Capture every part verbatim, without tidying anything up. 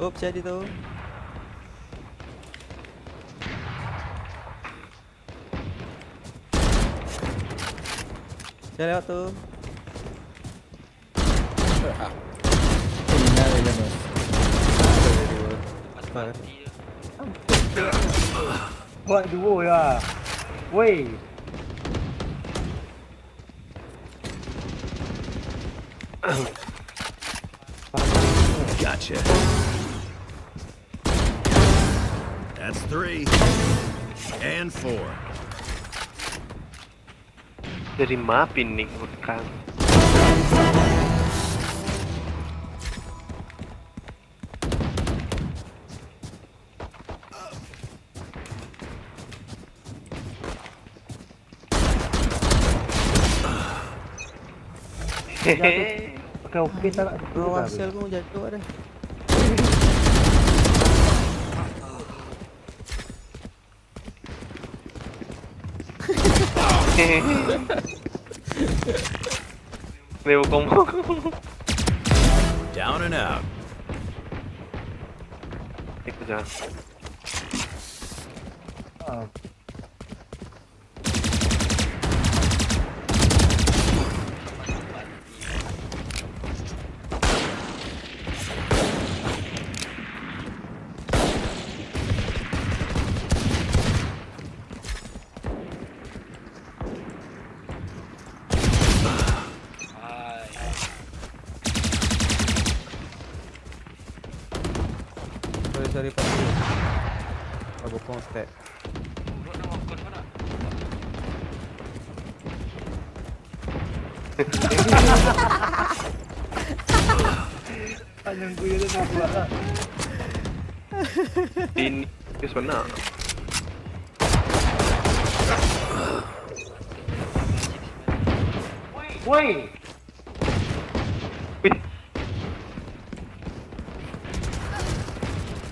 Up, siap di tu. Siap lewat tu. Innalillahi. Buat duo ya. Woi. Gotcha. That's three. And four. Dari ma Pinik makan? Jatuh. Pakai oke tak nak? Bro, Axel, kau jatuh ada. Leo, kau mau? Down and out. Ikut jalan. Ah. Sorry, sorry, Pak. Abang konsep. Panjang kuya tu nak buat lah. Ini serius benar. Woi. Wih.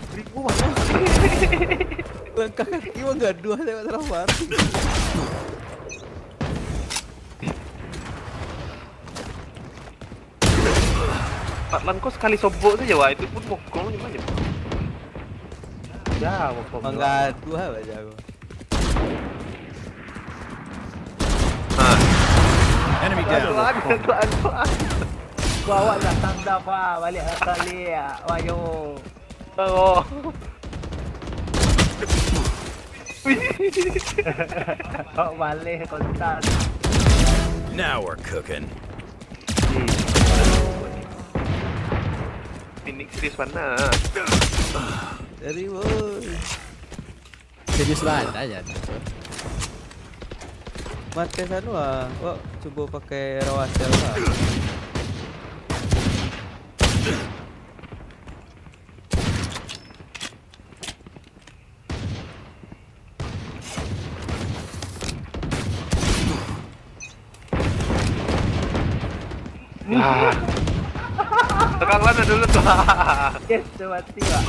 Ribu mana? Langkah kaki mah gaduah, tengok salah mati. Patlan kau sekali sobok saja, wah, itu pun bokong cuma aja. Ya, bokong. Manggaduah aja aku. Ah. Enemy down. Tuan, Tuan, Tuan. Gua awak dah tanda, Pak. Balik lah sekali, ya. Wah, yo. Oh. Kau balik kontak. Now we're cooking. Pinik serius panas. Dari, woi. Serius banget aja tu. Mati sanu ah. Wak cubo pakai rawa sel lah. Ah. Tekan mana dulu tu? Yes, tu mati, Pak.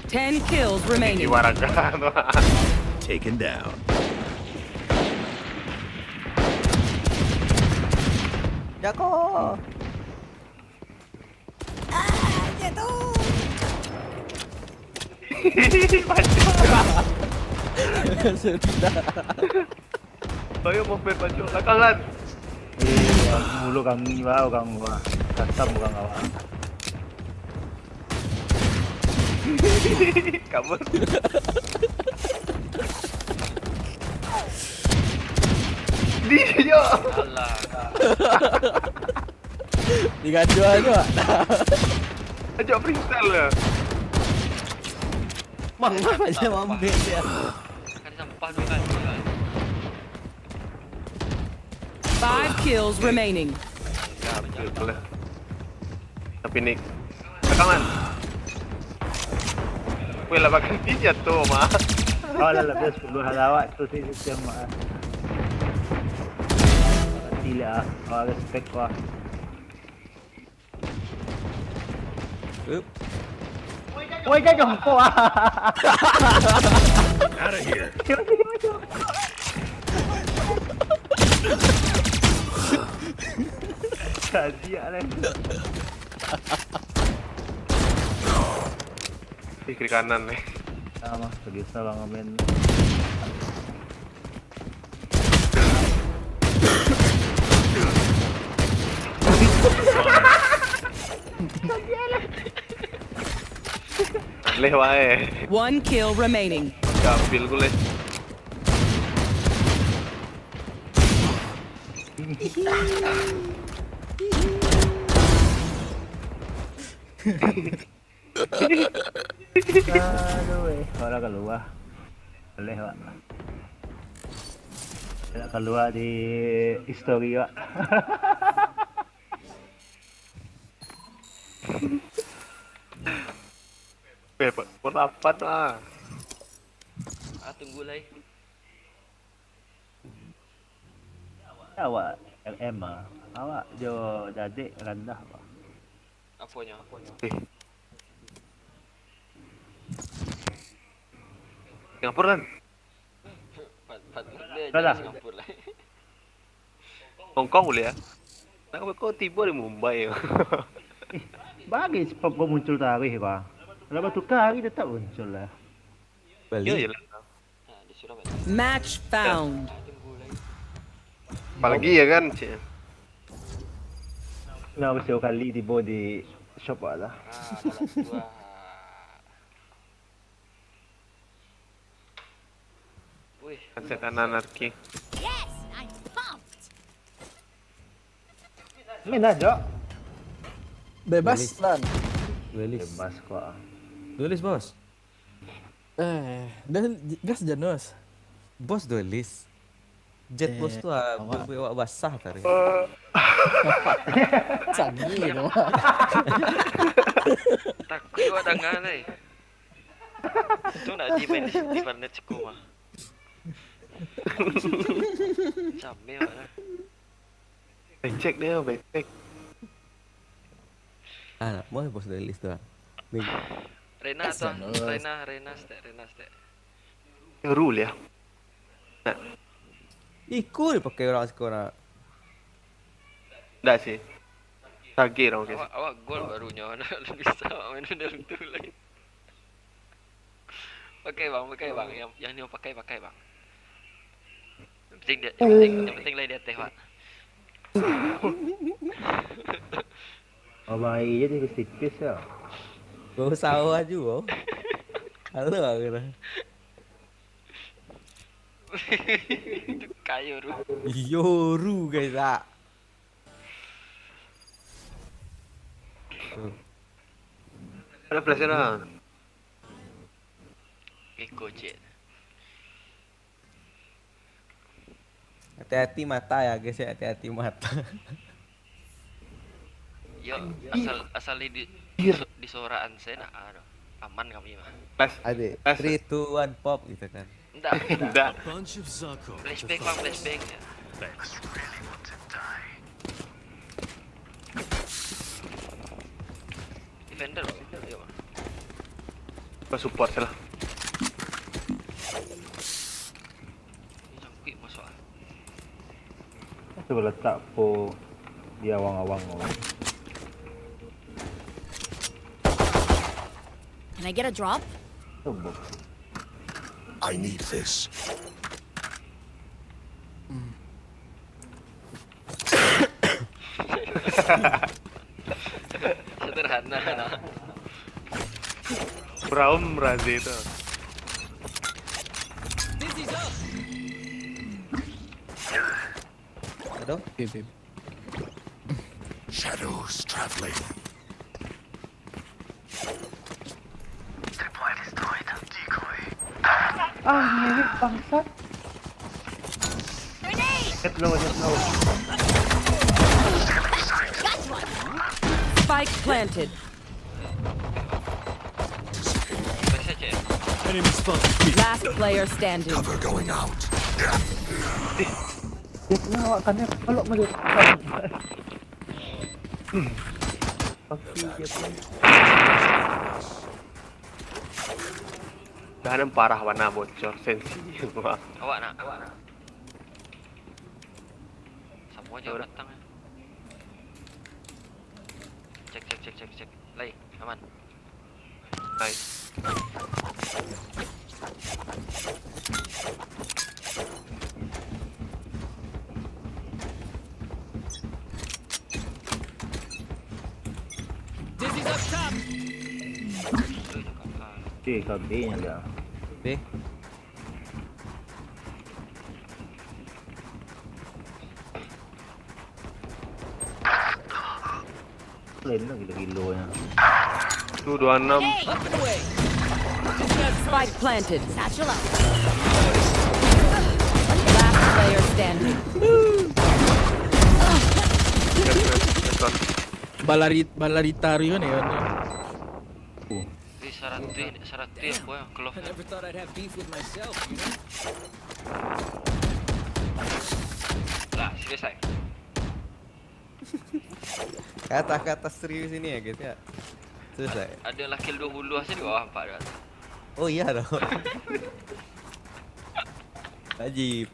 Ten kills remaining. Jiwa raga tu. Taken down. Jako. Ah, jatuh. Pacak. Sudah. Ayo, movement, Panco. Belakang, Lan. Eh, mulut kami, bau kamu, ah. Kasam urang awak. Kabur. Di, yo. Alah. Digaduh tu, Wak. Ajak freestyle lah. Mang, aja mambek dia. Five kills remaining. Ya, betul lah. Tapi ni, rekaman. Weh, lah makan dia jatuh, mah. Oh, lah, lebih sepuluh hari awak tu sih, sistem, mah. Mati lah, awak respect, wah. Up. Woi, jangan jongkok, ah. Out of here. Kaji, ah, lah. Kiri kanan nih. Sama, segitu lah ngamen. Leh wae. One kill remaining. Gampil ku leh. Aduh, eh, kalau keluar. Boleh, Pak. Nak keluar di histori, Pak. Eh, Pak, pukul lapan lah. Ah, tunggu lai. Awak L M ah. Awak jo Dadek randah, Pak. Aponyo? Eh. Singapura kan? Pat, pat, dia Salah. Singapura lah. Hong Kong boleh ya? Nak kau tiba di Mumbai. Bagi sebab kau muncul tarikh, Pak. Kalau bertukar hari tetap muncul lah. Ya, ya lah. Nah, disuruh balik. Match found. Ah, tunggu lai. Apalagi ya kan, cik. Nah, mesti kali tiba di shop lah. Ah, dalam dua. Wih, Setan anarki. Yes, I'm pumped. Main lah, Jok. Bebas, Lan. Duelist. Bebas kok. Duelist, bos. Eh, dah gas Janus. Bos duelist. Jet Eh, bos tu ah, awak. buat awak basah tadi. Canggih tu. Takut awak danga lai. Tu nak di main di, di Farnet Ceko mah. Camel lah. Becek dia, becek. Ah, nak mau bos duelist tu ah. Ni, Rena tu, Janus. Rena, Rena stek, Rena stek. Rule ya. Nah, iku dia pakai orang sekolah. Ndak sih. Sage dong, guys. Awak, awak gol baru nyo. Bisa awak main model tu lai. Pakai bang, pakai bang. Yang, yang ni pakai, pakai bang. Yang penting dia, yang penting, yang penting lai di ateh, Pak. Oh, baik je tipis-tipis ya. Bau sawah juga. Halo aku dah. Itu kayu tu. Yoru guys ah. Ada flash lah. Iko cek. Hati-hati mata ya guys ya, hati-hati mata. Yo, asal, asal di, di, di suaraan saya nak, aduh, aman kami mah. Flash. Adik, Flash. Three, two, one, pop gitu kan. Ndak, ndak. Ndak. Flashback bang, flashback. Defender, ayo bang. Gua support lah. Ini cangkik masuk ah. Coba letak po di awang-awang awang. Can I get a drop? Coba. I need this. Sederhana nah. Brown Raze itu. Aduh. Babe, babe. Shadows traveling. Ah, ngewek bangsat. Jet low, jet low. Spike planted. Flash aja. Last player standing. Cover going out. Jet low, awak kanai pelok mah jet. Pasti jet low. Dah ada parah warna bocor sensi. Awak nak, awak nak. Semua je datang. Cek, cek, cek, cek, cek. Lai, aman. Nice. Dizzy's up top. Cuy, ka B nya dia. B. Lain lah gilo-gilonyo. Tu dua enam. Hey, up and away. Spike planted. Satchel out. Last player standing. Yes, yes, yes, sir. Balari-, balarita ri kan ya? Oh. Wih, saratuih, saratuih aku ya, clove. I never thought I'd have beef with myself, you know? Lah, selesai. Kata-kata serius ini ya, guys, ya. Selesai. Ad-, ada lah kill dua puluh, saya di bawah empat ratus. Oh iya dong. Wajib.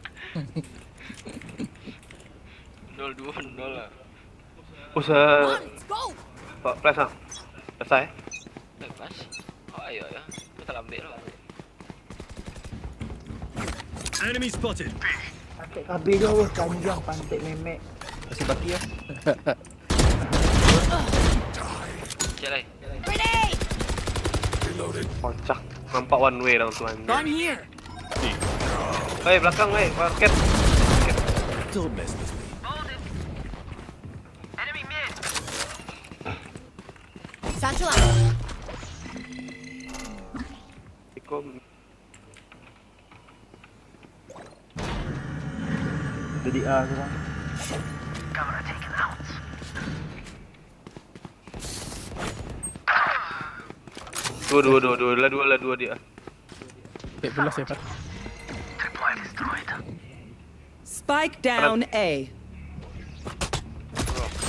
Nol dua nol lah. Usah. Come on, let's go. Pak, plus ah. Selesai. Lepas. Oh, ayo, ayo. Kita lambat lah. Enemy spotted. Pantek kabeh tu, weh, panjang pantek memek. Masih baki ya? Cek lai. Grenade! Kocak. Nampak one way langsung anjing. Gun here. Hei, belakang, hei, market. Don't mess with me. Satchel out. Iko. Jadi A sekarang. Dua, dua, dua, dua. Lah dua, lah dua dia. Cek pulas ya, Pak. Spike down A.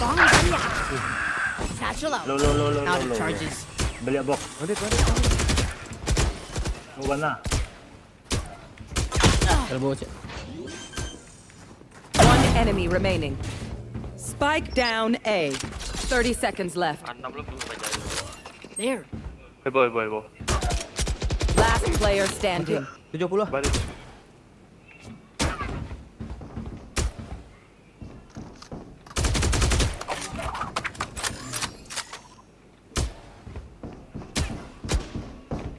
Bomb here. Satchel out. Low, low, low, low, low, low. Out of charges. Balik box. Balik, balik, balik. Oh, mana? Elbow, cek. One enemy remaining. Spike down A. Thirty seconds left. Anam lo belum baca. There. Elbow, elbow, elbow. Last player standing. Tujuh puluh. Balik.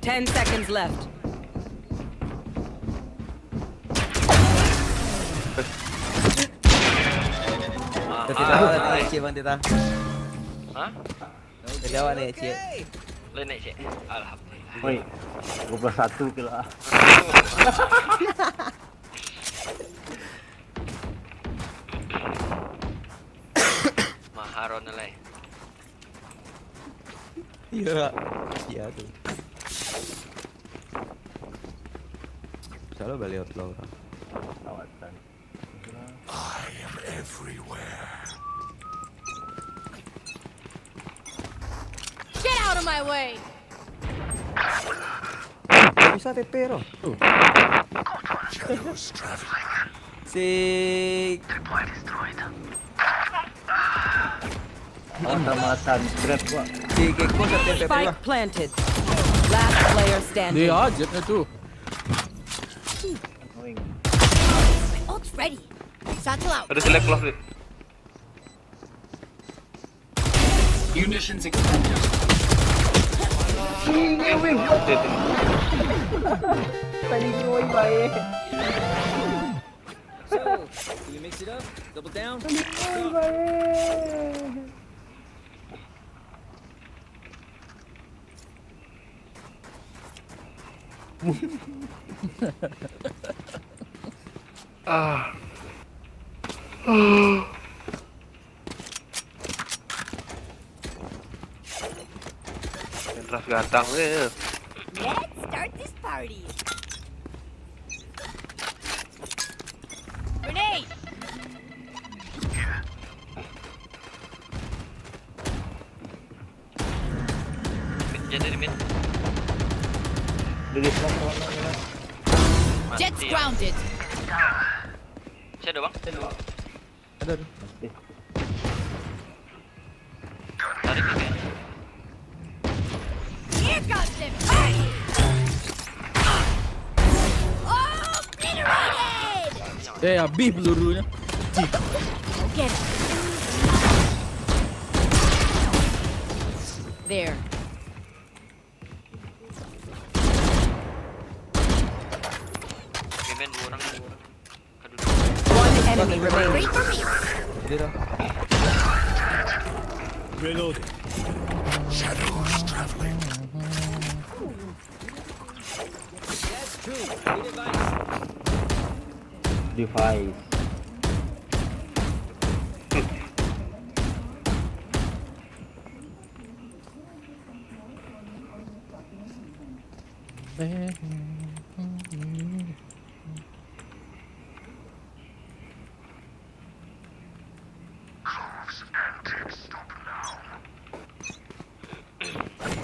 Ten seconds left. Tita, tita, tita, Bang, tita. Hah? Tita, awak naik, cik. Lo naik, cik. Alhamdulillah. Woi, dua puluh satu kilo ah. Maharon lai. Iya, iya tu. Selalu balik outlaw orang. Lawatan. I am everywhere. Get out of my way! Bisa T P tu. Shadows traveling. Si Mata-mata trap gua. Si Gecko sa T P pulo. Spike planted. Last player standing. Dia aja tu. Annoying. Ult ready. Satchel out. Ada select close ni. Munitions expended. Tadi gue baik. So, do we mix it up? Double down? Tadi gue baik. Ah. Ah. Yang keras gadang ni. Let's start this party. Grenade! Mid, dia dari mid. Dia di smoke, kawan, kawan, kawan. Mati. Jets grounded. Masih ada, Bang? Ada, ada. Tarik ni, kan? Here comes the party! Eh, habis pelurunyo. Get it. There. Oke, men, dua orang, dua orang. Aduh. One enemy remaining. Dia dah. Reloading. Shadows traveling. Device.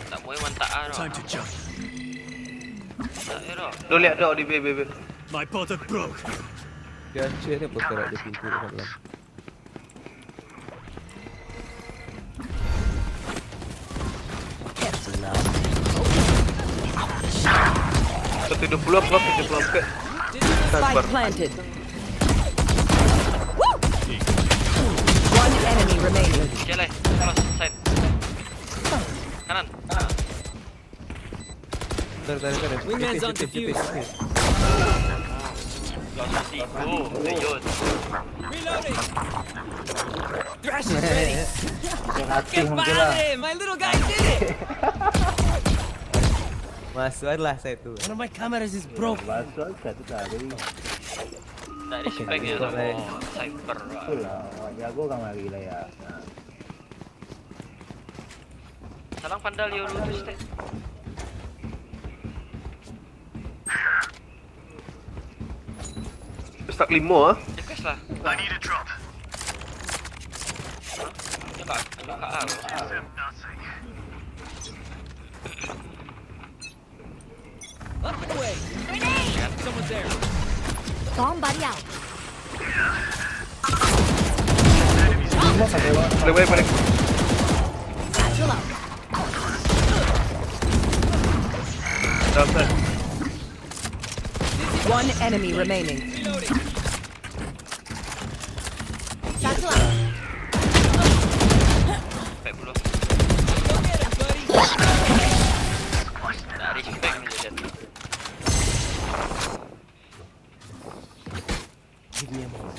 Tak boleh mantak ah. Time to jump. Tak elok. Lu lihat dok di B B B. My portal broke. Dia hancur ni, apa, tarak dia pintu dekat dalam. Satu dua puluh apa? Tujuh puluh empat. Spike planted. One enemy remaining. Cek lai. Salah side. Kanan. Kanan. Tarik, tarik, tarik. Wingman's on Tipis, tipis, defuse. tipis. Gak usah tipu. Lanjut. Thrash is ready. Yang hati mungkin lah. Padre, my little guy did it. Masuklah satu. One of my cameras is broke. Masuk satu tadi. Tak respect ya Respect, sama sniper. Itulah, awak jago kan lari lah ya. Nah. Salang pandal yo lu tu, Stek. Start lima ah. Request lah. Dia tak, dia tak ah. Up and away. Someone's there. Bomb buddy out. Boleh, boleh, boleh. Satchel out. Dapat. One enemy remaining. Satchel out. Baik puluh. Tak respect ni jadi. Give me a moment.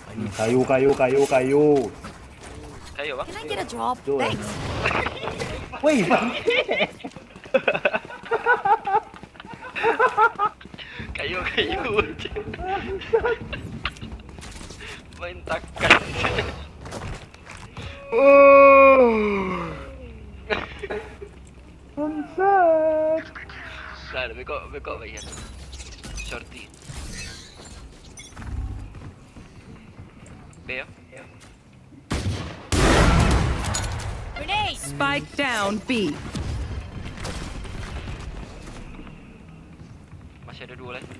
Hmm, kayu, kayu, kayu, kayu. Kayu bang. Can I get a drop? Betul. Thanks. Woi, bang. Kayu, kayu. Main takan. Oh. Bangsat. Lah, lebih kau, lebih kau bayar. Shorty. B ya. Spike down B. Masih ada dua lagi.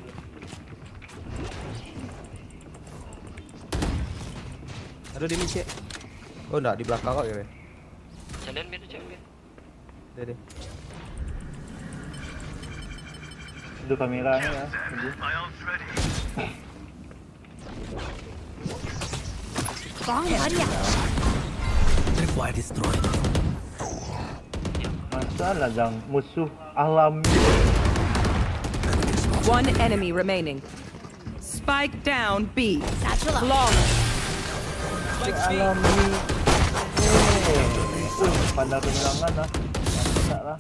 Ada dia ni, cek. Oh, ndak, di belakang kau ya, weh. Jalan biar tu, jalan biar. Dia, dia. Itu kamera ni ya. Tunggu. Bomb buddy out. Tripwire destroyed. Masalah jang musuh alam. One enemy remaining. Spike down B. Satchel out. Long. Alam ni. Eh, uh, pandai penyerangan lah. Mantap lah.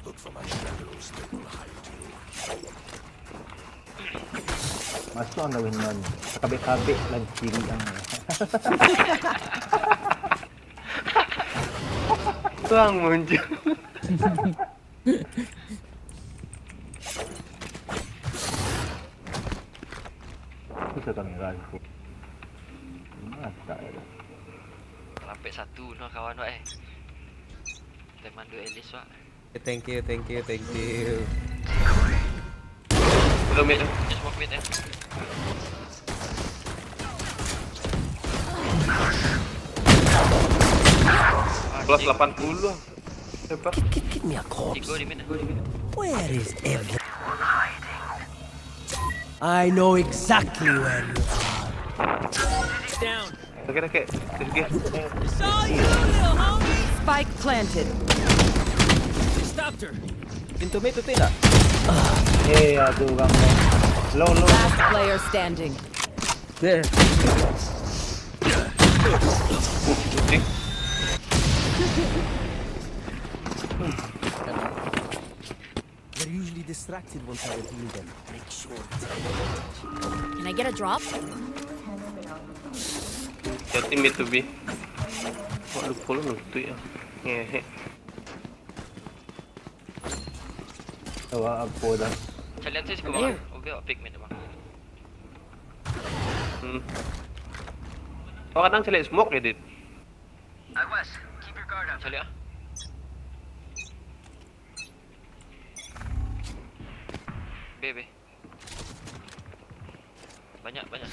Masuk anda Win Man. Kabek-kabek lah ciri ang. Tuang muncul. Susah kamera aku. Mantap ya. Lampek satu no kawan wak eh. Teman dua elis wak. Thank you, thank you, thank you. Belum mid. Just smoke mid ya. Plus delapan puluh. Hebat. Give, give, give me a corpse. Tiga di mid. Where is everyone hiding? I know exactly where you are. Down. Oke, oke. Terus, oke. Saw you, little homie. Spike planted. Stopped her. Pintu mid tutup tak? Eh, aduh, bang. Low, low. Last player standing. There. They're usually distracted once I reveal them. Make sure. Can I get a drop? Jadi mid to B. Wah, lupa lu nutup ya. Ngehe. Coba apa dah? Calian sih sih bang. Oke, pick mid bang. Hmm. Oh, kadang cari smoke ya, Dit. Calian ah. B, B. Banyak, banyak.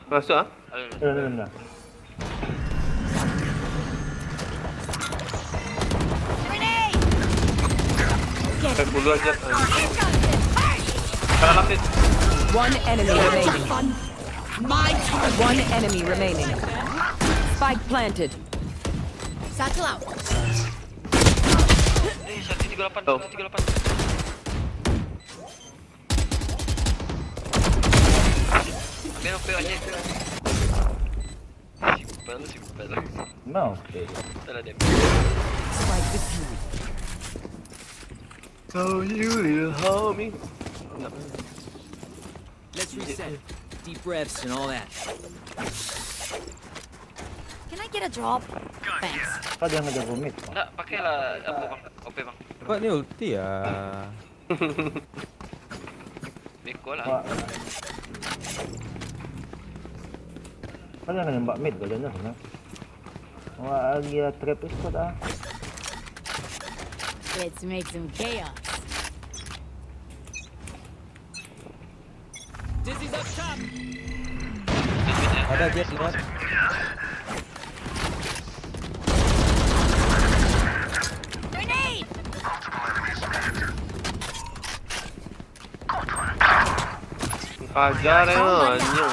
Masuk ah. Aduh, Dah, dah, dah. Saya dulu aja. Salah lapis. One enemy remaining. One enemy remaining. Spike planted. Satchel out. Eh, satu tiga lapan, Oh. Satu tiga lapan. Bel, bel aja. Simpel, simpel. No, okay. Salah dia. Kau you little homie. Let's reset. Deep breaths and all that. Can I get a drop? Thanks. Kau jangan jago mid, Bang. Enggak, pakailah apa bang? O P bang. Kok ni ulti ya? Beko lah. Wah. Kau jangan nembak mid, kau jangan, nah. Wah, lagi ya trap itu dah. Let's make some chaos. Dizzy's up top. Ada jet lewat. Grenade! Hajar ya, anjing.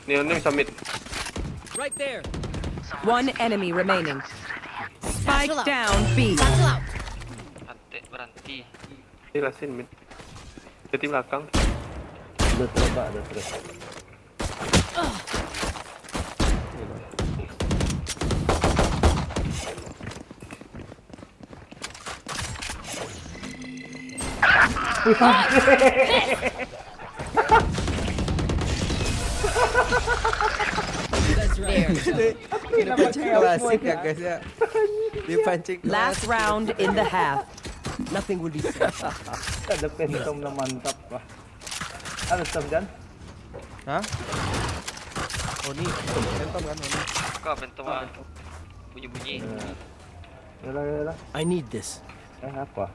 Ni, ni bisa mid. Right there. One enemy remaining. Spike down B. Satchel out. Antek berhenti. Ni lasin mid. Jadi belakang. Ada trap, Bang, ada trap. There. Kena pancing klasik kan guys ya. Dia pancing Last round in the half. Nothing will be safe. Ada phantom na mantap, Bang. Ada Storm, Jan? Hah? Oh ni, phantom kan, oh ni. Kau phantom ah. Bunyi-bunyi. Yalah, yalah. I need this. Eh, apa?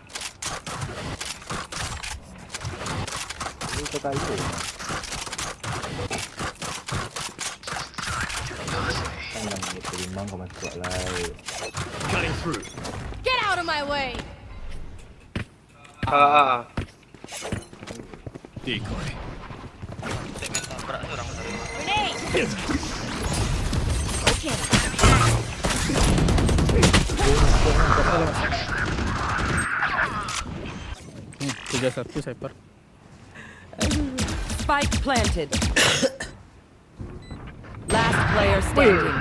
Ini kata itu. Kan yang itu limang kau masuk lai. Cutting through. Get out of my way! Ah, ah. Decoy. Cek main tabrak tu orang tadi. Grenade! Okay. Hmm, tiga satu Cypher. Spike planted. Last player standing.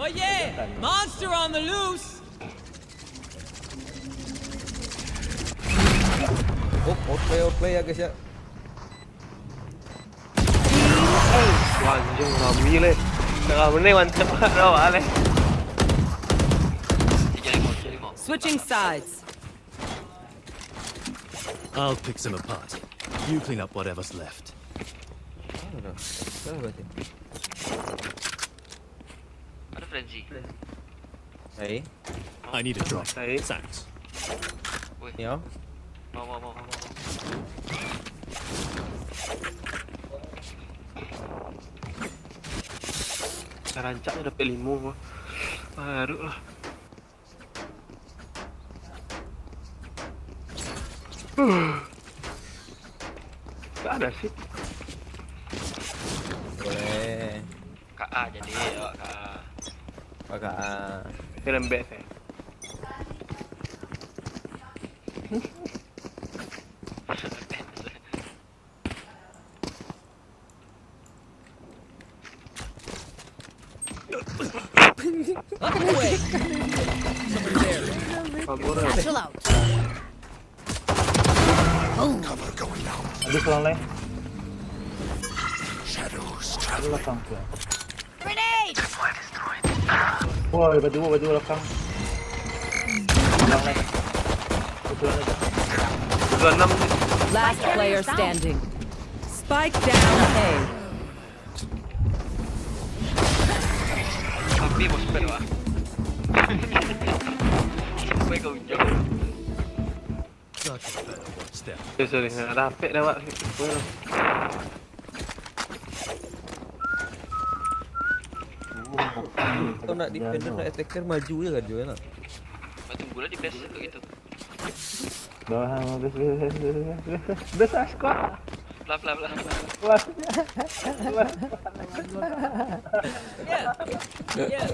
Oh yeah! Monster on the loose! Oh, outplay, outplay ya guys ya. Wah, anjing, rami leh. Tengah menit mantap lah, leh. Tiga lima, tiga lima. Switching sides. I'll pick them apart. You clean up whatever's left. Mana dah? Mana berarti? Ada frenzy. Hai. I need a drop. Hai. Thanks. Weh, Yo. Mau, mau, mau, mau, mau. Rancak ni dapat limo. Baru lah. Tak ada sih. Boleh. K A jadi, yo, K A. K A. Itu lembek sih. Look away. Somebody there. Satchel out. Boom. Cover going down. Habis orang lain. Shadows traveling. Belakang tu. Grenade! Woi, baju, baju belakang. Belakang. Betul ada. Betul enam. Last player standing. Spike down A. Tapi bos pen, wah. Sampai ke ujung. Sorry, sorry. Nak rapek dah, Wak. Kau nak defender, nak attacker, maju je kan, Jo, ya nak? Tunggulah di base tu gitu. Bawah, base, base, base, base, base, base, squad. Pelan, pelan, pelan. Pelan. Pelan. Yeah. Yeah.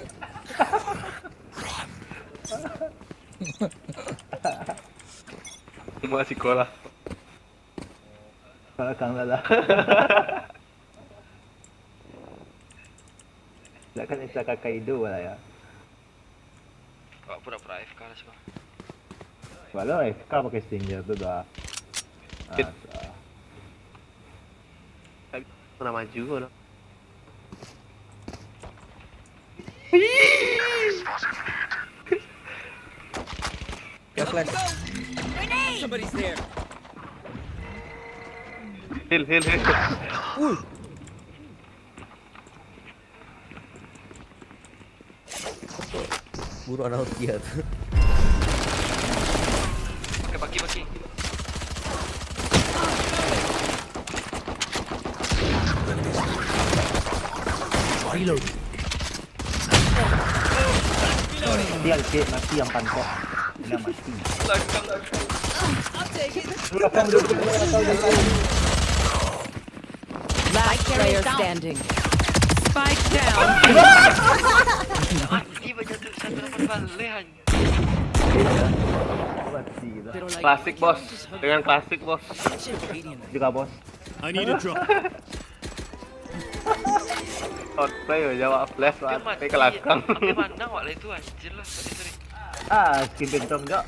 Masih sekolah. Belakang lah lah. Takkan Esa kakak hidup lah ya. Awak pura-pura A F K lah, suka. Walau A F K pakai Stinger tu dah. Ah, Kit- sah. Tak pernah maju pun. Dah flash. Somebody's there. Heal, heal, heal. Ui. Buruk anak ulti lah tu. Pakai baki, baki. Reload. Dia cek mati yang pantok. Dia mati. Belakang. Belakang dia, belakang dia. Last player standing. Spike down. Mati baca tu satu lapan balik, anjing. Klasik, bos. Dengan klasik, bos. Juga, bos. I need a drop. Outplay, jawab flash, tapi ke belakang. Tapi mana awak lah itu, anjir lah. Sorry, sorry. Ah, skin Phantom, Jok.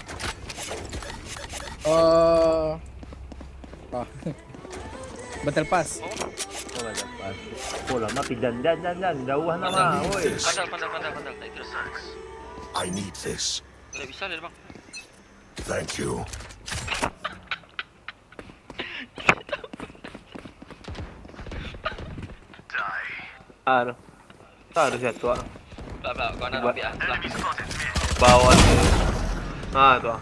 Eh, ah. Battle Pass. Oh, Battle Pass. Oh, lama pi, jan, jan, jan, jan. Jauh nama, woi. Pandal, pandal, pandal, pandal. Tak itu. I need this. Tak bisa lah, bang. Thank you. Ah, tu. Tak ada satu, ah. Belak, belak, kau nak ambil, ah. Belak. Bawah tu. Ah, tu, ah.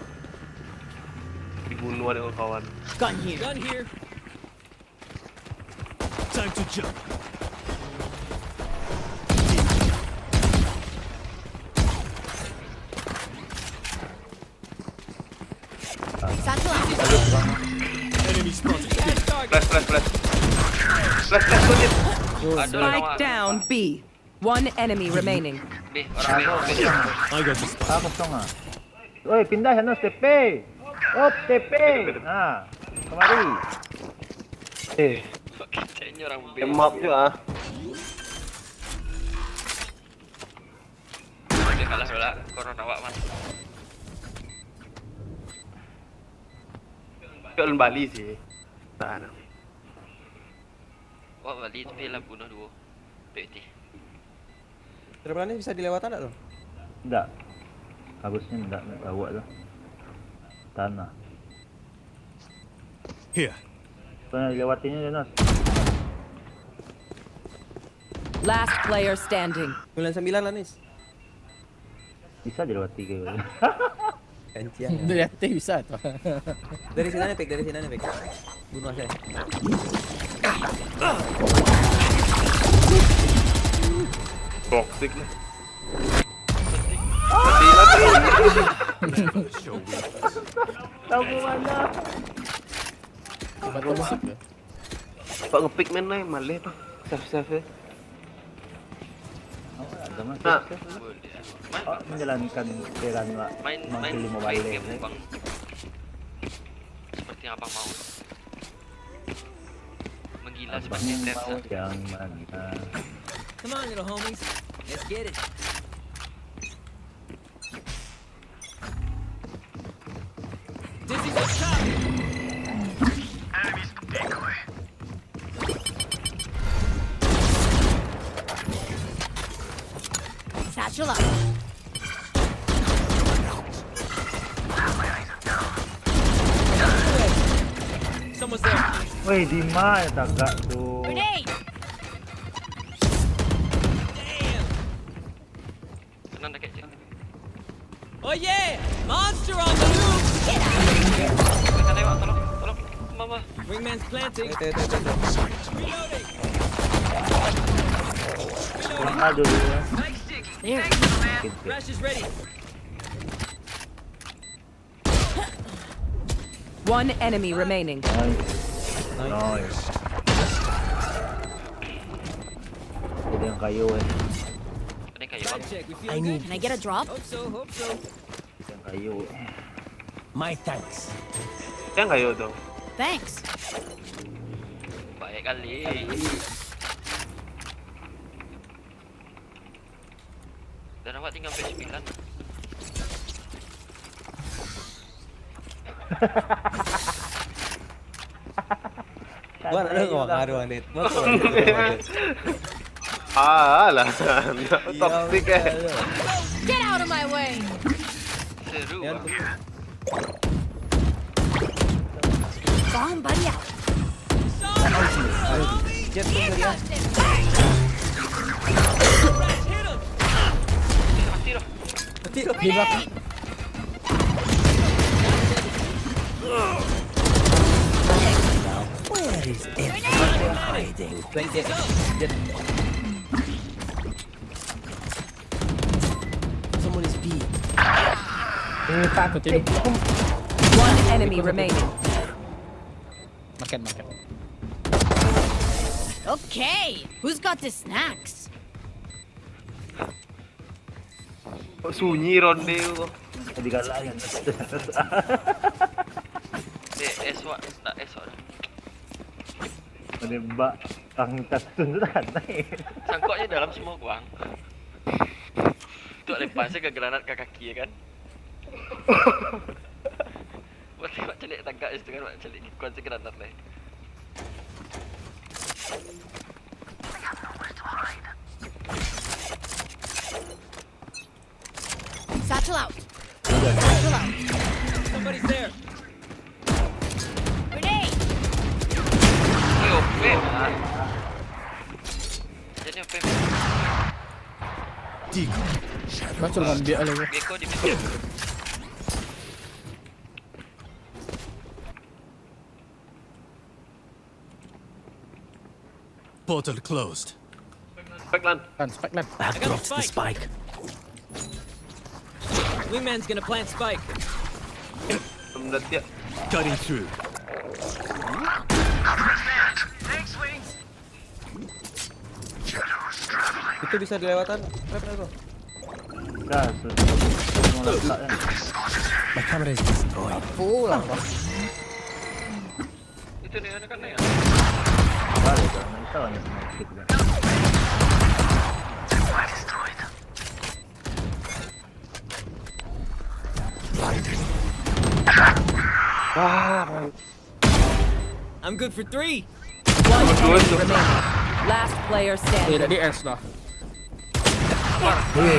Dibunuh ada kawan. Gun here. Gun here. Time to jump. Satu. Enemy spotted. Flash, flash, flash. Flash, flash, flash. Spike down B. One enemy remaining. B, orang B, orang B. I got the spike. Ah, kosong ah. Oi, pindah sana, T P. Op, T P. Ha, kemari. Eh. Kayaknya orang B. Maaf juga ah. Dia kalah pula, korang awak mah. Kau Bali sih. Tahan. Wah, Bali tapi lah bunuh duo. P T. Terminal ni bisa dilewatan tak tu? Ndak. Harusnya ndak, ndak tahu lah. Tanah. Here. Pernah dilewatinya, Jonas? Last player standing. Sembilan sembilan lah, Nis. Bisa dilewati ke? Kancian. Dari atas bisa tu. Dari sini, Pik, dari sini, Pik. Bunuh saya. Toxic ni. Mati, mati. Tahu mana? Batal sih, ya. Pak ngepick main lah, maleh tu. Save-save. Nah. Pak menjalankan peran, Pak. Main, main mewakili Mobile Legends, Bang. Seperti yang Abang mau. Menggila seperti Abang mau yang mana? Come on, little homies. Let's get it. Dizzy's up top. Satchel up. Someone's there. Woi, di mana tagak tu? Grenade. Damn. Tenang, dekat je. Oh yeah! Monster on the loose! Get out of here! Tolong, tolong, tolong. Mama. Wingman's planting. Tengok, tengok, tengok, tengok. Reloading. Kurang ajar dulu, ya. There. Flash is ready. One enemy remaining. Nice. Nice. Ada yang kayu, eh. Ada yang kayu, Bang. Can I get a drop? Hope so, hope so. Ada yang kayu, eh. My thanks. Ada yang kayu tu. Thanks. Baik kali. Dan awak tinggal sampai sembilan. Gua nak dengar lah. Aduh, Anit. Gua nak dengar. Alah, toxic, eh. Get out of my way. Seru, Bang. Bomb buddy out. Jet, jet, jet. Mati dah. Mati dah. Grenade. Where is everyone hiding? Jet, jet, jet. Someone is B. Eh, tak. One enemy remaining. Makan, makan. Okay, who's got the snacks? Kok sunyi ronde tu? Tadi galak kan? Eh, S W A, tak S W A. Menembak tang tatun tu tak naik. Sangkoknya dalam semua guang. Tu lepas saya ke granat ke kaki, ya kan? Buat tengok celik tagak situ kan, buat celik kikuan si granat leh. Satchel out. Satchel out. Somebody's there. Grenade. Woi, open lah. Jadi open. Masuk dalam biak lah. Beko di beko. Portal closed. Spike lan. Lan, spike lan. I've dropped the spike. Wingman's gonna plant spike. Belum dah tiap. Cutting through. Itu bisa dilewatan trap nggak, bro? Dah, sudah. Mau letak kan? My camera is destroyed. Apa lah, Bang? Itu nih, anak-anak ya. Balik, Bang. Kita hanya sedikit, Bang. Ah, Bang. I'm good for three. One enemy remaining. Last player standing. Eh, dah di S dah. Weh.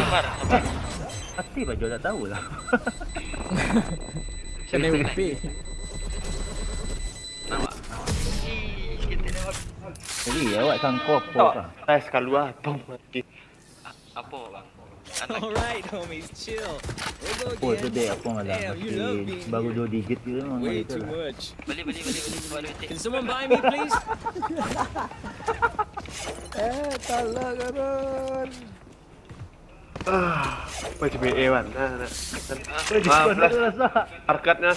Mati baju tak tahu lah. Kena W P. Jadi awak sangko apa? Tes keluar, bom mati. Apo, Bang? Alright, homies, chill. Oh, sedih, aku malah masih baru dua digit gitu, memang gitu lah. Beli, beli, beli, beli, baru itu. Can someone buy me, please? Eh, tolong, Ron. Ah, apa C B E, Wan? Nah, nah. Ah, maaf lah. Harkatnya.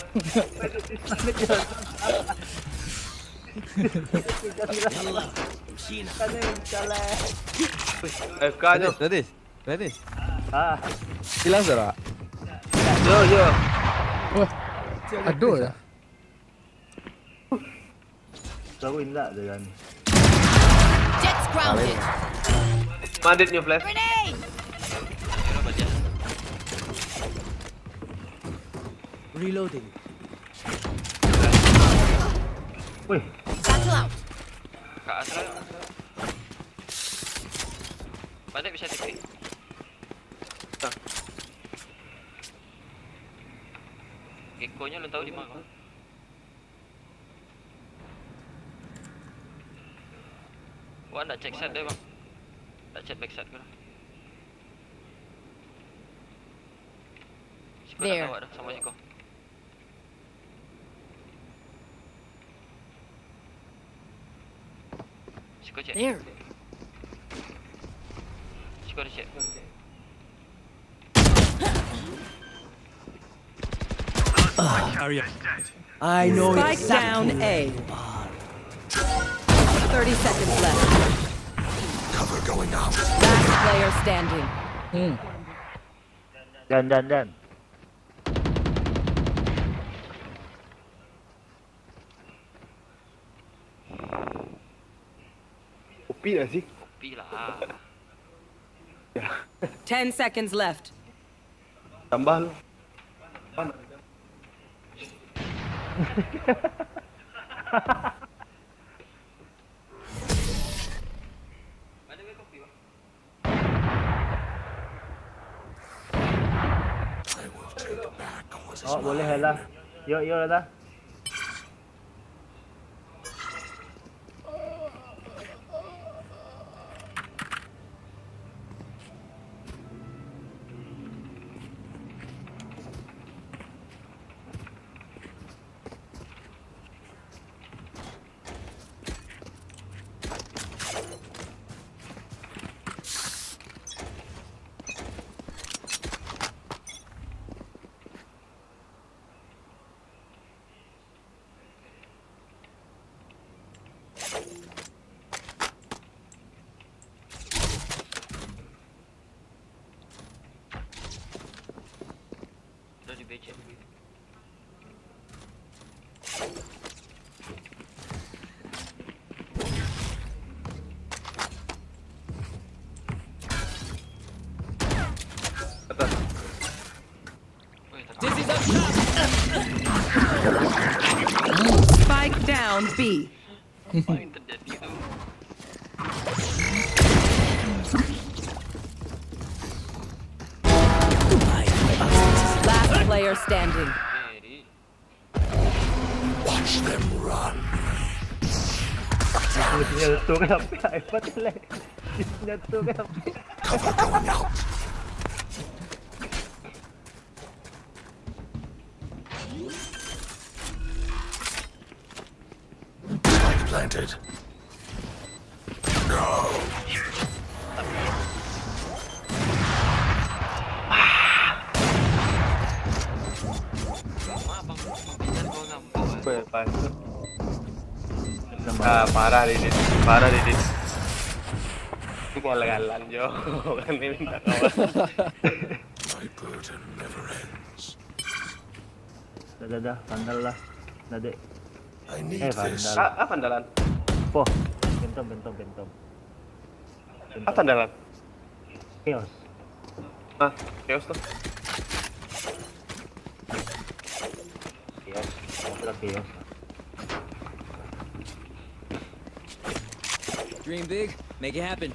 F K tu. Tadi, tadi. Ah. Hilang suara. Yo, yo. Wah, aduh ya. Baru indak dia kan. Jets grounded. Bandit new flash. Grenade! Reloading. Wih. Satchel out. Kat atas. Bandit bisa T P. Nah. Gecko-nyo alun tahu di ma. Wak ndak cek side deh, Bang. Ndak cek back side ko lah. Siko ndak tahu dah, samo siko. Siko cek. Siko dah cek. Spike down A. Thirty seconds left. Cover going out. Last player standing. Hmm. Dan, dan, dan. Kopi lah sih. Kopi lah. Ya. Ten seconds left. Tambah lu. Oh, boleh lah. Yo, yo lah. Udah dibecek. Atas. Spike down B. Apa yang terjadi tu? Last player standing. Watch them run. Isinya tu kan apa? Apa tu, Lek? Isinya tu kan apa? Cover going out. Spike planted. No. Apa, pas. Ah, parah, Didit. Parah, Didit. Itu kalah-kalah, Jo. Kan dia minta kawan. My burden never ends. Dah, dah, dah. Vandal lah. Dah, dek. I need this. Eh, Vandal. Ah, ah, Vandalan. Poh. Phantom, Phantom, Phantom. Phantom. Ah, Vandalan. Chaos. Ah, Chaos tu. Chaos. Chaos lah, Chaos. Dream big, make it happen.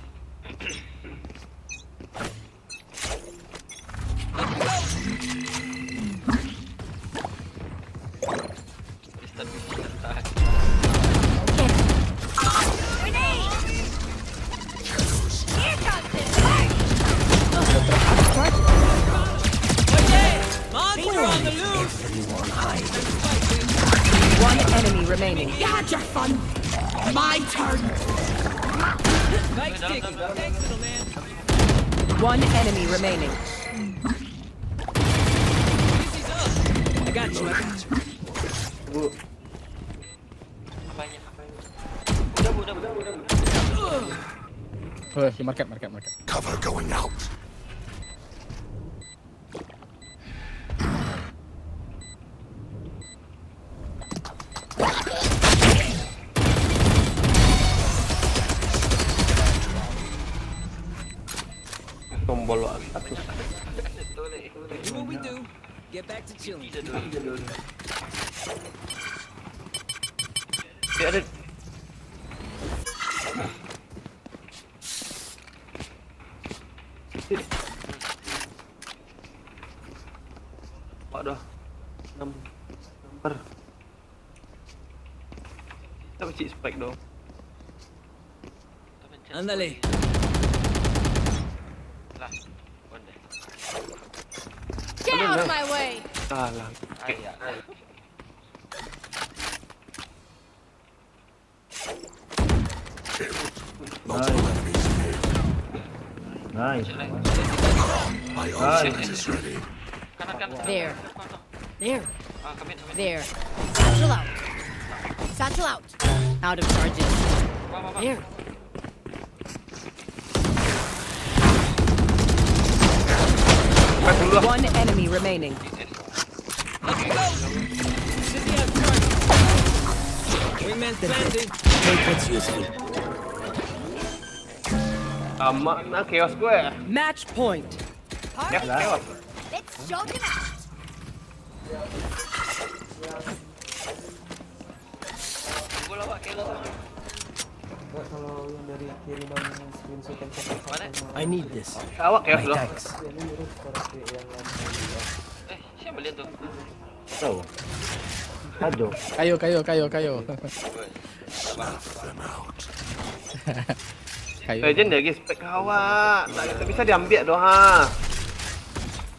Monster on the loose! One enemy remaining. You had your fun. My turn. Nice kick. Thanks, little man. One enemy remaining. I got you. I got you. Bu. Apanya? Apanya? Oh, di market, market, market. Cover going out. Tombol atas. Do what we do. Get back to chilling. Dia ada. Waduh. Enam. Nomor. Kita mesti spike dong. Ándale. Lah, Get out of my way! Alah. Multiple enemies here. Nice. My ultimate is ready. There. There. There. Satchel out. Satchel out. Out of charges. There. One enemy remaining. Wingman's planted. Take what's useful. Tamak na chaos gue. Match point. Chaos, chaos. Let's show them out. Enggak, kalau yang dari kiriman screenshot yang satu-satu. I need this. Awak chaos loh. Thanks. Eh, siapa beli tu? Tahu. Aduh. Kayo, kayo, kayo, kayo. Snuff them out. Kayo. Legend dia, respect ka awak. Tak, tak bisa diambil doh, ha.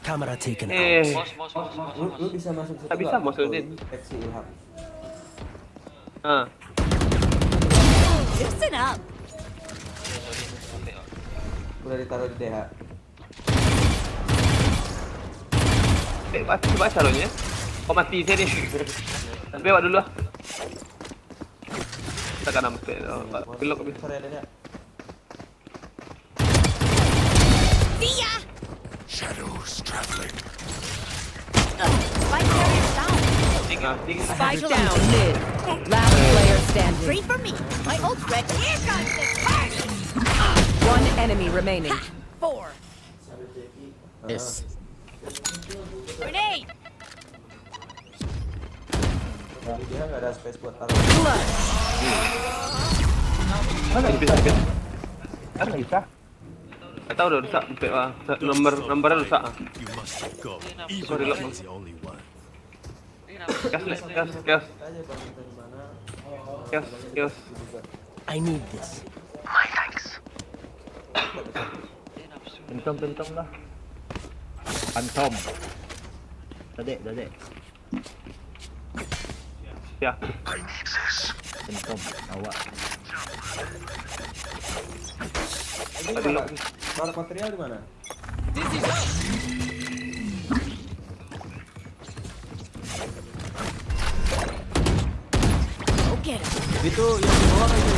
Camera taken out. Eh. Mouse, mouse, mouse, mouse, mouse. Lu, lu bisa masuk situ. Tak bisa nggak? Masuk, Din. Infeksi Ilham. Ha. Listen up. Udah ditaruh di D H. Eh, mati, mati sarunya. Kok mati saya ni? Tapi awak dulu lah. Takkan nampak. Belok. Sorry, ada dia. See ya! Shadows traveling. Spike carrier down. Nah, ting- Spike down mid. Last player standing. Three for me. My ult's ready. Here comes the party. One enemy remaining. Ha! Four. Yes. Grenade! Dia nggak ada space buat taruh. Mana bisa, bisa? Mana bisa? Nggak tahu, udah rusak. Sampai, ah, nomor, nomornya rusak, ah. Sorry, lock. Gas, gas, gas. Gas, gas. I need this. My thanks. Pentom, pentom lah. Pantom. Tadek, tadek. Ya. Pentom, awak. Tadi lo. Barang material di mana? This is us. Go get him. Itu yang di bawah itu.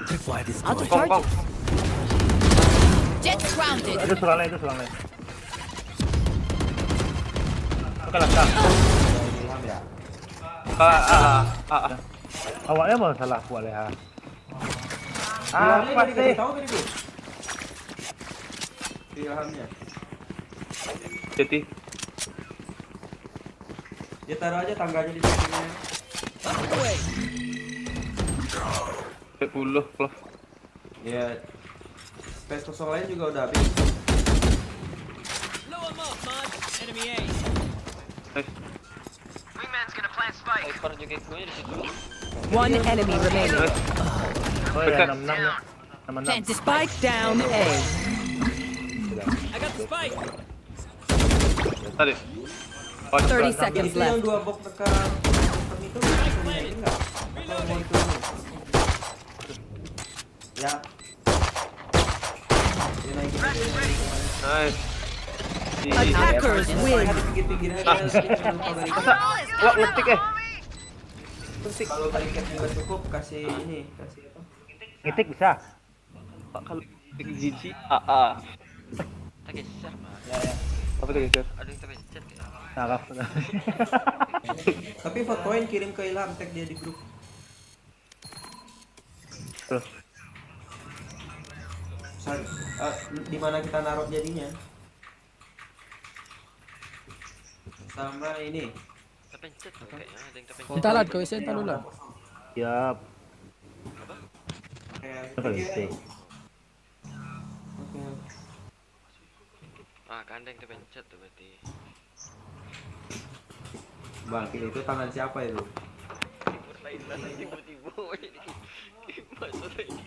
Tripwire destroyed. Kong, kong. Jets grounded. Itu surang lain, itu surang lain. Oke lah, Kak. Ah, ah, ah, ah. Awaknya malah salah kuat lah. Ah, apa sih? Tahu tadi tu. Ilhamnya. Jadi. Ya, taruh aja tangganya di sampingnya. Sepuluh plus. Ya, space kosong lain juga udah habis. Blow 'em up, Mud. Enemy A. Eh. Wingman's gonna plant spike. Sniper juga gue di situ. One enemy remaining. Oh, ya, enam enam ya. Enam enam. Plant the spike down A. I got the spike. Tadi. Oh, thirty seconds left. Itu yang dua box dekat itu enggak? Apa mau itu? Ya. Nice. Attackers win. Wah, ngetik, eh. Kalau briket juga cukup, kasih ini, kasih apa? Ngetik bisa? Pak, kalau G G, A A. Oke, siap. Ya, ya. Apa tuh, Geser? Ada yang terpencet ya? Nah, apa? Tapi fotoin, kirim ke Ilham, tag dia di grup. Terus. Sorry. Eh, di mana kita naruh jadinya? Sama ini. Terpencet tuh kayaknya, ada yang terpencet. Entar lah, kau isi entar dulu lah. Siap. Apa? Oke, oke. Oke. Ah, kan ada yang terpencet tuh berarti. Bang, itu tangan siapa itu? Tiba-tiba masuk lagi.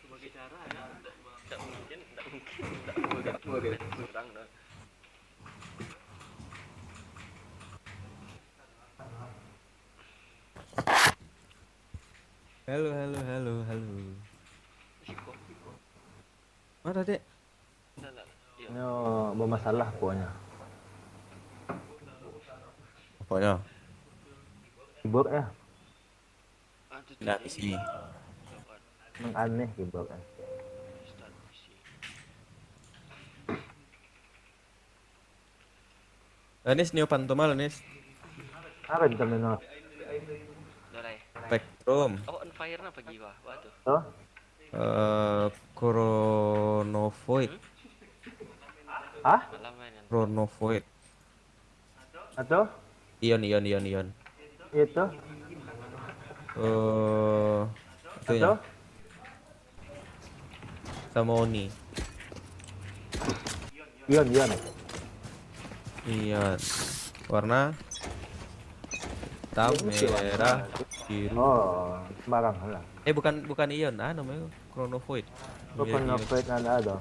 Sebagai cara ya. Ndak mungkin, ndak mungkin, ndak mungkin, ndak mungkin. Kurang dah. Halo, halo, halo, halo. Mana, Dek? Nyo bermasalah pokoknyo. Pokoknyo. Keyboard ya. Nah, di sini. Emang aneh keyboard ya. Anis Neo Pantomal, Anis. Apa itu terminal? Dorai. Spectrum. Oh, on fire na pagi wah. Wah tu. Oh? Eh, Chronovoid. Hah? Malam main kan. Chronovoid. Atau? Ion, ion, ion, ion. Itu? Eh, itu ya. Atau? Sama Oni. Ion, Ion. Ion. Warna hitam, Ion sih warna merah, biru. Oh, sembarang lah. Eh, bukan, bukan Ion, ah, namanya Chronovoid. Oh, Chronovoid ada, ada.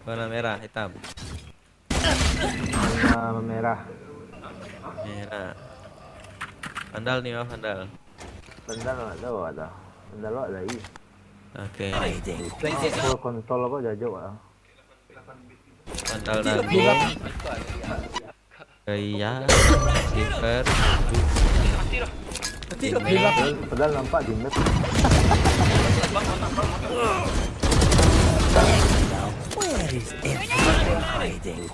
Warna merah, hitam. Warna merah. Merah. Andal ni, oh, andal. Andal awak tahu, awak tahu. Andal awak lagi. Oke. Aku kontrol apa jajok, ah. Andal Nabi. Iya. Silver. Padahal, padahal nampak di map. Where is everyone hiding?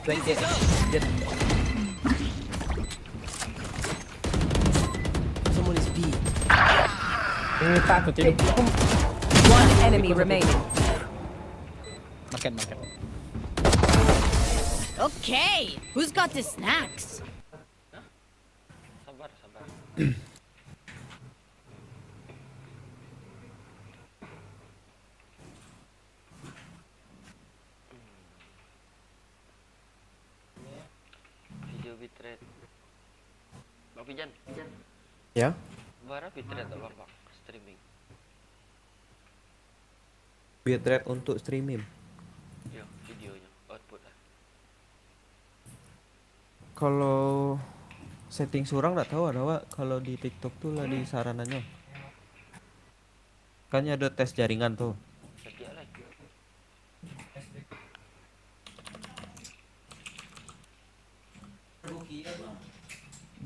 Someone is B. Eh, tak. One enemy remaining. Market, market. Okay, who's got the snacks? Sabar, sabar. Video bitrate. Bang Pijan. Ya? Bara bitrate abang, Bang, streaming? Bitrate untuk streaming? Yo, videonyo, output lah. Kalau setting surang ndak tahu ado, Wak, kalau di TikTok tu lah di saranannyo. Kan nyo ado tes jaringan tu.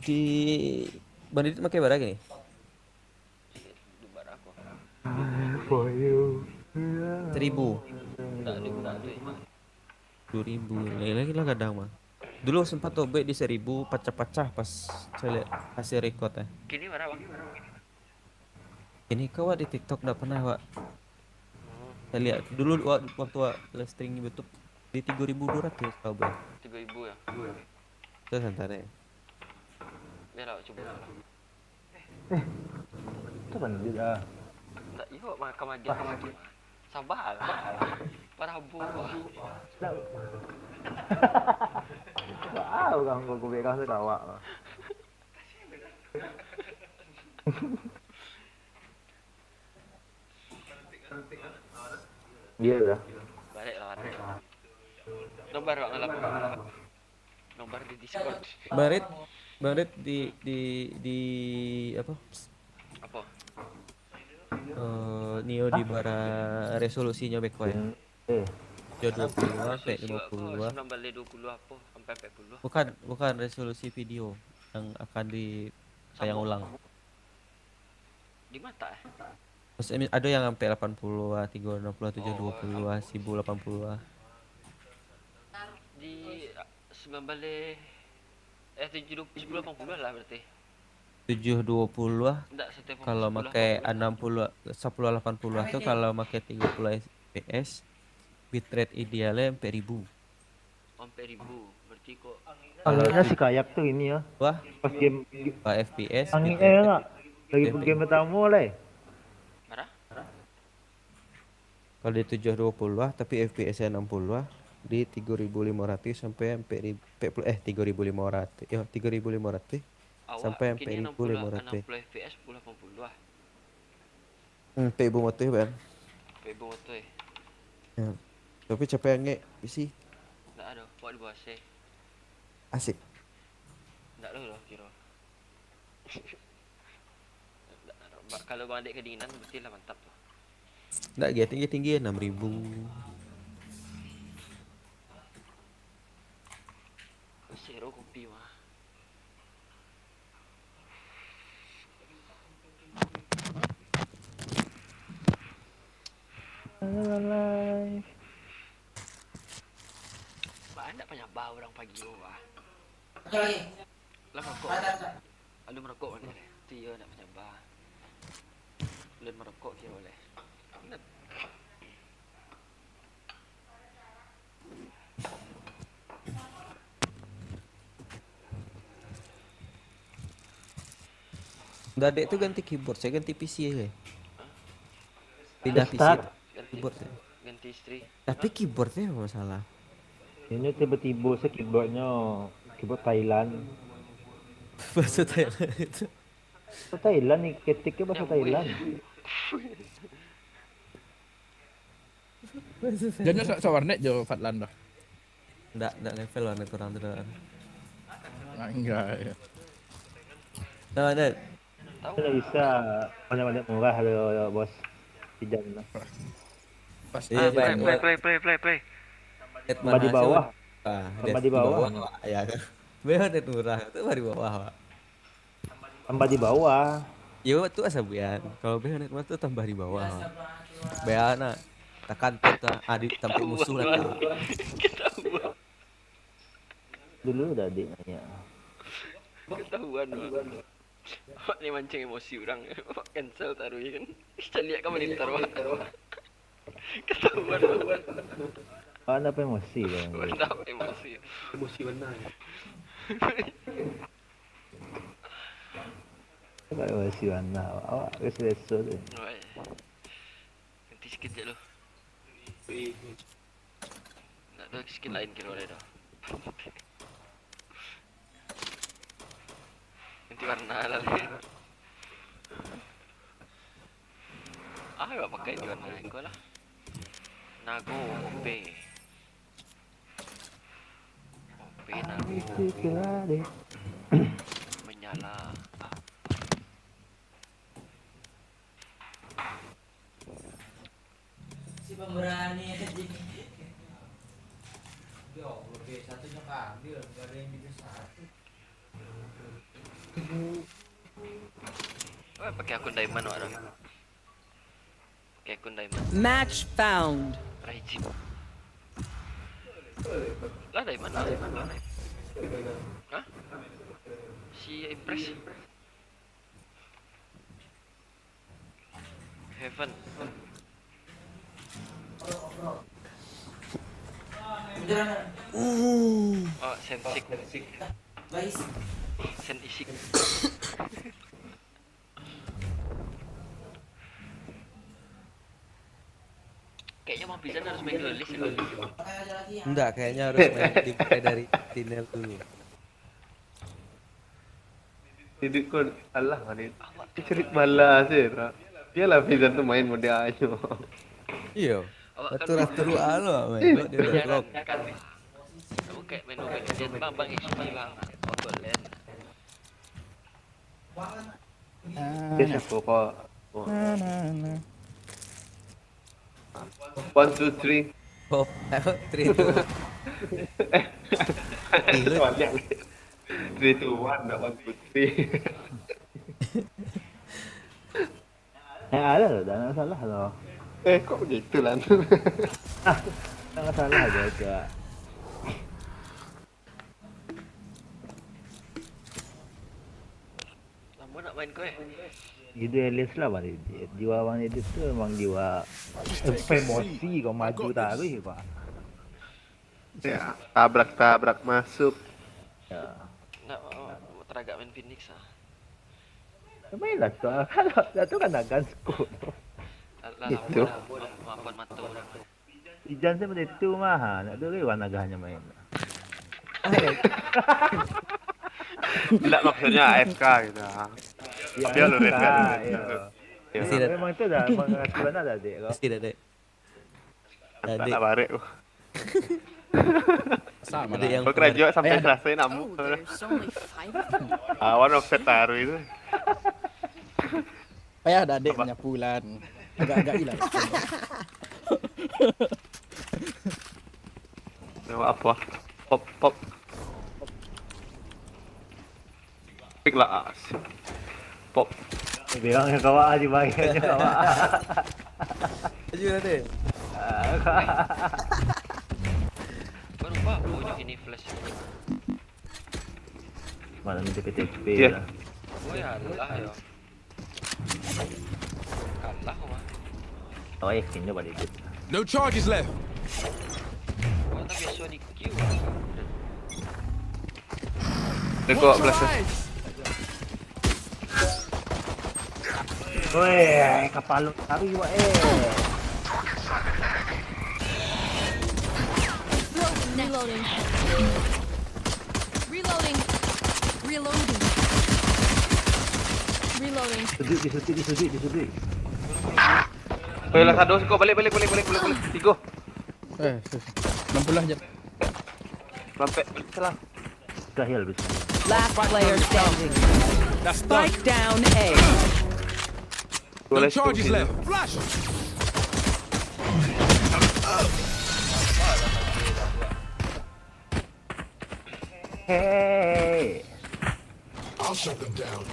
Di Bandit makai bara gini? For you. Seribu. Duo ribu. Lai, lai lah gadang mah. Dulu sempat tu buek di seribu, pacah-pacah pas saya lihat hasil record, eh. Kini bara, Bang? Ini kau, Wak, di TikTok ndak pernah, Wak. Saya lihat dulu, Wak, waktu, Wak, live stream YouTube di tigo ribu dua ratus kau, Bang. Tigo ribu ya? Itu santai, eh. Biar awak cubo lah. Eh, itu kan dia. Ndak, iyo, makam aja. Sabar lah. Parabu. Ndak. Wah, orang gua, gua berak sudah awak. Iya lah. Balik lah, balik. Nomor awak ngalam. Nomor di Discord. Barit. Bang Red, di di di apa? Apa? Eh, Nio di bara resolusinyo beko ya. Eh, Tujuh dua puluh, sampai lima puluh. Sembilan belas dua puluh apa? Sampai empat puluh. Bukan, bukan resolusi video yang akan ditayang ulang. Di mata eh? Maksudnya ada yang sampai delapan puluh lah, tiga enam puluh, tujuh dua puluh lah, seribu lapan puluh lah. Di sembilan belas eh tujuh sepuluh lapan puluh lah berarti. Tujuh dua puluh lah. Enggak, setiap Kalau pakai enam puluh, sepuluh lapan puluh lah tu kalau pakai tiga puluh F P S, bitrate idealnya empat ribu. Sampai ribu. Berarti kok Anginnya si kayak tu ini ya. Wah, Pas game empat F P S. angin eh lah. Lagi game pertama lah. Eh. Marah? Kalau di tujuh dua puluh lah, tapi F P S enam puluh lah, di tiga ribu lima ratus sampai empat ribu, empat puluh, eh, tiga ribu lima ratus. Yo, tiga ribu lima ratus. Sampai empat ribu lima ratus. Enam puluh F P S sepuluh lapan puluh lah. Hmm, empat ribu lima ratus kan. Empat ribu lima ratus eh. Ya. Tapi capek angek bisi. Enggak ada. Buat di bawah sih. Asik. Enggak ada lah kira. Kalau bang dek kedinginan berarti lah mantap tu. Enggak, dia tinggi-tinggi enam ribu. Sero kopi mah. Alive. Banyak penyabar orang pagi tu bah. Apa lagi? Lah merokok. Ada, ada. Ada merokok mana? Tu ya nak penyabar. Lain merokok kira boleh. Benar. Dadek tu ganti keyboard, saya ganti P C aja. Pindah P C. Start. Ganti, Keyboard saya. Ganti isteri. Tapi keyboard saya masalah. Ini tiba-tiba saya keyboardnya keyboard Thailand. Bahasa Thailand itu. Bahasa Thailand ni, ketiknya bahasa Yang Thailand. Bahasa Thailand. Jangan sok warnet jo Fadlan dah. Ndak, ndak level lah, ndak kurang tu dah. Anjay. Nah, Dad. Mana bisa banyak-banyak murah lo, lo bos. Tidak lah. Pasti Iya, Ah, play, Bang. play, play, play, play, play. Net Tambah di mahal bawah. sih, Pak. Tambah Net di bawah. Ya kan. Beh net murah tu tambah di bawah, Pak. Tambah di bawah. Yo tu asa buyan. Kalau beh net murah tu tambah di bawah. Beh nak tekan tab tu, ah, di tampek musuh lah. Ketahuan. Dulu dah adik nanya. Ketahuan, Bang. Awak ni mancing emosi orang. Awak cancel taruh ya kan. Caliak kan monitor, Bang. Ketahuan, Bang. Awak nak emosi kan? Mantap emosi. Emosi benar. Awak emosi mana? Awak biasa-biasa tu. Oi. Ganti sikit je lu. Nak tu skin lain kira boleh dah. Ganti warna lah. Ah, awak pakai di warna kau lah. Nago, O P. O P Nago. Menyala. Si pemberani aja. Ya Allah, B satu nya kambil, gak ada yang bisa satu. Oh, pakai akun diamond orang. Pakai akun diamond. Match found. Raijim. Lah diamond lah. Hah? Si Impress. Heaven. Oh, Sensic. Sen Isik. Kayaknya Bang Pizan harus main ke list itu. Enggak, kayaknya harus main dimulai dari Tinel dulu. Hidup kau Allah ni. Cerit malas je, bro. Biarlah Fizan tu main model ayo. Iya. Awak Atur atur doa lo, main. Dia dah vlog. Kamu kayak main Mobile Legends, Bang, Bang Isu Bang. Waktu LAN. Dia siapa kau? Oh. One, two, three. Oh, three, two. Eh, lu. Three, two, one, nak one, two, three. Eh, ada lah, tak nak salah lah. Eh, kok begitu lah? Ah, tak nak salah aja, Kak. Lama nak main kau, eh? Jiwa Elias lah, Bang Didit. Jiwa Bang Didit tu memang jiwa emosi, kau maju taruih, Pak. Ya, tabrak-tabrak masuk. Ya. Nak, nak, nak teragak main Phoenix, ah. Mainlah tu, ah. Kalau dah tu kan akan scope. Alah, itu. Lama dah, lama dah, maafan mata dah. Ijan tu macam itu mah, ha. Nak tu kan warna gahnya main. Tidak, maksudnya A F K gitu, ha. Ya, tapi kalau red, red, red, ya. Ya. Memang tu dah, memang aturan dah, Dek, kau. Mesti dah, Dek. Tadi. Tak nak barek tu. Sama lah. Kau kerajo sampai selesai nak. Oh, there's only five of them. Ah, one offset taruh itu. Payah dah, Dek, menyapu lan. Agak-agak hilang. Tengok apa? Pop, pop. Pick lah, ah, siap. Pop. Bilang yang kawak aja, bang. Yang kawak. Laju lah, Dek. Ah, baru pak punya ini flash. Malam ini P T P ya. Oh ya, lah ya. Kalah, wah. Oh, ya, sini balik. No charges left. Wah, tapi so di Q. Rekod belas. Weh, kapalo taruih wak, eh. Reloading. Reloading. Reloading. Reloading. Sujud, di sujud, di sujud, di sujud. Weh, lah satu, siko, balik, balik, balik, balik, balik, balik. Tiga. Eh, sus. Enam puluh lah, jap. Sampai, salah. Gahil bisa. Last player standing. Spike down A. No charges left. Flash. Hey. I'll shut them down.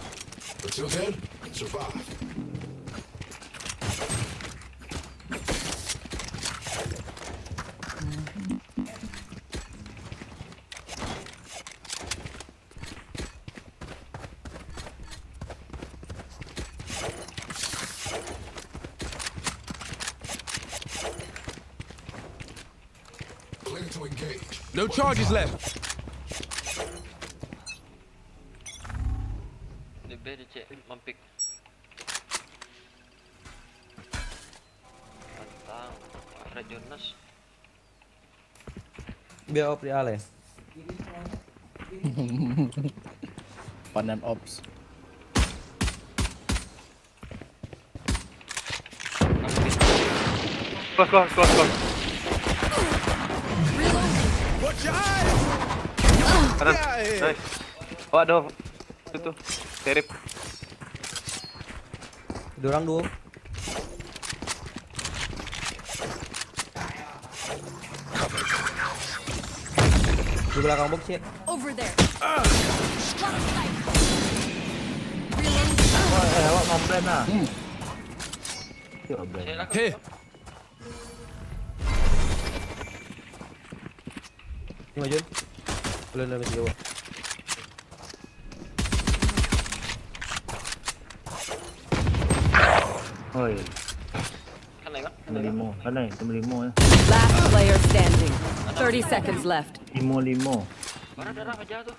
Until then, survive. Clear to engage. No charges left. Di B, di C, mampik. Tantang, Red Jonas. Biar op di ale. Panan ops. Close, close, close, close. Kanan. Nice. Awak dah. Itu tuh. Terip. Dua orang duo. Di belakang box, shit. Over there. Reload. Awak, eh, awak nge-blend lah. Hmm. Yo, blend. Hei. Ni maju. Blend dari bawah. Oi. Kanan, kan? Kanan, limo. Kanan, kanan limo, ya. Last player standing. Thirty seconds left. Limo, limo. Mana darah aja tu?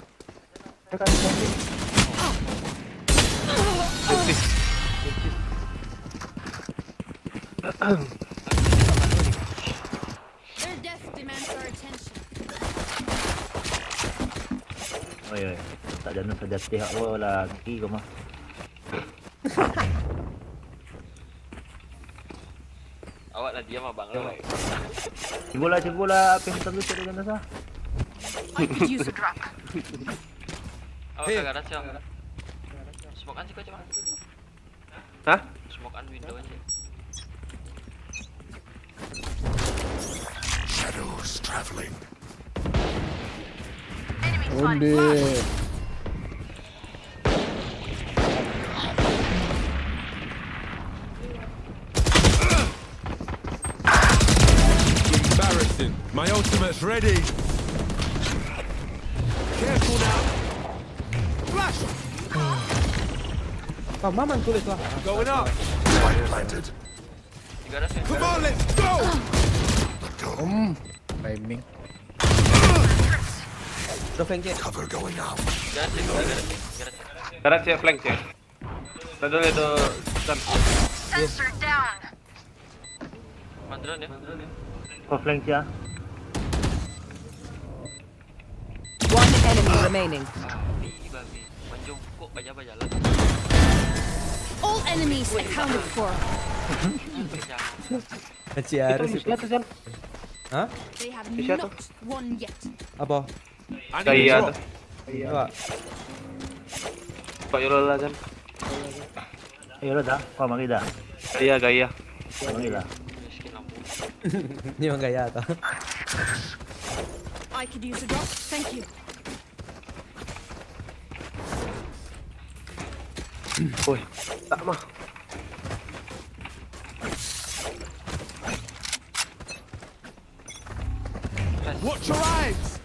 Tekan, tekan. Their death demands our attention. Oi, oi. Tak jano sajatih awak lagi kau mah. Awak lah diam, abang lah. Cubolah, cubolah, apa yang hitam tu cari dalam sana. I could use a drop. Awak hey. Kat garasi, ah. Smoke-an siko, coba. Hah? Smoke-an window aja. Shadows traveling. Onde. Embarrassing. My ultimate's ready. Careful now. Flash! Kau maman tulis lah. Going up. Spike planted. Tiga ratus ya. Come on, let's go! Hmm. Timing. Udah flank cek. Cover going out. Tiga ratus, tiga ratus, tiga ratus. Karat cek, flank cek. Tadi ada Zan. Sensor down. Madron ya. Oh, flank cek. One enemy remaining. Babi, babi. Manjongkok bajalan-bajalan. All enemies accounted for. Bajalan. Masih harus Itu itu. Isya tu, Zan. Hah? They have Isya tu. Not won yet. Apa? I need Gaya a tu. drop. Dua. Pak Yolo lah, Zan. Ayo lah dah, kau mari dah. Gaya, gaya. Mari lah. Miskin lampu. Ni memang gaya tu. I could use a drop. Thank you. Woi, tak mah. Watch your eyes!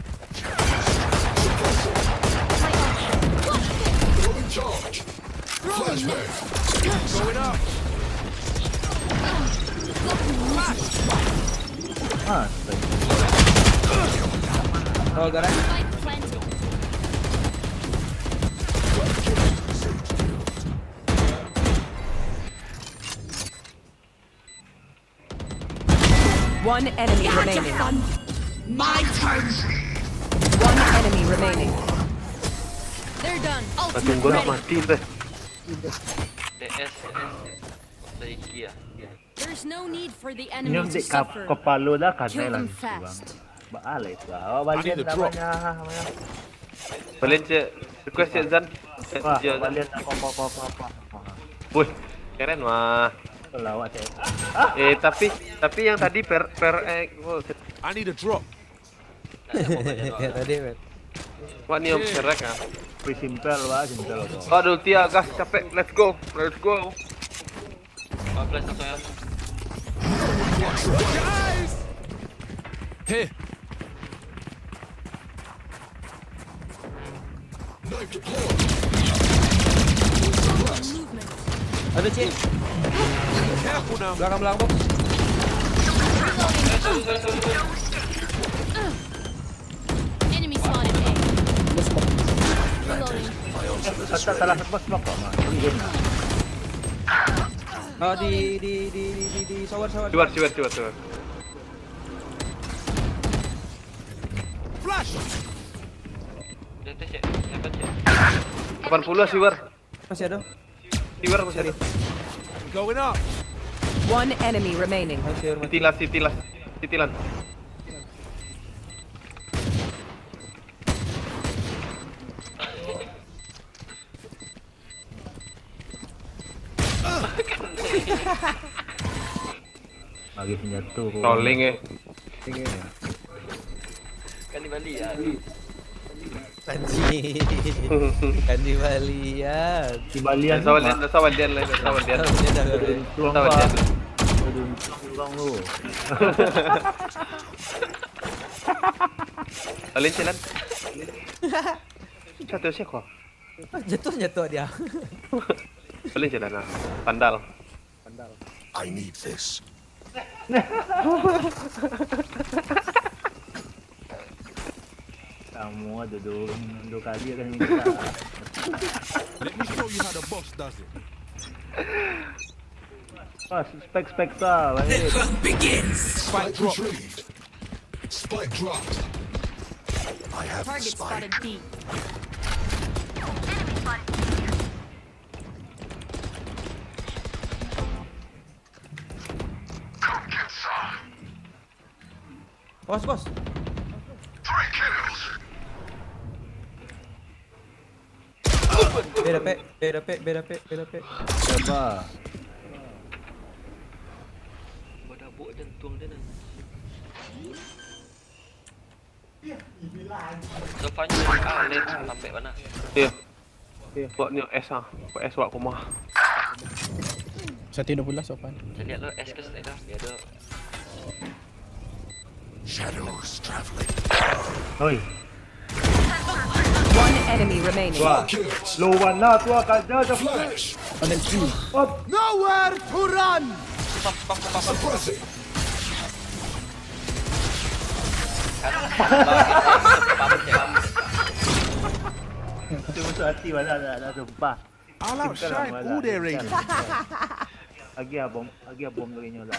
Throwing charge. Flashbang. Going up. Ah, Oh, garak. Spike planted. One enemy remaining. My turn. One enemy remaining. They're done. Langsung Ultimate golok ready. Mati teh. D S, D S. Ada iki ya. There's no need for the Ini enemy to ambil kap suffer. Kepala dah kan Kill them langsung. Fast. Balik lah. Awak balik Ada dah drop. Banyak. Balian cek. Request cek Zan. Cek Wah, dia Zan. balian apa apa apa apa. Woi, keren wah. Kalau awak cek. Eh, tapi tapi yang tadi per per eh oh, I need a drop. Ya tadi, man. Wah, ni om serak ah. Wih, simpel wah, simpel tu. Aduh, Tia gas capek. Let's go. Let's go. Empat belas langsung ya. Hey, Knife deployed. Movement. Ada cek. careful now. Belakang belakang box. Enemy spotted. A. Ada smoke. Reloading. Asal salah satu smoke kok mah. Ini game lah. Oh, di di di di di, di shower shower. Siwar, siwar, siwar, siwar. Flash! Di atas cek. Di atas cek. Delapan puluh siwar. Masih ada. Siwar masih ada. Going up! One enemy remaining. Masih ada. City last, city last. City last. Bagi senjata kau. Rolling eh. Kan di Bali ya. Anjing. Kan di Bali ya. Di Balian. Dah sawan dia, dah sawan dia lah, dah sawan dia. Tahu dia dah. Tuang Sawan dia. Tuang lu. Balian jalan. Satu siapa? Jatuh jatuh dia. Balian jalan lah. Pandal. I need this. Kamu ada dua, dua kali akan minta. Let me show you how the boss does it. Ah, spek spek ta, baik. Spike drop. Retrieved. Spike dropped. I have the Target spike. Spotted B. Bos, bos. B dapek, B dapek, B dapek, B dapek. Sabar. Badabok jantuang dia nanti. Sofan, ah, lens sampai mana? Iya. Iya. Buat ni S ah. Buat S buat koma. Satu dua puluh Sofan. Saya lihat lo S ke slide dah. Dia ada. Shadows traveling. Oi. One enemy remaining. Dark it. Low one lah tu akan dia ada Flash. Ada Q. Nowhere to run. Suppressing. Itu musuh hati malah nak, nak sumpah. I'll outshine all their rage. Agi abom, agi abom lagi nyola.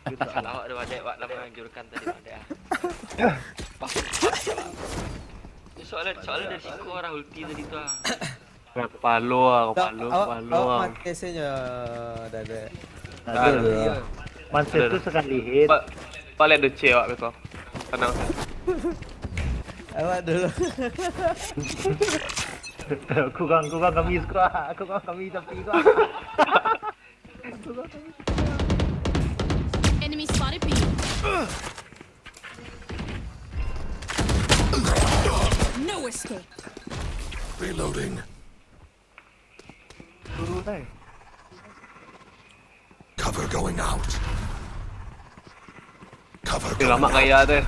Awak ada wadah, awak dah menghancurkan tadi wadah. Soalnya, soalnya dari siku orang ulti tadi tu ah. Kepala ah, kepala, Awak, kepala awak ah. mati saja, dah ada. Ada lah. Mansur tu sekali hit. Balik ada C awak betul. Tenang. Awak dulu. Kurang, kurang kami squad. Kurang kami tapi squad. Enemy spotted B. No escape. Reloading. Dulu deh. Cover going out. Cover Eh, going lamak out. Gaya tu.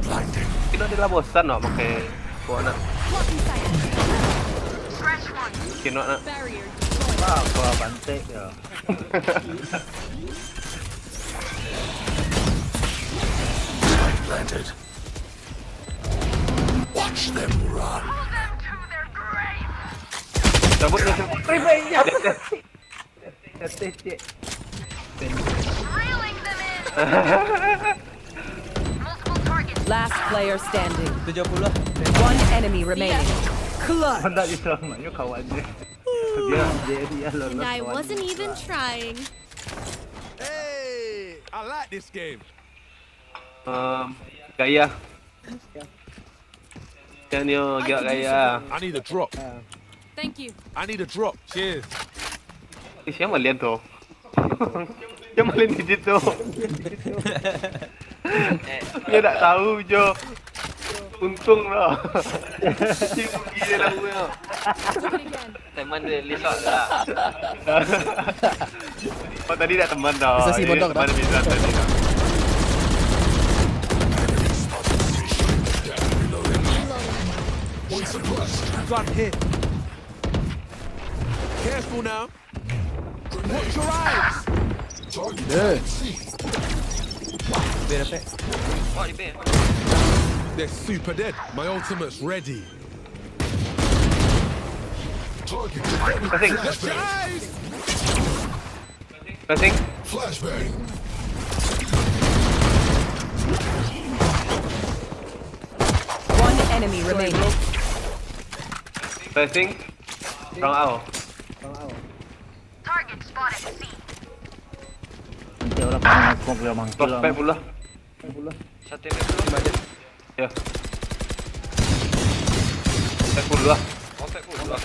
Blinding. Kita dah bosan nak pakai kau nak. Blocking sight. Kena nak. Barrier. Apa pantai ya. Spike planted. Watch them run. Cabut ni, cabut. Revive ya. Atas cik. Last player standing. Tujuh puluh. One enemy remaining. Clutch. Hendak diselamatkan kawan dia. Dia dia dia lolos. And I Kawan wasn't dia. Even trying. Hey, I like this game. Um, Gaya. Kan yo, I agak could use Gaya. some. I need a drop. Thank you. I need a drop. Cheers. Eh, siapa lian tu? Siapa lian di situ? Eh, Dia tak tahu jo. Untung lah. Dia rugi dia lah punya. Took it again. teman dia list out lah. Oh, tadi tak teman dah. Bisa si Ini bodoh teman dah. Mizan tadi dah. Gun here. Careful now. Watch your eyes. Dah. Dia dapat. Wah, di B. They're super dead. My ultimate's ready. Passing. Watch your eyes. Passing. Flashbang. One enemy remaining. Passing. Round out. Round out. Target spotted C. Nanti orang paling aku boleh mangkil lah. Prospek pula. Satu yang dulu. Ya. Prospek pula. Prospek pula.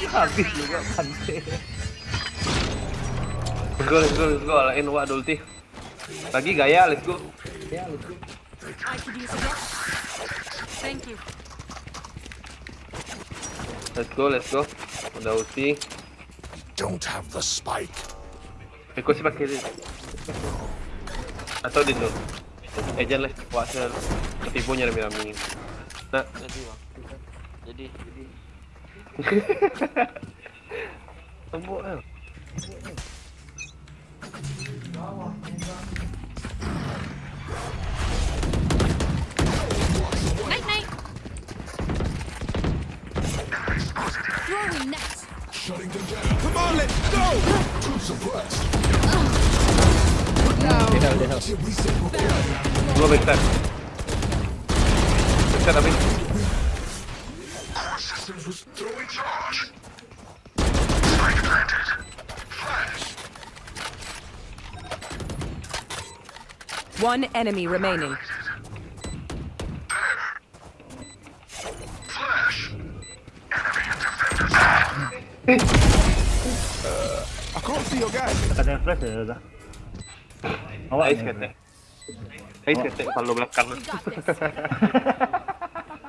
Habis juga pantai. Let's go, let's go, let's go. All in, wak, ada ulti. Lagi Gaya, let's go. I could use a drop. Thank you. Let's go, let's go. Udah ulti. Don't have the spike. Beko si pakai dia. Atau dia tu. Eh, jangan lah. Wak, saya tipu nya rami-rami. Nak. Jadi, bang. Jadi, jadi. Tembok kan. Night night. Throwing net. Shutting them down. Come on, let's go! Too suppressed. Dia dah, dia dah. Till we say what we have. Dua backstab. Backstab habis. Our systems was throwing charge. Spike planted. Flash. One enemy remaining. I can't see your guy. Tekan flash ya dah. Awak Ais ni. Ketek. Ais Ketek, kepala belakang. We got this.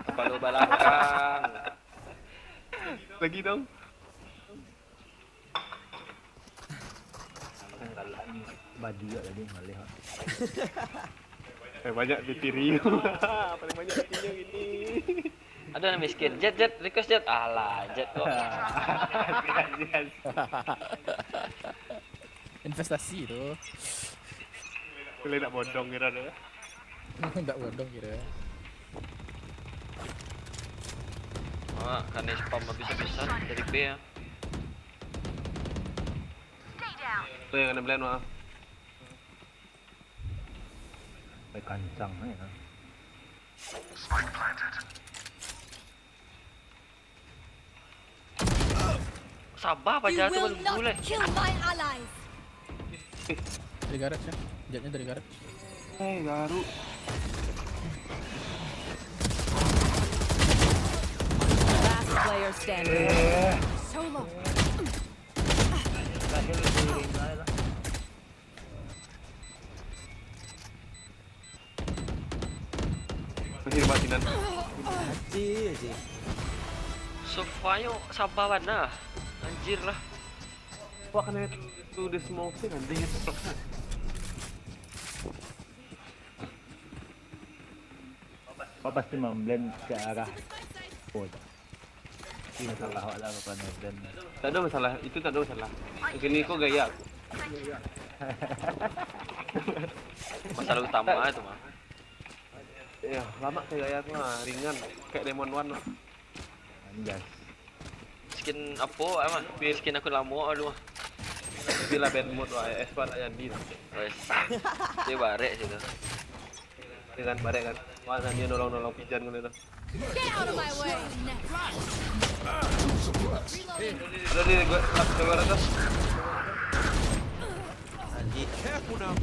Kepala belakang. Lagi dong. Baju juga tadi ngalih. Eh, banyak pipi Ryu. Paling banyak pipinya gini. Ada yang miskin. Jet, Jet, request Jet. Alah, Jet kok. Investasi tu. Boleh nak bodong kira tu. Tak bodong kira. Ah, kena spam habis-habisan dari B ya. Tu yang kena blend mah. Baik kancang eh. Sabar You paja tu will baru not mulai. Kill my allies. Dari garage ya. Jetnya dari garage. Eh, garuk. Last player standing. So long. Kasih lu di ring lah. Masih di batinan. Mati aja. Sofa yo sabar bana. Anjir lah. Wah, kena tu the smoke sih nanti. Kau pasti memblend ke arah. Oh, tak. Ini salah awak lah kau blend. Tak ada masalah, itu tak ada masalah. Gini kau gaya. Masalah utama itu mah. Ya, lama kayak gaya tu mah, ringan. Kayak Demon One lah. Anjas. Skin apa ah mah? Skin aku lama dulu mah. Bila bad mood lah, S P R lah jadi lah. Wes. Dia barek situ. Dia kan barek kan. Mana dia nolong-nolong pijan kan itu. Get out of my way. Ada di gua, tak keluar atas. Anjir. Careful now.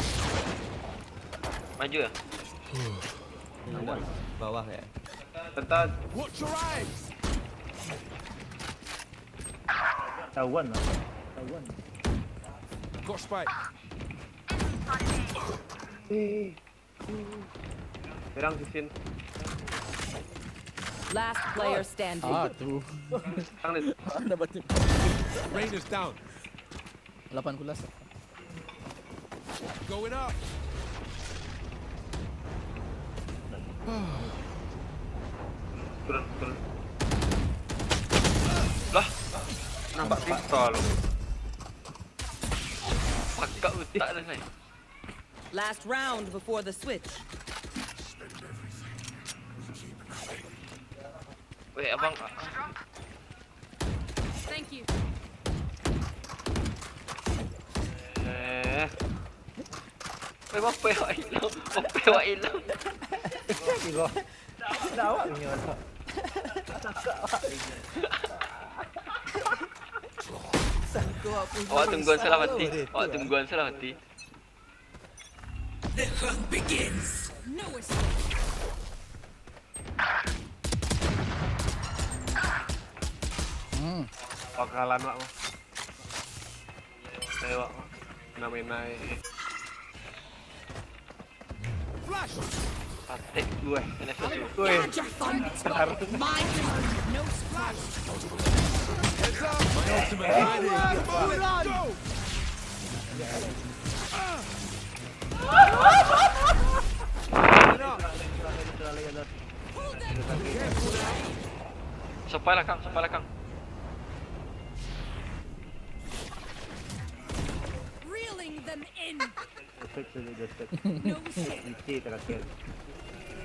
Maju ya? Bawah ya. Tentang Watch your eyes. Tahuan lah. Tahuan. Got spike. eh. Serang sisin. Last player standing. Ah tu. Serang ni. Dapat tu. Rain is down. Lapan kulas. Going up. Turun, turun. Lah, nampak pistol. Pakak utak dah ni. Last round before the switch. Weh abang. Thank you. Eh, Weh apa awak hilang? Apa awak hilang? Tiba. Dah awak punya lah. Cakap awak punya. Sangko aku. Awak tungguan salah mati. Awak tungguan salah mati. No escape. Hmm. Pangkalan wak mah. Ayo wak. Namenai. Flash. Patek gue. N F S tu. Weh. Had your fun. Mine. No surprise. Heads up. My ultimate ready. Come on, let's go. Sampai lah kang, sampai lah kang. Reeling them in. Respect saja, respect. No escape. D K terakhir.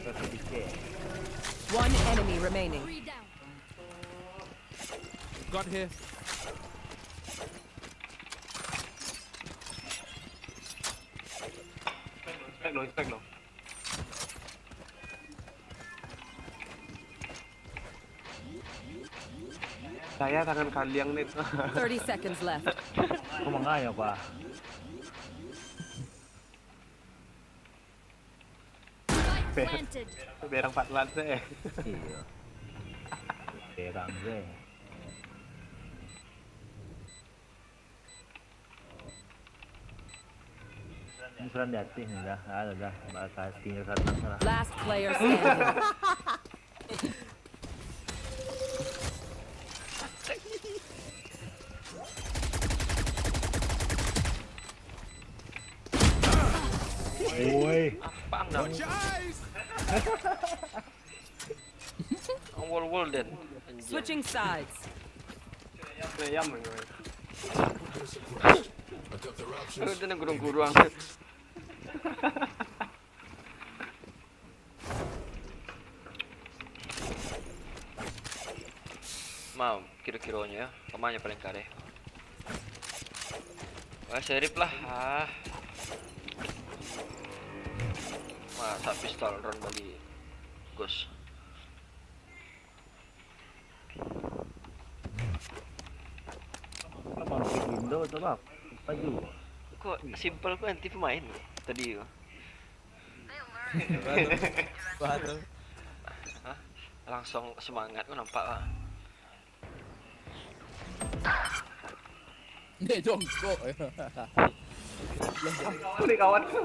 Terakhir D K. One enemy remaining. Three down. Got here. Respect dong, respect dong. Saya tangan kaliang ni. Thirty seconds left. Kau mangaya kau ah. Spike planted. Berang empat belas eh. Iya. Berang je. Ini serang di ateh ni dah. Ah, dah, dah. Bakal tinggal sanang lah. Last player standing. Woi. Apa ang dah? Ang wall-wall den. Anjir. Switching sides. Nah, ya, man. Lu tu nang gurung-gurung. Mau, kiro-kironyo, pamanyo paling kareh. Wah, serip lah. Ah. Masa pistol round bali. Ghost. Abang pick window tu, Bang. Baju. Kok simple kok anti pemain tadi tu? Wah, tu. Wah, tu. Hah? Langsung semangat kok nampak, Bang. Dia jongkok. Apa ni kawan tu?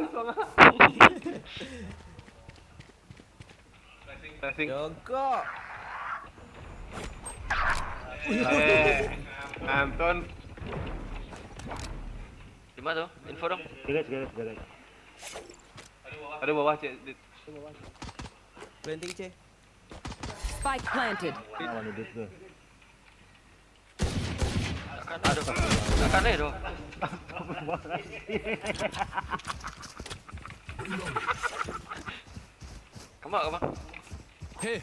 Flashing. Jongkok. Eh, Anton. Di mana tu? Info dong. Garage, garage, garage. Ada bawah, cek. Planting, cek. Spike planted. Lawan hidup tu. Takkan, aduh. Takkan eh doh. Kemak, kemak. Hei.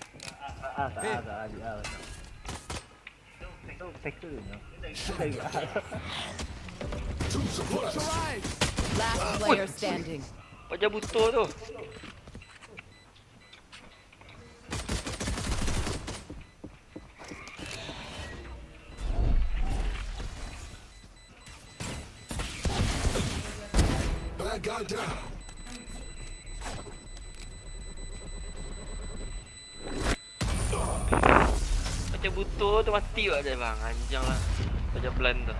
Ah, tak, tak, tak, tak. Itu tackle je. Last player standing. Paja buto tu. That guy down. Paja buto tu mati awak je, bang. Anjing lah. Paja blind tu.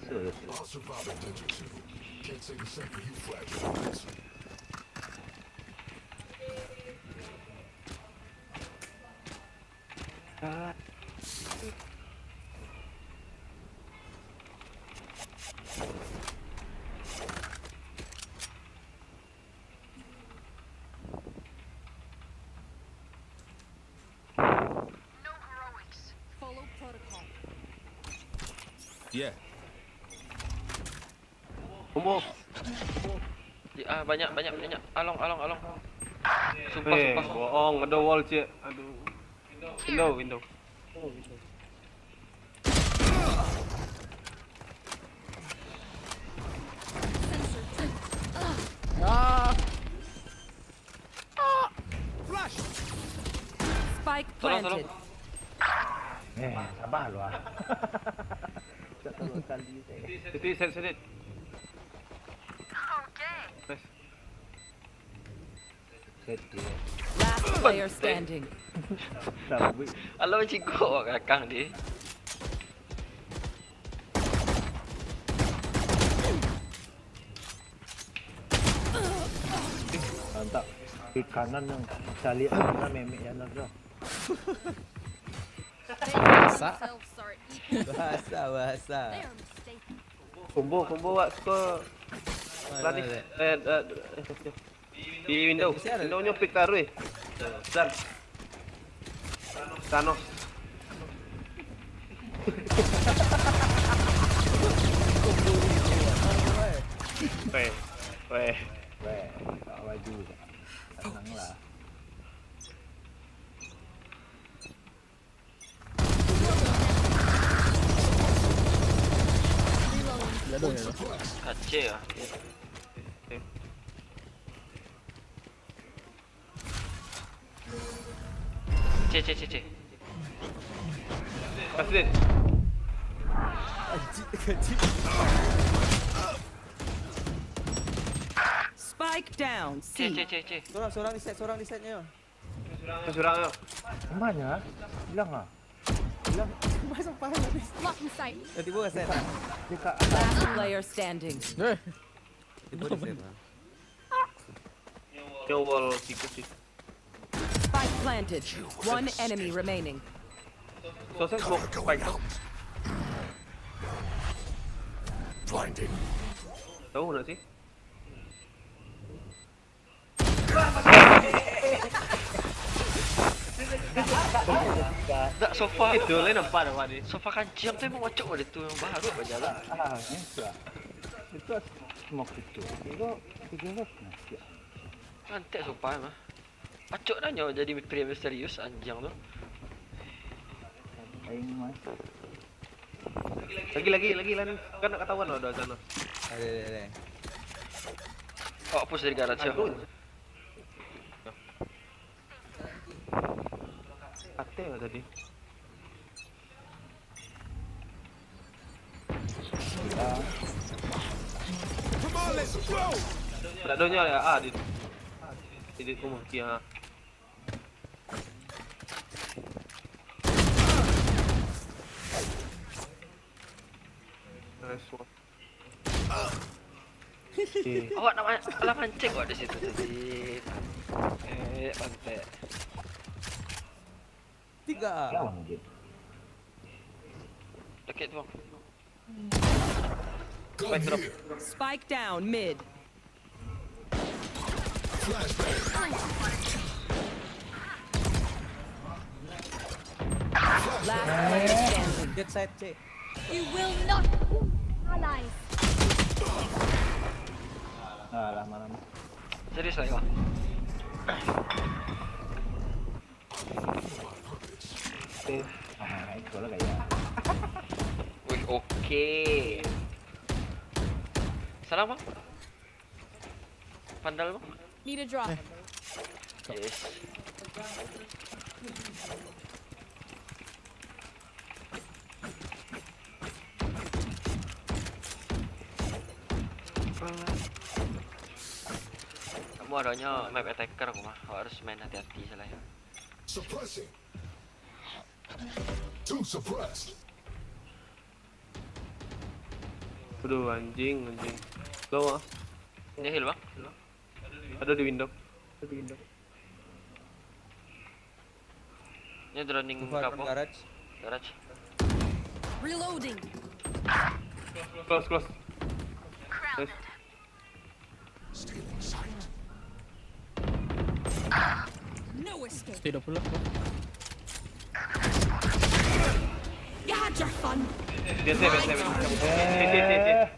I'll survive a day or two. Can't take a second, you fragile. Follow protocol. Yeah. Combo. Di, ah, banyak, banyak, banyak. Along, along, along. Sumpah, eh, sumpah. Bohong, ada wall, cek. Aduh. Window, window. Ah. Spike planted. Tolong, tolong. Eh, sabar lu ah. Satu kali, eh. City, set, set. Nice. Set dia. Last player standing. Sabut. Alah, cikok belakang dia. Mantap. Kiri kanan yang caliak, kanan memek jalan tu. Bahasa. Bahasa, bahasa. Combo, combo, wak, score. Mana, mana? Eh, eh, eh, eh. Di window. Masih ada. Window-nyo pick taruh, eh. Dan. Thanos. Weh, weh. Weh, tak maju. Tenang lah. Aceh lah. Cek, cek, cek, cek. Kasih. Spike down. Cek, C. Cek, cek, cek. Sorang, sorang di set, sorang di setnya. Surang, yo. Mana? Hilang ah. Hilang. Masuk paham tadi. Lock in sight. Dah tiba kat set. Dekat. Last player standing. Eh. Tiba di sana. Yo, wall tikus sih. Spike planted. One enemy remaining. So, saya smoke spike tu. Blinding. Tahu nak sih? Tak, sofa. Itu lain nampak dah, Pak, ni. Sofa kancing tu emang macam ada tu yang baru aja lah. Ah, ni sudah. Itu smoke itu. Tiga, tiga belas nah. Ya. Cantik sofa mah. Acok dah nyo jadi pria misterius anjing tu. Aing mah. Lagi, lagi, lagi, lagi. Kan nak ketahuan lah dah sana. Ada, ada, ada. Oh, push dari garaj, ya. Aduh. Ate lah tadi. Tak ada nya ya, ah, di, di, di rumah kia. Nice one. Awak nak ma-, alah mancing awak di situ tadi. Eh, pantai. Tiga. Lawan je. Dekat tu, bang. Spike drop. Spike down mid. Last player standing. Dead side, cek. You will not kill allies. Alah, mana? Serius lah, Iwan. Eh, ah, itu lah gaya. Wih, oke. Salam, Bang. Pandal, Bang. Need a drop. Yes. Kamu adanya map attacker, aku mah. Awak harus main hati-hati salah ya. Suppressing. Two suppressed. Aduh, anjing, anjing. Low ah. Dia heal, Bang. Ada di window. Ada di window. Ini droning. Keluar ke apa? Garage. Garage. Reloading. Close, close. Nice. Stealing sight. No escape. Stay dah pulang. You had your fun. Dia save, dia save. Save, save, save, save.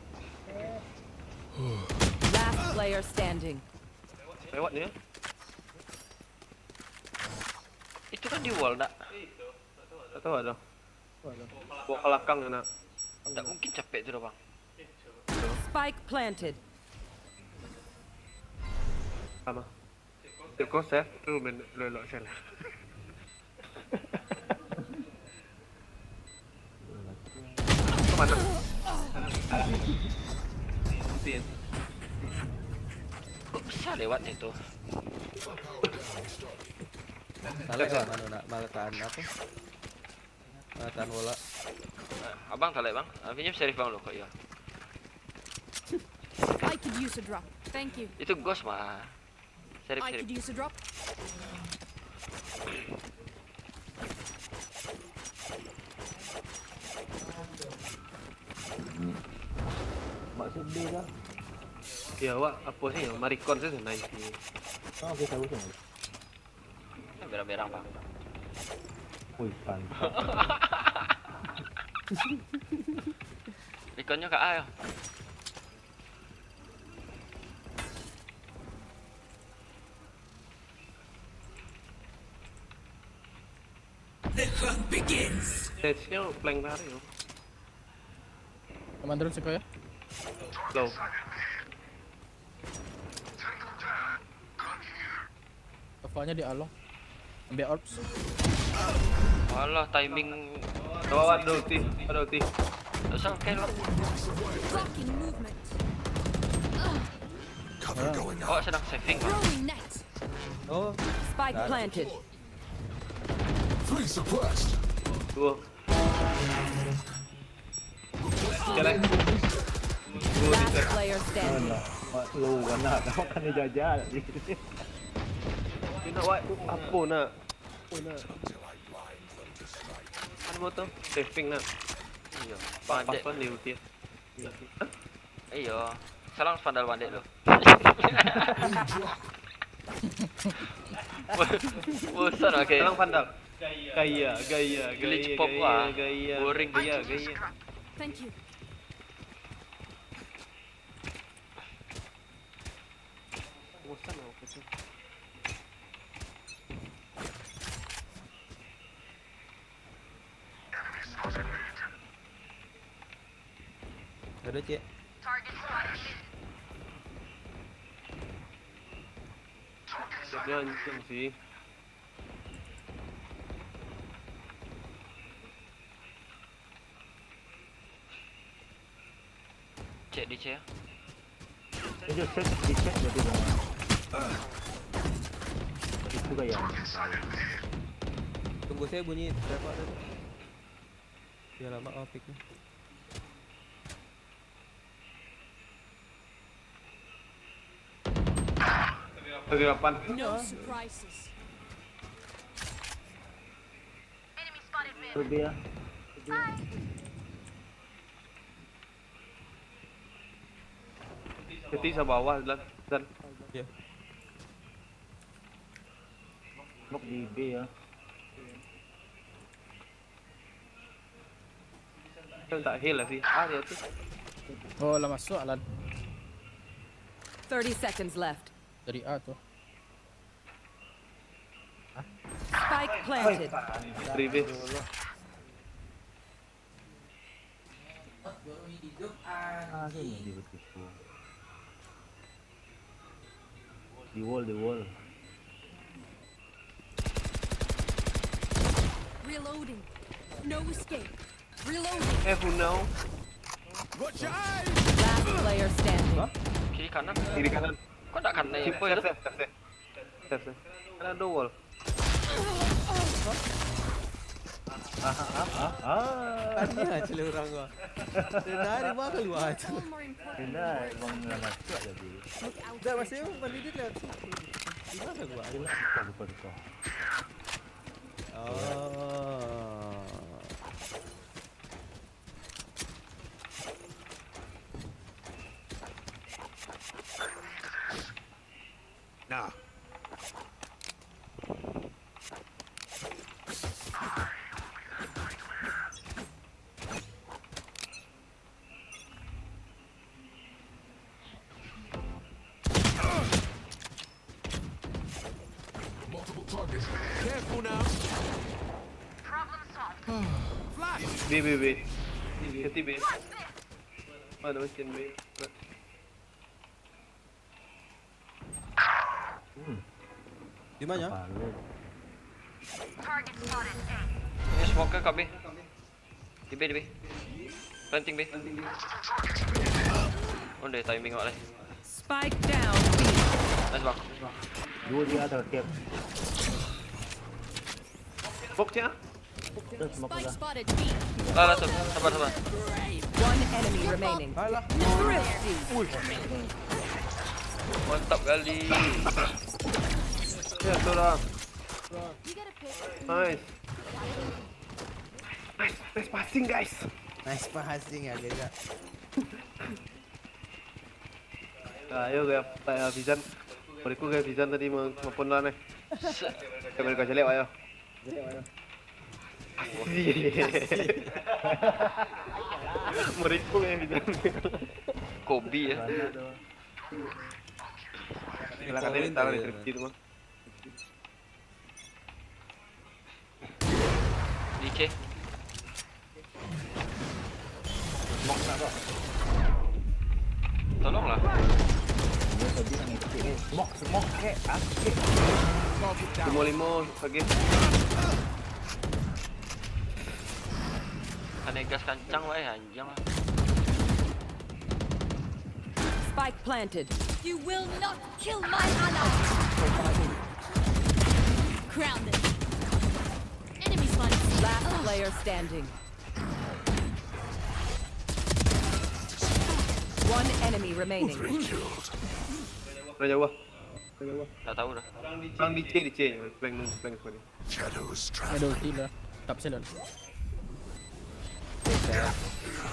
Last player standing. Lewat ni ya. Itu kan di wall, nak. Tak tahu ada. Bawa ke belakang nak. Tak mungkin capek tu dah, Bang. Spike planted. Sama. Cukup safe tu main elok-elok saja lah. Mana? Mungkin. Kok bisa lewat itu? Salah kan, mana nak meletakkan apa? Meletakkan bola. Eh, abang tak like, Bang? Pinjam serif Bang dulu kok, iya. I could use a drop. Thank you. Itu ghost mah. Serif, I serif. Could use a drop. Maksud dia dah. Ya, awak apa sih? Marikon sih nice ni. Oh, oke, tahu sih. Berang-berang, Bang. Wih, pantat. Rekonnya ke A ya? The hunt begins. Stage-nya blank lari, yo. Aman terus, Eko, ya? Low. Kafanya di along. Ambil orbs. Alah, timing. Tahu ada ulti, ada ulti. Tak usah, kan, Bang. Blocking movement. Cover going out. Awak sedang saving, Bang. Throwing net. Oh. Spike planted. Three suppressed. Dua. Jalan. Last player standing. Alah. Wak, lu kan nak, kau kan dijajah tadi. Dia nak, Wak. Apo nak? Kan motor, saving nak. Iyo, pas, pas pandai. Pandai ulti. Iyo. Salam pandai pandai lo. Bosan, oke. Salam pandai. Gaya, gaya, gaya, glitch pop gaya, wah. Gaya, boring. Gaya, gaya. Thank you. Bosan aku tu. Ada, cek. Dia hancur sih. Cek di cek. Itu cek, di cek berarti dah. Itu gaya. Tunggu saya bunyi trap tadi. Dia lama, oh, pick ni. Dari lapan. No surprises. Lebih ya. Ketik sa bawah, Zan. Zan. Ya. Smoke di B ya. Minta heal lah sih. Ah, dia tu. Oh, lah masuk, Alan. Thirty seconds left. Dari A tu. Spike planted. Revenge. Ah, tu yang dia betul. Di wall, di wall. Reloading. No escape. Reloading. Eh, who now? Last player standing. Kiri kanan. Kiri kanan. Kok tak kanan ya, Safe, boy, tu? Safe, safe, safe. Safe, safe. Kan ada wall. Ah, ah, ah, ah, ah. Tanya je lah orang tu. Dia dari mana keluar tu? Dia dah, abang dah masuk tadi. Dah, masih mana dia lah? Di mana keluar? Dia nak buka, buka, buka. Oh. Nah. Multiple targets. Careful now. Flash. B, B, B. Hati B. Mana macam B? Hmm. Di mana? Kepala. Ini smoke ka B. Di B, di B. Planting B. Onde timing awak lai. Spike down B. Nice, bang. Dua dia ada, Cap. Smoke siya? Terus smoke. Spike dah. Spotted B. Lah, lah, tu. Sabar, sabar. One enemy remaining. Alah. Thrifty. Mantap kali. Ya, tu lah. Nice. Nice, nice passing, guys. Nice passing ya, guys. Ah, ayo, guys, Pak Fizan. Bariku, guys, Fizan tadi ma-, maupun lah, nih. Kamera kau jelek, ayo. Bariku, guys, Fizan. Kobe ya. Silakan, Kobe, taruh di ya. Trip gitu, mah. D K. Smoke nak tu. Tolonglah. Dia tadi nak ngecek, eh. Smoke, smoke, kek, ah, kek. Limo-limo, lagi. Kena gas kancang, weh, anjing lah. Spike planted. You will not kill my ally. Crown them. Enemy spotted. Last player standing. One enemy remaining. Dah jauh lah. Tak tahu dah. Orang di C, di C. Flank dulu, flank sekali. Ada ulti lah. Tak bisa dah.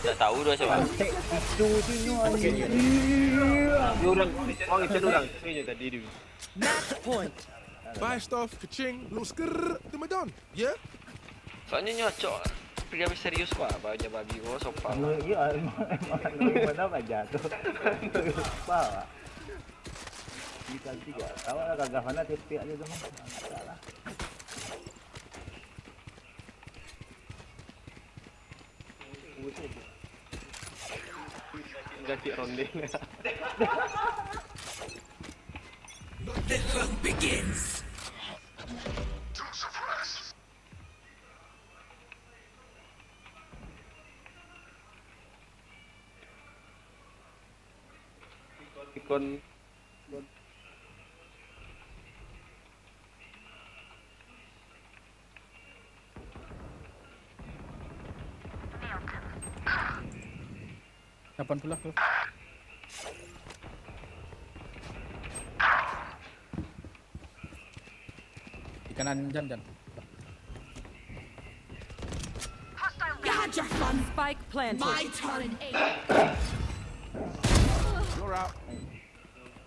Tak tahu dah siapa. Itu tu nyo. Dia orang, orang itu orang. Saya tadi tu. Match point. Buy stuff, kaching, lu skrrr, tu madon. Yeah? Soalnya nyo acok. Tapi dia serius kok. Baja babi ko sopan. Iya, emang emang emang apa aja tu. Lupa, Pak. Di kali tiga. Awak lah gagah mana tepek aja tu mah. Tak lah. Ganti ronde. The hunt begins. Ikon Lapan puluh tu. Di kanan Jan, Jan. Spike planted. My turn. You're out.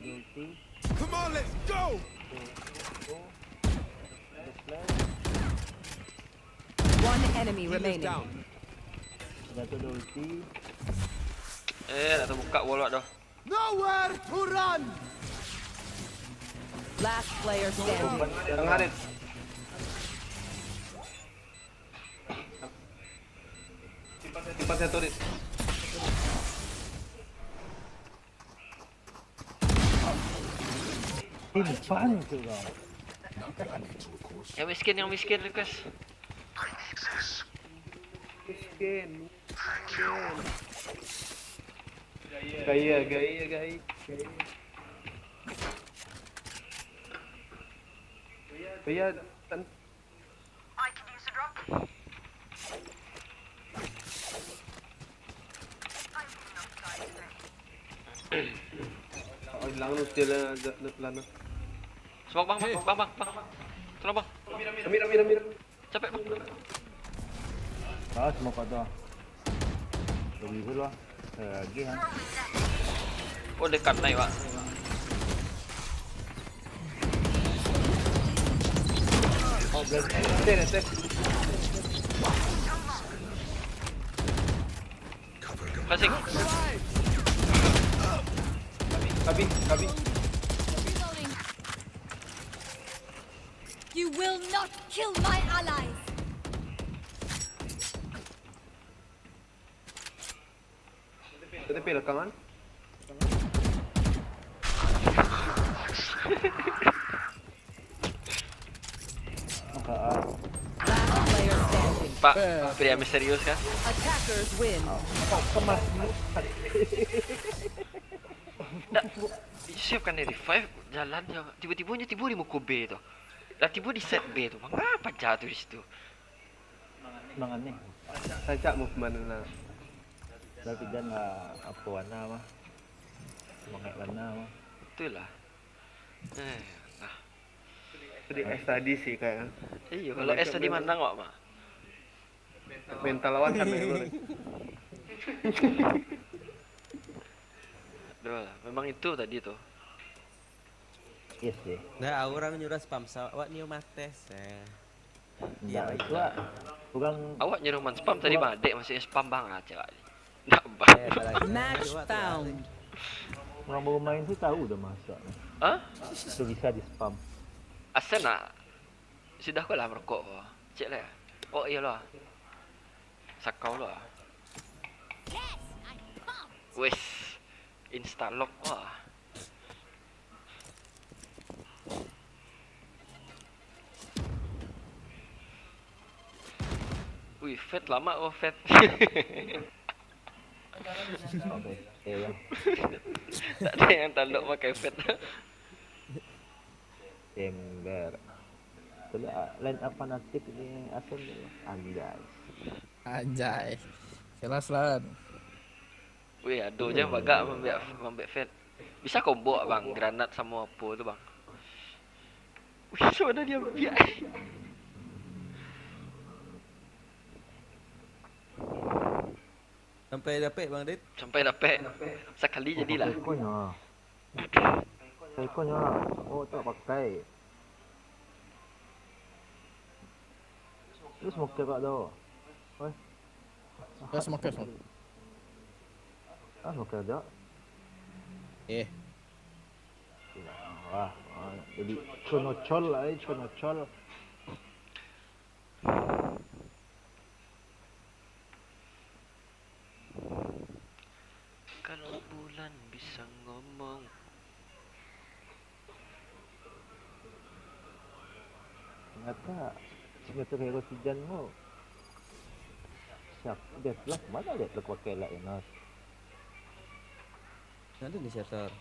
Ulti. Come on, let's go! One enemy Healer's remaining. Down. Jatuh dua ulti. Eh, tak terbuka wall tu. Nowhere to run! Last player standing. tengah, Rit. Simpan satu, Rit. Simpan tu kau. Yang miskin, yang miskin request. Miskin. Gaya, gaya, gaya. Gaya, tan- Oh, hilang tu dia lah, dia, dia, dia, dia. Smoke bang, bang, bang, bang, bang. Tolong bang. Ambil, ambil, ambil. Capek bang. Ah, semua kau tu. Lebih dulu lah. Eh, lagi ha. Oh, dekat naik pak. Oh, bless. Stay, stay. Flashing. Habis, habis. You will not kill my allies. Kita pergi belakang kan? Maka ah, Last player standing. Pak, pria misterius kan? Attackers win. Ndak. Siapkan dari revive, jalan je. Tiba-tiba dia tiba di muka B tu. Lah tiba di set B tu. Mangapa jatuh di situ? Mangan ni. Sancak movement lah. Tapi jangan apa warna mah. Semangat warna mah. Itulah. Eh, nah. Tadi S tadi sih kayak. Iya, kalau S tadi manang awak mah. Mental lawan kan dulu. Aduh, memang itu tadi tu. Yes deh. Nah, orang nyuruh spam sa-, awak nio mates eh. Ndak itu lah. Orang Awak nyuruh man spam tadi bang, dek masih spam bang ah cakap ni. Ndak bang. Eh, salah. Match Awak tu found. orang baru main tu tahu dah masak. Hah? Tu bisa di spam. Asal nak. Sudah ko lah merokok ko. Cek lah. Oh iyalah. Sakau lah. Wes. Insta lock wah. Wih, Fed lama oh Fed. Oke. Eh, ya. Tak ada yang tanduk pakai Fed. Ember. Tadi ah, line up fanatik ni asal ni. Anjay. Anjay. Jelas lah. Weh, ado je bagak mambek, mambek Fed. Bisa combo, Bang, granat samo apo tu, Bang. Wih, sudah dia ambiak. Sampai dapek, Bang Dit? Sampai dapek. Sakali jadilah. Ikonyo. Ikonyo. Oh, tak pakai. Terus mau kira tu. Oi. Terus mau kira. Ah, mau kira. Eh. Wah, wah, jadi conocol lah, eh, conocol. Kalau bulan bisa ngomong. Ternyata senjata hero Sijan tu siap, Deadlock, mana Deadlock pakai lah, Enos? Ada inisiator.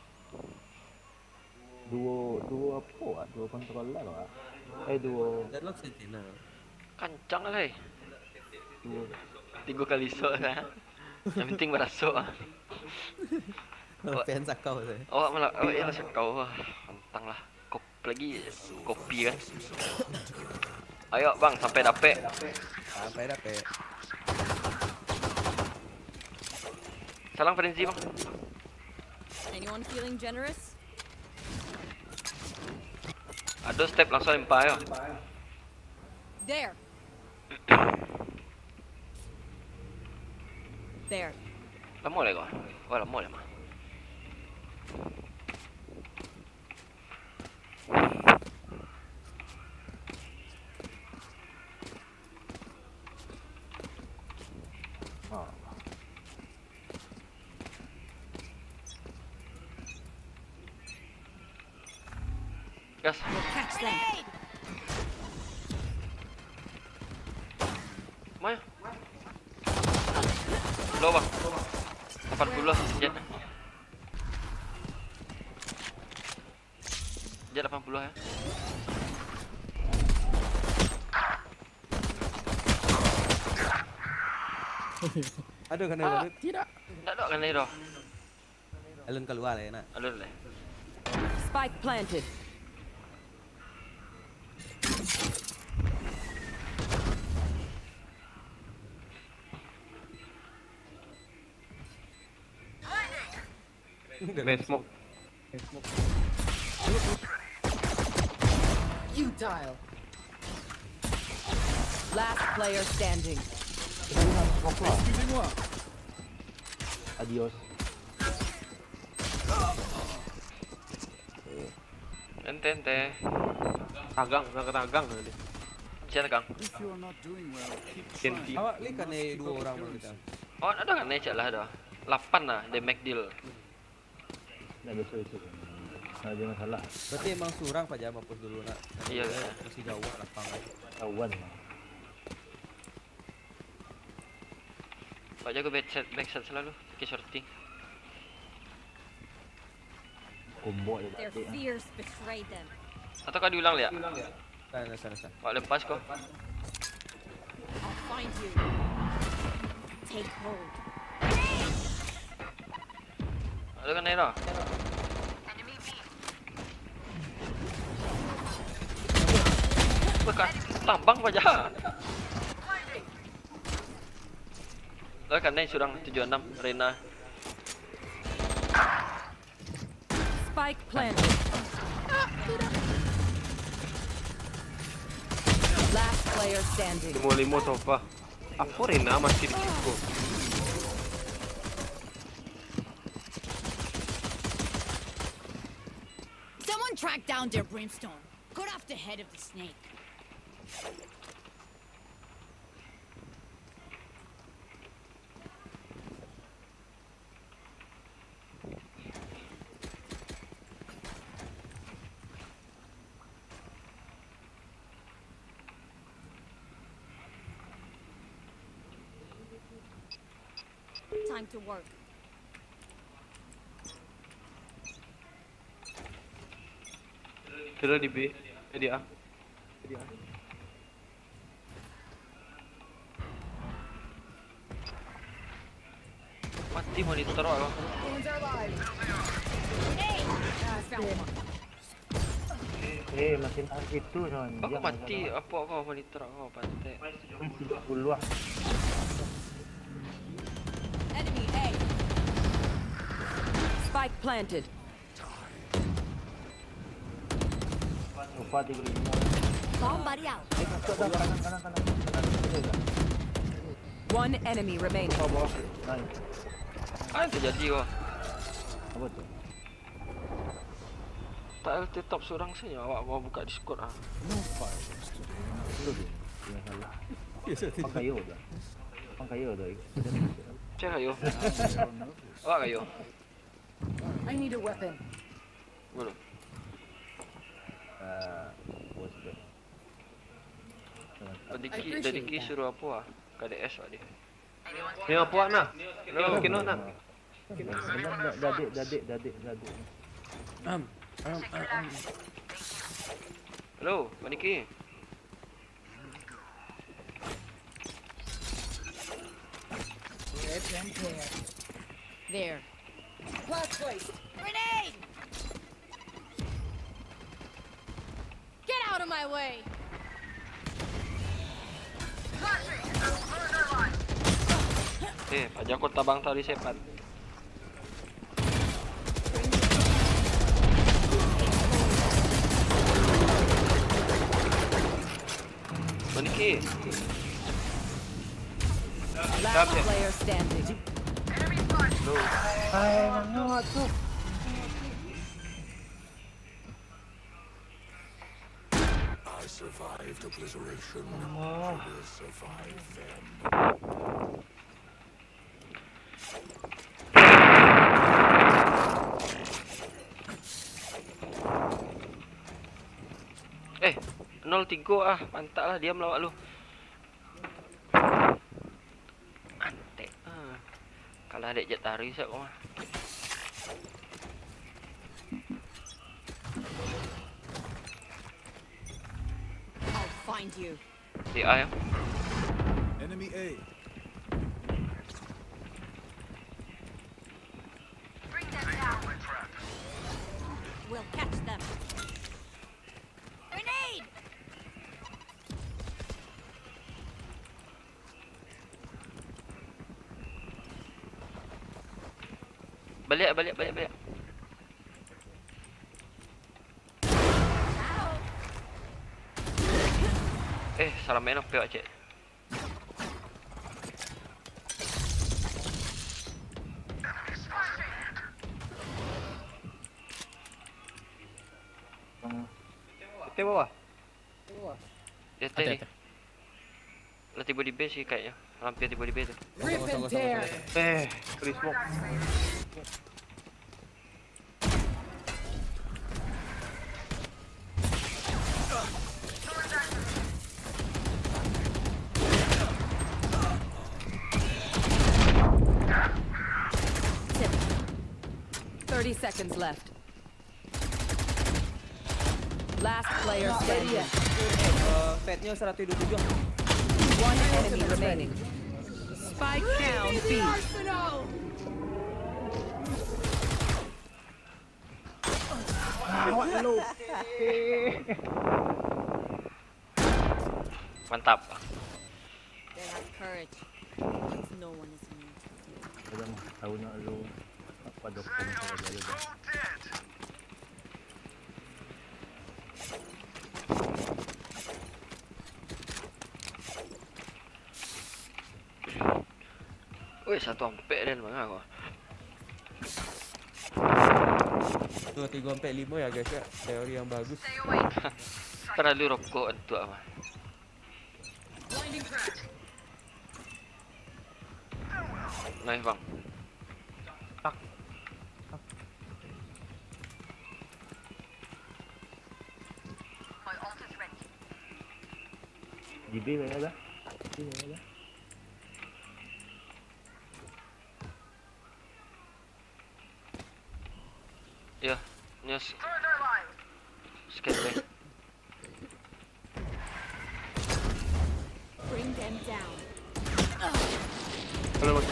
Duo, duo apo, ah? Duo controller, ah. Eh, duo. Deadlock Sentinel. Kancang lah, eh. Duo. Tigo kali sok, ah. Yang penting baraso, ah. Awak, fans Sakau tu. Awak malah, awak ialah Sakau, ah. Pantang lah. Kop-, lagi kopi kan. Ayo, Bang, sampai dapek. Sampai dapek. Salang frenzy, Bang. Anyone feeling generous? Ado step langsung lempar yo. There. There. Lamo lai ko. Oh, lamo lai mah. Ah. Gas. We'll catch them. Mayo. Low, Bang. Lapan puluh, Jet. Jet lapan puluh, ya. Aduh, kanai. Ah, Daud. Tidak. Ndak, ndak kanai doh. Alun kalua lai, nak. Alun lai. Spike planted. Main smoke. Futile. Last player standing. Adios. Ente, ente. Tagang, nak tagang tadi. Siapa tagang? Kenty. Awak lihat kan, eh, dua orang pun kita. Oh, ada kan, eh, cak lah, ada. Lapan lah, damage deal. Ndak biaso-biaso. Ndak ado masalah. Berarti emang surang Pak Jam hapus dulu, nak. Iya, iya. Masih jauah lapang. Kawan. Pak jago backside, backside selalu. Pakai shorty. Combo je. Their fears betrayed them. Atau kau diulang liak? Sana, sana, sana. Wak lepas ko. I'll find you. Take hold. Ada kanai dah. Bukan, tambang paja. Ada kanai surang tujuh enam, Rena. Spike planted. Last player standing. Limo-limo sofa. Apo Rena masih di kiko? Someone track down their brimstone. Cut off the head of the snake. Time to work. Kira di B, eh, di A. Di A. Mati Di monitor awak. Eh, masih tahan situ, Son. Kau mati, apa kau monitor kau, pantai? Masih puluh. Enemy A. Spike planted. Lupa tiga puluh lima. Bomb buddy out. Eh, masuk dah, kanan, kanan, kanan. Kanan, kanan, kanan. One enemy remaining. Bawah, bawah. Nice. Apa yang terjadi, wah? Apa tu? Tak ada tetap seorang saja awak mau buka Discord, ah. No fighters today. Itu dia. Yang salah. Biasa tu. Pang kayo dah. Pang kayo dah. Cek kayo. Awak kayo. I need a weapon. Mana? Ah, bos tu. Dadiki, Dadiki suruh apa, ah? K D S, Pak, dia. Ni apa, nah? Ni mungkin, nah. Dadik, dadik, dadik, dadik. Am, am, am, am. Halo, Pak Diki. There. Grenade! Get out of my way! Eh, paja kau tabang tadi sepat. Maniki. Last player standing. Hai, mano tu? I survived obliteration. I will survive them. Eh, nol tigo ah, mantap lah, diam lah awak lu. Antek ah. Kalah dek Jet Tari sak mah. I'll find you. Di A ya. Enemy A. We'll catch them. Grenade! Baliak, baliak, baliak, baliak. Eh, salah main apa, cek? Teh bawah. Dia teh ni. Lah tibo di base sih kayaknya. Hampir tibo di base tu. Rip and tear. Eh, free smoke. Thirty seconds left. Last player standing. Eh, fatnya seratus dua puluh tujuh. One enemy remaining. Spike down B. Awak lu. Mantap. They have courage. No one is immune to fear. Udah mah, tahu nak lu apa dokter kalau dia ada. Weh, satu ampek dan manga ko. Tu tigo ampek limo ya, guys, ya. Teori yang bagus. Terlalu rokok untuk apa? Nice, bang. Tak. Di B lah ya, dah. Di B lah ya, dah. Ya, nyos. Scan B. Bring them down. Halo, Bang.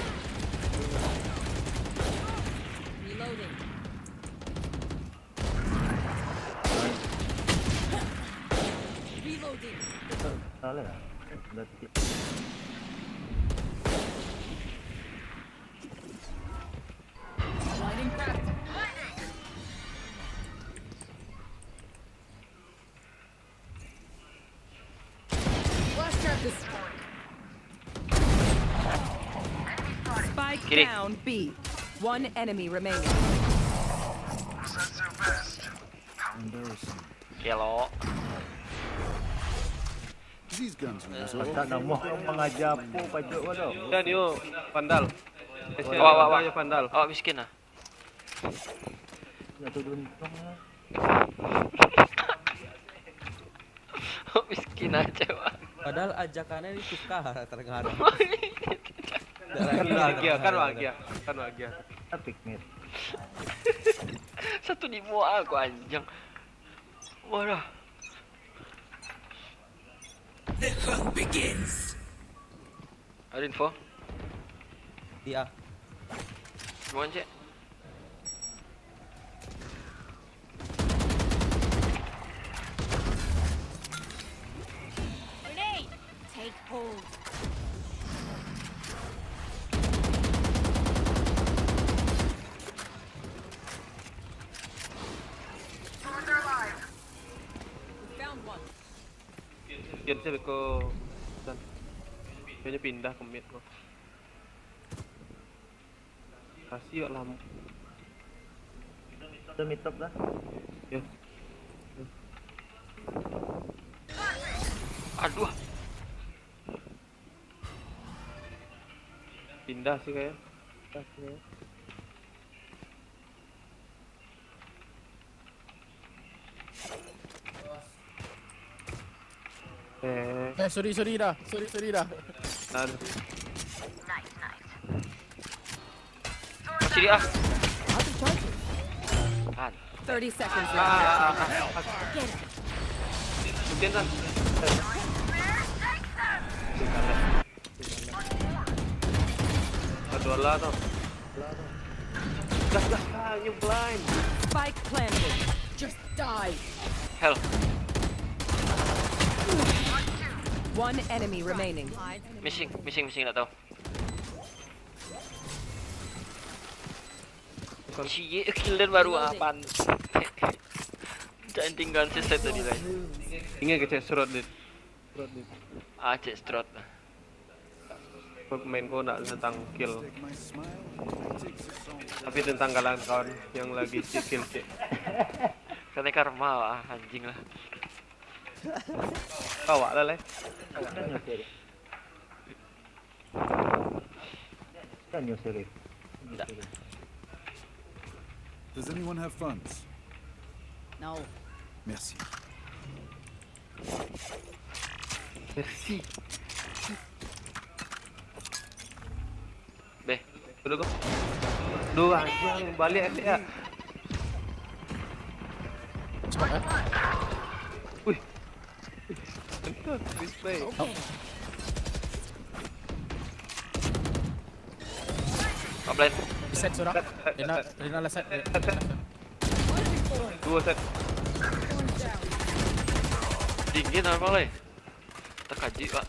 Salah lah. Dah titik. Spike Kiri. Down B. One enemy remaining. Embarrassing. Kelo. These guns will Eh. Pasal namo mangaja apo pajak ko tu? Dan yo, Vandal. Awak, awak, awak. Yo, Vandal. Awak miskin lah. Nak turun tong lah. Awak miskin aja, Pak. Padahal ajakannya ditukar terdengar. Kan bahagia, kan bahagia, kan bahagia. Tapi, Mit. Satu di muak aku, anjing. Wah, dah. The hunt begins. Ada info? Di A. Semua cek. Grenade! Take hold. Found one. Kian saya beko dan kayaknya pindah ke mid ko. Kasih wak lam. Kita mid top lah. Ya. Aduh. Pindah sih kayak. Pindah sih kayak. Eh. Eh, sorry, sorry dah. Sorry, sorry dah. Tahan. Sini ah. Tahan. Thirty seconds left. Ah, ah, ah, ah. Mungkin kan. Aduh, alah tau. Gas, gas, ah, you blind. Spike planted. Just die. Hell. One enemy remaining. Missing, missing, missing, tak tahu. Cie, kill dan baru apan. Jangan tinggal selesai tadi lah. Ingat ke cek serot, Dit? Ah, cek serot. Pemain ko nak tentang kill. Tapi tentang kalangan kawan yang lagi cek kill cek. Kena karma lah, anjing lah. Kawak lah, leh. Kan yo, Sherif. Ndak. Does anyone have funds? No. Merci. Merci. Beh, dulu ko. Duh, anjing, balik atik ya. Cepat, eh? Wih. Respect. Okay. Top lane. Reset surah. Set, set, Rina, set, set. Rina lah set. Set, set. Dua set. Dingin apa, Leh? Terkajik, Pak.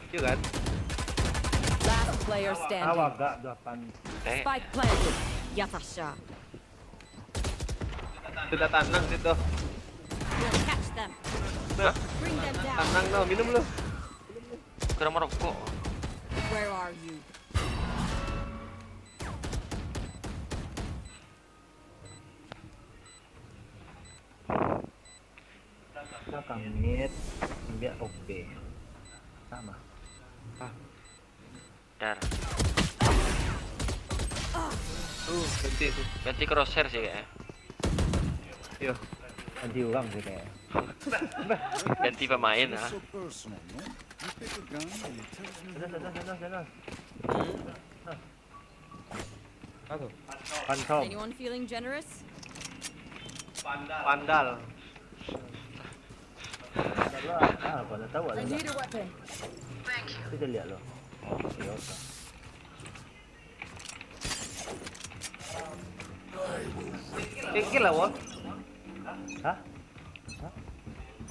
Iya kan? Last player standing. Awak gak delapan. Eh. Spike planted. Yatasha. Sudah tanang situ. We'll catch them. Nah, Bring them down. Tanang no, minum lu. Kurang merokok. Where are you? Kita kami ambil O P. Sama. Ah. Dar. Tuh, ganti tuh. Ganti crosshair sih kayaknya. Yo. Ganti orang sih kayaknya. Ganti pemain ah. Sana, sana, sana, sana. Hmm. Apa? Phantom. Anyone feeling generous? Vandal. Vandal. Ah, pada tahu lah. I need a weapon. Kita lihat loh. Oke, oke. Tinggi lah, Won. Hah? Hah?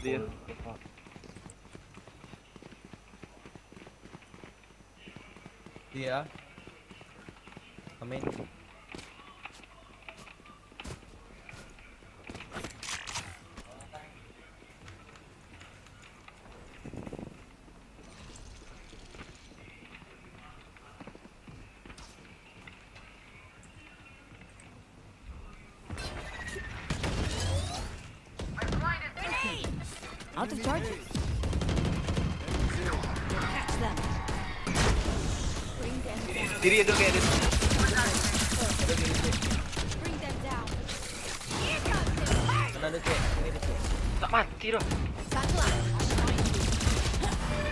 Dia. Dia. Amin. Out of charges. Catch them. Bring them down. Diri tu kayak dia. Bring them down. Here comes the fight. Kanan dia, Cik. Sini dia, Cik. Tak mati dah. Satellite.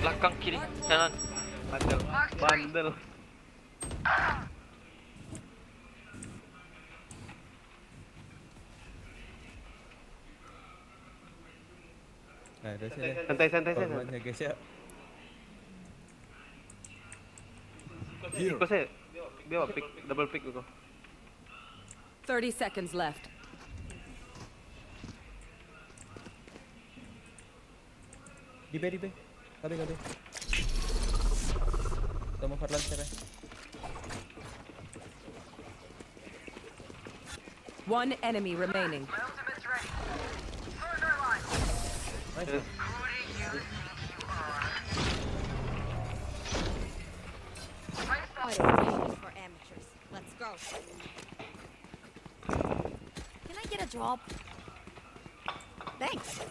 Belakang, kiri, kanan. Bandel. Bandel. Nah, dah siap dah. Santai, santai, santai. Korbannya geser. Here. Kau saya, dia awak pick, double pick kau. Thirty seconds left. Di B, di B. Kabe, kabe. Tama Farlan siapa? One enemy remaining. Nice. What a day for amateurs. Let's go. Can I get a drop? Thanks.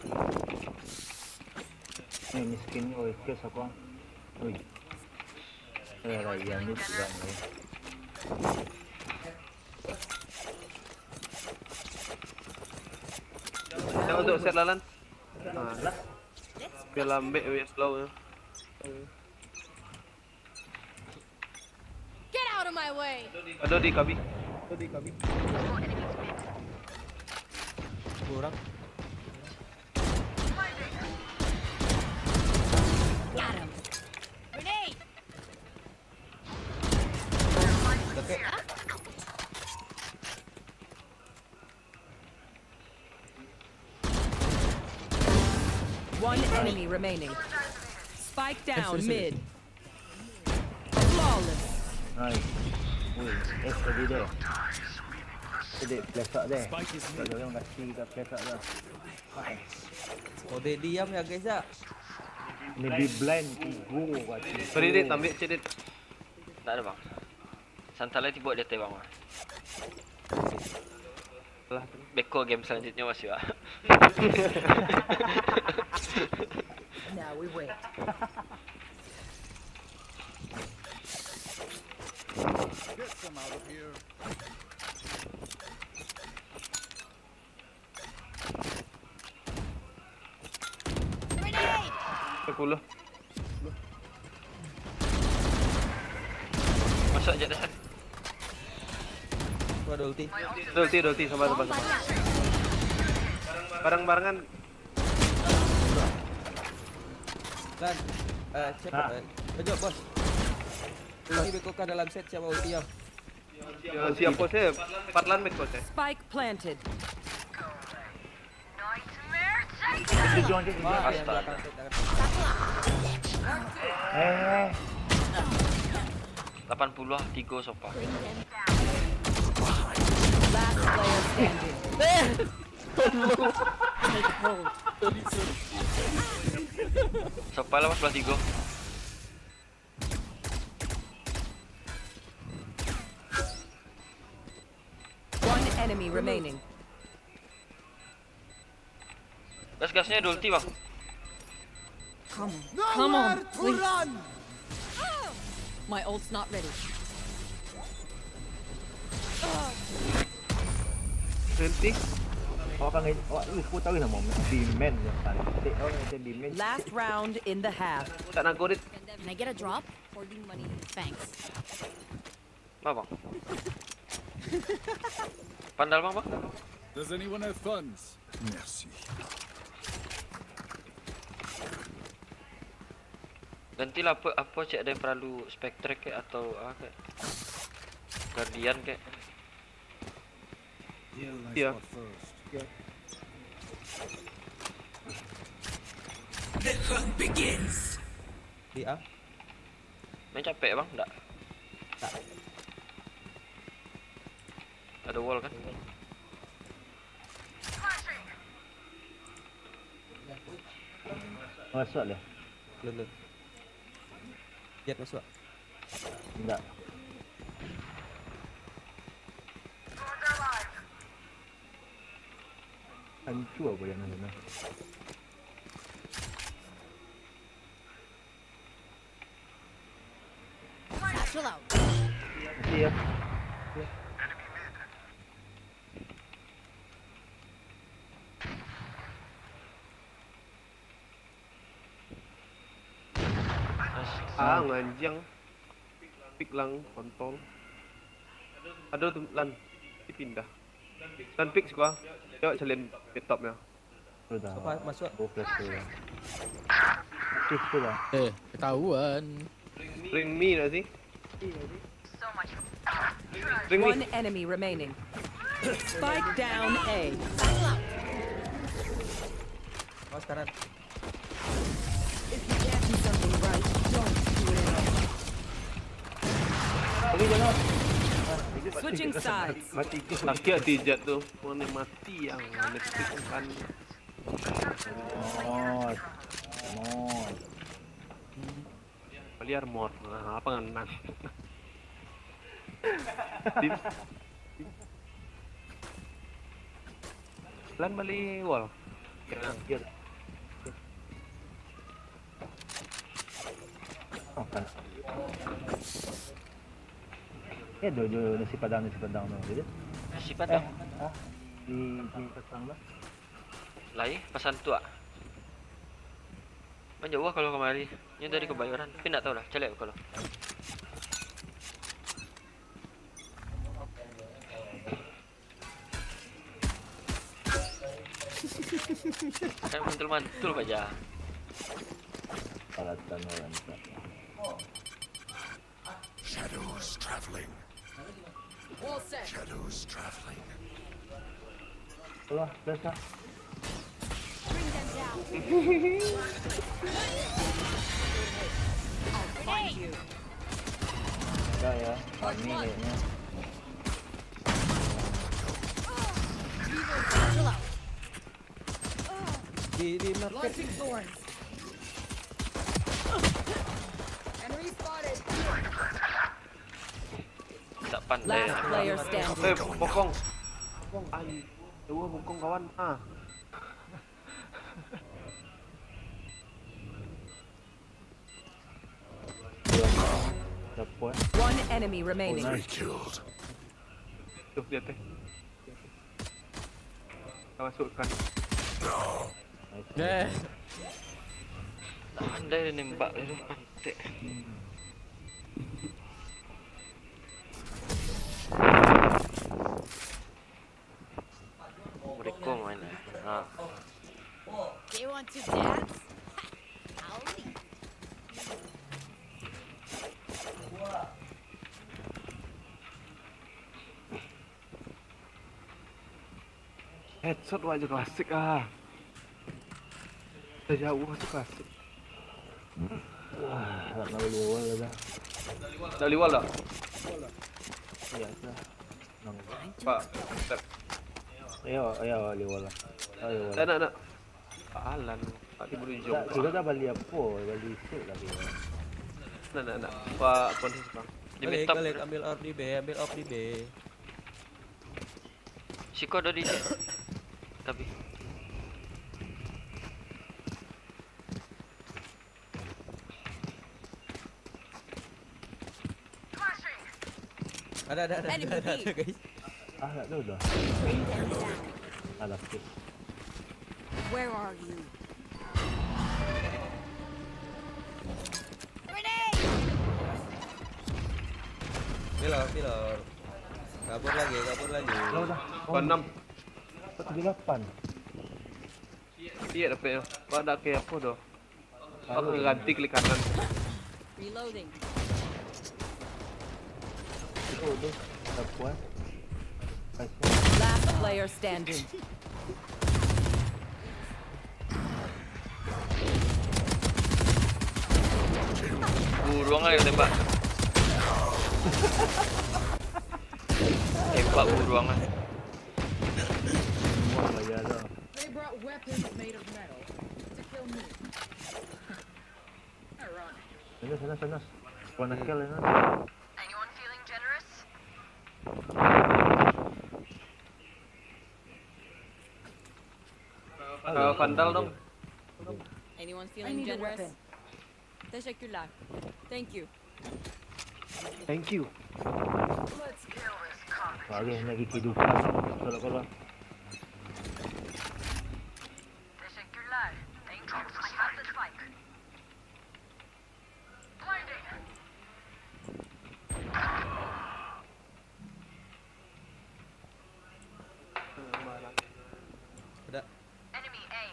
Eh, miskin ni, oi, kes apa? Oi. Eh, lah, iya, ni juga ni. Dah untuk set lalan. Ha, lah. Biar lambek, biar slow je. Get out of my way. Ada di kabi. Ada di kabi. Dua orang. Got him. Grenade. Dekat. One enemy remaining. Spike down mid. Flawless. Nice. Wih, eh, tadi deh. Tadi flash out deh. Spike is mid. Tak ada orang kasih kat flash out dah. Nice. Oh, dia diam ya, guys, ya? Ni di blind tiga kat situ. Sorry, Dit, ambil cek, Dit. Tak ada, bang. Santai lah, tiba dia tebang, bang. Lah. Beko game selanjutnya masih, Wak. Now we wait. Get them out of here. Grenade! Sepuluh. Masuk je dah. Gua ada ulti. Ada ulti, ada ulti, sabar, sabar, sabar. Barang-barangan. Dan, eh, siapa? Ah. Eh, kejap, bos. Ulti beko ka dalam set, siapa ulti, yo? Yo, siapa sih? Patlan beko sih. Spike planted. Itu John, John, John. Astaga. Eh. Lapan puluh tiga sopa. Last player standing. Take hold. Sopa lapan puluh tiga. One enemy remaining. Gas-gasnya ada ulti, bang. Come on. Come on, please. My ult's not ready. Ulti. Awak kan, awak, ih, aku tahu nama B-man yang paling. Awak yang B-man. Last round in the half. Tak nangkut, Dit. Can I get a drop? Hoarding money. Thanks. Ba, bang. Pandal, bang, bang. Does anyone have funds? Merci. Gantilah apa, apa cek, ada yang perlu Spectre kek atau apa kek? Guardian kek? Heal my spot first. Iya. Di A. Main capek, Bang, ndak? Tak. Ada wall, kan? Masuk dia. Belum, belum. Jet masuk. Enggak. Hancur apa yang sana? Satchel out. Masih ya. Ah, nganjang. Pick lang, kontol. Ada tu lan. Dia pindah. Lan pick siko. Yo, salin laptopnya. Sudah. Apa, masuk? Oh, flash tu. Aktif tu lah. Eh, ketahuan. Bring me nak sih. Bring me. One enemy remaining. Spike down A. Awas kanan. If you can't do something right, don't do it at all. Oke, jangan. Switching sides. Mati ke? Sakit hati Jet tu. Mana mati yang mana kan. Mos. Mos. Bali armor. Nah, apa ngenang? Di, di. Lan bali wall. Kena. Makan. Eh, do, do, nasi padang, nasi padang tu, gitu. Nasi padang? Eh, ah, di, di petang lah. Lai, pasan tu, ah. Manjauah kalau kamari. Nyo dari Kebayoran, tapi ndak tahu lah, caliak kalau. Kan mantul-mantul baja. Alatan orang tak. Shadows traveling. Wall set. Shadows traveling. Alah, biasa. Bring them down. I'll find you. Ada ya, kami kayaknya. Chill out. Di, di market. Launching thorns. Enemy spotted. Tak pandai. Last player standing. Eh, bokong. Bokong, ai. Dua bokong kawan. Ah. Siapa, eh? One enemy remaining. Oh, nice. Three killed. Tuh, di atas. Kita masukkan. Nice. Eh. Tak pandai dia nembak dia tu, pantek. Mereka main lah. Ha. They want to dance? I'll lead. Headshot wak je klasik ah. Dari jauh tu klasik. Wah, nak bali wall dah. Nak bali wall dah? Iya, dah. Nang. Pak, step. Ayo, ayo, bali wall lah. Ayo, wall. Eh, nak, nak. Pak Alan, Pak Timbul Ujung. Tak, kita dah bali apa? Bali set lah kita. Nak, nak, nak. Pak Pontius, Bang. Di balik, mid top. Balik, ambil orb di B, ambil orb di B. Siko ada di tapi. Ada, ada, ada, ada, ada, guys. Ah, tak tahu dah. Bring them down. Alah, skip. Where are you? Grenade! Pillar, pillar. Kabur lagi, kabur lagi. Dah, dah. Oh, enam. Empat tujuh lapan. Iya, dapatnya. Wak dak kayak apa doh. Wak ganti klik kanan. Reloading. Oh, tu. Tak puas. Kasih. Last player standing. Ayo tembak. Tembak buruangan. They brought weapons made of metal to kill me. Ironic. Sana, sana, sana. Wanna kill, sana. Anyone feeling generous? Kalau vandal dong. Anyone I feeling need a generous? Weapon. Teşekkürler. Thank you. Thank you. Lagi lagi kehidupan. Kalau kalau Teşekkürler. Thank you. I have the spike. Blinding. Ada. Enemy A.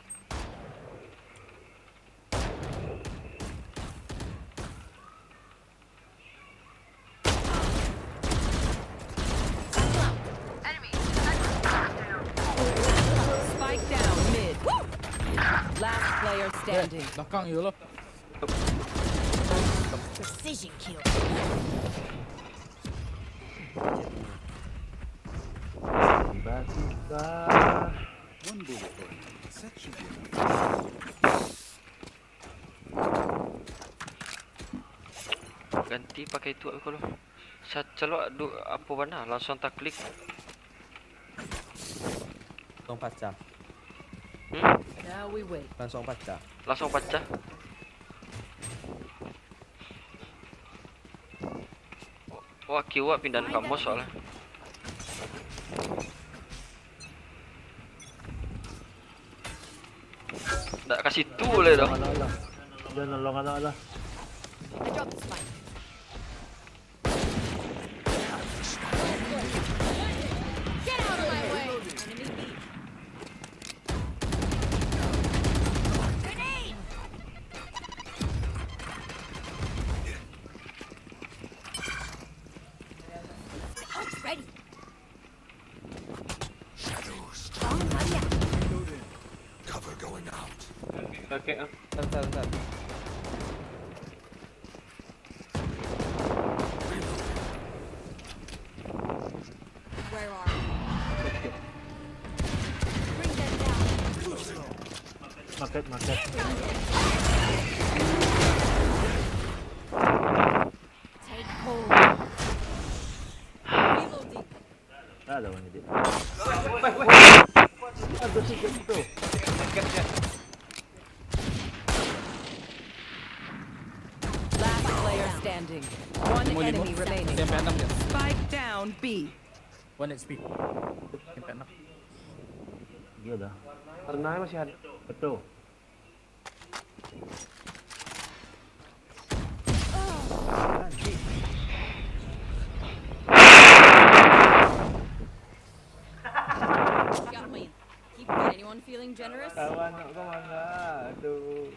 Enemy. Spike down mid. Last player standing. Belakang je lah. Precision kill. Tiba-tiba. One bullet point. That should be enough. Ganti pakai tu aku lo. Sacelok du apo bana langsung taklik. Langsung pacah. Hmm? Now we wait. Langsung pacah. Langsung pacah. Wah, kiwak pindahan kamu soalnya. Ndak kasih tu boleh dah. Anak lah. Dia nolong anak lah. I dropped the spike. Get out of my way! Enemy B. Grenade! Ult's ready. Shadows. Bomb buddy out. Cover going out. Pakai ah. Bentar, bentar, bentar. Where are you? Bring them down. Market, market. Take hold. Reloading. Ah, ada orang ni. Ada sikit tu. Last player standing. One Lima, lima. Enemy remaining. Sampai enam dia. Spike down B. One H P. Sampai enam. Dia dah. Karena masih ada. Betul. Got me. Keep going. Anyone feeling generous? Kawan nak ke mana? Aduh.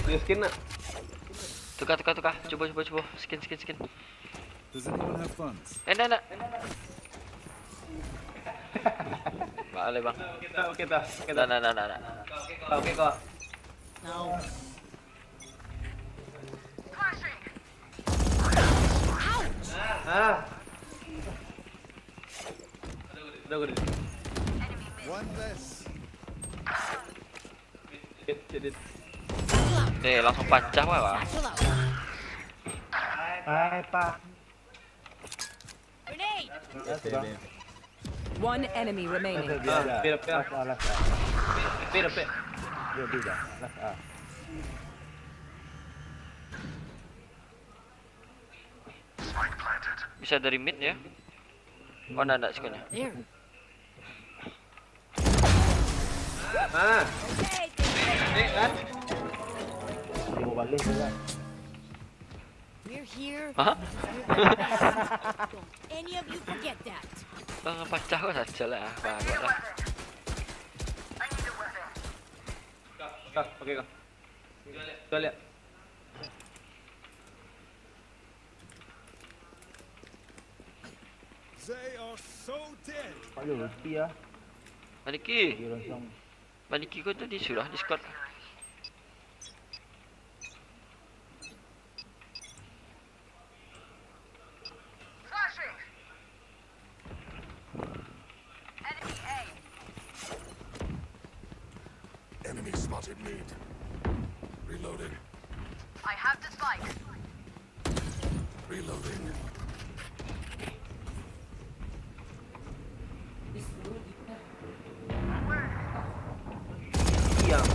Dia skin nak? Tukar, tukar, tukar. Cuba, cuba, cuba. Skin, skin, skin. Does anyone have funds? Eh, nak, nak. Balik, bang. Kita, kita, kita. Nah, nah, nah, nah, nah. Oke kok. No. Ah. Udah, udah. One less. Cek, cek, cek. Eh, langsung pacah lah, bang. Satchel out. Hai, Pak. Grenade. Makasih, Bang. One enemy remaining. Ada, dia ada. Pira, pira. Last, ah, last, ah. Pira, pira. Dia, dia dah. Last, ah. Bisa dari mid ya? Oh, ndak, ndak, sekolahnya. There. Ah, Okay, eh, kan? Dia mau balik juga. we're here. Hah? Don't any of you forget that. Bang, pacah kok saja lah, Bang. Kak, pakai kak. Kita lihat. They are so dead. Aduh, rupiah. Maliki. Dia langsung. Maliki kau tadi sudah di squad. Enemy spotted mid. Reloading. I have the spike. Reloading. Diam.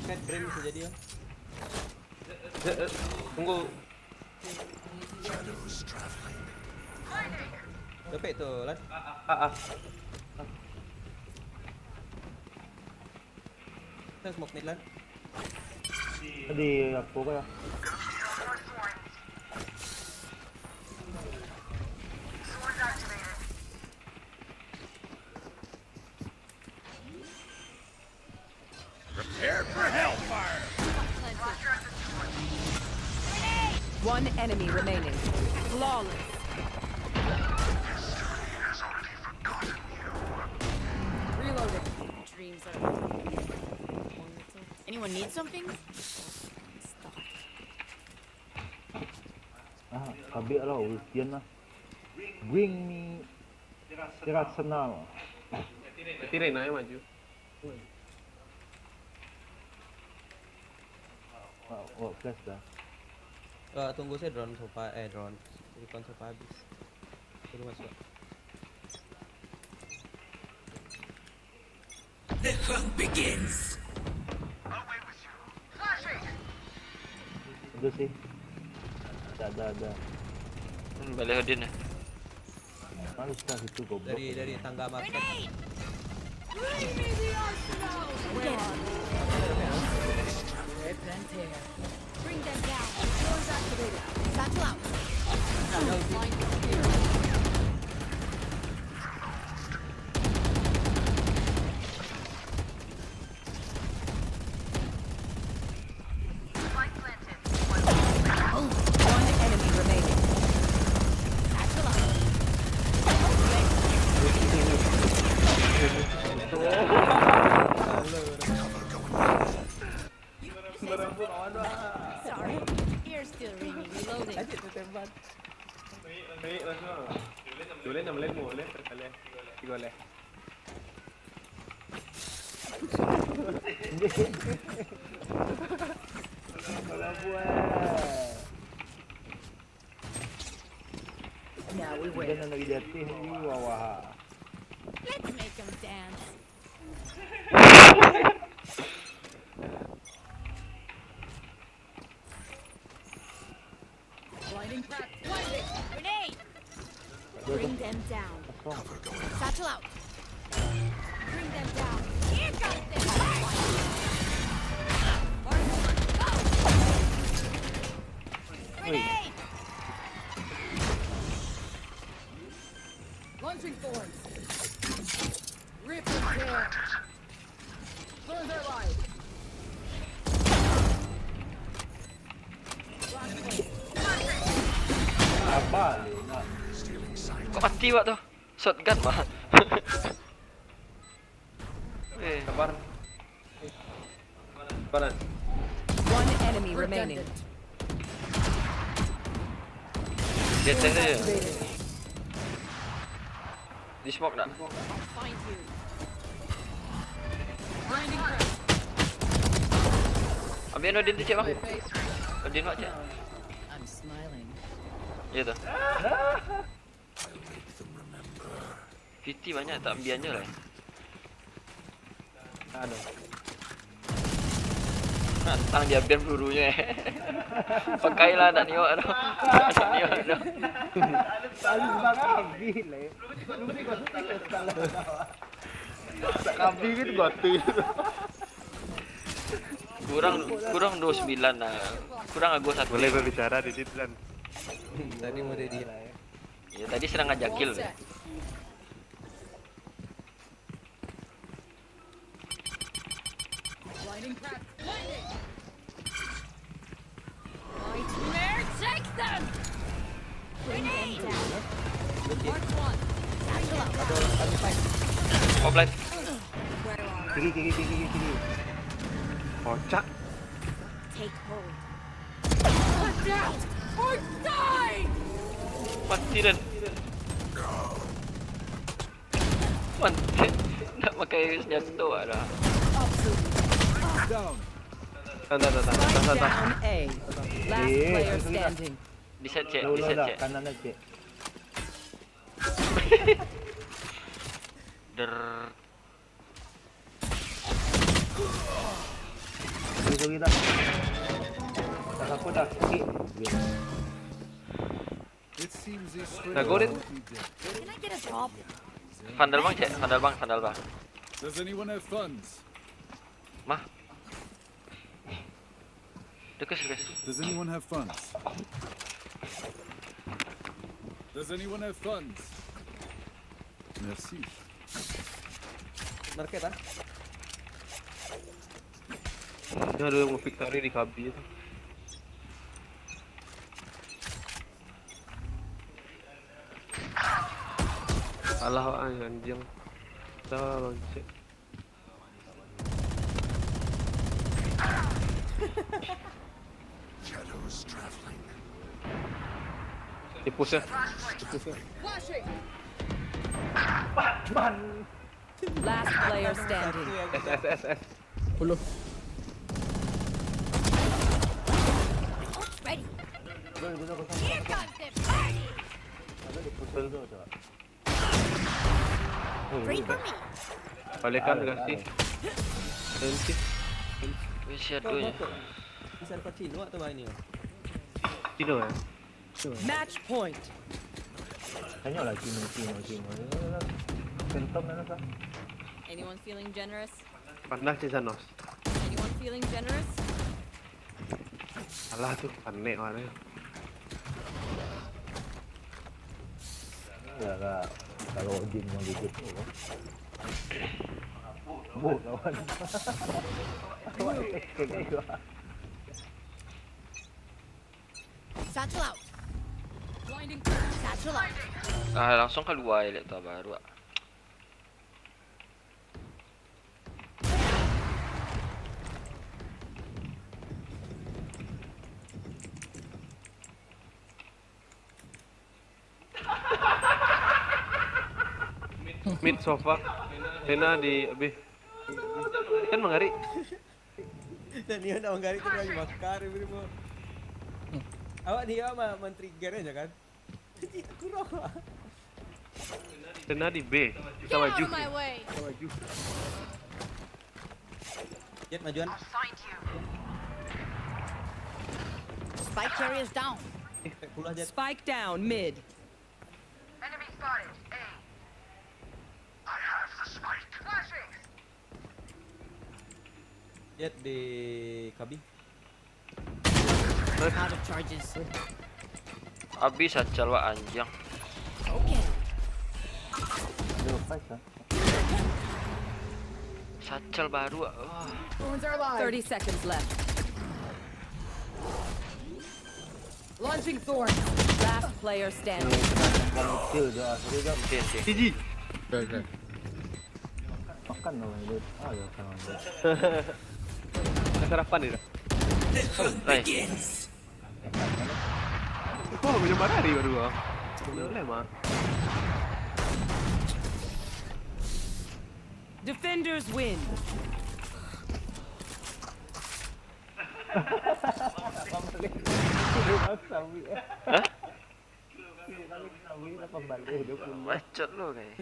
Kan brand bisa jadi, ya. Eh, eh, tunggu. Shadows traveling. Dapik tu, Lan. Ah, ah. Kita smoke mid, Lan. Di apa kau ya? Prepare for hellfire! One enemy remaining. Flawless. Reloading. Dreams are. Anyone need something? Stop. Ah, kabek lah, ultian lah. Bring me Irrational. Tirin ayo maju. Wah, wah, flash dah. Eh, tunggu saya drone sofa, eh, drone. Recon sofa habis. Baru masuk. The hunt begins. Itu sih. Ada, ada, ada. Hmm, balik Odin ya. Malu lah situ goblok. Dari, dari tangga market. Grenade! Leave me the arsenal! Where are you? Bring them down. Drones activated. Satchel out. Blind here. One enemy remaining. Satchel out. Sorry, ear still ringing. Reloading. Aje tu tembak. Naik, naik langsung. Boleh enam lemo, boleh tak boleh? Tiga boleh. Bola buat. Now we win. Dia nak lagi jatuh ni, wah, wah. Let's make 'em dance. Blinding crack. Blinding. Grenade. Bring them down. Satchel out. Bring them down. Here comes them. Go. Grenade. Launching thorns. Rip and tear. Thorns are alive. Apa lu nak? Kok mati wak tu? Shotgun mah. Eh. Sabar. Sabar. One enemy remaining. Dia teh dia. Di smoke nak? Find you. Blinding crack. Ambil Odin tu, cek bang. Odin, mak, cek. I'm smiling. Iya tu. P T banyak, tak ambian je lah. Aduh. Nantang dia ambian pelurunya, eh. Pakailah, nak niok tu. Nak niok tu. Paling bang habis, leh. Lu ni kau tak salah. Tak habis gitu, gotil. Kurang, kurang dua sembilan lah. Kurang Agus satu. Boleh berbicara di situ, Lan. Tadi mau ready lah, ya. Ya, tadi sedang ngajakil. Blinding crack. Blinding. Nightmare, take them! Flash. Kiri, kiri, kiri, kiri, kiri. Kocak. Take hold. Adapt or die! Mati, Dan. Mati. Nak pakai senjata tu lah. Down. Tahan, tahan, tahan, tahan, tahan, tahan. Down A. Last player standing. Di set, cek, di set, cek. Kanan aja, cek. Der. Sorry, sorry, dah. Tak apa dah. Sakit. It seems this stranger Nagorin. Won't be dead. Can I get a drop? Vandal bang, cek. Vandal bang, vandal bang. Does anyone have funds? Mah. Dekat, dekat. Does anyone have funds? Does anyone have funds? Merci. Market, ah? Ini ada yang mau victory di Kabi tu. Alah, ah, anjing. Dah, bangkit. Shadows traveling. Dia push lah. Dia push lah. Flashing. Last player standing. S, S, S, S. Sepuluh. Ready. Here comes the party. Pray for me. Balikan kasih. Nanti. Masih ada ya. Bisa dapat Cino atau ini? Cino ya? Match point. Tengoklah Cino, Cino, Cino. Phantom mana sah? Anyone feeling generous? Panas di sana. Anyone feeling generous? Alah tu, panik mana. Ya lah, kalau game yang gigit tu. Bu, kawan. Satchel out. Blinding. Satchel out. Ah, langsung kalua elek tu baru, ah. Mid sofa. Lena di abih. Kan manggarik. Dan dia nak manggarik tu lagi bakar, bro. Awak dia mah men-trigger aja kan? Kurang lah. Lena di B. Kita maju. Get out of my way. Kita maju. Jet majuan. Spike carrier is down. Eh, pulang, Jet. Spike down mid. Enemy spotted. A. I have the spike. Flashing. Jet di Kabi. Out of charges. Abih satchel wak anjing. Okay. Dia lepas lah. Satchel baru, ah. Wounds are alive. Thirty seconds left. Launching thorn. Last player standing. Kecil je lah. Sorry, Jam. Okey, okey. C G. Okey, okey. Makan lah, dia. Ah, dia makan lah, dia. Dah sarapan dia dah. The hunt begins. Oh, minum marah hari baru ah. Boleh mah. Defenders win. Hah? Bacot lo, guys.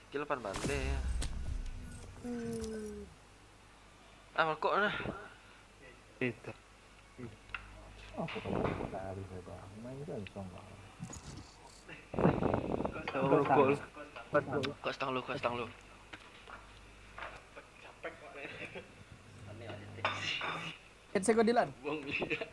Dia lapan baleh ya. Ah, rokok lah. Itu. Kau stang lu, kau stang lu. Kan saya kau Dilan. Buang minyak.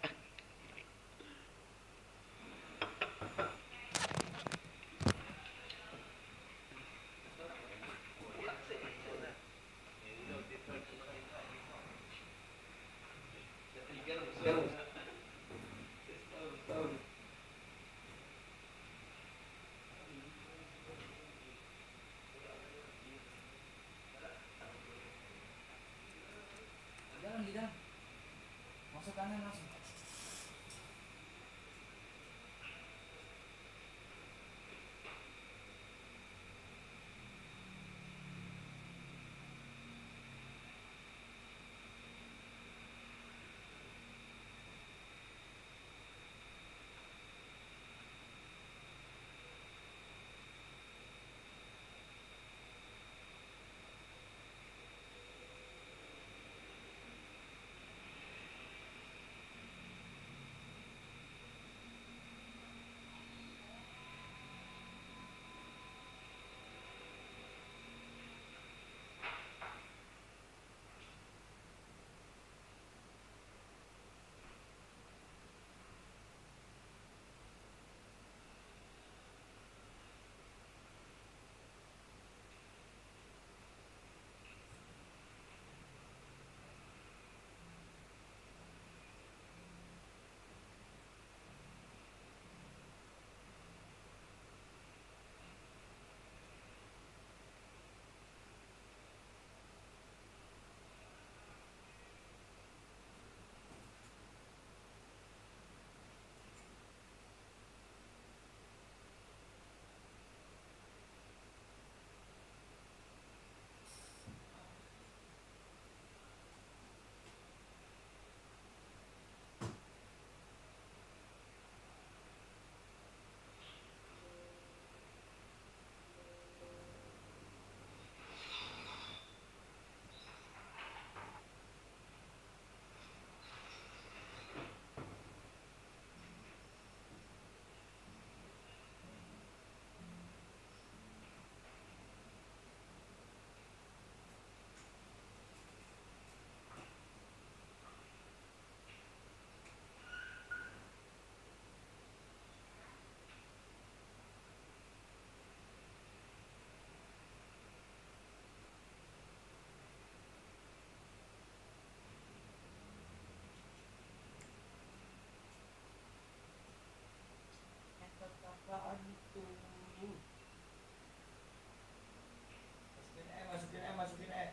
Masukin air, masukin air, masukin air.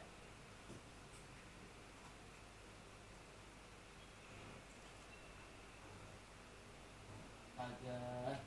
Astaga.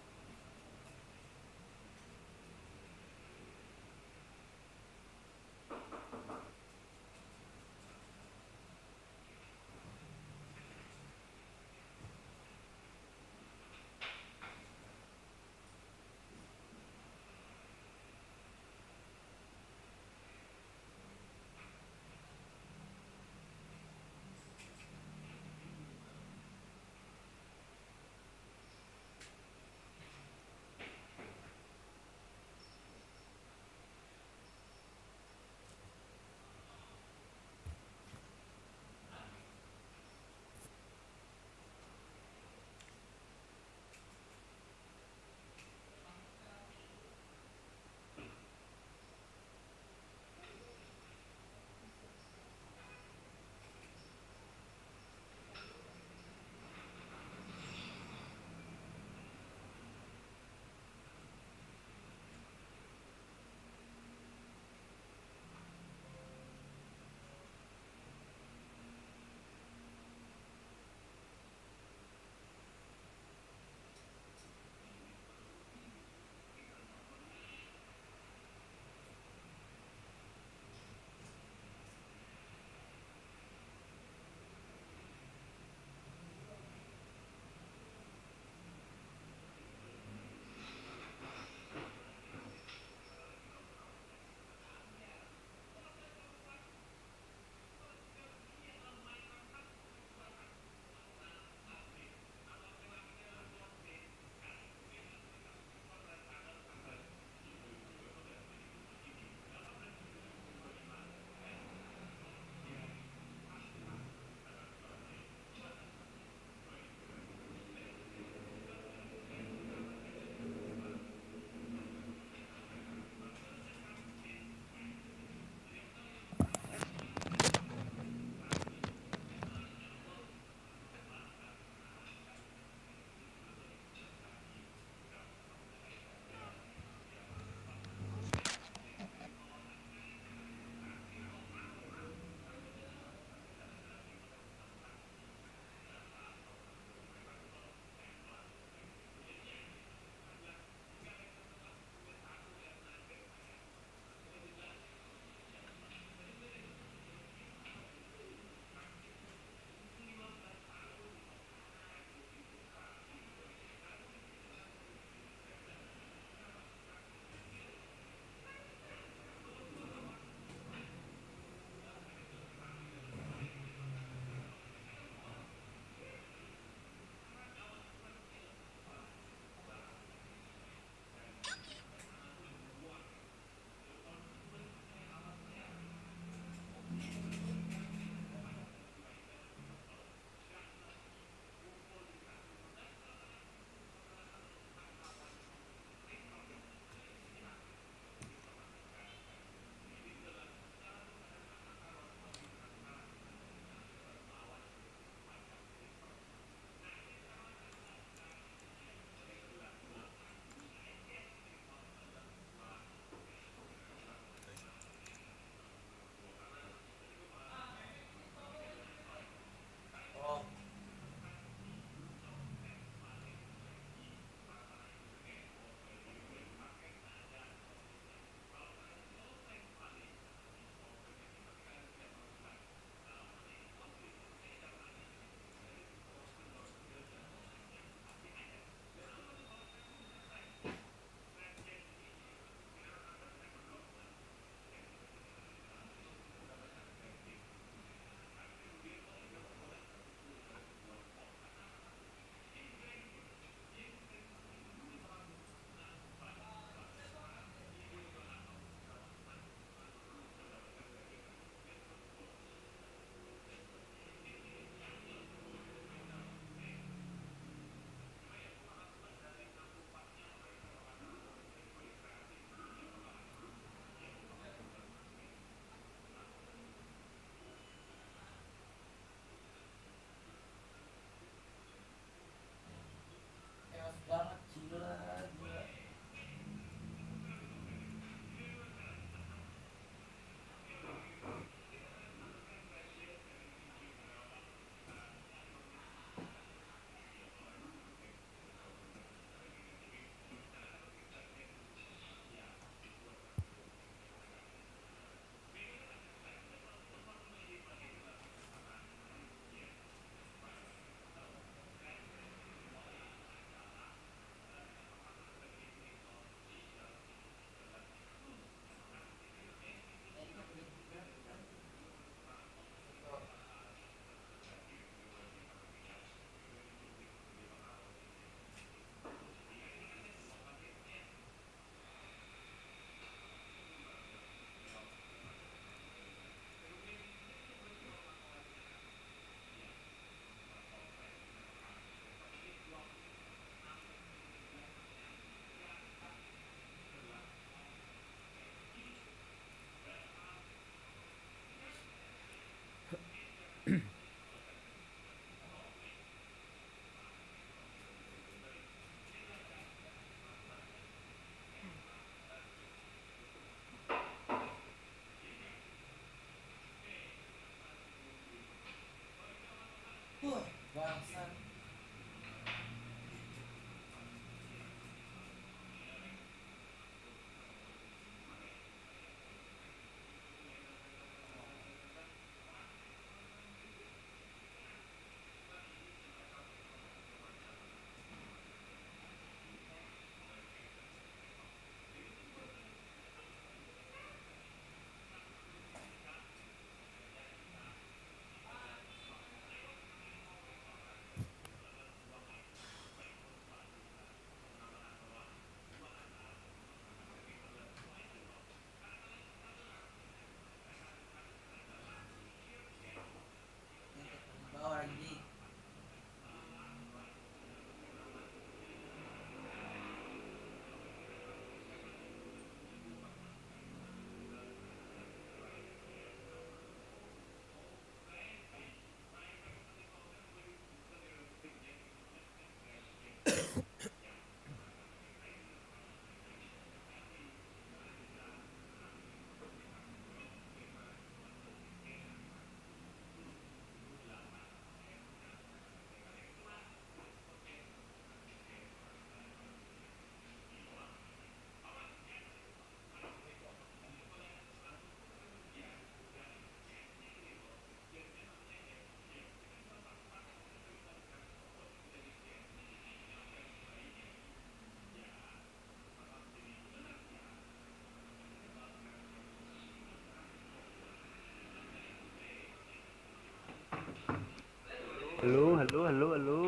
Halo, halo, halo, halo.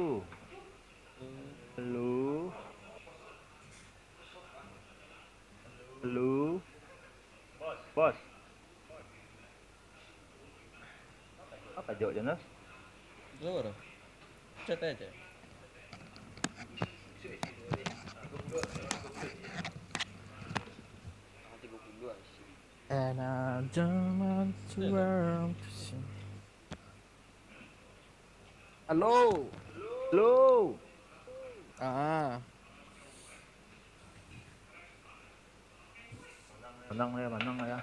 Halo. Halo. Bos. Apa jawab Jonas? Halo, bro. Chat aja. And I don't want to work. Halo. Halo. Ah. Manang lah ya, manang lah ya.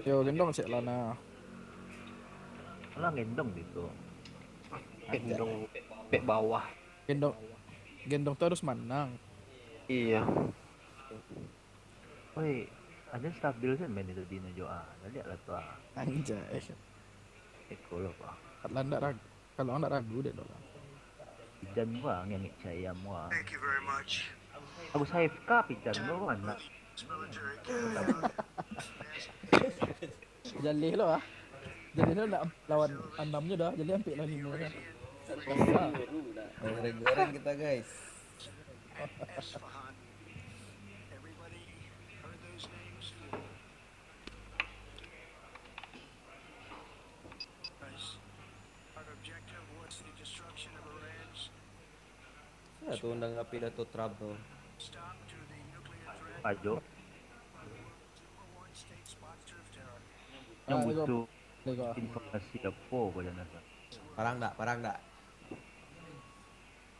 Yo, gendong cek lah nah. Lah gendong gitu. Gendong pek bawah. Gendong, gendong tu harus manang. Iya. Oi, ada stabil sih main itu Dino jo ah. Tadi lah tu ah. Anjay. Eko lo pa. Kalau ndak ragu, kalau ndak ragu deh lo. Pijan gua ngengek cayam gua. Thank you very much. Abu Saif ka pijan gua anak. Jaleh lo ah. Jaleh lo nak lawan anamnyo dah. Jaleh ampek lawan limo dah. Goreng-goreng kita guys. Everybody heard those names? Nice. Our objective was the destruction of Iran's Sudah tu undang api dah tu Trump tu. Pajo. Yang butuh informasi apa kau jangan. Parang dak, parang dak.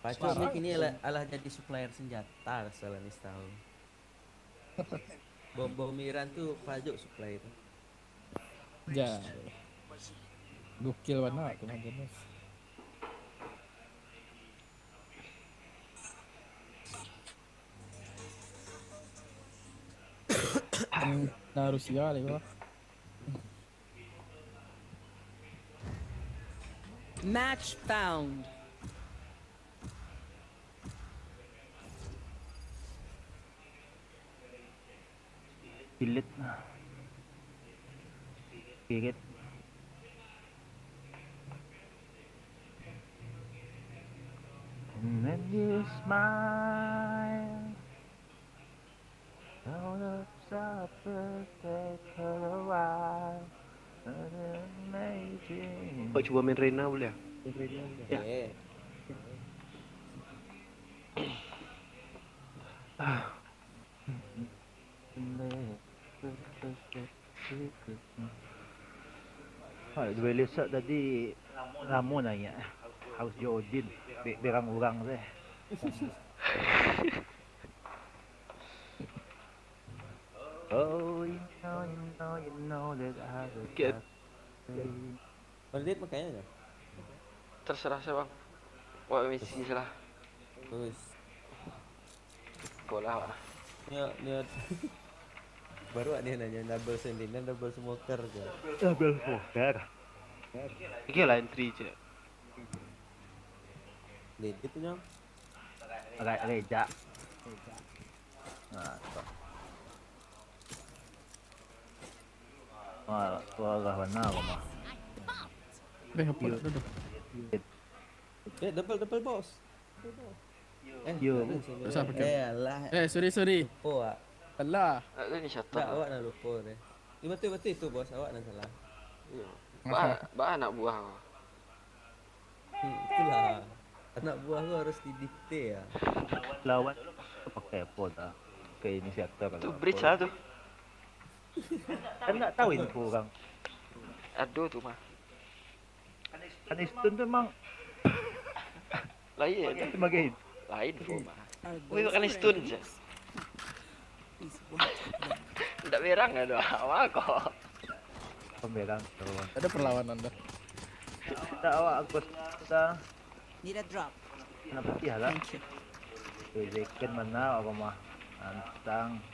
Pajo ni kini alah, alah jadi supplier senjata, salah ni tahu. Bom-bom Iran tu Pajo supply tu. Ja. Gokil bana tu macam ni. Nah, Rusia lagi bah. Match found. Spirit. Spirit. And when you smile, all the suffers take a while. Amazing. Kau cuba main Reyna boleh ah? Ya. Ha, duo lesak tadi lamo naiak. Harus jo Odin, be-, berang urang teh. Oh, you know, you know, you know that I was Get. Kredit makanya tu. Terserah saya, Bang. Wak misi salah. Bagus. Kau lah, Wak. Niat, niat. Baru ada yang nanya double sentinel, double smoker tu. Double smoker. Oke lah entry je. Kredit tu, Nyong. Agak rejak. Nah, tu. Wah, tu arah mana aku mah? Beh, apa tu? Eh, double, double, bos. Eh, yo. Ada sini. Usah pakai. Eh, alah. Eh, sorry, sorry. Lupa, Wak. Alah. Tak ada ni shuttle. Tak, awak nak lupa deh. Ni betul, betul itu, bos. Awak nak salah. Yo. Ba, ba anak buah kau. Hmm, itulah. Anak buah tu harus didikte ya. Lawan pakai apa dah? Ke inisiator. Tu bridge lah tu. Kan tak tahu info orang. Aduh tu mah. Aniston tu emang lain. Sebagai lain tu mah. Wih, bukan Aniston je. Ndak berang lah doh. Awak kok. Pemberang tu. Ada perlawanan dah. Kita awak Agus kita. Need a drop. Kena putih lah. Thank you. Second mana apa mah? Antang.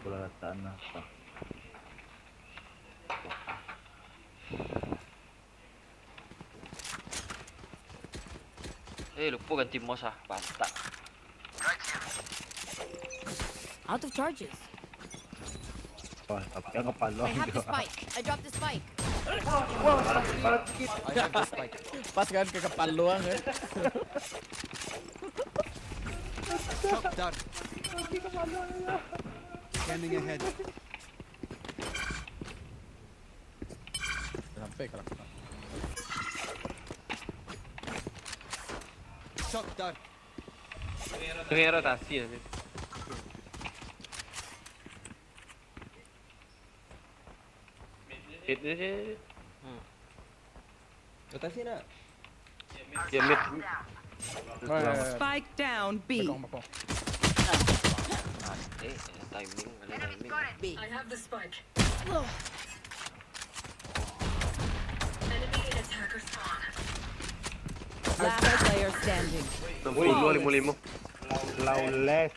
Bola rata tanah. Eh, lupo ganti mouse ah, pantak. Out of charges. Wah, tapi yang kepala I have the dia. Spike. I dropped the Spike. I have the spike. Pas kan ke kepala doang kan. Shock dart. Scanning ahead. Sampai kalau. Shock dart. Tu yang rotasi nanti. Hit dia je. Rotasi nak? Dia mid. Oh, ya, ya, ya. Spike down B. Bekong, bekong. Eh, timing, ada timing. B. I have the spike. Last player standing. Enam puluh, lima puluh lima. Lawless.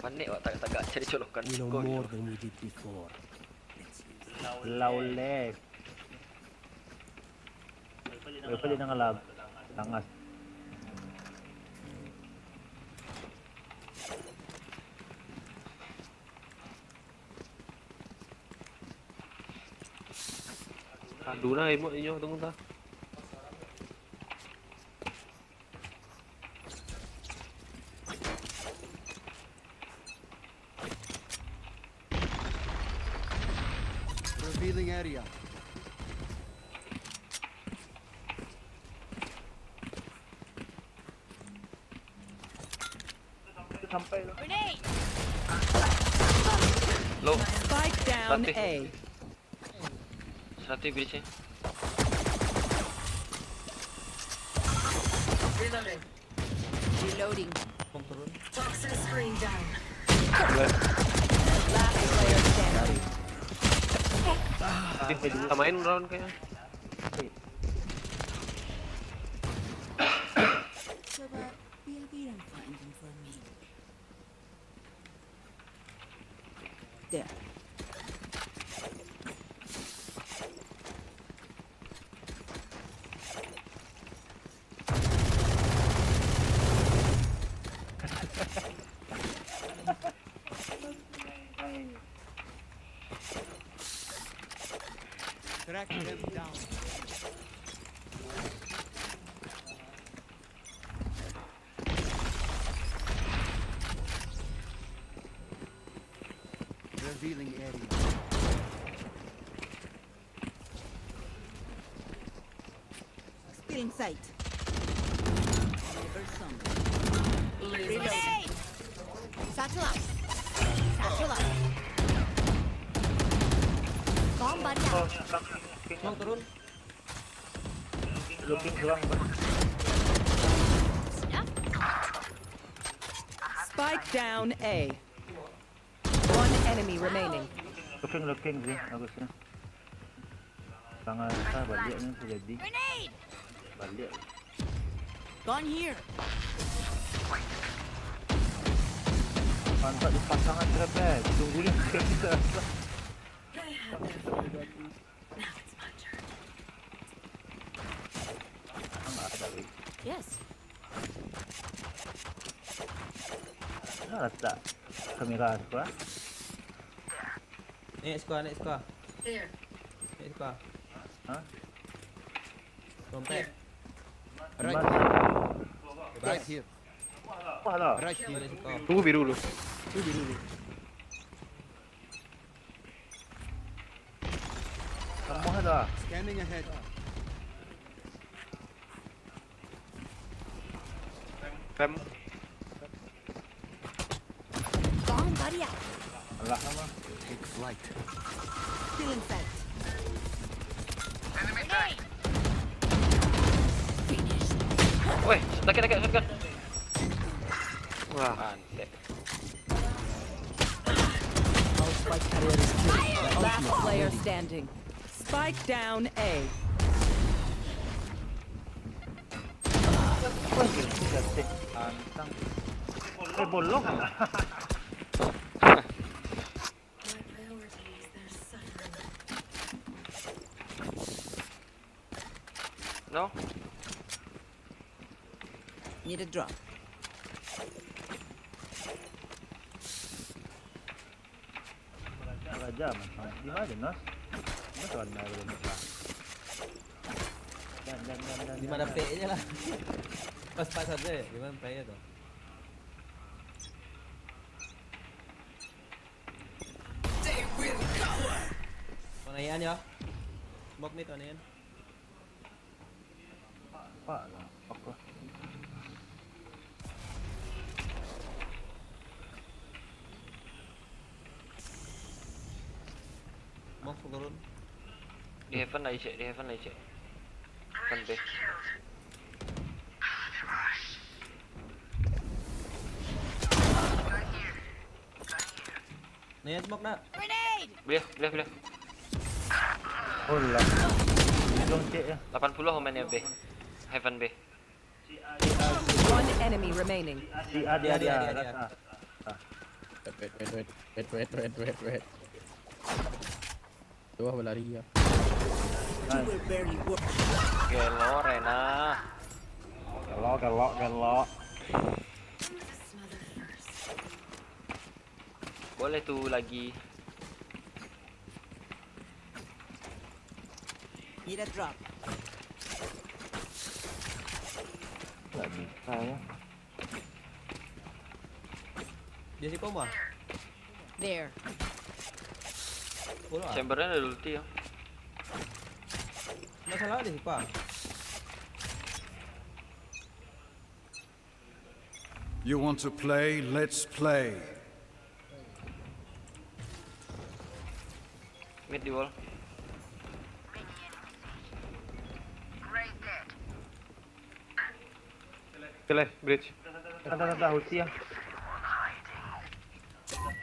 Panik awak tagak-tagak cari colokan. We know Kau more ni. Than we did before. Lawless. Lepas dia tengah lah. Tangas. Aduh lah, emok inyo tunggu tah. Revealing area. Low. Spike down Seratus. A. Seratus bridge ni. Reloading. Reloading. Toxin screen down. Last player standing. Dia samain round kayaknya. Coba biar Biran find him for me. There. Track them down. Revealing area. Still in sight. Reverse some. Reload. Satchel out. Satchel out. Bomb buddy out. Smoke turun. Looking doang. Snuff. Spike down A. One enemy remaining. Looking, looking sih harusnya. Tangan kita balik ni terjadi. Grenade. Balik. Gone here. Pantat dipasangan trap eh. Tunggu ni. They had their fun. Now it's my turn. Mana ada weh? Yes. Mana letak kamera sekolah? Naik sekolah, naik sekolah. There. Naik sekolah. Hah? Dompet. Right. Right here. Wah lah. Right here. Naik sekolah. Tunggu biru dulu. Tu biru ni. Semua dah. Scanning ahead. Rem. Bomb buddy out. Alah sama. Take flight. Still in sight. Weh, sakit, sakit, sakit. Wah, antek. Last player standing. Spike down A. Wah, gila, gila, teh. Antang. Eh, bolong. My priorities, they're suffering. No? Need a drop. Raja, Mas. Di mana, Nas? Mas, mana dia, Mas? Dan, dan, dan, dan, Di mana dan, dan. P-nya lah? Pas-pas saja ya, di mana P-nya tuh? Mau naikan ya? Smoke mid, mau naikan. Pak lah, fuck lah. Mau turun. Di heaven lah, Icek. Di heaven lah, Icek. Heaven B. Nih, smoke nak. Grenade! Boleh, boleh, boleh. Oh lah. Hujung cek ya. Lapan puluh main ya B. Heaven B. One enemy remaining. Si A dia, dia, dia, dia, dia. Ah. Wait, wait, wait, wait. Tuh, berlari ya. Nice. Gelo, Rena. Gelo, gelo, gelo. Boleh tu lagi. Need a drop. Tak bisa ya. Dia si Koma. There. Bola. Chambernya ada ulti ya. Masalah dia si Pa. You want to play? Let's play. Mid di wall. Oke lah, bridge. Dah, dah, dah, dah, ulti ya.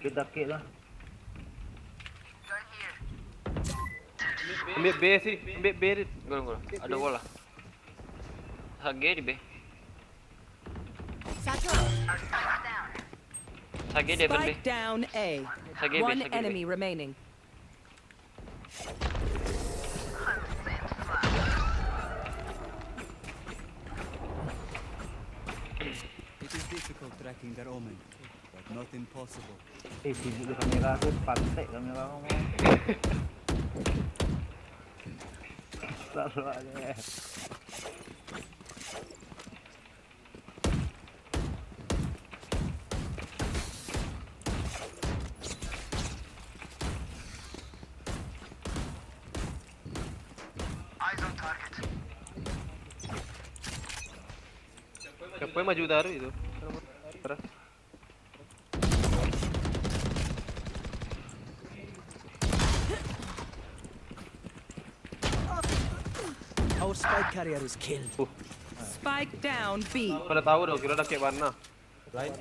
Kita kit lah. Ambil B sih, ambil B, Rit. Gol, gol. Ada wall lah. H G di B. Satu. H G di heaven B. Spike down A. H G B, One H G B. Enemy remaining. It is difficult tracking their omen, but not impossible. Eh, sibuk di kamera tu, pantek kamera kau. Astagfirullahaladzim. Siapa yang maju dari itu? Terus. Our spike carrier is killed. Uh. Spike down B. Kau dah tahu dah, kira dah kayak mana. Lain.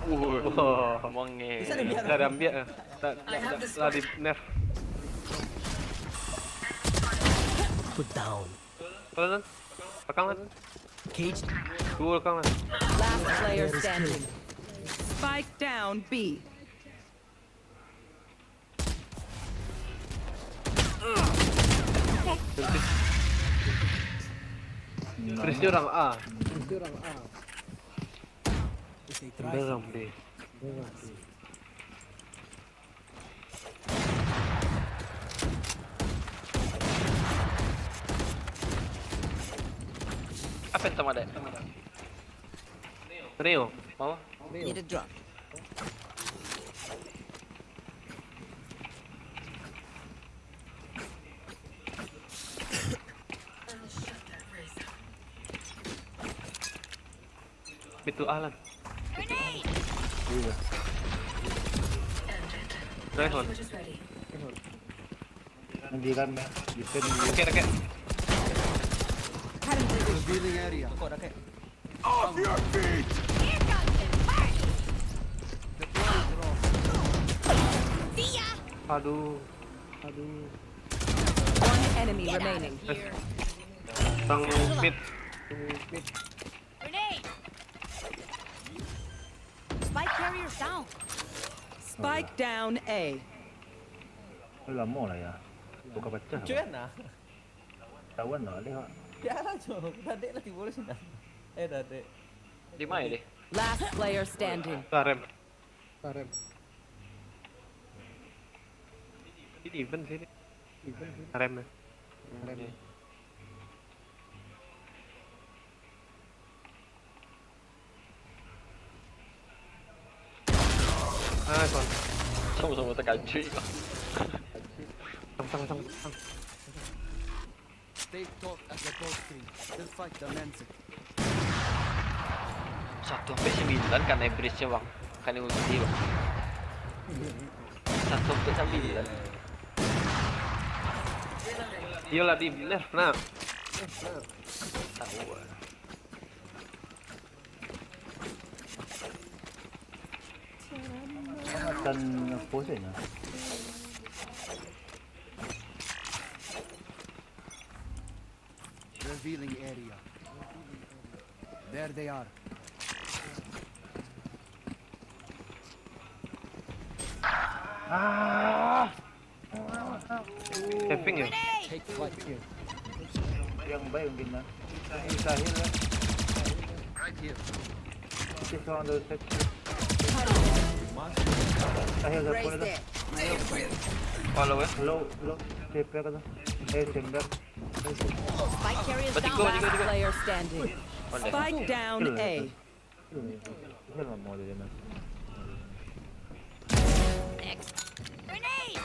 Uh. Wah. Mongel. Bisa dibiar. Dah diambil. Dah, dah, dah, dah di nerf. Put down. Belakang, kan? Cage. Dua belakang, kan? Last player standing. Spike down B. Terus dia orang A. Terus dia orang A. Terus dia orang B. Apa yang sama, Dek? Neo, mau? Need a drop. Pintu A, Lan. Grenade! Iya. Nice one. Nanti kan, defend dulu. Oke, oke. Revealing area. Oke, oke. Off your feet! Here comes the party! Deploy drone. See ya! Aduh. Aduh. One enemy remaining. Get out of here. Tang mid. Grenade! Spike carrier down. Spike down A. Oh, lama lah ya. Buka pecah. Cuy, lah. Nah. Tawan lah, lihat. Ya lah, cuy. Tadi lah tiba lah sini. Eh, dah, Dek. Di mana, Dek? Last player standing. Karem. Karem. Ini event sini. Event sini. Karem ya. Hmm, karem. Iya. Ah, kon. Sama-sama terkejut kau. Sang, sang, sang, sang. Stay taut at the gold screen. We'll fight the Lancet. Satu sampai sembilan kan average-nya, Bang. Kan ulti, Bang. Satu sampai sembilan. Iyalah, di nerf, nah. Tahu. Akan ngepost ya, nah. Revealing area. There they are. Ah! Saving ya? Take flight. Yang baik mungkin lah. Mustahil lah. Right here. Itu seorang dari seksi. Mustahil dah. Raise boleh dah. There. Follow ya? Low, low. C P kata. Eh, chamber. Spike carrier is down. Tiga, tiga, tiga. Last player standing. Pandai. Spike down A. Next. Grenade!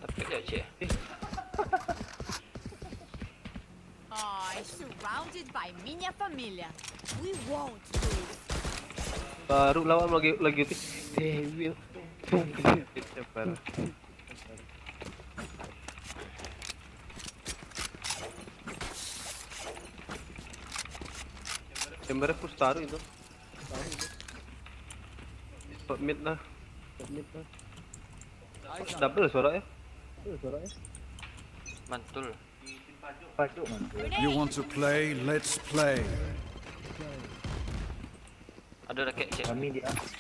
Tapi dia cek. Oh, surrounded by minha família. We won't lose. Baru lawan lagi, lagi ulti. Devil. Sabar. Chamber push taruh itu. Top mid lah. Top mid lah. Double suara ya. Double suara ya. Mantul. Pajuk mantul. You want to play? Let's play. Ada raket, cek. Kami di atas.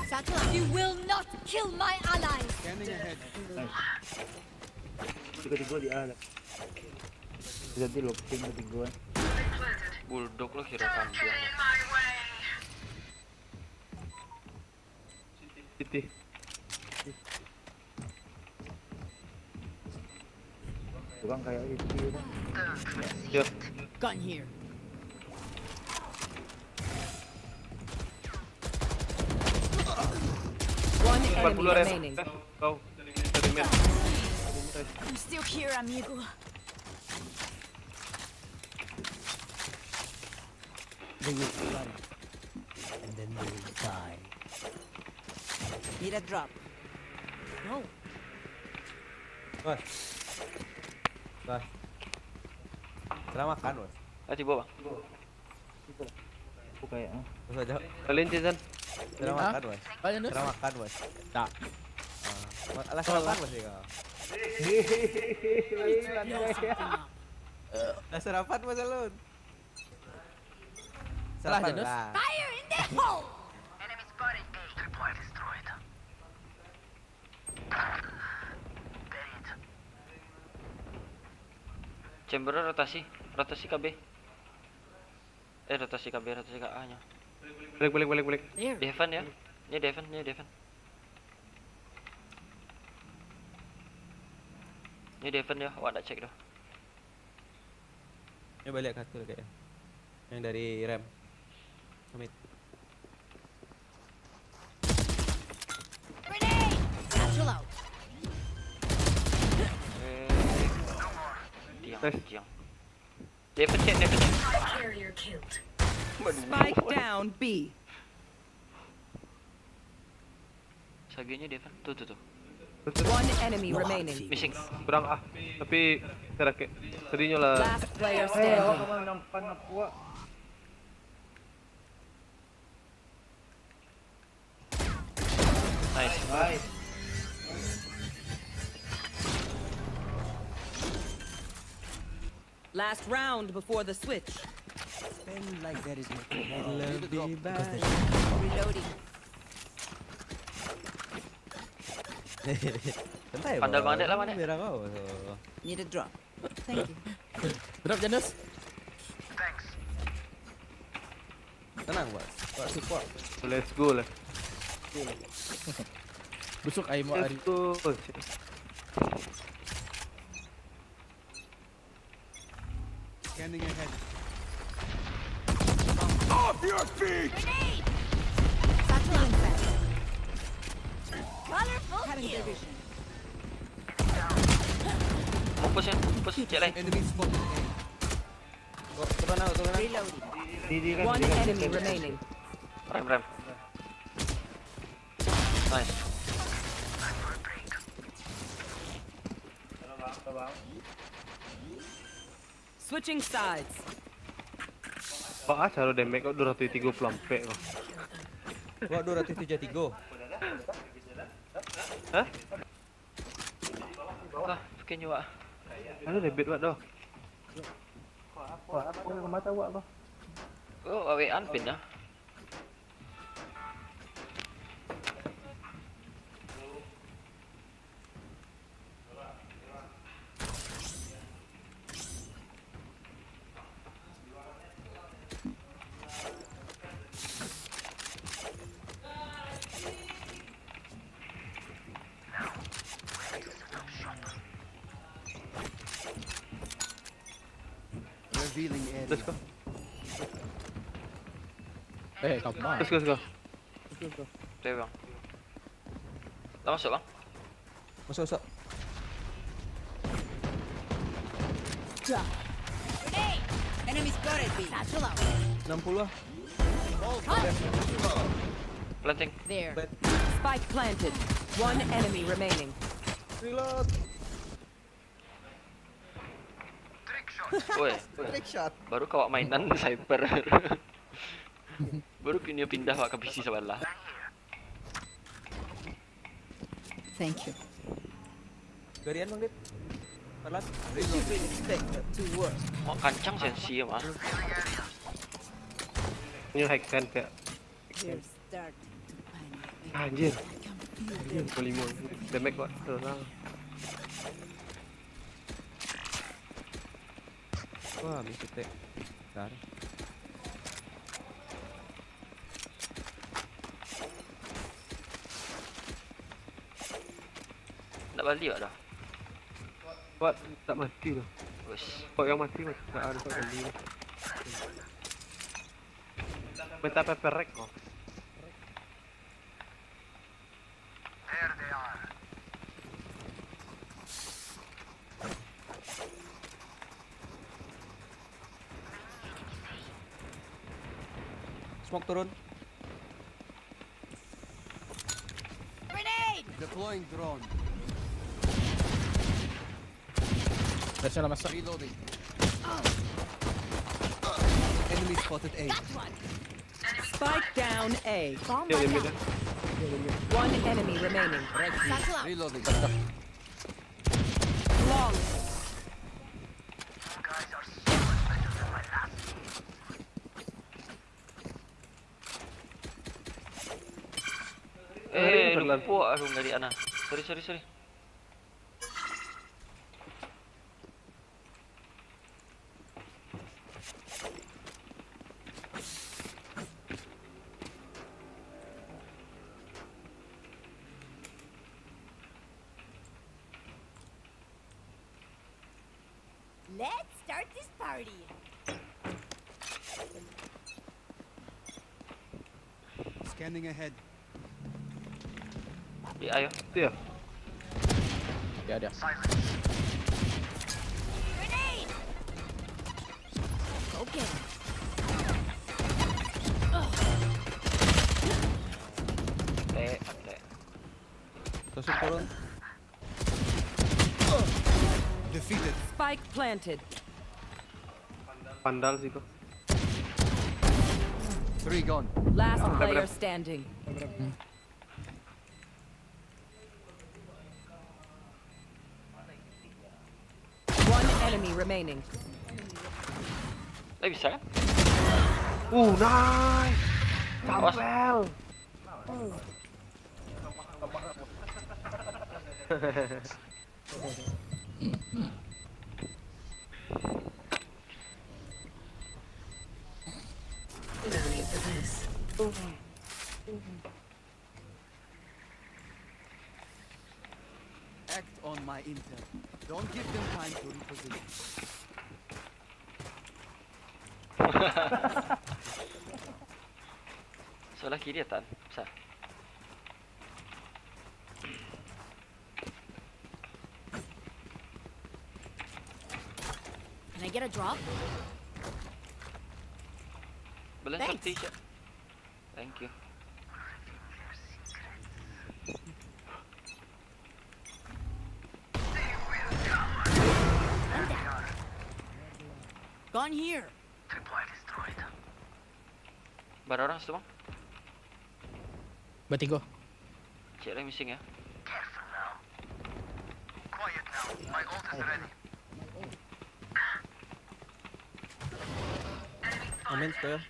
Satu. You will not kill my allies. Scanning ahead. Nice. Tiga-tiga di A dah. Jadi locking ketiga kan. Bulldog lo kira kambing. City. Kurang kayak itu kan. Yo. Gun here. One enemy remaining. Empat puluh res. Eh, kau. Dari main. I'm still here, amigo. They will run, and then they will die. Need a drop. No. Bos. Bos. Salah makan, Bos. Ah, tiba, Bang. Buka ya. Bos aja. Kalian, Cizan. Salah makan, Bos. Salah makan, Bos. Tak. Ah, alah, salah makan, Bos, ya, kau. Alah, salah makan, Bos, alun. Salah, Janus. Fire in the hole! Enemy spotted A. Tripwire destroyed. Chamber rotasi, rotasi K B. Eh, rotasi K B, rotasi K A nyo. Balik, balik, balik, balik. There. Di heaven ya. Ini di heaven, ini di heaven. Ini di heaven ya, awak nak cek dah. Ini balik katil kayaknya. Yang dari rem. Amit. Grenade! Satchel out. Eh, tiang, tiang. Dia pencet, dia pencet. Carrier killed. Waduh. Spike down B. Saginya dia kan. Tuh, tuh, tuh. One enemy remaining. Missing. Kurang ah. Tapi terakhir. Tadinya lah. Last player standing. Nice. Nice. Last round before the switch. Spend like that is my tomorrow. Need a drop. Because the Reloading. Santai, Pandai bro. Pandai lah, Pandai. Merah kau. Need a drop. Thank you. Drop, Janus. Tenang, Bas. Buat support. Let's go lah. Busuk air mau Let's hari. Go. Scanning ahead. Off your feet! Grenade! Satchel out. Colorful kill. Fokus ya, fokus, cek lain. Enemy spotted A. Go, turun lah, turun lah. Reloading. Di, di kan, One di kan, enemy di kan. Remaining. Rem, rem. Nice. Switching sides. Wah, ah, caro damage kok dua ratus tigo puluh ampek kok. Kok dua ratus tujuh tigo? Hah? Lah, skin nyo, Wak. Anu debit, Wak, doh. Wah, apa yang mata, Wak, kok? Oh, awean pin dah. Revealing area. Let's go. Eh, come on. Let's go, let's go. Let's go, let's go. Oke, Bang. Kita masuk, Bang. Masuk, masuk. Enemy spotted B. Satchel out. Enam puluh lah. Planting. There. Plant. Spike planted. One enemy remaining. Reload. Woi, woi. Trick shot. Baru kau mainan sniper. Baru kini pindah wak ka P C sabalah. Thank you. Garian, Bang Dit. Pelan. You really expect that to work? Wak kancang sensi ya, mah. Ini high stand kayak. They're starting to panic. Anjir. I can feel them. Anjir, lima. Damage, Wak. Tenang. Wah, habis ketek. Bentar. Nak balik, Wak, dah? Wak, tak mati tu. Wes. Wak yang mati, Wak. Tak ada, Wak, balik. Minta paper rack kau. Smoke turun. Grenade! Deploying drone. Biasa lah masuk. Reloading. Enemy spotted A. Got one. Spike down A. Bomb. Yeah, yeah, yeah. One enemy remaining. Satchel out. Reloading. Long. Eh, lupo aku ngari ana. Sorry, sorry, sorry. Let's start this party. Scanning ahead. Di ayo. Dia. Dia, dia. Grenade! Okay. Teh, teh. Tusuk turun. Defeated. Spike planted. Pandal situ. Three gone. Last player standing. One enemy remaining. Lah bisa kan? Uh, nice. Awas. Tampil. Act on my intel. Don't give them time to reposition. Sebelah kiri, Tan. Bisa. Can I get a drop? Boleh. Thanks. Sorti, Cak. Thank you. I'm down. Gone here. Bara urang situ, Bang? Batigo. Cek lah missing ya. Amin, situ ya.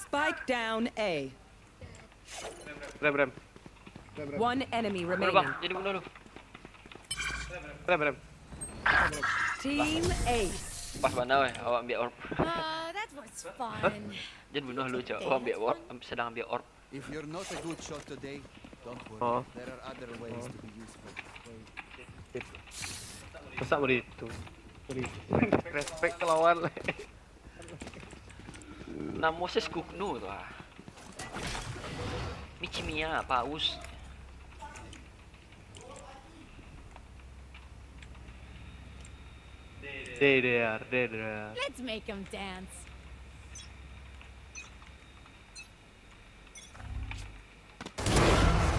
Spike down A. Rem, rem. Rem, rem. One enemy remaining. Bunuh, Bang. Jadi bunuh lu. Rem, rem. Team Ace. Pas bana weh, awak ambiak orb. Ah, that was fun. Jan bunuh lu, Cok. Awak ambiak orb, sedang ambiak orb. If you're not a good shot today, don't worry. Oh. There are other ways to be useful. Sip. Masak beri itu. Beri. Respect ke lawan. Namo ses Kuknu tu ah. Michimiya, Paus. There they are, there they are. Let's make 'em dance.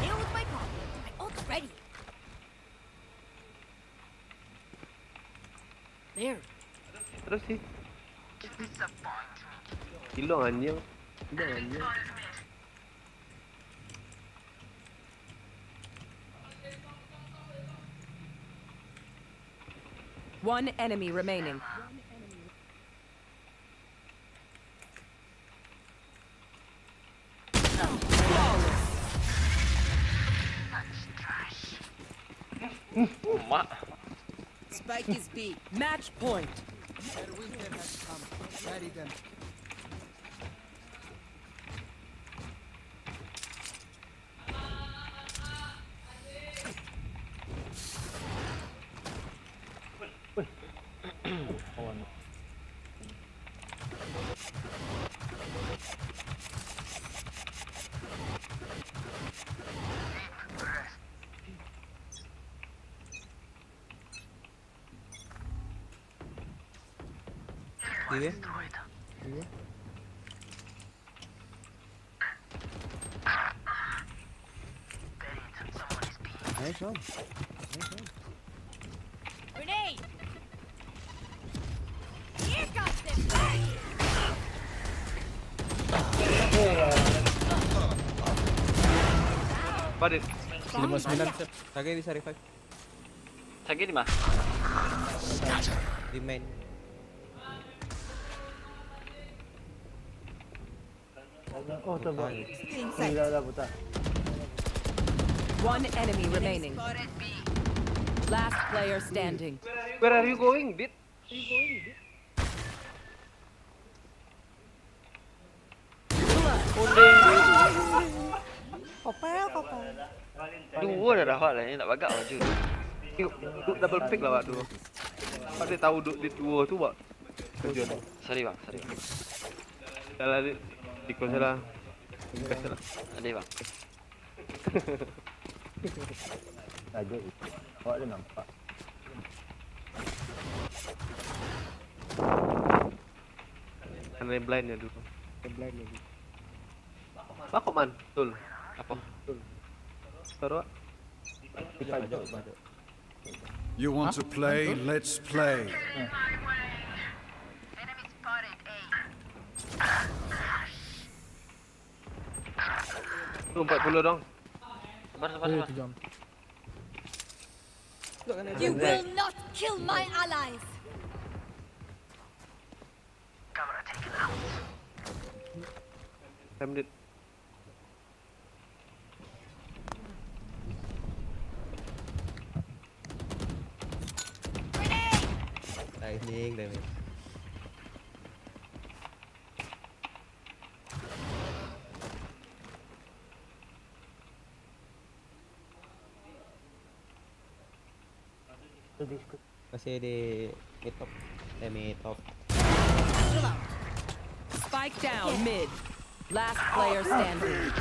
Deal with my problem. My ult's ready. There. Terus sih. Hilang anjing. Hilang anjing. One enemy remaining. Mak. Spike is B. Match point. Their winter has come. Bury them. Di B. Di B. Nice one. Nice one. Grenade! Here comes the bang! Badit. Lima sembilan, Sep. Sagai bisa revive. Sagai di ma? Di main. Oh, tu, bang. Ini dah, dah putar. One enemy remaining. Last player standing. Where are you going, Dit? Popel, popel. Duo dah dapat lah, ni nak bagak baju. Yuk, yuk, double pick lah, Wak, duo. Wak, dia tahu duk di duo tu, Wak. Kerja tu. Sorry, bang, sorry, bang. Dah lah, Dit. Di close lah. Di close lah. Ada, bang. Saja itu. Awak ada nampak. Kena blind ya dulu. Kena blind ya dulu. Bakok man, betul. Apa? Betul. Taruh. Kita aja, kita aja. You want to play? Let's play. Tu empat puluh dong. Sabar, sabar, sabar. Kejam. You will not kill my allies. Time dead. Timing, timing. Masih di mid top. Eh, mid top. Spike down mid. Last player standing.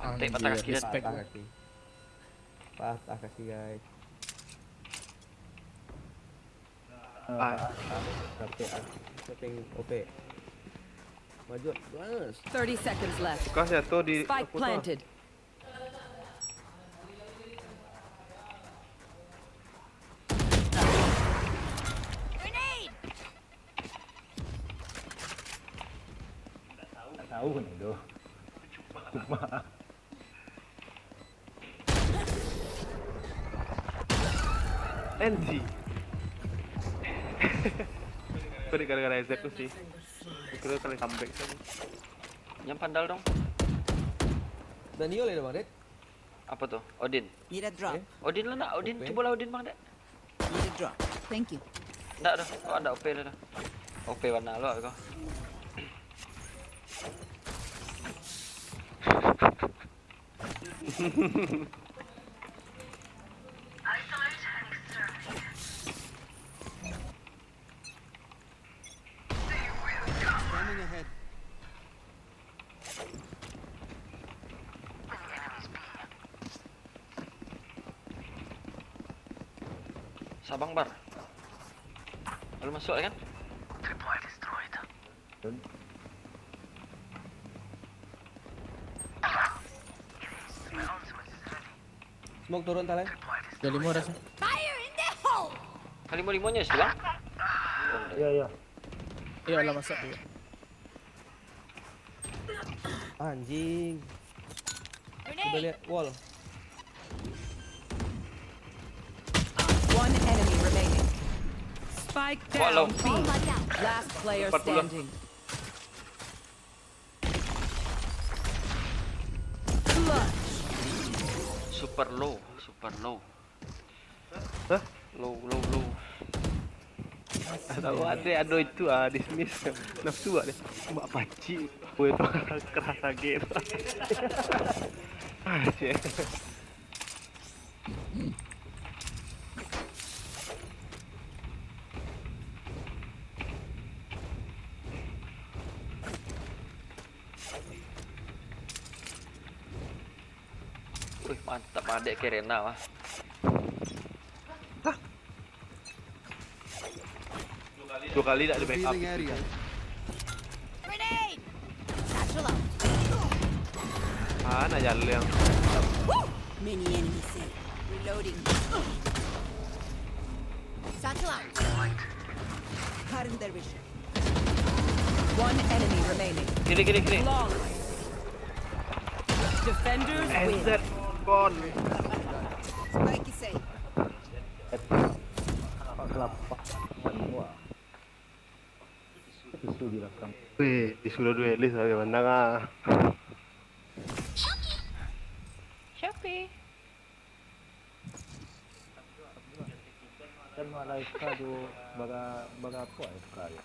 Anjir, patah kaki dah. Respect. Patah kaki. Patah kaki, guys. Ah, ah, ah, ah. Maju, guys. Thirty seconds left. Kasih jatuh di. Spike planted. Tahu ni tu. Cuma. N T. Kau ni gara-gara Z tu sih. Kira kali comeback tadi. Yang pandal dong. Daniel ya, Bang Red? Apa tu? Odin. Need a drop. Eh? Odin lah nak. Odin, Oke. Cubolah Odin, Bang Dek. Need a drop. Thank you. Ndak dah. Kau ada O P dah. O P warna lo kau. Scanning ahead. Sabang bar. Lalu masuk kan? Smoke turun, Talai. Dah lima dah sih. Fire in the hole! Kalimo-limonya sih, Bang. Ya, ya. Ya Allah, masuk dia. Anjing. Coba Grenade! Lihat wall. One enemy remaining. Spike Walau. Down B. Last player standing. Clutch. Super low, super low. Hah? Low, low, low. Tahu ada, ada itu ah, dismiss. Nafsu ah dia. Buat pacik. Kue tu kerasa gitu. Ah, cik. Wih, mantap, Bang Dek, Kerena mah. Dua kali tak ada backup. Revealing area. Grenade! Satchel out! Ah, nak jalan. Many enemies here. Reloading. Satchel out! Cutting their vision. One enemy remaining. Kiri, kiri, kiri. Flawless. Defenders win. Enset kon. Spike is safe. Kelapa. Wah. Tisu di belakang. Weh, disuruh duelis lah, pandang ah. Shopee. Kan malah F K tu bara bara apa F K tu?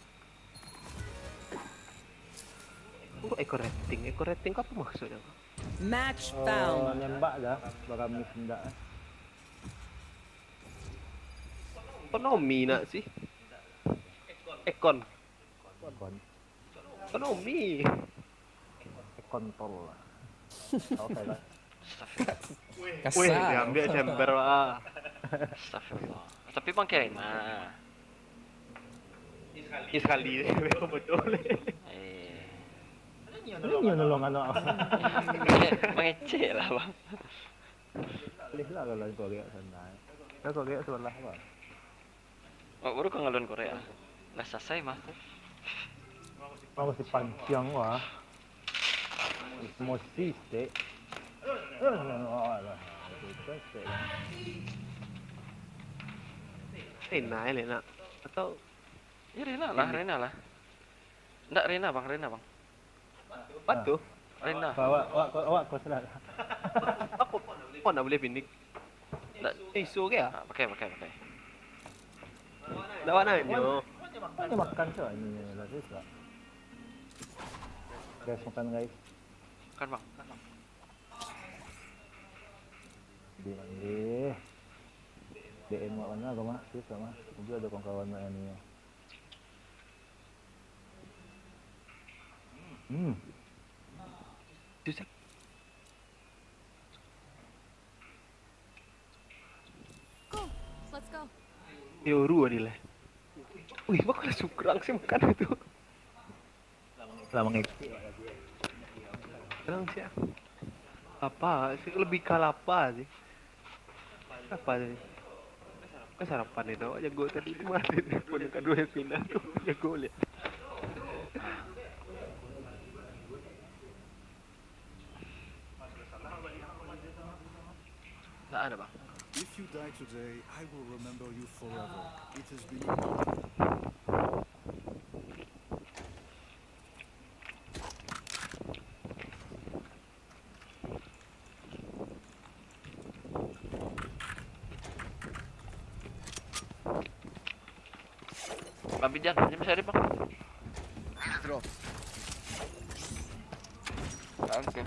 Kok eco rating? Eco rating kau apa maksudnya? Match Oh, found. nembak dah, bara miss ndak eh. Ekonomi nak sih. Ekon. Kon Ekonomi. Kontol lah. Oke lah. Astagfirullah. Weh, Kasar. Diambil chamber lah. Astagfirullah. Tapi Bang Kerena. Ini sekali betul. Eh. Ini yang nolong anak. Mengecek, mengecek lah, Bang. Boleh lah kalau kau agak santai. Kau agak sebelah apa? Oh, baru kau ngalun Korea. Lah selesai mah. Kau masih panjang wah. Emosi sih. Enak ya, enak. Atau Ya, Rena lah, Rena lah. Ndak, Rena, Bang, Rena, Bang. Patuh. Rena. Awak, awak, awak kos lah. Aku, kau nak boleh pindik? Ndak. Eh, isu ke ya? Ah, pakai, pakai, pakai. Ndak awak nak nyo. Kan dia makan tu, ini lah, dia suka. Guys, makan, guys. Makan, Bang. Makan, Bang. Di, di. D M mak mana kau, Mak? Serius, Mak? Itu ada kawan-kawan mak ni. Hmm. Itu sa- Go. Let's go. Yoru adalah. Wih, bakal sukrang sih makan itu. Lah mangecek. Tenang siap. Apa? Sih lebih kalapa sih. Apa tadi? Kan sarapan itu awak jago tadi tu mati. Pun yang kedua yang pindah tu jago lihat. Tak ada, Bang. If you die today, I will remember you forever. It has been Bang Bijan, ini masih ada, Bang. Drop. Oke.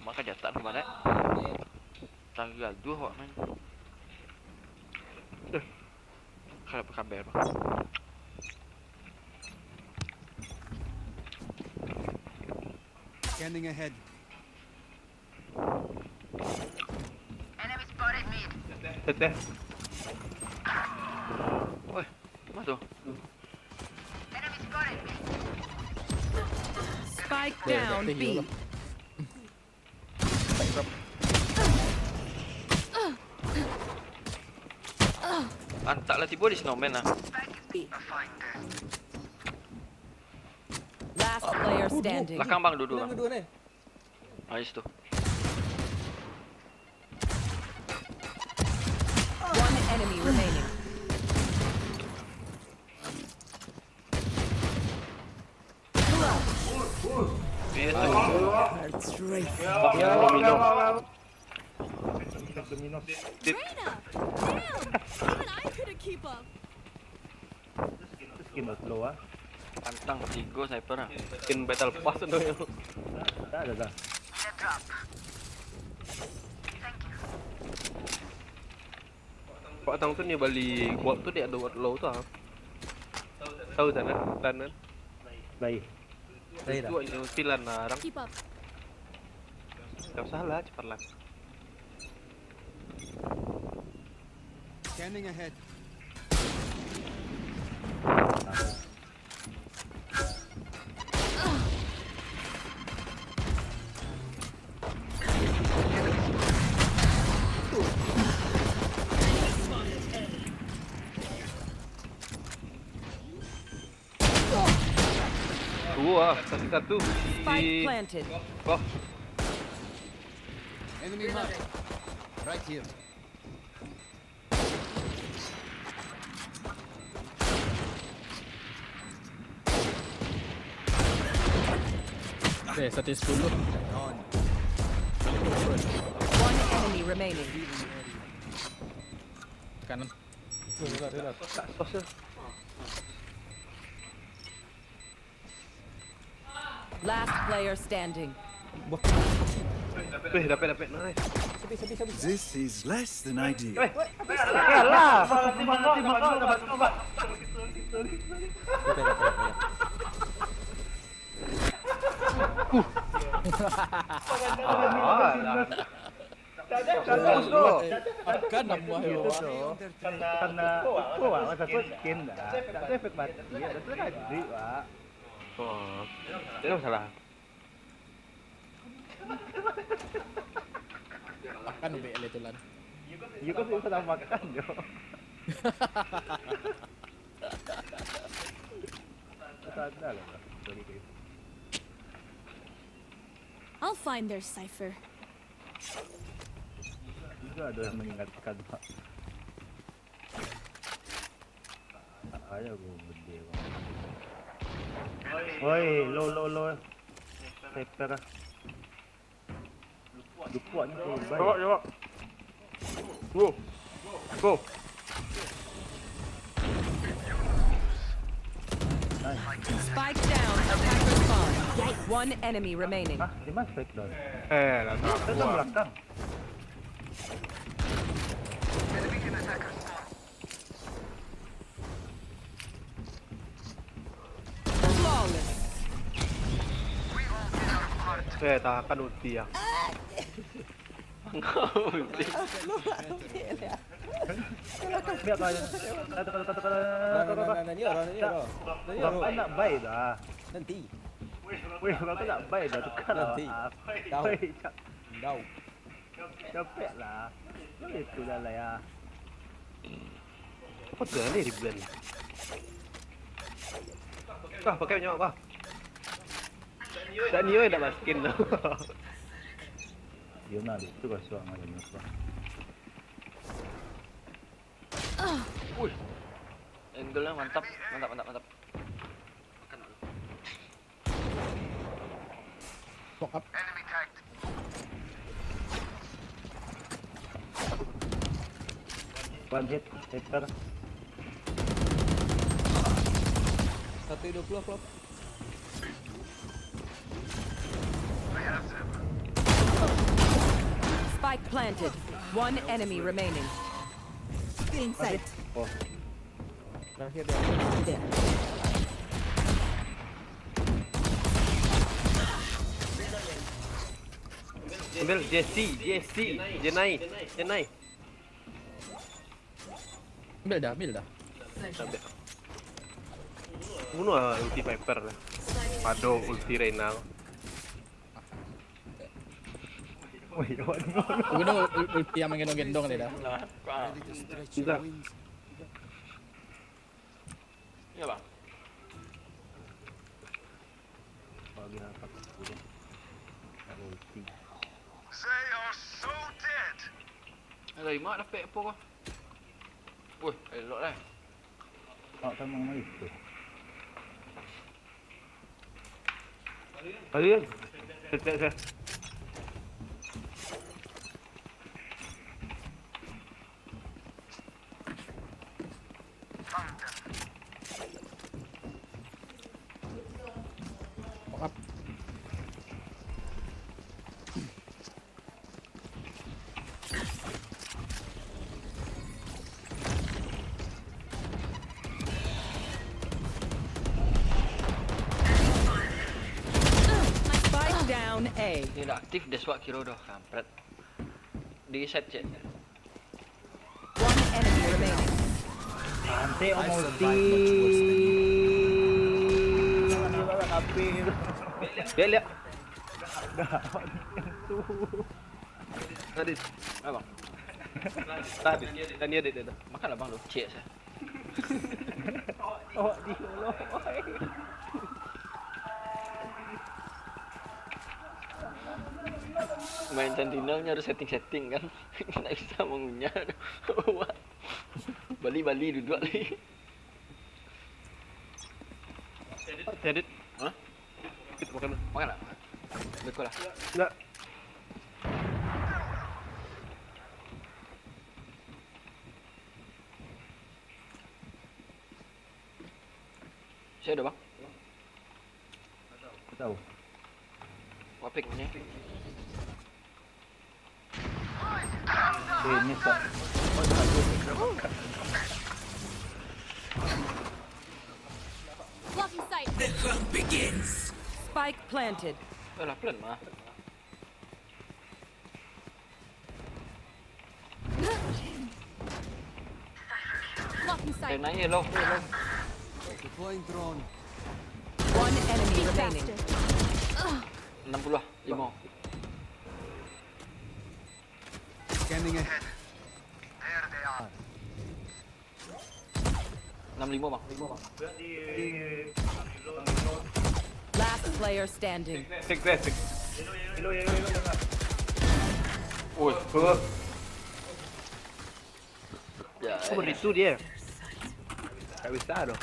Makan jatak kemana? Tanggal dua awak main. Eh, kalau berkabar, Bang. Scanning ahead. Teteh. Woi, masuk. Spike down B. Antak lah tibo di snowman lah. Last player standing. Belakang, Bang, duduk, Bang. Kedua ni. Nice tu. One enemy remaining. Dia tu. Hearts race. Bang, yang belum minum. Domino. Damn! Even I couldn't keep up. Skin dah slow ah. Pantang tigo sniper lah. Skin battle pass tu yang. Dah dah dah. Pak Tang tu ni bali buat tu dia ada buat low tu ah. Tahu sana, tanan. Baik. Saya dah. Tu aja pilan lah orang. Keep up. Tak usah lah, cepat lah. Scanning ahead. Dua, kasih satu. Spike Di planted. bawah. Enemy marked. Right here. Eh, satu sepuluh. Gone. One enemy remaining. Kanan. Tak sos tu. Last player standing. Weh, dapat, dapat, nice. This is less than ideal. Alah. Alah. Makan nama ya. Karena itu wak masa skin dah. Tak ada efek mati, ada tu kan duit wak. Oh, tidak masalah. Makan ubek le tulan. Iya kau sudah salah makan jo. Sadar lah. Sorry guys. I'll find their cipher. Ada yang mengingatkan, Pak. Ayo, gue gede, Bang. Woi, lo, lo, lo. Sniper ah. Dukuaknya tu, baik. Jawab, jawab. Go. Go. Nice. Spike down, attacker spawn. One enemy remaining. Ah, di mana spike down? Eh, lah tak. Itu kan belakang. Flawless. Eh, tahan ulti ya. Biar kau aja. Kata, kata, kata, kata, Nah, nah, nah, nah, ni orang, ni orang. Ni orang. Bapak nak buy dah. Nanti. Weh, bapak nak buy dah, tukar lah. Nanti. Tahu. Baik, cak. Tahu. Capek lah. Kau itu dah lah ya. Apa tu ni ribuan? Kah, pakai nyawa kah? Tak nio dah baskin tu. Yo, nah, itu kau suang aja ni, Bang. Wih. Angle-nya mantap, mantap, mantap, mantap. Fuck up. One hit, hit ter. Satu dua puluh, Flop. Spike planted. One enemy remaining. Still inside. Oh. Terakhir dia. Ambil Jesse, Jesse, Jenai, Jenai. Ambil dah, ambil dah. Ambil. Bunuh lah ulti Viper lah. Pado ulti Reyna. Wih, awak ni. Bunuh ul-, ulti yang menggendong-gendong dia dah. Sudah. Iya, Bang. Kalau dia dapat sepuluh, kalau ulti. They are so dead. Eh, dari mak dapek apa kau? Weh, elok lah. Mak sama sama itu. Kalian. Cek, cek, cek. Spike down A. Dia dah aktif, dia swak kiro dah, kampret. Di reset, cek. One enemy remaining. Santai, Om Ulti. Dia lihat. Dah. Tadi. Abang. Tadi. Tadi dia dah. Makan abang tu. Cek saya. Awak di Allah. Main Sentinel-nya harus setting-setting kan. Nak bisa mengunyah. Awak. Bali-bali duduk lagi. Edit. Hah? Kita makan. Makan lah. Lekol lah. Enggak. Saya ada, Bang. Aku tahu. Wapik mana? Eh, ini tak. Blocking sight. The hunt begins. Spike planted. Eh, lah, plan mah. Blocking sight. Eh, naik, low, low. Deploying drone. One enemy remaining. Enam puluh lah, lima. Scanning ahead. There they are. Enam lima, Bang. Last player standing. Six, six, six. Oi, apa? Oh, itu dia. Tak bisa doh.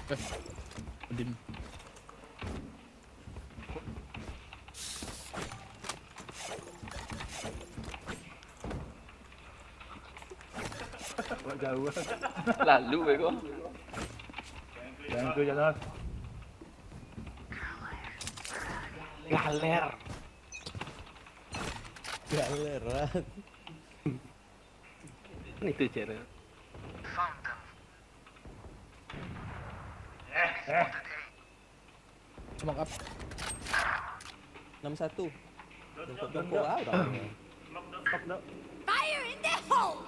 Eh, Udin. Jauh. Lalu beko. Jangan tu, jangan. Galer. Galer, Ran. Itu cara. Smoke up. Enam satu. Jongkok-jongkok lah urang. Fire in the hole!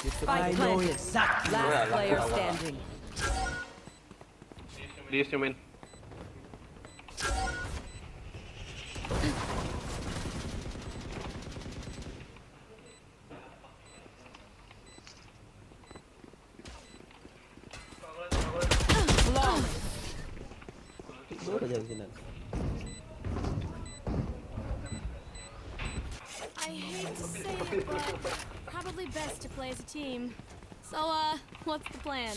Spike planted. Last player standing. Dia instrumen. Long. Baru jalan sinan. I hate to say it, but probably best to play as a team. So, uh, what's the plan?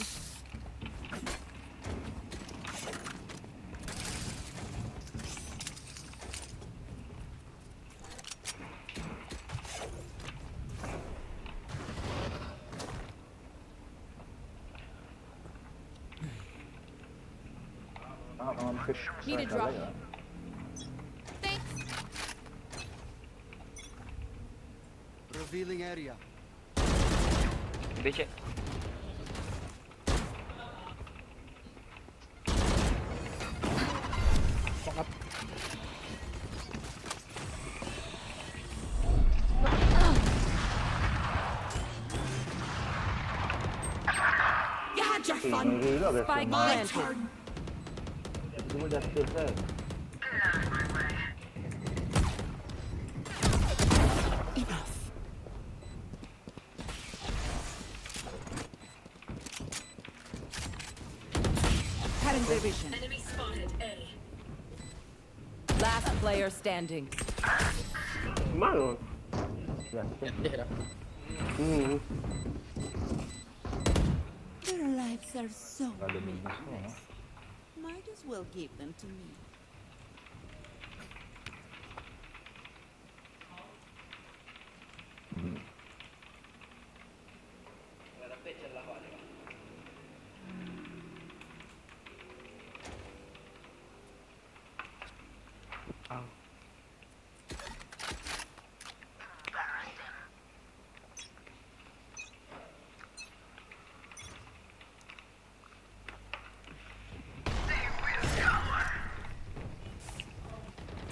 Need a drop. Thanks. Revealing area. Dia check. Fuck up. You had your fun. Spike planted. Cuma dah selesai. Enough. Cutting their vision. Enemy spotted A. Last player standing. Mano? Ya, ya. Hmm. Their lives are so meaningless. Might as well give them to me.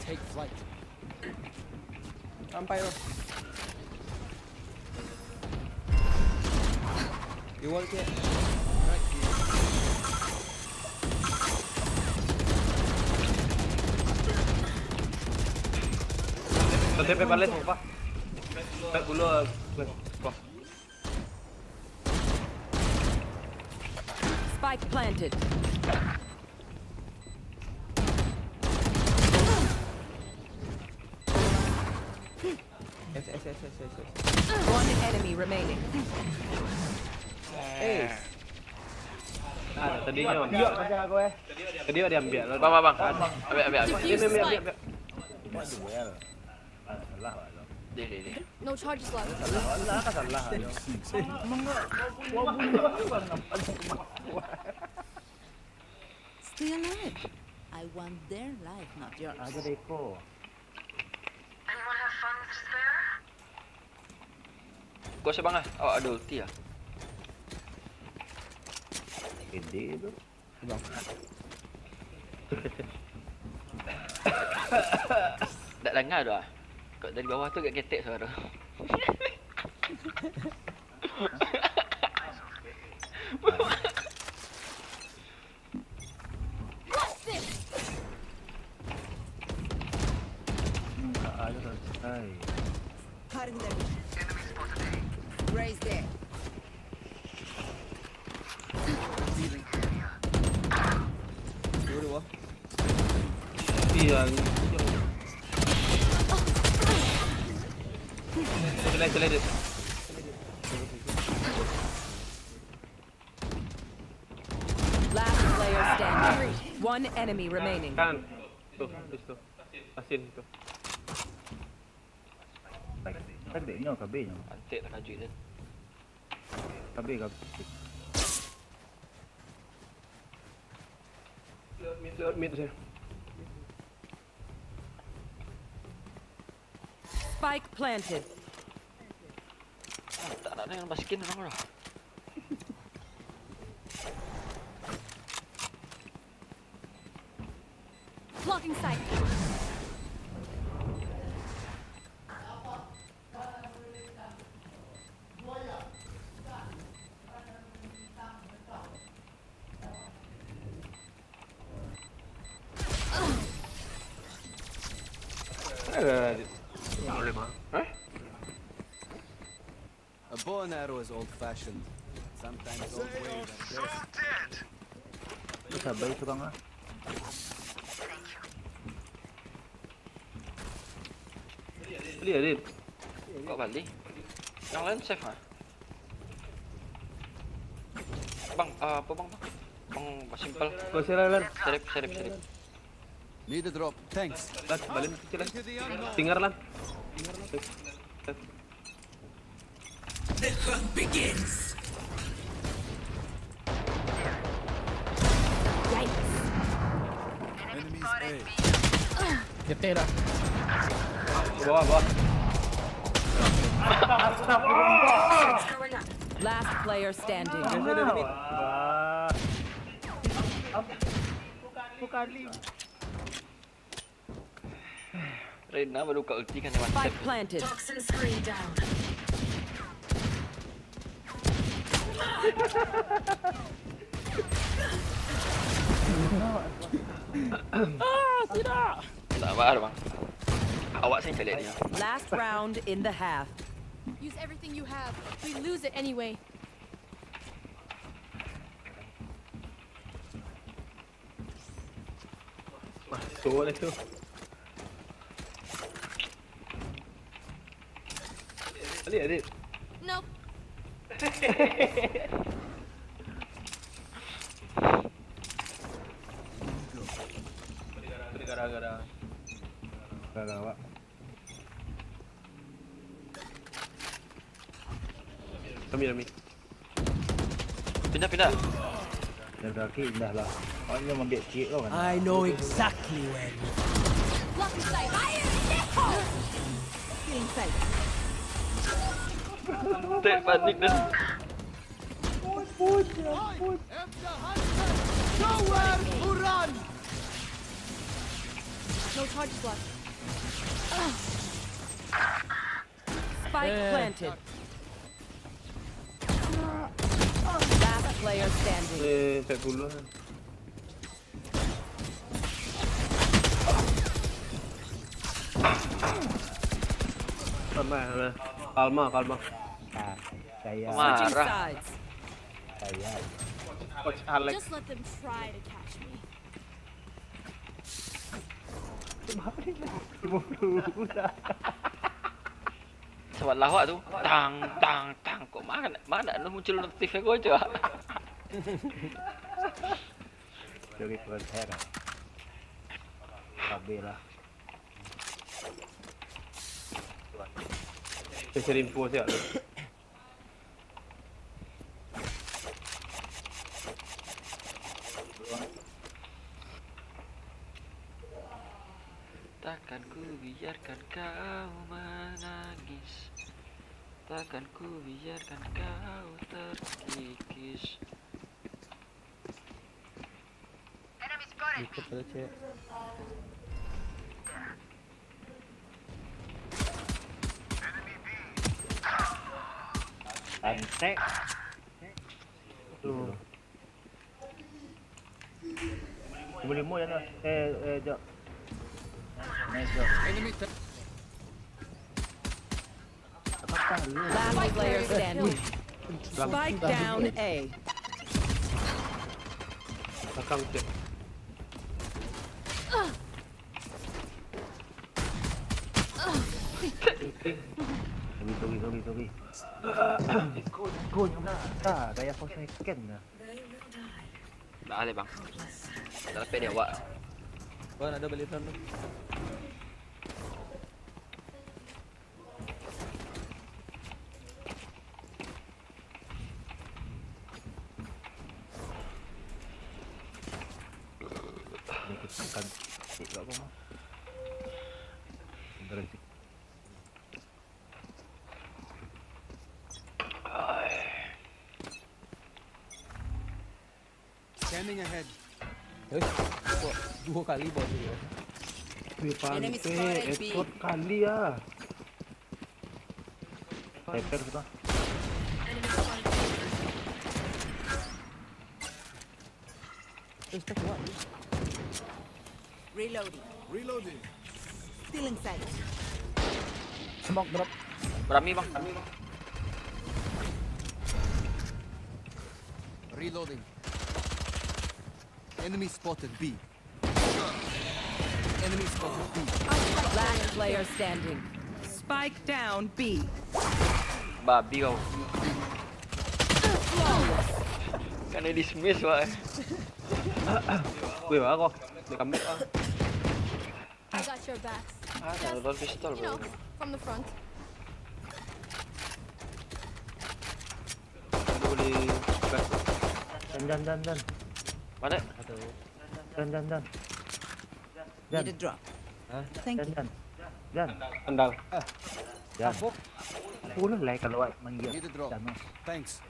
Take flight. Sampai tu. You want it? Tadi pe balik apa? Pet dulu. Spike planted. S, S, S, S, S, S. One enemy remaining. Ace. Ah, tadi nyo. Iyo, macam aku, eh. Tadi ado ambiak lo. Bang, bang, bang. Ambiak, ambiak, ambiak. Defuse this spike. Ambiak, ambiak, ambiak. Salah, salah. Deh, deh, deh. No charges left. Salah, salah, salah. Stay alive. I want their life, not yours. Aja deko. Anyone have funds to spare? Kau siapa ngah? Awak ada ulti ah. Gede tu. Bang. Tak dengar tu ah. Kau dari bawah tu agak ketek suara. Cutting their vision. Raise there. Iya, ini. Selai, selai dia. Last player standing. One enemy remaining. Kan. Tuh, habis tuh. Asin tuh. Pendeknyo, kabinyo. Antek takajuik dia. Kabin, kabin. Lewat mid, lewat mid saya. Spike planted. Ah, tak nak dengan baskin orang lah. Blocking sight. Ada, ada. Hah? A bow and arrow is old-fashioned. Sometimes old ways are best. Sabar, surang ah. Beli, Adit. Kok balik? Yang lain safe ah? Bang, ah, apa bang? Bang, simple. Kau sih, Lan. Serip, serip, serip. Need a drop. Thanks. Lan, balik kecil, Lan. Tinggal, Lan. The hunt begins. Yikes. Enemies A. Geteh dah. Bawah, bawah. Last player standing. Biasa dia ni. Wah. Bukan. Reyna baru ka ulti kan, one tap. Spike planted. Toxin screen down. Ah, tidak. Sabar, bang. Awak sih caliak dia. Last round in the half. Use everything you have. We lose it anyway. Masuk lah tu. Balik, balik. Nope. Gara-gara. Gara-gara awak. Kami, kami. Pindah, pindah. Dari kaki pindah lah. Awak ni memang biak ciek tau kan. I know exactly where you. Block in sight. Fire in the hole. Feeling sight. Tek panik dah. Ampun, ampun. Nowhere to run. No charges left. Spike planted. Last player standing. Eh, empat puluh lah. Kalma, kalma. Kalma, kalma. Ah, saya. Switching sides. Saya. Coach Alex. Just let them try to catch me. Sabalah awak tu, tang, tang, tang. Kok mana, mana nak muncul notif aku aja? Dari front hair. Habis lah. Saya cari info siap. Takkan ku biarkan kau menangis. Takkan ku biarkan kau terkikis. Ikut aja, cek. Antek. Tuh. Limo-limo ya, nah. Eh, eh, Jok. Nice, Jok. Enemy te- Last player standing. Spike down A. Belakang, cek. Sorry, sorry, sorry, sorry. Ikut, ikut, nah. Tak, gaya four second dah. Dah alih, Bang. Dah lapeh dek awak. Bang, ado balik dalam tu. Ni kita akan cek kat rumah. Berhenti. Scanning ahead. Eh, kok dua kali bos dia? Wih, Enemy pantai, spotted, B. Headshot kali ah. Sniper kita. Eh, stop, what? Reloading. Reloading. Still inside. Smoke drop. Berami, Bang. Reloading. Enemy spotted B. Enemy spotted B. Last player standing. Spike down B. Babi kau. Flawless. Kena dismiss, wak. Weh, wak, kau. Dia comeback, ah. I got your backs. Ah, just, ada pistol, you know, bro. From the front. Aduh, di back. Dan, dan, dan, dan. Mana? Aduh. Dan, dan, dan. Dan. Need a drop. Hah? Thank you. Dan, dan. Dan. Andal. Ah. Dan. Apa? Pulang lah kalau awak manggil. Need a drop. Dan. Thanks.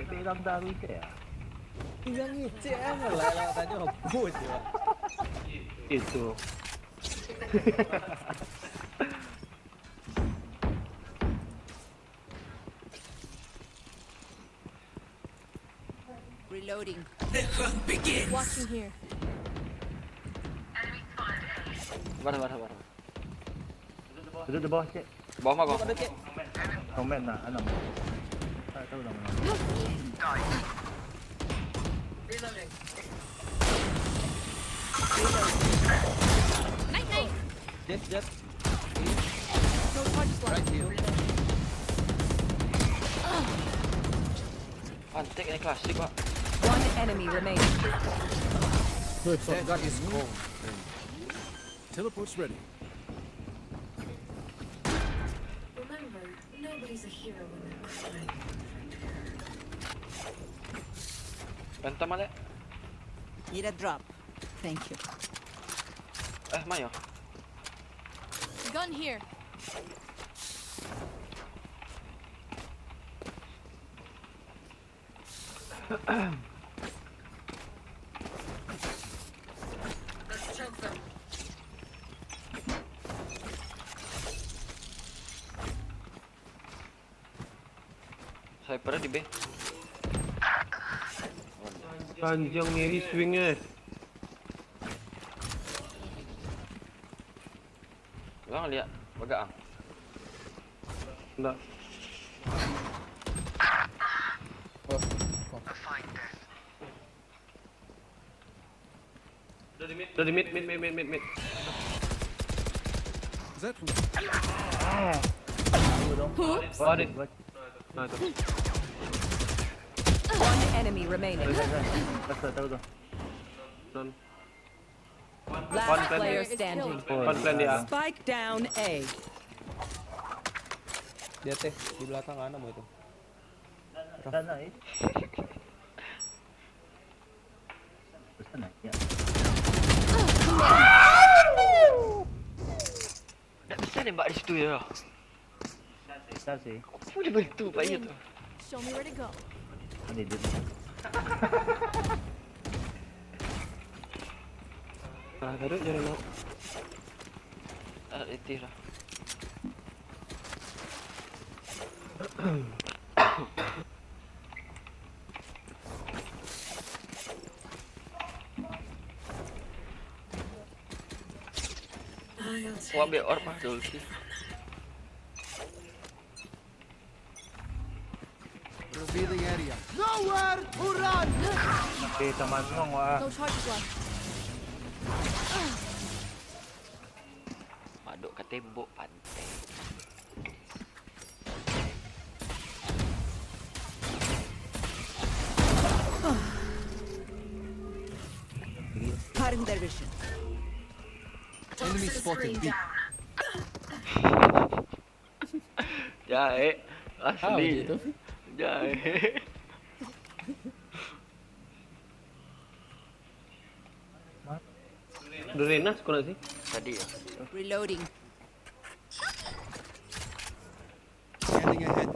Bilang taruh itu ya. Bilang ngecek ah, lah, lah, tanya apa je. Itu. Reloading. The hunt begins. Watching here. Mana, mana, mana? Duduk di bawah, cek. Bawah mah, bawah. Komen lah, anam. Tak tahu lah mana. Night, night. Jet, jet. No charges left. Right here. Antek ni klasik, Pak. One enemy remaining. Weh, shotgun. That is cold. Teleport's ready. Remember, nobody's a hero when they're crying. Phantom ada? Need a drop. Thank you. Eh, mayo. Gun here. Let's choke them. Sniper di B. Panjang ni swing eh. Bang, lihat, bagak, ah. Ndak. Oh, oh. Dari mid, dari mid, mid, mid, mid, mid, mid. Is that from? Ah. Oops. Oh, ada. Nah, itu. One enemy remaining. Tahu, tahu, tahu, tahu. Done. Last player standing. One plan dia. Spike down A. Di ateh, di belakang, anu itu. Sana, eh. Sana, ya. Ndak bisa nembak di situ ya. Bisa sih. Aku boleh bantu, Pak, ya tu. Show me where to go. Ini dia. Ah, garuk je nak. Ah, letih lah. Aku ambil orb lah dulu sih. Revealing area. Nowhere to run. Eh, taman nuang, wah. No charges left. Maduk ka tembok, pantai. In their vision. Enemy spotted B. Jaek. Tahu Asli. je tu. Jaek. Durenas kau nak sih? Tadi ya. Reloading. Scanning ahead.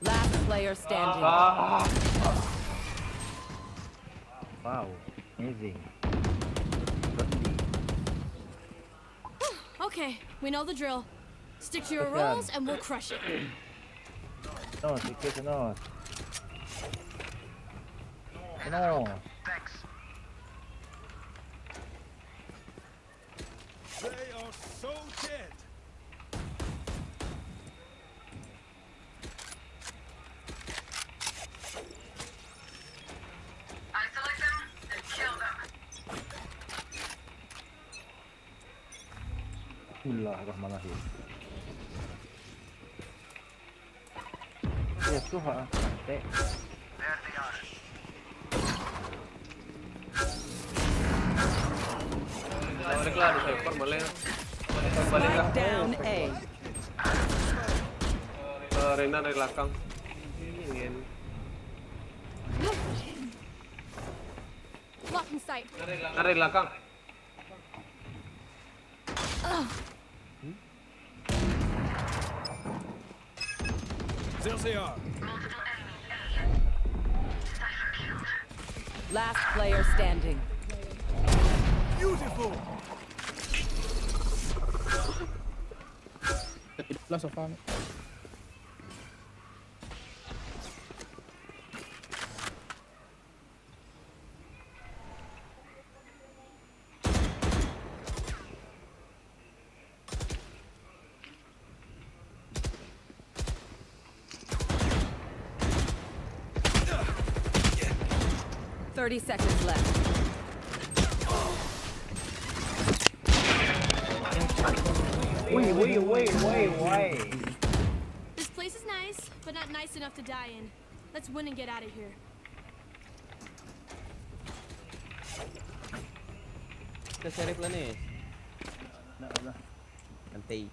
Last player standing. Wow, amazing. Okay, we know the drill. Stick to your Kasihan. Roles and we'll crush it. No, sikit no. No. They are so dead. Isolate them and kill them. Bismillahirrahmanirrahim. Ya tuh, ha. Mati. Balik lah, ada sniper, balik. Balik lah. Down A. Eh, Rena dari belakang. Ingin. Blocking sight. Rena dari belakang. There they are. Last player standing. Beautiful. Plus of arm. Thirty seconds left. Wait, wait, wait, wait, wait. This place is nice, but not nice enough to die in. Let's win and get out of here. Kita sheriff lah ni. Nak lah. Nanti.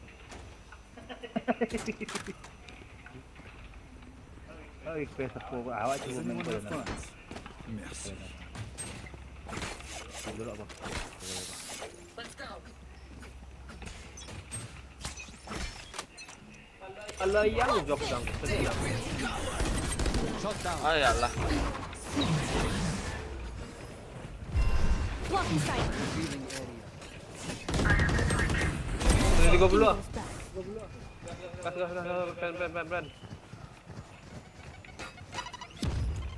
Oh, request aku awak cuba main bola nak. Merci. Dulu apa? Let's go. Alah yang jok dang. Sedih lah. Shot down. Ay Allah. Blocking sight. Tiga puluh lah. Gas, gas, gas, gas, pen, pen, pen, pen.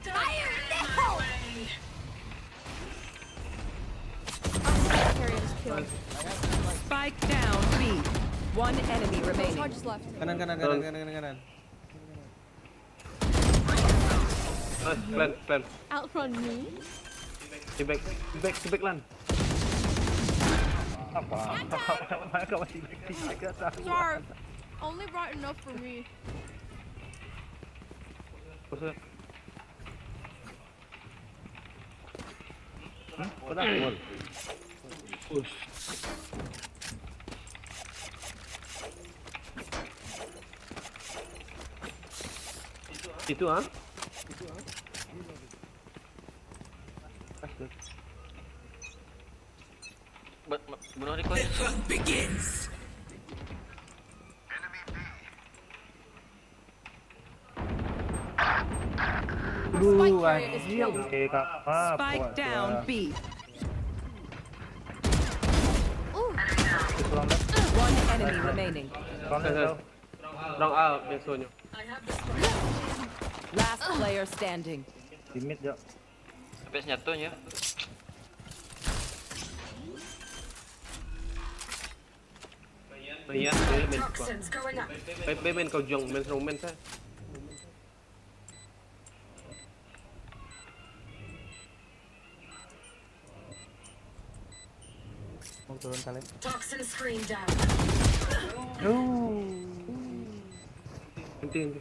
Fire in the hole! Carrier is killed. Spike down B. One enemy remaining. Charges left. Kanan, kanan, kanan, kanan, kanan, kanan. Nice, plan, plan. Outrun me? Di back, di back, di back lan. Apa? Kau masih back, back atas. Sorry. Only bright enough for me. Maksudnya, Hmm? Kau dah gol. itu ah. Bu- bu- Bunuh dia kau. Aduh, anjir. Eh, kak. Ah, Spike kuat down tu, B. ah. Dia pulang dah. One enemy remaining. Pulang dah, tau. Round out biasanya. Last player standing. Di mid, jap. Sampai senjatanya. Main, main, main, main. Toxins going up. Main, main, main kau jong, main strong, main saya. Mau turun kalian. Toxin screen down. Nanti, nanti.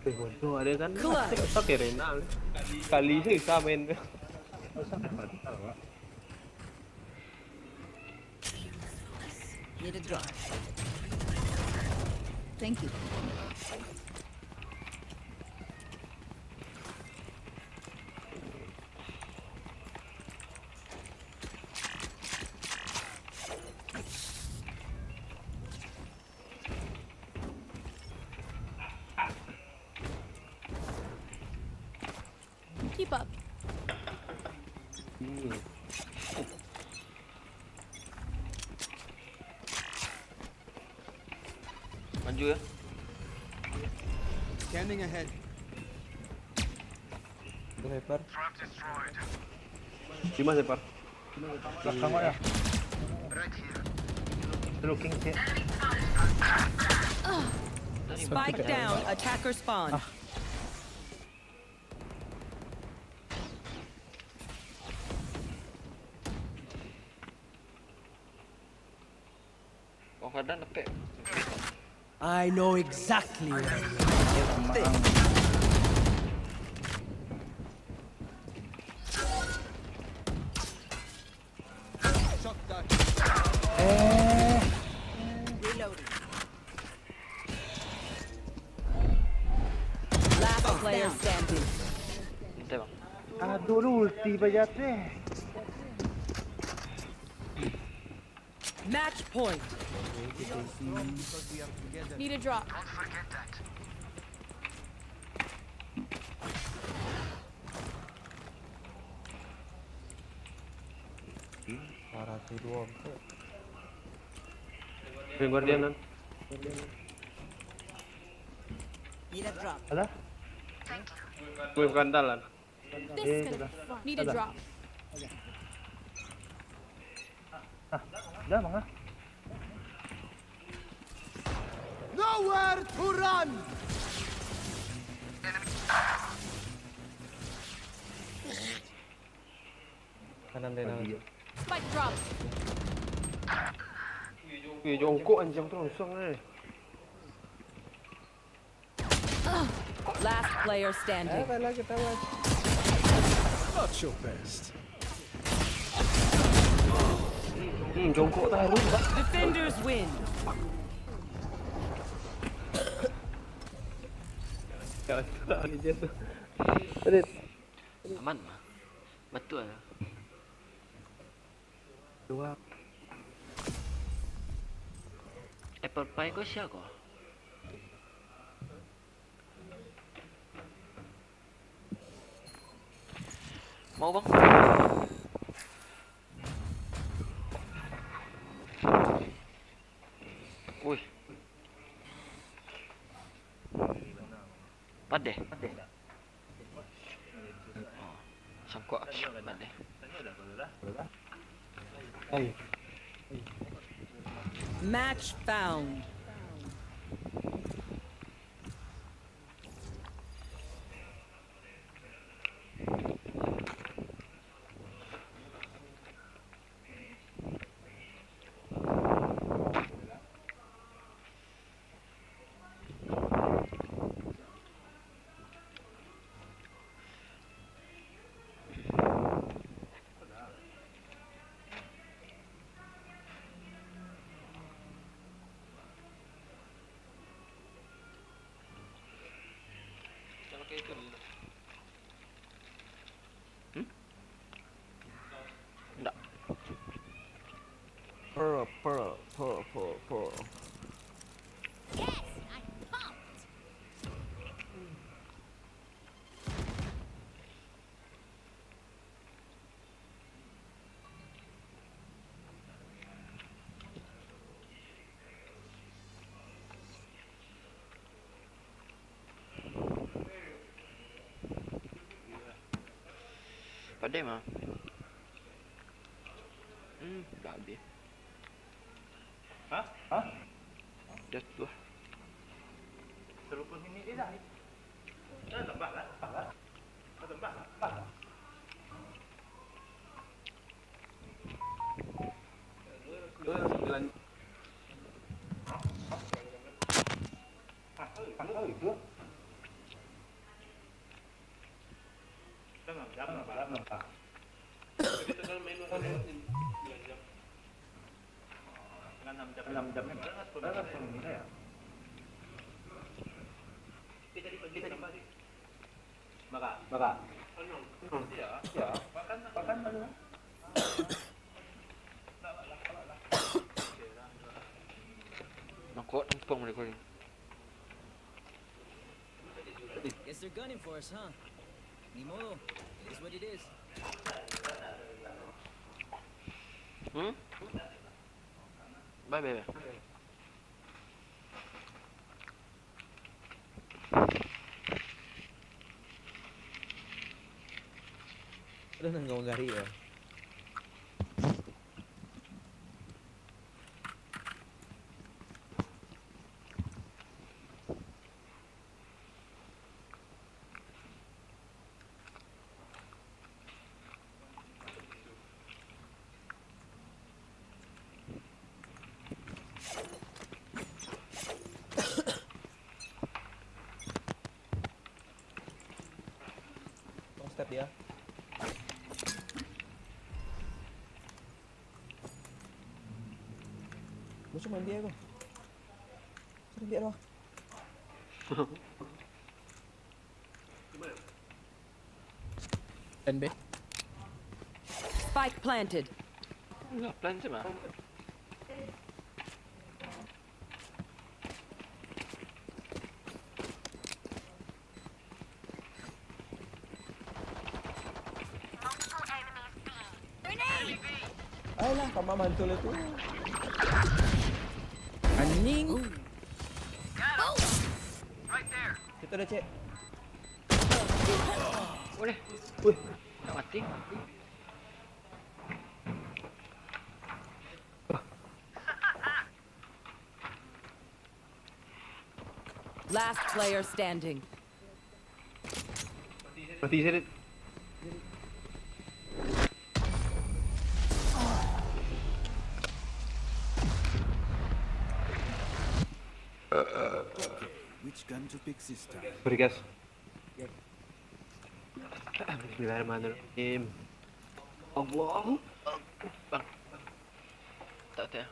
Eh, bodoh ada kan. Clutch. Susah ke Rena ni. Kali susah main. Need a drop. Thank you. Keep up. Maju ya. Scanning ahead. Sniper. Di mana, Par? Belakang ya. Looking sih. Spike down, attacker spawn. Ah. Kau kadang dapet. I know exactly where you are. Eh. Reloading. Last player standing. Santai, Bang. Aduh, lu ulti bajat deh. Match point. Need a drop. Parah tu dua. Guardian, Nan. Need a drop. Alah? Gue bukan dalan. This is gonna be fun. Need a drop. Ah, dah, Bang, ah. Nowhere to run. Kanan dia, kanan. Spike drop. Wih, jongkok anjing tu langsung eh. Last player standing. Apalah ketawa. Not your best. Hmm, jongkok taruh, Pak. Defenders win. Aman mah. Betul lah. Dua. Apple pie ko sia ko? Mau, Bang? Wih. Padeh. Padeh. Sangkok. Match found. Hmm? Ndak. Pearl, pearl, pearl, pearl, pearl. Yes, I'm pumped. Padeh mah. Hmm, dah habis. Hah? Hah? Dah tu lah. Terus sini, eh, dah. Dah tambah lah. Tambah lah. Tambah lah. Tambah lah. Dua sembilan. Hah? Hah? Hah? Itu? Maka, maka. Ya, makan, makan. Mangkok tumpang mereka ni. Guess they're gunning for us, huh? Ni modo. It is what it is. Hmm? Bye, bye, bye. Udah nang gawa gari ya. Tong step dia. Musuh main dia ko. Sudah biar lah. Plan B. Spike planted. Enggak plan sih, Bang. Ayolah, sama mantul itu. Anjing. Kita udah cek. Boleh. Wih. Nak mati. Last player standing. Mati saya, Dit. Which gun to pick this time? Sorry, guys. Bismillahirrahmanirrahim. Allahu Akbar. Tak ada.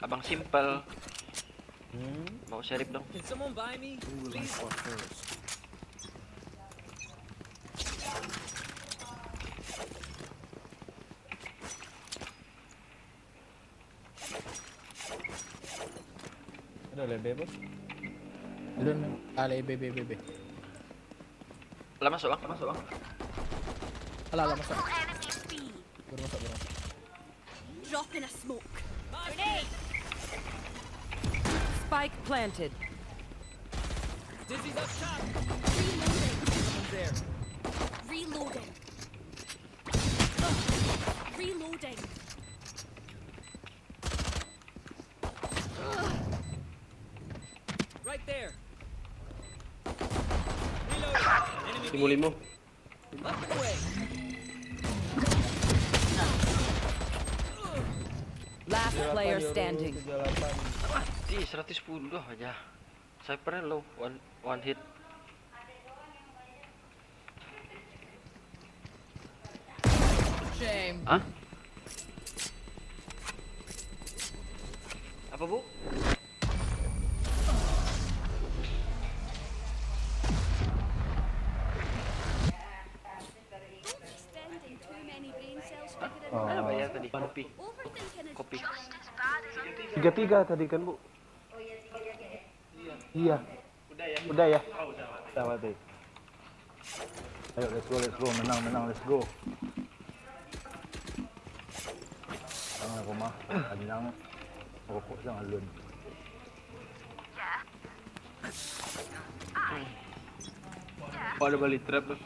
Abang simple. Hmm? Mau serif dong. Can someone buy me? Who will I spot first? Ada lebe, bos. Alun, ah, lebe, be, be, be. Lah masuk, Bang. Lah masuk, Bang. Alah, lah masuk. Baru masuk, baru masuk. Drop in a smoke. Grenade. Spike planted. Dizzy's up top. Reloading. Someone's there. Reloading. Reloading. Right there. Reloading. Enemy B. Limo-limo. Up and away. Last player standing. Mati, seratus sepuluh aja. Sniper low, one, one hit. Shame. Hah? Apa, Bu? Ada bayar tadi, kopi. Kopi. Tiga tiga tadi kan, Bu? Iya. Udah ya? Udah mati. Ayo, let's go, let's go. Menang, menang, let's go. Jangan rumah, kenyang. Rokok jangan alun. Oh, ada balik trap tu.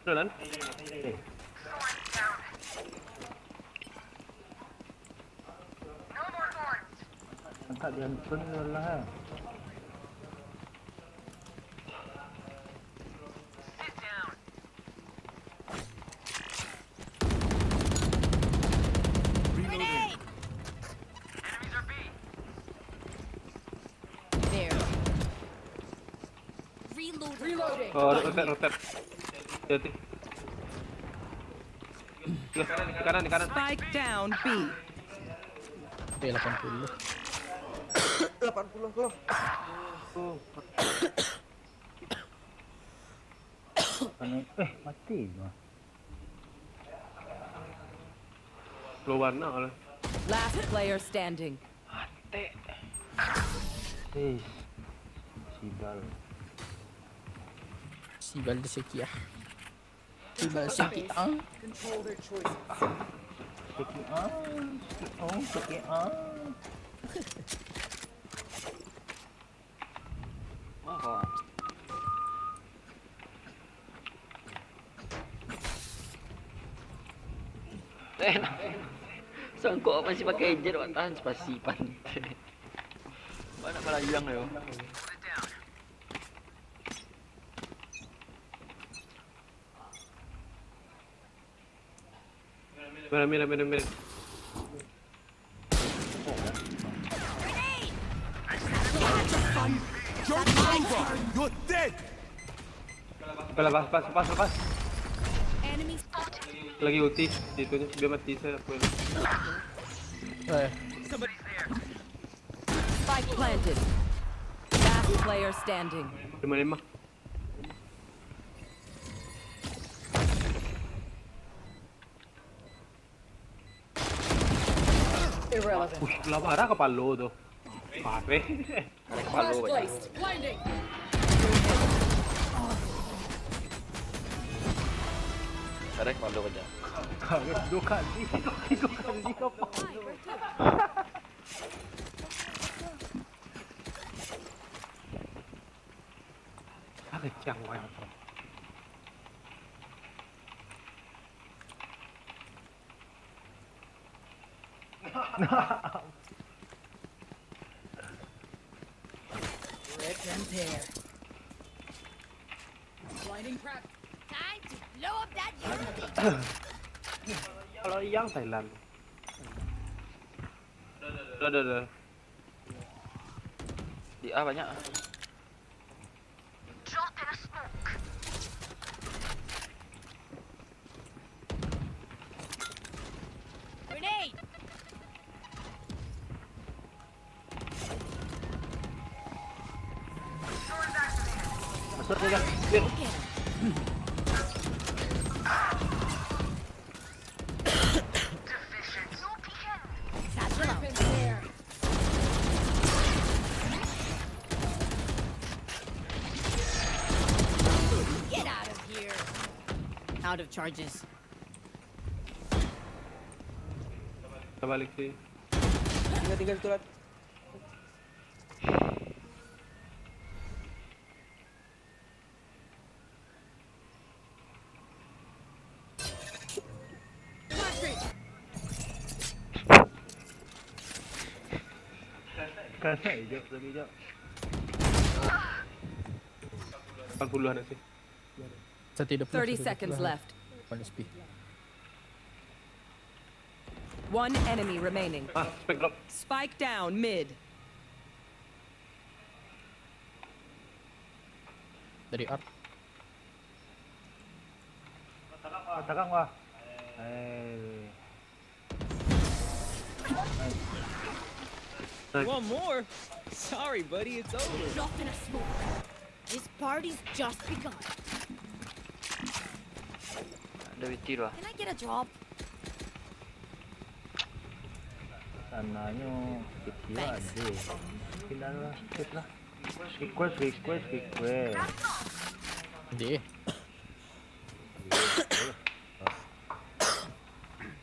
Udah, Lan? Eh. Angkat dia, turun dulu lah, eh. Sit down. Oh, rotate, rotate. Hati-hati. Di kanan, di kanan, di kanan. Spike down B. Eh, lapan puluh. Lapan puluh, bro. Oh. Eh, mati gua. Keluar nak lah. Last player standing. Mati. Eh, Sibal. Sibal di seki ah. Sibal seki ah. Control their choices. Seki ah, seki ah, seki ah. Oh. Eh, nah. Songkok masih pakai jet, awak tahan spasi pantai. Banyak balayang yo. Mira, mira, mira, mira. Joke's over. You're dead. Lepas, lepas, lepas, lepas. Lagi ulti di itunya, biar mati saya, aku. Eh. Spike planted. Last player standing. Lima, lima. Irrelevant. Ush, lah parah kepala tu. Parah. Ada kepala banyak. Blinding. Ada kepala banyak. Kau dua kali, kau tiga kali, kau empat kali. Ah, kencang banget. Rip and tear. Blinding crack. Time to blow up that unit. Kalau yang Thailand. Ada, ada, ada. Di A banyak. Grenade! Masuk saja. Clear. Satchel out. Get out of here. Out of charges. Kita balik sih. Tinggal, tinggal satu lagi. Kasar, hijau, lebih hijau. Lapan puluh anak sih. Satu hidup. Thirty seconds left. One H P. One enemy remaining. Ah, spike drop. Spike down mid. Dari art. Takang, wah. Eh. Nice. One more? Sorry, buddy, it's over. Drop in a smoke. This party's just begun. Ada W T lah. Can I get a drop? Sananyo kecil. Thanks. Ado. Pindah lah, skip lah. Request, request, request. Deh.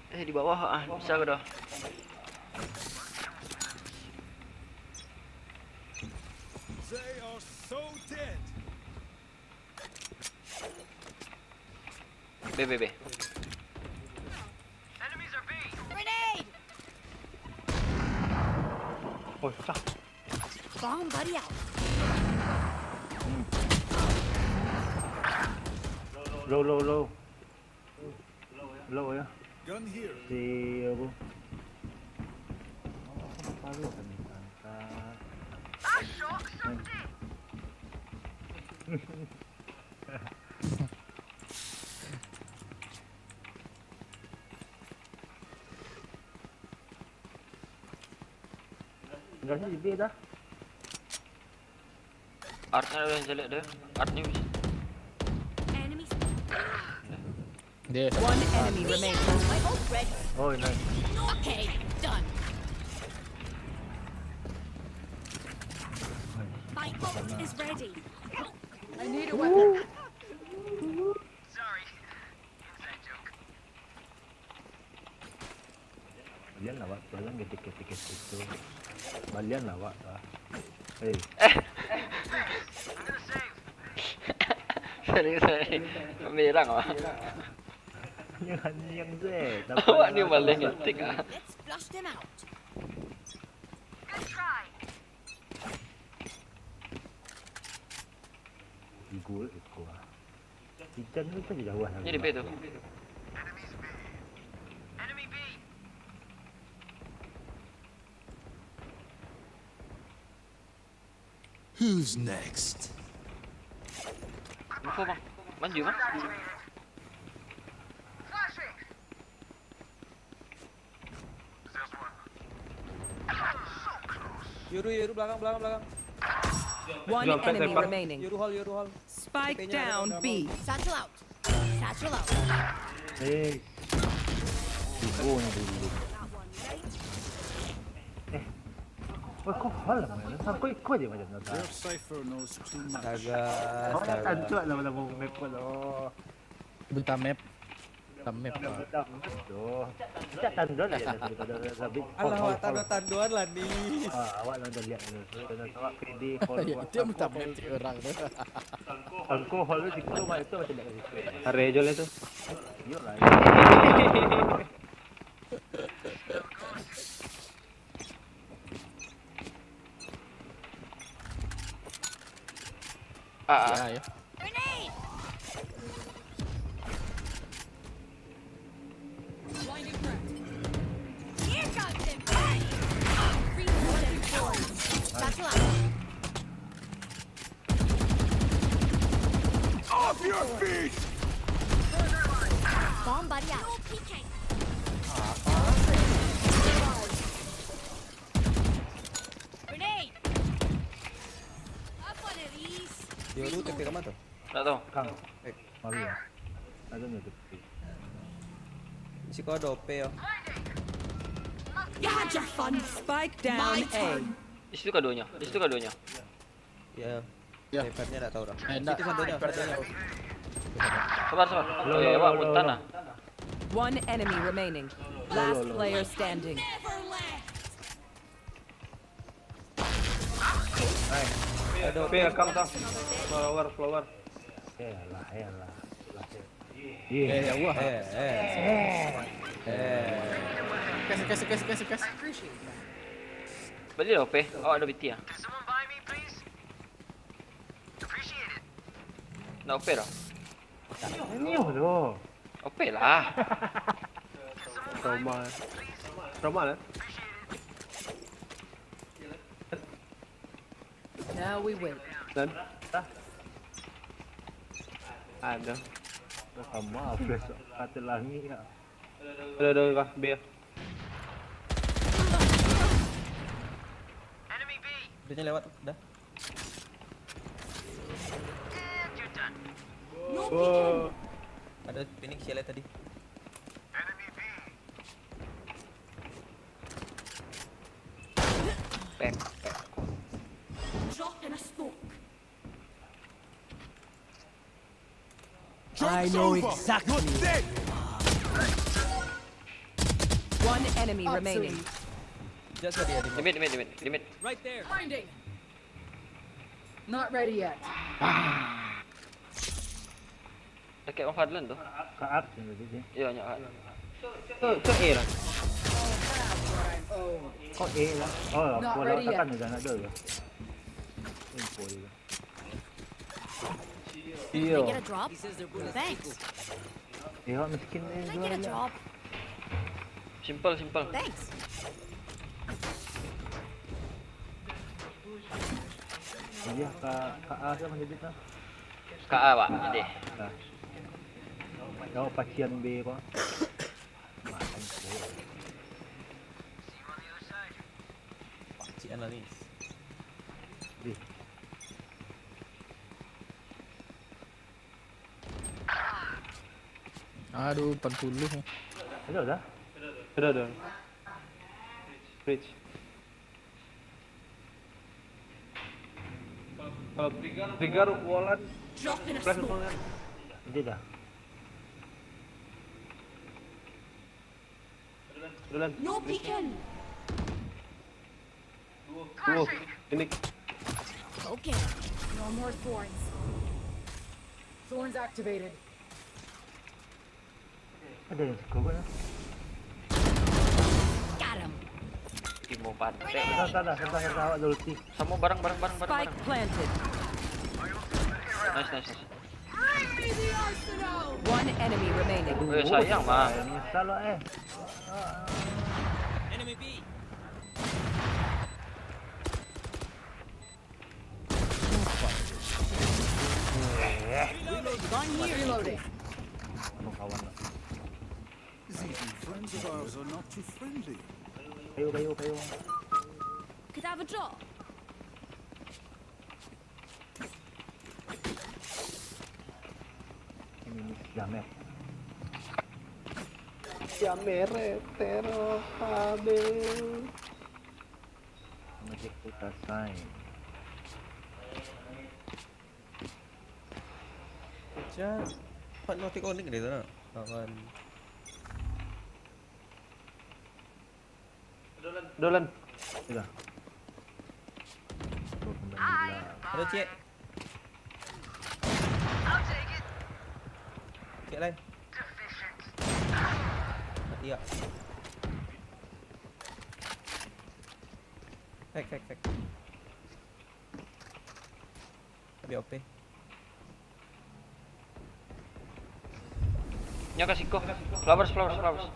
Eh, di bawah, ah, bisa ke dah? They are so dead. B, B, B. Grenade! Oh, susah. Bomb buddy out. Low, low, low. Low ya. Gun here. Si apa? Oh, apa lu kena angkat? I shot something. Tinggal sini B dah. Art-nya udah jelek deh. Art-nya bisa. Enemies. Dia One enemy remaining. My ult ready. Oh, nice. Okay, done. My ult is ready. I need a weapon. Balian lah, Wak. Balian ketik-ketik itu. Balian lah, Wak. Ah. Hei, Sorry, sorry. Merang apa? nyanyang seh. Awak ni malah ngetik ah. Let's flush them out. Tiga ekor ah. Ikan tu kan jauh lah. Ni di B tu. Who's next? Info bang. Maju bang. Yoru, Yoru, belakang, belakang, belakang. One Jump pad enemy cypher. Remaining. Yoru hall, Yoru hall. Spike down B. Satchel out. Satchel out. Eh. Tiga ni dulu. That one. Ready? Wah, kau hal lah man. Kau ikut je macam tu. Their cipher knows too much. Astaga, Kau nak astaga. tancuk lah dalam map kau tu. Buta map. Buta map lah. Buta map tu. Kita tandon lah ya daripada lebih. Alah, awak tando-tandoan lah ni. Ah, awak lah dah lihat tu. Kena awak pede hall. Ya, dia buta map cik orang tu. Angko hall tu situ, mak itu macam tak situ. Are jo lah tu. Yuk lah. Ah, ah. Ya, ya. Grenade! Blinding threat. Here comes the pain! Satchel out. Off your feet! Bomb buddy out. No peeking. Grenade! Up one of these. Yoru T P kemana tu? Tak tahu. Kang, Eh, mari ya. Ada ni tepi. di siko ada O P ya. You had your fun. Spike down A. Di situ kaduanya. Di situ kaduanya. Ya. Ya. Snipernya tak tahu dah. Eh, ndak. Itu sandanya, sandanya. Sabar, sabar. Eh, awak puntan lah. One enemy remaining. Last player standing. Never left. P come tau. Flower, flower. Eh lah, eh lah. Eh, ya Allah. Eh, eh. Eh. Kas, kas, kas, kas, kas. Balik lah O P. Awak ada B T ah. Nak O P dah. Nyoh tu. O P lah. Trauma. Trauma lah. Now we wait. Dan. Ada. Sama, flash kata langit lah. Ada, ada, ada, B. Dia lewat dah. Oh. Ada Phoenix ya tadi. Pek. Drop in a smoke. I know exactly. You're dead. One enemy remaining. Just tadi ya di Limit, limit, limit, limit. Right there. Blinding. Not ready yet. Dekat Bang Fadlan tu. Kaak yang tadi tu. Ya, nyak. Tu, tu A lah. Kau A lah. Oh, Apa aku lah lawan iya? Takan dah nak ada. Info je. Can I get a drop? Thanks. Eh, awak miskin ni Can I get a jual. drop? Simple, simple. Thanks. Iya, Kak, Kak A siapa jadi tu? Kak A, Pak. Jadi. Nah. Kau pacian B kau. Makan kau. Cian Aduh, empat puluh. Ada dah? Ada, ada. Bridge. Kalau trigger, wallan, flash semua kan? Dia dah. Duluan. No peeking. Duo. Ini. Okay. No more thorns. Thorns activated. Ada yang scope kan? Got him. Timo pantek. Salah, salah, salah, salah, awak ada ulti. Sama barang, barang, barang, barang, barang. Spike planted. Nice, nice, nice. One enemy remaining. Eh, sayang, Bang. Menyesal, eh. Enemy B. Gun here. Reloading. Kawan lah. These friends of ours are not too friendly. Kayu, kayu, kayu. Could have a drop. Ini, ini, jamet. Jamet, retero, habis. Mesti kita sign. Cak, Pak Notik Onik deh tu nak. Kawan. Dolan. Sudah. Halo, Cik. Cik lain. Mati tak? Fake, fake, fake. Tapi O P. Nyo kasih ko. Flowers, flowers, flowers.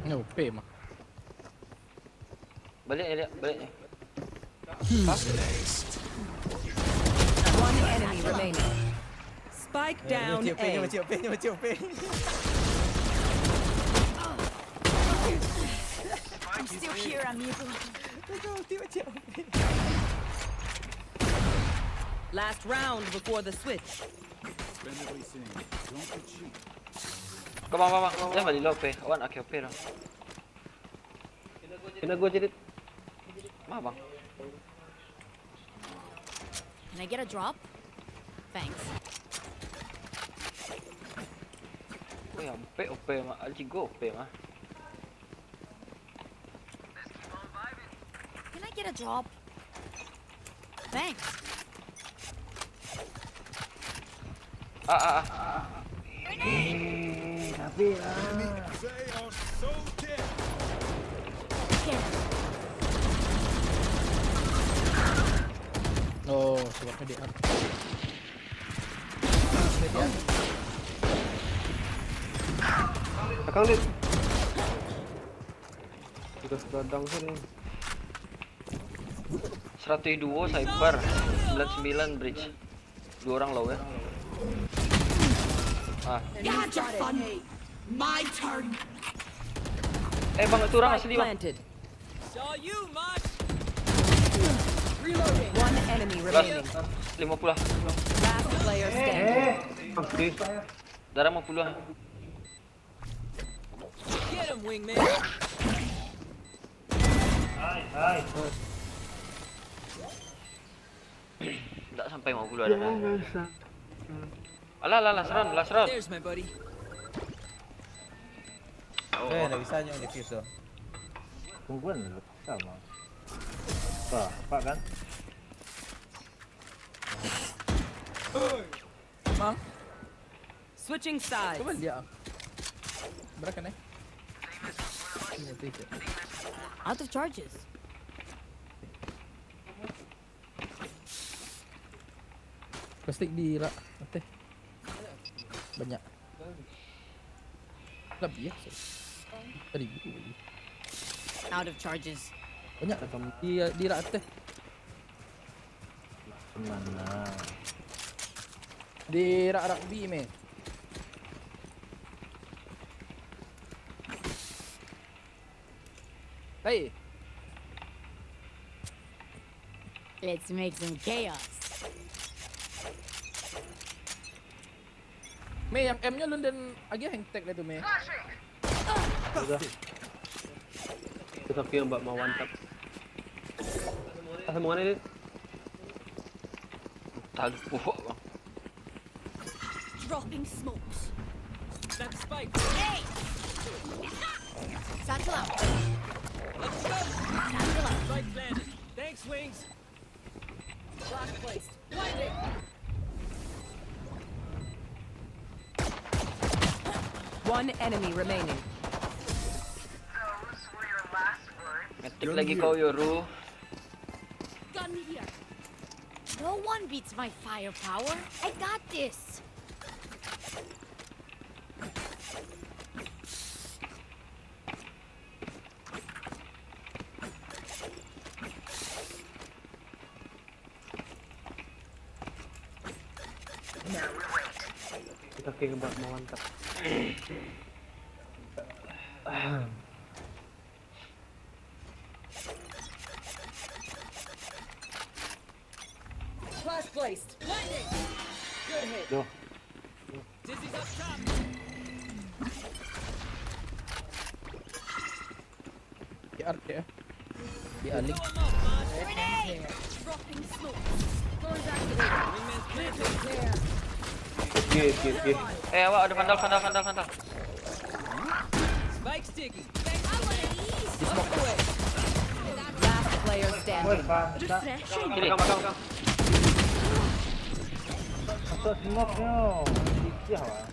Ni O P mah. Balik ni, balik ni. One enemy remaining. Spike down A. Ni macam O P, ni macam O P. I'm still here, amigo. Macam O P, macam O P. Last round before the switch. Spend everything. Don't be cheap. Kau bang, bang, bang. Jangan balik lo P. Awan, oke, P dah. Kena gua jadi. Mah, bang. Can I get a drop? Thanks. Weh, ampe O P mah. Alji go O P mah. Can I get a drop? Thanks. Ah, ah, ah. Eh, tapi, ah. They are so dead. Oh, sebab tadi, ah. Belakang, Dit. Tugas gadang sini. Seratus dua Cypher, sembilan sembilan Bridge. Dua orang low ya. Ah. Gotcha, fun. My turn. Eh, bang, itu orang asli, bang. Planted. Saw you, Marsh. Reloading. One enemy remaining. Last, lima puluh. Last player standing. Oke. Darah lima puluh. Get him, wingman. Hai, hai. Tak sampai lima puluh ada. Alah, alah, last round, last round. There's my buddy. Eh, dah bisa nyo defuse tu. Tungguan dulu, sama. Wah, nampak kan? Mang. Switching sides. Cuba lihat. Berapa kan, eh? Ini tu je. Out of charges. Plastik di rak ateh. Banyak. Lebih ya. Seribu. Out of charges. Banyak. Di, di rak ateh. Mana? Di rak-rak B, meh. Hey. Let's make some chaos. Mei, yang M-nyo lun den agiah yang tag tu, Mei. Udah. Kita kira mbak mau mantap. Ah, sambungan ini. Talupuak, bang. Dropping smokes. That's spike. Hey! Satchel out. Let's go. Satchel out. Spike planted. Thanks, Wings. Flash placed. Blinding. One enemy remaining. Ngetik lagi kau, Yoru. Gun here. No one beats my firepower. I got this. Kita kira buat mantap. Flash placed. Blinding. Good hit. Duh. Dizzy's up top. Di arc ya. Di alik. Grenade. Dropping smoke. Going back to the wingman's planted. Oke, oke, oke. Eh, awak ada vandal, vandal, vandal, vandal. Spike sticky. Last player Woi, standing. bangsa. Kiri. Pegang, pegang, pegang. Masuk smoke-nyo. Licin lah.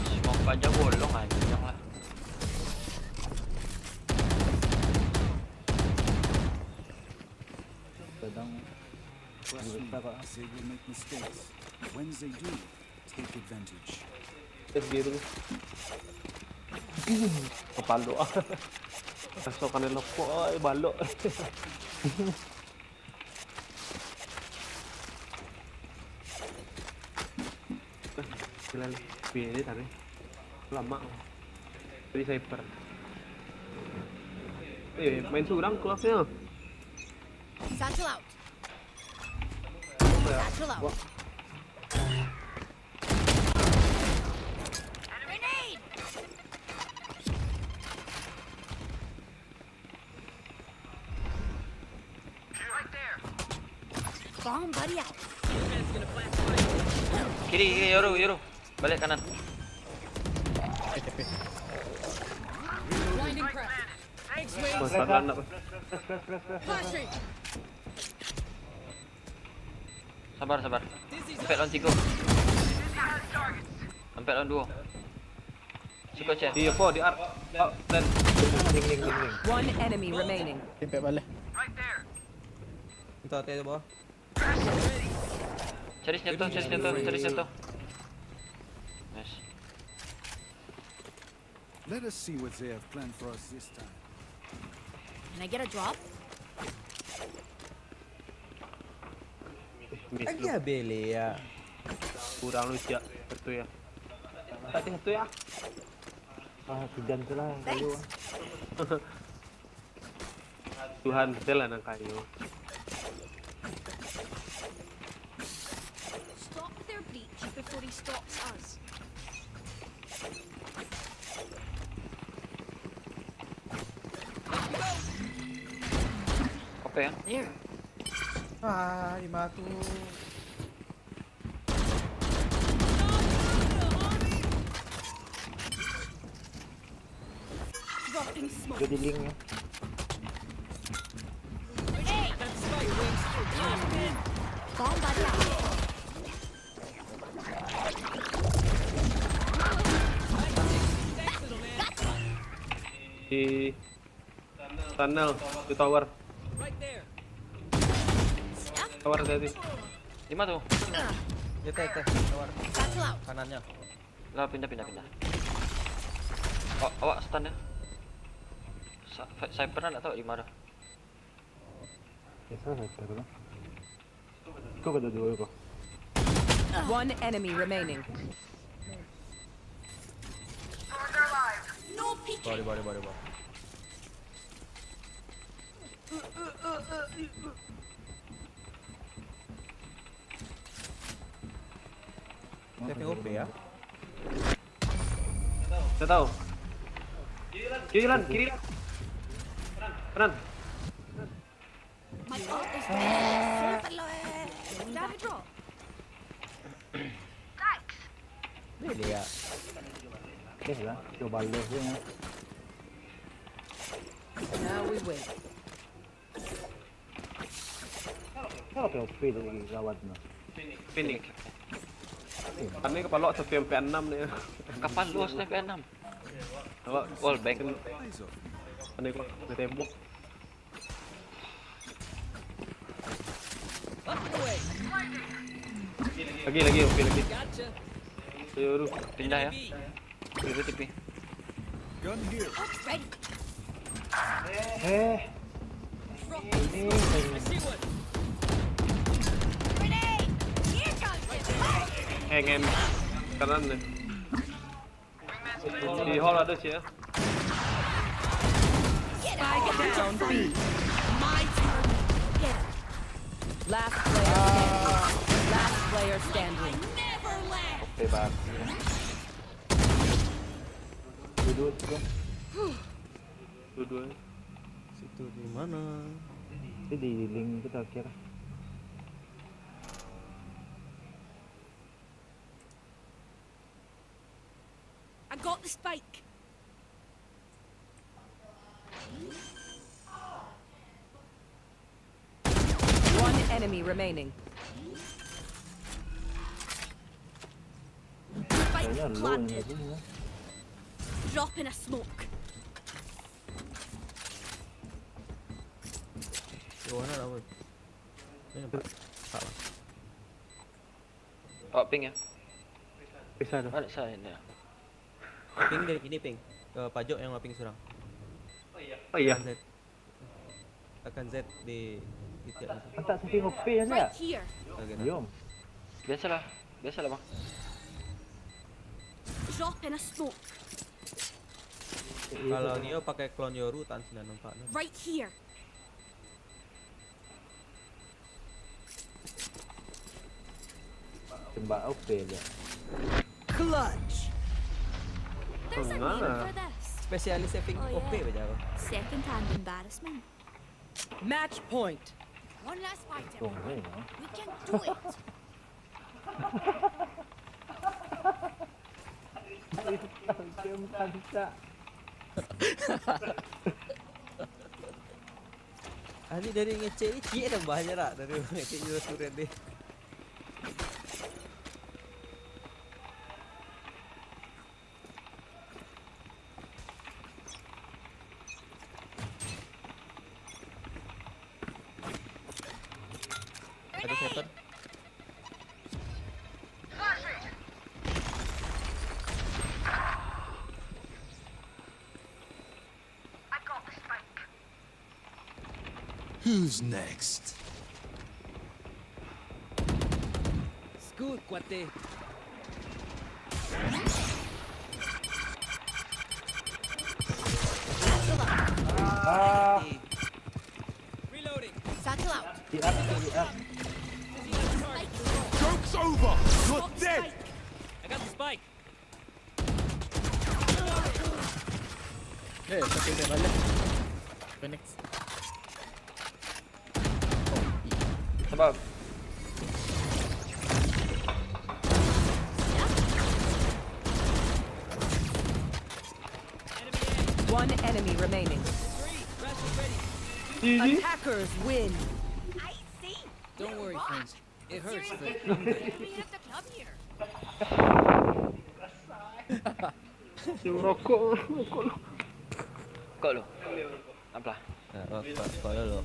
Smoke aja bolong anjing lah. Pedang. Trust me, they will make mistakes. When they do, take advantage. Terus dia tu. Kepala ah. Masuk kena lepok ai balok. Jalan pilih tadi. Lama. Tadi sniper. Eh, main surang kelasnya. Satchel out. Apa ya? Satchel out. Wah. Grenade. Bomb buddy out. Kiri, kiri, Yoru, Yoru. Balik kanan. Eh, tapi. Blinding crack. X-Wings. Masalah nak. Flashing. Sabar, sabar. Sampai lawan tiga. Sampai lawan dua. Cukup, Cel. Iya, po di arc. Oh, dan. One enemy remaining. Timpek balik. Minta atas bawah. Cari senjata, cari senjata, cari senjata. Nice. Let us see what they have planned for us this time. Can I get a drop? Miss Lagi lu. habis leh ya. Kurang lu siap. Betul ya. Tak ada satu ya. Ah, hujan tu lah. Kayu. Tuhan, saya lah nang kayu. Stop their bleach before he stops us. Oke ya. There. Ah, lima tu. Dropping smoke. Jadi link ya. Grenade. Bomb buddy out. Di tunnel, di tower. Tower tadi. Lima tu. Dia teh, teh, keluar Satchel out. Kanannya. Lah, pindah, pindah, pindah. Awak, awak stun ya. Sa- Sniper nak tahu di mana? Ya, salah sniper tu. Kau kena dua kau. One enemy remaining. Body, body, body, body. Saya tengok O P ya. Saya tahu. Kiri lan, kiri lan. Kanan. My ult is ready. Damage drop. Boleh ya. Boleh lah. Cuba balih je ya. Now we wait. Kalau P O P tu lagi gawat tu. Phoenix. Kami kapalo sampai P enam ni. Kapan lu sampai P enam? Awak wall back. Ini kok di tembok. Lagi, lagi, oke, lagi. Ayo, aduh. Pindah ya. Itu T P. Gun here. Ready. Eh. Ini. I see one. Grenade. Here goes the fire. Eh, ngen. Kanan nih. Di hall ada sih ya. Spike down B. My turn. Last player standing. Last player standing. Oke, Bang. Dua-dua tu, Bang. Dua-dua. Situ di mana? Ini di link kita akhir. I got the spike. One enemy remaining. Spike planted. Drop in a smoke. Yo, mana lah, boy? Ini nampak. Nampak lah. Awak ping ya? Bisa tu. Mana saya ni? Ping dari sini, ping. Ke pojok yang ping surang. Oh iya. Akan Z. Akan Z di titik. Antak setting O P ya, Zak? Right here. Oke, Zak. Jom. Biasalah. Biasalah, Bang. Drop in a smoke. Kalau Nio pakai clone Yoru, tahan sinan nampak tu. Right here. Tembak O P je. Clutch. There's a name for this. Spesialis saving O P baja. Second hand embarrassment. Match point. One last fight, everyone. We can do it. Game tancak. Ani dari ngecek ni, ciek tambah je lah dari ngecek je surat ni. Ada setan. Who's next? Scoot, cuate. Ah. Reloading. Satchel out. Di up, di up. Joke's over. You're dead. I got the spike. Eh, satu dia balik. Phoenix. Sebab. One enemy remaining. G G. Attackers win. I see. Don't worry, friends. It hurts, but enemy at the club here. Yo, rokok, rokok lu. Rokok lu. Apalah? Eh, rokok, rokok dulu.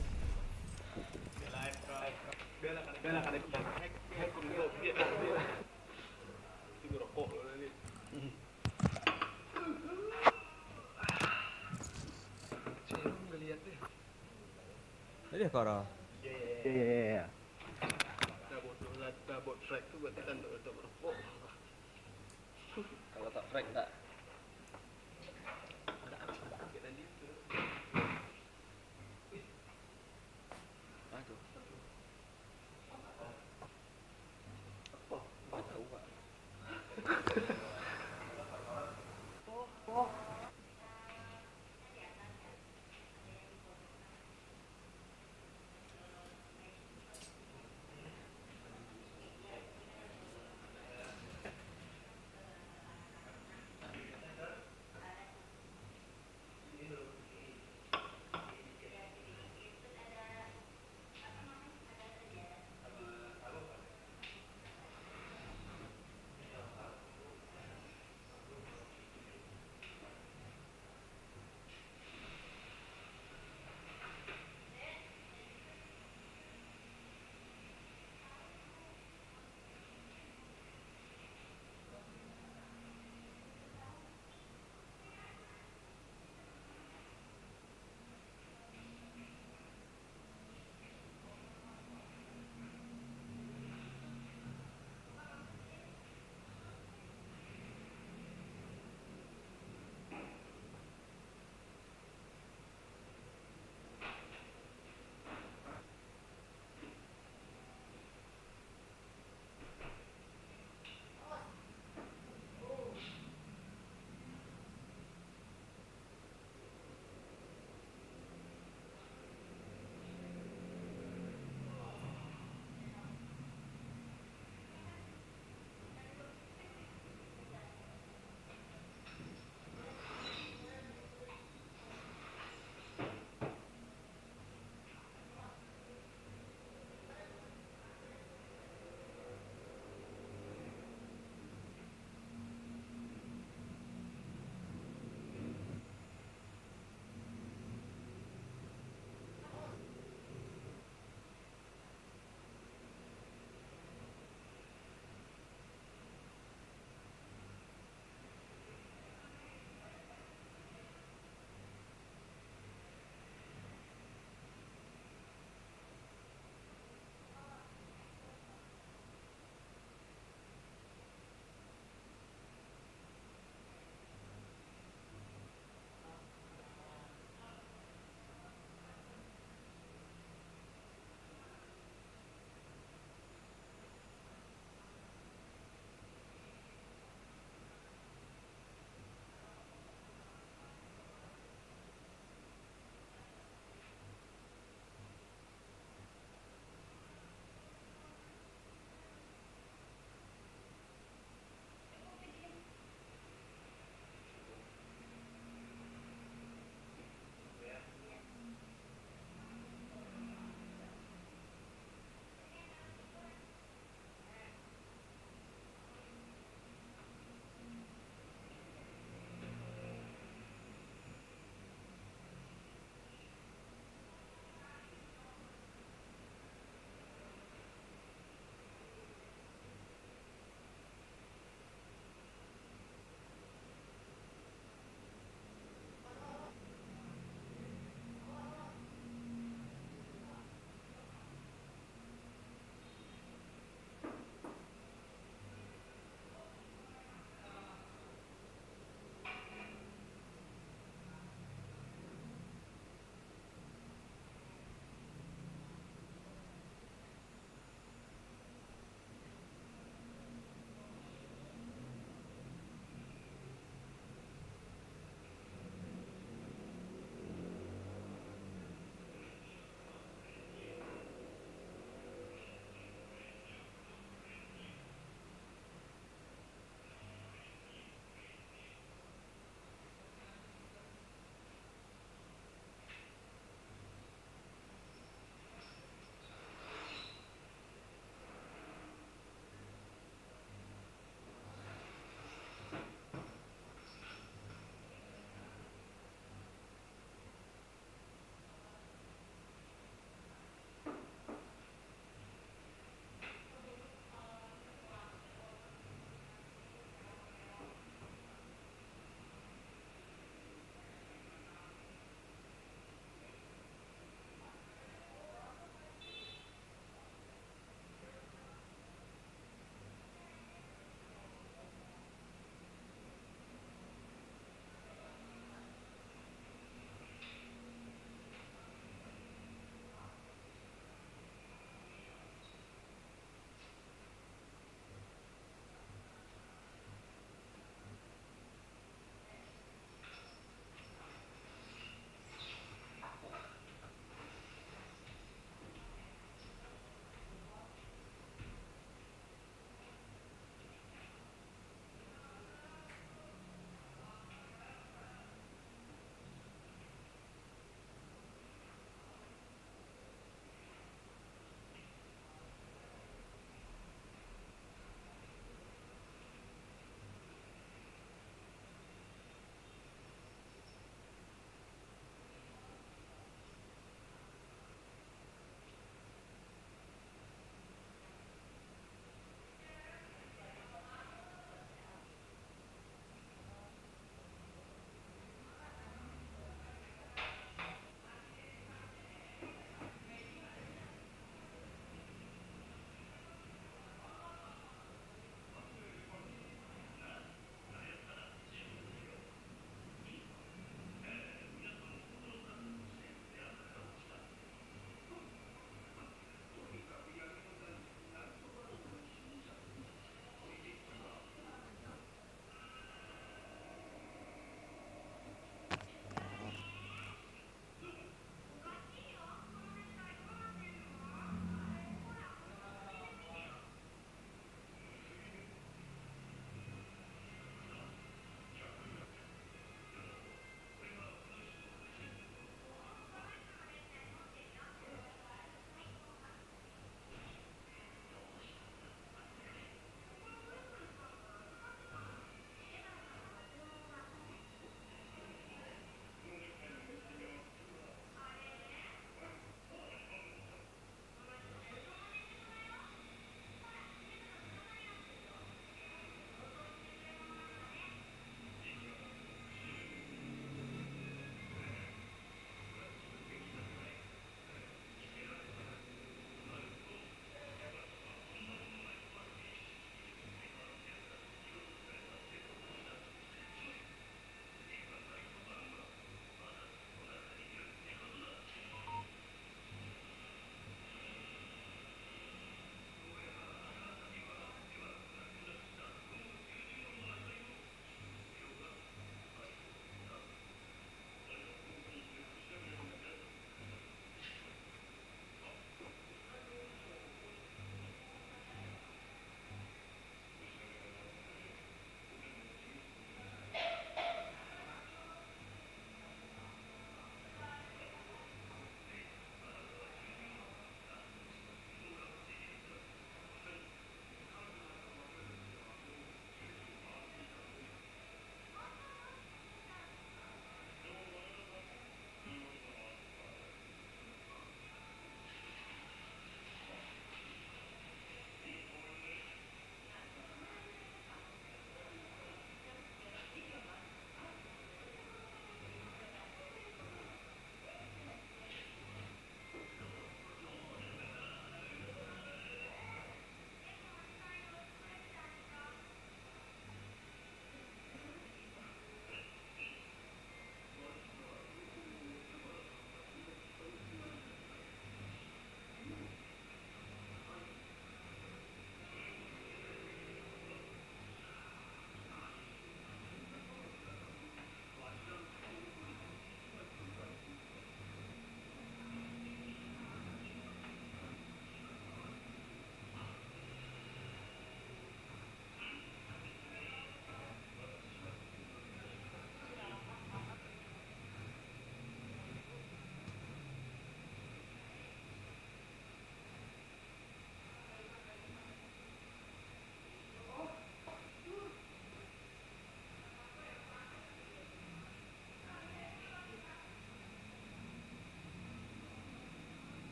Tadi kau dah. Ya, ya, ya, ya. Dah bodoh lah, dah buat track tu berarti kan tak, tak merokok. Kalau tak track tak. Tak, tak, tak, tak, tak.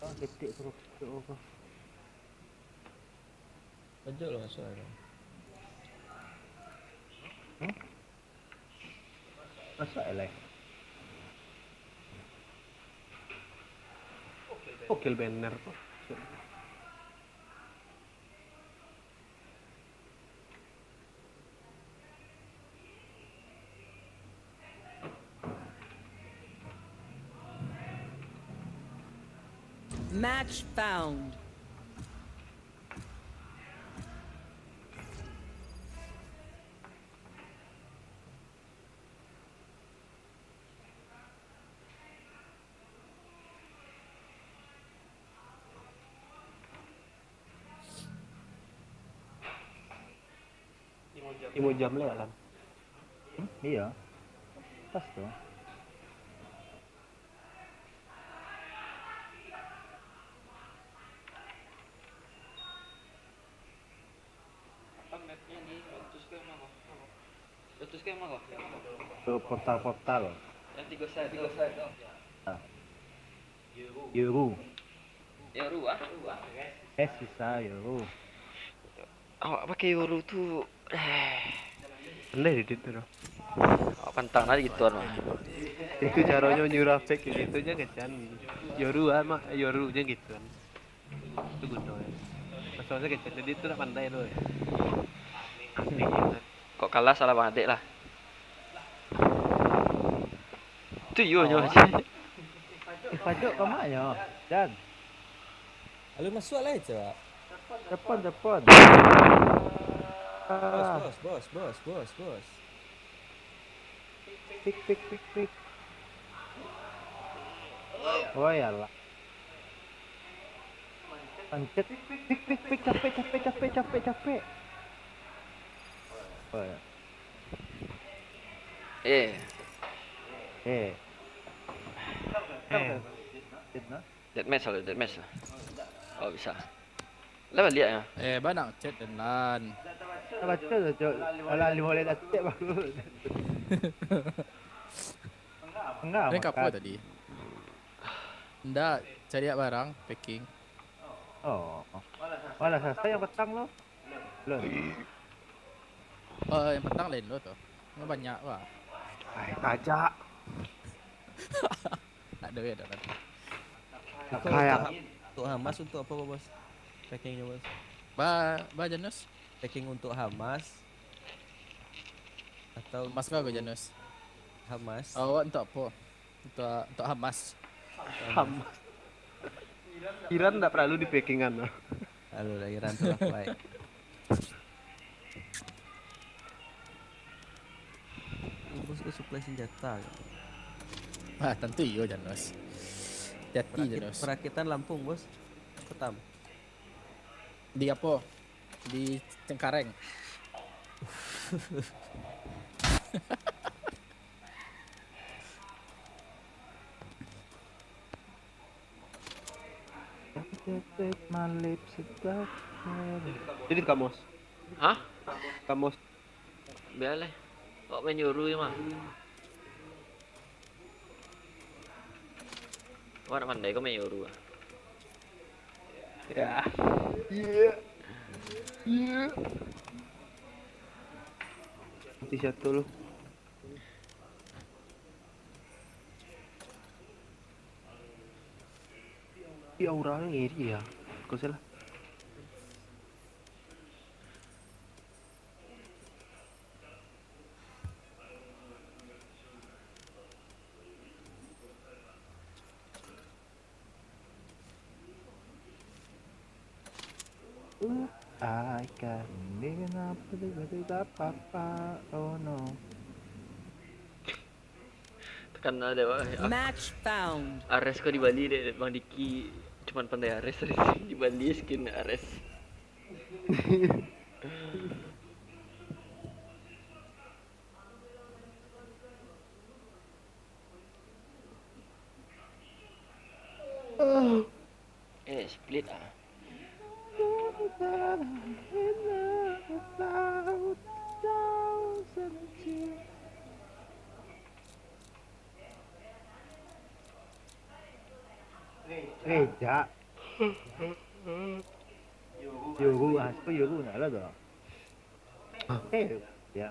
Ah, ketek tu, ketek apa? Pojok lah masuk lah. Hmm? Masuk lah. Oke, banner tu. Match found. Limo jam lewat lah. Hmm, iya. Pas tu. Ke portal-portal. Yang tiga side tu. Ah. Yoru. Yoru, ah? Eh, susah, Yoru. Awak pakai Yoru tu, eh. Pandai di situ tu. Awak pantang lah gituan mah. Itu caronyo nyurah pack gitu je kecen. Yoru ah, mak, Yoru je gitu kan. Itu guno ya. Masalahnya kecen, jadi itu nak pandai tu ya. Kok kalah salah bang adek lah. Tu yo nyo. Oh. Eh, pojok ka mak nyo, Jan. Lalu masuk lah itu, Pak. Telepon, telepon. Bos, ah, bos, bos, bos, bos, bos. Pik, pik, pik, pik. Oh, ya Allah. Pancet. Pik, pik, pik, capek, capek, capek, capek, capek. Oh, ya. Eh. Eh. Eh. Deathmatch lah, deathmatch lah. Oh, bisa. Lah baliak ya. Eh, bana chat dan lan. Lah baca tu, Cok. Alah, lima belas detik baru. Enggak, Rank apa makan tadi? Ndak, cari barang, packing. Oh. Malah selesai yang petang tu. Belum. Oh, yang petang lain lo tu. Banyak, wah. Ai, tajak. Tak ada ya, dah. Nak kaya. Untuk Hamas untuk apa, Bos? Packingnya, Bos? Ba, ba Janus? Packing untuk Hamas atau Hamas kau ke Janus? Hamas. Awak untuk apa? Untuk, untuk Hamas. Hamas. Iran ndak perlu di packingan lah. Aduh, lah Iran tu lah kuat. Bos ke supply senjata ke? Ah, tentu iyo, Janus. Jati, Perakit-, Janus. Perakitan Lampung, Bos. Petam. Di apa? Di Cengkareng. Jadi kamus. Hah? Kamus. Biar lah. Kok main Yoru je mah. Wak nak pandai kau main Yoru ah. Ya. Iya. Iya. Mati satu lu. Tapi auranya ngiri ya. Kau salah. Uh, I can live in a pretty, pretty papa. Oh no. Tekan ada, Pak. Match found. Ares kau di Bali dek Bang Diki cuman pandai Ares tadi. Di Bali skin Ares. Eh, split ah. Rejak. Yoru, ah, siapa Yoru nak lah tu? Eh, ya.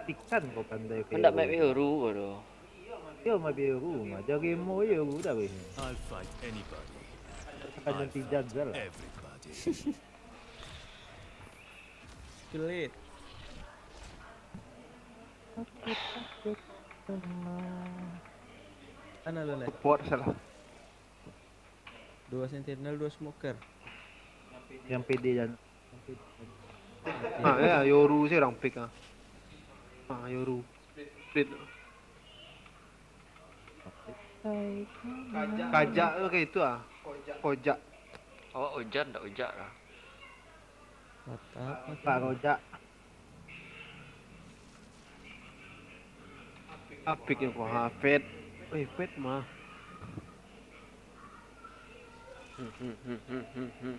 Ikan kau pandai ke Yoru. Hendak main Yoru kau tu. Yo, main Yoru mah. Jago emo Yoru dah weh. I'll fight anybody. Katakan I'll nanti fight jaga lah. Everybody. Kelit. Mana lu, Lek? Support salah. Dua sentinel, dua smoker. Yang pede dan Ah, ya, Yoru sih orang pick ah. Ah, Yoru. Split. Kajak tu kayak itu ah. Kojak. Oh, Ojan, ndak Ojak lah. Mantap. Pak Rojak. Apik yang kau ha, Fed. Eh, Fed mah. Hmm, hmm, hmm, hmm, hmm, hmm.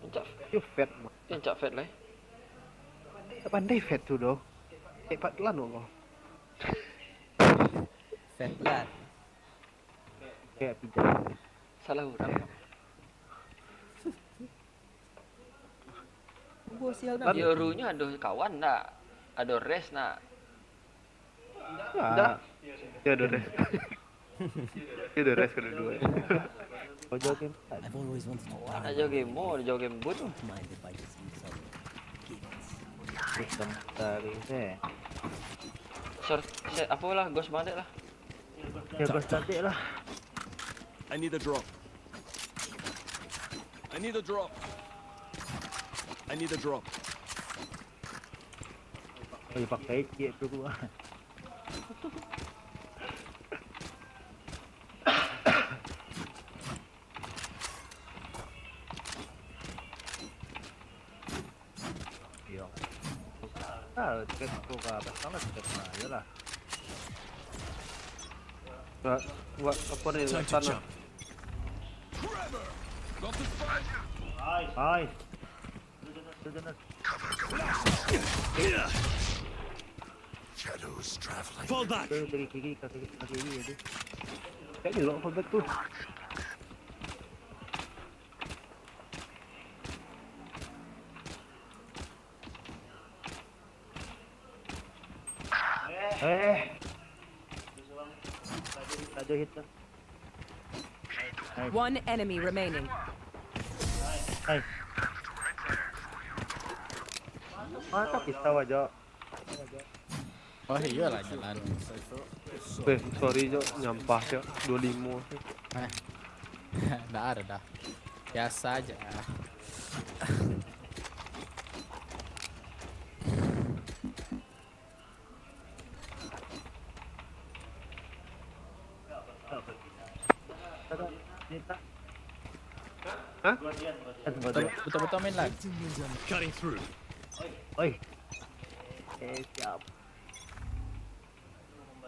Rancak, Yo, Fed mah. Rancak Fed lah, eh. Tak pandai Fed tu doh. Eh, Fed lan kau. Fed lan. Kayak pijak. Salah urang. Gua sial dah. Yoru nyo ado kawan ndak? Ado res ndak? Ndak. Dia ado res. Dia ado res kedua-dua. Kau jauh game. I've always wanted to try. Nak jauh game, mau jauh game boot tu. Mind if I just use some gimmicks? Sebentar, eh. Short, set, apo lah, ghost bandit lah. Ya, ghost bandit lah. I need a drop. I need a drop. I need a drop. Oh, ya, pakai cek tu, tu. Yo. Ah, dekat tu ke atas sana, dekat sana, iyalah. Buat, buat apa ni, Time to sana? Jump. Hai. Shadows traveling. Fall back. Dari, dari kiri, kaki, kaki kiri tadi. Kayak elok fall back tu. Eh. Satu hit tu. Nice. One enemy remaining. Nice. Mantap pistol aja. Oh, iyolah, jalan. Eh, sorry, Cok. Nyampah, Cok. Dua limo. Eh. Ndak ada dah. Biasa aja. Hah? Betul-betul main live. Cutting through. Oi. Eh, siap.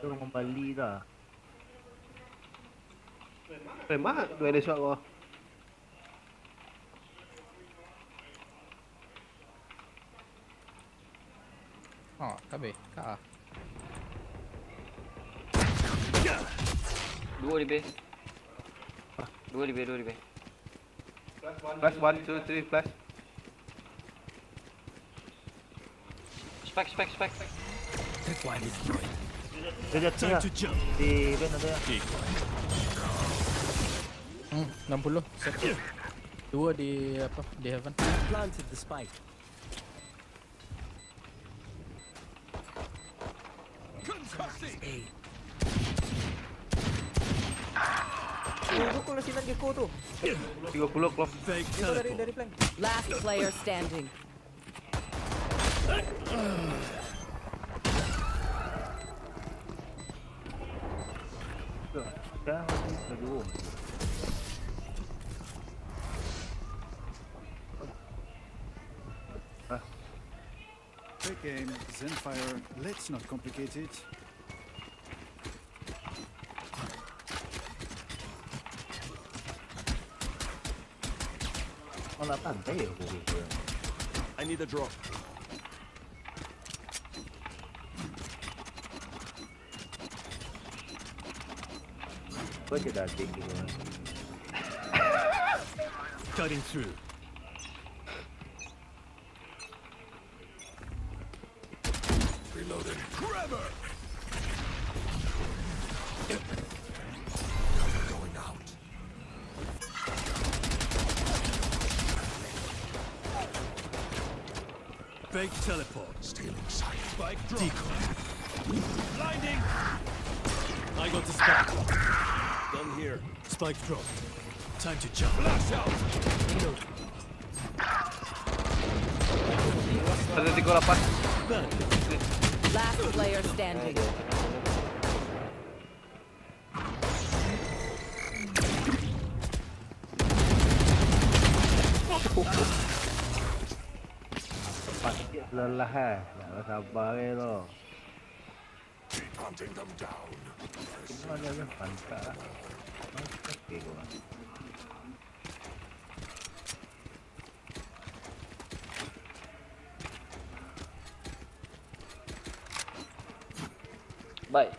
Suruh kembali dah. Remak, dua ada suara. Oh, kabeh. Ka. Duo di B. Duo di B, duo di B. Flash, one, two, three, flash. Spike, spike, spike. That's why I need to join. Dia jatuh. Time to jump. Di vent ada. Hmm, enam puluh. Set. Dua di apa? Di heaven. Planted the spike. Concussing. Eh, tu kalau sinan gecko tu. Tiga puluh clock. Fake teleport. Dia dari, dari flank. Last player standing. Fake aim, Zenfire, let's not complicate it. Malah santai ya, gua gitu. I need a drop. Kau je dah tinggi kan. Cutting through. Reloading. Grabber! Going out. Fake teleport. Stealing sight. Spike drop. Decoy. Blinding. I got the spike. Gun here. Spike drop. Time to jump. Flash out. Reload. Satu tiga lapan. Burn. Last player standing. Lelah eh. Nak sabar eh lo. Keep hunting them down. Cuma ada je pantak. Mantap ya gua. Baik.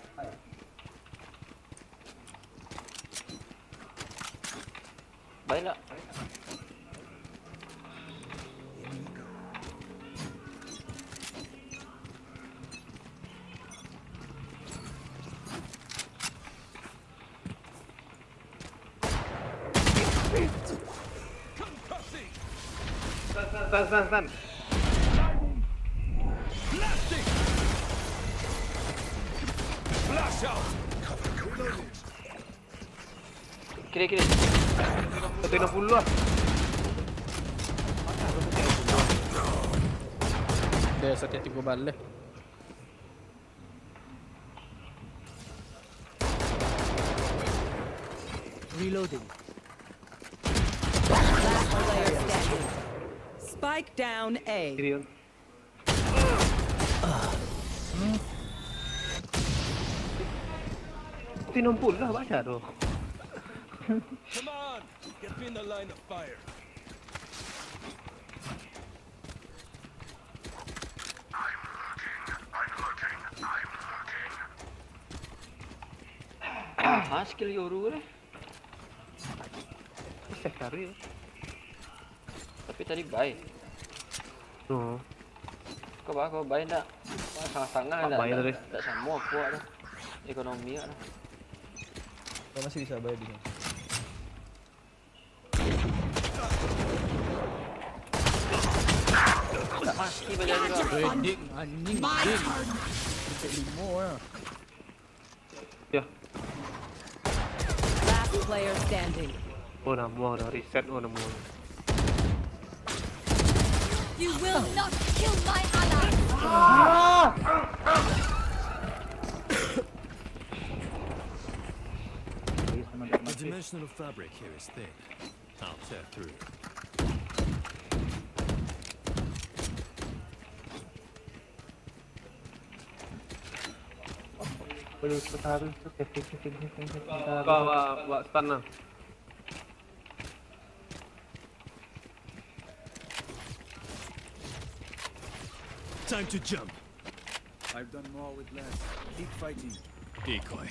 Baiklah. Stun, stun, stun, stun. Flash out. Kiri, kiri. Satu enam puluh lah. Dia sakit tiga baleh. Reloading. Last player standing. Spike down A. Kiri, Yon. Tiga enam puluh lah, banyak tu. Come on, get me in the line of fire. Ha, skill Yoru ni. Bisa cari. Tapi tadi buy. Oh. Kau bah, kau buy ndak? Wah, sangat-sangat ndak, buy ndak, tadi. Ndak samo aku lah. Ekonomi lah. Kau masih bisa buy di sini. Tak mati banyak juga. Weh, Dik, anjing, Dik. Titik lima lah. Ya. Last player standing. Oh, namuah dah reset, oh, namuah. You will not kill my ally. The dimensional fabric here is thin. I'll tear through. Boleh sebentar tu, tu, tu, tu. Wah, wah, wah, stun lah. Time to jump. I've done more with less. Keep fighting. Decoy.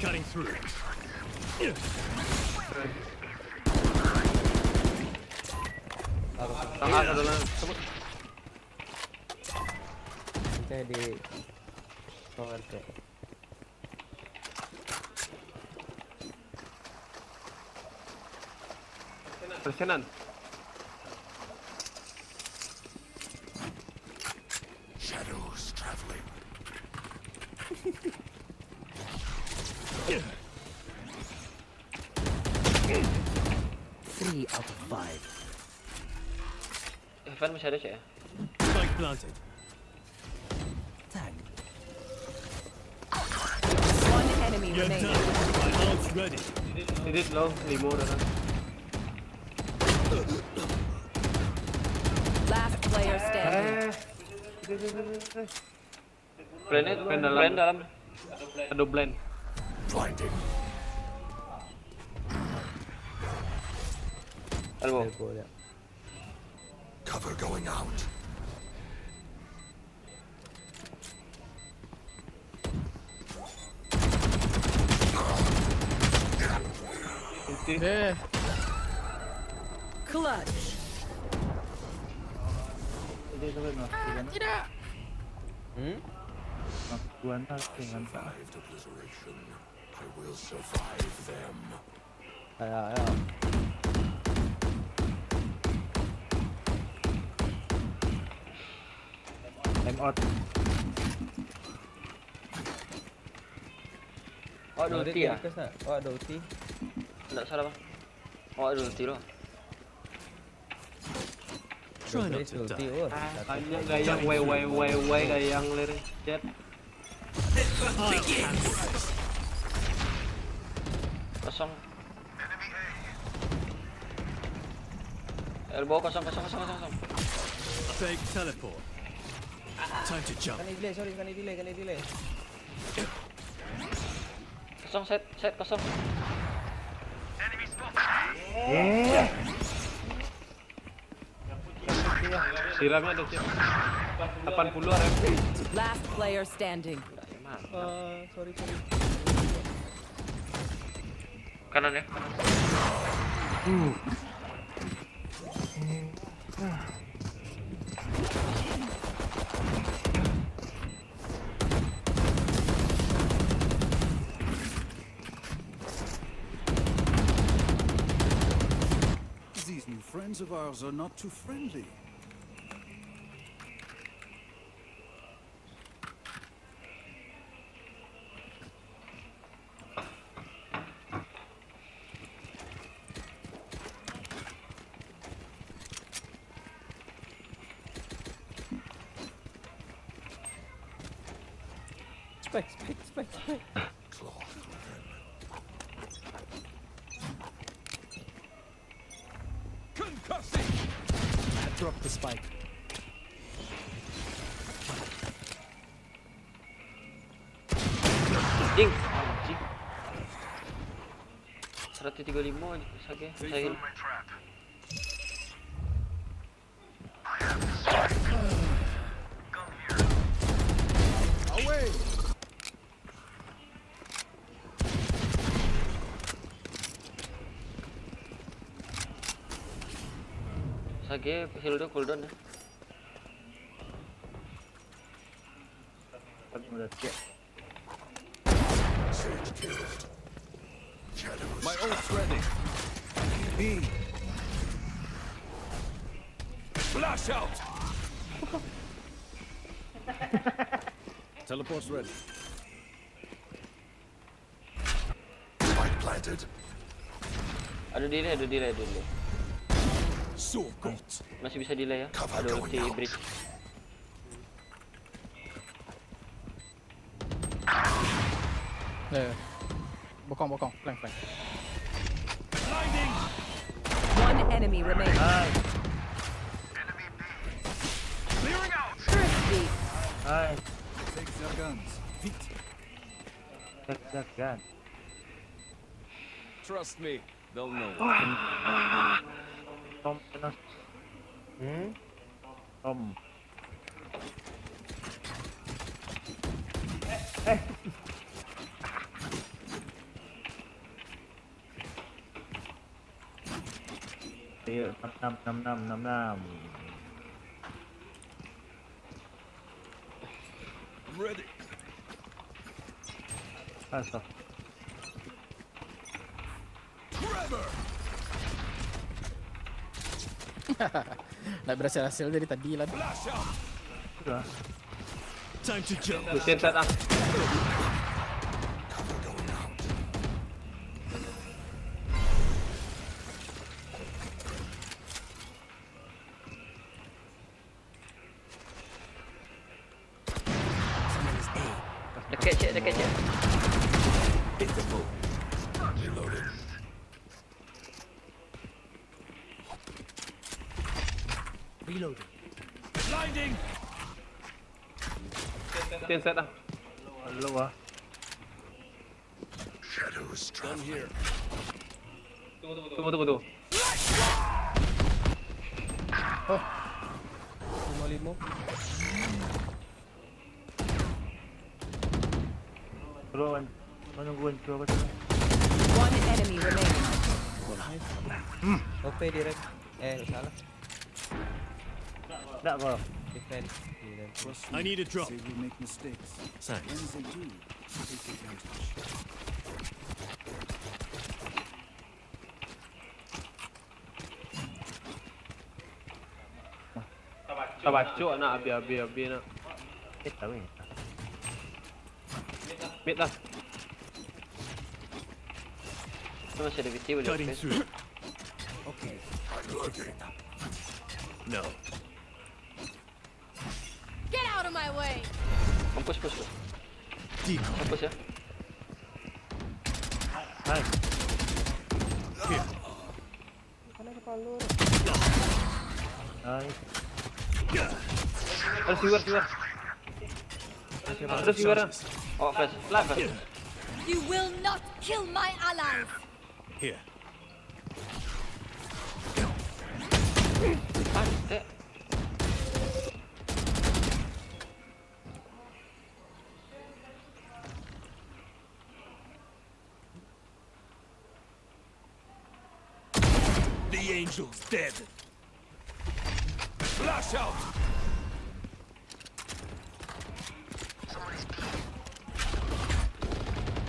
Cutting through. Tangah ado lah. Kita di tower tu. Persenan. Shadows traveling. Three out of five. Heaven masih ada, cek, ya? Spike planted. Tag. One enemy remaining. You're done. My ult's ready. Ini low, limo dah kan. Last player standing. Eh. Plan dalam. Plan dalam. Ado blind. Elbow. Cover going out. Ulti. Eh. Clutch. Ah, tidak. Hmm? Survived obliteration. I will survive them. Ayo, ayo. I'm out. Awak ada ulti ya? Awak ada ulti? Ndak salah, Bang. Awak ada ulti loh. Try not to die. Ah, banyak gayang, wai, wai, wai, wai, gayang lirik chat. Kosong. Elbow kosong, kosong, kosong, kosong, kosong. Fake teleport. Time to jump. Kena delay, sorry, kena delay, kena delay. Kosong, set, set, kosong. Siramnya ada, siap. Delapan puluh R M P. Last player standing. Ndak, emang. Eh, sorry, sorry. Kanan ya, kanan. These new friends of ours are not too friendly. Spike, spike, spike, spike. Concussive! I dropped the spike. Anjing, anjing. Seratus tiga puluh lima je, Sage. Saya. Sage heal tu cooldown ya. Aku udah siap. My ult's ready. B. Flash out. Teleport's ready. Spike planted. Ada delay, ada delay, ada delay. So got. Masih bisa delay ya. Cover going out. Ada ulti bridge. Eh. Bokong, bokong. Flank, flank. One enemy remaining. Nice. Clearing out. First beat. Nice. Take their guns. Vite. Take their gun. Trust me, they'll know. Tom, kena. Hmm? Tom. Eh. Ayo, enam enam, enam enam, enam enam. Ready. Ah, stop. Trevor! Ndak berhasil-hasil dari tadi lah. Flash out! Sudah. Time to jump. Busin set ah. Dekat cek, dekat cek. Reloading. Blinding. Ten set lah. Lu ah. Tunggu, tunggu, tunggu. Lima lima. Bro, kan. Kau nunggu kan, bro, apa tu? One enemy remaining. Ope direct. Eh, salah. Tak, bro. Defend. Defend. I need a drop. Say we make mistakes. Thanks. When they do, take advantage. Tabacok nak, abih-abih, abih nak. Eh, tahu ya. Mid lah. Tu masih ada B T boleh. Cutting open through. Okay. No. Get out of my way! Mampus, pus tu. Decoy. Mampus ya. Nice. Here. Mana kepala tu? Nice. Ada siwar, siwar. Ada siwar. Oh, flash. Flash, flash. You will not kill my allies! Here. Antek. The angel's dead. Flash out.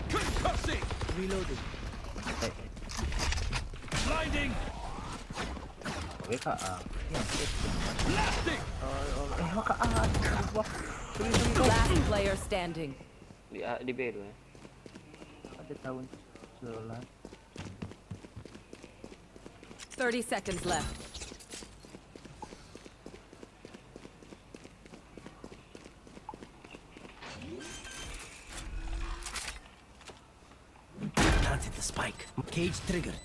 Concussing. Reloading. Blinding. Wake up ah. Blasting. Oh, oh, eh, wake up ah. Wah. Last player standing. Di, ah, di B tu, eh. Ada tahun sebelas. Thirty seconds left. Planted the spike. Cage triggered.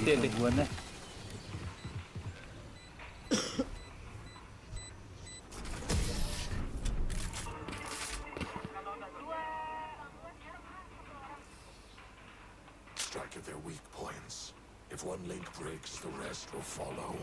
Eh, tungguan eh. Strike at their weak points. If one link breaks, the rest will follow.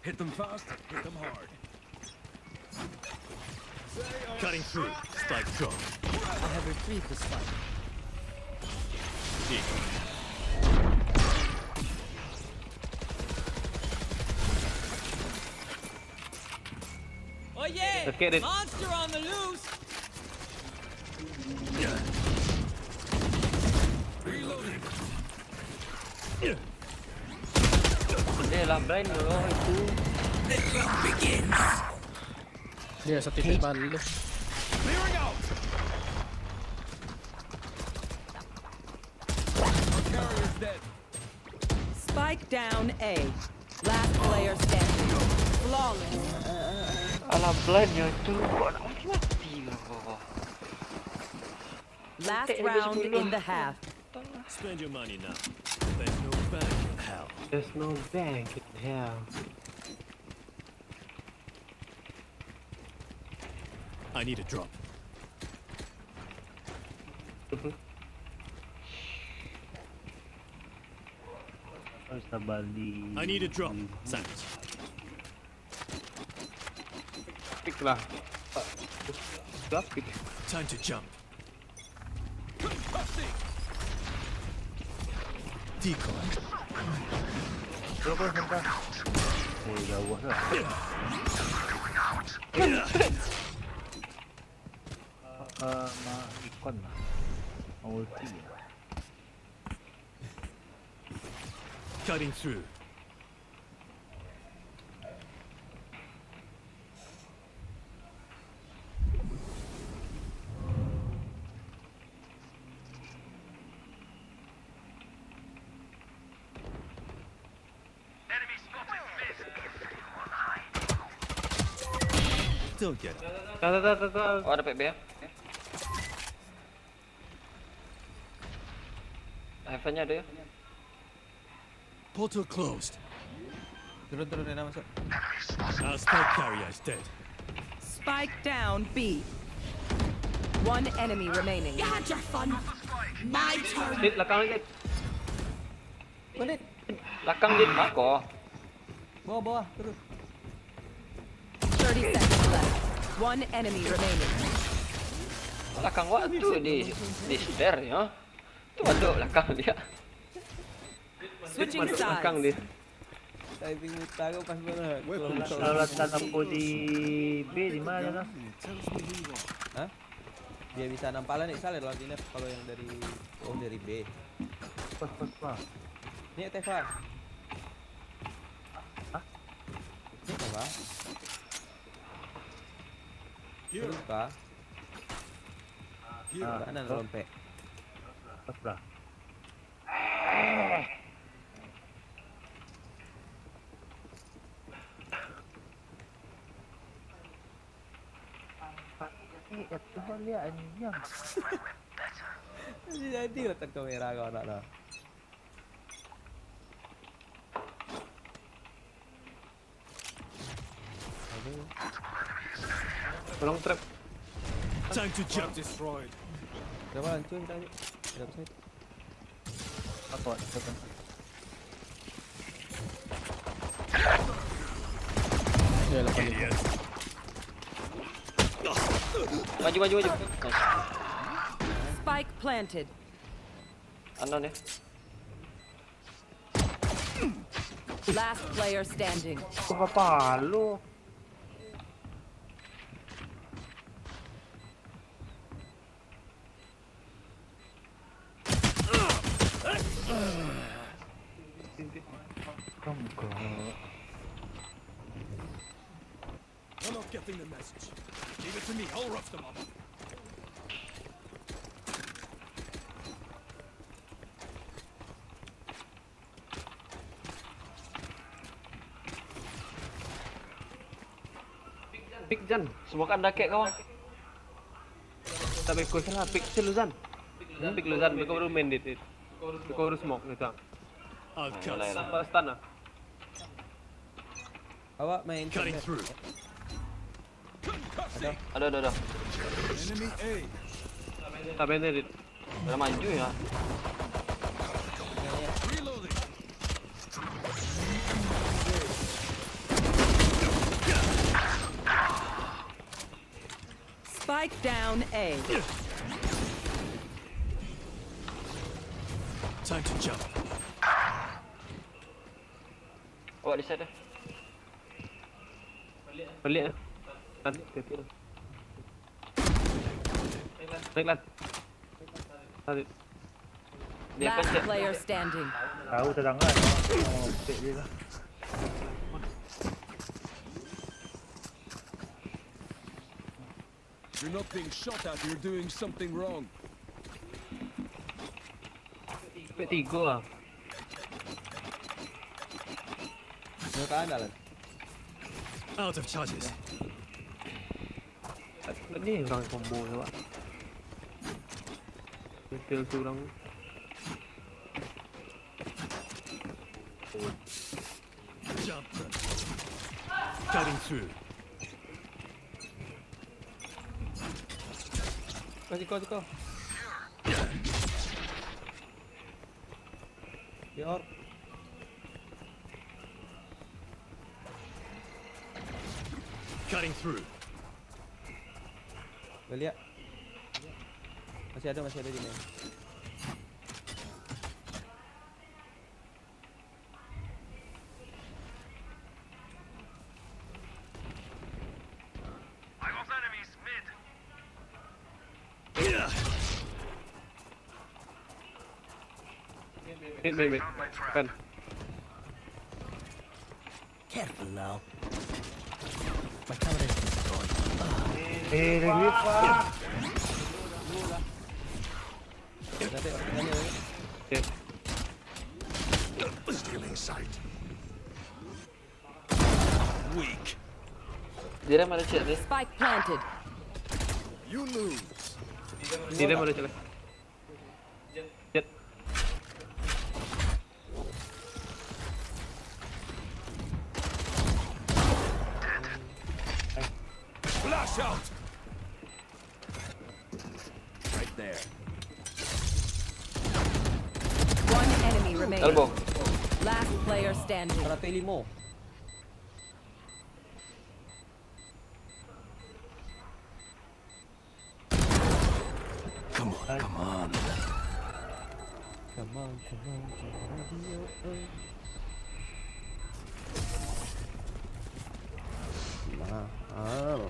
Hit them fast, hit them hard. Cutting through. Spike drop. I have retrieved the spike. Oh yeah! Let's get it. Monster on the loose! Reloading. Eh, lah blind dulu itu. Dia satu titik balik. Clearing out. Our carrier's dead. Spike down A. Last player standing. Flawless. Alah, blind nyo tu. Kok nak mati-mati lah, bawah. Last round in the half. Spend your money now. There's no bank in hell. There's no bank in hell. I need a drop. Harus sabar di. I need a drop. Thanks. Pick lah. Sudah pick. Time to jump. Decoy. Terus, terus, terus. Eh, jauh lah. Ah, ma-, ikon lah. Mau ulti ya. Cutting through. Don't get up. Dah, dah, dah, dah, dah. Oh, ada P B ya? Heaven-nya ada ya? Portal closed. Turun, turun, Rena masuk. Our spike carrier is dead. Spike down B. One enemy remaining. You had your fun. My turn. Dit, belakang, Dit. Balik. Belakang, Dit, mako. Bawah, bawah, turun. Thirty seconds left. One enemy remaining. Belakang wak tu di, di stairs, ya. Tu ada belakang dia. Switching sides. Belakang dia. Timing muta kau pas banget. Kalau lah tanam di B di mana tu? Hah? Biar bisa nampak lah, Nek, salah kalau di net, kalau yang dari, oh, dari B. Pas, pas, pas. Ni Teva. Hah? Ni Teva. Lupa. Ah, kanan, oh. Lompek. Pas lah. Eh, ya Tuhan, lihat anjing. Jadi lah tan kamera kau nak lah. Aduh. Tolong trap. Time to jump. Destroyed. Berapa hancur kita aja? Berapa side? Apa? Apa? Ya, lapan ribu. Maju, maju, maju. Nice. Spike planted. Unknown ya. Last player standing. Kok apa lu? Kamu kok. You're not getting the message. Leave it to me, I'll rough them up. Pick Jan, smoke-an dakek kawan. Tak beko salah, pick sih lu Zan. Hmm? Pick lu Zan, beko baru main dit, dit. Beko baru smoke gitu. I'll cut. Ayolah, ayolah. Sampai stun lah. Awak main. Cutting through. Ada. Ada, ada, ada. Enemy A. Tak benda, Dit. Dah maju ya. Reloading. Spike down A. Time to jump. Awak di side dah. Balik lah. Nanti, nanti lah. Naik lah. Tarik. Dia Last pencet. Player standing. Tahu terang kan. Oh, pencet je lah. You're not being shot at, you're doing something wrong. Pek tigo lah. Dia kanan dalam. Out of charges. Ni orang combo tu, Pak. Betul tu orang. Jump. Cutting through. Kasih kau, kasih kau. Di orb. Cutting through. Baliak. Masih ada, masih ada di main. Mid, mid, mid. Pen. Careful now. My camera is destroyed. Eh, dia duit, Pak. Stealing sight. Weak. Dia dah mana cek ni? Spike planted. You lose. Dia dah mana cek ni? Jet. Flash out. Right there. One enemy remaining. Elbow. Last player standing. Seratus lima. Come on, come on. Come on, come on, come on. Mahal.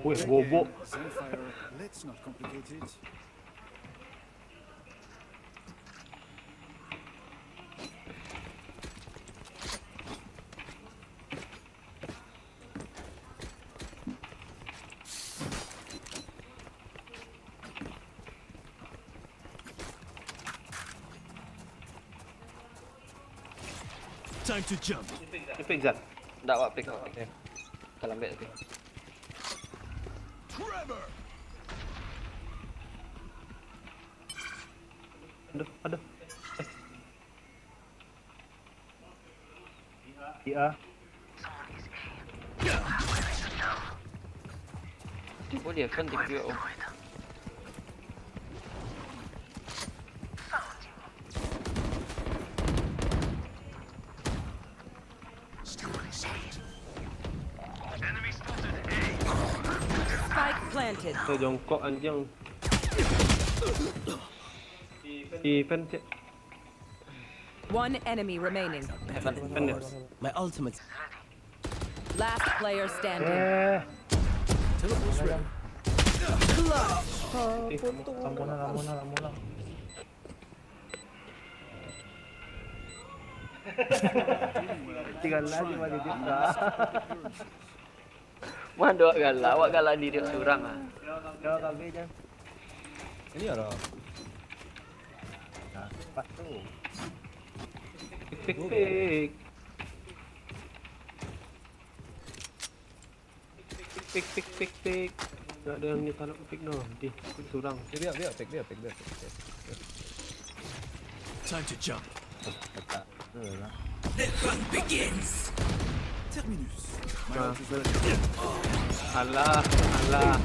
Weh, bobok. Zenfire, let's not complicate it. Time to jump. Dia pick Zan. Tak awak pick, awak pick. Kalau lambek tapi. Trevor. Aduh, aduh. Eh. Iya. Boleh kan tipu ya, oh. Stealing sight. Spike planted. Kita jongkok anjing. Defend cek. One enemy remaining. Defend, defend. My ultimate. Last player standing. Eh. Teleport's ready. Eh, lampuan lah, lampuan lah, lampuan lah. Tinggal lagi balik dia. Mah awak galak, awak galak diri surang ah. Jawab kami je. Ini orang. Nah, pas tu. Tik tik tik. Tik tik tik tik tik. Tak ada yang dia taluk tik doh. Dia tik surang. Dia biar, biar, pick, biar, pick, biar, pick. Time to jump. Letak. Tu lah. The hunt begins. Terminus. My Nah. ult is ready. Alah, alah.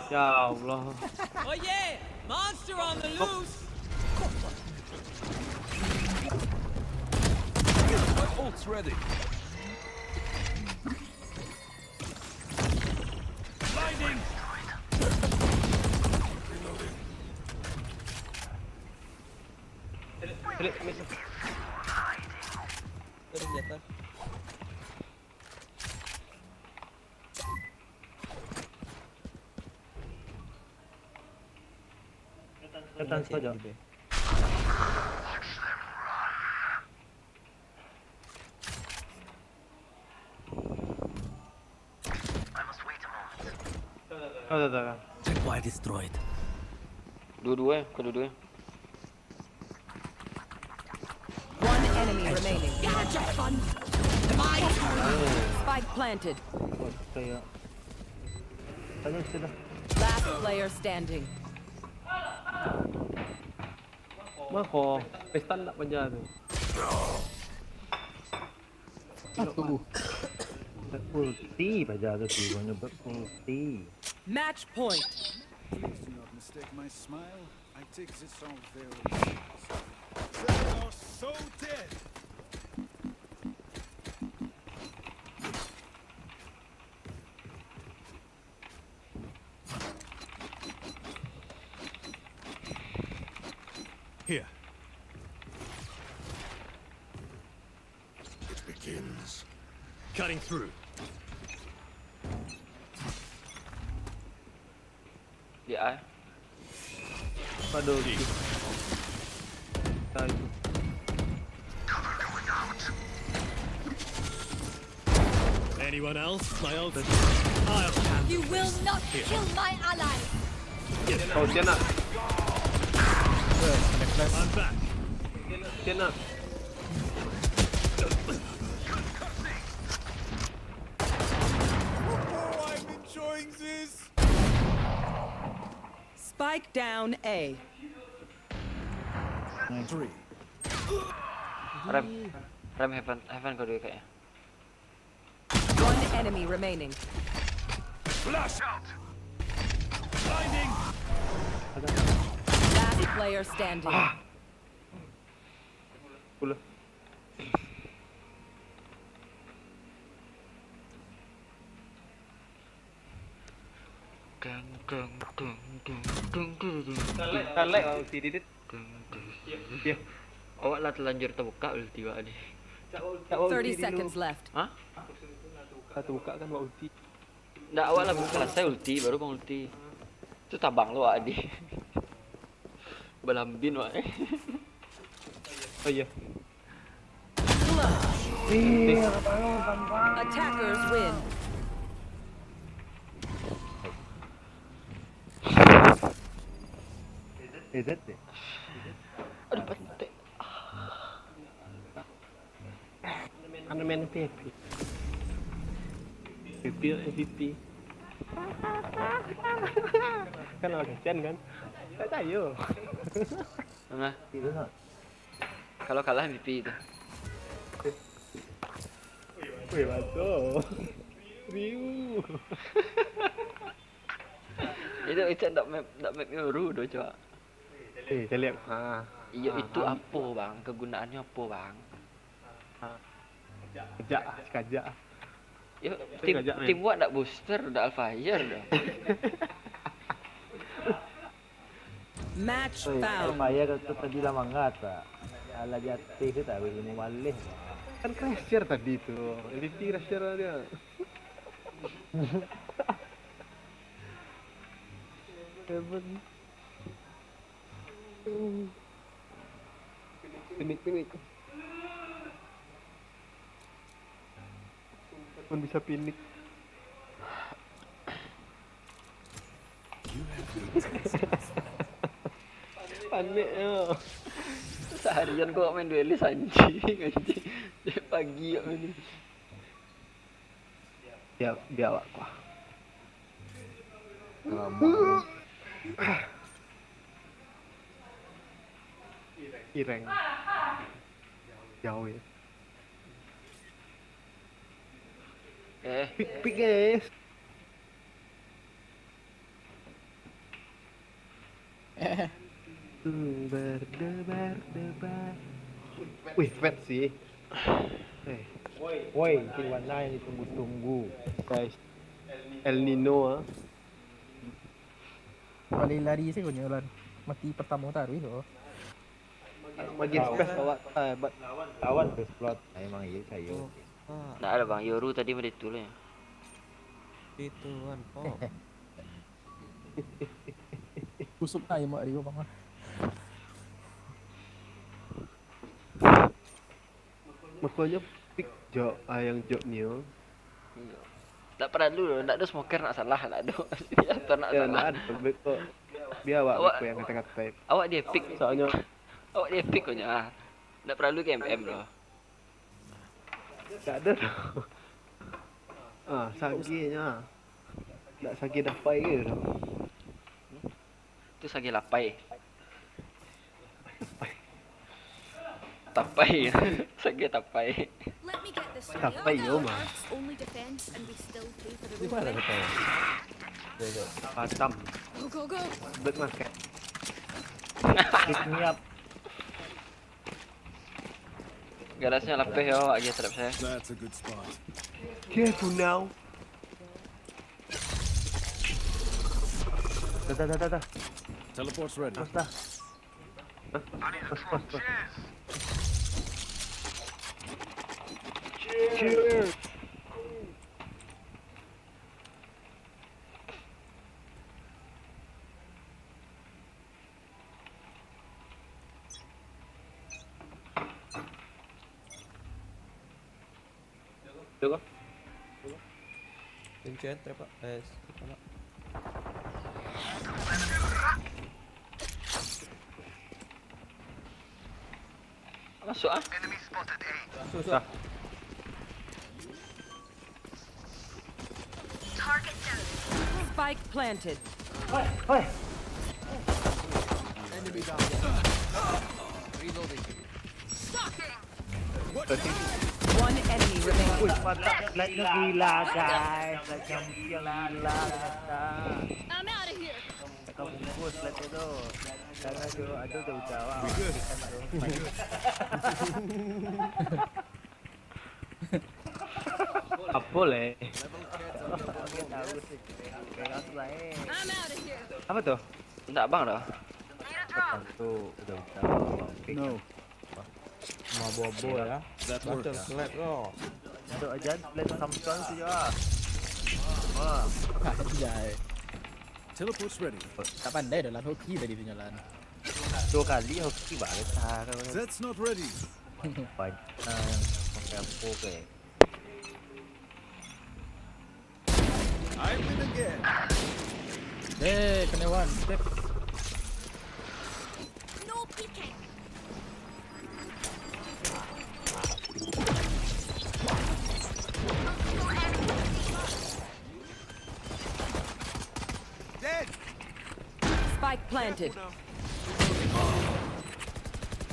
Ya Allah. Oh yeah, monster on the loose. My ult's ready. Blinding. Klik, klik. Terus di atas. Datang saja. Ada, ada. Tripwire destroyed. Dua-dua eh, kau dua-dua eh. One enemy remaining. Spike planted. Kayak. Tanya sudah. Last player standing. Mako, pesta nak paja tu. Satu. Ulti paja tu sih, banyak ulti. Match point. Please do not mistake my smile. I take this all very seriously. They are so dead. Here. It begins. Cutting through. Di A. Pada ulti. Tahu itu. Anyone else? My ult. I'll handle. You will not kill my ally. Oh, dia nak. I'm back. Dia nak. Oh, I'm enjoying this. Spike down A. Nice. Three. Rem. Rem heaven, heaven kau dulu kayaknya. One enemy remaining. Flash out. Blinding. Last player standing. Pula. Deng deng deng deng deng deng deng. Talek, talek, ulti didit. Deng deng. Iya. Awak lah telanjur terbuka ulti awak ni. Thirty seconds left. Hah? Satu buka kan, wak ulti. Ndak, awak lah selesai ulti, baru bang ulti. Tu tabang lo awak di. Balambin awak. Oh iya. Attackers win. Eh, that deh. Aduh, pantek. Anu main P F P. P P M V P. Kan lawan Christian kan? Tak tahu. Nah, Itu nak. kalau kalah M V P itu. Weh, batul. Riu. Itu itu ndak map ndak map Yoru doh, cak. Eh, caliak. Ha. Iyo, Ha, itu ha. Apo bang? Kegunaannya apo bang? Kajak, kajak. Yo, tim Kajak, men. Tim wak ndak booster, ndak Alfire doh. Match Oi, found. Alfaya kau tadi lah mangga tak? Alah jatuh tu tak boleh mau balik. Kan Crusher tadi tu. M V P Crusher dia. Heaven. Pinik, pinik. Pun bisa pinik. Panik yo. Seharian kau main duelis anjing, anjing. Dari pagi kau main. Ya, biar awak kuah. Alamak. Ireng. Jauh ya. Eh, Pick, pick guys. Hmm, berdebar debar. Wih, fat sih. Eh, Woi, itu warna yang ditunggu-tunggu. Guys. El Nino ah. Lari-lari sajo nyo lah. Mati pertamo taruih tu. Bagi space awak, eh, buat Lawan tu slot. Emang iya kayu. Ndak ada bang, Yoru tadi mah itu lah. Itu kan, oh. Kusuk aja mak Rio bang. Makonyo pick jok, ah, yang jok nio. Iyo. Ndak paralu doh, ndak ado smoker nak salah, ndak ado. Atau nak Ya, salah. ndak ada. Beko. Biar awak Awak- beko yang kata-kata. Awak dia pick, Soalnya awak dia pick konyo ah. Ndak paralu ke M M doh. Ndak ada doh. Ah, sagihnyo. Ndak sagih dapai ke doh. Tu sagih lapai. Tapai. Sagih tapai. Let me get this Tapai straight. yo mah. Earth's only defense, and we still pay for the Di mana room. Tapai? Batam. Go, go, go. Black market. Pick me up. Garasnyo lapeh yo, awak agi trap saya. That's a good spot. Careful now. Dah, dah, dah, dah, dah. Teleport's ready. Terus dah. Cheers. Tengok. Kunci, eh, trap, Pak. Eh, trap, Pak. Masuk ah. Masuk, masuk. Spike planted. One enemy remaining. Wih, mantap. Like gila, guys. Like yang gila, guys. I'm out of here. Kau bungkus lah tu. Karena tu, aduh, dah ucap awak. Apa leh? I'm out of here. Apa tu? Minta abang dah. Tu udah ucap awak. No. Mabo-mabo ya. Macam slap kau. Dok ajan, slap Samsung tu je lah. Wah, Anjay. Teleport's ready. Tak pandai dah lah hoki tadi tu nyalan. Dua kali hoki balik. Ah, kau That's not ready. Banyak pakai apa ke? I win again. Eh, kena one step. No peeking. Dead. Spike planted.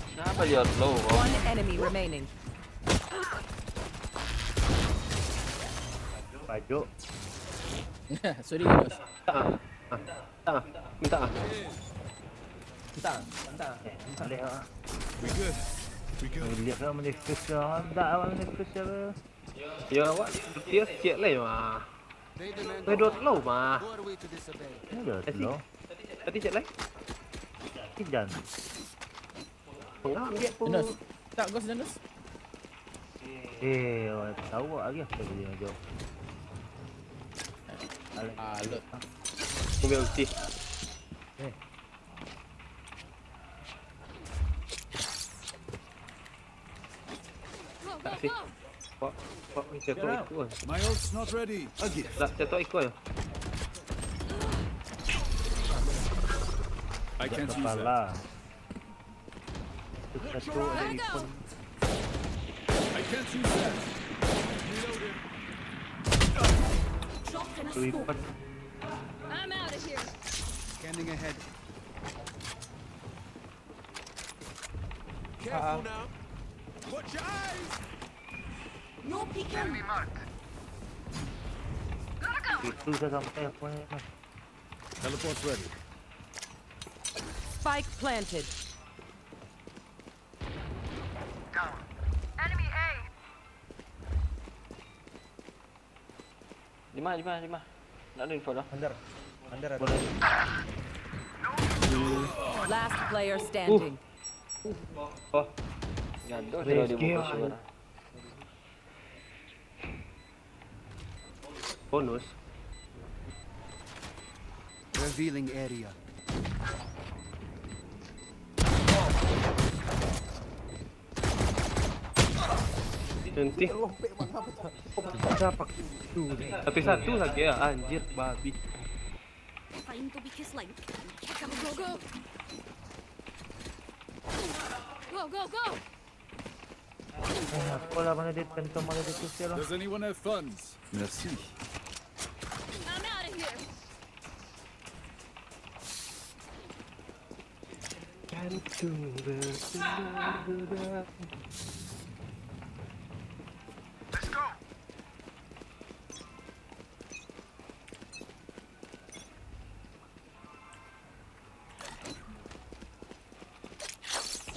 Kenapa dia slow? One enemy remaining. Pajuk. Sorry, Yunus. Minta ah. Minta ah. Minta ah. Minta ah. Eh, boleh lah. We good. We good. Lihat lah manifest lah. Tak awak manifest siapa? Ya awak dia siap lah mah. Saya dua slow mah. Ini dah slow. Tadi cek lah. Kijan. Pengambil pun. Yunus. Tak, Ghost, Yunus. Eh, awak tahu awak lagi apa dia jawab. Ah, load. Aku ambil ulti. Go, go, Tak sih. go. Pak, pak, jatuh ikut kan. My ult's not ready. Again. Tak, jatuh ikut kan. I can't use that. Kepala. Satu ada ikon. I can't use that. Satu ikon. I'm out of here. Scanning ahead. Careful now. Watch your eyes. No peeking. Itu saya sampai apa ni? Teleport's ready. Spike planted. Di mana, di mana, di mana? Nak ada info dah. Under. Under ada. Boleh. Last player standing. Oh. Gaduh sudah dibuka suara. Bonus. Revealing area. Nanti. Satu-satu lagi ya, anjir babi. Find to be kiss line. Go, go. Go, go, go. Eh, apa lah mana dia tentu mana dia tu sial lah. Does anyone have funds? Merci. I'm out of here.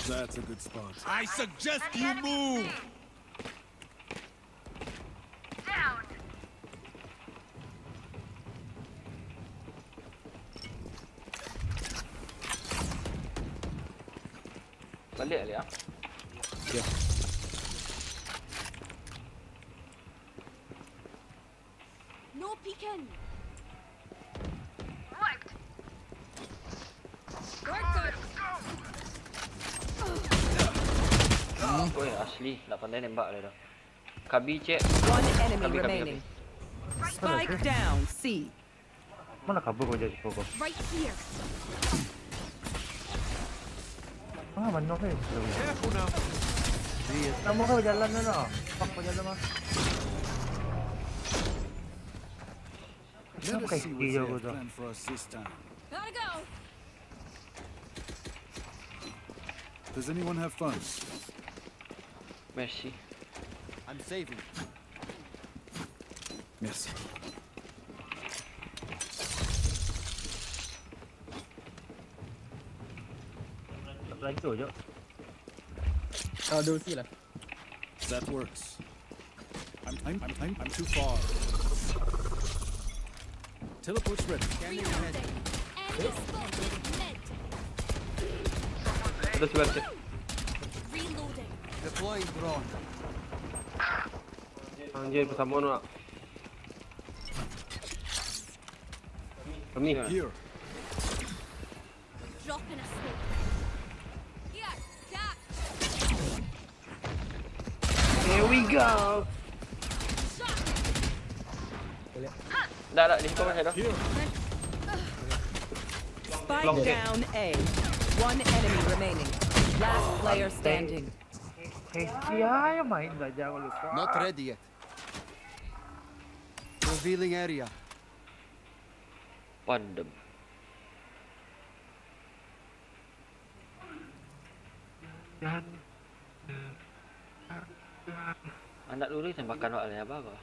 That's a good spot. I suggest you move. Balik balik ah. No peeking. Oi, asli nak pandai nembak dia dah. Kabi cek. One enemy Kabi, kabi, remaining. kabi. Spike down, C. Mana kabur kau jadi kau? Right here. Ah, mana kau? Careful now. Kamu kau jalan mana? Pak kau jalan mah. Let us see what's there planned for us this time. Gotta go. Does anyone have funds? Merci. I'm saving. Merci. Lagi tu je. Ah, dua sini lah. That works. I'm, I'm, I'm, I'm, I'm too far. Teleport's ready. Reloading. Enemy spotted. Med. Ada sebelah cek. Reloading. Deploying drone. Anjir, pesan bono nak. Kami. Here. Drop in a smoke. Here, catch. Here we go. Shot. Dah, dah, di situ masih ada. Here. Spike Long. Down A. One enemy remaining. Last player standing. Eh, sia yang main saja, aku lupa. Not ready yet. Revealing area. Pandem. Dan, eh, Anak dulu tembakan wak leh, apa kau?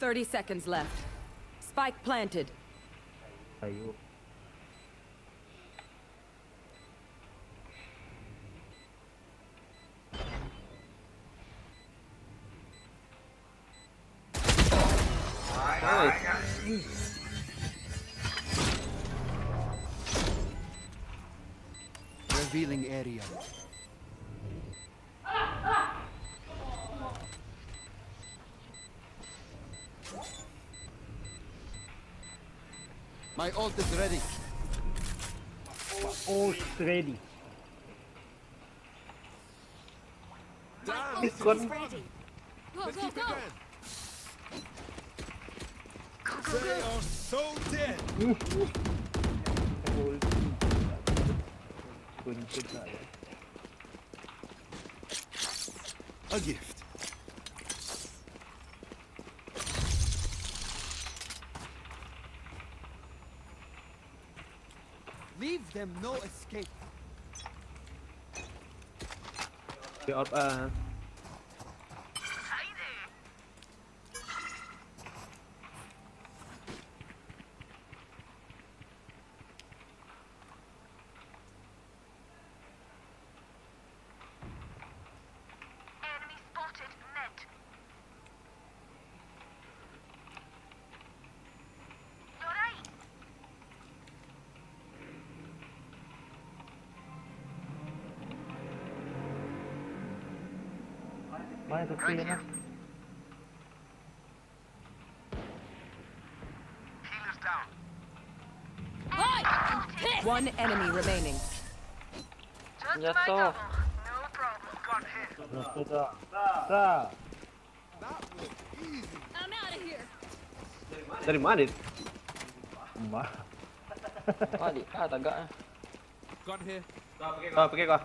Thirty seconds left. Spike planted. Ayo. Revealing area. My ult is ready. My ult is ready. Damn. This one. Ready. Go, go, go. They are so dead. Kunci tak ada. A gift. Leave them no escape. Di orb, ah. Enemy spotted, mid. You're right. Mana tu? Right here. One enemy remaining. Jatuh. Jatuh tak? Tak. I'm out of here. Dari mana? Ma. Ah, di, ah, tagak, eh. Gun here. Ah, pakai kau.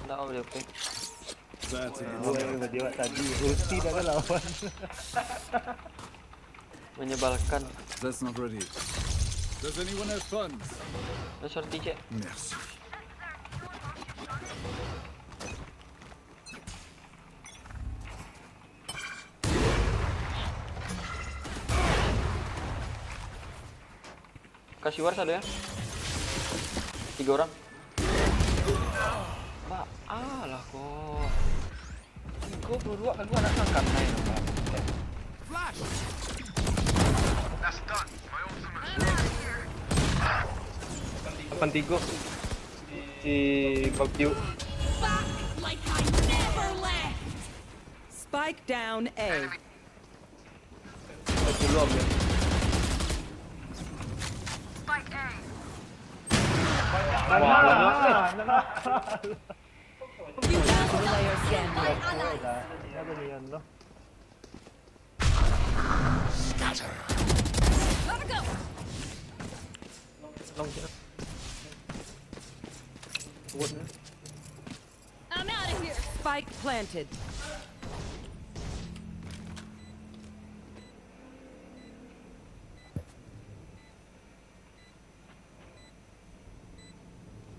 Ndak, oh, boleh, oke. That's a good one. Dia buat tadi. Ulti dah ada lawan. Menyebalkan. That's not ready. Does anyone have funds? Ada shorty, cek. Merci. Kasih war satu ya. Tiga orang. Ba, alah kok. Tiga puluh dua kali anak makan naik, Pak. Flash. Lapan tiga. Si Bob Q. Back like I never left. Spike down A. Belum ya. Wah, lama. Last player standing. Gotta go. Long, long. What? I'm out of here. Spike planted.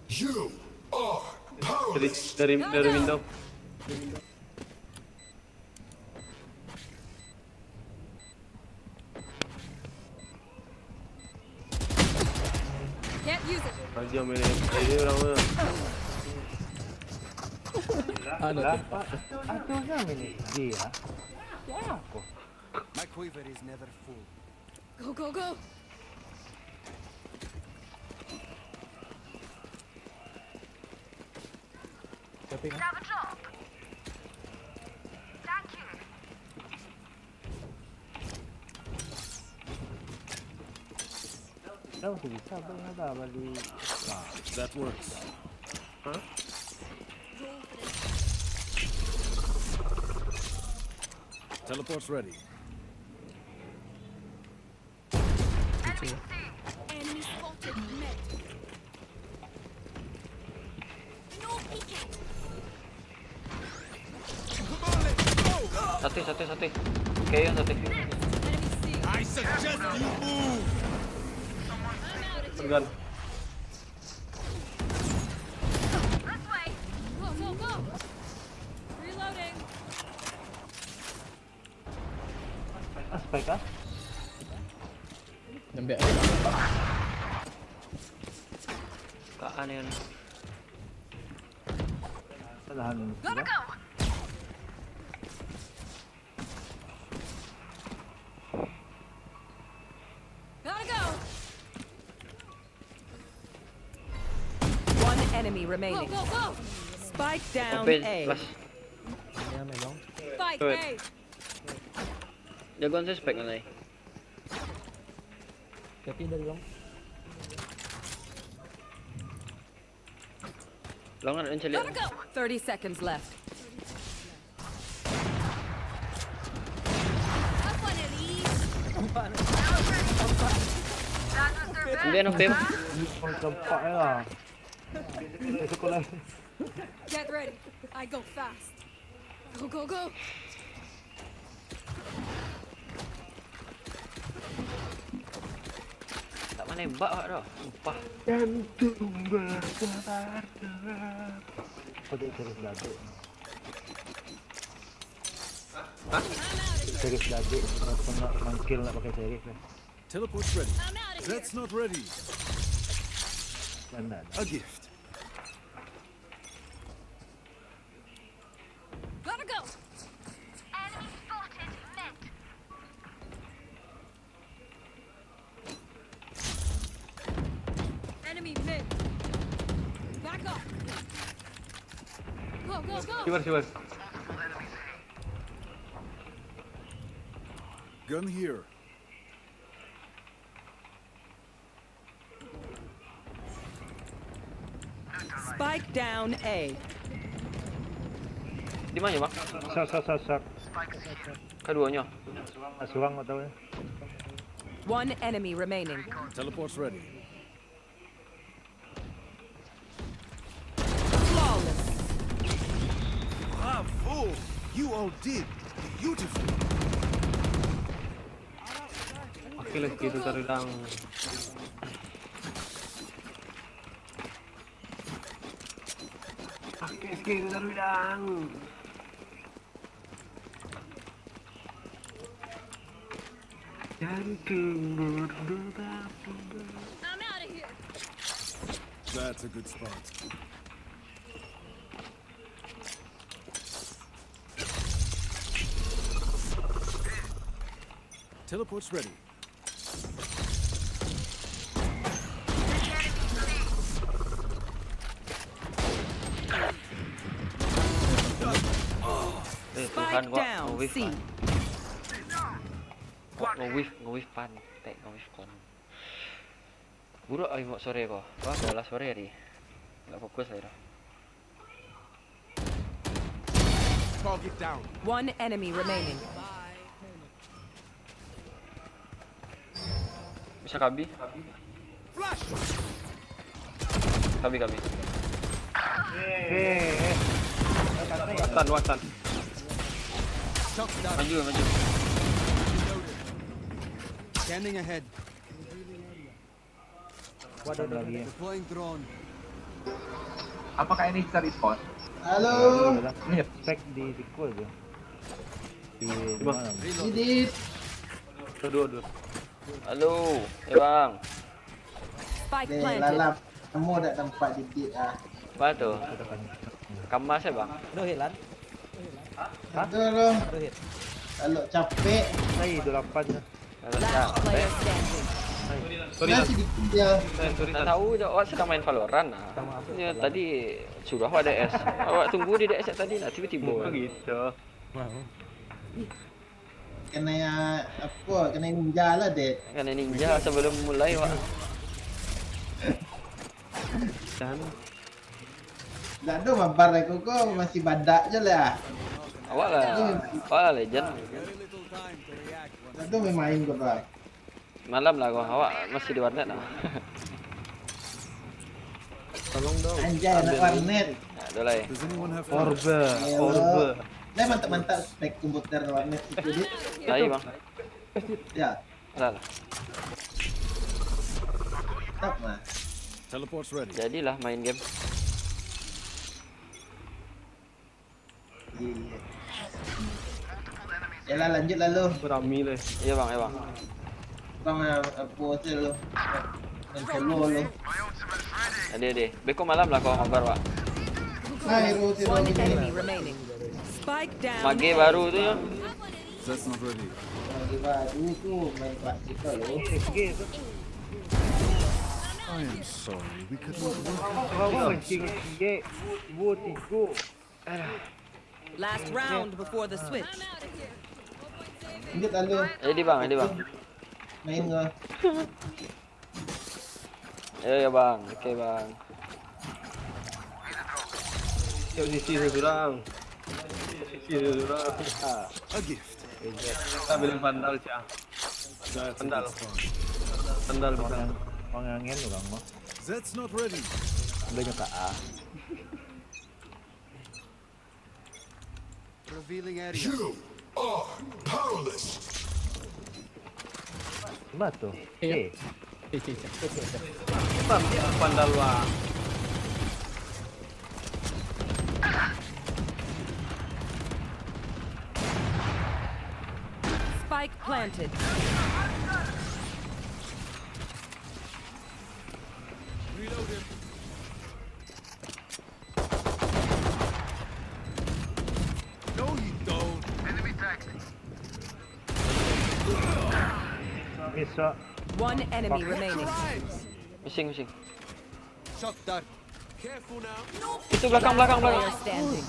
You are powerless. Dari, dari, dari window. Can't use it. Raja main ini orang mana? Anu tu. Apa? Apa yang main dia? Ya apa? My quiver is never full. Go, go, go. Tapi kan? Dah masih bisa, bang, ada balik. Nah. That works. Hah? Teleport's ready. Enemy spotted. Mid. No peeking. Satu, satu, satu. Kayo satu. Enemy C. I suggest you move. I'm out of here. Gun. This way. Go, go, go. Reloading. Ah, spike ah. Nembak. Kaan yang Tahan. Gotta go. Gotta go. One enemy remaining. Go, go, go. Spike down. Open, A. Last. Ya, memang. Spike A. Jagoan suspek ngalai. Tapi dari long. Long ada caliak. Gotta go. Thirty seconds left. Dia no pep. Ini pun sempat lah. Itu kalau Get ready. I go fast. Go, go, go. Tak manembak awak dah. Sumpah. Jantung berdebar-debar. Kau tak serius, Datuk? Hah? Serius, Datuk. Nak, nak mangkil, nak pakai serius dah. Teleport's ready. I'm out of here. That's not ready. Mana? A gift. Gotta go. Enemy spotted. Mid. Enemy mid. Back up. Go, go, go. Sibar, sibar. Gun here. Spike down A. Di mana, Bang? Sak, sak, sak, sak. Kaduonyo. Surang, tak tahu ya. One enemy remaining. Teleport's ready. Flawless. Bravo! You all did beautifully. Oke lah, gitu taruh dang. Oke, gitu taruh dang. Jantung berdebar-debar. I'm out of here. That's a good spot. Teleport's ready. Eh, Tuhan, Spike gua down, nge-whiff, C. Pan. Gua nge-whiff, nge-whiff, Pan. Tek, nge-whiff, Pan. Buruak ai mok sore ko. Wah, bola sore tadi. Nggak fokus ai dah. Target down. One enemy remaining. Bisa kabi? Flash. Kabi, kabi. Watan, watan. Shock down. Maju, maju. Scanning ahead. Kuat lagi. Deploying drone. Apakah ini bisa respon? Halo, Ini ya, spek di siko aja. Di mana? Didit. Dua, dua. Halo, eh bang. Spike Deh, planted. Lalap. Kamu dak tampak Didit ah. Apa tu? Kamas ya bang? Aduh, hit lan. Itu loh. Aduh, hit. Kalau capek, Hai, dua lapan je. Kalau Last capek. Player standing. Sorry, nah Lan. Sedikit dia. Eh, sorry, Tak Lan. Tahu dah, awak sedang main Valorant lah. Sama apa? Ya, tadi sudah awak D S. Awak tunggu di D S tadi lah, tiba-tiba. Oh gitu. Wah, Kena ya apa? Kena ninja lah dek. Kan ninja sebelum mulai, Wak. Dan Dak ada mabar aku kok masih badak je lah. Awak lah, awak lah legend. Dak ada main-main kau bang. Malam lah kau, awak masih di warnet lah. tolong dong. Anjay anak warnet. Nah, tu lah ya. Does anyone have Orbe, Ya, orbe. Lah mantap-mantap spek komputer warnet itu dek. Tadi bang. Ya, Lah lah. tak mah. Teleport's ready. Jadilah main game. Iya. Yalah lanjut lah lu. Berami leh. Iya bang, iya bang. Bang ah, apa tu lu? Main solo lu. Ade ade. Beko malam lah kau mabar, Wak. Nah, hero tu One lagi. Enemy remaining. Spike down. Mage baru tu ya. That's not ready. Lagi baru tu main klasikal lu. G tu. I am sorry. We could not work Kau out apa the mancing kinks. G? Dua tiga. Last round before the switch. Lanjut lah lu. Jadi bang, jadi bang. Main kau. Ya ya bang, oke bang. Yuk sisi seorang. Sisi seorang. Ah, A gift. Kita bilang pandal cah. That's a Pandal. good spawn. Pandal bisa. Pangangen orang mah. That's not ready. Banyak tak ah. Revealing area. You are powerless. Cuma tu. Eh, Pandal wah. Spike planted. Reloaded. No, you don't. Enemy tagged. Miss, Wak. One enemy remaining. Missing, missing. Shot dart. Careful now. Itu belakang, belakang, Player belakang. Standing.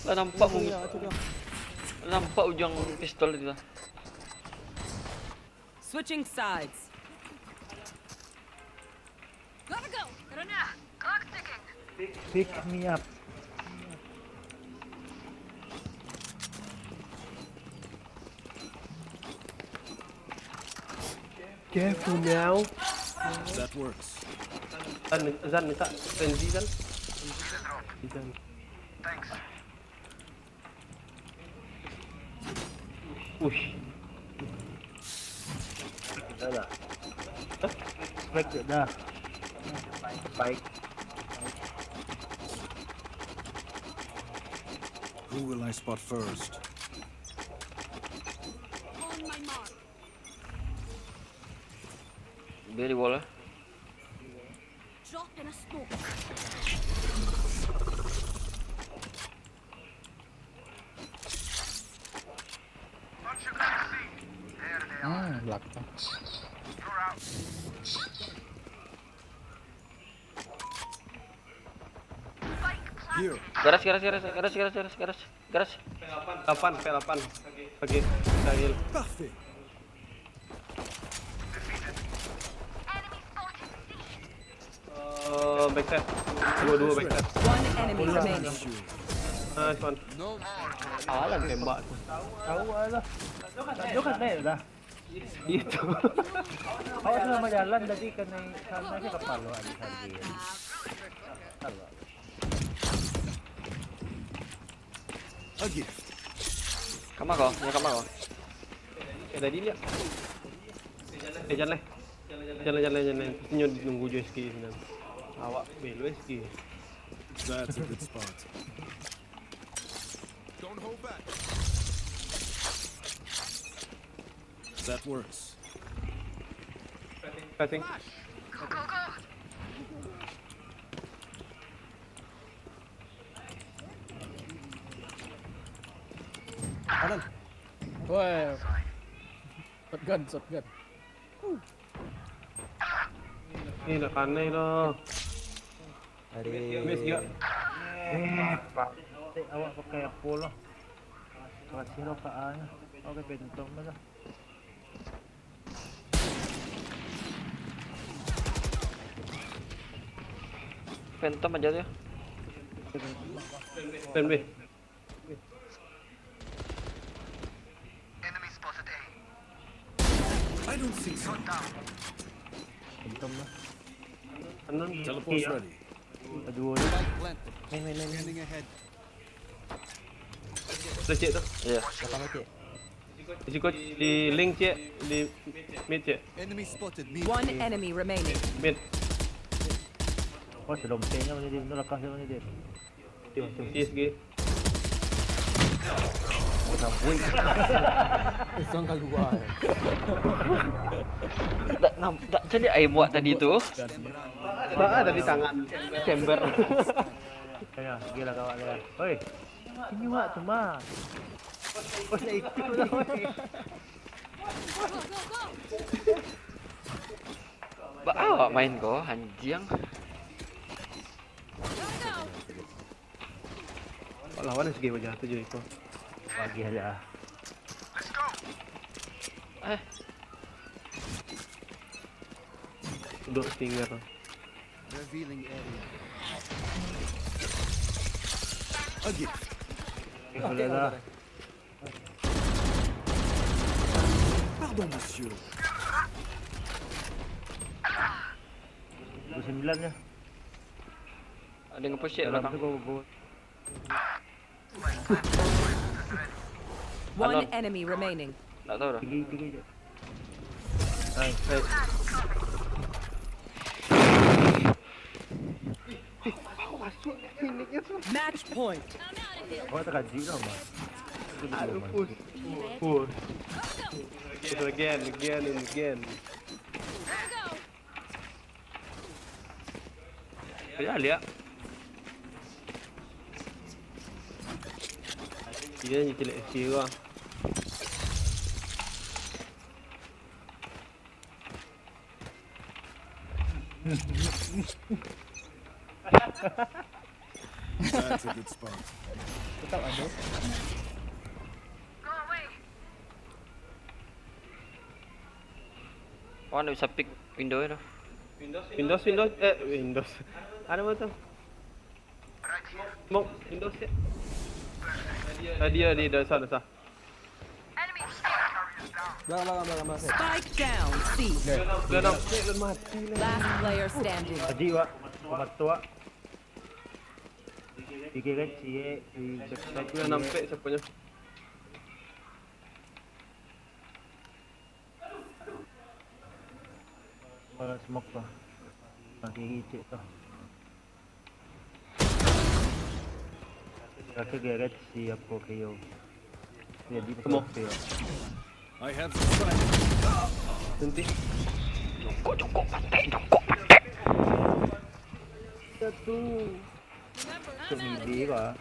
Lah nampak mu. Nampak ujung pistol itu lah. Switching sides. Gotta go. Rona, clock's ticking. Pick me up. Careful now. That works. Zan, Zan minta Frenzy Zan. Zan. Ush. Dah lah. Spek dah. Baik. Who will I spot first? On my mark. Dia di wall lah. Drop in a smoke. Hmm, belakang. Here. Garas, garas, garas, garas, garas, garas, garas, garas. Delapan, P delapan. Oke, Sahil. Parfait. Backside. Dua-dua backside. One enemy remaining. Nice one. Alah tembak tu. Tahu lah. Dia kan naik dah. Itu. Awak tu nama jalan tadi kena sana ke kapal awak di sana. Kapal awak. A gift. Kama kau, ya kama kau. Eh tadi lihat. Eh jalan. Jalan jalan jalan. Pastinya nunggu jo S K sinan. Awak belo S K. That's a good spot. Don't hold back. That works. Cutting. Kanan. Woi. Shotgun, shotgun. Ni nak kanai dah. Ari. Miss juga. Eh, patik awak pakai apa lah. Kasih lah Kak A nya. Awak pakai Phantom lah. Phantom aja tu. Stand B. I don't see some. Phantom lah. Kanan. Teleport's ready. Dua ni. Spike planted. Main, main, main, main. Scanning ahead. Dah cek tu. Iya. Belakang kecil. Risiko di link cek, di mid cek. Enemy spotted. Me. One enemy remaining. Mid. Oh, selompeknya mana dia? Itu lakah siapa ni dia? Tim, tim. C S G. Suang kaluar. Tak nam, tak cari air buat tadi tu. Bah dari tangan. Chamber. Ya, gila kawak dia. Oi. Ini wak tu mah. Oh, nak ikut lah, oi. Ba awak main kau anjing. Lawan S G wajah tu je itu. Bagi aja. Eh, Duduk stinger. Revealing area. A gift. Eh, boleh lah. Pardon, monsieur. Dua sembilan nya. Ada nge-push cek Dalam belakang. Tu go, go. One Alon. Enemy remaining. Tak tahu dah. Tinggi, tinggi je. Nice. Match point. Awak tak kaji lah, Mas. Aduh, push. Push. Push again, again and again. Ayo, lihat. Dia ni celek kira. That's a good spot. Tetap ada. Oh, ndak bisa pick window tu. Windows, Windows, eh Windows. Ada apa tu? Smoke, Windows ya. Tadi ya di dasar dasar. Belakang, belakang, belakang, belakang. Spike down. C. Dah dah cek dah mati lah. Last player standing. Tadi, Wak. Tomato, Wak. Tiga kan, cie, di backside. Aku yang nampak siapanya. Kalau smoke tu. Nak kiri cek tu. Aku geret si apa K O. Jadi Smoke. K O. I have the sight. Nanti. Jongkok, jongkok, pantai, jongkok, pantai. Satu. Untuk midi kah?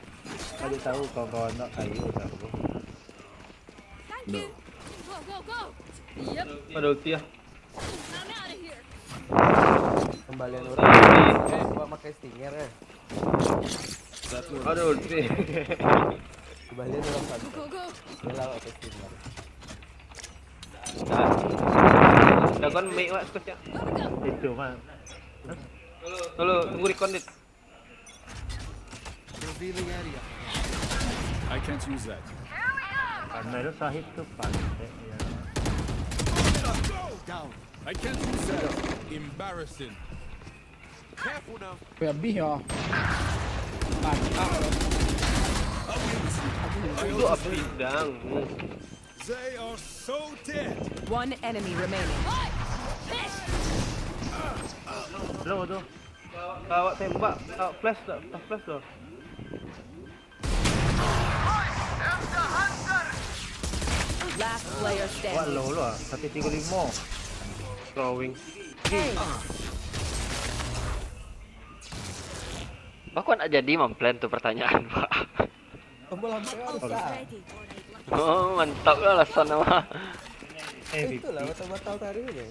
Kau tahu kawan-kawan nak kayu tak apa. No. Go, go, go! Yep, Ada ulti lah. I'm out of here. Kembalian orang. Eh, buat makai stinger eh. That works. Ada ulti. Kembalian orang satu. Go, go, go! Dia lah pakai stinger. Dah kan make wak terus ya. Go, go, go! Itu mah. Tunggu, tunggu recon, Dit. Revealing area. I can't use that. Karena itu sahid tuh pantek ya. Down. I can't use that. Embarrassing. Careful now. Weh, habis ya. Mantap. Itu abis dang. They are so dead. One enemy remaining. Lo tuh. Awak tembak, awak flash dah, tak flash dah. Last player Wah standing. lo lo ah, satu tiga lima. Throwing. Hey, Bah, kok nak jadi mamplen tu pertanyaan, Pak? Tombol lambat kan ult rusak. ready. Oh, mantap lah alasan nama. Eh, Itulah V P. batal-batal tadi tu.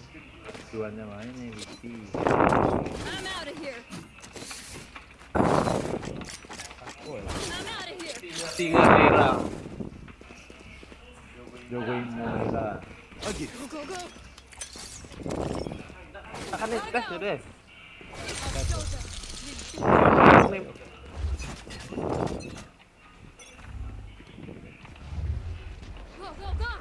Tuannya main nih, V P. I'm out of here. Woi. I'm out of here. Tinggal merah. Jogoin Moira. Again. Go, go, go. Akan tes tes deh. Go, go, go.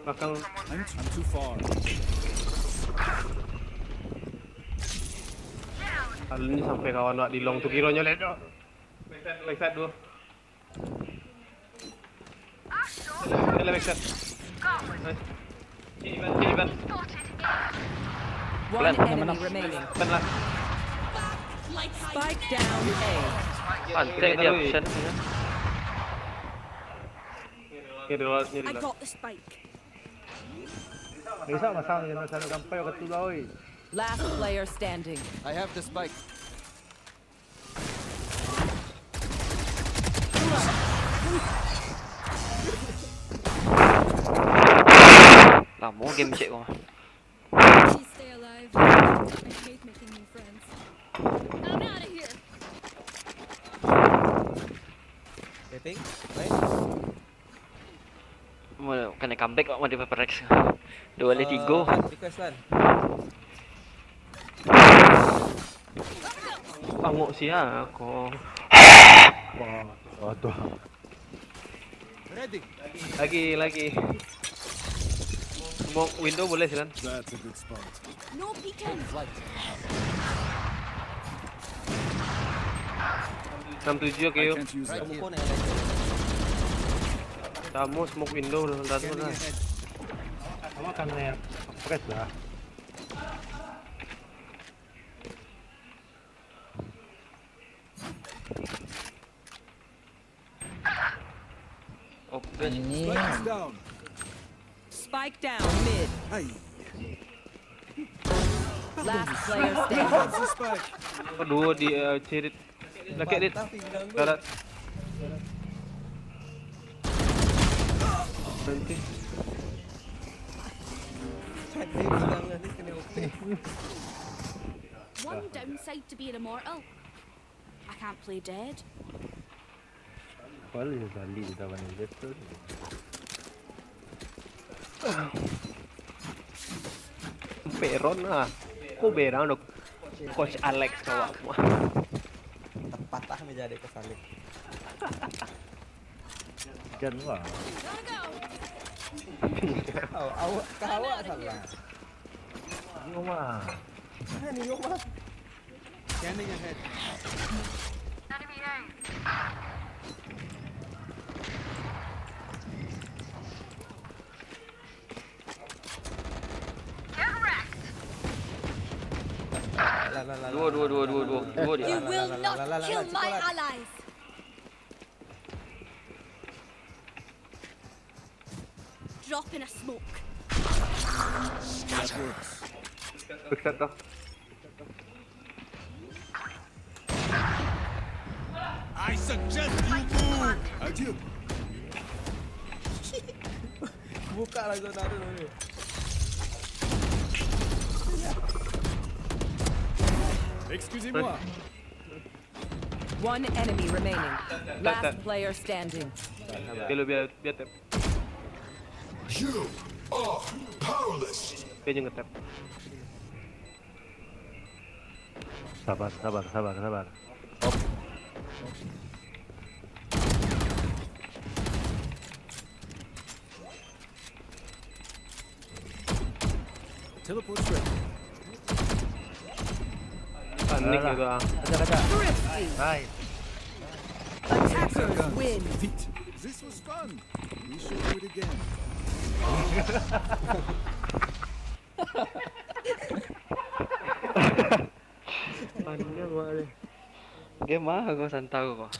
Belakang. I'm, I'm too far. Kalau ni sampai kawan awak di long tu kironyo lek tu. Backside dua. Dia lah backside. Nice. Sini, Ivan. Sini, Ivan. One enemy remaining. Ivan lah. Spike down A. Pantek dia, option ni. Ni reload, ni I reload. got the spike. Bisa masang dengan sana sampai waktu lah oi. Last player standing. I have the spike. Lamo game cek ko. Please stay alive. I hate making new friends. I'm out of here. Getting? Right? Mau kena comeback kok, mau di Paper Rex. Dua kali tigo. Uh, request one. Pangok sia ko. Wah, waduh. Ready. Lagi, lagi. Smoke window boleh, Silan. That's a good spot. No peeking. Flight. Enam tujuh I K O. Can't use Right that. here. Phone yang ada. Kamu smoke window dulu, dah tu Scanning lah. ahead. Kamu akan nih press lah. Open. Spike's down. Spike down mid. Hey. Last player standing. What's the spike? Kedua di uh, cerit. Lakek, Dit. Patah pinggang gue. Darat. Nanti. Patah pinggang nanti kena open. One downside to being immortal. I can't play dead. Paling sekali kita main betul. Peron lah. Kau berang dok. Coach Alex kau aku. Patah meja dek Kosalik. Kan wah. Gotta go. Oh, awak kau awak salah. Yo mah. Mana ni Yoma? Scanning ahead. Lah, lah, lah, Dua, dua, dua, dua, dua. Dua dia. You will not kill my allies. Drop in a smoke. That works. Backside tu. I suggest you move. Adieu. Buka lah zona tu. Excusez-moi. One enemy remaining. Last player standing. Dia lu biar biar tap. You are powerless. Oke, jangan ngetap. Sabar, sabar, sabar, sabar. Op. Teleport's ready. Panik gitu ah. Kaca, kaca. Thrifty. Nice. Attackers win. This was fun. We should do it again. Panik gua ni. Game mah gua santau kok.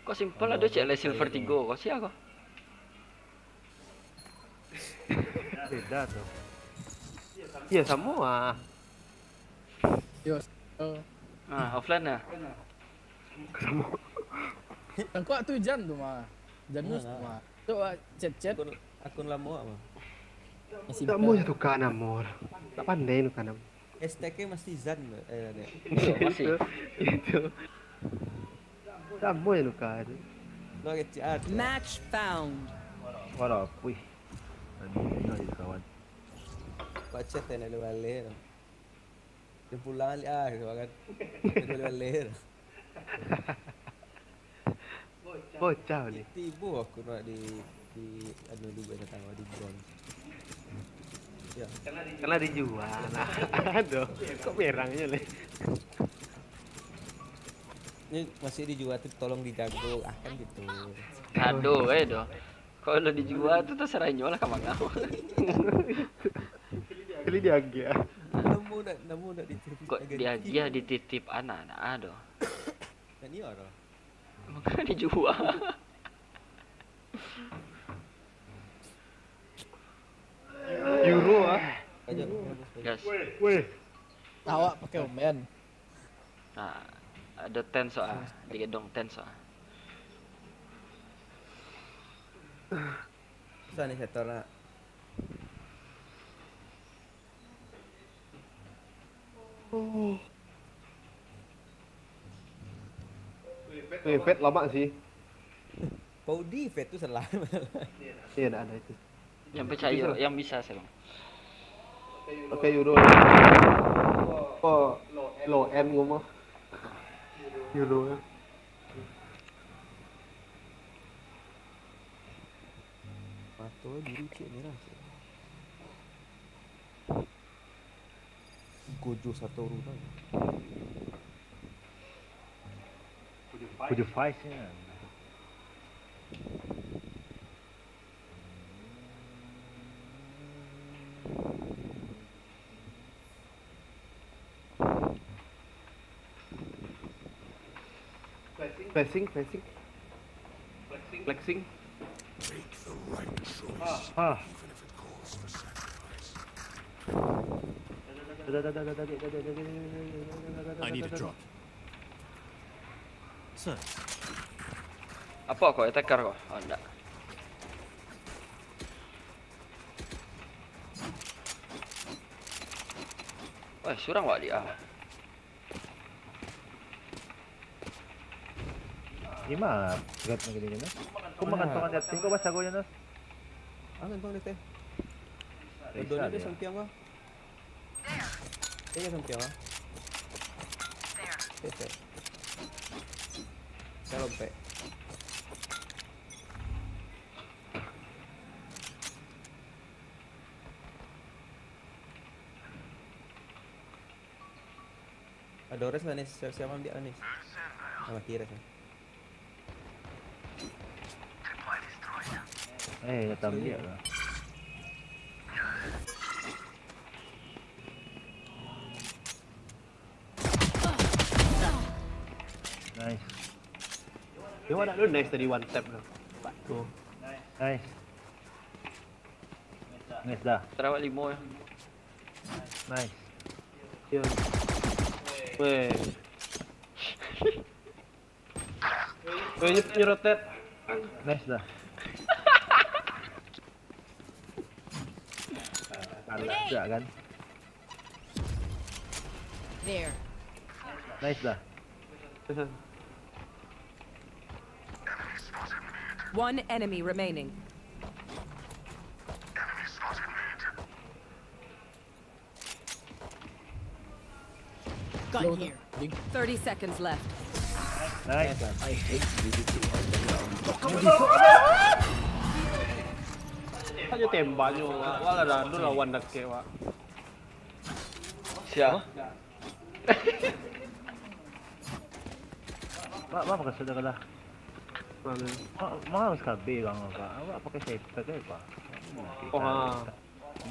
Kok simpel ado cek lai silver tigo kok sia kok. Beda tuh. Iya samo ah. Yo, oh, Ah, offline lah. Samo. tangkuak tu Jan tu mah. Janus tu mah. Tu ah, chat-chat. Akun, akun lamo apa? Masih Tak mau je tukar nama. Tak pandai tukar nama. Hashtagnya masih Zan tu. Eh, ada. Iya, masih. Itu. Tak mau je tukar tu. Lo kecil ada. Match found. Walau aku ih. Tadi enak je kawan. Pak chat yang lalu balik tu. Dia pulang balik ah, gitu kan. Dia balik balik tu. Bocah ni. Tibo aku nak di di anu di buat datang di bronze. Ya. Karena dijual. Aduh, kok merangnya leh. Ini masih dijual tu tolong dijago ah kan gitu. Aduh, eh doh. Kalau dijual tu terserah inyo lah ka manga. Jadi diagiah. Nemu nak nemu nak di Kok diagiah dititip anak, nah, aduh. Kan iya dah. Maka dijual. Euro ah. Aja. Gas. Weh. Awak pakai omen. Nah, ada ten soal, di gedong ten soal. Susah nih setor nak. Weh, Fed lama sih. Paudi Fed tu salah. Iya, ada itu. Yang percaya, yang bisa sih bang. Pakai euro. Oh, low end ngomong. Euro ya. Mata biru cik merah cik. Gojo Satoru tau. Kudu five ya. Flexing, flexing. Flexing. Make the right choice, Ah. Even if it calls for sacrifice. Dah, dah, dah, dah, dah, dah, dah, dah, dah, dah, dah, dah, dah, dah, dah, dah, dah, dah, dah. I need a drop. Sir. Apa kau attacker kau? Oh, ndak. Wah, surang wak dia. Ni mah, berat lagi ni, Nas. Kau makan tangan di atas, kau baca kau, Nas. Ah, kantong dia teh. Bisa Bedonyo dia dia. Sampiang kah? Dia sampiang kah? Tete. Saya lompek. Ada orang sana, siapa-siapa ambil ni. Ah, mati dah. Eh, datang dia lah. Nice. Dia nak lu nice tadi one tap tu. Empat tu. Nice. Nice dah. Terawat limo ya. Nice. Yo. Weh. Weh, ini punya rotet. Nice dah. Kalah juga kan. There. Nice dah. Nice. One enemy remaining. Gun here. Thirty seconds left. Nice. I hate B B Q. Aja tembaknyo, wala dah ado lawan dakek, wak. Siap. Mak, mak pakai sudah kalah. Mana? Mak, mak harus kabeh bang, Pak. Awak pakai sniper ke, Pak? Oh, ha.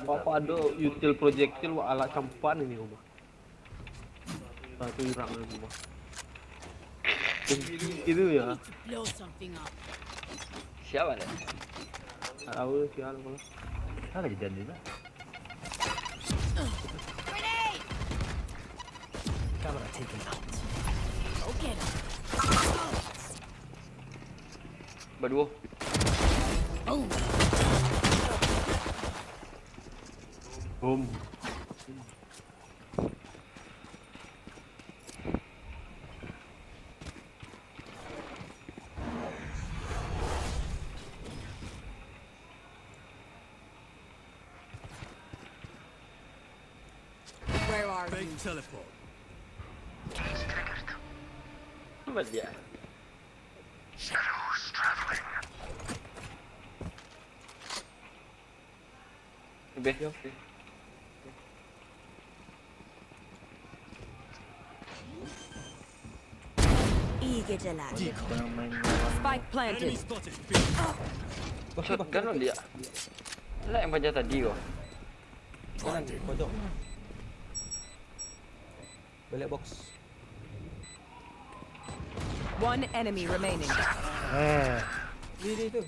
Apa ado util projectil, wak, alat campan ini, rumah. Nah, itu irang lagi, rumah. Itu ya. Need to blow something up. Siapa dah? Tak tahu sial apa. Ada jajan juga. Grenade! Camera taken out. Go get him. Berdua. Boom. Boom. Where are you? Teleport. Apa dia? Lebih. Ige jalan. Spike planted. Shotgun lo liak. Lah yang paja tadi ko. Kanan, pojok. Balik box. One enemy remaining. Eh, Di, di tu.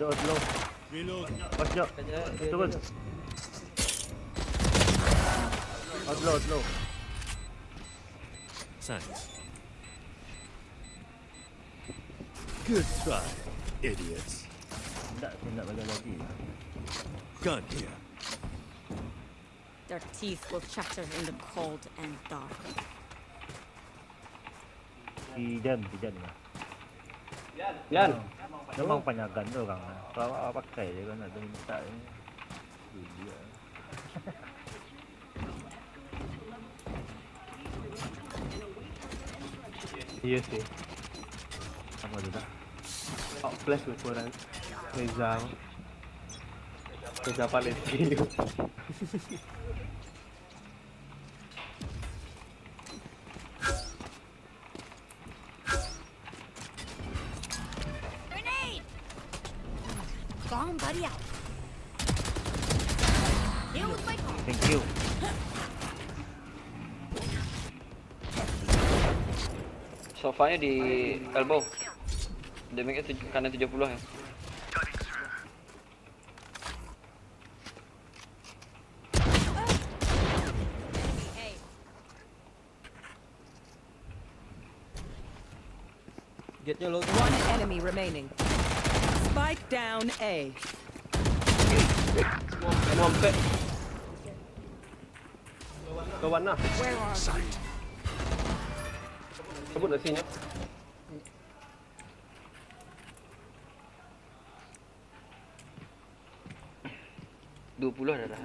dot low. Pas jok. Kena dia Turun. tu. Out low, out low. Thanks. Good try, idiots. Tidak, tidak balik lagi. Gun here. Their teeth will chatter in the cold and dark. Ijan, ijan lah. Yan. Memang panyagan tu orang. Kalau awak pakai je kan ada minta ni. Gila. Iya sih. Sama juga. Out flash lah korang. Reza. Reza paling skill. Grenade! Bomb buddy out. Here with my car. Thank you. Sofanya di elbow. Damage-nya tuj- kanan tujuh puluh ya. Gate-nya low. One enemy remaining. Spike down A. Mampet. Kawan lah. Where are you? Sebut nasinya. Dua puluh dah dah.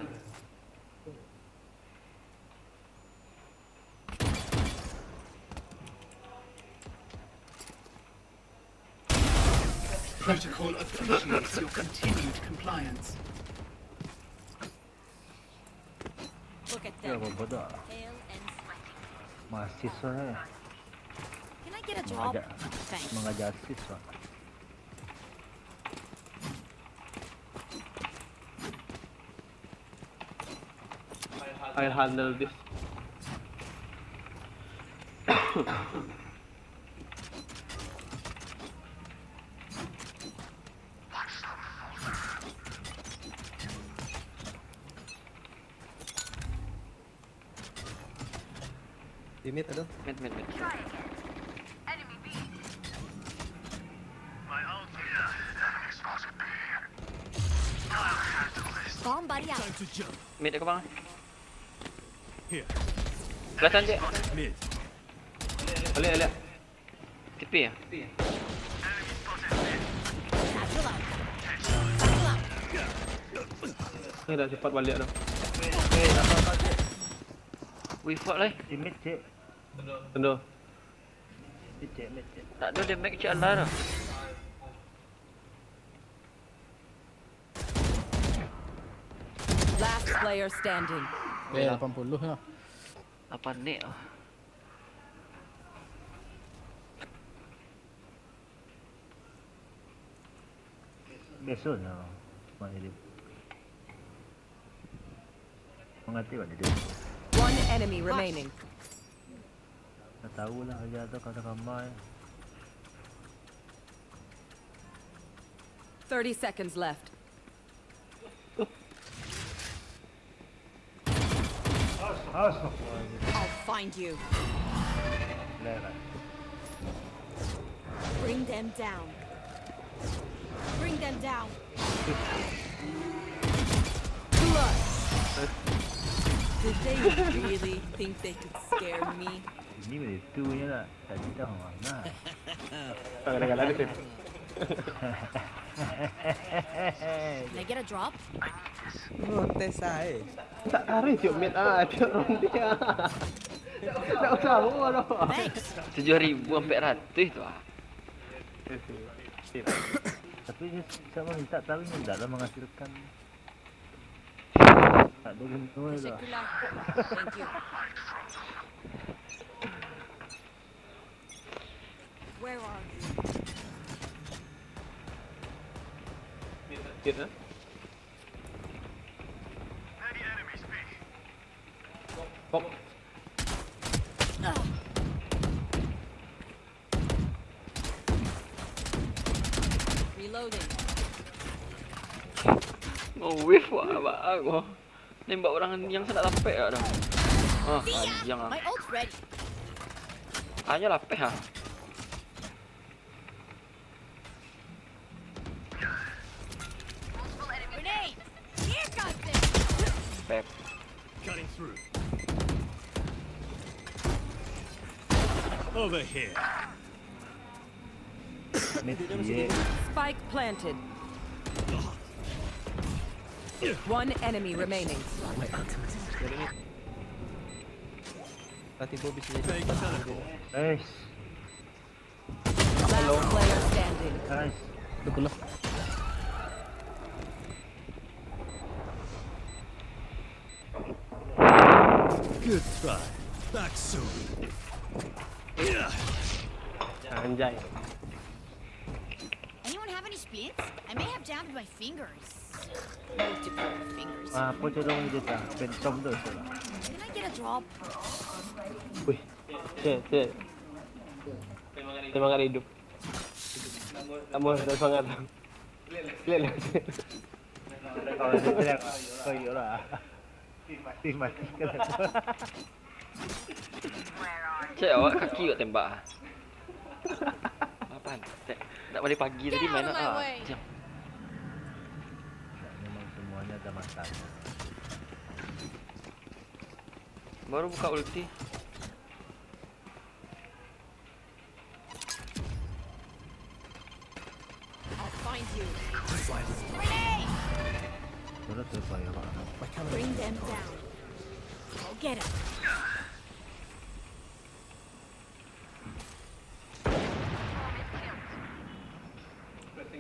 Protocol appreciates your continued compliance. Look at Ya, them. bodoh. Pale and sweaty. Mahasiswa eh. Can I get a job? Mengajar, Thanks. mengajar siswa. I handle this. Di mid ada. Mid, mid, mid. Bomb buddy out. Time to jump. Mid aku bang. Here. Kelihatan cek. Mid. Balik, balik. Kita P ya? Satchel out. Satchel out. Saya dah cepat balik dah. Wifak lah. Di mid, cek. Aduh. Mid, cek, mid, cek. Tak ada damage cek Allah dah. Last player standing. Eh, lapan puluh lah. Apa nek ah? Biaso nyo, Mak Idip. Mangerti, Mak Idip. One enemy remaining. Dah tahu lah, aja tu kata kamar. Thirty seconds left. Astagfirullahaladzim. I'll find you. Lera. Bring them down. Bring them down. Blood. Did they really think they could scare me? Ini boleh tu je lah. Tadi dah mana? Kadang-kadang ada sih. Can I get a drop? Protes ae. Tak tarik tiap mid ah, tiap ronde ah. Tak usah bawa dah. Thanks. Tujuh ribu sampai ratus tu ah. Tapi dia sama minta tahu ni tak lah menghasilkan. Tak ada guna tu. Teşekkürler. Thank you. Where are you? Kira. Kok. Reloading. Oh, wave wah, abang. Oh. Nembak orang yang sanak lapek tak dah. Ah, panjang ah. My ult's ready. Hanya lapek ah. Grenade. Here comes it. Pep. Cutting through. Over here. Mid, iya. Spike planted. One enemy remaining. Tadi gue bisa jadi. Guys, Last player standing. guys. Dia pula. Good try. Back soon. Anjay. Anyone have any splints? I may have jammed my fingers. Multiple fingers. Ah, apa je dong dia tak? Phantom tu salah. Can I get a drop? Wih. Cek, cek. Semangat hidup. Tambah dah semangat. Cek lah, cek. Kalau dia teriak, kau iya lah. Mati, mati. Cek awak kaki awak tembak ah. Apaan? Cek, tak balik pagi tadi main ah. Jam. Memang semuanya ada masanya. Baru buka ulti. I'll find you. Grenade! Sudah terbayar, Pak. Bring them down. Go get 'em.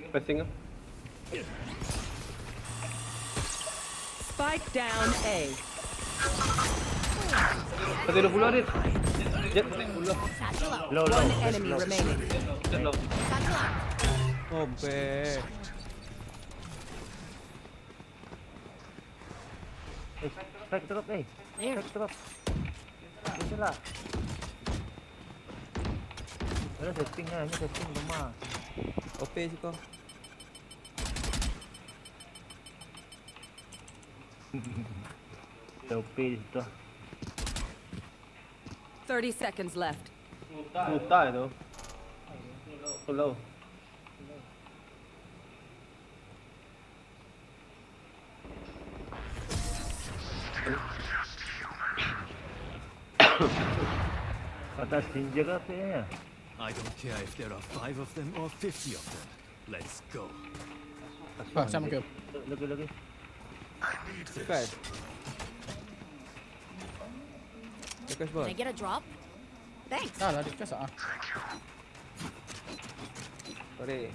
Pressing ah. Spike down A. Satu dua puluh, Adit. Jet, dua puluh. Satchel out. Low, low. One enemy remaining. Jet low. Satchel out. Obe. Eh, strike terus, eh. There. Strike terus. Betul lah. Ada setting lah, ini setting lemah. Ope siko. Ada O P di situ. Thirty seconds left. Muta itu. Slow. Atas ninja ke apa ya? I don't care if there are five of them or fifty of them. Let's go. Ah, sama ke? Lagi, lagi. Guys. Request ball. Can I get a drop? Thanks. Ah, lah request ah. Sorry.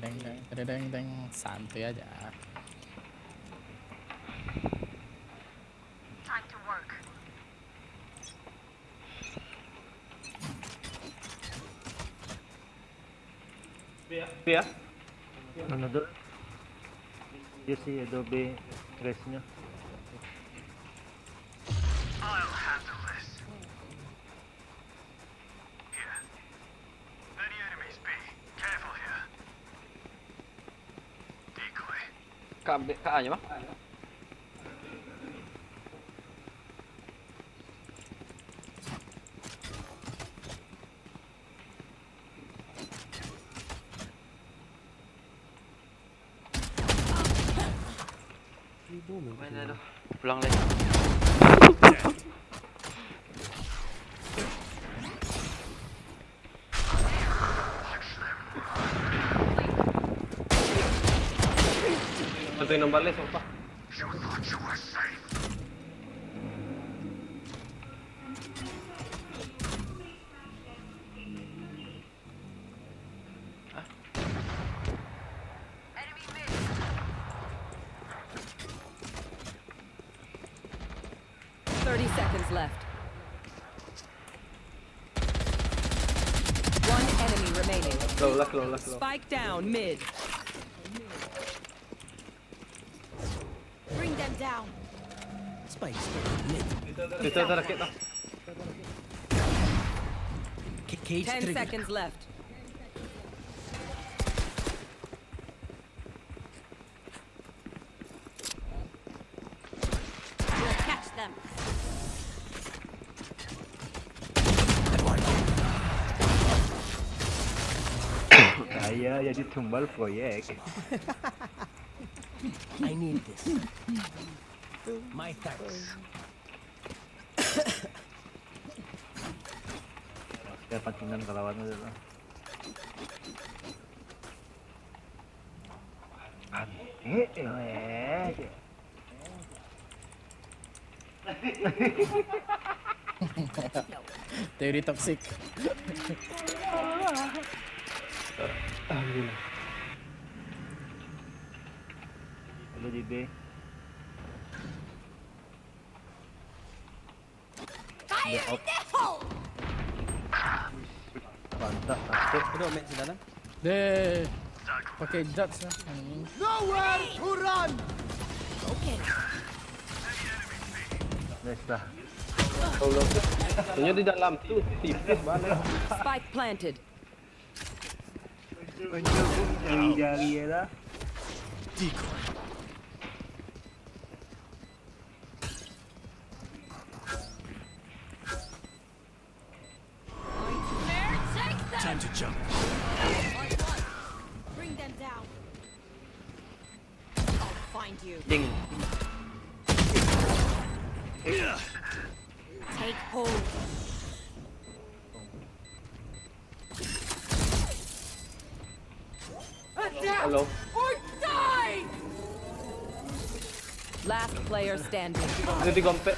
Deng deng deng deng, santai aja. Time to work. Ya. Another. Dia si Adobe Grace-nya. Kak B, Kak A nya mah. Main dah tu. Pulang leh. Satu yang nambah leh, sumpah. Thirty seconds left. One enemy remaining. Low, last low, last low. Spike down mid. Bring them down. Spike spotted mid. Kita ada rakit lah. Ca- Cage Ten triggered. Seconds left. We'll catch them. Saya jadi tumbal proyek. I need this. My thanks. Saya pancingan ke lawan aja lah. Antik, eh. Teori toxic. Hello, J B. Fire in the hole! Mantap, mantap. Duduk mid sini lah. Deh. Pakai judge lah. Hmm. Nowhere to run! Okay. Nice lah. Tolong. Punya di dalam tu, tipis banget. Spike planted. Jari-jari ya lah. Time to jump. Bring them down. I'll find you. Ding. Take hold. Hello. Or die! Last player standing. Ini di gompet.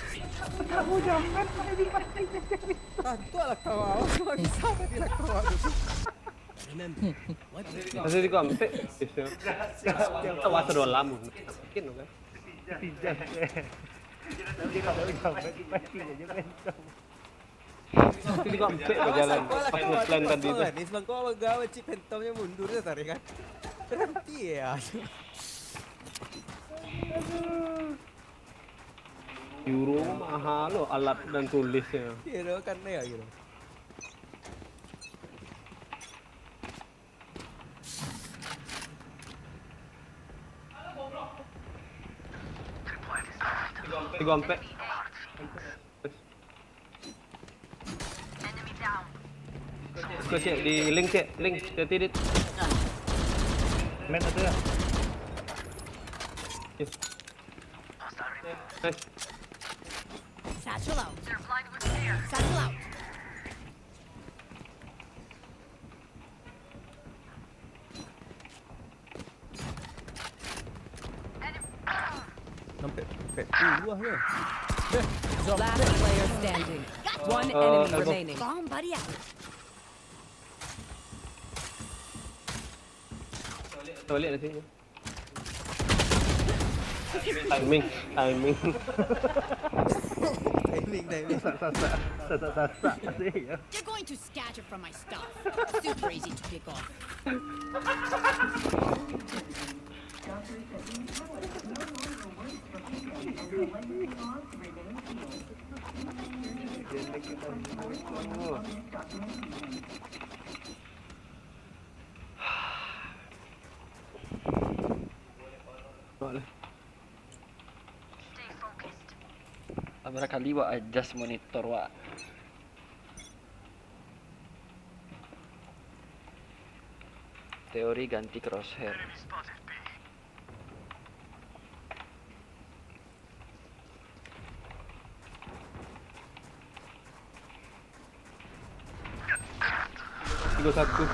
Ah, tu lah kau. Kau bisa tadi lah kau. Remember, what we Masih di gompet. Kita waktu dua lama. Mungkin kan. Masih di gompet berjalan. Pas nge-plan tadi tu. Ni sebelum kau gawa cik Phantom-nya mundur je tadi kan. Berhenti ya. Euro mahal loh alat dan tulisnya. Iya, kan ya gitu. Di gompet. Kau cek di link cek, link, hati-hati, Dit. Main satu ya. Nice. Satchel out. Satchel out. Pet dulu lah yo. Last player standing. One enemy remaining. Bomb buddy out. Balik nanti. Timing, timing. Timing, timing. Sasak, sasak, sasak, sasak. Asik yo. They're going to scatter from my stuff. Super easy to pick off. Wak lah. Berapa kali wak adjust monitor wak? Teori ganti crosshair. Tiga satu.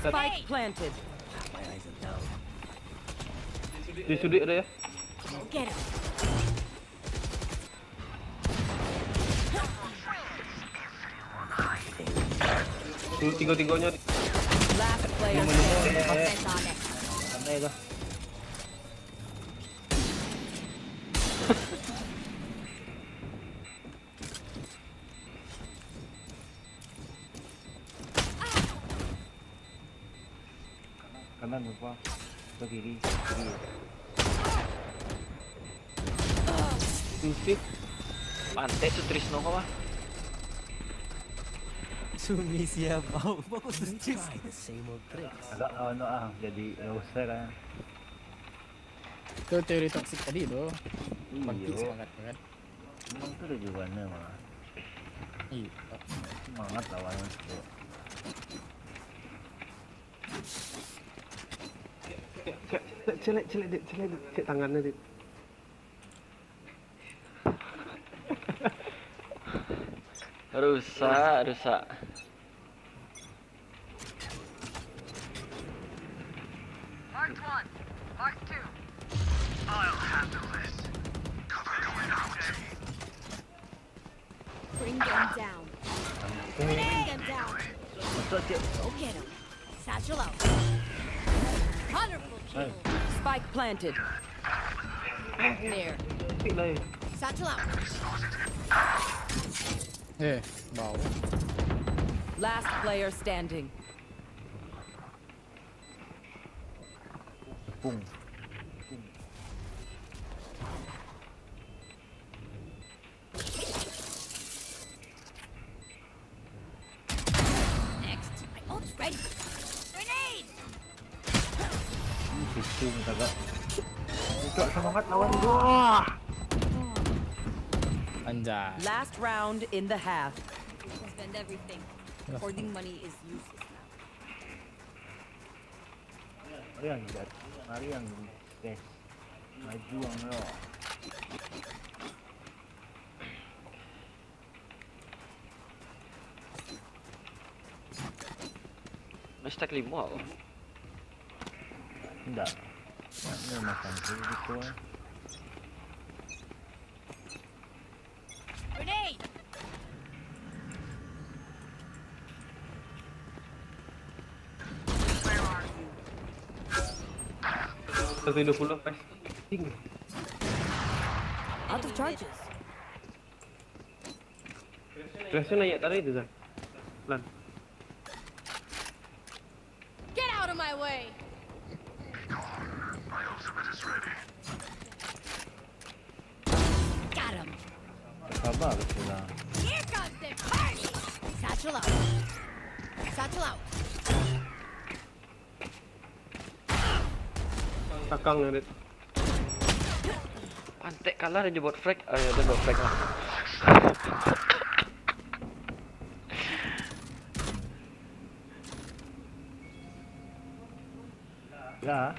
Spike planted. Di sudut ada ya. Get him. Tiga-tiganya. Last player standing. Pandai lah. Kanan lupa. Ke kiri, kiri. Sip. Pantai Sutrisno kau mah. Sumi siap. Bagus Sutris. Agak lawan tu ah, jadi roster ah. Itu teori toksik tadi tu. Iyo. Mati semangat kan. Memang tu dah jual mana mah. Iyo. Semangat lawan tu. Cek, cek, cek, cek tangannya, Dit. Rusak, rusak. Marked one. Marked two. I'll handle this. Cover going out. Bring them down. Bring them down. Go get 'em. Satchel out. Colorful kill. Spike planted. There. Satchel out. Eh, bawah. Last player standing. Pung. Next. My ult's ready. Grenade! Pusing kagak. Buka semangat lawan gua. Anjay. Last round in the half. Spend everything. Hoarding money is useless now. Mari yang guys, mari yang guys. Maju ang lo. Hashtag limo ako. Indak. Nak makan dulu gitu ah. Grenade! Satu dua puluh pas. Out of charges. Flashnya naik tadi tu, Zan. Lan. Get out of my way. Got him. Sabar lah. Here comes the party. Satchel out. Satchel out. Takang, Rit. Pantek kalah dan buat frag. Ayo, dia buat frag lah. Ya.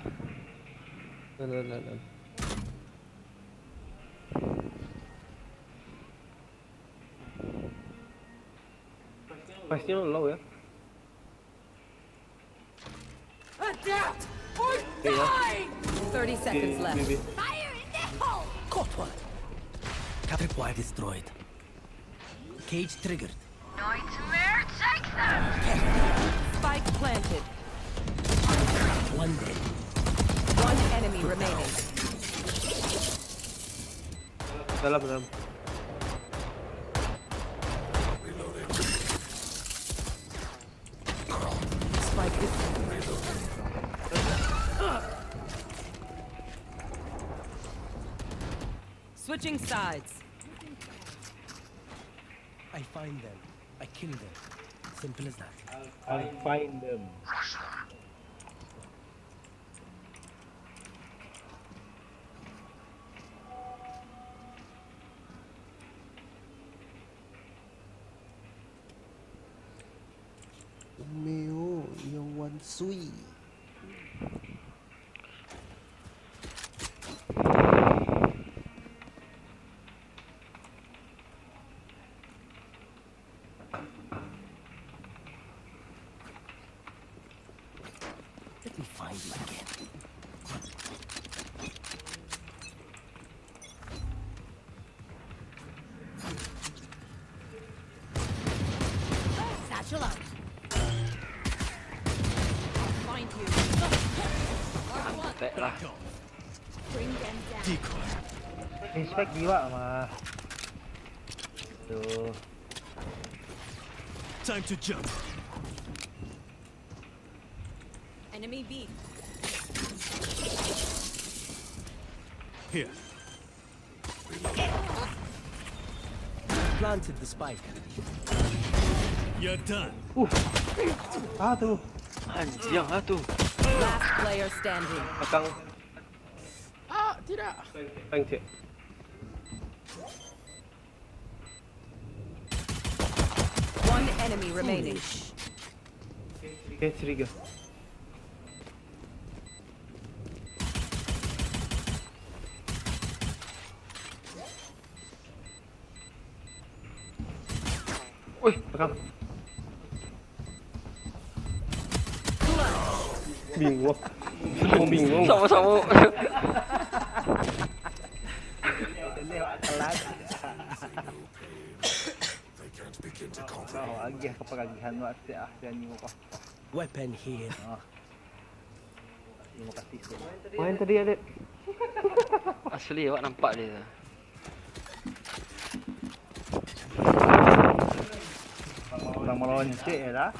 Nah, nah, nah, nah. Pasnya low ya. Death or Okay, yeah. Die! Thirty seconds Okay, left. maybe. Fire in the hole! Caught one. Tripwire destroyed. Cage triggered. Nightmare, take them! Spike planted. One dead. One enemy remaining. Dalam, dalam. Spike is Switching sides. I find them. I kill them. Simple as that. I find them. Umeo yang wansui. Let me find you again. Satchel out. I'll find you. Antek lah. Bring them down. Decoy. Respect jiwa mah. Tuh. Time to jump. Enemy B. Here. Planted the spike. You're done. Ah tuh. Anjing ah tu. Last player standing. Belakang. Ah, tidak. Tank cek. One enemy remaining. Okay, curiga. Wih, Belakang. Bingung. Bingung. Sama-sama. Kau agih kepagihan waktu ah dan ni apa? Weapon here. Terima kasih. Main tadi, Alek. Asli awak nampak dia tu. Orang melawan cek ya dah.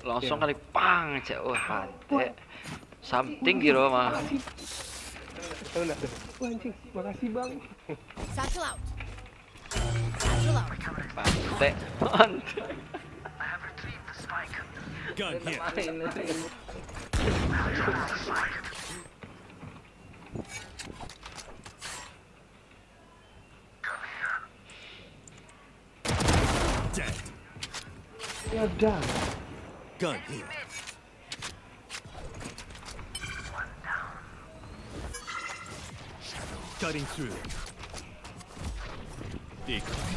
Langsung kali pang cek. Wah, antek. Something gitu mah. Tahu nggak tuh? Wah, anjing, makasih, Bang. Satchel out. Satchel out. Antek. Antek. Gun here. Dead. Ya dah. Gun here. Cutting through. Decoy.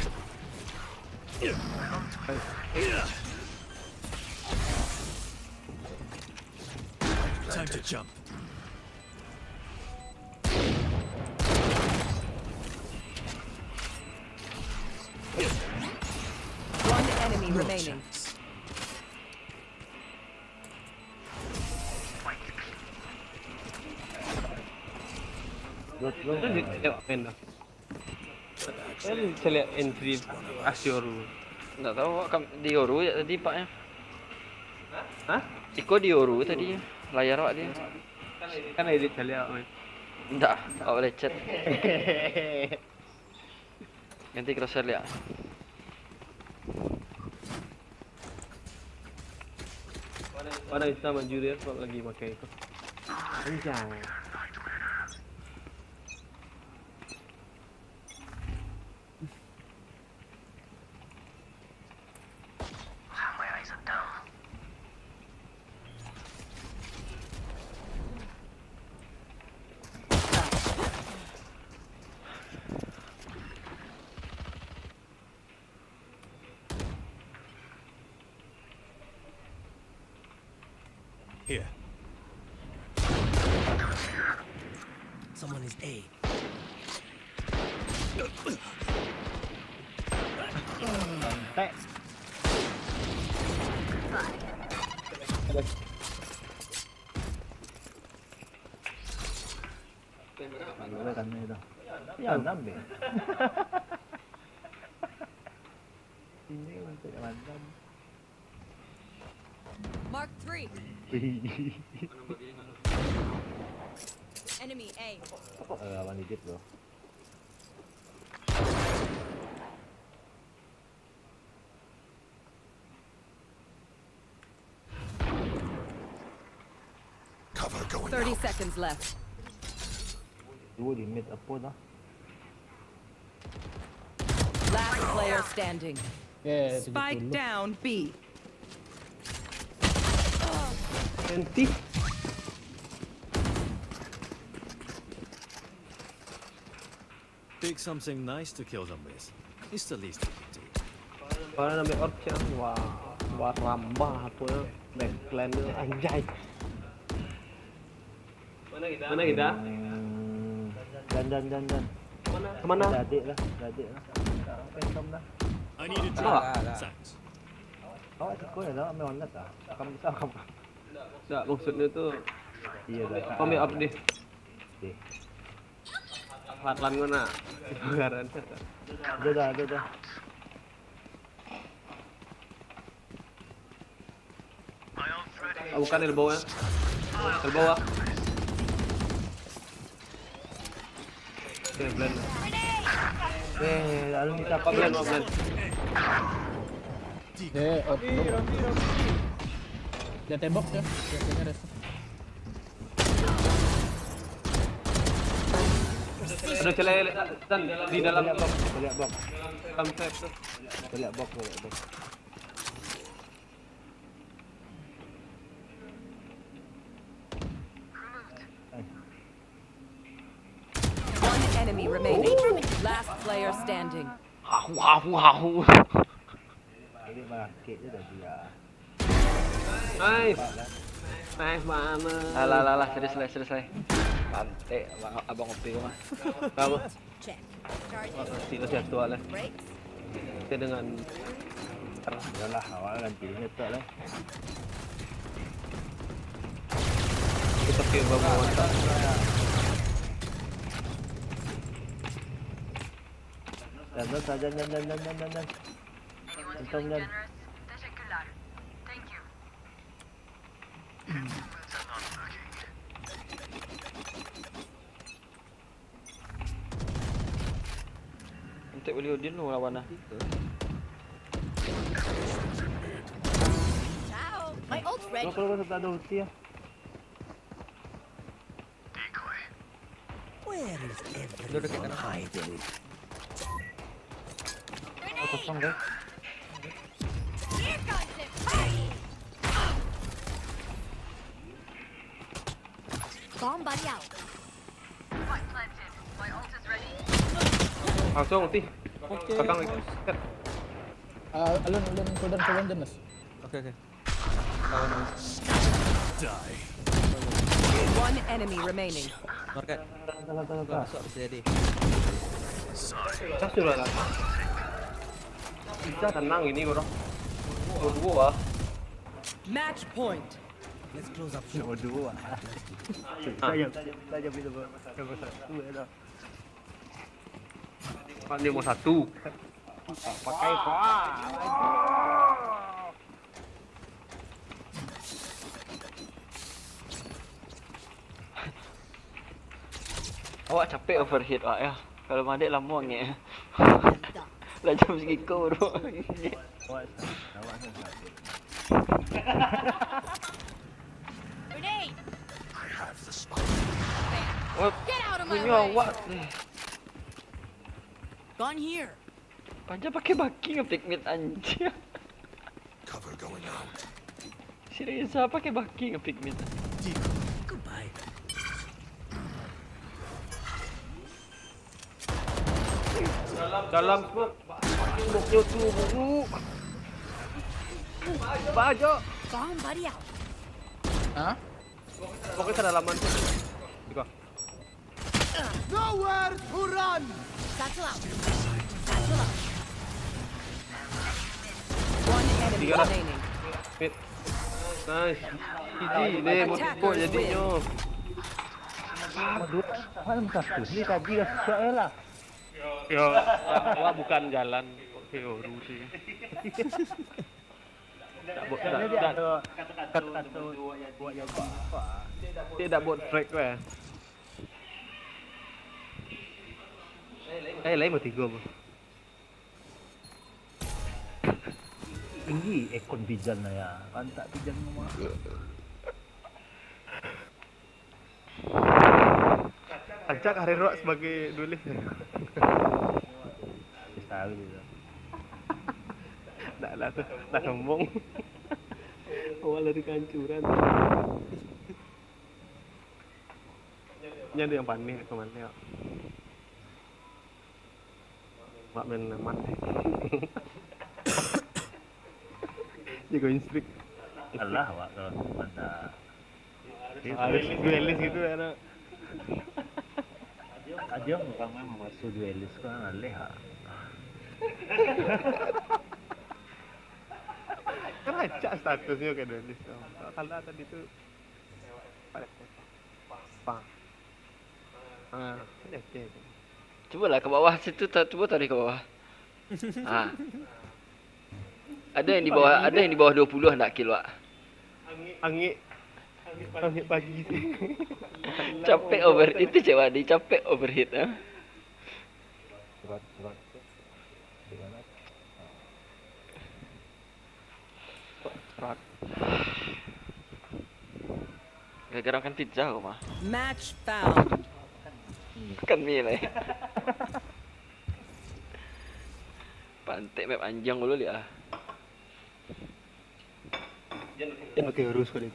Time to jump. One enemy remaining. Kan dia caliak main dah. Kan dia caliak entry Asyoru. Nggak tahu awak kam- di Yoru je tadi paknya. Hah? Iko di Yoru tadi layar awak dia. Kan edit caliak main. Ndak, awak lecet. Ganti crosshair lihat. Mana bisa maju dia kalau lagi pakai itu. Kencang. Here. Someone is A. Tek. Boleh kan ni dah. Ya, enam deh. Ini untuk yang enam. Mark three. Enemy A. Eh, lawan Egypt bro. Cover going Thirty out. Seconds left. Duo di mid apa dah? Last player standing. Eh, Spike tujuh puluh. Down B. Nanti. Pick something nice to kill zombies. It's the least we can do. Kalau nak ambil orb cang, wah, wah rambah apa, backline tu, anjay. Mana kita? Hmm, dan dan dan dan. Mana? Dadik lah, dadik lah. Phantom lah. I need a Salah. drop. Thanks. Awak siko ya lah, ambil online lah. Kamu bisa kamu. Tak, maksudnya tu, Iya dah. kau ambil up deh. Deh. Fadlan kau nak. Keluaran. Dah dah, dah dah. Ah, bukan elbow ya. Elbow ah. Okay, blend. Eh, lalu kita Kau blend, kau blend. Eh, oh, oh. Dia tembok ya. Dia punya rest. Ada celah dan di dalam Balik box, balik box, dalam trap tu. Balik box, balik box. One enemy remaining. Last player standing. Hahu hahu hahu. Jadi bangkit je tadi ya. Nice. Nice banget. Alah, alah, alah, serius lah, serius lah. Pantek, abang, abang O P ko mah. Apa? Check. Charging. Sila jatuh lah. Brakes. Kita dengan Yalah, awak ganti ni tak lah. Kita pakai bawah mantap. Dan dan saja dan dan dan dan dan dan. Untung dan. Nanti boleh Odin tu lawan lah. Ciao. My ult's ready. Kalau kalau tak ada ulti ya. Where is Dua dekat everyone kanan. Hiding? Oh, kosong guys. Here comes the party. Bomb buddy out. Langsung ulti. Oke. Belakang lagi. Set. Ah, alun, alun, cooldown, cooldown, Jonas. Oke, oke. Die. One enemy remaining. Market. Salah salah salah. Masuk bisa jadi. Dah sudah lah. Bisa tenang ini orang. Dua-dua ah. Match point. Let's close up. Nomor dua. Saya saya beli nomor nomor satu ya dah. Kan dia mau satu. Pakai kau ah. Awak capek overheat awak ya. Kalau madek lamo ngek. Lah jam sagiko baru. Awak awak sangat. Grenade. I have the spike. Wah, Get out of my punya way. Awak. Gone here. Panjang pakai baki nge-pick mid anjir. Cover going out. Si Reza pakai baki nge-pick mid. Goodbye. Dalam smoke. Smoke-nya tu buruk. Bajo. Bomb buddy out. Hah? Pokoknya kedalaman tu. Di gua. Nowhere to run! Satchel out. Satchel out. One enemy Tiga lah. Remaining. Mid. Nice. G G deh, Attackers mabuk jadinyo. Aduh, mana muka aku? Ni tadi dah sudah lah. Yo, awak bukan jalan kok ke Oru tu. Tak buat, tak, Karena dia tak, ada kata-kata untuk buat jadi apa? dia tak buat track weh. Eh, lain bertiga apa? Tinggi ekon pijan lah ya. Pantak pijan rumah. Rancak karir awak sebagai duelist. Tahu juga. Tak lah tu, tak sombong. Awak lari kehancuran. Ini ada yang panik ke mana ya? Mak main aman. Dia going streak. Alah, awak kalau mantap. Harus duelist gitu ya. Nak. Aja orang memang masuk duelist kan alih ah. Kan rancak statusnya kayak duelist tu. Kalau tadi tu Pang. Ah, ini oke. Cubalah ke bawah situ, ta- cuba tarik ke bawah. Ha. Ada yang di bawah, ada yang di bawah dua puluh nak kill, Wak. Angin, angin pagi sih. Capek over, itu cewek dia capek overheat ah. Surat, surat. Di mana? Rak. Gara-gara makan pizza kau mah. Match found. Kan mie lah. Pantek map anjang dulu dia. Oke, urus kau deh.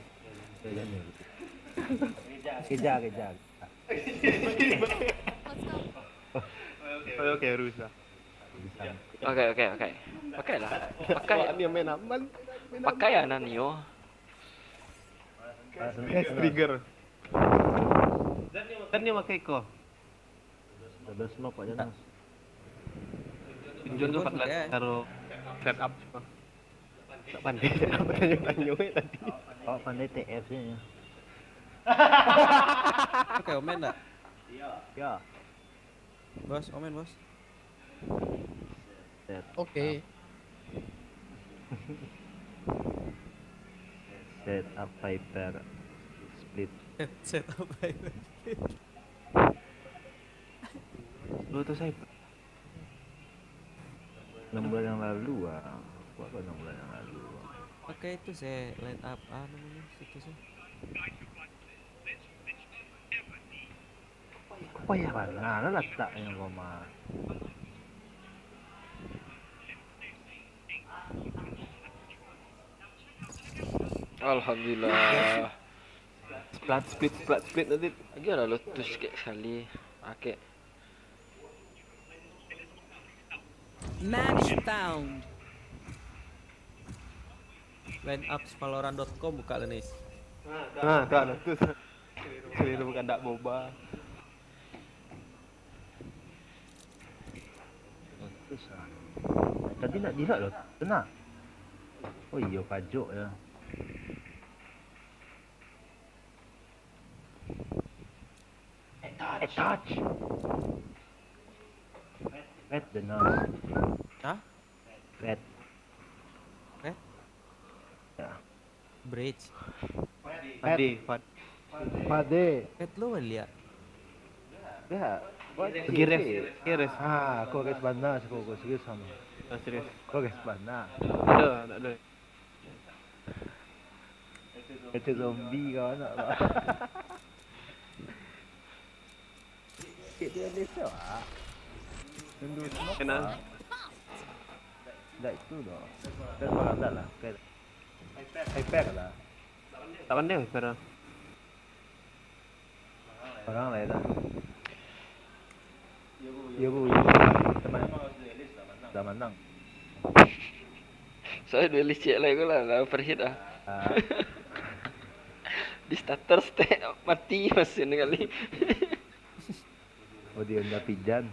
Kejar, kejar. Oke, oke, rusak. Oke, oke, oke. Pakai lah. Pakai. Awak ni main aman. Pakai lah Nanio. Eh, trigger. Dan dia pakai ko. Ada smoke Pak Janas. Tunjuk tu pakai taruh setup cuma. Tak pandai setup, tanyo-tanyo eh tadi. Awak pandai T F je ya. Oke, omen ndak? Ya. Bos, omen bos. Set. Oke. Set up Viper split. Set up Viper. Lu tu saya Enam bulan yang lalu ah. Buat apa enam bulan yang lalu? Pakai itu saya line up ah namanya situ sih. Kau payah mana lah letak yang kau mah. Alhamdulillah. Splat split splat split nanti. Lagi ada Lotus sikit sekali. Oke. Match found. Line up valorant dot com buka lah nih. Nah, tak ada tu. Keliru bukan dak boba. Bagus ah. Tadi nak dilak loh. Tenang. Oh iyo pajok ya. Attach. Red benar. Hah? Red. Red? Ya. Bridge. Pade, pad. Pade. Red lu lihat. Ya. Gires, gires. Ah, kau guys bana sih kau serius sama. Ah, serius. Kau guys bana. Ada, tak ada. Itu zombie kau nak. Cik dia ada siapa? Tunggu semua. Kenal. Tak itu doh. Kan orang dah lah. Kan. Hyper lah. Tak pandai sekarang. Orang lain dah. Yo bu, yo bu. Teman. Dah menang. Saya duelist cek lah aku lah, lah overheat lah. Ah, Di starter stack mati masih ni kali. Oh, di Honda Pijan.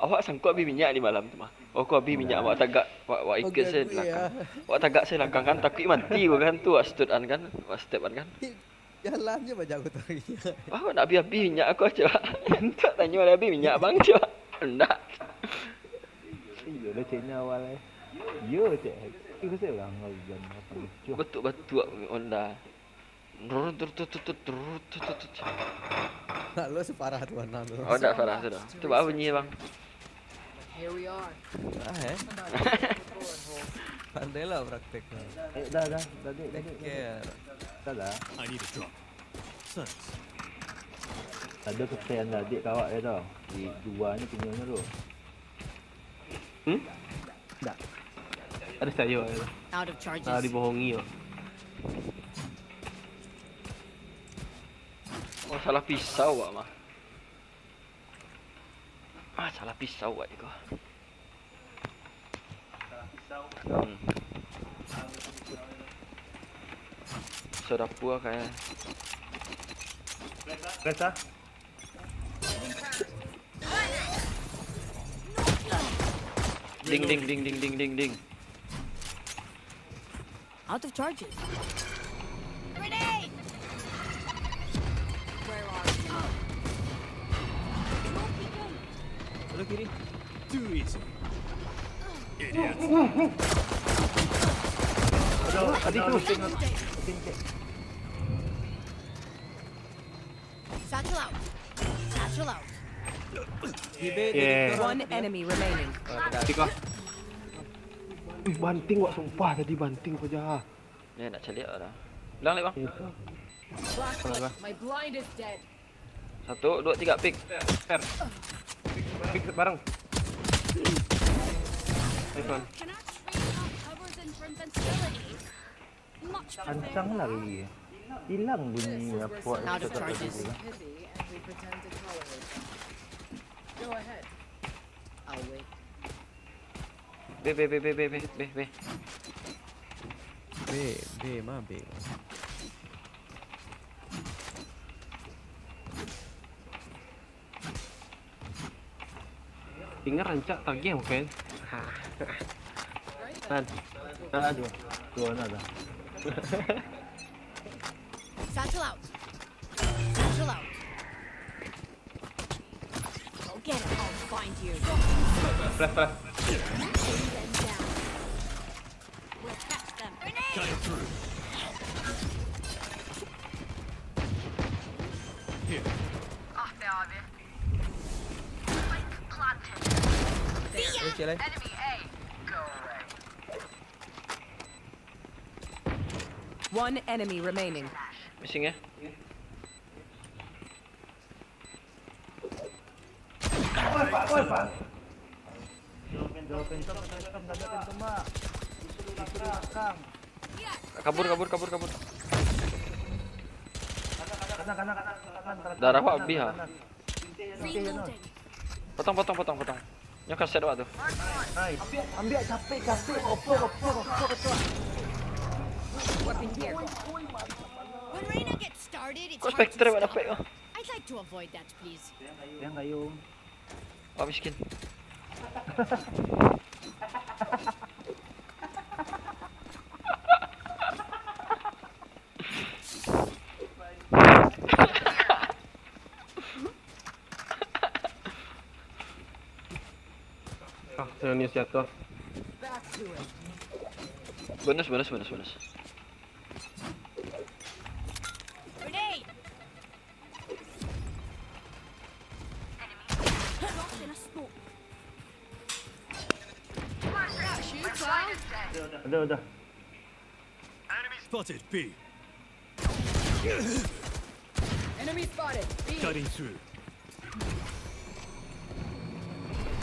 Awak sangko abih minyak di malam tu mah. Oh, ko abih minyak, awak tagak, awak, awak ikut se di balakang. Awak tagak se balakang kan, takuik mati ko kan, tu awak step an kan, awak step an kan. Jalan je bajauah tu. Awak nak abih-abih minyak ko, cak. Mintak tanyo lah, abih minyak, Bang, cak. Ndak. Iyo lah, caknyo awal, eh. Iyo, cak. Itu saya orang hujan apa lucu. Batuk-batuk Honda. Turut, turut, turut, turut, turut, turut, turut. Nak lo separah tu, Anang, tu. Oh, ndak parah tu dah. Cuba bunyi, Bang. Here we are. Ah, eh? Pandai lah praktek. Eh, dah, dah, dah, dik, dah, dik, dah, dik. Take care. Dah lah. I need a drop. Thanks. Ada ketean dah, dik, kawak dia tau. Di dua ni punya tu. Hmm? Dah. Ada sayur dia tu. Out of charges. Ah, dibohongi, oh. Oh, salah pisau awak mah. Ah, salah pisau awak iko. Hmm. Pisau dapur lah kayaknyo. Press ah. Ding, ding, ding, ding, ding, ding, ding. Out of charges. Grenade! Where are you? Smoke beacon! Sebelah kiri. Too easy. Idiot. Aduh, tadi tu. Satchel out. Satchel out. Di B, di B. Yeah. One enemy remaining. Ah, pedas. Tiga. Wih, banting wak, sumpah tadi banting ko jah. Ni nak caliak dah. Bilang lek, Bang. Itu. Flashlight. My blind is dead. Satu, dua, tiga, pick. Fair. Pick bareng. Nice one. Cannot trade without covers and invincibility. Much prefer. Kancang lari. Hilang bunyi apa. Out of charges. Pity and we pretend to tolerate them. Go ahead. I'll wait. B, B, B. B, B, ma, B. Tinggal rancak tagih mungkin. Nan. Nan. Dua, dua, dua, nan, nan. Satchel out. Satchel out. Go get 'em. I'll find you. Flash, flash. Bring them down. We'll catch them. Grenade! Cutting through. Here. Oke, lai. Enemy A. Go away. One enemy remaining. Missing ya? Oi, Pak, oi, Pak. Jauh, jauh, jauh, jauh, jauh, jauh, jauh, Pak. Di belakang. Kabur, kabur, kabur, kabur. Kanan, kanan, kanan, kanan, kanan. Darah awak habis, ha. Kanan. Reloading. Potong, potong, potong, potong. Nyo kaset awak tu. Hai, ambiak, ambiak, capek, capek, oper, oper, oper, oper. Weapon here. When Reyna gets started, it's hard to stop. Kok Spectre awak dapek ko? I'd like to avoid that, please. Yang kayu. Awak miskin. Ah, yang ni siapa? Bonus, bonus, bonus, bonus. Grenade! Ada, ada. Spotted, B. Enemy spotted. B. Cutting through.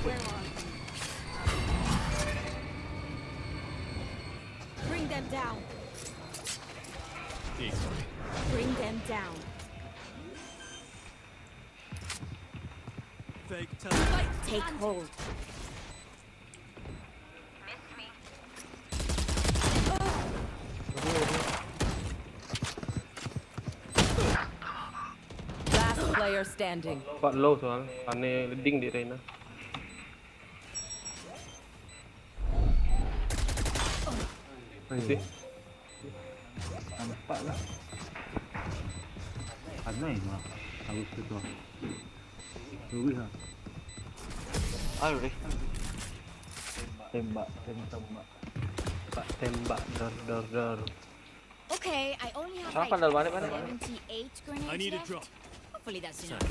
Where are you? Bring them down. Easy. Bring them down. Fake tele- Take hold. Last Player standing. Kuat low soal, aneh leading di Reyna. Masih. Nampak lah. Aneh lah. Harus ketua. Rugi lah. Ah, rugi. Tembak, tembak, tembak. Tembak, tembak, dor, dor, dor. Okay, I only have, like, seventy-eight grenades left. Hopefully that's enough.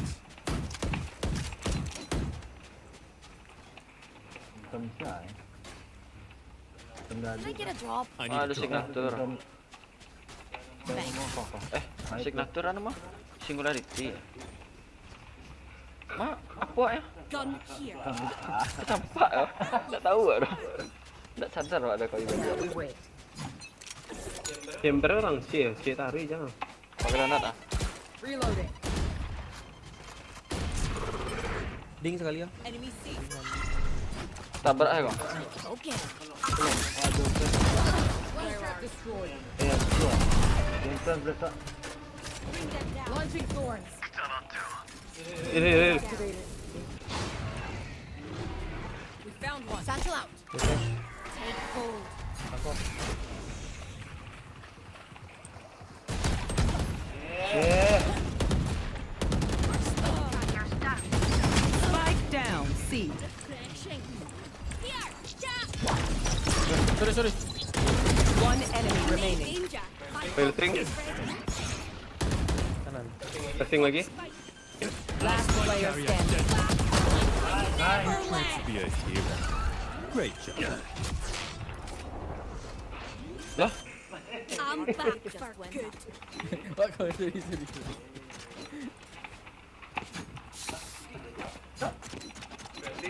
Bukan bisa, eh. Can I get a drop? Ah, ada signature. Thanks. Eh, signature anu mah? Singularity. Mak, apa ya? Gun here. Nampak ya? Tak tahu lah. Tak sadar ada kau juga. Chamber orang C, C tarik jangan. Pakai granat ah. Reloading. Ding sekali ah. Enemy C. Tabrak eh kau. Okay. One trap destroyed. Eh, dua. Yang kan berdekat. Bring them down. Launching thorns. Ini, ini. Activated. We found one. Satchel out. Oke. Take hold. Tangkap. Yeah. Spike down, C. Sorry, sorry. One enemy remaining. Filtering. Kanan. Testing lagi. Last player standing. Try to be a hero. Great job. Lah? I'm back for good. What? Sorry, sorry, sorry.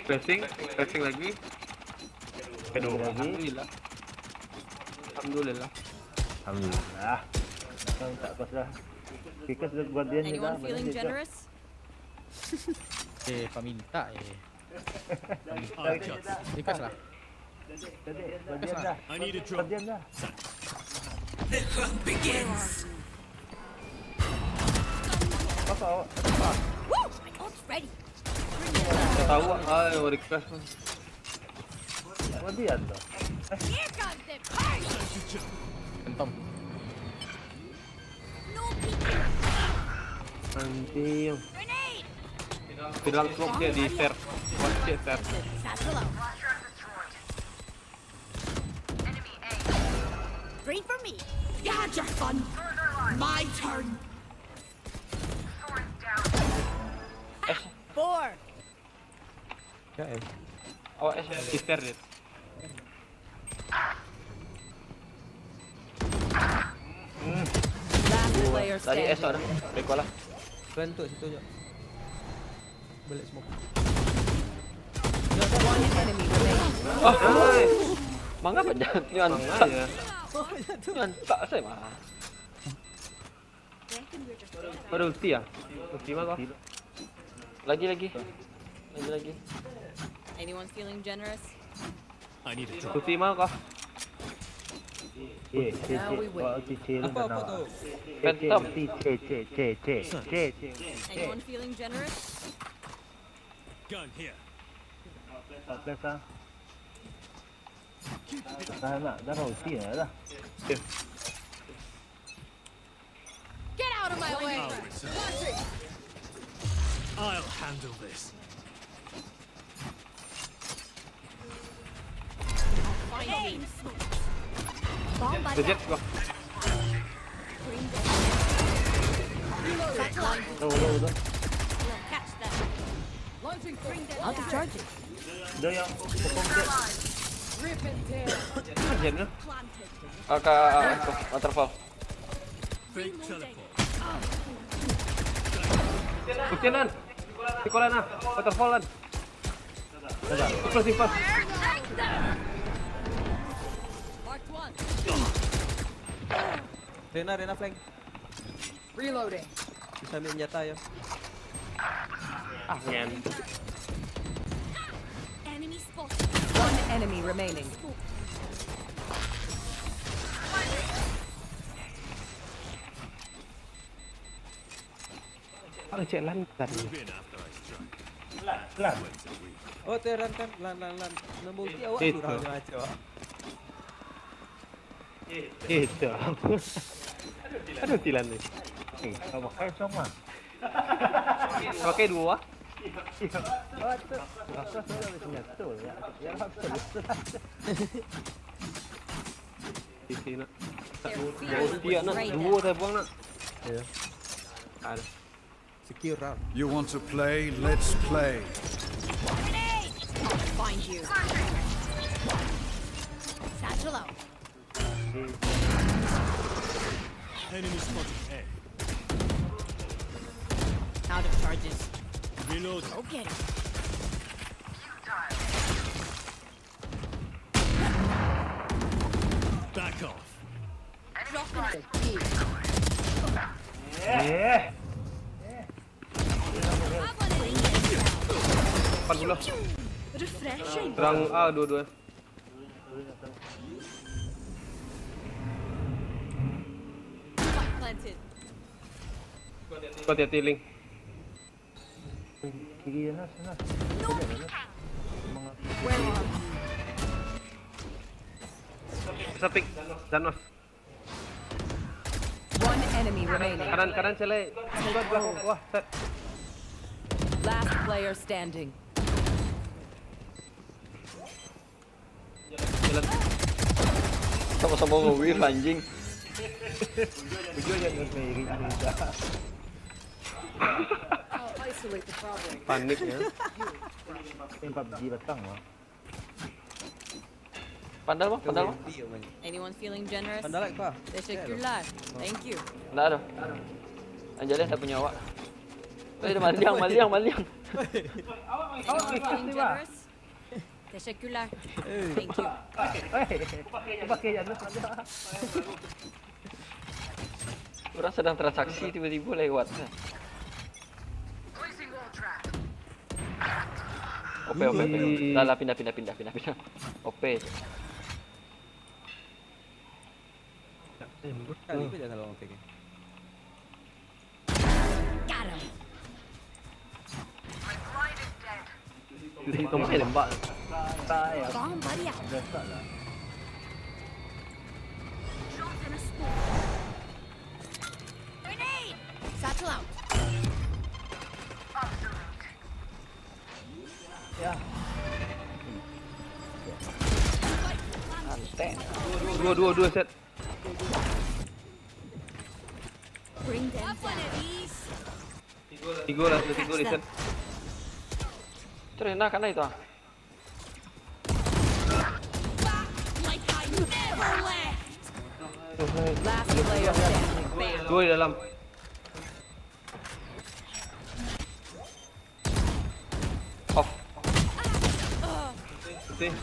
Pressing, pressing lagi. Aduh, lagi. Alhamdulillah. Alhamdulillah. Alhamdulillah. Kau tak kos dah. Kita sudah guardian juga. Anyone feeling generous? Eh, paminta eh. Ikhlas lah. Ikhlas lah. I need a drop. Guardian dah. The hunt begins. Apa awak? Apa? Woo! My ult's ready. Tahu ah, yang request tu. Guardian dah. Here comes the pain. Phantom. Anjing. Bilang smoke dia di stairs. Watch it stairs. Green for me. You had your fun. My turn. Four. Ya, eh. Awak eh. Di stairs dia. Last player standing. Tadi S ada. Recall lah. Kalian tu situ je. Balik smoke. One enemy remaining. Oh, mangga panjang. Nyantak. Mangga ya. Nyantak saya mah. Ada ulti ya? Ulti mah kau? Lagi, lagi. Lagi, lagi. Anyone feeling generous? I need a drop. Ulti mah kau? Eh, C, C. Now we wait. Wah, ulti C lu. Apa, apa tu? Phantom. C, C, C, C, C, C, C. Anyone feeling generous? Gun here. Flash ah. Dah nak, dah ulti ya dah. Get out of my way! I'll handle this. Finally. Bomb buddy. Reject gua. Bring them down. Reloading. Udah, udah, udah. Catch them. Launching. Bring them down. Out of charges. Udah yang pokok dia. Rip and tear. Ajan ke? Planted. Ah, ka, ah, ah, waterfall. Fake teleport. Ulti, Lan. Pikolan, ah. Waterfall, Lan. Dah, dah. Plus, plus. Marked one. Reyna, Reyna flank. Reloading. Bisa ambil senjata ya. Ah, ngen. Enemy spotted. One enemy remaining. Oh, cek lan tadi. Oh, tu lan, lan, lan, lan. Nombor tiga awak Itu. Surau je macam. Itu. Aduh, tilan ni. Eh, kau pakai sama. Pakai dua. Oh, tu. Rasa sudah macam nyatu ya. Ya, rasa. Di sini nak. Their fear Tiga nak, was dua saya buang nak. Ya. Ada. Secure round. You want to play? Let's play. Grenade! I'll find you. Satchel out. Enemy spotted A. Out of charges. Reload. Go get him. Back off. Dropping it. Eh. Empat puluh. Refreshing. Terang A dua-dua. Spike planted. Kau hati-hati, Ling. Kiri sana, sana. No. Where are you? Sapik. Danos. One enemy remaining. Kanan, kanan, Cele. Bukan, bukan, wah, set. Last player standing. Jalan. Sama-sama ngewir, anjing. Bujur je nak sendiri. I'll isolate the problem. Panik ya. Main PUBG batang lah. Pandal, bang, pandal, bang. Anyone feeling generous? Pandal like kau. Teşekkürler. Thank you. Ndak ada. Anjali tak punya awak. Eh, dia maliang, maliang, maliang. Anyone feeling generous? Teşekkürler. Thank you. Hei, aku pakai je tu. Orang sedang transaksi tiba-tiba lewat. Ope, ope, ope. Dah lah, pindah, pindah, pindah, pindah, pindah. Ope. Kali pun jangan salah orang pakai. Got him. Di situ main tembak. Tak ya. Bomb buddy out. Biasa lah. Grenade! Satchel out. Ya. Antek. Dua, dua, dua set. Bring them down. Tiga lah, sudah tiga di set. Terus nak kena itu ah. Like I never left. Last player standing. Dua di dalam. Off. Putih.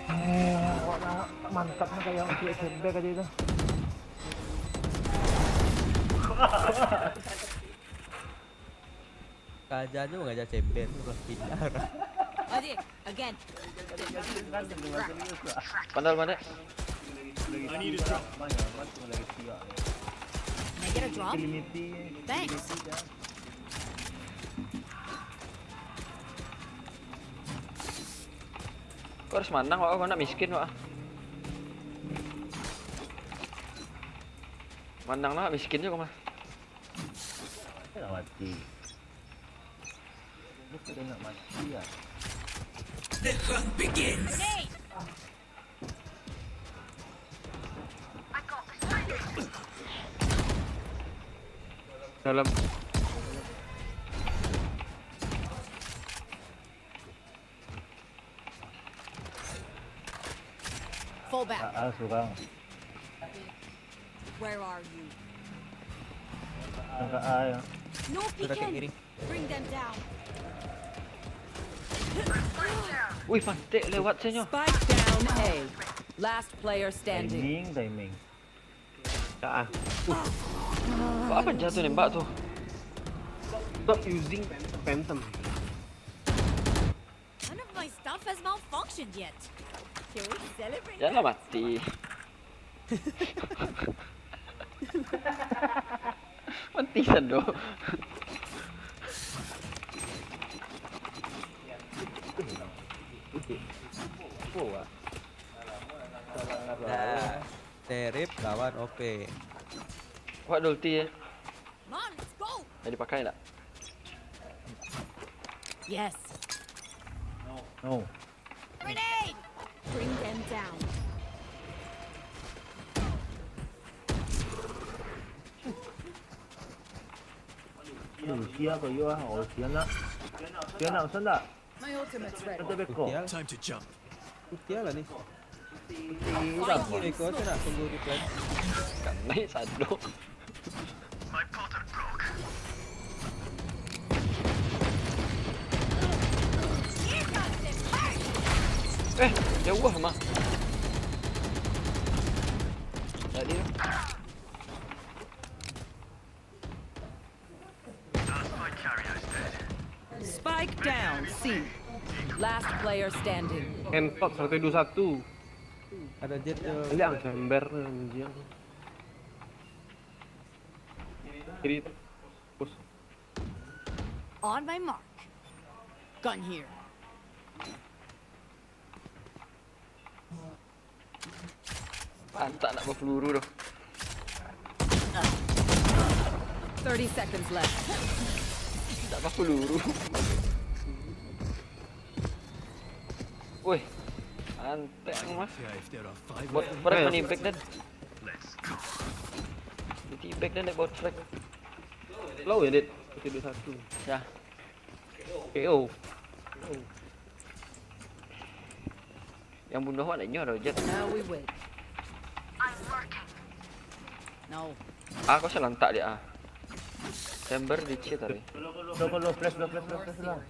Eh, awak nak mantap ni kayak untuk cembek aja tu. Kaja tu mengajar cembek tu, pindah. Adi, again. Pandal, pandal. I need a drop. Can I get a drop? Thanks. Kau harus manang, wak, kau nak miskin, wak. Manang lah, miskin juga mah. Nak mati. Dia sudah nak mati ya. Grenade! Dalam. Fall back. Ah, surang. Where are you? Angkat A ya. No Sudah kat peeking. Kiri. Bring them down. Wih, pantek lewat saja. Spike down A. Last player standing. Timing, timing. Tak ah. Buat apa jatuh nembak tu? Stop using phantom. None of my stuff has malfunctioned yet. Can we celebrate? Janganlah mati. Mati sando. Serif lawan O P. Wak ada ulti ya. Come on, let's go. Dah dipakai tak? Yes. No. Grenade. Bring them down. Aduh, sia kau yo ah. Oh, sia nak. Sia nak, sia nak. My ultimate's ready. Kau beko. Time to jump. Kutia lah ni. Beko tu nak tunggu reply. Kan naik sadok. Eh, jauh lah mah. Tadi tu. Spike down, C. Last player standing. Entot seratus dua satu. Ada jet tu. Lihat gambar anjing. Kiri. Push. On my mark. Gun here. Pantak nak berpeluru tu. Thirty seconds left. Tak berpeluru. Woi. Antek mah. Yeah, if there are five Bot of them. frag Eh. mana impact dan. Jadi impact dan bot frag. Low ya, Dit. Seratus dua satu. Ya. K O. Yang bunuh awak nak nyoh dah Jet. Now we wait. No. Ah, kau salah lantak dia ah. Chamber di C tadi. Lo, lo, lo, flash, lo, flash, lo, flash lah.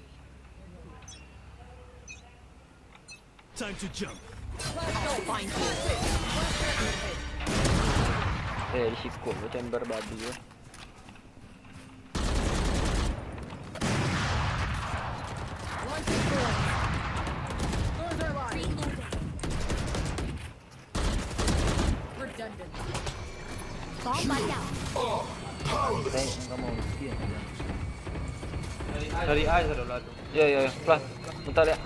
Time to jump. Find you. Eh, di siko tu chamber babi tu. Redundant. Bomb buddy out. Baik, engkau mau sia. Dari A sudah lah tu. Yo yo yo, pelan. Bentar ya.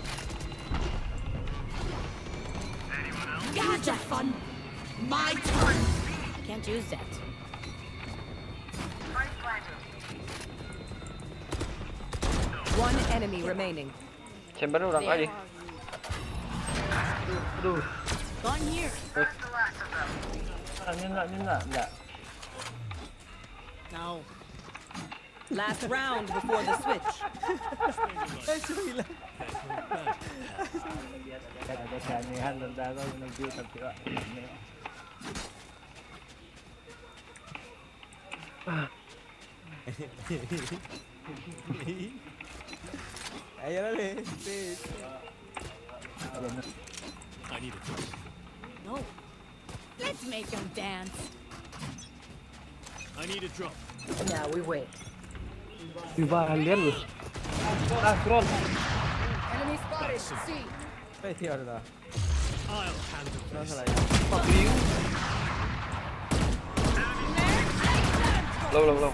Gotcha. Fun. My turn. Can't use that. One enemy remaining. Chamber ni orang kali. Aduh. Gun here. Ah, ni nak, ni nak, nak. No. Last round before the switch. Ada keanehan tentang kau menuju tapi wak. Ayolah ni, please. I need a drop. No. Let's make them dance. I need a drop. Now we wait. Di balian lu. Ah, scroll. Enemy spotted. C. Eh, tiada dah. I'll handle Salah this. salah ya. Fuck you. Low low low.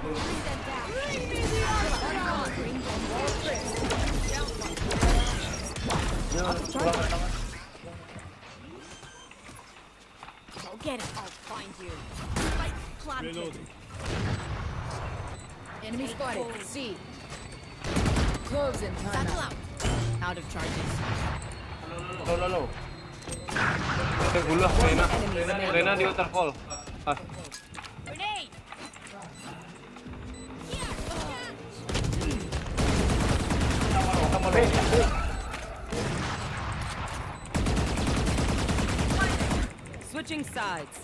Dia kurang datang. Go get it. I'll find you. Fight planted. Reloading. Enemy spotted. C. Close in time. Satchel out. Out of charges. Low, low, low. Oke, gula, Rena. Rena di waterfall. Ah, Grenade. Switching sides.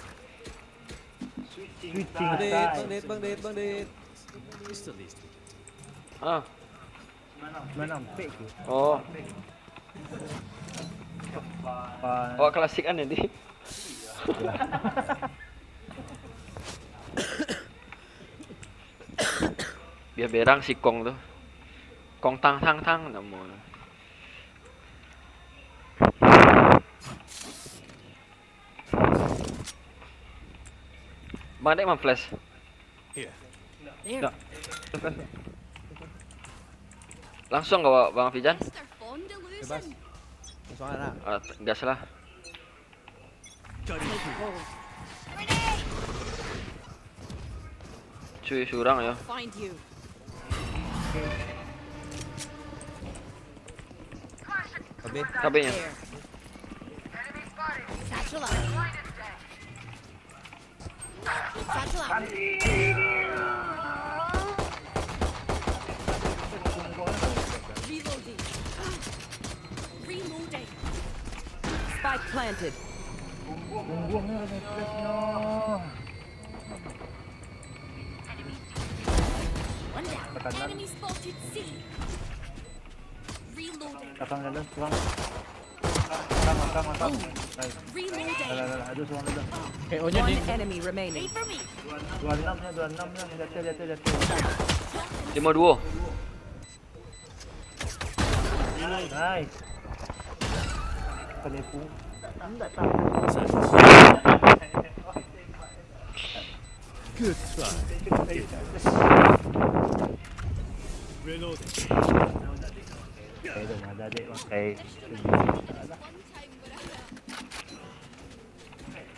Switching. Bang Dit, Bang Dit, Bang Dit, Bang Dit. It's the least we can do. Ah. Mana ampek tu? Oh. Pan. Awak klasik kan tadi. Biar berang si Kong tu. Kong tang tang tang namo. Bang Dek man flash. Here. There. dah. Langsung ke Bang Fijan? It's their phone delusion. Bebas. Kosongan lah. Ah, gas lah. Cutting through. Hold. Cuy, surang yo. Kabeh. Kabeh nyo. Reloading. Reloading. Spike planted. One down. Enemy spotted. C. Reloading. Belakang dalam, surang. Belakang, belakang, belakang. Nice. Reloading. Dah, dah, dah, dah. Ada surang dalam. One enemy remaining. Wait for me. Dua enam nya, dua enam nya. Jatuh, jatuh, jatuh. Lima dua. Nice. Penipu. Good try. Reloading. Eh, dah ada dek pakai.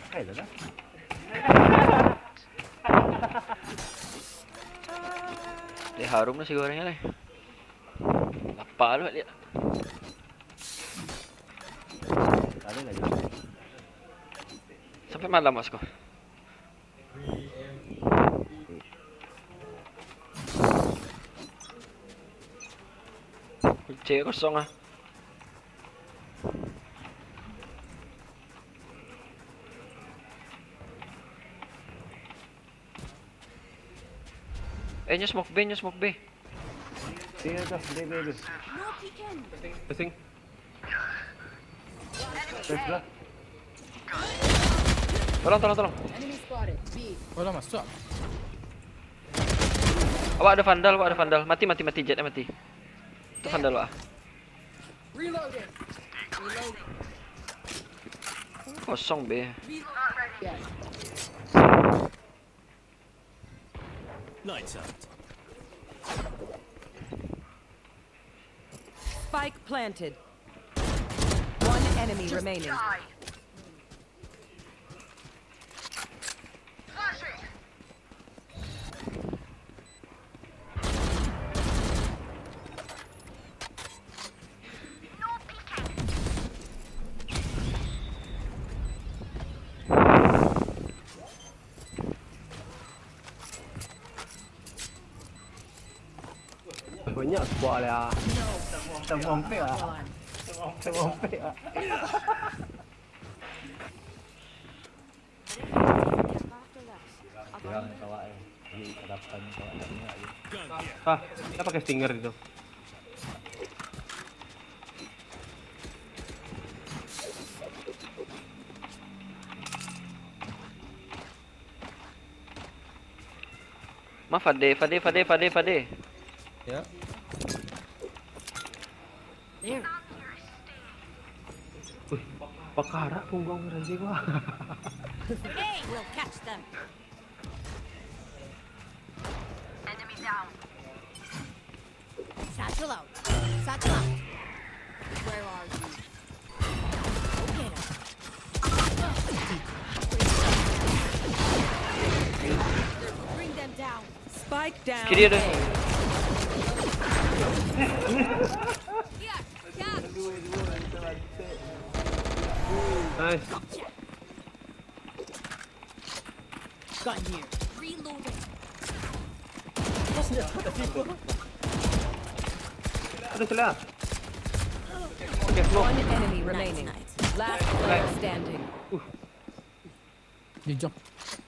Pakai dah, dah. Eh, harum nasi gorengnya, leh. Lapar tu, lihat. Sampai malam, Mas, ko. Kunci kosong ah. Eh, nyo smoke B, nyo smoke B. Sini tu, B, B, B. Pusing. Terus lah. Tolong, tolong, tolong. Enemy spotted. B. Oh, lah masuk. Awak ada vandal, awak ada vandal. Mati, mati, mati, Jett, mati. Itu vandal, awak. Reloading. Reloading. Kosong, B. Reloading. Lights out. Spike planted. One enemy remaining. Banyak squad lah. Tengok ompek lah. Tengok ompek lah. Kurang kawak eh. Jadi hadapan kawak tak banyak je. Ah, kita pakai stinger itu. Ma, Fade, Fade, Fade, Fade, Fade. Ya. There. Wih, pakarak pungguang Ranji gua. Grenade will catch them. Enemy down. Satchel out. Satchel out. Where are you? Go get 'em. Bring them down. Spike down. Kiri ada. A. Here, here. Nice. Gun here. Reloading. Ada celah. Okay, smoke. One enemy remaining. Nice, nice. Last player standing. Dia jump.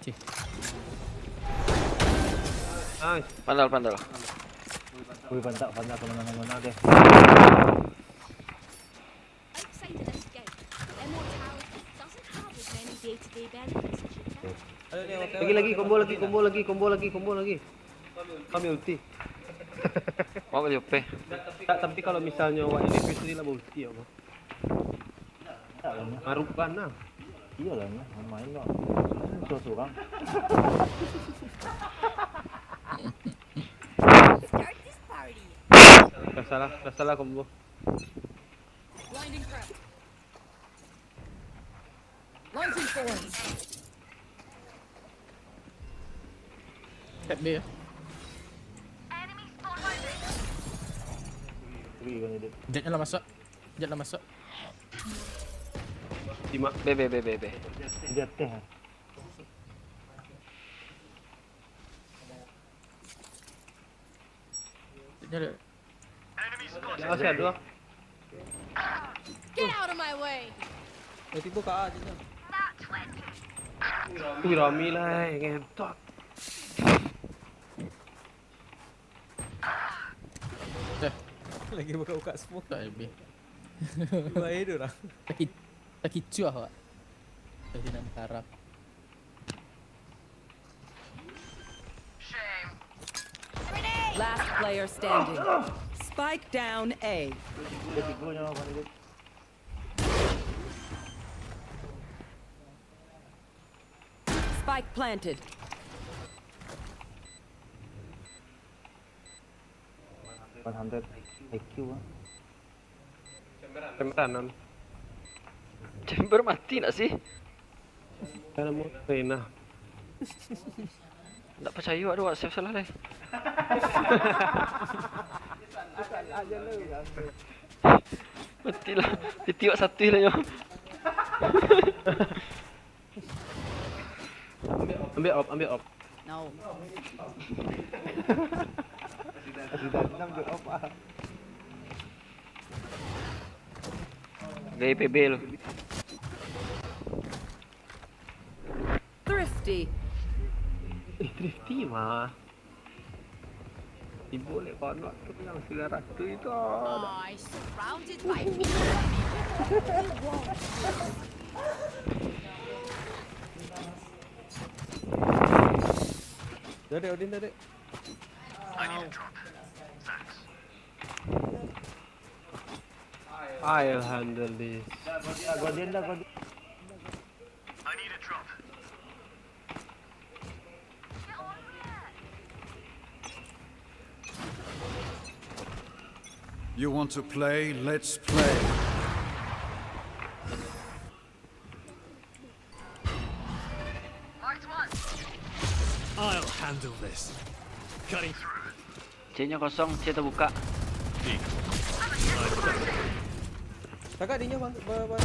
Cih. Nice. Pandal, pandal. Wih, pantak, pantak, kemana-mana deh. Outside an escape, immortality doesn't have as many day-to-day benefits as you think. Lagi, lagi, combo lagi, combo lagi, combo lagi, combo lagi. Kami ulti. Awak boleh O P. Tak, tapi kalau misalnya awak anniversary lah, ulti apa? Marukan lah. Iyalah, nah, main lah. Main surang-surang. Start this party. Dah salah, dah salah combo. Blinding crack. Launching forms. Tap B ya. Jet lah masuk. Jet lah masuk. Lima. B, B, B, B, B. Jet teh. Jet ada. Jangan siap dua. Get out of my way. Eh, tiba ka A je tu. Ui, rami lah, eh, ngentot. Dah. Lagi buka-buka smoke. Tak habis. Baik tu lah. Taki-, takicuah awak. Tadi nak tarap. Last player standing. Spike down A. Spike planted. One hundred I Q ah. Chamber anon. Chamber mati nak sih? Kan namo Rena. Ndak percaya ada wak save salah deh. Mati lah. Titiok satu lah nyo. Ambil op, ambil op, ambil op. No. Gaya P B lu. Thrifty. Eh, Thrifty mah. Ibu lek kono tu yang sembilan ratus itu. I surrounded by people. Dah dek, Odin dah dek. I'll handle this. Guardian dah, Guardian. You want to play? Let's play. I'll handle this. Cutting through. C-nyo kosong, C terbuka. Kakak, dinyo bang, ba-, ba-,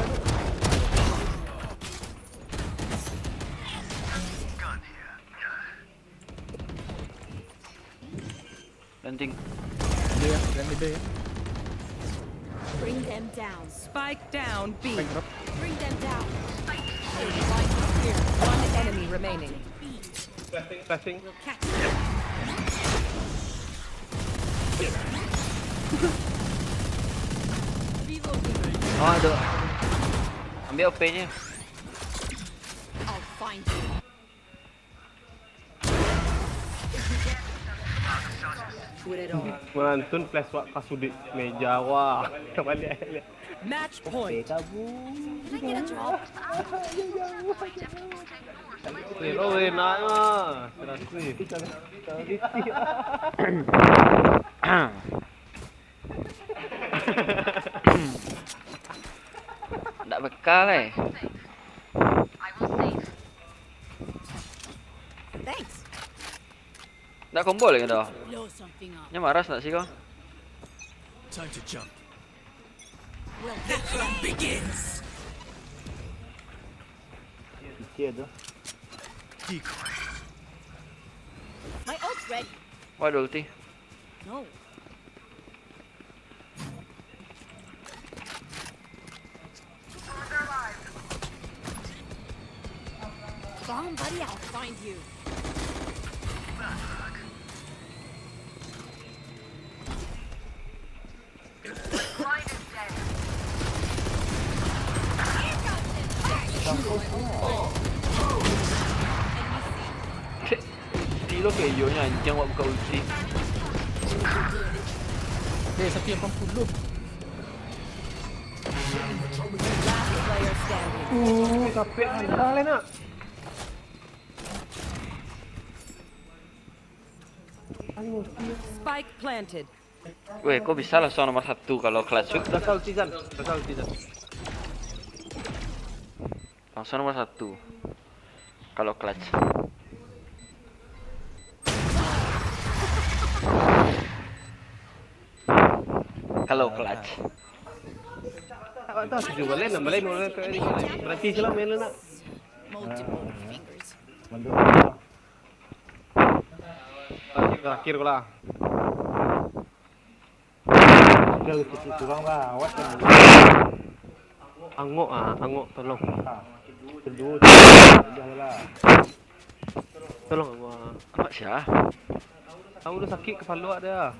Planting. Dia, planting dia. Bring them down. Spike down B. Spike drop. Bring them down. One enemy remaining. Flashing, flashing. Oh, aduh. Ambil O P-nyo. I'll find you. Mantun flash wak ka suduik meja, wah. Baliak. Match point. Can I get a drop? Weh, lo enak ah. Serasi. Ndak bekal, eh. Thanks. Ndak combo lagi dah. Blow something up. Nya maras ndak sih kau? Time to jump. Well, the fun begins. Kecil tu. Decoy. My ult's ready. Wah, ada ulti. No. Somebody, I'll find you. Ulti lo kayak iyo nyo anjing, awak buka ulti. Eh, satu lapan puluh. Last player standing. Uh, capek anda lah nak. Spike planted. Weh, kok bisa langsung nomor satu kalau clutch? Dasar ulti, Zan. Dasar ulti, Zan. Langsung nomor satu kalau clutch. Hello, clutch. Tak tahu tujuh balai, enam balai, lima balai, berarti silang main lu nak. Multiple fingers. Terakhir, terakhir ko lah. Dah, kurang lah, awas lah. Angok ah, angok tolong. Ah, kedua, kedua, udah lah. Tolong angok ah. Angok sia? Tahu dah sakik kepala dia.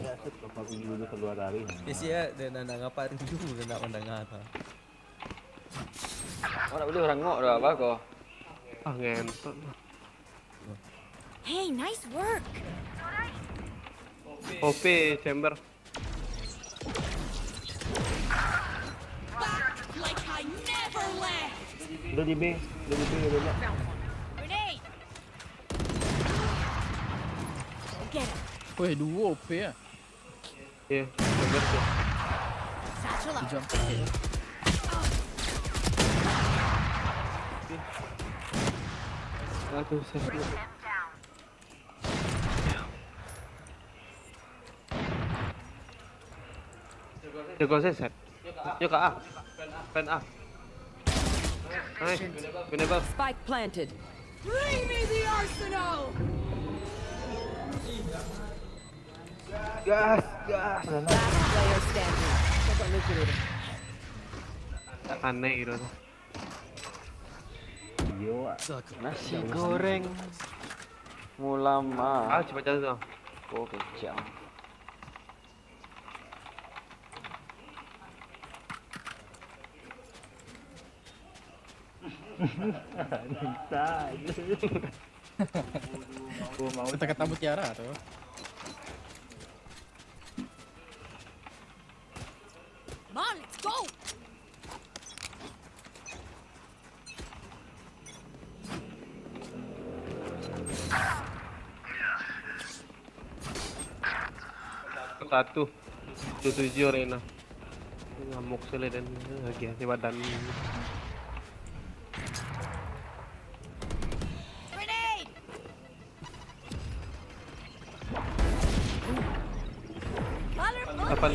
Ya, set, kepala dulu keluar dari. Eh, sia, dia nak, nak ngapa rindu, dia nak mandanga tu. Kau nak boleh orang ngok dah, apa kau? Ah, ngentot lah. Hey, nice work. O P chamber. Back like I never left. Udah di B, udah di B, udah di B. Grenade. Get him. Weh, duo O P ah. Iya, bener tuh. Satchel out. Dijam. Aduh, sakit. Jago saya set. Yo ka A. Fan A. Nice. Winnable. Spike planted. Bring me the arsenal. Gas, gas. Last player standing. Aneh gitu tuh. Iyo, ah. Nasi goreng Mulama. Ah, cepat jalan tu. Oh, kejam. Minta aja. Gua mau. Kata-kata mutiara tu. Come on, let's go. Satu. Tujuh tujuh Rena. Ngamuk sekali dan lagi di badan. Grenade! Apa?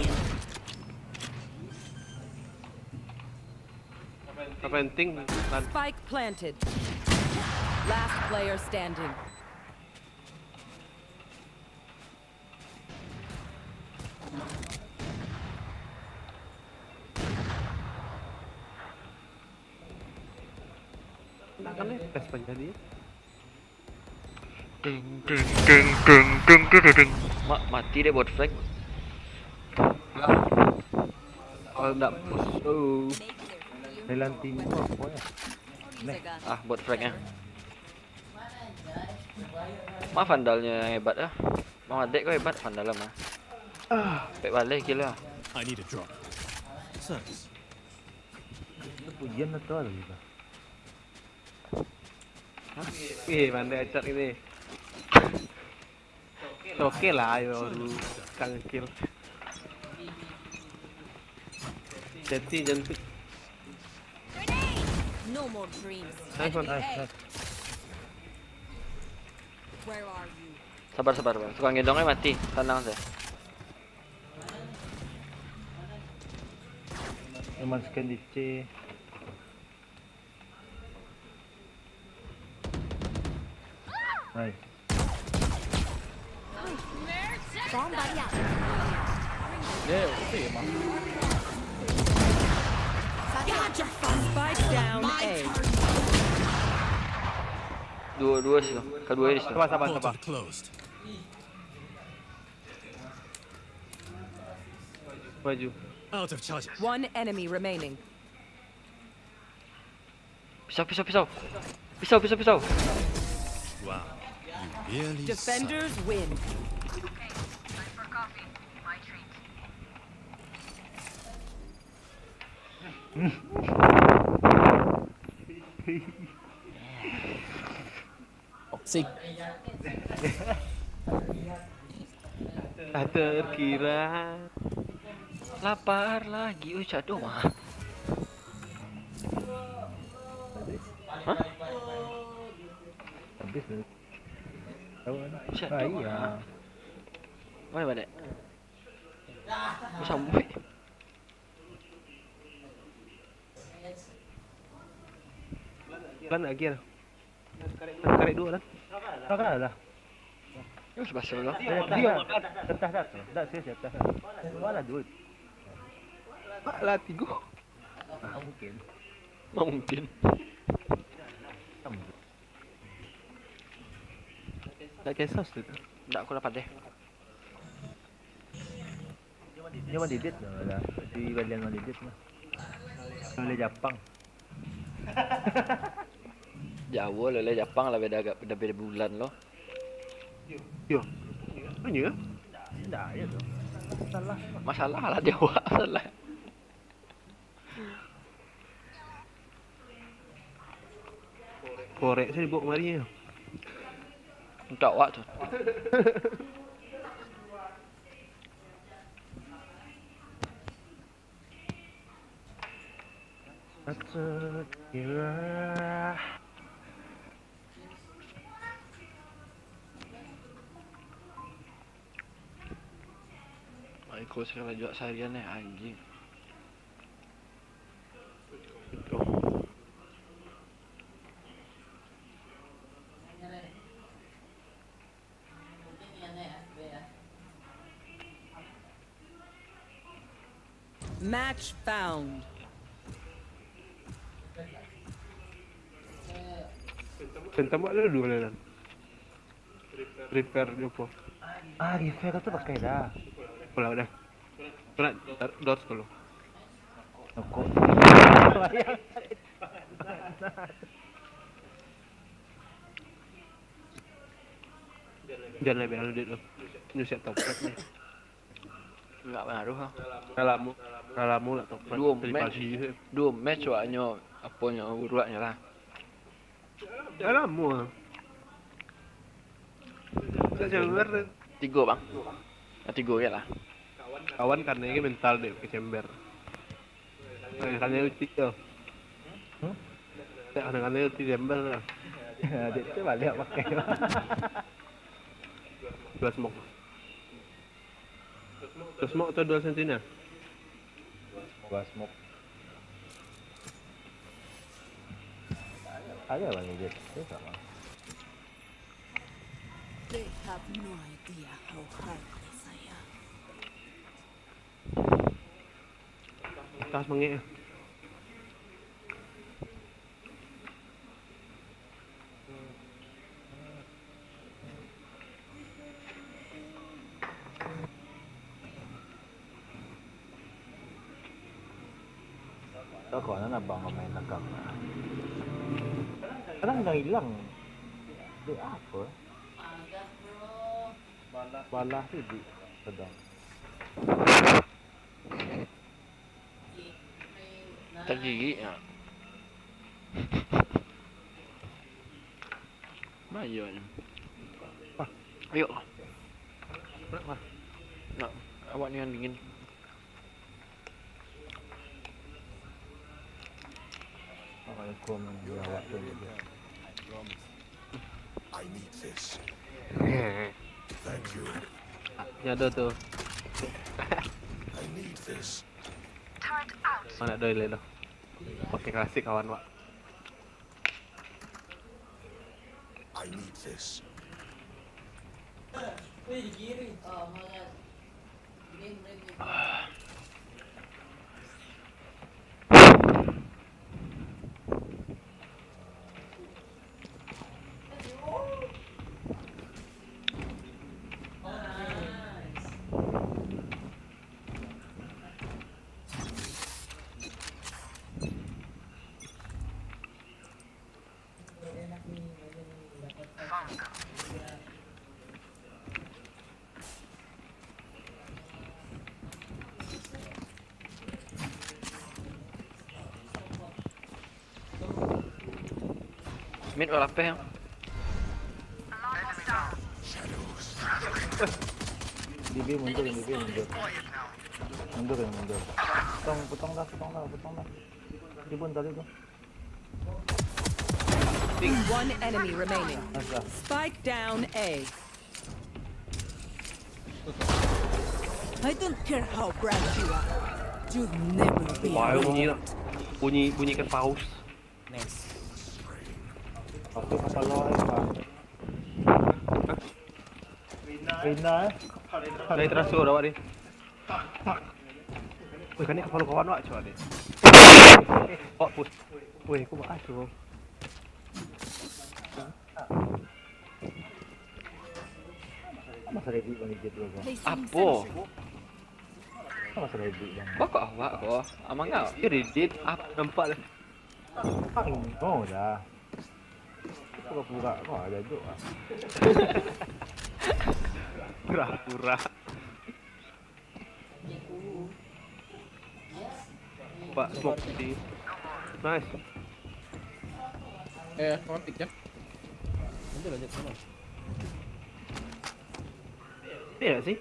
Apa penting? Spike planted. Last player standing. Nak kan tes penjadi. Ding, ding, ding. Ma-, mati deh bot flag. Lah. Oh, ndak push. Oh. Thailand Timur apa ya? Neh. Ah, bot flag ya. Ma vandalnya hebat ah. Ma adek kau hebat vandal mah. Ah. Pek baleh gila. I need a drop. Thanks. Itu pujian atau apa gitu? Hah? Ih, pandai acak ini. Oke lah, ayo baru kang kill. Jadi jantik. No more dreams. Nice one. Nice, nice. Where are you? Sabar, sabar, sabar. Tukang gendongnya mati. Tenang saja. Memang scan di C. Nice. Bomb buddy out. Dia oke mah. Spike down A. Dua, dua situ. Kedua di situ. Sabar, sabar, sabar. Maju. Out of charges. One enemy remaining. Pisau, pisau, pisau. Pisau, pisau, pisau. Wow, you really suck. Defenders win. Toxic. Tak terkira. Lapar lagi ucap doa. Hah? Habis dah. Tahu kan? Ucap doa. Ah, iya. Mana balik? Sampai. Kan lagi lah. Karek dua lah. Kakak lah. Yo, sebelah sebelah. Dia, dia, entah dah tu. Tak serius, entah dah. Mana duit? Lah tigo. Mungkin. Mungkin. Tak kisah tu. Tak, aku dapat deh. Dia mandidit lah, lah. Di balian mandidit lah. Oleh Japang. Jauh lah, oleh Japang lah, beda agak, beda, beda bulan lo. Yo. Nyo? Ndak, yo tu. Salah. Masalah lah di awak, salah. Korek saya dibawa kemari ya. Untuk awak tu. Astagfirullah. Iko sakali juo saharian eh, anjing. Match found. Sen tambah ada dua lawan. Repair dia apa? Ah, repair kau tu pakai dah. Pulau dah. Kau nak tar-, dos dulu. Rokok. Jangan lebih anu, Dit, tu. Nyo siap toprak ni. Enggak pengaruh lah. Dah lamo, dah lamo nak toprak. Duo dari match, pagi tu. Duo match awaknyo, aponyo, buruaknyo lah. Dah lamo. Tak sabar. Tigo, Bang. Ah, tigo je lah. Kawan karena ini mental dek ke chamber. Nah, karena ulti tu. Hmm? Tak karena ulti chamber lah. Dek tu baliak pakai. Dua smoke. Dua smoke atau dua sentinel? Dua smoke. Ada bang Ijat. Saya tak bang. They have no idea how hard this I am. Atas mangik. Kau kawan abang kau main takam. Kadang dah hilang. Dek apa? Balah tu di pedang. Tagigik ya. Bayonyo. Wah. Ayo. Nak, awak ni yang dingin. Awak yang kuat, man. Awak tu. I need this. Thank you. Nyo ado tu. I need this. Mana ado ilek tu? Pakai klasik kawan, Pak. I need this. Mid berlapeh. D B mundur, D B mundur. Mundur ya, mundur. Potong, potong dah, potong dah, potong dah. Tribun tadi tu. One enemy remaining. Nice lah. Spike down A. I don't care how bright you are. You'll never be. Wah, bunyi nak. Bunyi, bunyikan paus. Nice. Aku kapalo, eh, Pak. Rina, eh. Dari terasa dah, Wak, ni. Weh, kan ni kapalo kawan, Wak, cuba ni. Wak, push. Weh, aku buat asuh. Masa ready bang Ijit dulu, bang. Placing Apo? Sentry. Masa ready bang. Kok awak ko? Amang kau? Dia ready. Ap, nampak lah. Ang, oh dah. Pura-pura kau ada juk ah. Pura-pura. Pak, smoke di. Nice. Eh, kawan pick ya. Lanjut, lanjut, kawan. Iya sih.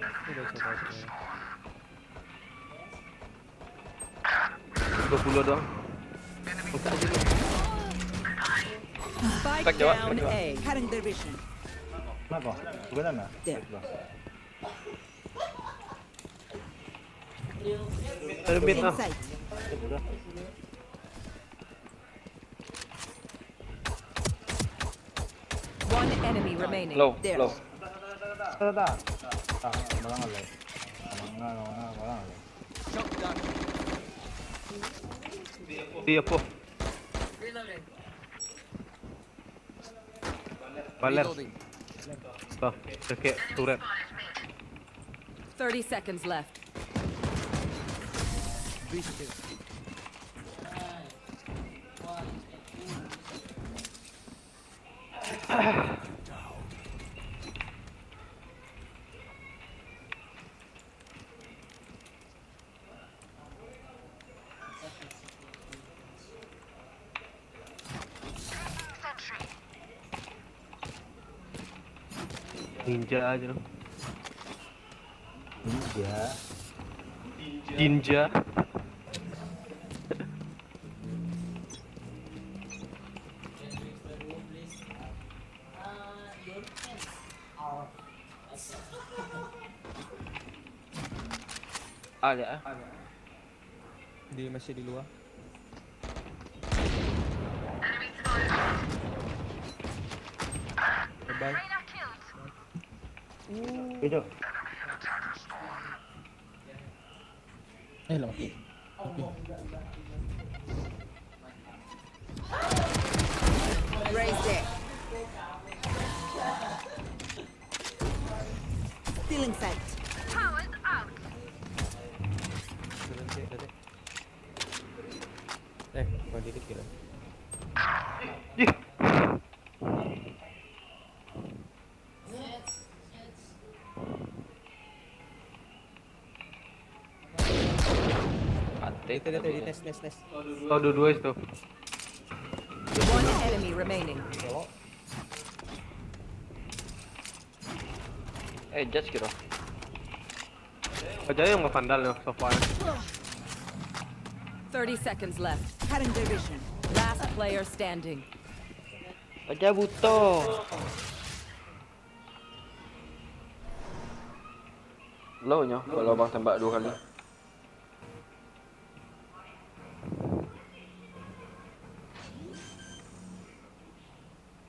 Ini udah coba sih. Dua puluh doang. Buka aja dulu. Spike Spike jawab, down spike jawab. A. Cutting their vision. Kenapa? Bukan sana? There. Ada mid lah. Sight. One enemy remaining. Low, There. Low. Dah, dah, dah, dah, dah. Dah, dah. Ah, malang alai. Malang, malang, malang alai. Di apa? Baler. Reloading. Tuh, dekat turret. Thirty seconds left. Ninja aja loh. Ninja. Ninja. Ada ah. Di, masih di luar. Bye-bye. Itu. Eh, lah mati. Mati. Raise it. Stealing sight. Turun cek tadi. Eh, kau diri kira. Ih. Mati. Itu, itu, itu, tes, tes, tes. Oh, dua-dua itu. One enemy remaining. Eh, judge kira. Aja yang vandal ya, so far. Thirty seconds left. Cutting their vision. Last player standing. Aja buto. Low nyo, kalau abang tembak dua kali.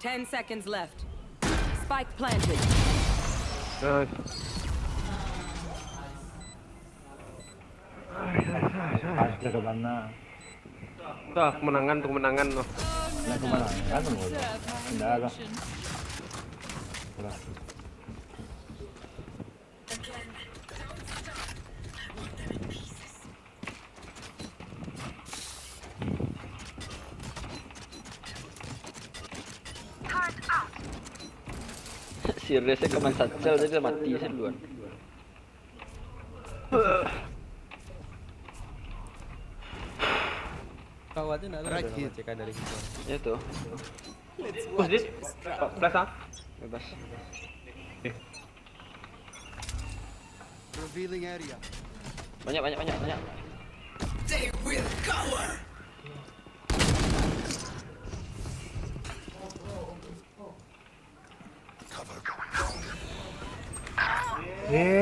Ten seconds left. Spike planted. Nice. Nice, nice, nice, nice. Ada ke mana? Dah, kemenangan tu, kemenangan tu. Nak ke mana? Anu, dah lah. Dah. Serius, saya kaman Satchel tadi dah mati saya duluan. Kau aja nak ada. Right here. Nama cekan dari kita. Ya tu. Let's Push watch this. This crowd. Flash ah. Bebas. Eh. Revealing area. Banyak, banyak, banyak, banyak. They will cower. Cover going out. Eh.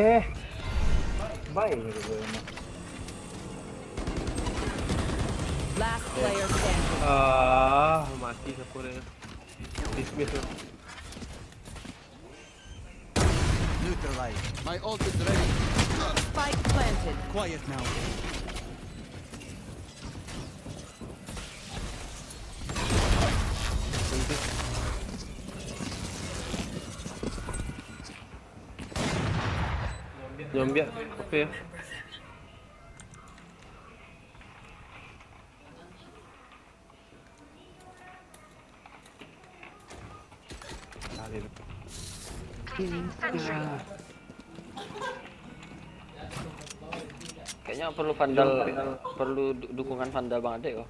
Last player standing. Ah, mati satu dia. Dismiss tu. Neutralize. My ult is ready. Spike planted. Quiet now. Zombie, oke. Kayaknya perlu Vandal, perlu du-, dukungan Vandal Bang Adek kok.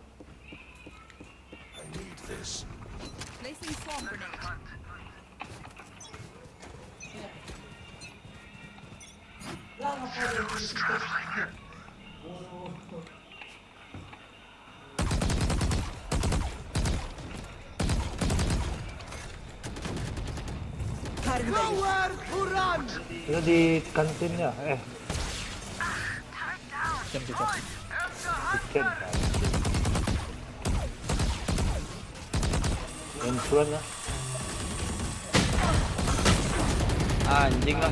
I need this. Placing swarm grenade. Nowhere to run! Itu di kantinnya, eh. Kitchen, kitchen. Kitchen, kan. Entrance lah. Anjing lah.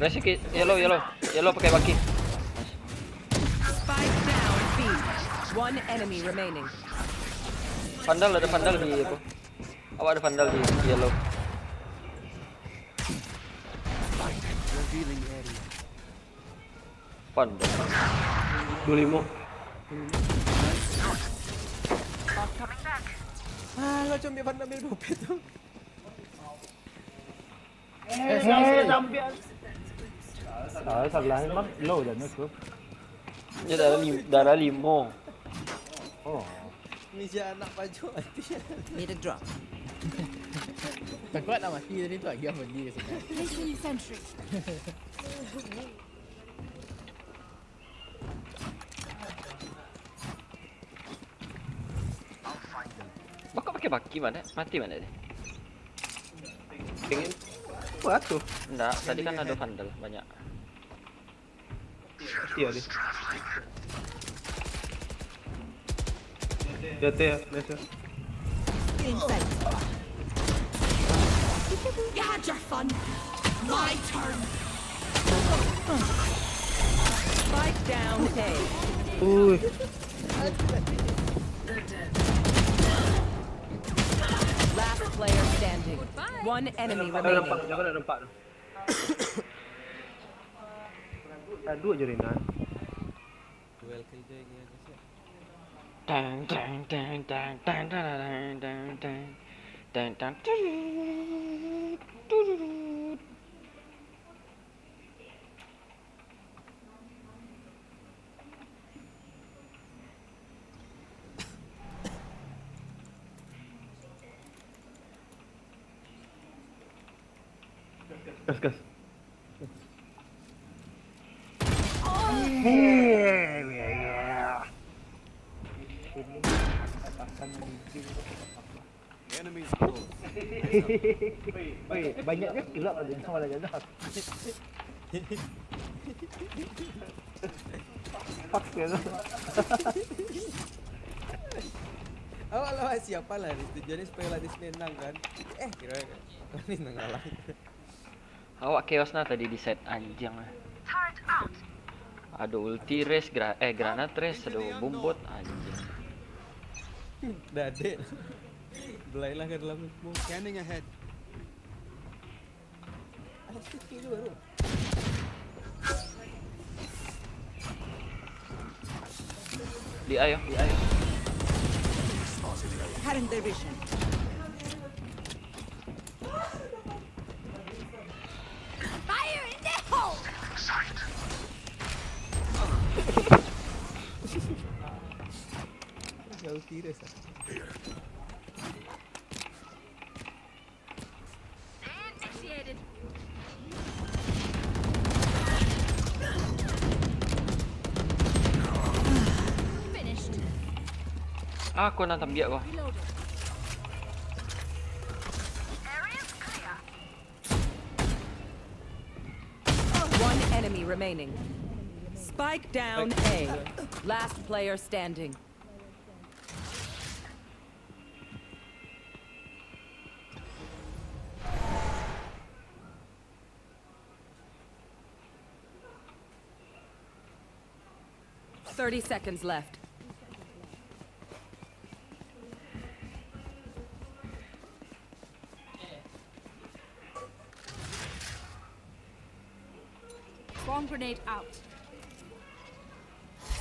Rest sikit. Yellow, yellow. Yellow pakai baki. Spike down B. One enemy remaining. Vandal, ada Vandal di apa? Awak ada Vandal di yellow. Revealing area. Vandal. Dua lima. Ah, lo combi Vandal ambil dompet tu. Eh, sampai. Salah, salah. Emang low dah, Nus, tu. Dia darah lim-, darah limo. Oh. Ni si anak pajuk hati. Need a drop. Takut nak mati tadi tu, lagi apa dia sebenarnya? Placing sentry. Bako pakai baki mana? Mati mana dia? Pengen. Apa tu? Ndak, tadi kan ada Vandal banyak. Iya, deh. Dia teh, biasa. You had your fun. My turn. Spike down A. Ui. Last player standing. One enemy remaining. Jangan nampak, jangan nampak. Dah dua je Renan. Duel kerja ni ada siap. Tang, tang, tang. Tang, tang, turut, turut. Gas, gas. Enemies close. Weh, banyaknyo kilap aja, malah jadah. Fuck ya tu. Awak lah masih apa lah, tujuannya supaya Ladis menang kan. Eh, kira kan. Ladis nang kalah. Awak chaos nah tadi di set anjing lah. Ado ulti res, gra-, eh, granat res, ado bombot anjing. Dadek. Belai lah ke dalam smoke. Scanning ahead. Ada sikit je baru. Di A yo, di A yo. Current division. Fire in the hole! Jauh kira sah. Initiated. Finished. Ah, kau nak tambiak kau. Reloaded. Area's clear. One Enemy remaining. Spike down A. Last player standing. Thirty seconds left. Bomb grenade out.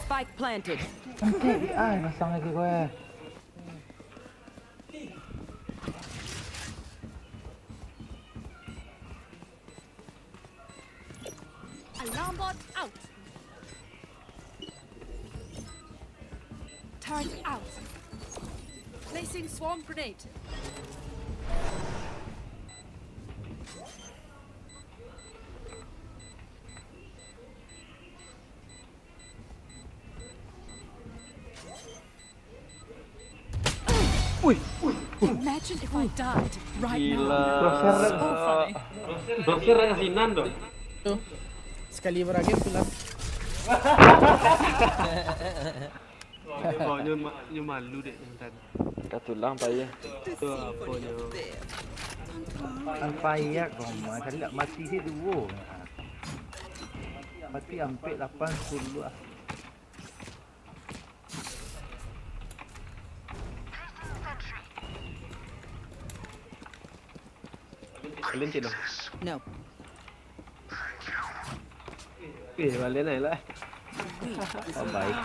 Spike planted. Nanti, ah, masang lagi gue. Alarm bot out. Turret out. Placing swarm grenade. Ui. Imagine if I died right now. Gila. So funny. Doser yang sinan tu. Tuh. Sekali beragam pulang. Wah, nyo ma-, nyo malu dek intan. Ka tulang, Pak, ya. Tu apo nyo? Alfaya kau mah, cari tak mati si duo. Mati ampek lapan sepuluh ah. Kalian cek dong. No. Eh, balian aja lah. Oh, baik.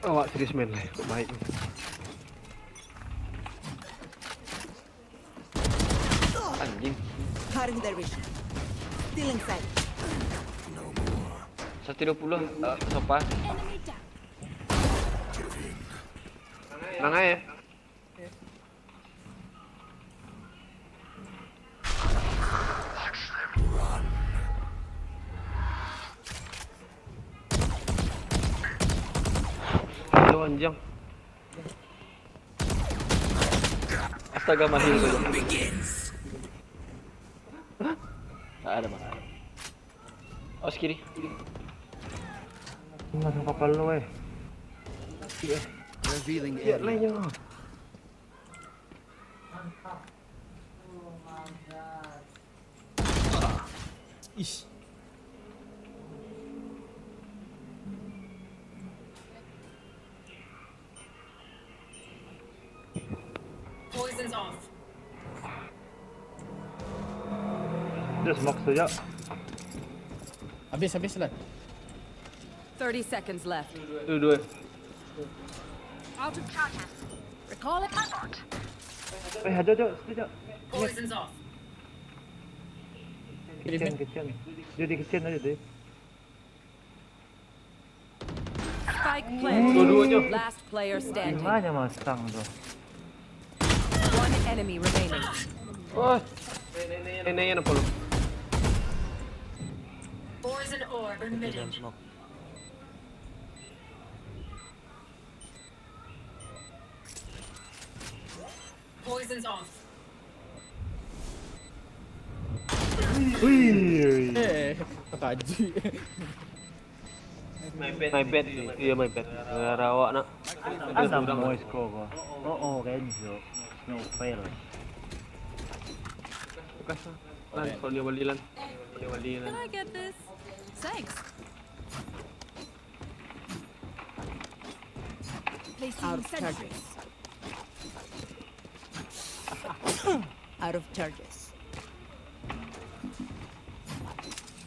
Awak serius main lah, kok baik ni. Anjing. Cutting their vision. Stealing sight. Satu dua puluh, eh, sopa. Enemy down. Tenang aja. Aduh, anjing. Astaga, mahir tu. Tak ada, Bang. Awas kiri. Masuk kapal lu, eh. Iya. Revealing area. Lainnya. Ish. Poison's off. Dia smoke saja. Habis, habis lah. Thirty seconds left. Dua, dua. Out of charges. Recall it. Eh, ada, ada, situ, ada. Poison's off. Kitchen, kitchen. Dia di kitchen ada tu. Spike planted. Dua-duanya. Last player standing. Di mana masang tu? One enemy remaining. Oh. Nenek yang nampak lu. Poison orb emitting. Poison's off. Wih. Eh, taji. My bad, my bad. Iya, my bad. Gara-gara awak nak. Ada moist kau, kau. Oh, oh, Renzo. No fail. Bukas lah. Lan, kau dia balik, Lan. Kau dia balik, Lan. Can I get this? Thanks. Placing sentries. Out of charges.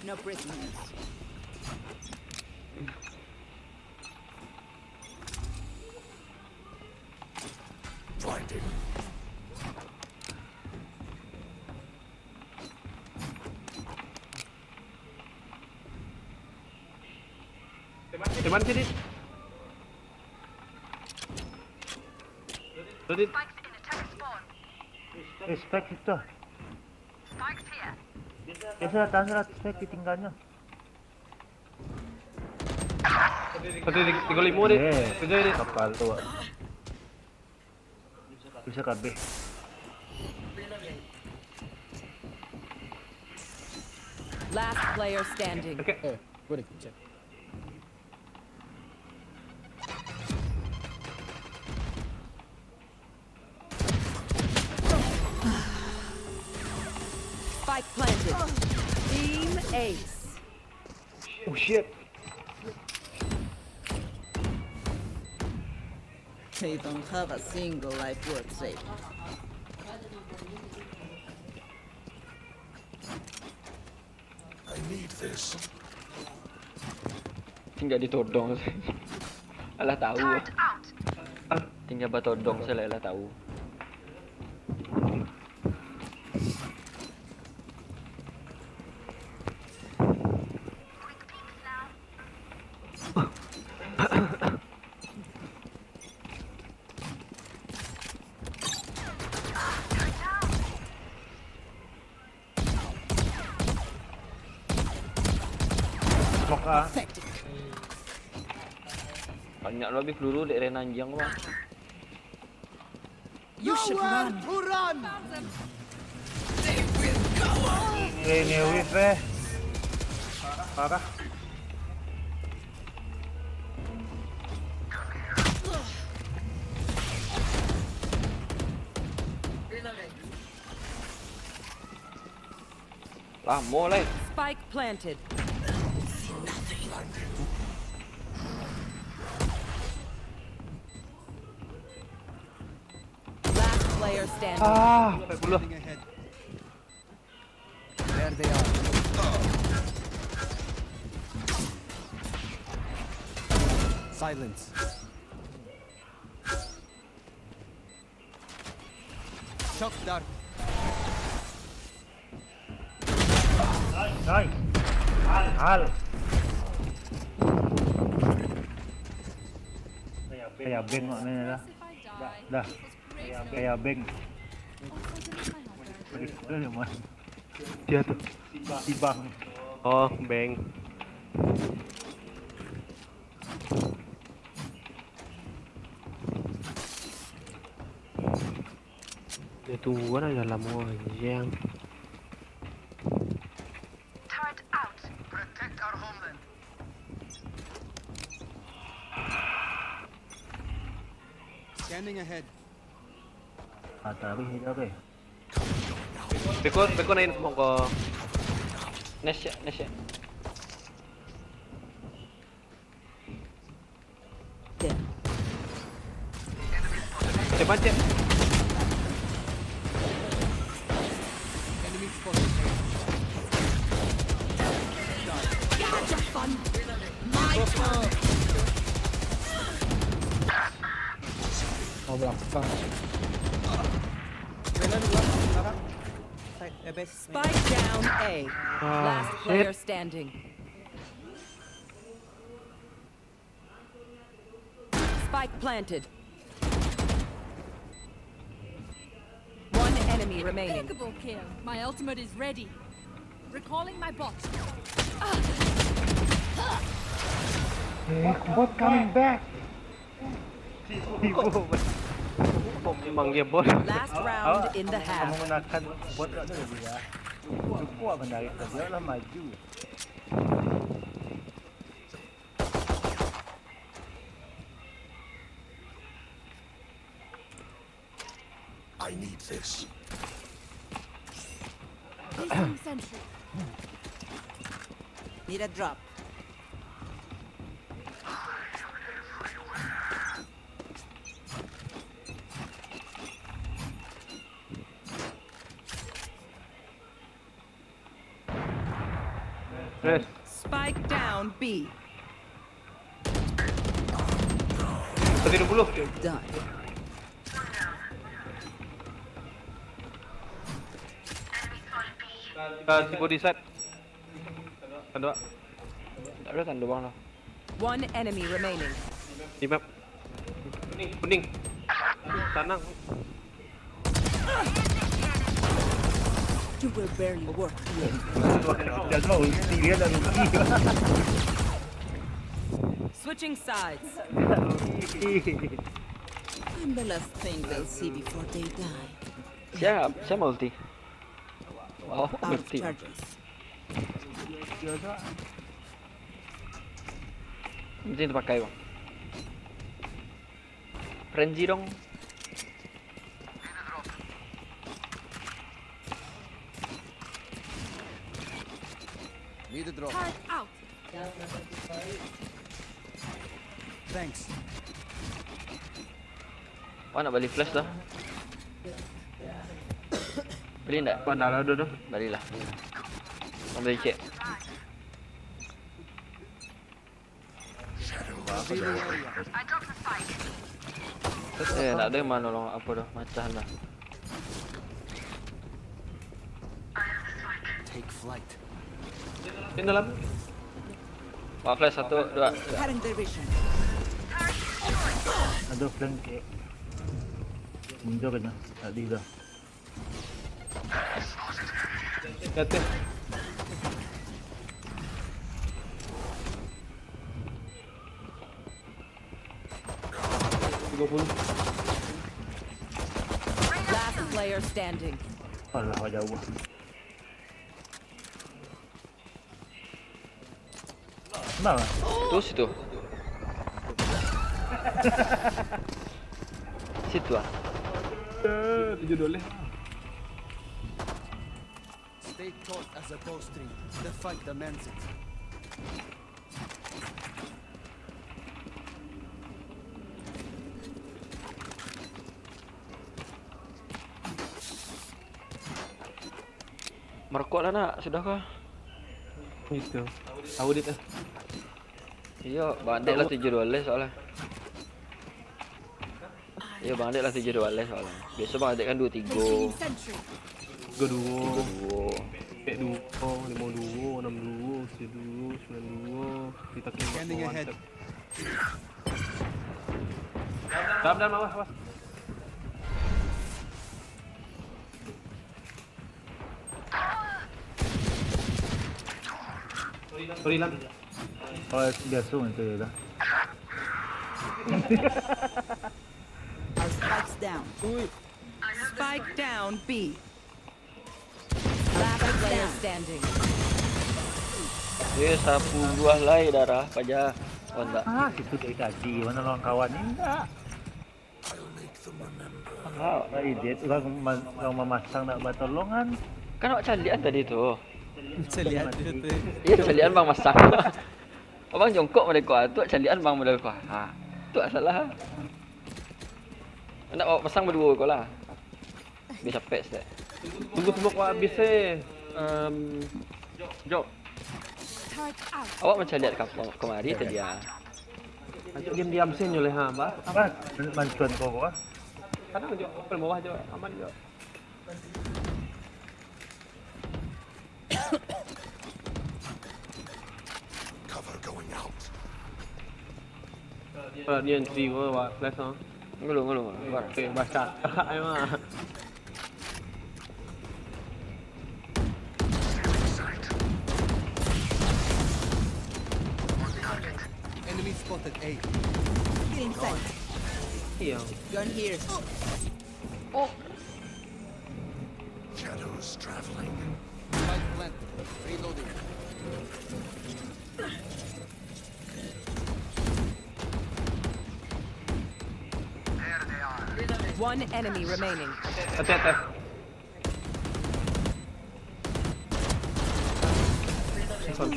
No prisoners. Blinded. Teman sini. Tadi. Respect itu. Biasa datang lah, respect ditinggalnya. Tadi di, tiga lima deh. Eh, kerja deh. Kapal tu, Wak. Bisa kabeh. Last player standing. Okay. Eh, gue dikencet. Spike planted. Team Ace. Oh shit. They don't have a single life worth saving. I need this. Tinggal ditodong. Alah tahu. Tinggal batodong salah, alah tahu. Smoke ah. Banyak lo habis peluru dek Rena anjing, bang. You should run. Ini, ini whiff eh. Parah. Lamo lai. Spike planted. Last player standing. Ah, sampai puluh. There they are. Silence. Shock dart. Nice. Hal, hal. Kayak beng maknanya dah. Dah. Kayak beng. Pedih betul ya, Mas. Dia tuh. Tibang. Oh, beng. Dia tunggu kan dalam anjing. Turret out. Protect our homeland. Scanning ahead. Ah, tak habis, tak habis. Beko, beko naik semua ko. Nice shot, nice shot. Pancet, pancet. Oh, belakang. Bella di luar, belakang. Side, eh, base. Spike down A. Ah, last player standing. Spike planted. One enemy remaining. Impeccable kill. My ultimate is ready. Recalling my bot. Eh, bot coming back. Memang dia bot. Last round in the half. Kamu gunakan bot tak ada dia. Cukup apa dari tadi lah maju. I need this. Placing sentry. Need a drop. Rest. Spike down B. Satu dua puluh. Done. Ah, si body side. Tanduk. Tak ada tanduk bang lah. One enemy remaining. Di map. Kuning, kuning. Tanang. You will barely work here. Dia tahu, dia dah rugi. Switching sides. I'm the last thing they'll see before they die. Siap, siap ulti. Oh, out of ulti. Charges. Iyo tu. Mesti tapakai, Bang. Frenzy dong. Need a drop. Turret out. Thanks. Awak nak bali flash dah? Bali ndak? Pandai lah, dah, dah. Balilah. Ambil cek. Eh, ndak ado nan manolong apo doh, macam lah. Take flight. Di dalam. Wak flash, satu, dua. Cutting their vision. Ado flank ke. Mundur kena. Tadi dah. Di ateh. Tiga puluh. Last player standing. Alah, jauh. Nah. Tu situ. Situ ah. Eh, tujuh doleh. Stay taut as a bowstring. The fight demands it. Marokok lah nak, sudah kah? Itu. Tahu dit ah. Iyo, Bang Adek lah tujuah doleh soalnyo. Iyo, Bang Adek lah tujuah doleh soalnyo. Biaso Bang Adek kan duo tigo. Tigo duo. Tigo duo. Empat duo, limo duo, enam duo, tujuah duo, sambilan duo. Kita kena. Scanning ahead. Dalam, dalam, awas, awas. Sorry, Lan. Oh, biaso itu ya dah. Our spike's down. Ui. Spike down B. Last player standing. Eh, sapuluah lai darah, paja. Oh, ndak. Ah, situ dari tadi, manolong kawan ni ndak. Ah, idiot, urang ma-, urang mamasang ndak batolongan. Kan awak caliak tadi tu. Caliak tu, tu. Iyo, caliak Bang masang. Abang jongkok model ko, ah, tu caliak Bang model ko. Ha, tu salah. Ndak awak pasang baduo ko lah. Bisa pek stek. Tunggu smoke wak habis eh. Em, Jok. Turret out. Awak mancaliak ka, kamari tadi ah. Anjok diam-diam sen nyo leh ha, bah. Apa? Mancuan kau ah. Kadang Jok, open bawah Jok, aman Jok. Cover going out. Ah, ni entry ko, wak, flash ah. Ngulu, ngulu, ngulu. Oke, baca. Ayo ah. Enemy spotted A. Inside. Iyo. Gun here. Oh. Shadows traveling. Light plant. Reloading. One enemy remaining. Ateh, ateh. This one.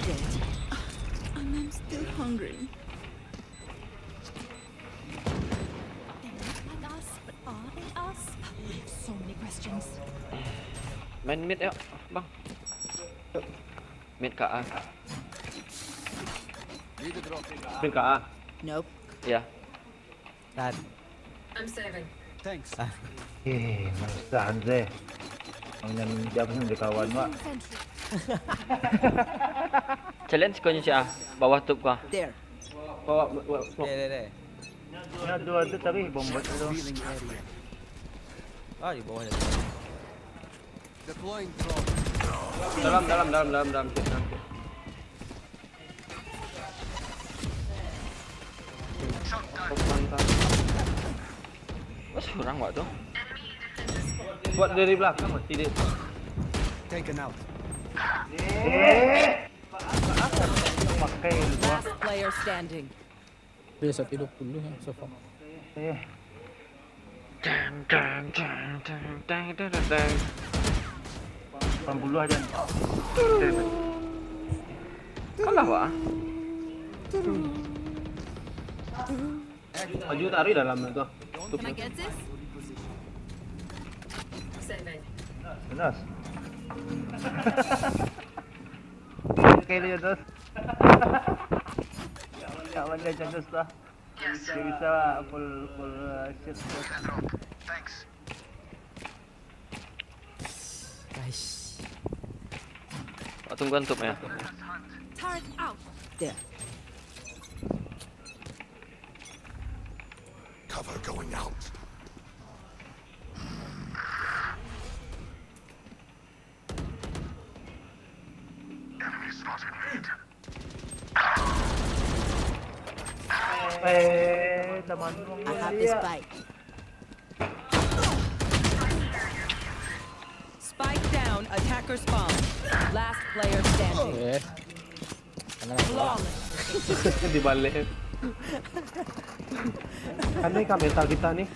And I'm still hungry. They look like us, but are they us? So many questions. Main mid yuk, Bang. Mid ka A. Mid ka A. Nope. Iyo. Tad. I'm saving. Thanks. Eh, susah Hanze. Jangan jam ni kawan, Wak. Challenge kau ni, Cak. Bawah tup kau. There. Bawa, bawa, bawa. Deh, deh, deh. Ni ado, ado tadi bombat tu. Ah, di bawah ado. Deploying drone. Dalam, dalam, dalam, dalam, dalam, dalam. Mantap. Oh, surang wak tu. Buat dari belakang mati dia. Taken out. Eh. Last player standing. Dia satu dua puluh ya, so far. Eh. Dang, dang, dang, dang, dang, dang, dang, dang. Lapan puluh aja. Kalah, Wak. Maju taruh dalam tu. Can I get this? Nice. Sekali ya, Dos. Kawan dia Dos lah. Dia bisa full, full, uh, shit. Nice. Wak tunggu antup ya. Turret out. There. Cover going out. Eh, teman. I have the spike. Spike down, attacker spawn. Last player standing. Eh. Flawless. Dibalik. Kan ini kamera kita nih.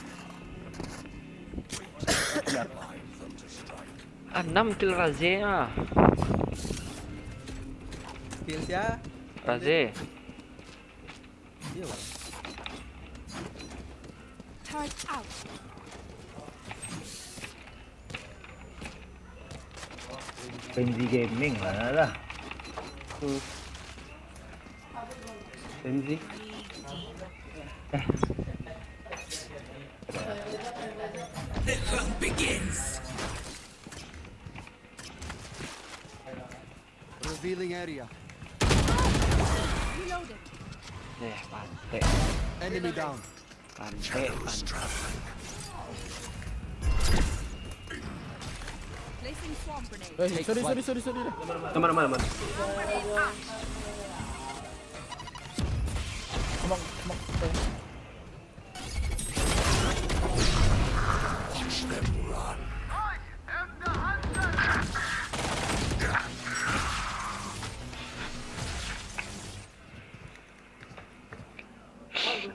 Anam kill Raze ah. Kill sia? Raze. Iya, Bang. Turret out. Frenzy Gaming lah lah. Hmm. Frenzy. Eh. The hunt begins. Revealing area. Reloaded. Eh, pantek. Enemy down. Pantek, pantek. Placing swarm grenade. Eh, sorry, sorry, sorry, sorry. Teman, teman, teman. Come on, come on.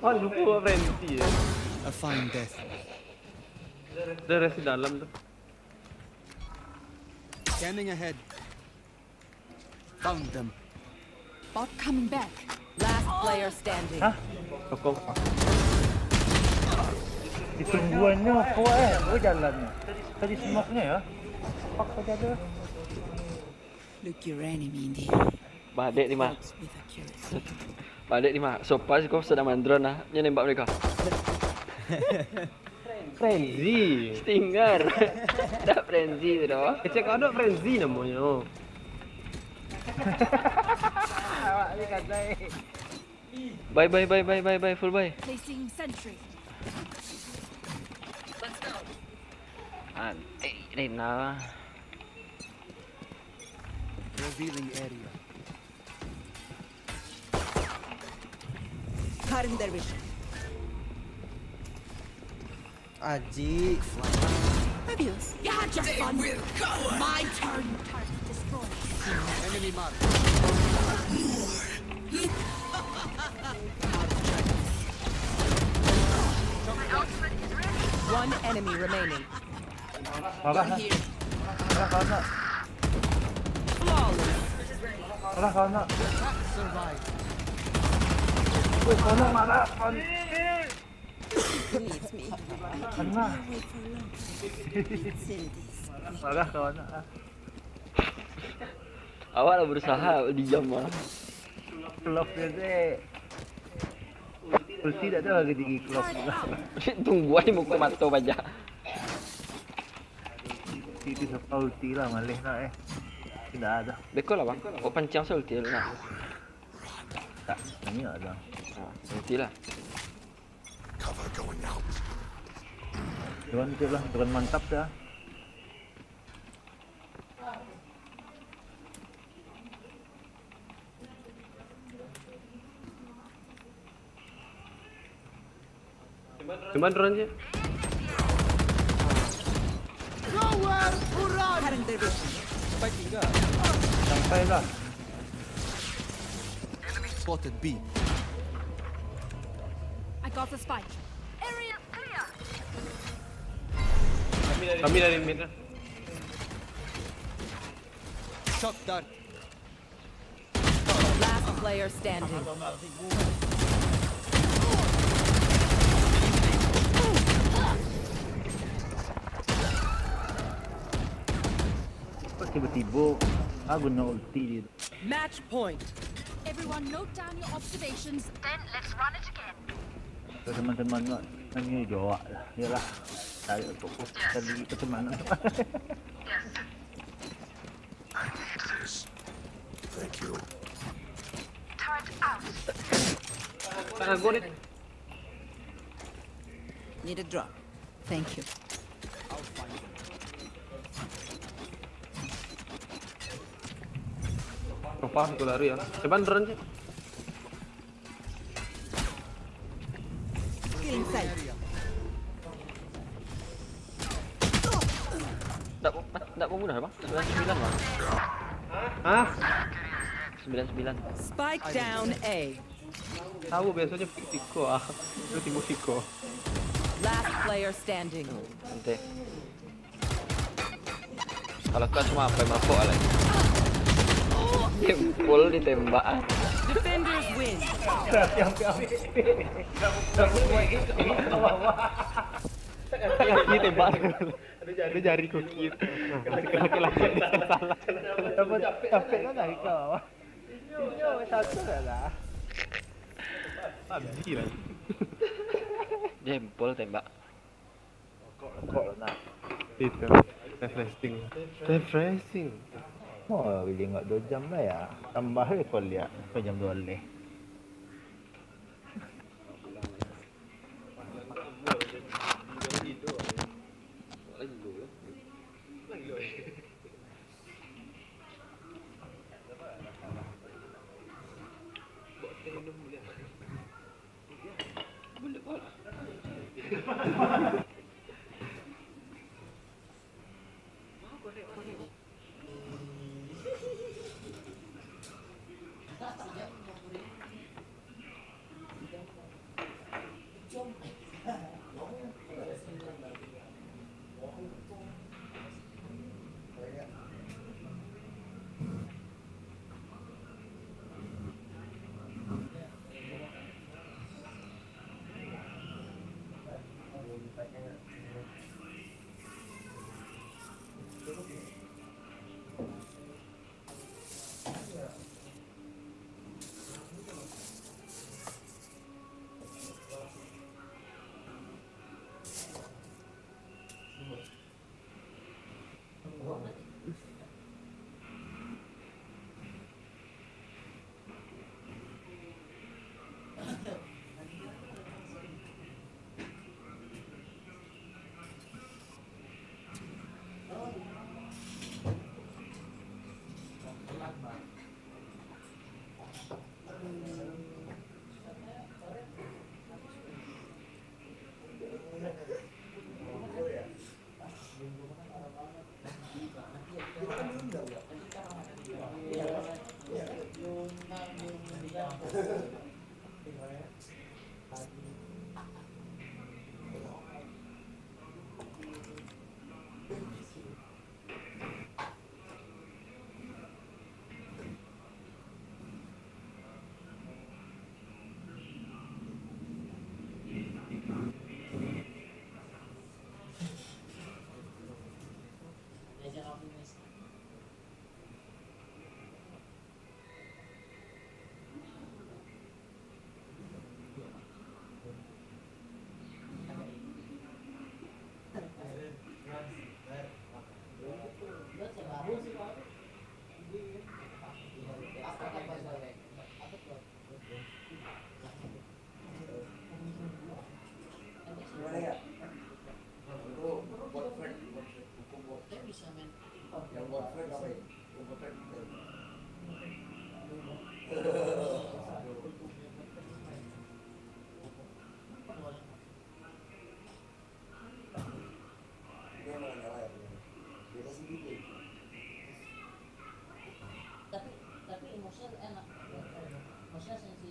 Oh, lupa buat frenzy ya. A fine death. Dia rest di dalam tu. Scanning ahead. Found them. Bot coming back. Last player standing. Hah? Sokong. Ditungguannya kuat eh. Oh, jalannya. Tadi smoke-nya ya. Fuck saja ada. Look your enemy in the eye. Badek ni mah. With a carrot. Badek ni mah. Sopas kau sedang main drone lah. Dia nembak mereka. Frenzy. Stinger. Dah frenzy tu dah. Kecek kau dok frenzy namanya. Awak ni kadai. Bye, bye, bye, bye, bye, bye, full bye. Placing sentry. Let's go. Antik ni nah. Revealing area. Cutting their vision. Aji. Adios. Just fun. My turn. Target destroyed. Enemy marked. One enemy remaining. Marah lah. Marah kawan nak. Flawless. Marah kawan nak. Weh, kawan nak marah, kawan. He needs me. I can be away for long. Sell this. Marah kawan nak. Awak lah berusaha diam ah. Love dia tu. Ulti tak tahu lagi tinggi clock. Tunggu ai muko mato paja. Ulti tu siapa ulti lah, maleh nak eh. Tidak ada. Beko lah bang. Kok pancang saya ulti nak. Tak, ini ada. Ha, ulti lah. Cover going out. Tuan tu lah, tuan mantap dah. Cuman drone je. Sampai lah. Spotted B. I got the spike. Area clear. Kami dari mid lah. Shock dart. Last player standing. Kok tiba-tiba aku nak ulti dia tu. Match point. Everyone, note down your observations. Then let's run it again. Kalau teman-teman nak nanya jawab lah. Yalah. Saya fokus tadi pertemanan. Turret out. Tangan gue nih. Need a drop. Thank you. Apa aku lari ya? Coba drone sih. Still inside. Ndak ndak mau mudah apa? Sembilan sembilan bang. Hah? Sembilan sembilan. Spike down A. Tahu biasanya pick siko ah. Itu timu siko. Last player standing. Nanti. Kalau kau cuma apa mabok lah. Jempol ditembak ah. Defenders win. Ini tembak. Ada jari kukit. Laki-laki salah. Capek kan dari kau. Inyo satu lah. Abdi lah. Jempol tembak. Kok nak? Itu. Refreshing. Refreshing. Oh, boleh enggak dua jam lah ya. Tambah lagi kau lihat. Kau jam dua leh. Tapi tapi emotional enak. Emotional sensitive.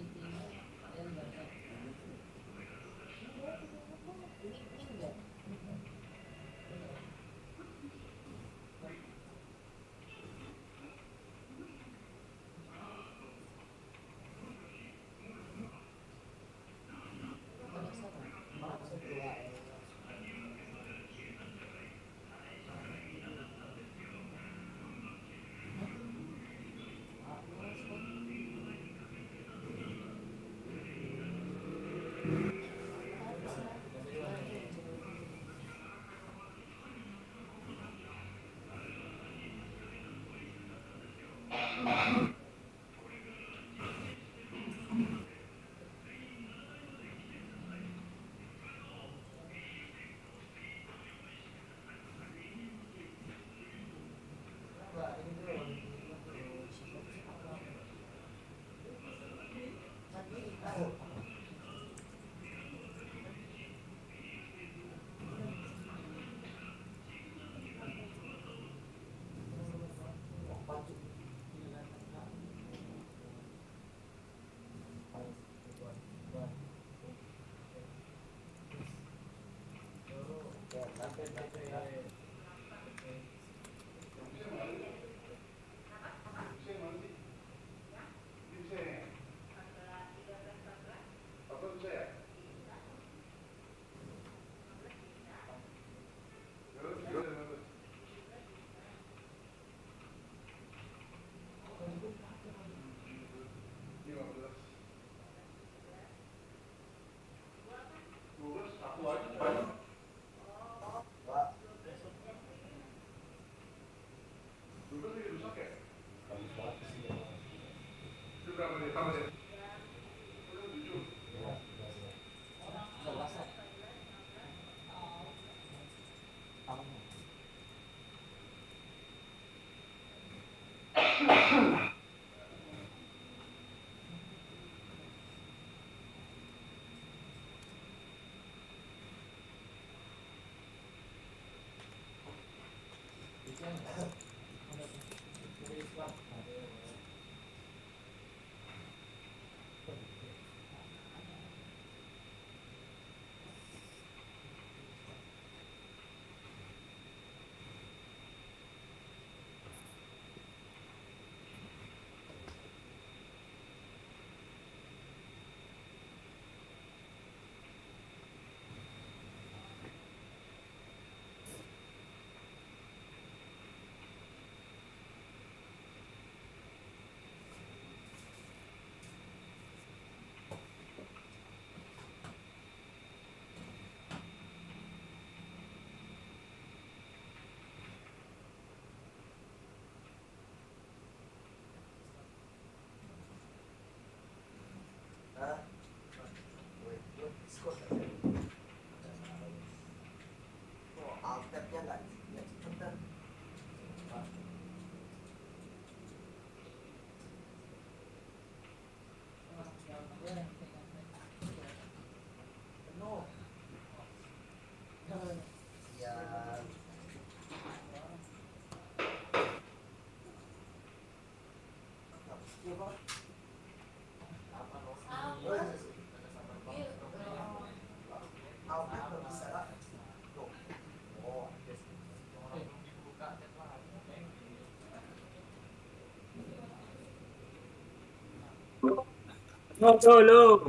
No, solo.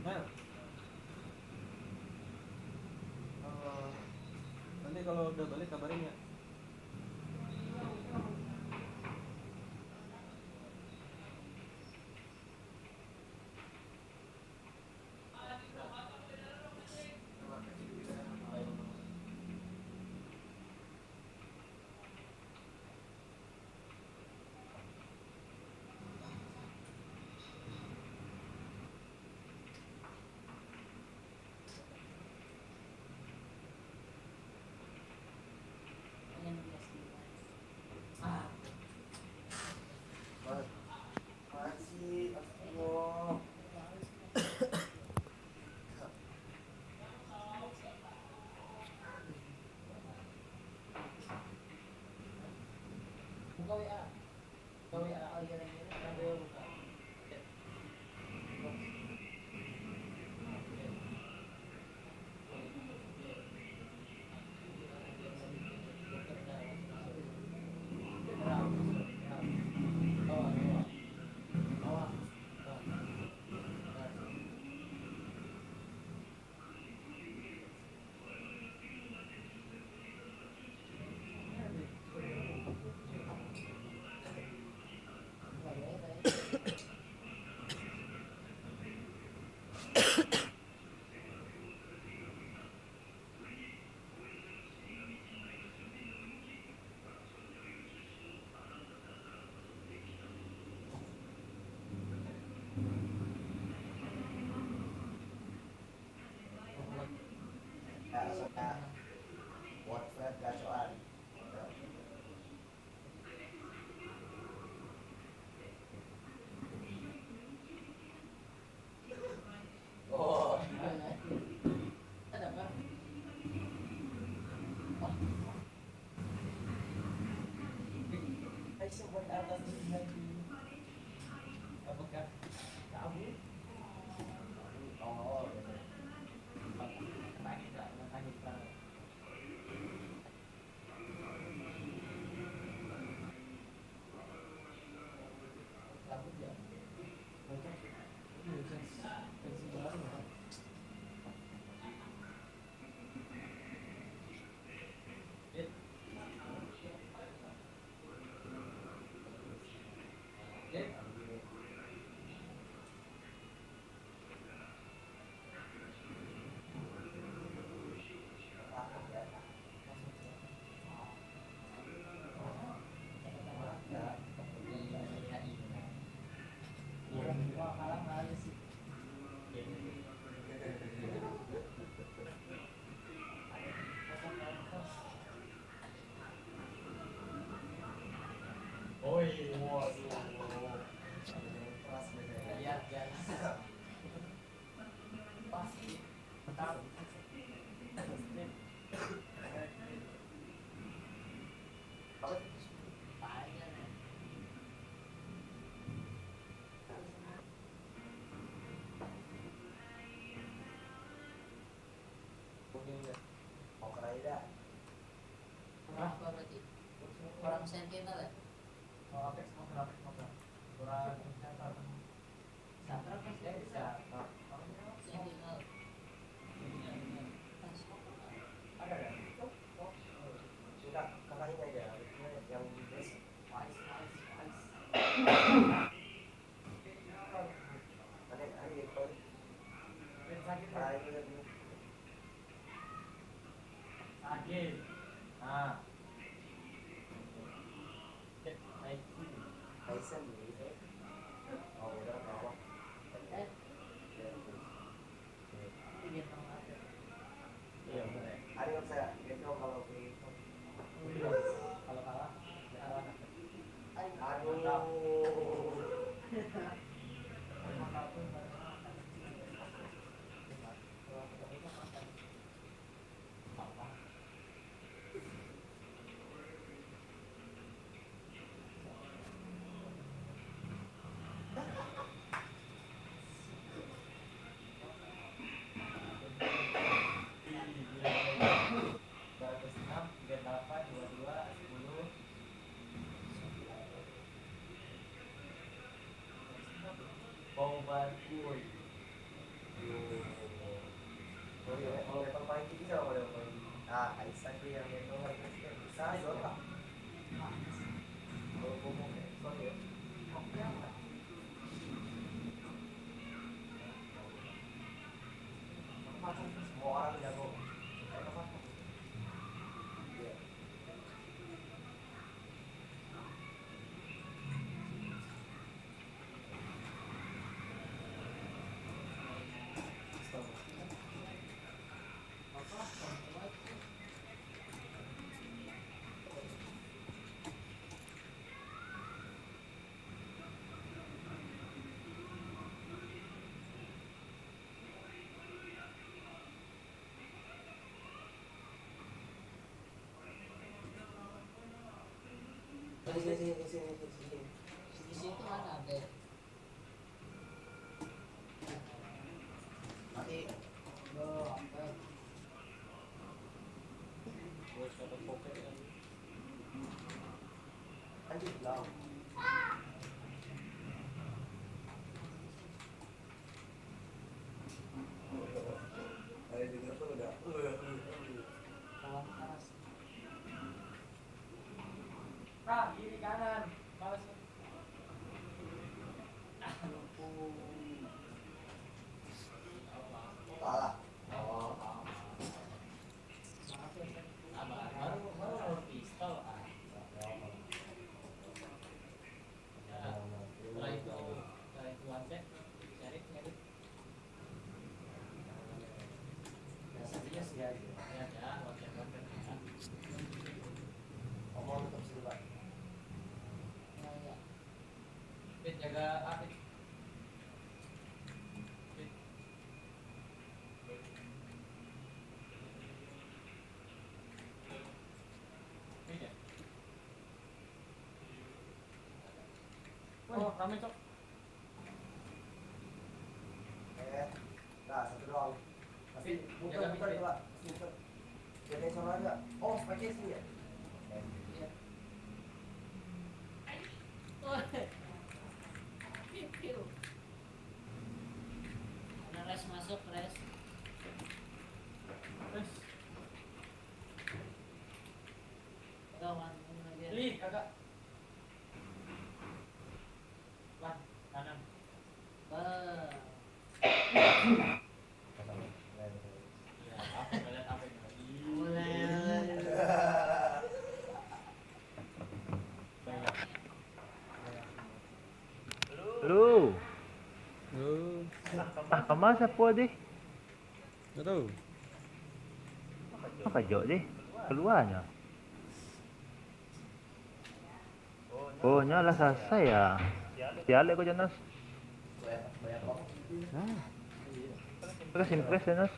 Eh, nanti kalau udah balik kabarin ya. Oi, waduh. Iya, iya. Pas. Mantap. Apa tuh? Banyak, nih. Mau ke Raida. Berapa berarti? Kurang sentimeter ya? Oh, Apex Mobile, Apex Mobile. Kurang sentimeter. Sentimeter. Sentimeter. Ada, ada. Sudah, kakak ini aja. Yang di base. Nice, nice, nice. Sakit. Nah. Cek, Tyson. Tyson, gitu. Oh, udah, apa? Eh. Iya, benar. Ada yang saya, gitu, kalau di Kalau kalah, ya kalah. Aduh. Bau baku, oi. Sini, sini, sini, sini, sini. Di situ mana ada? Mati. Anjing, lah. Nah, kiri kanan. Balas. Salah. Sabar, baru, baru pistol, ah. Setelah itu, setelah itu one tap, cari, cari. Oh, rame, Cok. Eh, nah, satu doang. Masih muter, muter, muter. Masih muter. Jadi, suara aja. Oh, pakai sini ya? Iya. Ada res masuk, res. Res. Kawan, ini lagi. Ih, kagak. Lah, kanan. Bah. Lu. Lu. Ah, kama sapo deh? Nggak tahu. Apa jok deh? Keluarnya. Oh, nyo lah salasai ya. Sialek ko Jonas. Nah. Terus impress Jonas.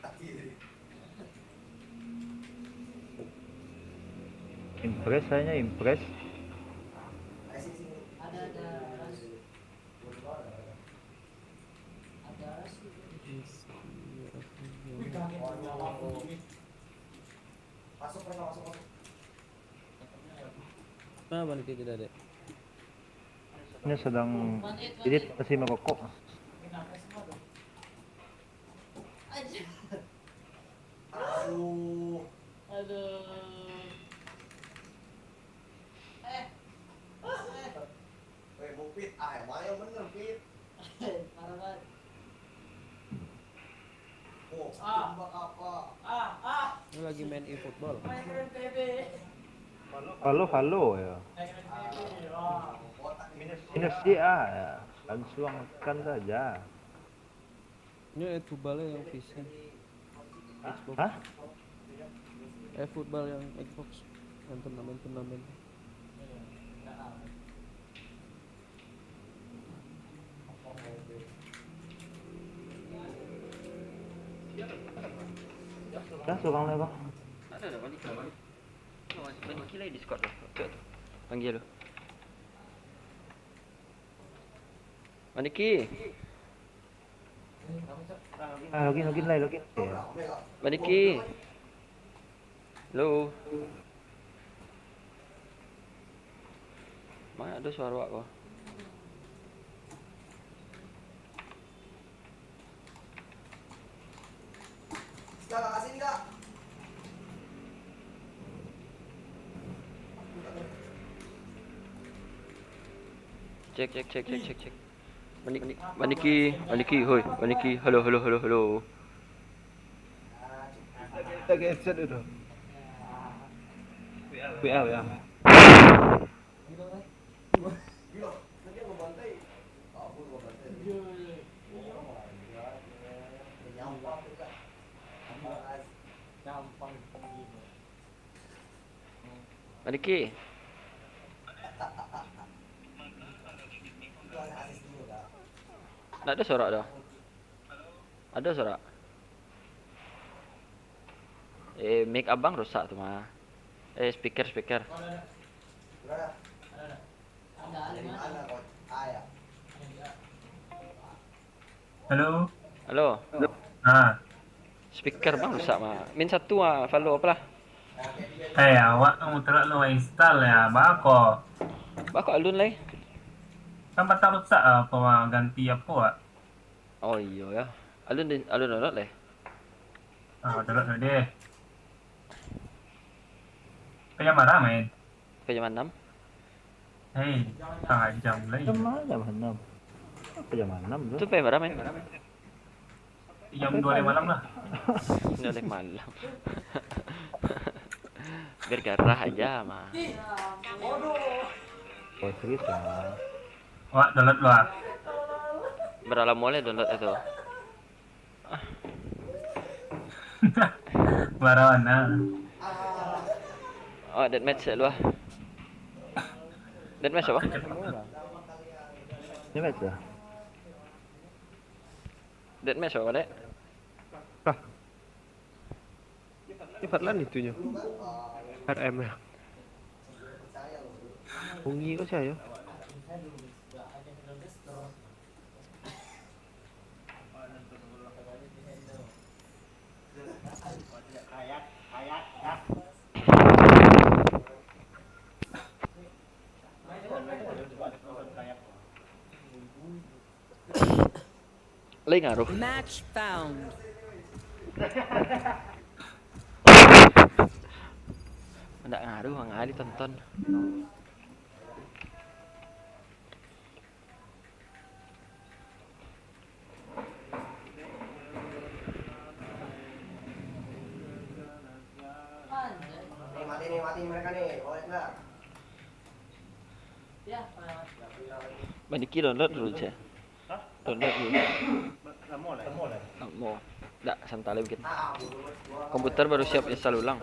Impress kayaknya impress. Masuk, masuk, masuk, masuk. Kenapa nih tidak ada? Ini sedang edit nasi merokok. Aduh. Aduh. Eh. Eh. Weh, Mupit, ah, emang yang bener, Pit. Parah banget. Oh, ah. Tembak apa? Ah, ah. Ini lagi main e-football. Main keren P B. Halo, halo, ya. Main keren P B, wah. Minus, minus D A, ya. Langsung makan saja. Ini e-football yang P C. Xbox. Hah? E-football yang Xbox. Yang turnamen-turnamen. Dah, surang lah, Bang. Ada, ada, balik, balik. Oh, balik lagi Discord tu. Cek tu. Panggil tu. Maniki. Ah, login, login lai, login. Maniki. Halo. Mana ada suara awak ko? Cek, cek, cek, cek, cek, cek. Manik-, Maniki, Maniki, hoi, Maniki, halo, halo, halo, halo. Tak headset itu. W A, W A. Maniki. Ndak ado suaro doh. Ado suaro. Eh, mic abang rusak tu mah. Eh, speaker, speaker. Halo. Halo. Ah. Speaker bang rusak mah. Min satu ah, Valo apolah. Eh, awak tu muterak lo install ya, bako. Bako alun lai. Kan patah rusak ah, apa mah ganti apa ah? Oh iyo ya. Alun di, alun download lai. Ah, download dulu deh. Kau jam bara main? Kau jam anam. Hei, setengah jam lai. Jam mana jam anam? Apa jam anam tu? Tu pai bara main? Jam dua malam lah. Dua malam. Biar garah aja mah. Oh, serius ya? Wak, download lu ah. Bara lamo lai download itu? Bara mana? Oh, deathmatch lu ah. Deathmatch apa? Deathmatch lah. Deathmatch apa, Dek? Hah? Ini Fadlan itunyo. R M ya. Bunyi kok saya. Lai ngaruh. Match found. Ndak ngaruh, mangali tonton. Nih, mati nih, mati mereka nih, boleh nggak? Maniki download dulu, cek. Hah? Download dulu. Lamo lah. Lamo. Ndak, santai mungkin. Komputer baru siap install ulang.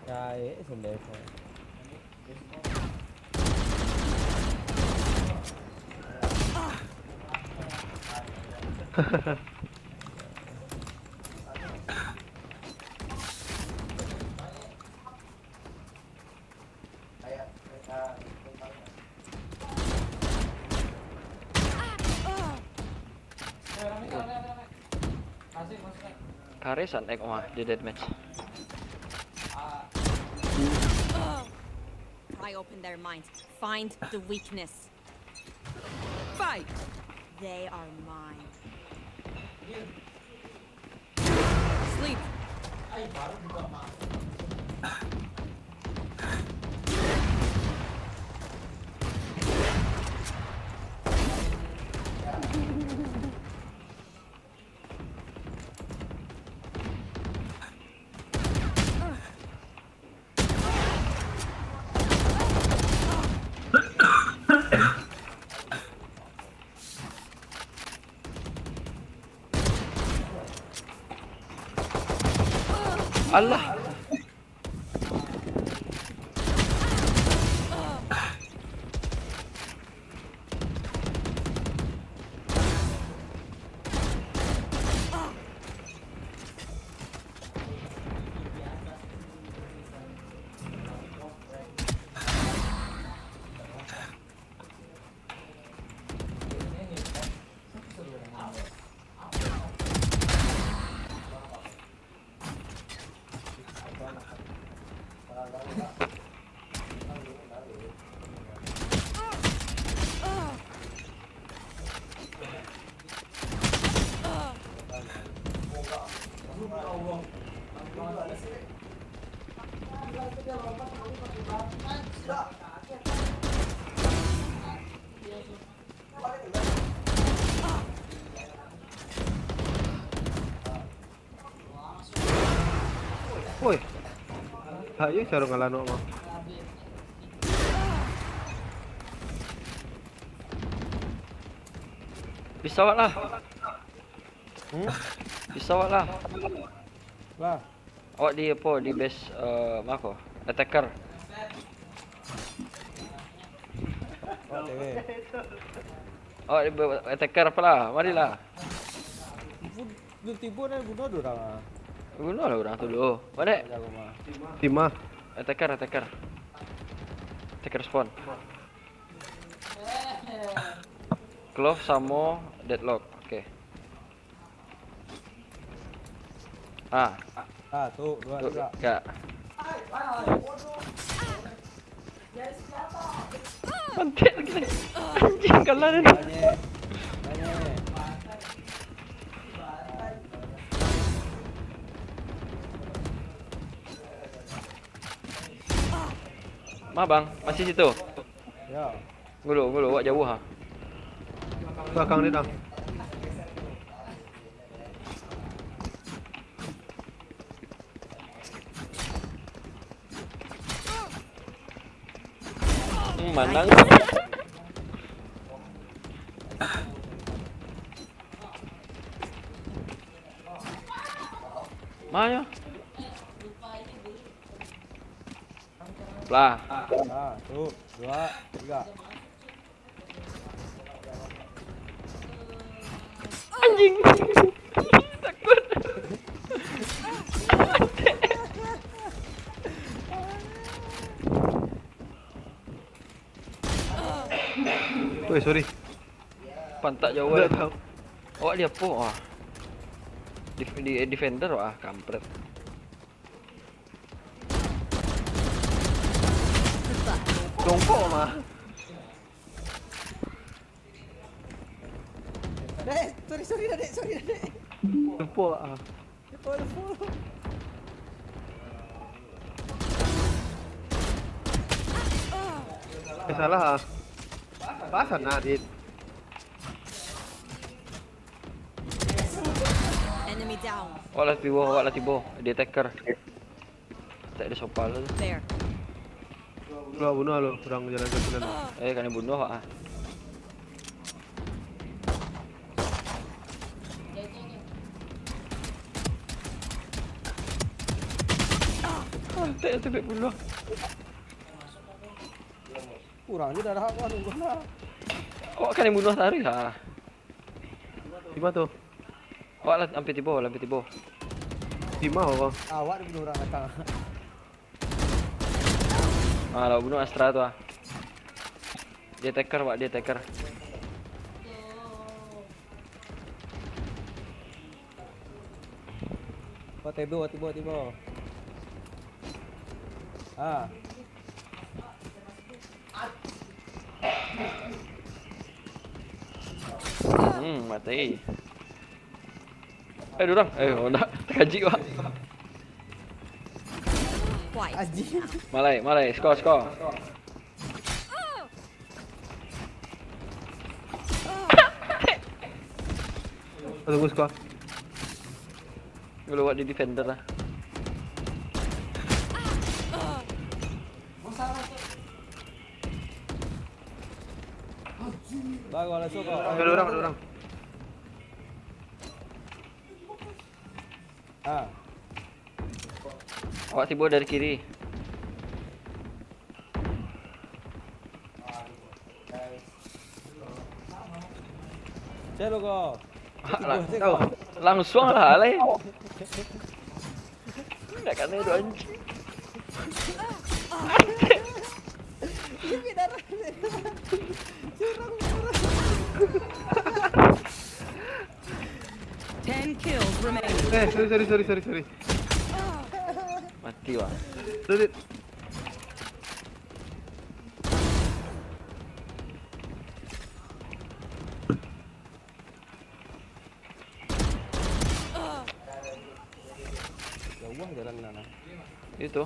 Kae sendiri. Karesan ek mah di deathmatch. Pry open their minds. Find the weakness. Fight! They are mine. Sleep. Alah. Woi. Hak yo caro ngalanok mah. Bisa awak lah. Hmm? Bisa awak lah. Lah. Awak di apo? Di base, eh, ma ko? Attacker. Awak T W. Awak di ba-, attacker apolah? Marilah. Tibo nan bunuh dua urang ah. Bunuh lah urang tu dulu. Balik. Jago mah. Tim ah. Attacker, attacker. Attacker spawn. Clove samo deadlock. Oke. Ah, Satu, dua, tu tiga. Kak. Pantek lagi. Anjing, kalah dia. Banyak. Banyak. Ma, Bang, masih situ? Ya. Ngulu, ngulu, awak jauah ah. Balakang dia dah. Hmm, manang. Ma nyo? Lah. Satu, dua, tiga. Anjing. Takut. Woi, sorry. Pantak jauh. Awak di apo? Ah. Def-, di, defender, ah, kampret. Jongkok mah. Dek, sorry, sorry, Dek, sorry, Dek. Jongkok ah. Jongkok, jongkok. Eh, salah ah. Pasan lah, Dit. Enemy down. Awak lah tibo, awak lah tibo. Dia attacker. Tak ada sopal tu. There. Lu bunuh lu, urang jalan ka sinan. Eh, kanai bunuh, ah. Antek tu, bunuh. Kurang je darah aku, aduh, gua nak. Awak kanai bunuh taruih, ah. Di ma tu? Awak lah hampir tibo, lah hampir tibo. Di ma awak? Awak dibunuh urang datang. Ah, lah bunuh Astra tu ah. Dia attacker, Wak, dia attacker. Wak, tibo, tibo, tibo. Ah. Hmm, mati. Eh, durang. Eh, oh, nak. Takajik, Wak. Twice. Anjing. Malai, malai. Skor, skor. Tunggu skor. Kalau awak di defender lah. Baru lah, skor. Ada urang, ada urang. Ah. Awak tibo dari kiri. Cek lo ko. Tibo, cek ko. Langsuang lah, lai. Nak kanai tu, anjing. Ini darah. Curang, curang. Ten kills remaining. Eh, sorry, sorry, sorry, sorry, sorry. Mati, Wak. Sorry. Tu.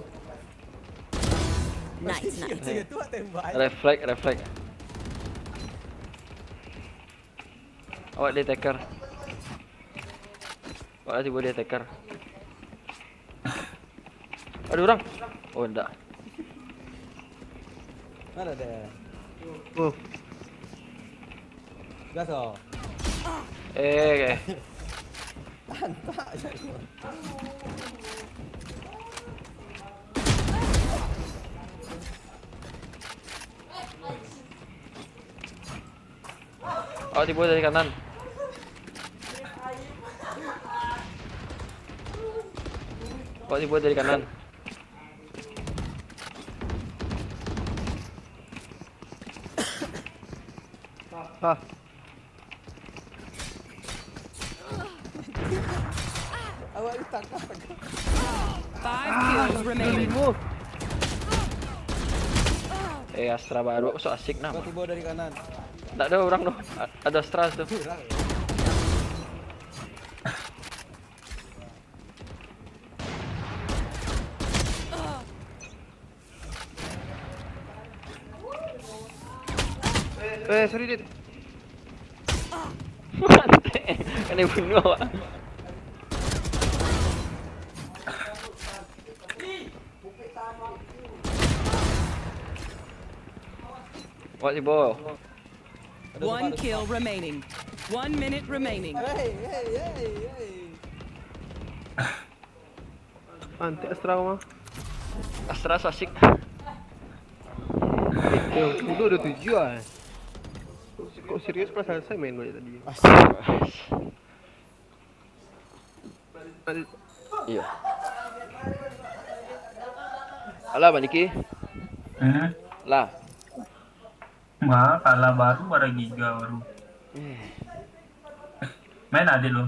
Nice, nice. Refleks, refleks. Awak di attacker. Awak tibo di attacker. Ada urang? Oh, ndak. Mana dia? Oh. Gas, oh. Eh, oke. Antak je. Awak tibo dari kanan. Awak tibo dari kanan. Ah. Awak ni tangkap, tangkap. Five kills remaining. Eh, Astra baru, sok asik nah. Tibo dari kanan. Ndak ada urang tu. A-, ada Astra tu. Urang. Eh, sorry, Dit. Kanai bunuh awak. Awak tibo. One kill remaining. One minute remaining. Hey, hey, hey, hey. Antek Astra mah. Astra so asik. Eh, yang kudo ada tujuh ah. Kok, kok serius perasaan saya main dua tadi? Asik. Iya. Alah, Bang Diki. Hmm? Lah. Wah, kalah baru pada Giga baru. Eh. Main adil lo.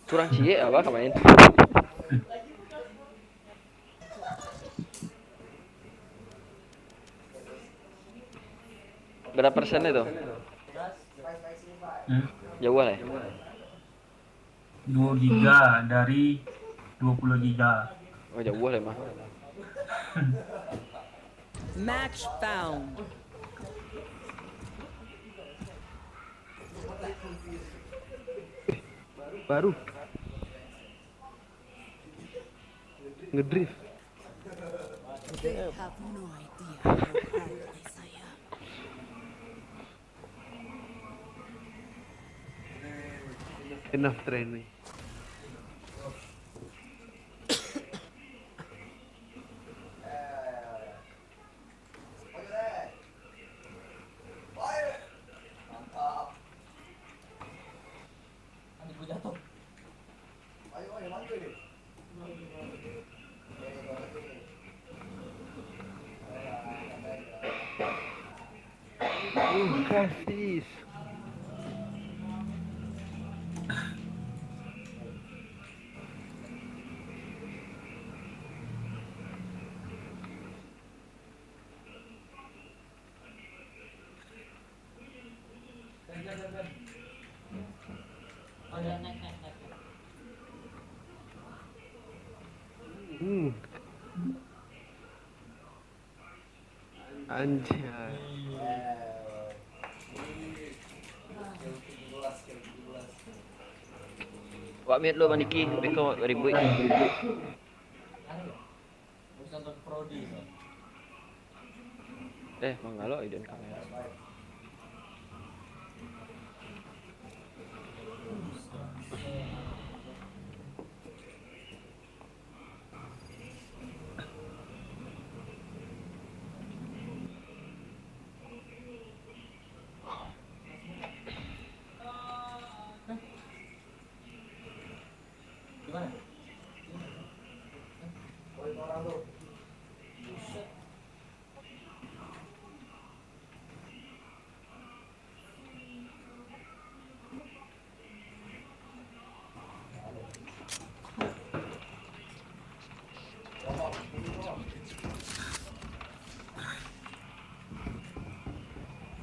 Kurang ciek apa ka main? Berapa persen itu? Hmm? Jauh lah ya? Dua giga dari dua puluh giga. Oh, jauh lah mah. Match found. Baru. Ngedrift. They have no idea how hard this I am. Enough training. Uh, kasih. Hmm. Anjay. Wak mute lo, Bang Diki, beko ribut. Eh, manggalak idon kamera.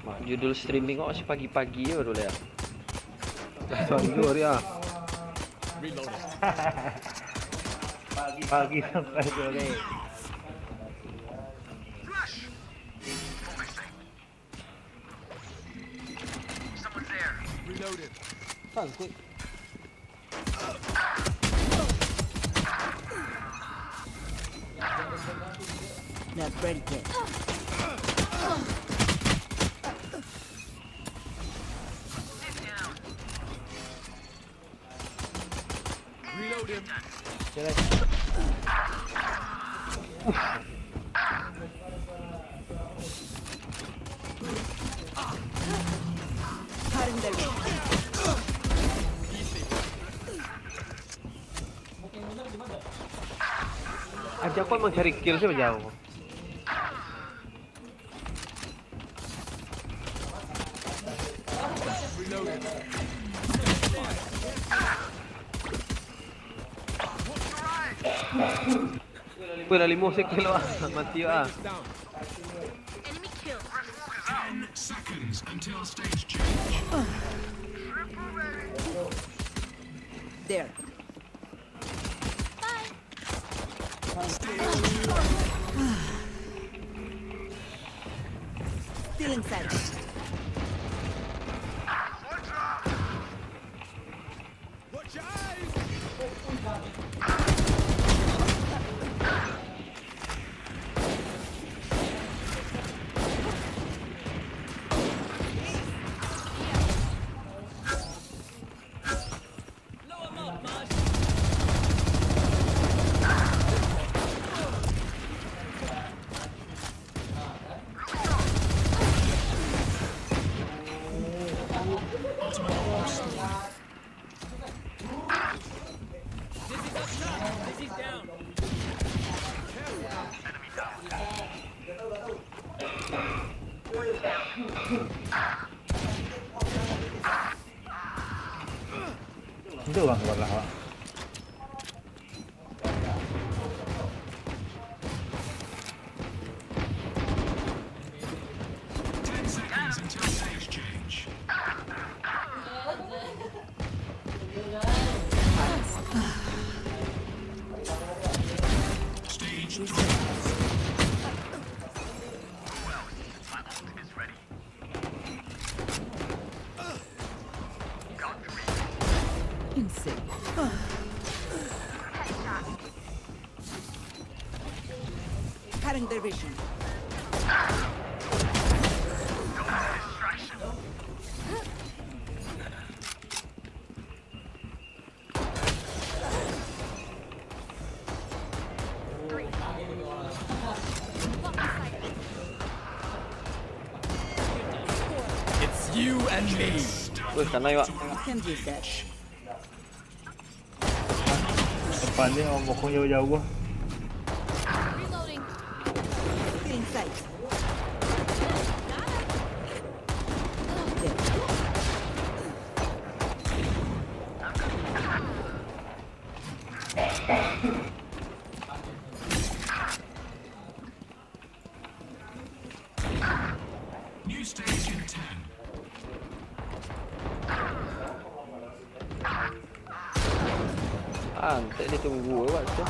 Mak, judul streaming kok masih pagi-pagi je baru lihat. Sorry, sorry ah. Pagi sampai sore. Sangkut. Not ready yet. Aja kau emang cari kill sih jauh. Weh, lah limo sekilo ah, mati ah. Enemy kill. Ten seconds until stage change. There. Bye. Still inside. Itu orang keluar lah, Wak. Insane. Cutting their vision. It's you and me. Weh, kanai, Wak. Can do that. Depan ni, orang bokong jauh-jauh ah. Reloading. Still in sight. New stage in ten. Ah, tak dia tunggu awak tu.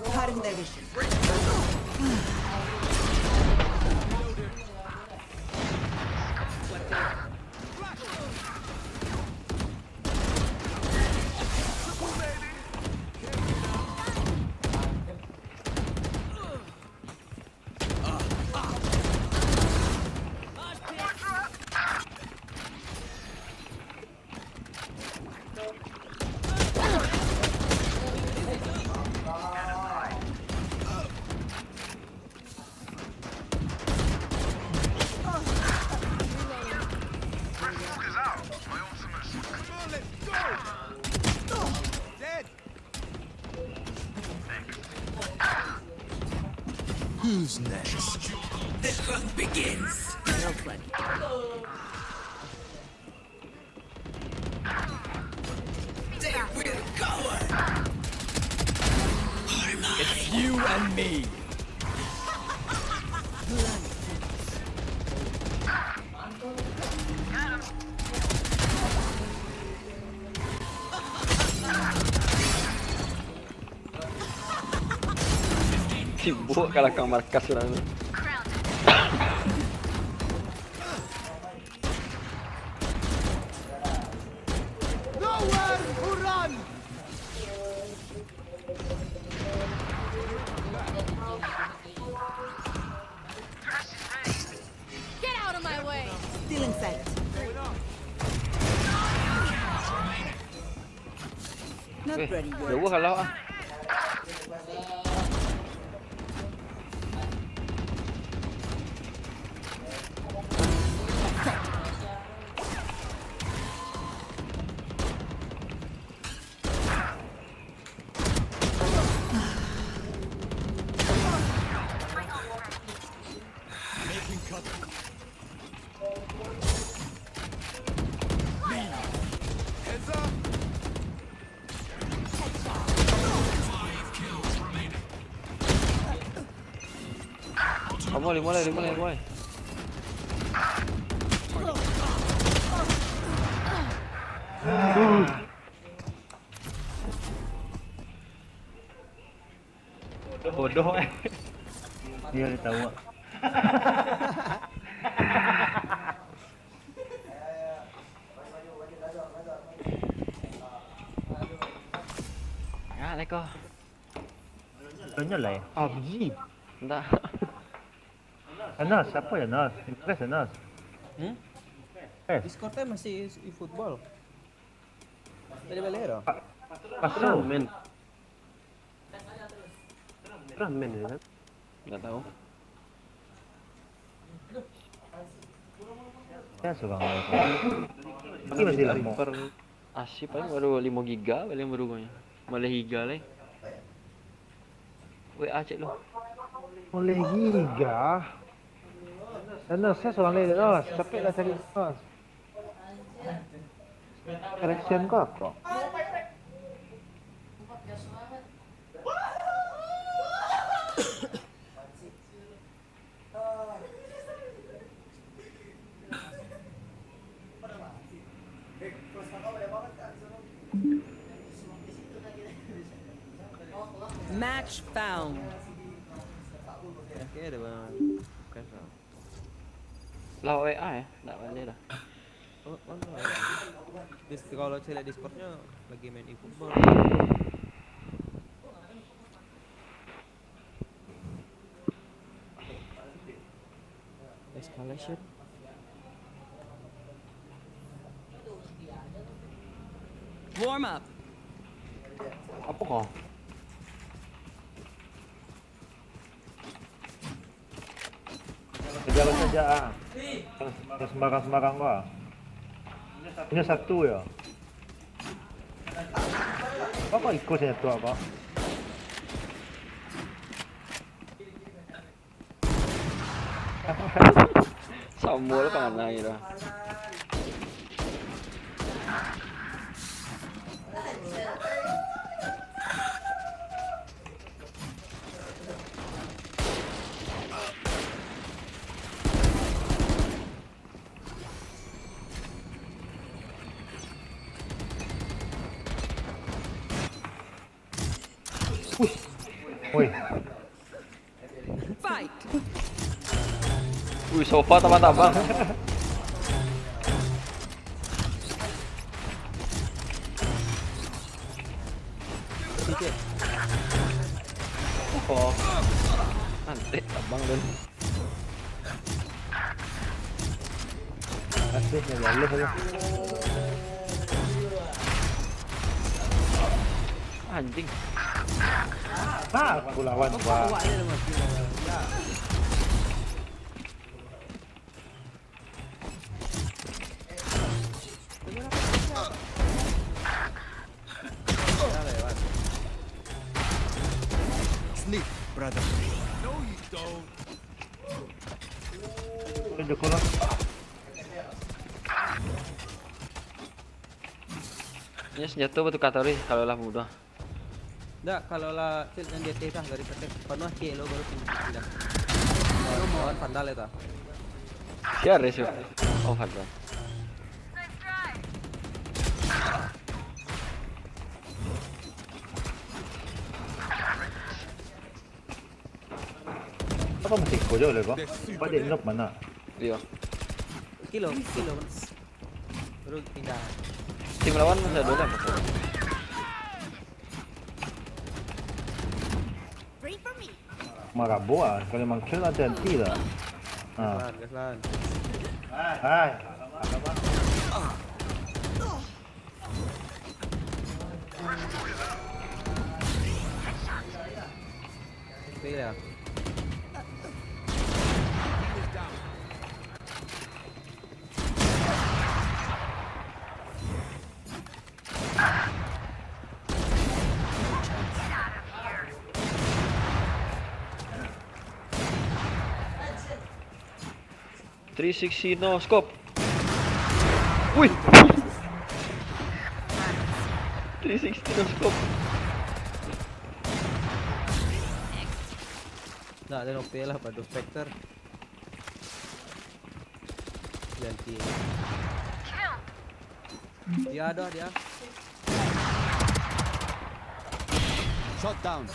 Cutting their vision. Who's next? The hunt begins. Well played. They will cover. It's you and me. Sibuk ka lakang markas urang tu. Nowhere to run! Get out of my way! Stealing sight. Not ready yet. Jauh kalah ah. Kamu lima lah, lima lah, lima lah. Bodoh eh. Dia ada tahu. Ya, leko. Tanya lah ya. Abji. Entah. Anas, siapa ya Nas? Impress ya Nas? Hmm? Eh. Discord kan masih eFootball. Tadi balik dah. Pasal men. Ramen ya kan? Nggak tahu. Ya, surang lah. Ini masih lama. Asih paling baru lima giga, paling baru punya. Malah giga lai. W A cek lu. Oleh giga. Sana saya surang lai, Nos. Capek lah cari Nos. Correction ko apo? Match found. Oke, ada banget. Bukan salah. Lah W A ya, nggak boleh dah. Oh, oh, no. Dis-, kalau cewek Discordnya lagi main eFootball. Escalation. Warm up. Apa kau? Kejar saja ah. Jangan sembarang-sembarang kau ah. Punya satu ya. Apa kau ikut saja tu apa? Samo lah panganai tu. Wih. Woi. Fight. Wih, sofa tabang-tabang. Sikit. Oh. Nanti tabang dulu. Kasih, nggak jaleh aja. Anjing. Ah, aku lawan, Pak. Sleep, brother. Udah, Joko lah. Ini senjata bertukar terus kalau lah mudah. Ndak, kalau lah kill yang di atas lah, garis atas. Panuah kill lo baru pindah. Lawan Vandal itu. Siapa sih? Oh, Vandal. Apa masih kau jauh lagi kau? Apa dia knock mana? Iya. Kill lo, kill lo. Baru pindah. Tim lawan masih ada lah, masih ada. Marabo ah, sekali mangkill hati-hati lah. Ha. Gas lan, gas lan. Hai. Clear. Three sixty no scope. Wih. Three sixty no scope. Nak ada nope lah pada Spectre. Ganti. Dia ada dia. Shot down.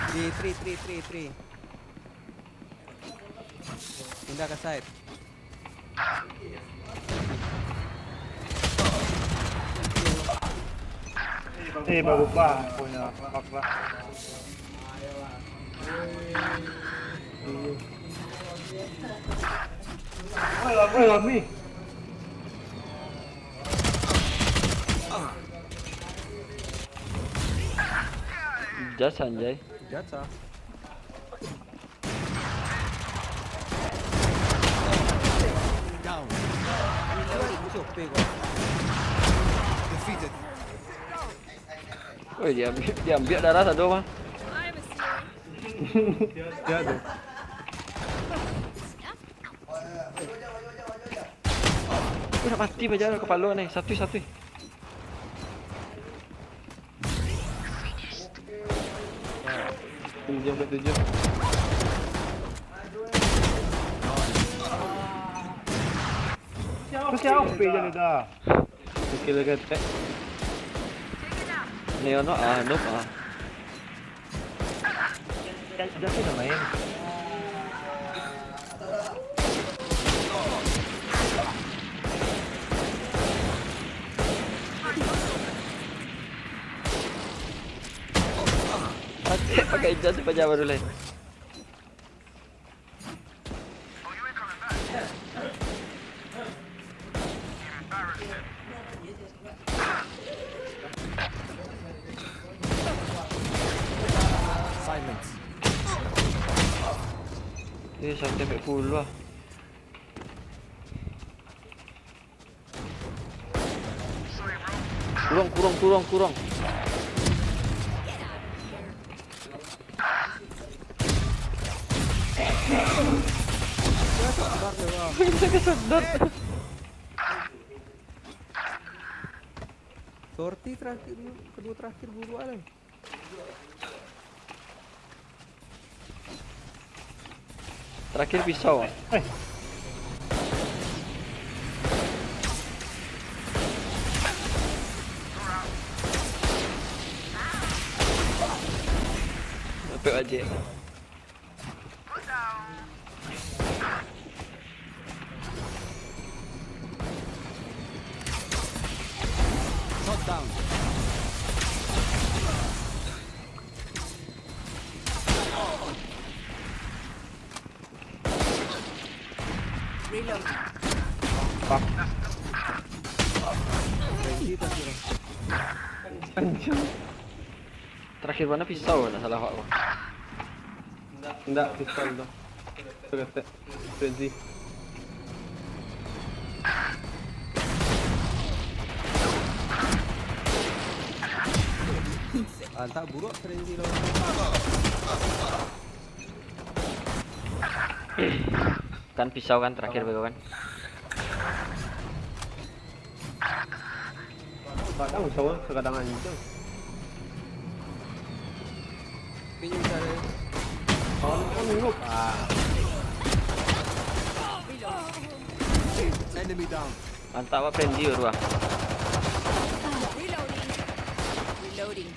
Di three, three, three, three. Pindah ke side. Eh, bagus bah, punya fuck lah. Oi, lami, lami. Jas, anjay. Jas, ah. Down. Musuh P gua. Defeated. Woi, diambiak, diambiak darah sado mah. Dia tu. Wih, nak mati baja kapalo ni. Satu, satu. Tujuh puluh tujuh. Kau siapa je dah? Oke, dah ketek. Ni ono ah, noob ah. Dah sudah main. Pakai, pakai jas paja baru lai. Silence. Eh, sampai sampai puluh lah. Kurang, kurang, kurang, kurang. Kita kesedot. Sorti terakhir, kedua terakhir buruk lah. Terakhir pisau. Eh. Dapat wajib. Shot down. Reload. Fuck. Anjing. Terakhir mana pisau, nak salah awak. Ndak, pistol tu. Tu kata. Frenzy. Antak buruk Frenzy lawan. Kan pisau kan terakhir beko kan. Kadang pisau kadang anjing. Kawan kan nengok. Ah. Enemy down. Mantap apa friendly berdua. Reloading. Reloading.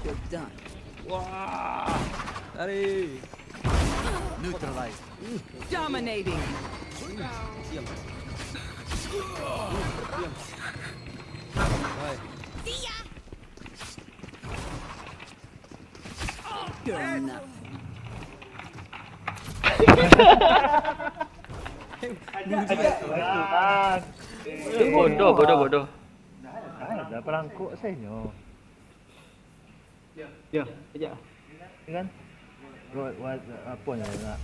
You're done. Wah. Lari. Neutralized. Dominating. Diam. Diam. Hai. You're enough. Bodoh, bodoh, bodoh. Ada pelangkuk sajo. Ya, aja. Kan? Buat, buat apa ni nak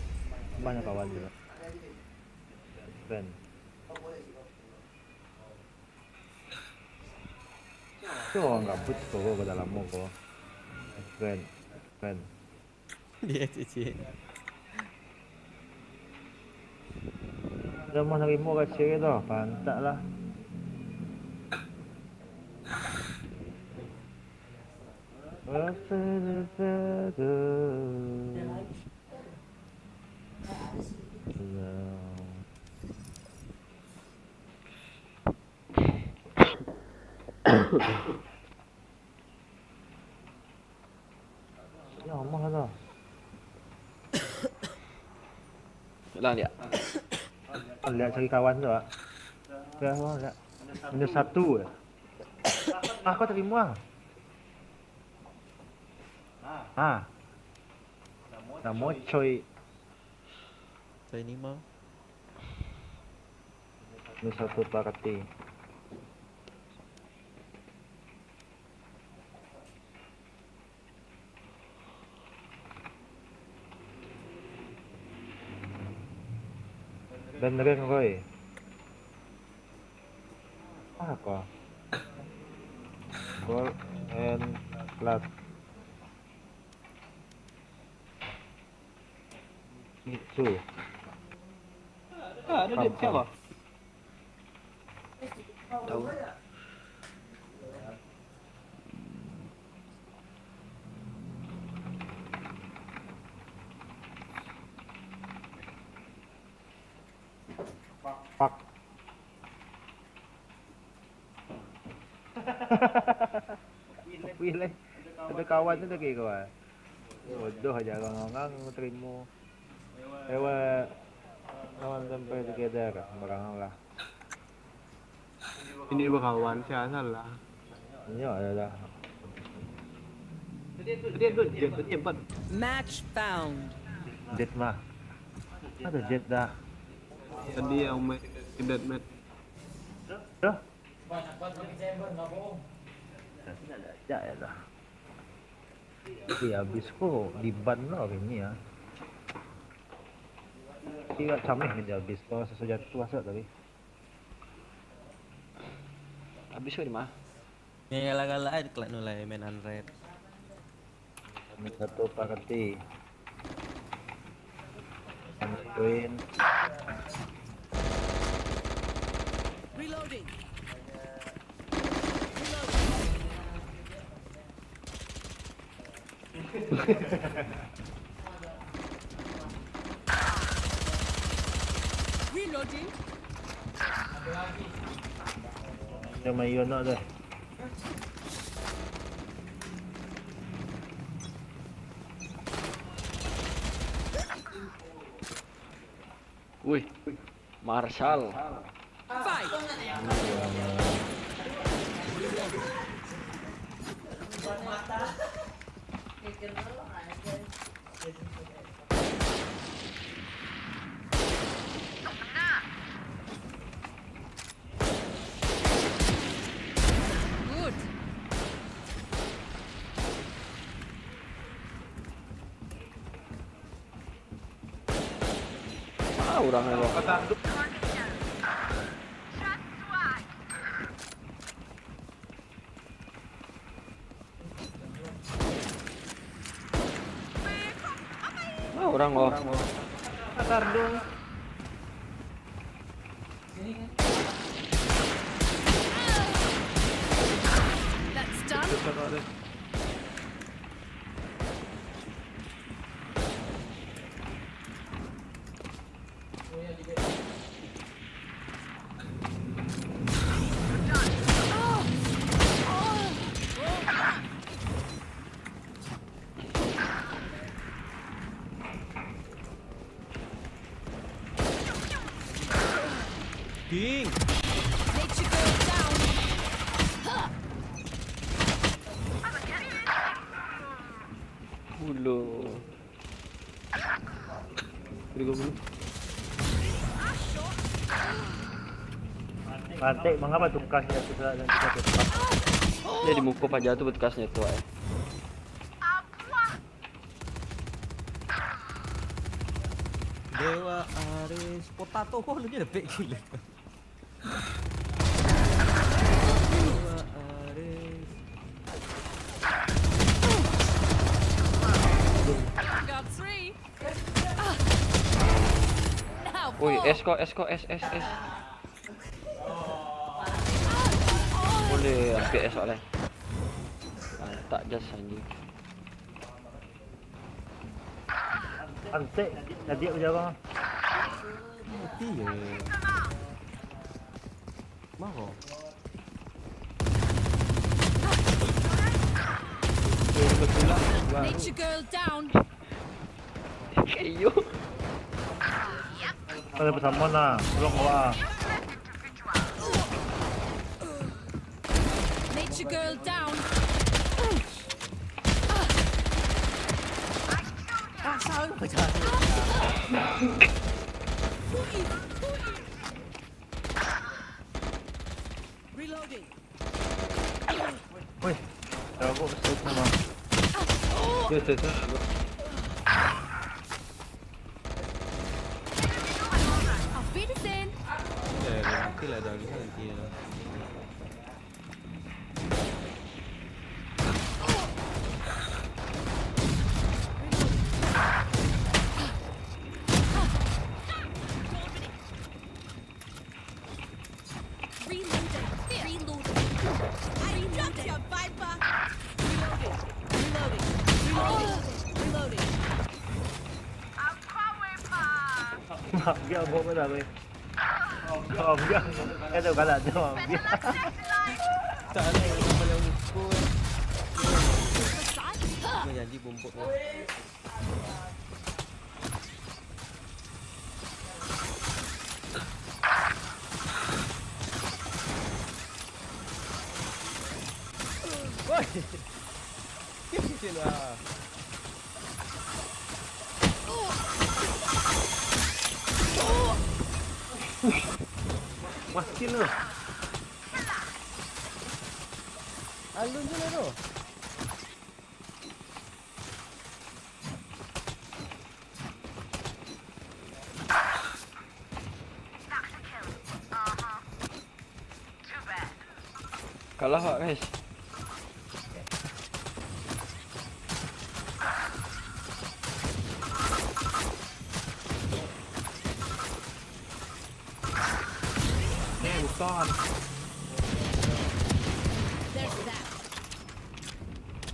banyak kawan tu. Friend. Tu orang gabut tu kau dah lama kau. Friend. Friend. Dia cicik. Dah mau nerima kasih tu, pantak lah. Ya Allah tu. Ulang dia. Lihat cari kawan tu, Pak. Ya, Allah, lihat. Minus satu je. Ah, kau terima. Ha. Namo coy. Saya ni mah. Minus satu parati. Dan Ren Roy. Ah, kau. Gold and plat. Itu. Ah, ada dia siapa? Tahu. Pak. Pilih. Ada kawan tu lagi kawan. Bodoh aja orang-orang terima. Lewat kawan sampai together sembarangan lah. Ini bakawan siapa salah? Ini ada dah. Tadi tu jet, tadi empat. Match found. Jet mah. Ada jet dah. Tadi yang main deathmatch. Dah. Dah, dah, dah. Tapi habis ko di ban lah hari ni ah. Kira cameh ni dia habis ko sesuai jatuh asal tadi. Habis kau di mana? Yang galak-galak aja kelak nulai main unraid. Minus satu parati. Bantuin. Reloading. Reloading. Dia main Yonok tu. Wih, Marshall. Fight. Good. Ah, orang ni. Orang, oh. Asar dong. That's done. Ding. Nature girl down. Ulo. Tigo puluh. Rantik, mangapa tukas nyo tu salah dan tidak tepat? Dia di muko paja tu betukasnya tu, eh. Dewa Aris, potato kau lu je dapek gila. Dewa Aris. Got three. Now Oi, four. Es ko, es ko, es, es, es. Boleh ambil es oleh. Lantak jas anjing. Antek, tadi aku jawab. Mati je. Maro. Nature girl down. Kayo. Ada bersama nah, tolong gua. Nature girl down. Asal apa jahat? Reloading. Weh, rabuk satu mah. Yo, satu, satu. Auf Wiedersehen. Ya, nanti lah, dah bisa nanti lah. Reloading. Reloading. I dropped your Viper. Reloading. Reloading. Reloading. Reloading. Maaf, dia abang mana, weh? Maaf, dia. Kan dah galak tu, maaf, dia. Tak ada yang paling muka, eh. Menjadi bumbuk, eh. Woi. Kecil lah. Makin lah. Alun je lah tu. Kalah awak, guys. Eh, bukan. There's that.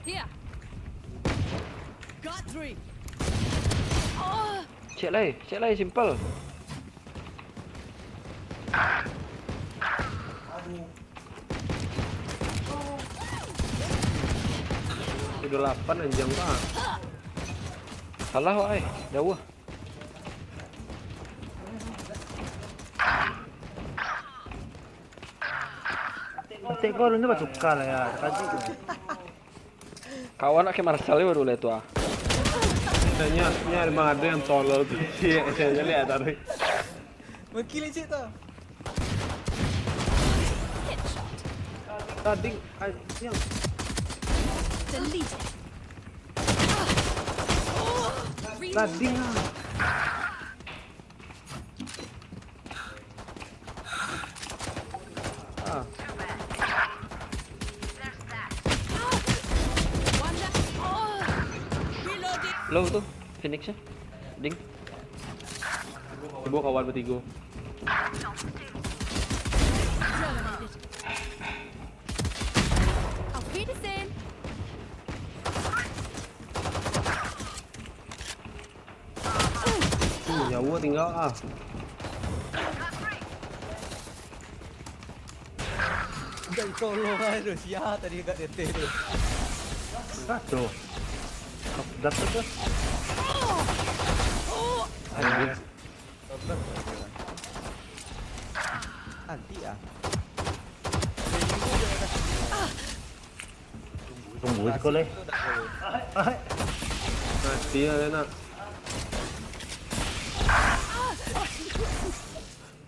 Here. Got three. Oh. Cek lai, cek lai, simple. Udah lapan anjing, Pak. Salah, wak, eh. Jauh. Tek kau ni batukar lah ya. Tadi tu. Kawan nak ke Marshall baru lah tu ah. Tanya, nya memang ada yang tolol tu. Cik, saya lihat tadi. Mungkin cik tu. Tadi, ah, yang Delete. Tadi ah. Ah. Low tu, Phoenix-nya. Ding. Sibuk kawan bertigo. Auf Wiedersehen. Uh, nyawa tinggal ah. Dah ditolong aja tu, sia tadi dekat D T tu. Satu. Dapat tu. Anti ah. Tunggu sekolah. Mati lah nak.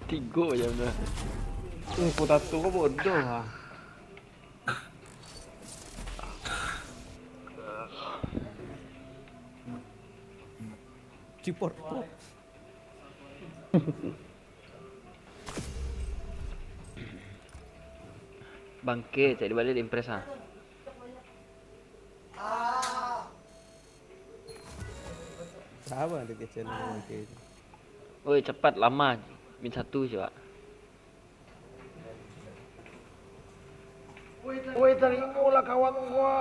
Tigo je benda. Uh, potato kau bodoh ah. Cipot. Bangke, cak di balik di impress ah. Siapa ada kecil bangke itu? Oi, cepat lama. Min satu je, Pak. Woi, tarimo lah kawan gua.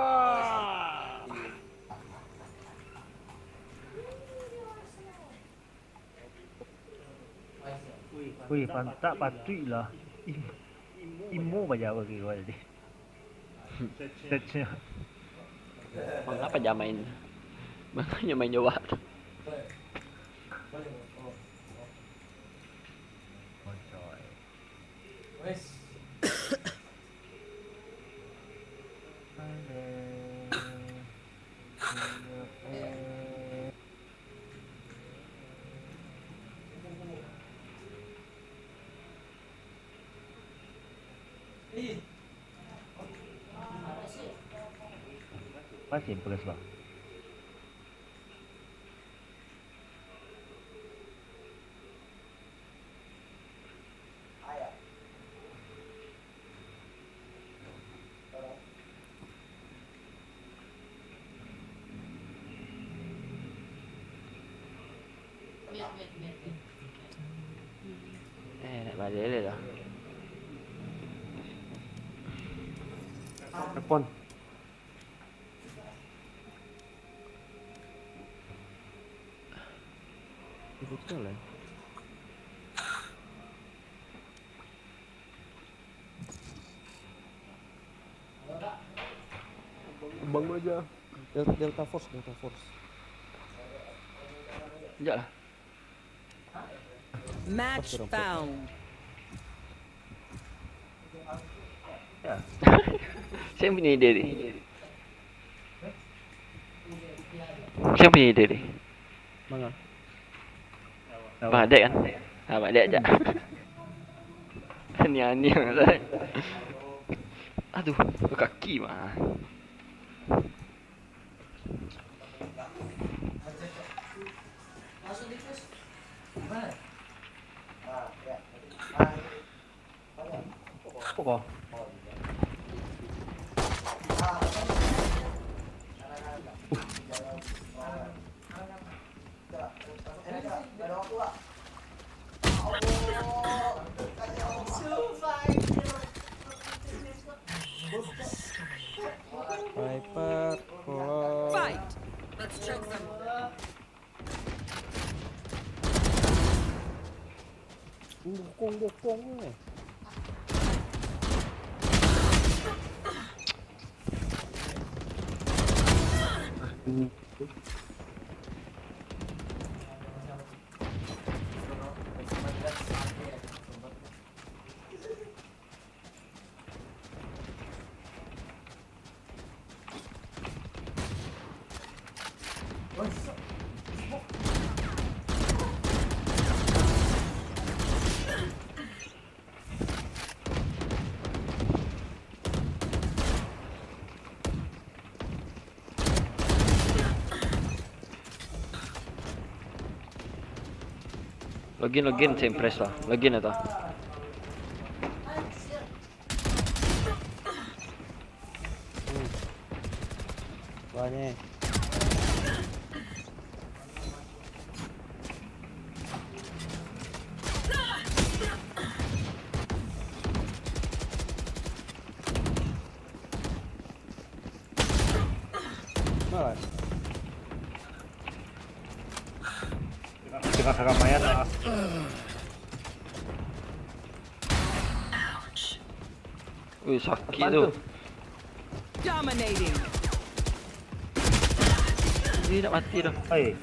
Wih, pantak patuik lah. Imo bajawa ke gua tadi. Stage-nya. Mangapa jangan main? Makanya main jawab tu. Masih pegas bang. Eh, nak balik lah. Telepon. Betul lah. Bang aja. Delta, Delta Force, Delta Force. Sekejap lah. Match found. Saya punya ide ni. Saya punya ide ni. Manga? Abang Adek kan? Ah, Abang Adek ajak. Ania-ania lah. Aduh, kaki mah. Apa kau? Viper, Claw. Fight. Let's choke them. Bokong, bokong ni. Login, login, saya impress lah. Login atau? Banyak. Lah, ramaian lah. Wih, sakik tu. Dominating. Dia nak mati dah. Hei.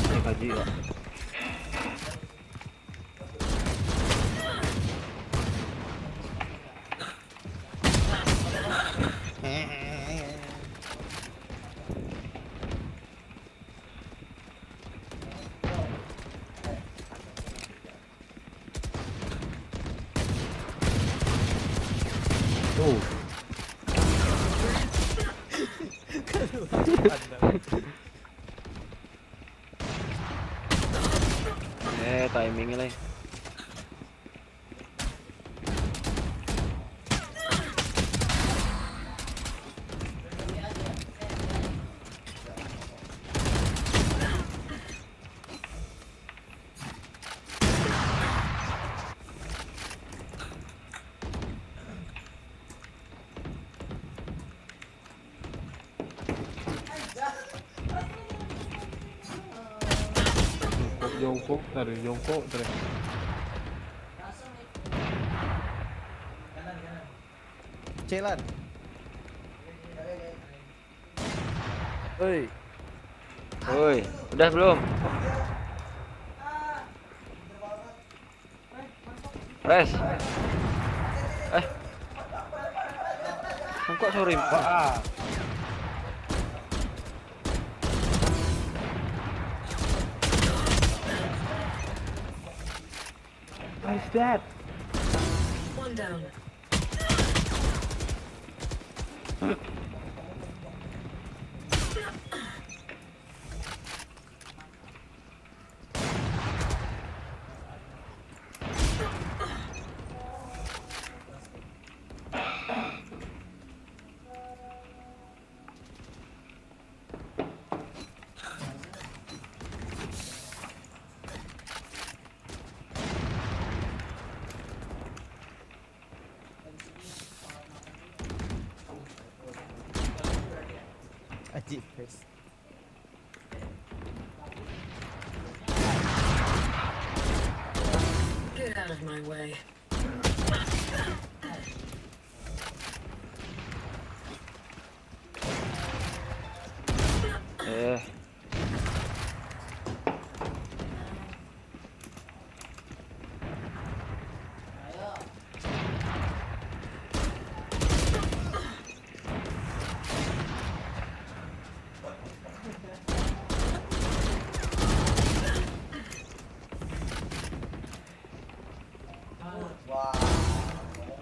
Ni kaji lah. Eh, timing lai. Jongkok, jongkok, tarik, jongkok, tarik. Celan. Oi. Oi, udah belum? Res. Eh. Kok sorry? Wah. Nice that. One down. Ajik, guys. Get out of my way. Eh.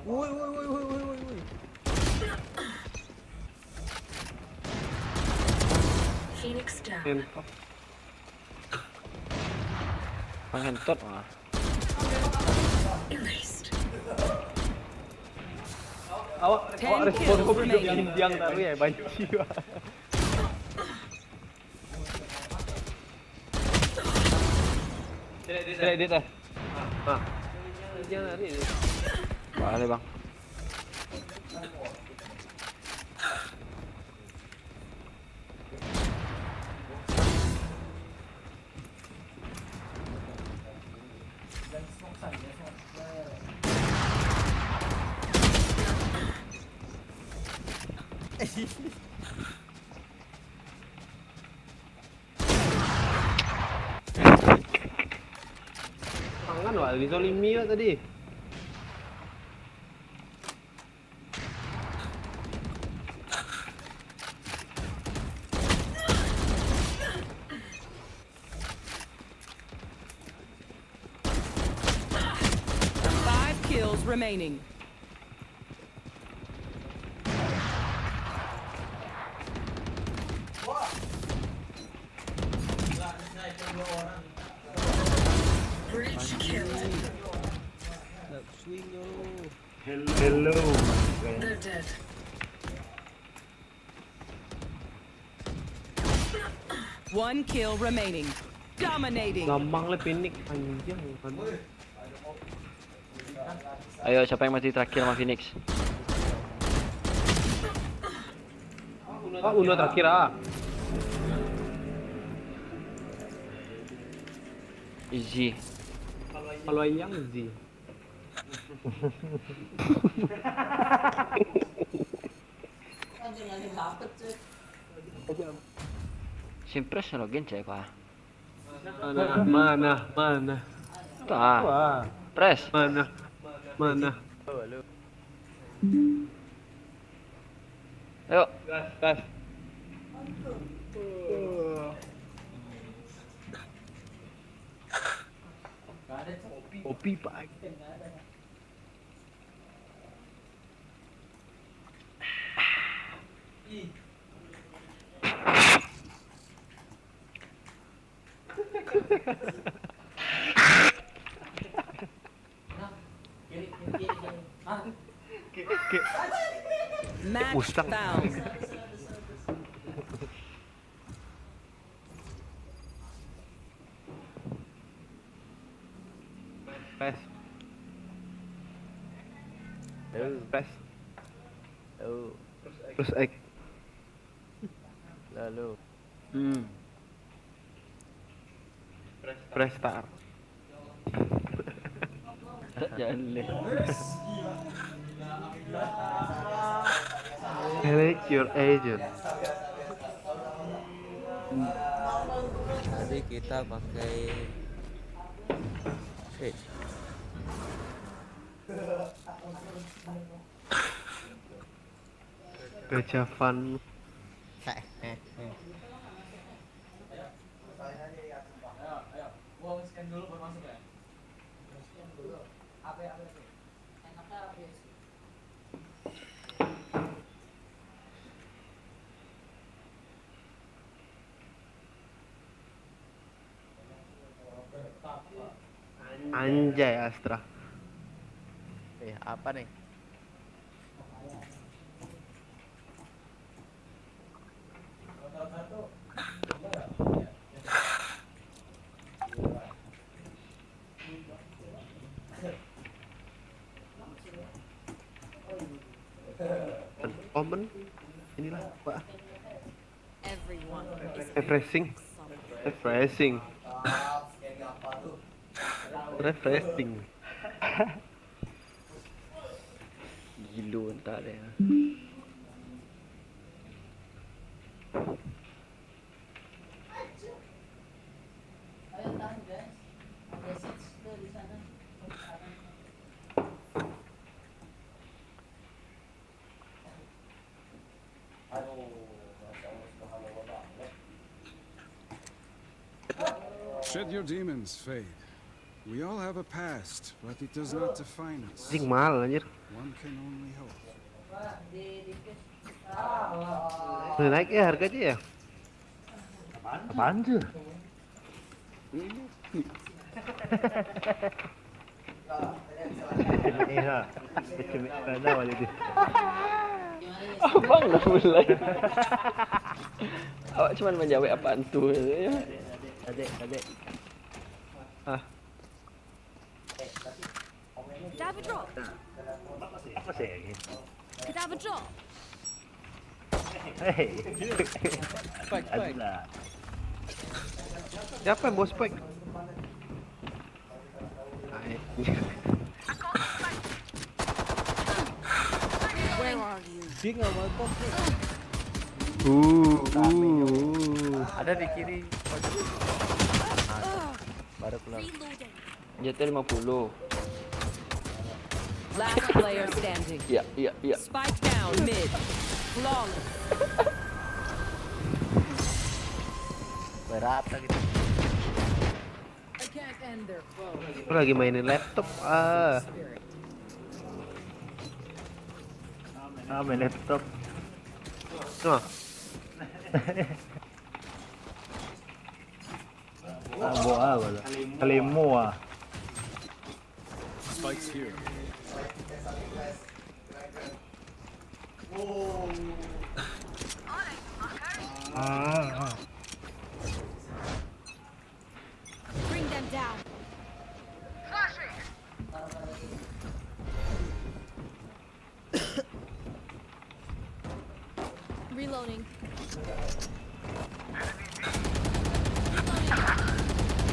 Woi, woi, woi, woi, woi, woi, woi. Phoenix down. Entok. Main hentot mah. Erased. Awak, Ten awak respon kills kau video remaining. yang diang taruh ya, banci. Cek edit dah. Ha. Jangan lari. Boleh, Bang. Tangan wak dizolimi wak tadi. Five kills remaining. Breach killed. Nak swing yo. Hello. They're dead. One kill remaining. Dominating. Gamang lah Phoenix, anjing. Ayo, siapa yang mati terakhir sama Phoenix? Ah, Uno terakhir ah. Easy. Kalau yang Z. Simpres login cek kok ah. Mana, mana, mana. Tuh ah. Wah, Press. Mana, mana. Ayo. Gas, gas. Kopi, Pak. Match Mustang. Found. Press. Tuh, Press. Tuh. Terus X. Lalu. Hmm. Press start. Tak jalan. Select your agent. Tadi kita pakai. Oke. Gacha Fun. Anjay, Astra. Eh, apa nih? Komen. Inilah, Pak. Everyone is Refreshing. something. Refreshing. Refreshing. Gilo entah dia. Should your demons fade, we all have a past, but it does not define us. Anjing, mahal anjir. One can only hope. Udah naik ya harganya ya? Apaan tuh? Iya. Cemik mana wali dia? Abang dah mulai. Awak cuma menjawab apaan tu je. Adek, adek. Ah. Kita have a drop. Apa sih ini? Kita have a drop. Hei. Spike, spike. Adalah. Siapa yang bawa spike? Ai. Where are you? Dia nggak mau kok. Uh, uh, uh. Ada di kiri. Baru keluar. Reloading. Jatuh lima puluh. Last player standing. Ya, ya, ya. Spike down mid. Flawless. Berapa gitu? I can't end their foe. Aku lagi mainin laptop ah. Spirit. Ah, main laptop. Nah. Ah, buat apa lah? Kalemo ah. Spike's here. Ah, ah.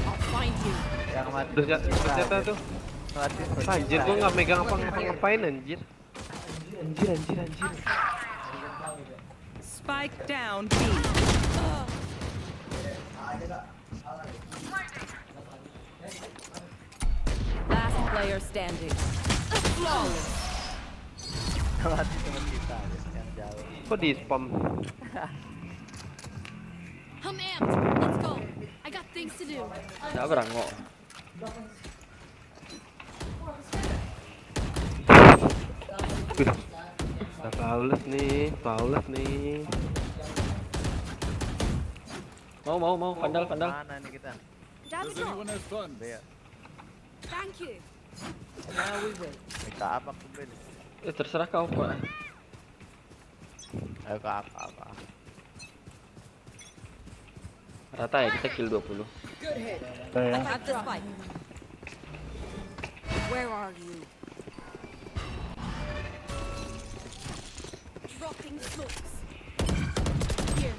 I'll find you. Yang mati. Terus jat- terus jatuh tuh. Mati. Anjir, gua nggak megang apa ngapa-ngapain, anjir. Anjir, anjir, anjir. Spike down B. Last player standing. Flawless. Mati teman kita yang jauh. Kok di spam? I'm amped. Let's go. I got things to do. Nggak berangok. Wih, udah flawless nih, flawless nih. Mau, mau, mau, vandal, vandal. Mana nih kita? Damage on. Iya. Thank you. Minta apa aku beli? Eh, terserah kau, Pak. Ayo ke apa apa? Rata ya, kita kill dua puluh. Good hit. Saya At the spike. Where are you? Dropping smokes. Here.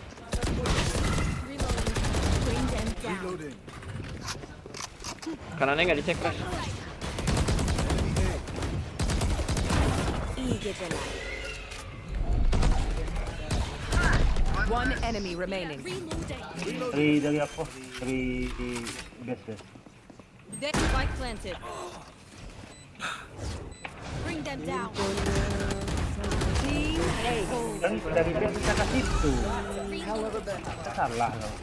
Reloading. Bring them down. Kanannya nggak dicek, Crash. Eager to life. One enemy remaining. Reloading. dari dari apa? Dari base base. Spike planted. Bring them down. Team A. Kan dari base kita ke situ. Reloading. Salah dong.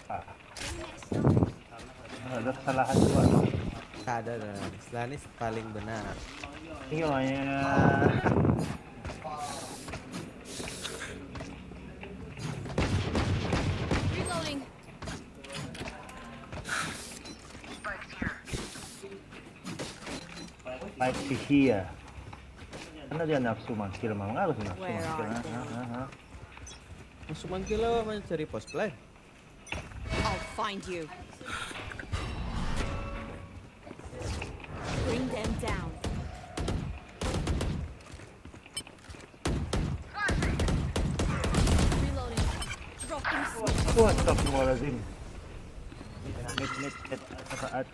Ah. Ada kesalahan juga. Tak ada dah. Setelah ni paling benar. Iya, ya. Reloading. Fight sihir. Karena dia nafsu mangkil, memang harus nafsu Where mangkil. are Ha, they? ha, ha, ha. Masuk mangkil lah, main cari post play. I'll find you. Bring them down. Reloading. Dropping smoke. Wah, astagfirullahaladzim. Mid, mid, mid, saat.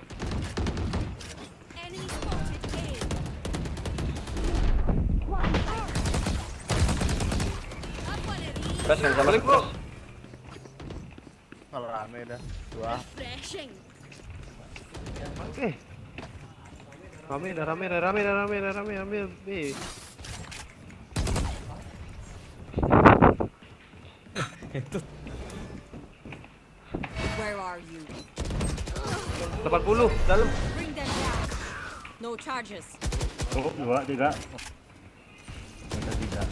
Enemy spotted. A. Up on it. Crash, yang sama, Crash. Kalau rame dah. Dua. Refreshing. Eh. Rame dah, rame dah, rame dah, rame dah, rame, rame, rame. Where are you? Delapan puluh dalam. Bring them down. No charges. Oh, dua, tiga. Kita tidak.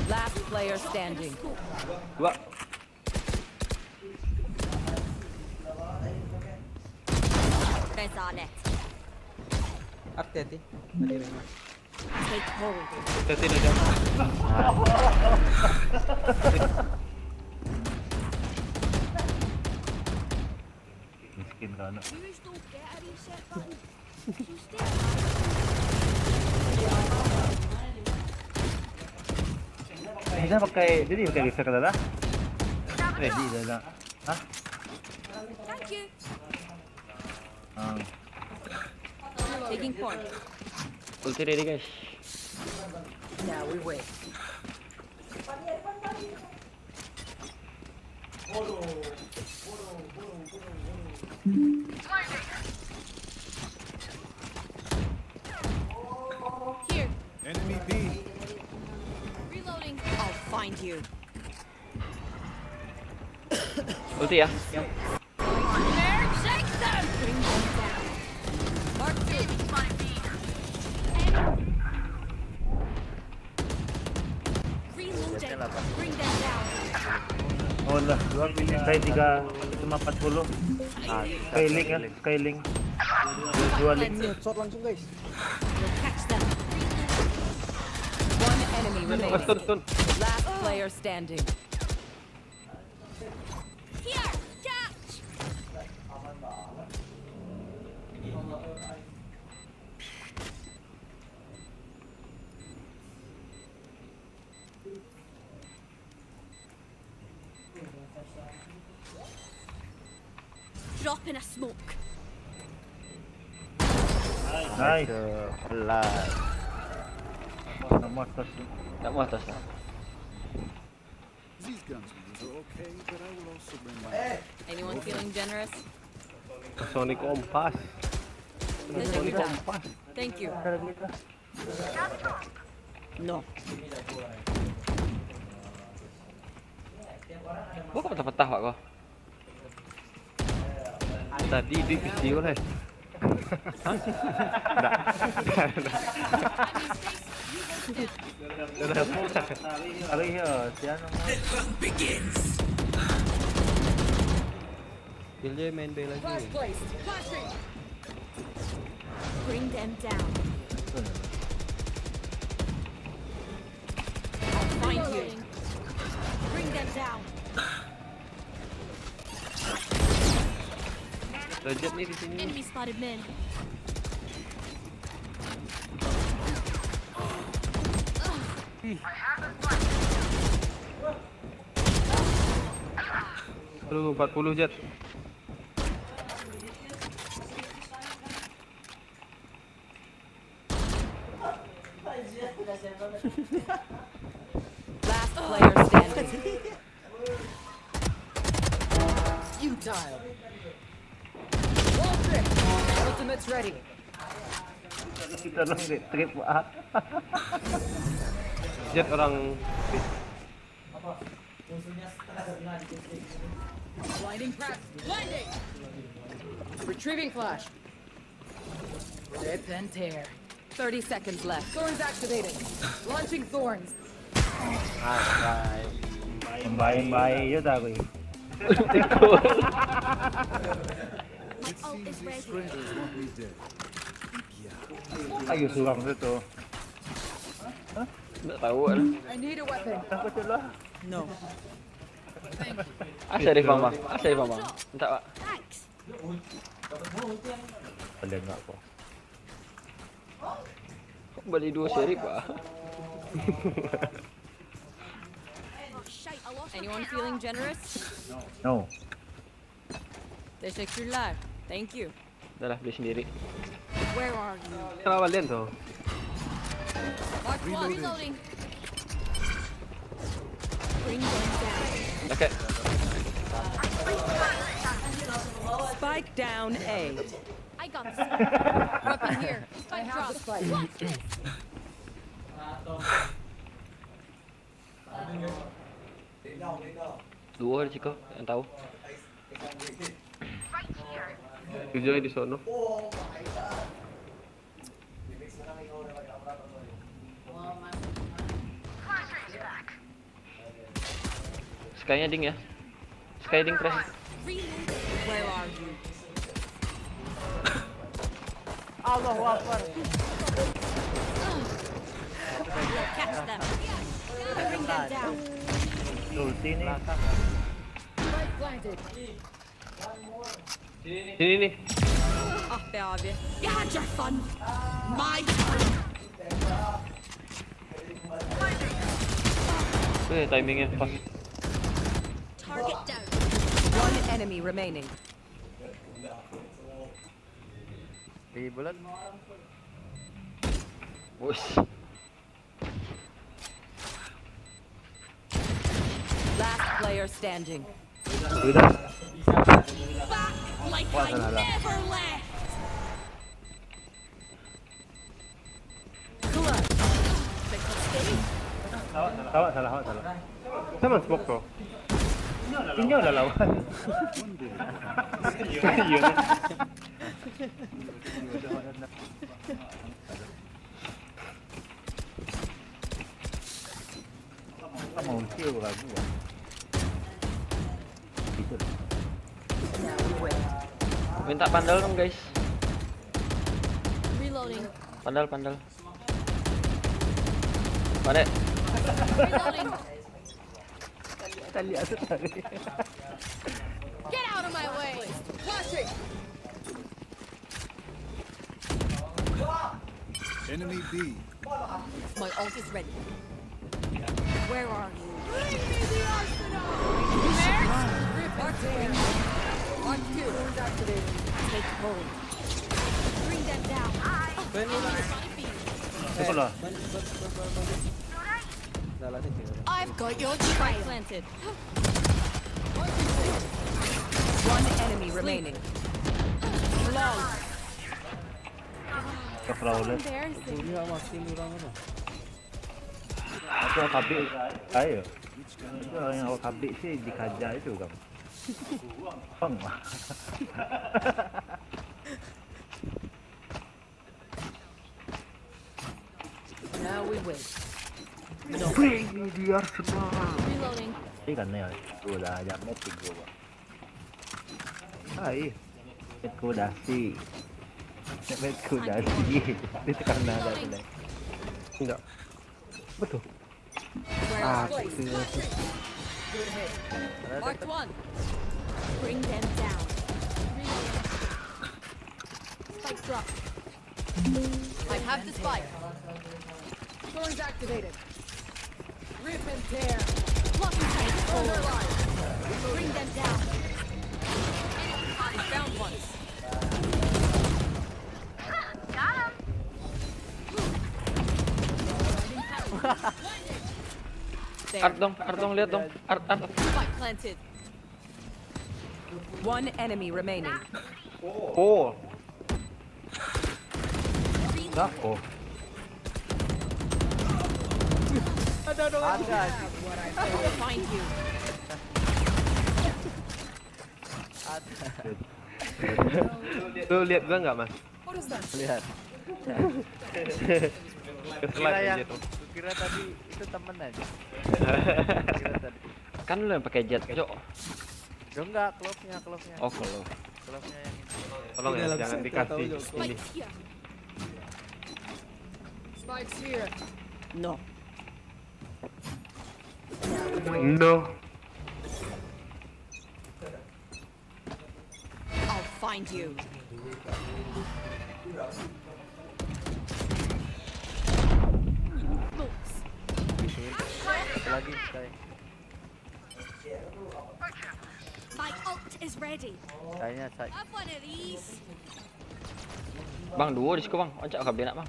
Last player standing. Dua. Rezalet. Hati-hati. Tadi Rema. Take hold. Kita tidak ada. Miskin kan. You wish to get out of shit button. You still Kita pakai, jadi pakai bisa kata dah. Eh, di dah dah. Hah? Thank you. Ah. Taking point. Ulti ready, guys. Now we wait. Here. Enemy B. Reloading. I'll find you. Ulti ya. Shake them. Bring them down. Mark two. Reloading. Bring them down. Oh lah, dua pilihan saya tiga lima empat puluh. Skyling ya, Skyling. Dua link. Shot langsung, guys. Catch them. One enemy remaining. Stun, stun. Last player standing. Here. Catch. Up in a smoke. Nice. Pelan. Nak mau atas tu. Tak mau atas lah. These guns are okay, but I will also bring my. Anyone feeling generous? Sonic Kompas. This Sonic is Kompas. Thank you. No. Bukan patah-patah, Pak, kau. Tadi duit kecil lah. Dah. Dah, dah. Tarik ya, sian nama. Kill dia main B lagi. Bring them down. I'll find you. Bring them down. Ada Jett ni di sini. Enemy spotted mid. Aduh, empat puluh Jett. Last player standing. Futile. Wall trip. Ultimate's ready. Kita orang dead trip, ah. Jett orang. Blinding press. Blinding. Retrieving flash. Rip and tear. Thirty seconds left. Thorns activated. Launching thorns. Baik-baik je dah, weh. My ult is ready. Strangers want me dead. Ayo surang tu tu. Tak tahu lah. I need a weapon. Aku tu lah. No. Asa Rif, Bang. Asa Rif, Bang. Minta, Pak. Thanks. Boleh enggak kau? Beli dua seri, Pak. Anyone feeling generous? No. Teşekkürler. Thank you. Dah lah, beli sendiri. Where are you? Kenapa kalian tu? Mark one. Reloading. Bring them down. Dekat. Spike down A. I got this. Weapon here. Spike drop. Watch this. Dua di siko, yang tahu. Tujuh di sono. Sky-nya ding ya. Sky ding terakhir. Reloading. Where are you? Allahu Akbar. Catch them. Bring them down. Ulti ni. Spike planted. Sini nih. Ah be abi. You had your fun. My turn. Eh, timingnya pas. Target down. One enemy remaining. Di bulan. Bos. Last player standing. Sudah. Back like I never left. Awak salah, awak salah. Sama smoke tu. Inyo lah lawan. Iya. Mau kill lagu ah. Gitu lah. Minta pandal dong, guys. Reloading. Pandal, pandal. Pandal. Reloading. Tali atas tali. Get out of my way. Watch it. Enemy B. My ult is ready. Where are you? Bring me the arsenal. Reporting. Take hold. Bring them down. Ban, ban, Siapa lah? ban, ban, ban, ban, ban. Dah lah, saya kira. I've got your trail. Planted. One enemy remaining. Long. Astagfirullah. Embarrassing. Ini lah masih orang apa? Aku kabik, ayo. Itu yang awak kabik sih dikajar itu kan. Bang. Now we wait. Bring me the arsenal. Reloading. Ini kan ya, itu dah jamet tiga bang. Hai. Metku dasi. Metku dasi. Itu karena ada tu dah. Enggak. Betul. Where Ah, is place? betul. Marked one. Bring them down. Spike drop. I have the spike. Thorns activated. Rip and tear. Blocking sight. Bring them down. I found one. There. Art dong, art dong, lihat dong. Art, art. Spike planted. One enemy remaining. Oh. Dah oh. Ada, ada lagi. I will find you. Lu lihat gua nggak, Mas? What is that? Lihat. Slide aja tuh. Kira tadi itu temen aja. Kira tadi. Kan lu yang pakai jet, Cok. Lo enggak, clove-nya, clove-nya. Oh, kalau. Clove-nya yang ini. Tolong ya, jangan dikasih ini. Spike's here. No. No. I'll find you. Oops. Satu lagi, Sky. My ult is ready. Sky-nya, Sky. Have one of these. Bang, duo di situ, Bang. Oncak kabeh nak, Bang.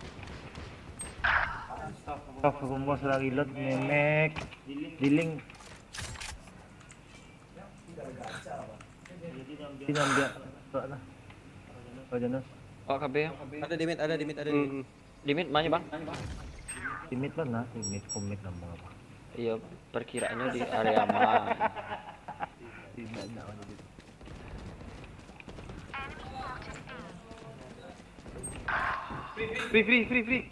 Astagfirullah, salah reload, memek. Di link. Ini ambil. Pak lah. Pak Janus. Awak kabeh. Ada di mid, ada di mid, ada di mid. Di mid mana, Bang? Di mid mana? Di mid, komik nama apa? Iya, perkiraannya di area mana? Di mid, nak ada di Free, free, free, free.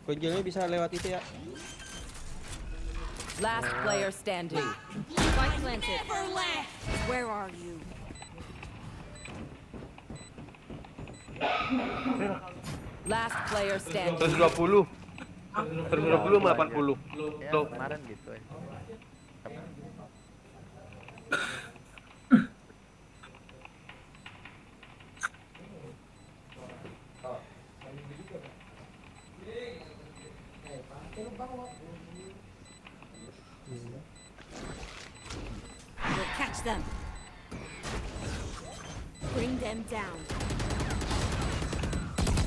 Kunjungnya bisa lewat itu ya. Last player standing. Spike planted. Where are you? Last player standing. Seratus dua puluh. Seratus dua puluh sama delapan puluh. Ya, Tuh. Kemarin gitu ya. We'll catch them. Bring them down.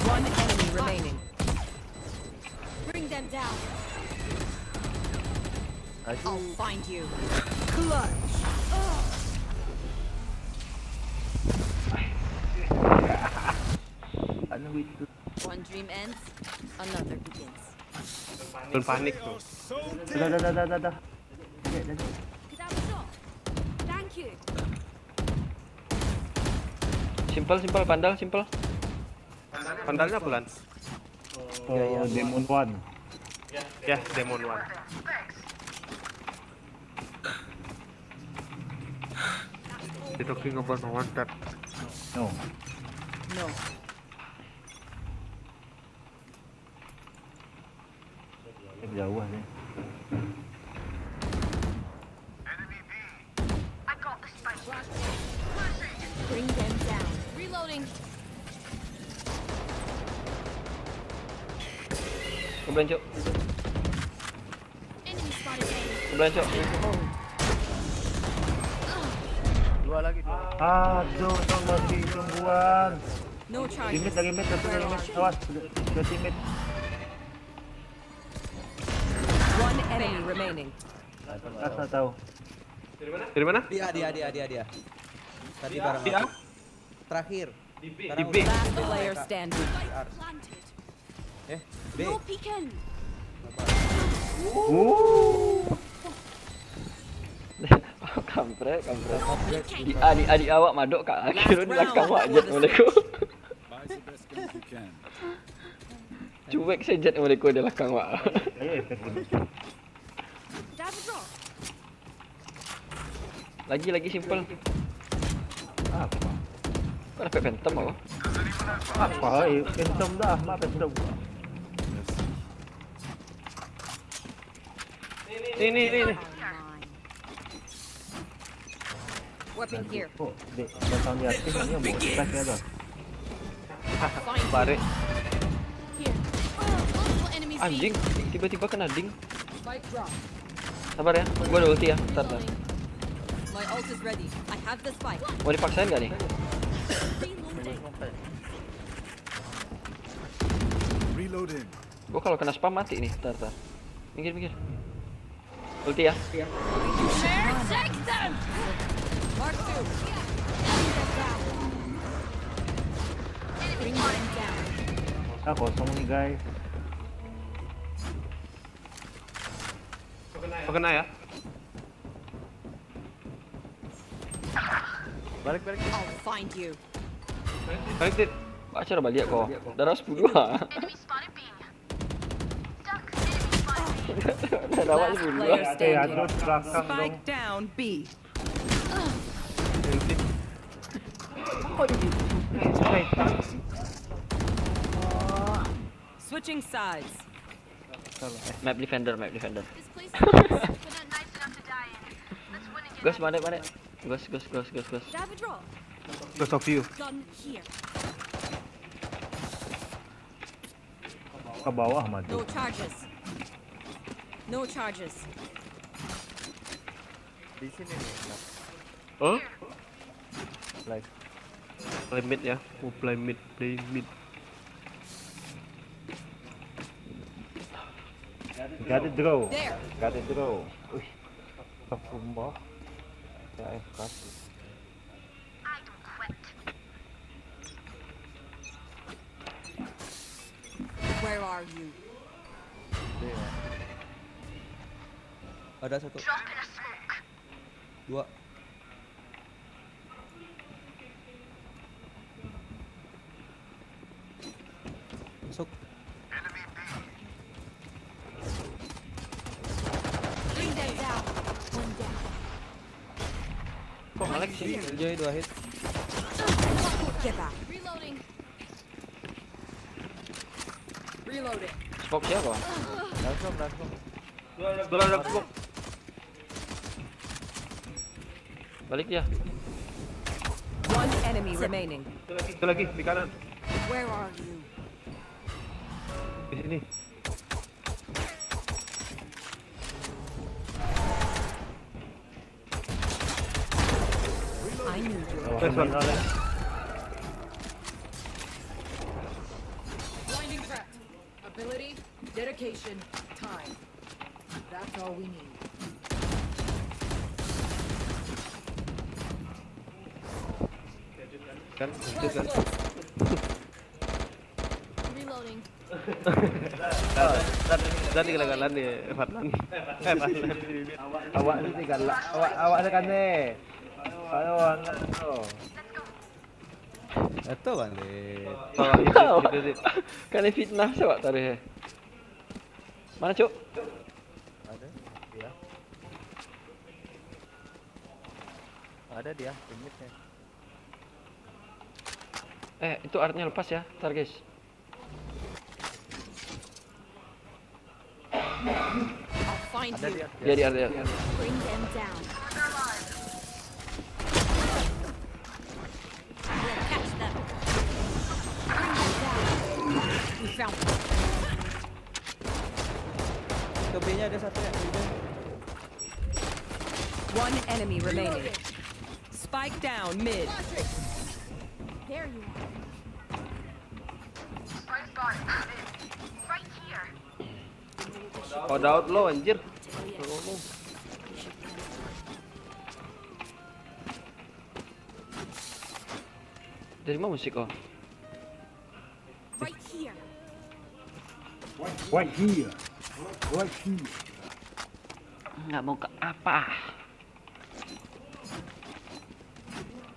One enemy remaining. Bring them down. I'll find you. Clutch. Anu itu. One dream ends, another begins. Belum panik tuh. Dah, dah, dah, dah, dah, dah. Dah, dah, dah. Could have a shot. Thank you. Simple, simple, pandal, simple. Pandalnya apa, Lan? Oh, Demon One. Ya, Demon One. They talking about no one tap. No. No. Jauh lah ni. Bring them down. Reloading. Kebelan, Cok. Enemy spotted A. Kebelan, Cok. Hold. Dua lagi, dua lagi. Aduh, tolong masih tungguan. No Di mid charges. Lagi mid, satu lagi mid. Awas, dia di mid. One enemy remaining. Atas nggak tahu. Dari mana? Dia, dia, dia, dia, dia. Tadi barang Dia? aku. Terakhir. Di B. Sekarang Di B. udah Last player standing. R. Eh, B. No peeking. Kampret, kampret. Di adik-adik awak madok kak. Kira di belakang awak jet mereka. Buy the best guns you can. Cuek saja jet mereka di belakang awak. Eh, tadi. Dive drop. Lagi lagi simple. Apa? Kau dapat phantom apa? Apa? Eh, phantom dah, mak phantom. Ni, ni, ni, ni. Weapon here. Kok dek datang di atas ni bukan ya dah. Find Barik. Here. Multiple enemies B. Anjing, tiba-tiba kena ding. Spike drop. Sabar ya, gua ada ulti ya. Bentar, bentar. My ult is ready. I have the spike. Mau dipaksain gak nih? Reloading. Reloading. Gua kalau kena spam mati nih. Bentar, bentar. Minggir, minggir. Ulti ya. Protect them. Mark two. Bring them down. Ah, kosong nih, guys. Kau kena ya? Balik, balik. I'll find you. Balik, Dit. Baca dah balik kau. Darah sepuluh ah. Darah awak Last sepuluh player ah. Eh, ada standing. belakang dong. Spike down B. Switching sides. Map defender, map defender. This place is nice, but not nice enough to die in. Let's win again. Ghost, mana, mana? Ghost, ghost, ghost, ghost, ghost. Dive drop. Ghost of you. Gun here. Ke bawah mati. No charges. No charges. Di sini nih. Oh? Like. Play mid ya. Mau play mid, play mid. Got it, bro. There. Got it, bro. Wih. Astagfirullah. Ya, eh, kasih. Where are you? Ada satu. Dua. Masuk. Bring them down. One down. Kok nge-lag sih? Enjoy dua hit. Get back. Reloading. Reloading. Smoke siapa? Langsung, langsung. Dua ada smoke. Balik dia. One enemy remaining. Itu lagi, itu lagi di kanan. Where are you? Di sini. I knew you. Nice one. Blinding trap. Ability, dedication, time. That's all we need. Kan, itu kan. Reloading. Tadi kegagalan nih, Fadlan. Eh, Fadlan. Awak ni galak. Awak, awak ada kan ni. Ayo, anak tu. Itu balik. Kan fitnah siapa tadi? Mana, Cuk? Ada dia. Ada dia, limit nih. Eh, itu artnya lepas ya, ntar guys. I'll find Ada you. dia. Dia di art, dia. Bring them down. We'll catch them. Bring them down. We found them. Ke B-nya ada satu ya. One enemy remaining. Spike down mid. There you are. Oh, Daud lo, anjir. Dari mana musik kau? Right here. Right here. Right here. Nggak mau ke apa?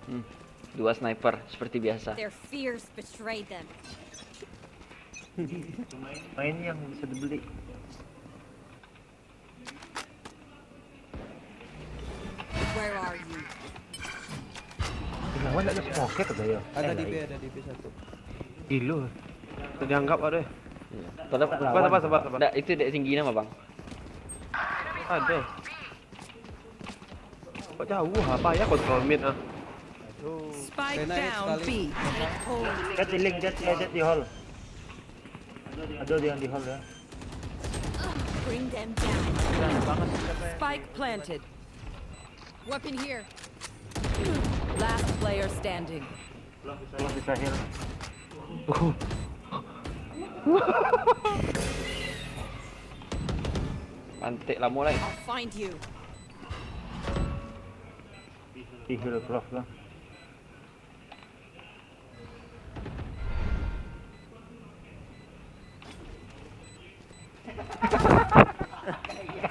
Hmm, dua sniper seperti biasa. Their fears betrayed them. Main yang bisa dibeli. Where are you? Kenapa nggak ada smoke kata ya? Ada di B, ada di B satu. Gila. Terjangkap ada. Iya. Padahal Sabar, sabar, sabar, sabar. Nggak, itu dek tinggi nama bang. Ada. Kok jauh apa ya control mid ah? Spike Rena hit down sekali. B. Take hold. Jet di link, jet, jet di hall. Ada dia yang di hall ya. Bring them down. Spike planted. Weapon here. Last player standing. Belum bisa heal. Pantik lama lah. I'll find you. Di heal close lah.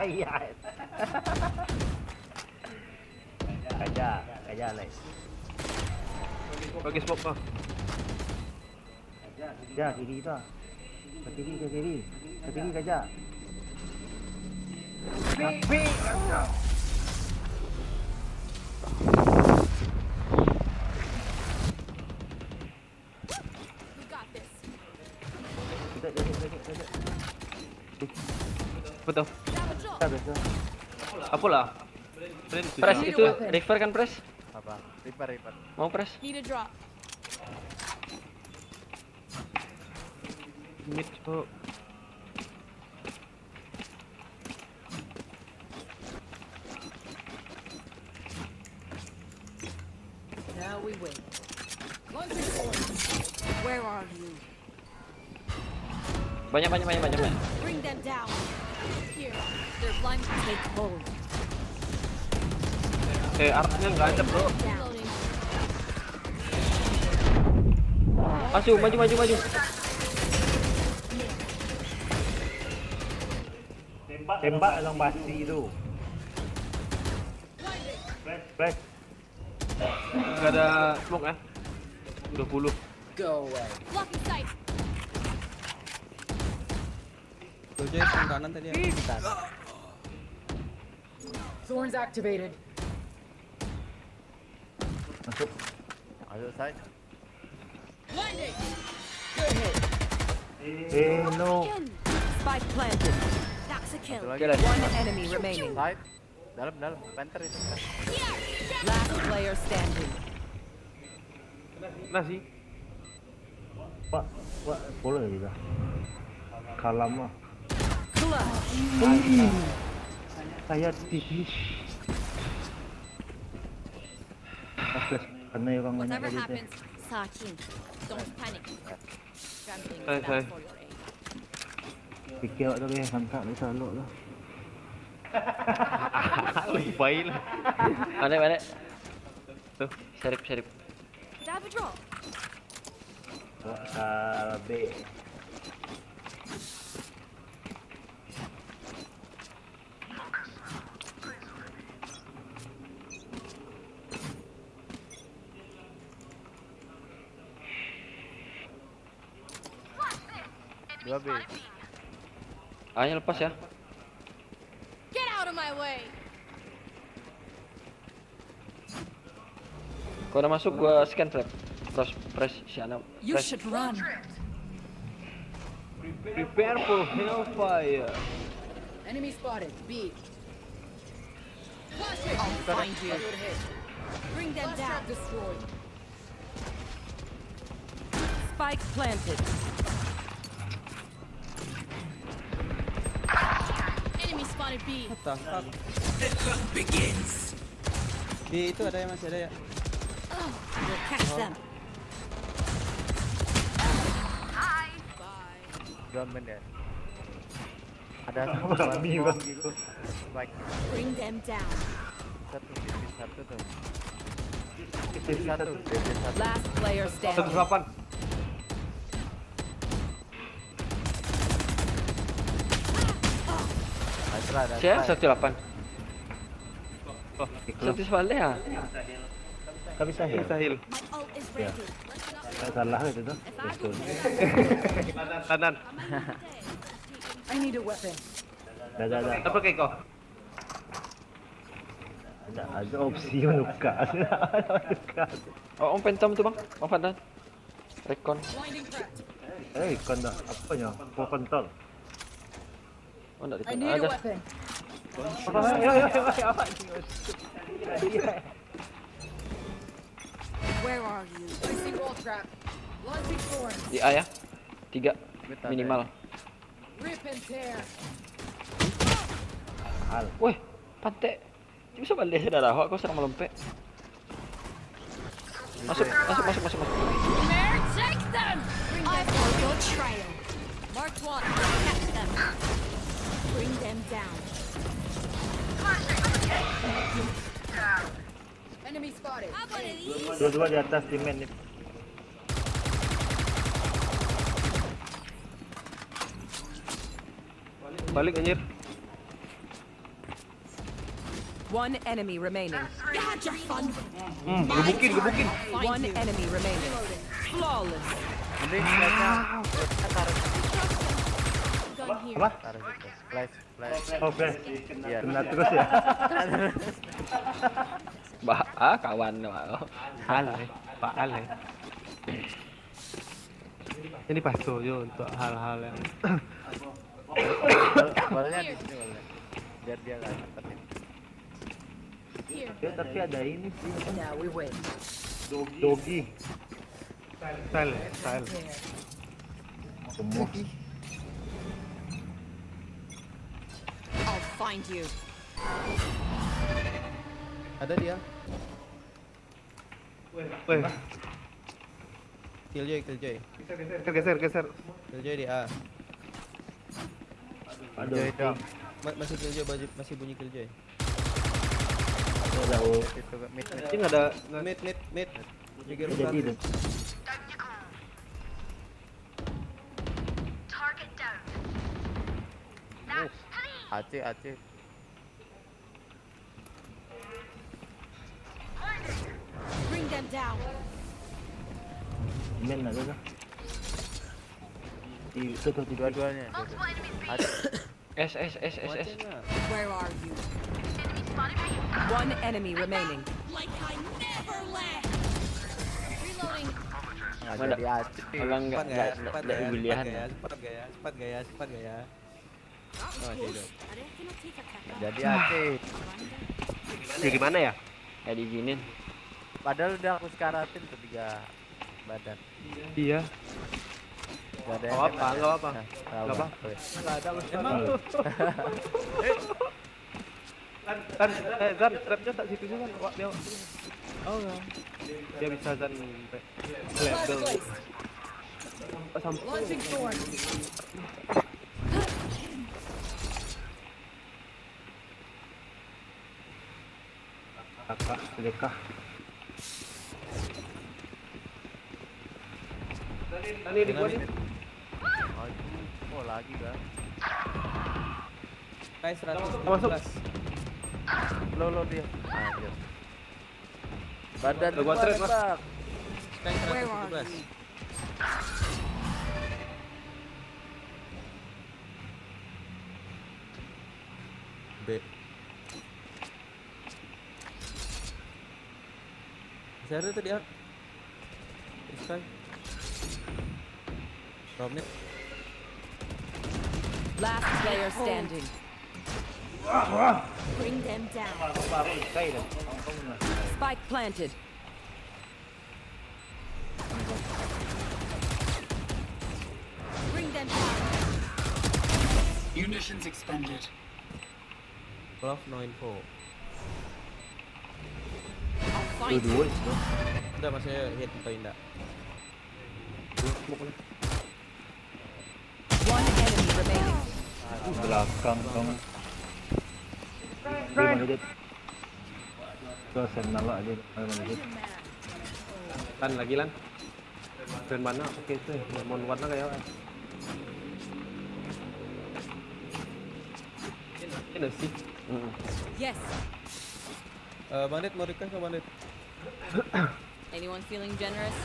Iya. Kaja, kaja nice. Bagi smoke kau. Ya, kiri kita. Ke kiri, ke kiri. Ke kiri kaja. We got this. Kita jadi, jadi, jadi. Betul. Grab a drop. Kita biasa. Apalah? Press itu, refer kan, press? Apa? Reaper, Reaper. Mau press? Need a drop. Mid tuh. Now we wait. Where are you? Banyak, banyak, banyak, banyak, banyak. Bring them down. Here. They're blind. Take hold. Eh, arahnya nggak ada, bro. Down. Maju, maju, maju, maju. Tembak dalam basi tu. Flash. Nggak ada smoke eh. Dua puluh. Blocking sight. Tuh, Jay, yang kanan tadi ya. Thorns activated. Masuk. Masuk side. Blinding. Eh, no. Spike planted. That's a kill. Satu lagi. Oke lah. One enemy remaining. Side. Dalam, dalam. Panther itu. Last player standing. Nah sih. Pak, Pak, boleh juga. Kalam lah. Clutch. Saya tipis. Karena orang banyak Whatever tadi teh. Happens, Sakin. Don't panic. Scrambling Hai, is hai. bad for your aim. Pikir awak tu deh, santak ni salok tu. Lebay lah. Balik, balik. Tuh. Serip, serip. Dive a drop. Wah, sabe. Dua B. A-nya lepas ya. Get out of my way. Kalau udah masuk gua scan trap. Press, press si Ana. You Press. Should run. Prepare for hellfire. Enemy spotted. B. I'll find you. Bring them down. Destroyed. Spike planted. Enemy spotted B. Atas, tak. B itu ada yang masih ada ya. We'll catch them. Dua menit. Ada Apa kami, Bang? Spike. Bring them down. Satu, titik satu tuh. Titik satu. Titik satu. Last player Satu standing. delapan. Nice try, nice Siapa try. Satu delapan? Oh, Satu sebelah ah. Kami sahil. Sahil. My ult is ready. Tak salah itu tuh. Betul. Kanan. I need a weapon. Dah, dah, dah. Apa kayak kau? Ada, ada opsi menukar. Ada menukar. Oh, om Phantom tu bang, om Fadlan. Recon. Eh, ikan dah. Apanya? Full control. Oh, ndak I recon. need a Ada. Weapon. Apa? Ayo, ayo, ayo, ayo. Where are you? Placing wall trap. Launching thorns. Di A ya. Tiga Wait, ada. Minimal. Rip and tear. Hal. Weh, pantek. Dia bisa balik darah awak, kau serang melompek. Masuk, masuk, masuk, masuk, masuk. Where? Take them! Bring them down. Your trail. Marked one. Catch them. Bring them down. Enemy spotted. Have one of these. Dua-dua di atas, di main ni. Balik anjir. One enemy remaining. You had your fun. Hmm, gebukin, gebukin. One enemy remaining. Flawless. Mending splash-nya, splash-nya taruh. Gun here. Apa? Taruh situ. Splash, splash. Oke. Iya. Kena terus ya. Bah, ah, kawan tu. Hal, eh. Pak Al, eh. Ini pas tu je untuk hal-hal yang Bal-, balnya di sini, balnya. Biar dia nggak dapetin. Here. Ya, tapi ada ini sih. Now we wait. Dogi. Style, style. Semua. I'll find you. Ada dia. Weh, Killjoy, Killjoy. geser, geser, geser. Killjoy di A. Aduh. Ma- masih Killjoy, baju- masih bunyi Killjoy. Ada ul. Itu mid, mid. Anjing ada. Mid, mid, mid. Tiga Jadi bulan. tu. Aceh, Aceh. Bring them down. Main ada tu. Di itu tu tidur. Dua-duanya. Aceh. S, S, S, S, S. Where are you? One enemy remaining. Like I never left. Reloading. Nggak Mana? Jadi Aceh. Alang nggak, Empat nggak, gaya, nggak, empat nggak gaya, dipilihan. Empat gaya, empat gaya, empat gaya. Oh, masih hidup. Nggak Jadi Aceh. Dari mana ya? Nggak diizinin. Padahal udah aku sekaratin tuh tiga badan. Iya. Gak ada Gak apa-apa, gak apa-apa. Nah, Gak apa-apa. Weh. Emang tuh. Kan, kan, eh, Zan, trapnya tak situ sih, Zan. Wak, dia. Oh, ya. Dia bisa Zan trap. Level. Oh, sampai. Launching thorns. Kakak sedekah. Tadi di gua nih. Aduh, oh lagi kan. Nice, seratus Masuk. tujuh belas. Lo, lo dia. Anjir. Badan Udah gua gua trap, Mas. nembak. Nice, Where seratus tujuh are belas. You? B. Masih ada tadi, Ar. Sky. Romit. Last player standing. Bring them down. Baru kai dah. Kampung lah. Spike planted. Bring them down. Munitions expended. Glove no info. I'll Find. Dua-dua itu. Udah, masih hit atau indak? Dua smoke lah. One enemy remaining. Di belakang kau. Dia mana dia? Kau senang lah dia. Mana dia? Lan, lagi, Lan. Brand mana? Oke, itu. Mau warna kayak apa? Ini sih. Mm-mm. Yes. Eh, Bang Dit, mau request ke Bang Dit? Anyone feeling generous?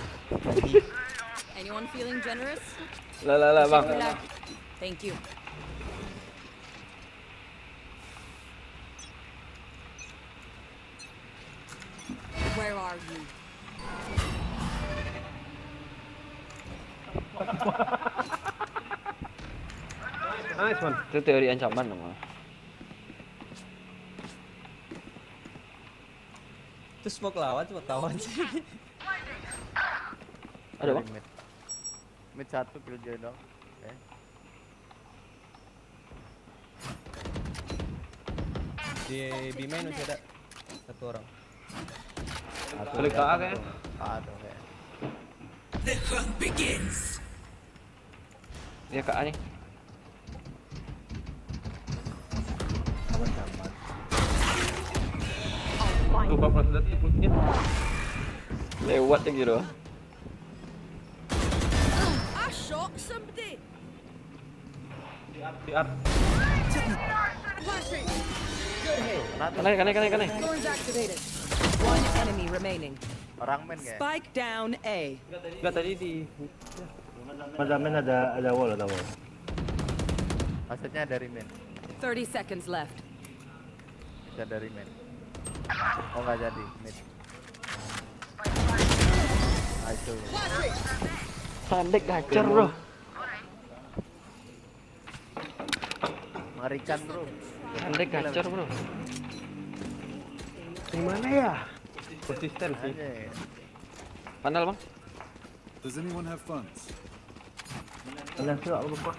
Anyone feeling generous? Lah, lah, lah, Bang. Thank you. Where are you? Nice one. Itu teori ancaman namanya. Itu smoke lawan, smoke kawan sih. Ada, Bang? Mid. Mid satu, Killjoy doang. Eh. Di B main masih ada satu orang. Satu. Balik ke A kayaknya. A tuh, kayak. The hunt begins. Dia ke A nih. Aman, aman. Tuh, bapak sudah ikutnya. Lewat lagi doh. I shot somebody. Di art. Flashing. Good hit. Kanai, kanai, kanai, kanai. Thorns activated. One enemy remaining. Orang main kayak. Spike down A. Enggak, tadi di. Mada main ada, ada wall, ada wall. Maksudnya dari main. Thirty seconds left. Bisa dari main. Oh, nggak jadi. Mid. Ah, itu. Sandek gacor, bro. Mengerikan, bro. Sandek gacor, bro. Di mana ya? Konsisten sih. Anjay. Panel, Bang. Does anyone have funds? Alah, surak aku lupa.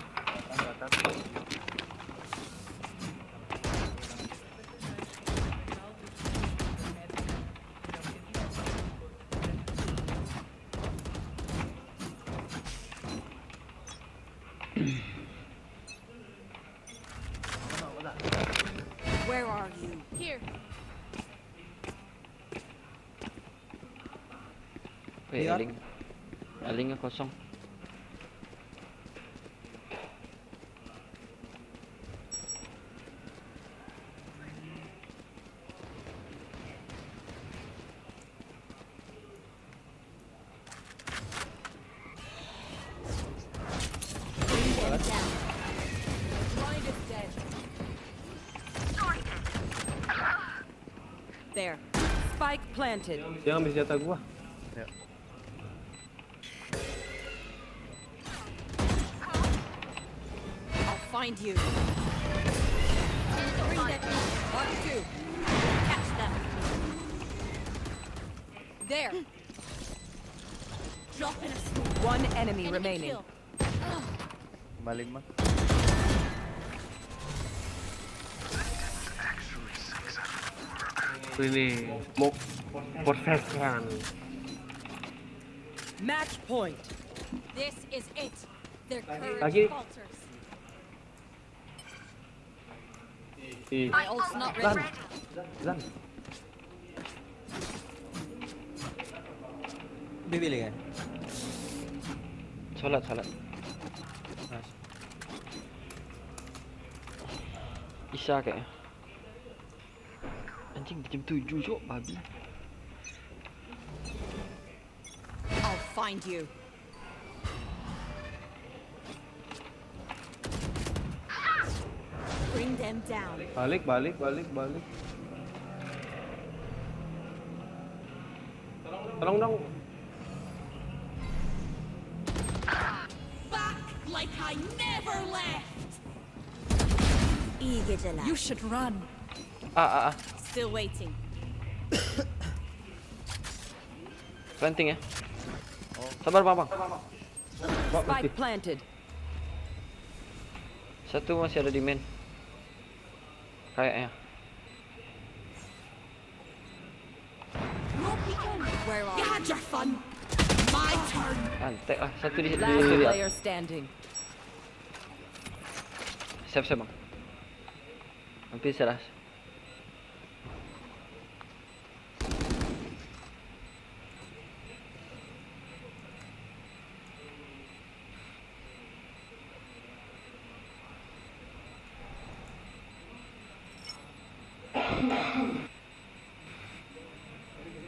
Where are you? Here. Eh, Iya. Aling. Alingnya kosong. There. Spike planted. Dia ambil senjata gua. Ya. I'll find you. Bring that one, two. Catch them. There. Drop in a smoke. One enemy remaining. Enemy kill. Kembali mah. Ini smoke possession. Match point. This is it. Their courage falters. Lagi. Ih. My ult's not ready. Lan. Lan. Bibili kan? Salat, salat. Nice. Isya kayaknya. Anjing, jam tujuh, cok, babi. I'll find you. Bring them down. Balik, balik, balik, balik. Tolong dong. Back like I never left. You should run. Ah, ah, ah. Still waiting. Planting ya. Sabar, Bang, Bang. Bang, spike planted. Satu masih ada di main. Kayaknya. Where are you? You had your fun. My turn. Antek lah, satu di, di, Last di lihat. Player standing. Siap, siap, Bang. Hampir serah.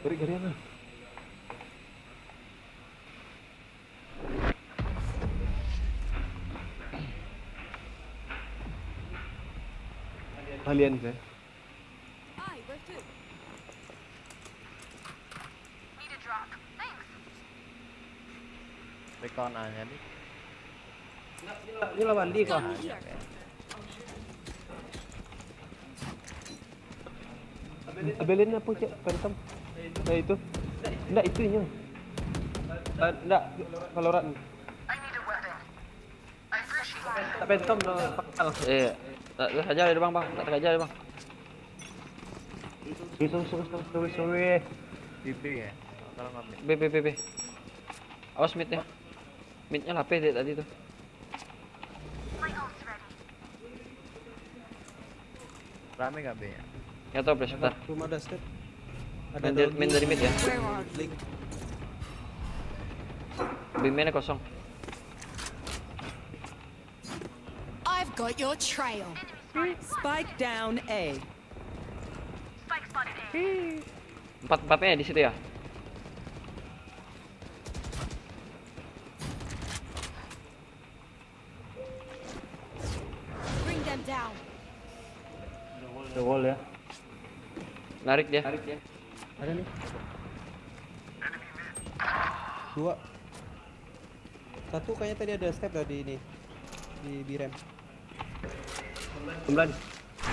Garik-garian lah. Kalian ke? Hi, where to? Need a drop. Thanks. Recon aja nih. Ini lawan di kah? Gun here. Abelin apa cek? Phantom? Nah itu. Enggak itunya. Ah, enggak, Valorant. I need a weapon. I appreciate it. Tak Phantom no pakal. Eh, tak terkejar dia bang, bang. Tak terkejar dia bang. Sorry, sorry, sorry, sorry, sorry. T P ya. Kalau ngambil. B, B, B, B. Awas mid-nya. Mid-nya lapeh dek tadi tuh. My ult's ready. Rame nggak B-nya? Nggak tahu, Pres, bentar. Belum ada step. Ada Main dari, doggy. Main dari mid ya. Where are you? Link. B mainnya kosong. I've got your trail. Spike down A. Spike spotted A. Empat empatnya di situ ya. Bring them down. The wall ya. Narik dia. Ada nih. Dua. Satu kayaknya tadi ada step dari ini. Di B ramp. Sembilan.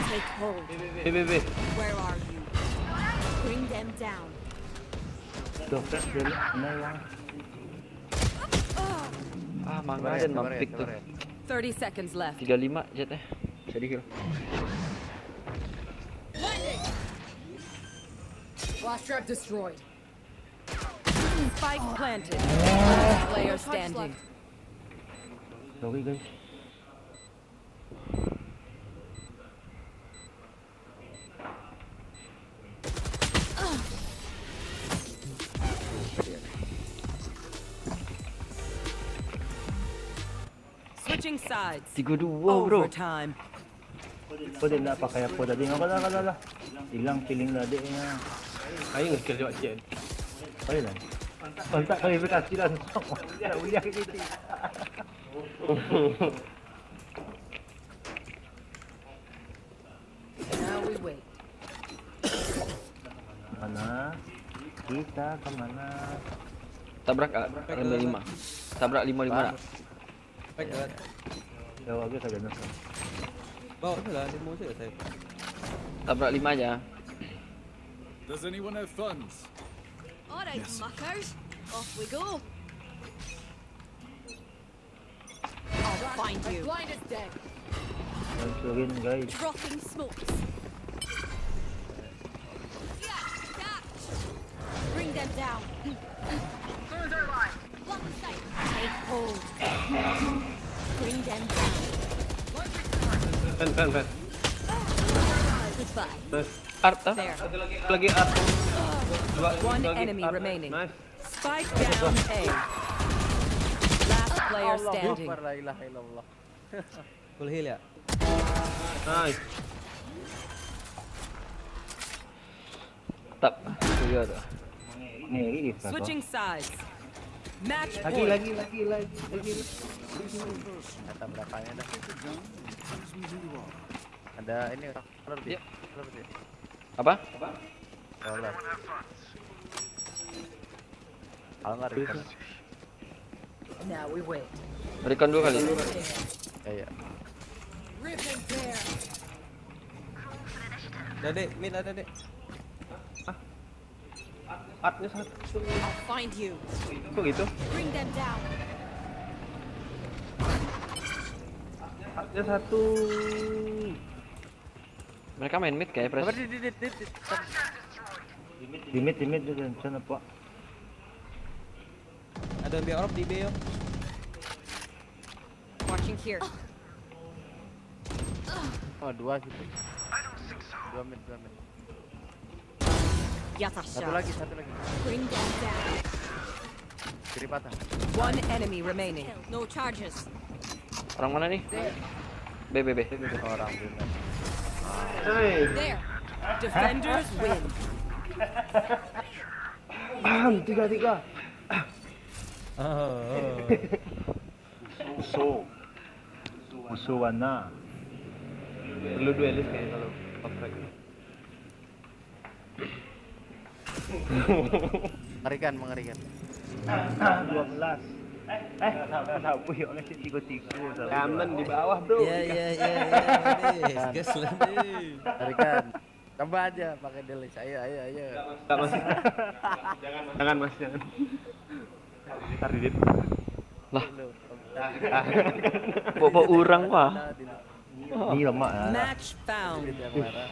Take hold. B B B. Where are you? Bring them down. Tuh, flash dulu. Benar bang. Ah, mangga Sabar ya, dan sabar ya, mampik tuh. sabar ya. Thirty seconds left. Tiga lima jet eh. Sedih gitu. Last trap destroyed. Spike planted. Last player standing. Sorry guys. Switching sides. Tiga dua bro. Overtime. Kau dia nak pakai apa tadi? Apa dah, dah, dah. Hilang feeling tadi nya. Ayo ngekill juga cik. Ayo lah. Kontak klarifikasi langsung. Nak uliah gitu. Now we wait. Mana? Kita ke mana? Tabrak ah, lima lima. Tabrak lima lima nak. Baik, baik. Jawab dia saja nak. Bawa je lah, lima je lah saya. Tabrak lima aja. Does anyone have funds? All right, muckers. Off we go. I'll find you. Blind is dead. Hancurin guys. Dropping smokes. Bring them down. Block the sight. Take hold. Bring them down. Fan, fan, fan. Goodbye. Nice. Art ah. There. Lagi art. Dua, One dua lagi enemy art. remaining. Nice. Spike down A. Last player Allahu standing. Akbar, la ilaha illallah. Full heal ya? Nice. Tap. Tiga tu. Ngeri kita tu. Switching sides. Match Lagi, point. Lagi, lagi, lagi, lagi. Kata berapanya dah. Ada ini, color B. Yep. Color B. Apa? Color. Kalau nggak recon. Now we wait. Recon dua kali. Ya, ya. Rip and tear. Dah dek, mid ada dek. Artnya satu. I'll find you. Kok gitu? Bring them down. Artnya satu. Mereka main mid kayak Pres. Sabar, di, di, di, di, di. Di mid, di mid dia dan sana pak. Udah ambil orb di B yo. Watching here. Oh, dua situ. Dua mid, dua mid. Yata Satu shot. Lagi, satu lagi. Bring them down. Kiri patah. One enemy remaining. No charges. Orang mana nih? B, B, B. Orang dulu. Hei, There. Defenders win. tiga tiga. Musuh. Musuh warna. Perlu duelist kayaknya kalau perfect. Mengerikan, mengerikan. Dua belas. Eh, sabar, sabar, yuk, ngasih tiga tiga, sabar. Aman di bawah, bro. Ya ya ya ya. Gas lah. Mengerikan. Tambah aja pakai delay. Ayo, ayo, ayo. Tak, Mas. Jangan, Mas, jangan. Tarik. Lah, bawa orang wah. Ni lemak lah. Match found. Yang marah.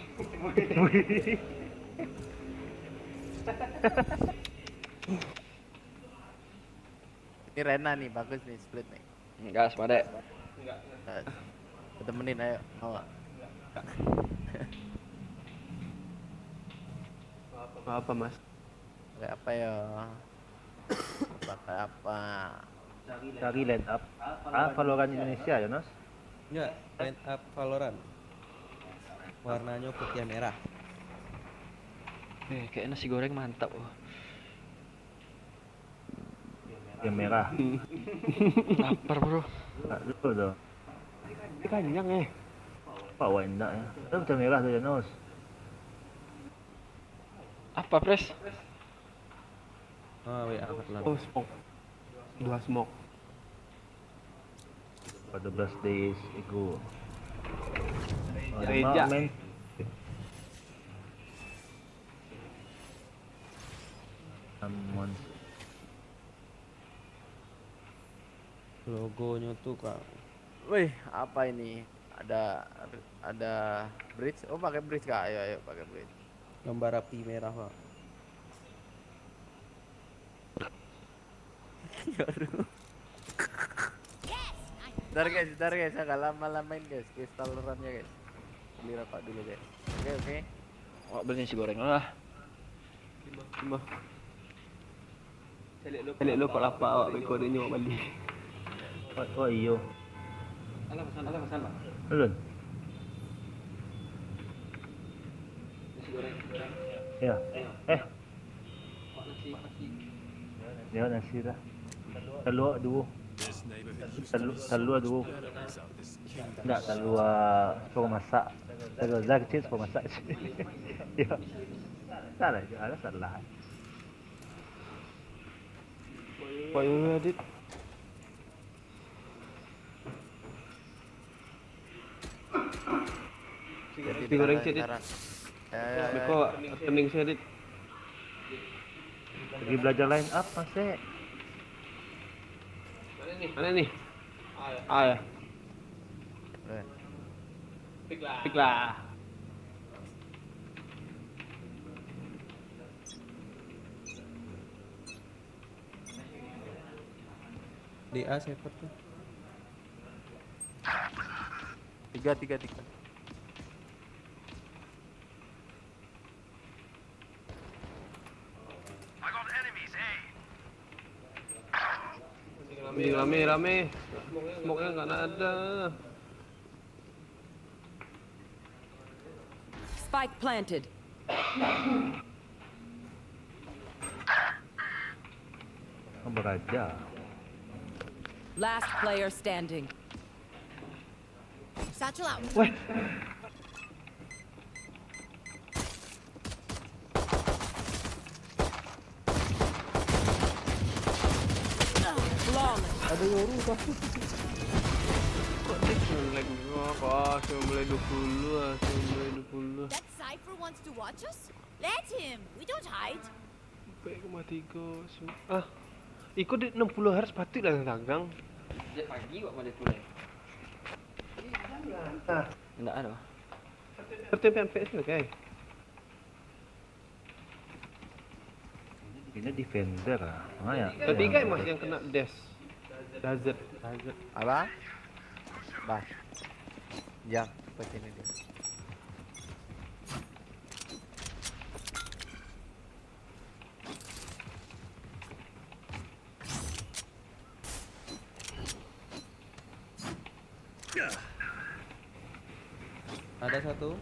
Ini Rena nih, bagus nih split nih. Enggak, semadek. Nah, temenin ayo, mau nggak? Apa, Mas? Pakai apa ya? Pakai apa? Cari line up. Ah, Valorant Indonesia ya, Nas? Enggak, line up Valorant. Warnanya putih merah. Eh, kayak nasi goreng mantap. Oh. Yang merah. Lapar, bro. Tak dulu tuh. Kenyang eh. Pak, wak indak ya. Tapi macam merah tu, Janus. Apa, Pres? Ah, W A Fadlan. Oh, smoke. Dua smoke. Pada belas days ago. Reja. Men. Someone. Logonyo tu, Kak. Wih, apa ini? Ada ada bridge. Oh, pakai bridge kah? Ayo, ayo, pakai bridge. Gambar api merah, Pak. Aduh. Bentar guys, bentar guys, agak lama-lamain guys, kristal run-nya guys. Beli rokok dulu guys. Oke, oke. Awak beli nasi goreng lah. Caliak lo kok lapar awak beko adonyo awak bali. Oh, oh iyo. Alun. Ya. Eh. Dia nasi dah. Talua duo. Talua, talua duo. Enggak, talua suruh masak. Talua dah kecil suruh masak. Ya. Salah je, ada salah. Kok ini, Dit? Jadi Nasi goreng tarik, cik, Dit. Tarik. Eh, Beko pening saya, Dit. Pergi belajar line up, masih. Mana nih? Ah, ya. eh. Piklah. D A siapa tuh? Tiga, tiga, tiga. Rame, rame, rame. Smoke-nya nggak ada. Spike planted. Beraja. Last player standing. Satchel out. Weh, Flawless. Ada Yoru kah? kok dia mulai dulu? Kok langsung mulai dua puluh, langsung mulai dua puluh. That Cypher wants to watch us? Let him. We don't hide. Baik, koma tiga. Ah, iko di enam puluh hertz patut lah tagang. Sejak pagi awak pada tu lah. Enggak ada. Seperti P M P S tu, kan? Ini defender lah. Mana ya? Tadi kan masih yang kena dash. Hazard, hazard. Apa? Bah. Jang, ke sini dia. Ada satu.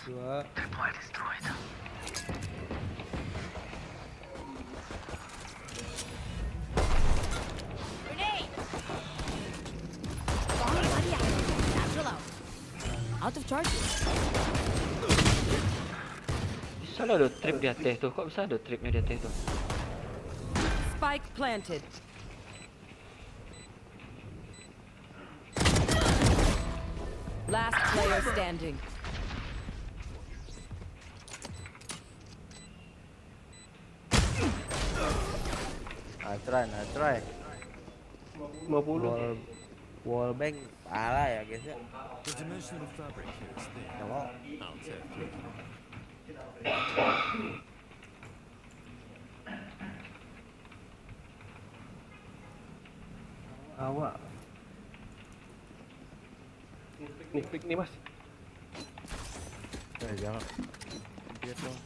Dua. Grenade! Bomb buddy out. Satchel out. Out of charges. Bisa lah ada trip di ateh tu. Kok bisa ada tripnya di ateh tu? Spike planted. Last player standing. Nice try, nice try. Lima puluh. Wall, wall bang, parah ya, guys, ya. The dimensional fabric here is thin. Hello. I'll tear through. Awak. Nih, pick nih, Mas. Eh, jangan. Dia tuh.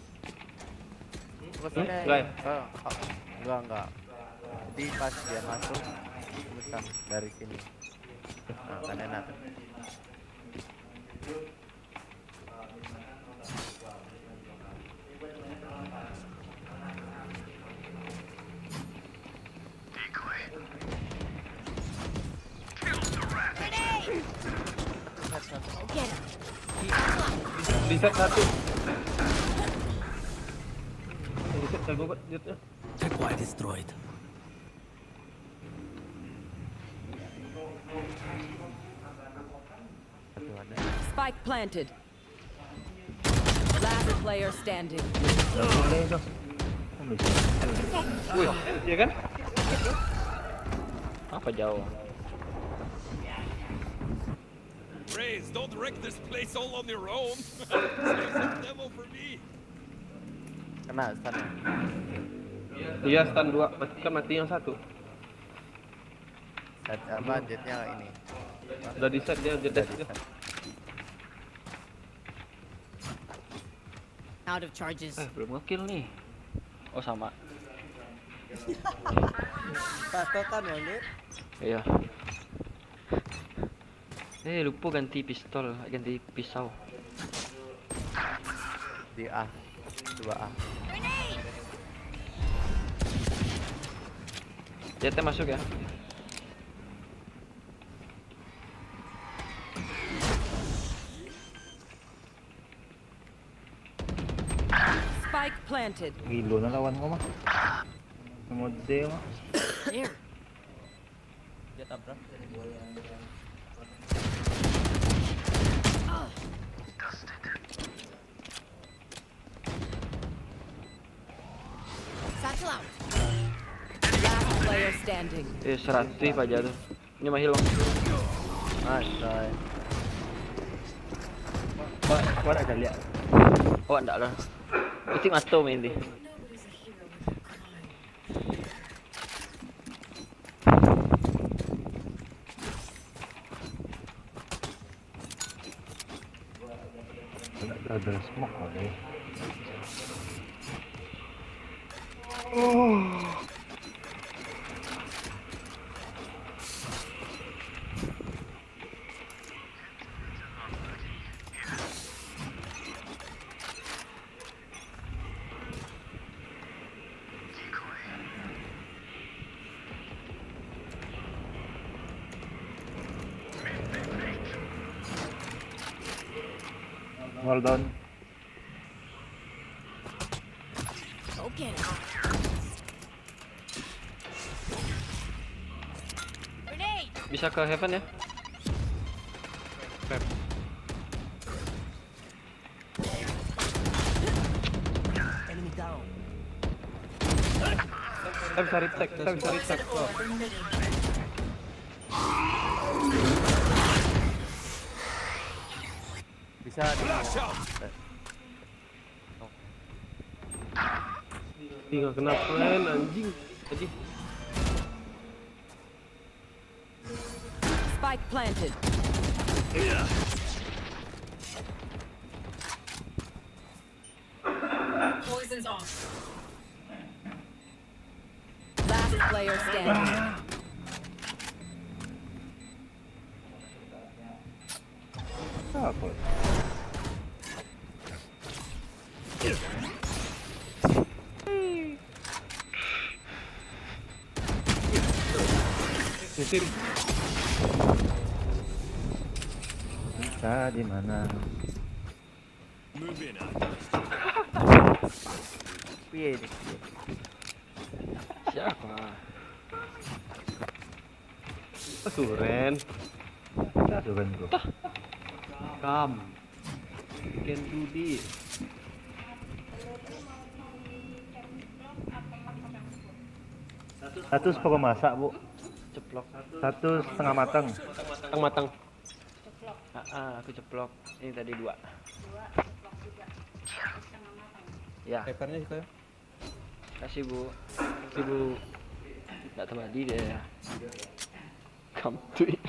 Terus Hmm? ini. Guys. Eh, ah, enggak, enggak. Jadi pas dia masuk, bukan dari sini. Nah, kan enak tuh. Di set satu. Di set jago banget dia. Spike planted. Last player standing. Boleh tu. Wih, ya kan? Apa jauh? Raze, don't wreck this place all on your own. Save some demo for me. Kena stun. Iya, stun dua. Mat-, kan mati yang satu. Set apa, jetnya ini? Udah di set dia, jet dash dia. Out of charges. Eh, belum nge-kill nih. Oh, sama. Patokan, Bang, Dek. Iya. Eh, lupa ganti pistol, ganti pisau. Di A, dua A. Dia teh masuk ya. Spike planted. Gilo na lawan ko mah. Mode mah. There. Dia tabrak. Satchel out. Last player standing. Eh, seratus paja tu. Ini mah hilang. Nice try. Wak, wak nak caliak. Awak ndak lah. Isi mato main di. Ada, ada smoke ada. Oh. Well done. Go get it. Grenade. Bisa ke heaven ya? Trap. Enemy down. Kita bisa retake, kita bisa retake. Bisa di- Flash out. Eh. Oh. Tinggal kena friend, anjing. Tadi. Spike planted. Poison's off. Last player standing. Apa? Bisa di mana? Piye ini? Siapa? Suren. Suren, bro. Come. You can do this. Satu sepuluh masak, Bu. Ceplok. Satu setengah matang. Matang-matang. Ah, ah, aku ceplok. Ini tadi dua. Ya. Papernya juga. Kasih, Bu. Kasih, Bu. Nggak terbalik dia ya. Come to it.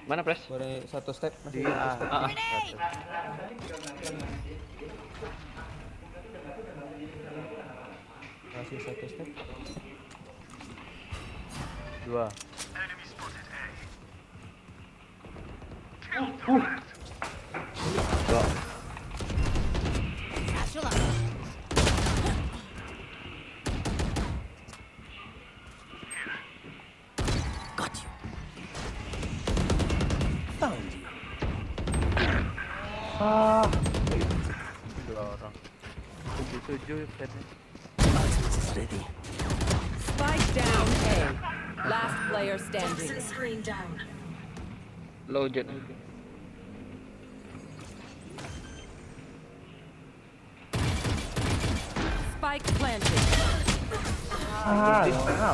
Mana press? Boleh satu step masih. Ah, ah. Masih satu step. Dua. Got you. Found you. Ah, Dua orang. Tujuh tujuh fan. Ultimate is ready. Spike down A. Last player standing. Toxin screen down. Low Jett. Spike planted. ah, no.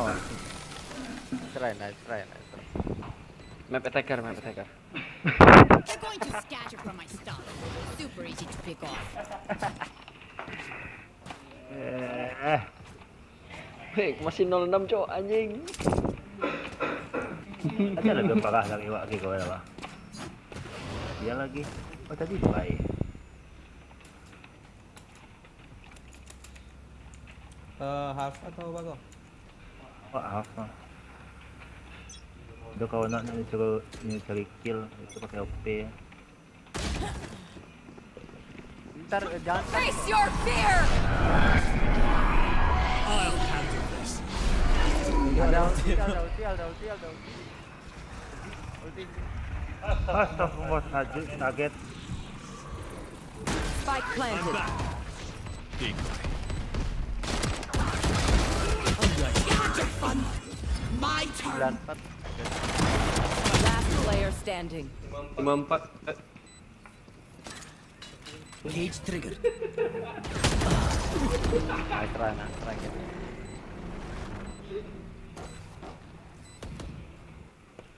Try, nice try, nice try. Map attacker, map attacker. They're going to scatter from my stun. Super easy to pick off. Eh, Hei, masih nol enam, cok, anjing. Aja lah dia parah lagi wak ke kau lah. Dia lagi. Oh, tadi baik. Eh, half atau apa kau? Wah, apa? Udah kau nak ni cari, ni cari kill itu pakai O P. Ntar eh, jangan. Face your fear! I'll handle this. Ada ulti, ada ulti, ada ulti, ada ulti. Ulti. Astagfirullah, kaget, kaget. Spike planted. My turn. Sembilan empat. Last player standing. Lima empat. Cage trigger. Nice try, nice try, guys.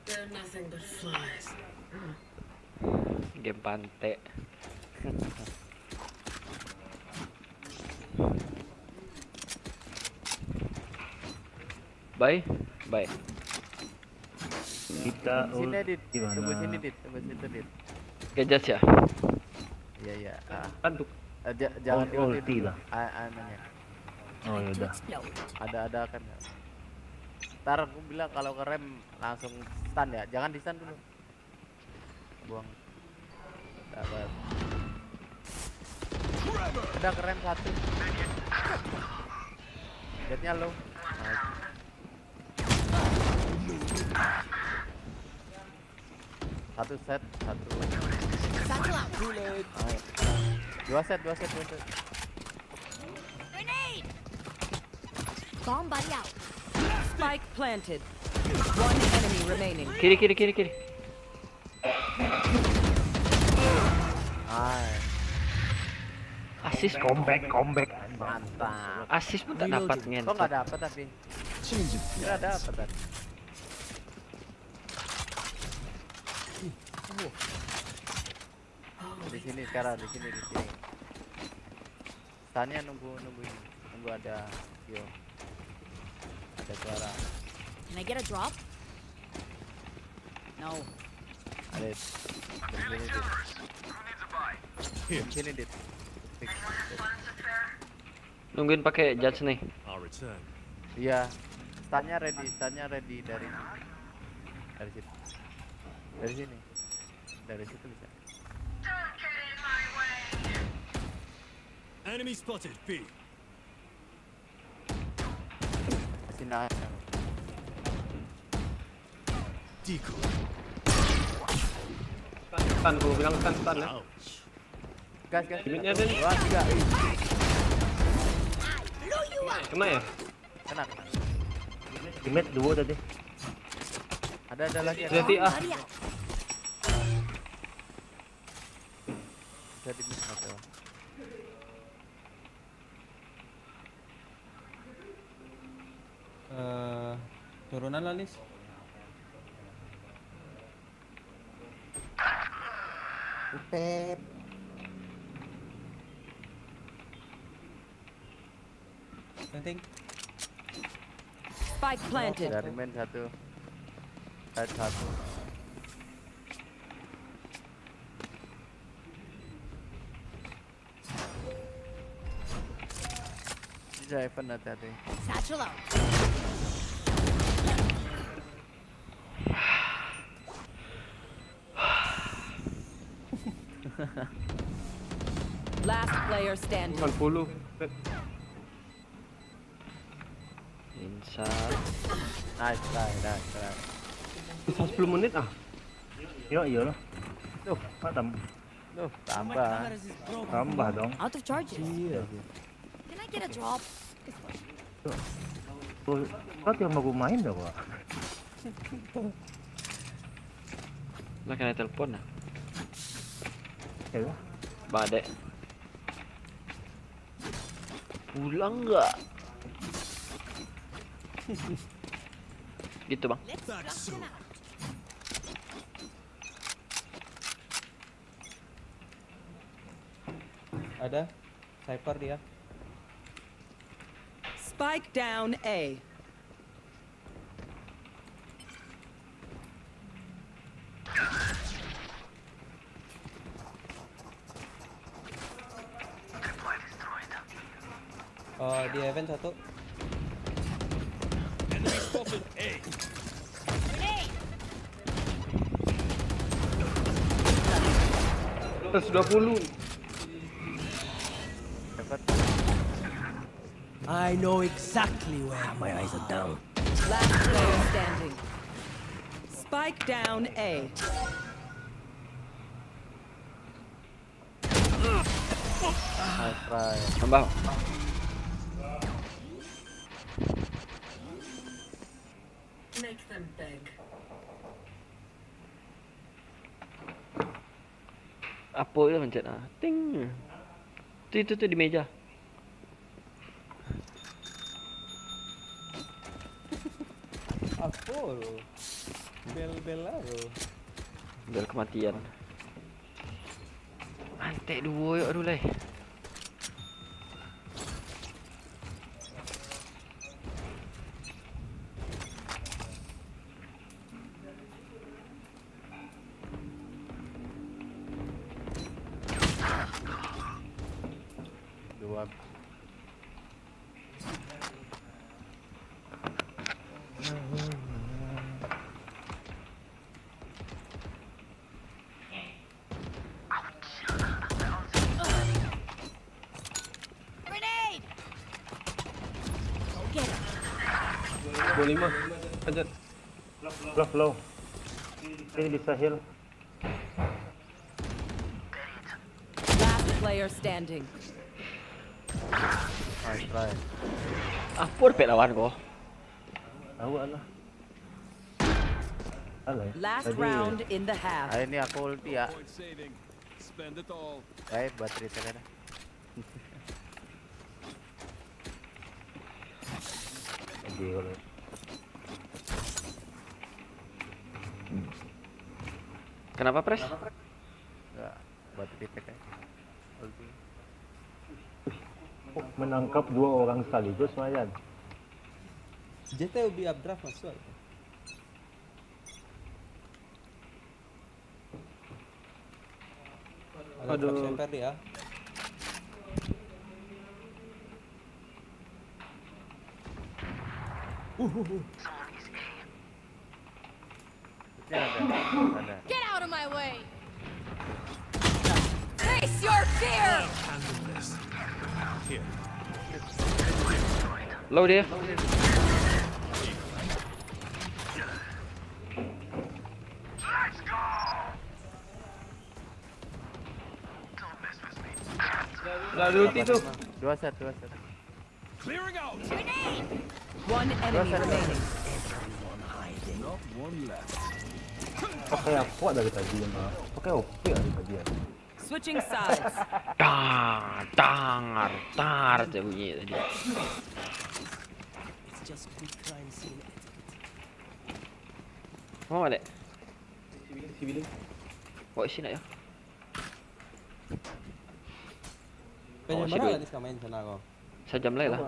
They're nothing but flies. Game pantek. Bye, bye. Kita Sini, ult Dit. di mana? Tunggu sini, Dit. Tunggu situ, Dit. Kejas ya? Iya, iya. Ah. Kan tuh. Eh, ja- jangan Ult- diulti ulti dulu. lah. A- anunya. Oh, ya udah. Ada, ada kan. Ntar aku bilang kalau ngerem langsung stun ya. Jangan di stun dulu. Buang. Sabar. Udah keren satu. Jetnya low. Nice. Satu set, satu. Satchel out. Nice. Dua set, dua set, dua set. Grenade. Bomb buddy out. Spike planted. One enemy remaining. Kiri, kiri, kiri, kiri. Nice. Assist, Comeback, comeback. Mantap. Assist pun tak dapat, Reloading. ngen. Kok nggak dapat tapi? Change of Nggak plans. dapat tadi. Di sini sekarang, di sini, di sini. Tanya nunggu, nunggu ini. Nunggu ada, yo. Ada suara. Can I get a drop? No. Ada. Sini, Dit. Sini, Dit. Nungguin pakai judge nih. Iya. Tanya ready, tanya ready dari sini. Dari situ. Dari sini. Dari situ bisa. Enemy spotted, B. Sini aja. Decoy. Stun, gue bilang stun, stun ya. Ouch. Gas, gas. Limitnya ada nih. Dua, tiga. Ih, Kena ya? kena, kena. Di mid duo tadi. Ada, ada lagi. Ada. Jadi ah. Hurry up. Bisa di mid satu. Eh, turunan lah, Lis. Pep. Penting. Spike planted. Dari main satu. Side satu. Bisa Evan, hati-hati. Satchel out. Last player standing. Delapan puluh. Insya. Nice try, nice try. Bisa sepuluh menit ah. Yo, iyalah. Duh, Mak tam duh, tambah. Tambah dong. Out of charges. Iya. Can I get a drop? Tuh, kau tiap mau main dah gua. Lah kena telepon lah. Ya lah. Badek. Pulang nggak? Gitu bang. Ada. Sniper dia. Spike down A. Oh, di heaven satu. Terus dua puluh. Dapat. I know exactly where my eyes are down. Last player standing. Spike down A. Nice try. Tambah. Make them beg. Apa je mencet ah. Ting. Tu itu tu di meja. Apa tu? Bel-bel lah tu. Bel kematian. Antek duo yo aduh lai. Dua. Grenade! Go get him. Dua lima. Lanjut. Low, low. Ini bisa heal. Last player standing. Nice try. Apa dapet lawan ko? Awak lah. Alah. Last Tadi round in the half. Ayo ni aku ulti ya. Point saving. Spend it all. Eh, baterai tekan. Lagi kalau Kenapa pres? Enggak, baterai tekan. Ulti. Menangkap dua orang sekaligus, lumayan. J T U B updraft masuk. Ada Aduh. Trap sniper dia. Uh, uh, uh. Mungkin ada, ada. Get out of my way. Face your fear. Here. Low dia. Lah, dua ulti tu. Dua set, dua set. Clearing out. One enemy remaining. Not one left. Pakai apa dari tadi, Mak? Pakai O P dari tadi, ya? Switching sides. Tar, tar, tar, dia bunyi tadi. It's just good crime scene etiquette. Mau, Dek? Bawa sini nak, ya? Kayaknya Oh, mana sidul. Lah ni sekarang main sana kau? Sajam lai lah.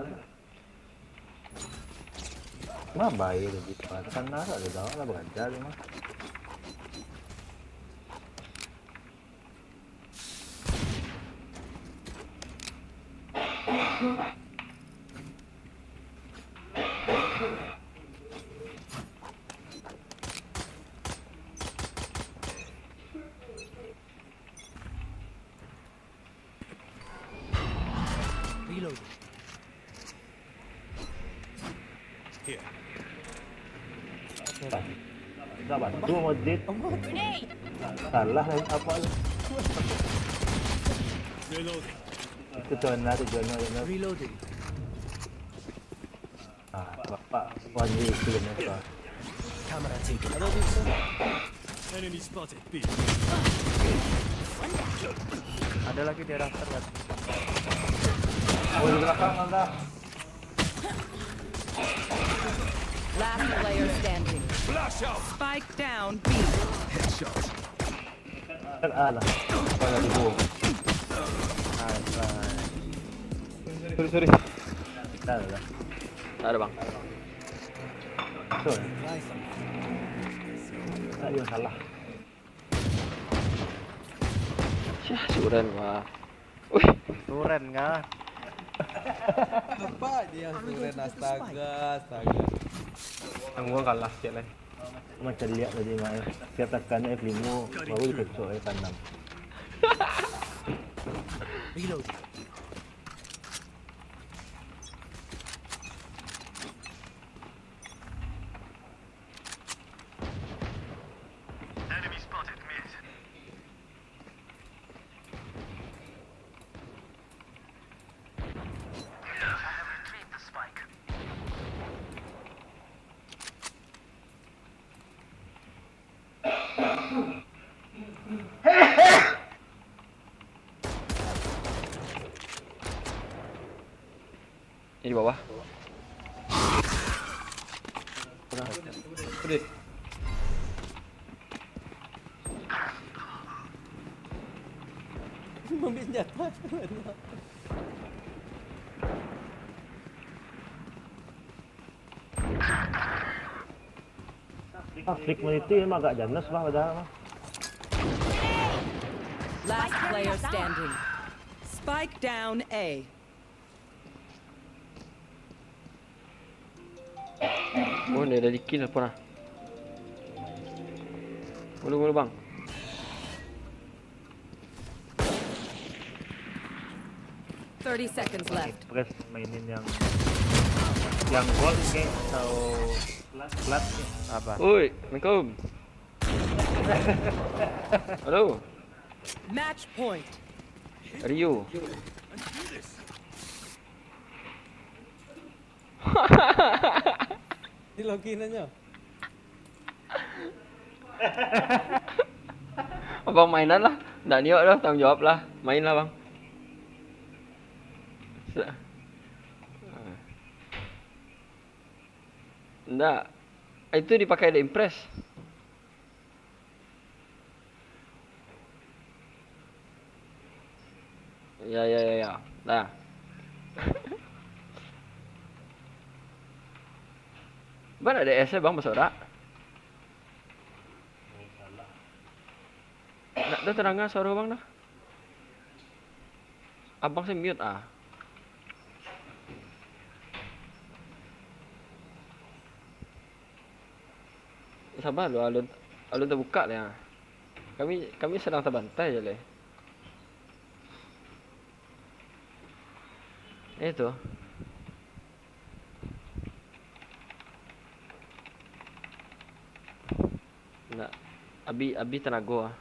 Mah baik lagi, Pak. Tekan narak dia, dah lah beraja dia mah. Reload. Here. Dah bantu Mojit. Grenade. Salah lah apa lah. Reload. Itu zona tu, zona, zona. Reloading. Ah, bapak. Wah, ni film apa? Camera taken. Enemy spotted, B. Ada lagi di rafter, Wan. Oh, di belakang ada. Last player standing. Flash out. Spike down B. Headshot. Kan alah. Kau dah tidur. Nice, nice. Sorry, sorry. Dah, dah, dah. Tak ada, bang. Betul. Tak ada yang salah. Syah, Suren, wah. Wih. Suren kah? Apa dia Suren, astaga, astaga. Tangguang kalah sikit lah. Macam lihat tadi, Mak, eh. Siap takan F lima, baru dikecok, eh, tanam. Reload. Enemy spotted mid. I have retrieved the spike. Ini di bawah. Pedih. Ambil senjata. Ah, Flick Meliti memang agak janes lah padahal mah. Last player standing. Spike down A. Oh, dia dah di-kill pun lah. Mulu, mulu, bang. Thirty seconds left. Press mainin yang, yang gold ke atau plat, plat ke? Apa? Oi, assalamualaikum. Halo. Match point. Rio. Ni Loki nanyo. Abang mainan lah. Ndak niok doh, tanggung jawab lah. Main lah, bang. Sa-, ndak. Itu dipakai dek Impress. Ya, ya, ya, ya. Dah. Bana D S bang basorak. Nak tu tadanga suaro bang tu. Abang se mute ah. Saba lu, alun, alun tabukak lai ah. Kami, kami sadang tabantai se lai. Eh tu. Nak abih, abih tanago ah.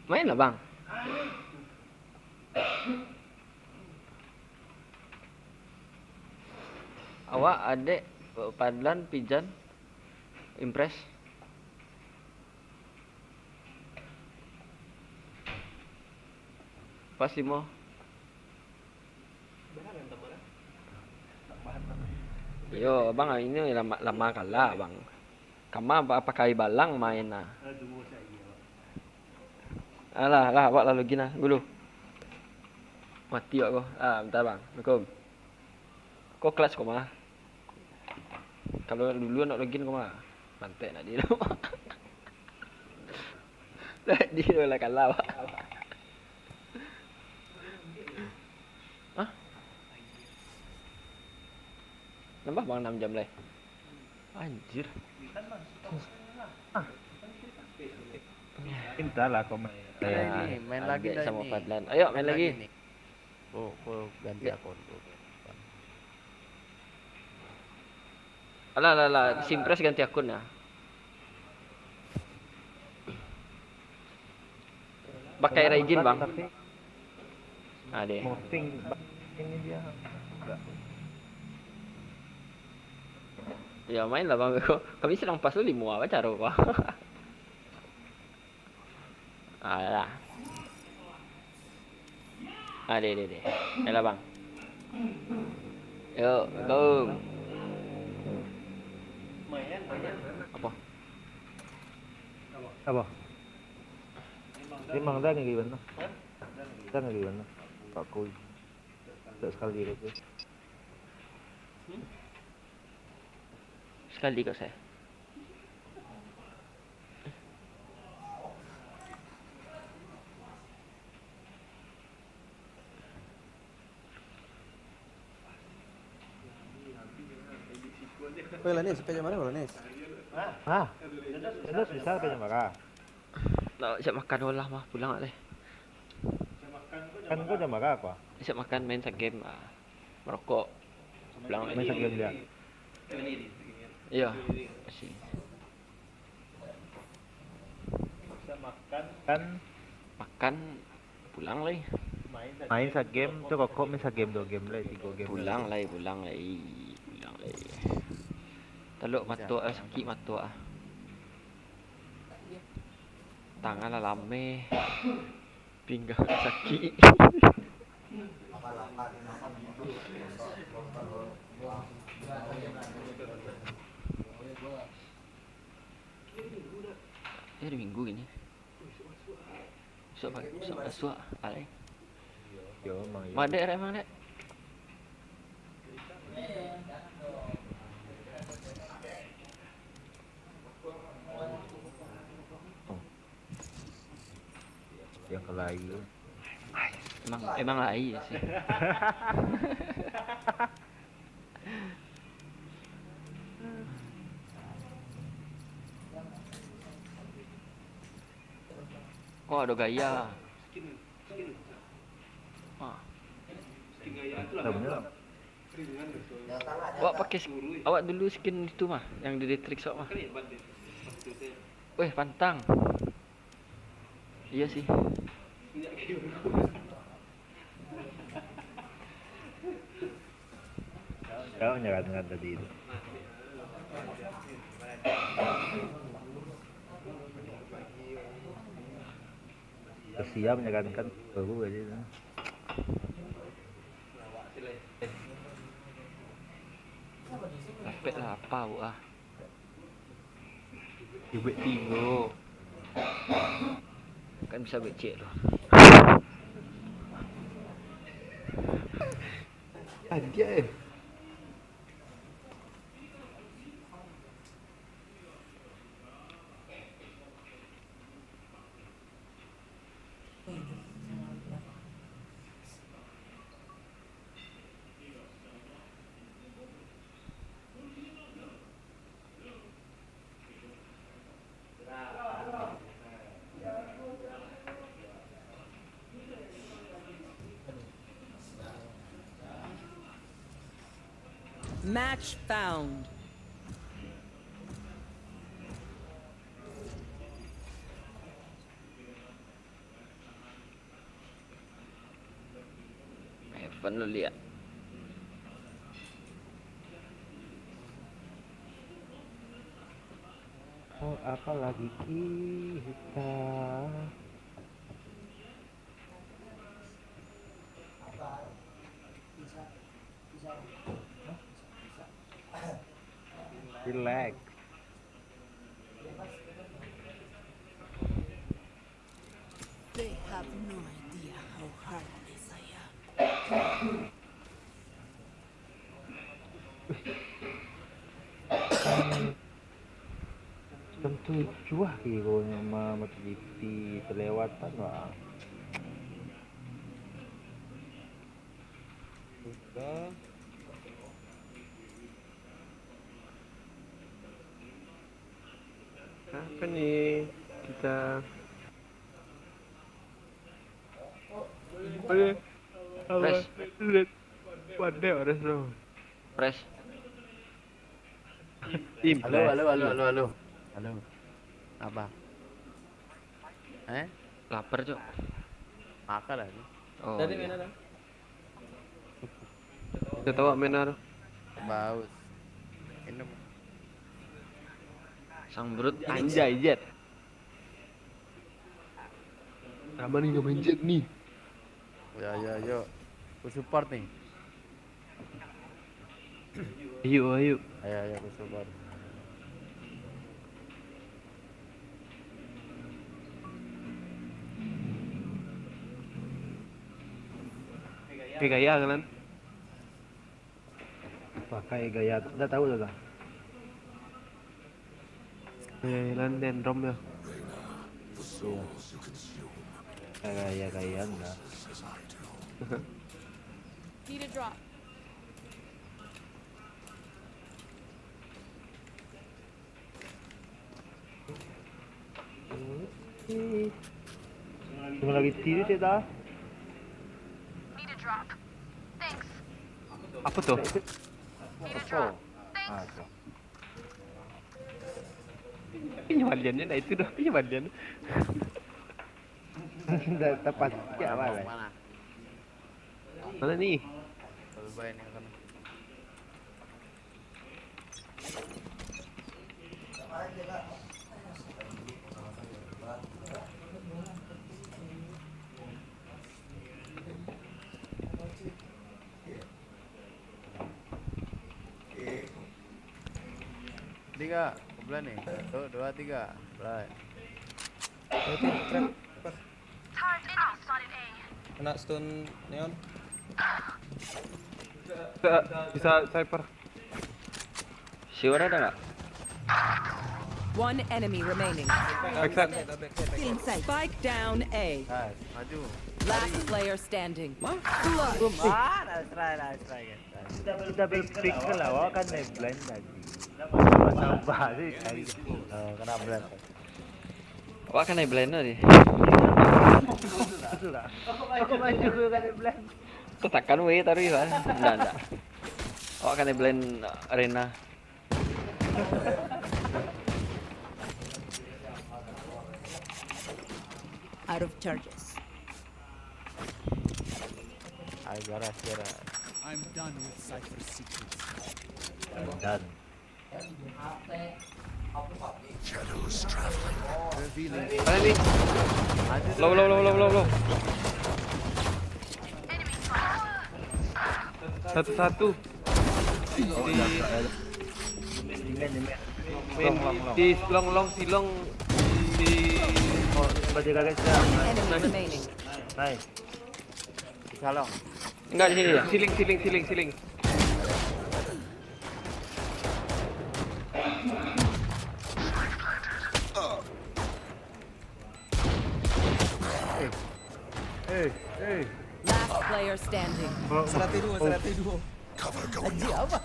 Main lah bang. Awak, adek, Padlan, Pijan, Impress. Pas limo. Iyo, bang, ini lama, lama kalah, bang. Kama pa-, pakai balang main nah. Alah, lah, awak lah login lah dulu. Mati awak ko. Ah, bentar, bang. Assalamualaikum. Ko kelas ko mah. Kalau dulu nak login ko mah. Bantek nak di rumah. Nak di rumah lah kalah, Pak. Hah? Nambah bang enam jam lai. Anjir. Minta lah kau main. Main lagi, main lagi dah ini. Ayo, main lagi. Oh, kau ganti akun. Alah, alah, alah, Simpres ganti akun ya. Pakai Raijin, Bang. Tapi ah, deh. Moting, ini dia. Enggak. Ya, main lah, Bang. Kami sedang pas tu limo, apa cara, Bang? Alah. Ah, deh, deh, deh. Yalah, Bang. Yo, go. Apa? Apa? Memang dah ni gimana? Dah ni gimana? Pak Kui. Tak sekali aja. Sekali kau saya. Weh, Lanis, sampai jam berapa, Lanis? Hah? Lanis bisa sampai jam berapa? Nak siap makan dulu lah, mah, pulang lah deh. Kan kau jam berapa, kau? Siap makan, main sagame, ah, merokok, pulang lah. Main sagame dia. Iya, masih. Kan makan, pulang lai. Main sagame, tu rokok main sagame, dua game lai, tiga game lai. Pulang lai, pulang lai, pulang lai. Talok mato ah, sakik mato ah. Tangan lah lameh. Pinggang sakik. Eh, hari Minggu kini. Besok pagi, besok masuk, alai. Yo, emang iyo. Madek, Rek, emang, Dek? Oh. Yang kelahi tu. Emang, emang lai sih. Oh, ado gaya. Ah. Dah punya lah. Awak pakai sk-, awak dulu skin itu mah, yang di Detrix awak mah. Weh, pantang. Iya sih. Kau nyarankan tadi tu. Kasian nyarankan baru aja tu. Capek lah, apa awak ah. Cukup tigo. Kan bisa becek tu. Aja eh. Match found. Heaven lu lihat. Oh, apa lagi kita? Relax. They have no idea how hard this I am. Tentu cuah kiro nyo ma-, MotoGP kelewatan, wah. Sudah. Apa ni kita? Apa ni? Apa? Press. Pandai orang tu. Press. Halo, halo, halo, halo, halo. Halo. Apa? Eh? Lapar, Cok. Makan lah ni. Oh, tadi iya. Main apa? Kita tahu main apa? Baus. Minum. Sang Brut anjay, Jet. Sama nih, nggak main Jet nih. Ya, ya, yo. Ku support nih. Ayo, ayo. Ayo, ayo, ku support. Oke, gaya kan? Pakai gaya, ndak tahu dah. Gaya London Drum ya. Iya. Gaya-gaya dah. Need a drop. Cuma lagi tidur saya dah. Need a drop. Thanks. Apa tu? Need a drop. Thanks. Ah, tu. Penyembaliannya dah itu dah, penyembalian. Dah tepat sikit awal, eh. Mana? Mana ni? Kalau bayar ni kan. Tiga, bulan ni. Satu, dua, tiga. Bulan. Berarti trap. Kena stun neon. Bisa, bisa cypher. Siwar ada nggak? One enemy remaining. Backside. Inside. Spike down A. Nice, maju. Last player standing. Mah? Clutch. Ah, nice try, nice try, guys. Nice. Double pick lah, awak kan naik blind tadi. Tambah sih tadi. Oh, kena blind. Awak kan naik blind tadi. Betul tak? Aku maju ke kan naik blind. Kau takkan weh taruh kan? Ndak, ndak. Awak kan naik blind arena. Out of charges. Ayo, garas, garas. I'm done with Cypher's secrets. I'm done. Shadows traveling. Revealing. Mana ni? Low, low, low, low, low, low. Satu-satu. Di, main di long, long, long. Di long, long, di long, di Oh, berdiri guys. Enemy remaining. Nice. Salah. Enggak, di sini dia. Ceiling, ceiling, ceiling, ceiling. Eh, eh, eh. Last player standing. Oh, oh. Seratus dua, oh. Seratus dua. Cover going out. Apa?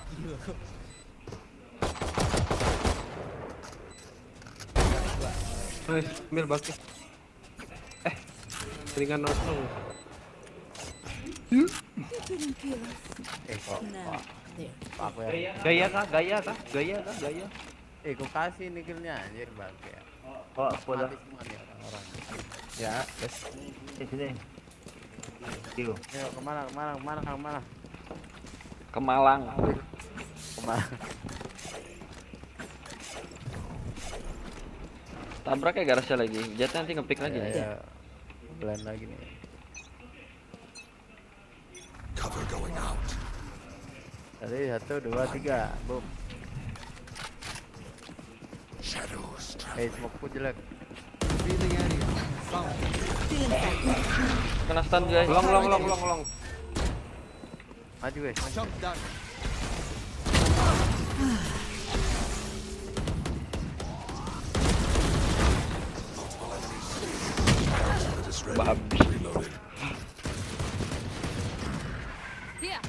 Nice, Mil, bakeh. Eh, ringan nongkrong. Eh, kok, nah, kok. There. Apa ya? Gaya kah? Gaya kah? Gaya kah? Gaya. Eh, kok kasih nih kill-nya, anjir, bangke. Oh, apa dah? Mati semua nih orang-orang. Ya, guys. Eh, sini. Yo. Ayo, kemana, kemana, kemana, kemana? Ke Malang. Ke Malang. Tabrak ya garasnya lagi. Jatnya nanti ngepick lagi. Ya, nih. Ya. Plan lagi nih. Cover going out. Tadi satu, dua, tiga. Boom. Shadows traveling. Eh, smoke-ku jelek. Revealing area. Found. Kena stun, guys. Long, long, long, long, long. Maju, guys. Shot down. Babi. Here.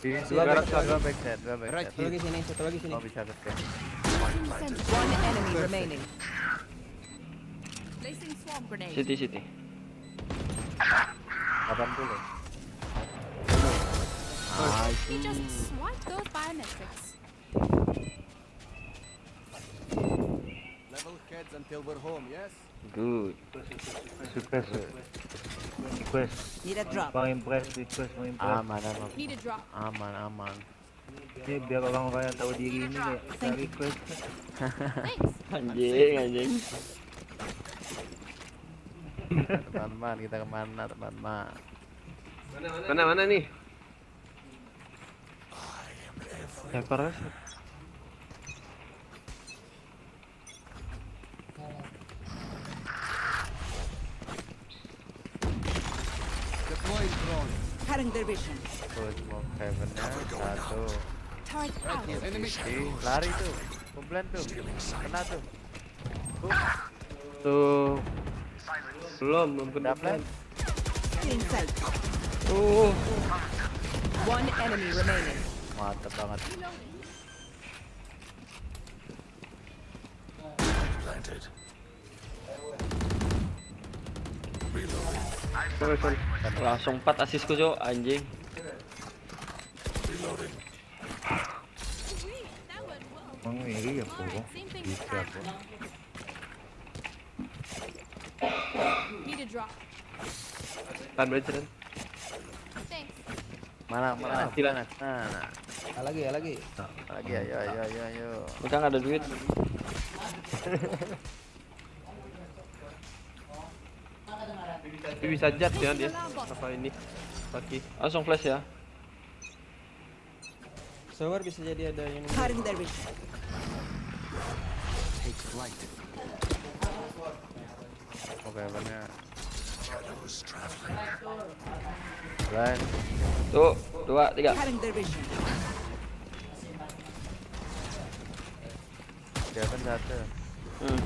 Dua back, dua back side, dua back side. Satu lagi sini, satu lagi sini. Oh, bisa, bisa. One enemy remaining. Placing swarm grenade. City, city. Delapan puluh. Nice. He just swiped those biometrics. Level heads until we're home, yes? Good. Request, request, request. Need a drop. Bang Impress, request, Bang Impress. Aman, aman. Need a drop. Aman, aman. Ini biar orang-orang yang tahu diri ini kayak, kayak request. Thanks. Anjing, anjing. Teman-teman, kita kemana, teman-teman? Mana, mana nih? Sniper. Deploying drone. Cutting their vision. Satu smoke heaven-nya, satu. Turret out. Enemy. Lari tuh, kumpulan tuh. Kena tuh. Tuh. Belum, belum kena. Dapat. Stealing sight. Tuh. One enemy remaining. Mantap banget. Planted. Reloading. Langsung empat assist-ku, Cok, anjing. Reloading. Emang ngeri ya, Bro? Bisa, Bro. Need a drop. Tahan, Bro, tahan. Thanks. Mana, mana? Nah, nah. Nah, lagi, ya, lagi. Lagi, ayo, ayo, ayo, ayo. Bukan ada duit. Tapi bisa jat ya dia. Apa ini? Paki. Langsung flash ya. Sabar, bisa jadi ada yang... Cutting their vision. Take flight. Oke, banyak. Shadows traveling. Lain. Tuh, dua, tiga. Cutting their vision. Dia kan satu. Hmm.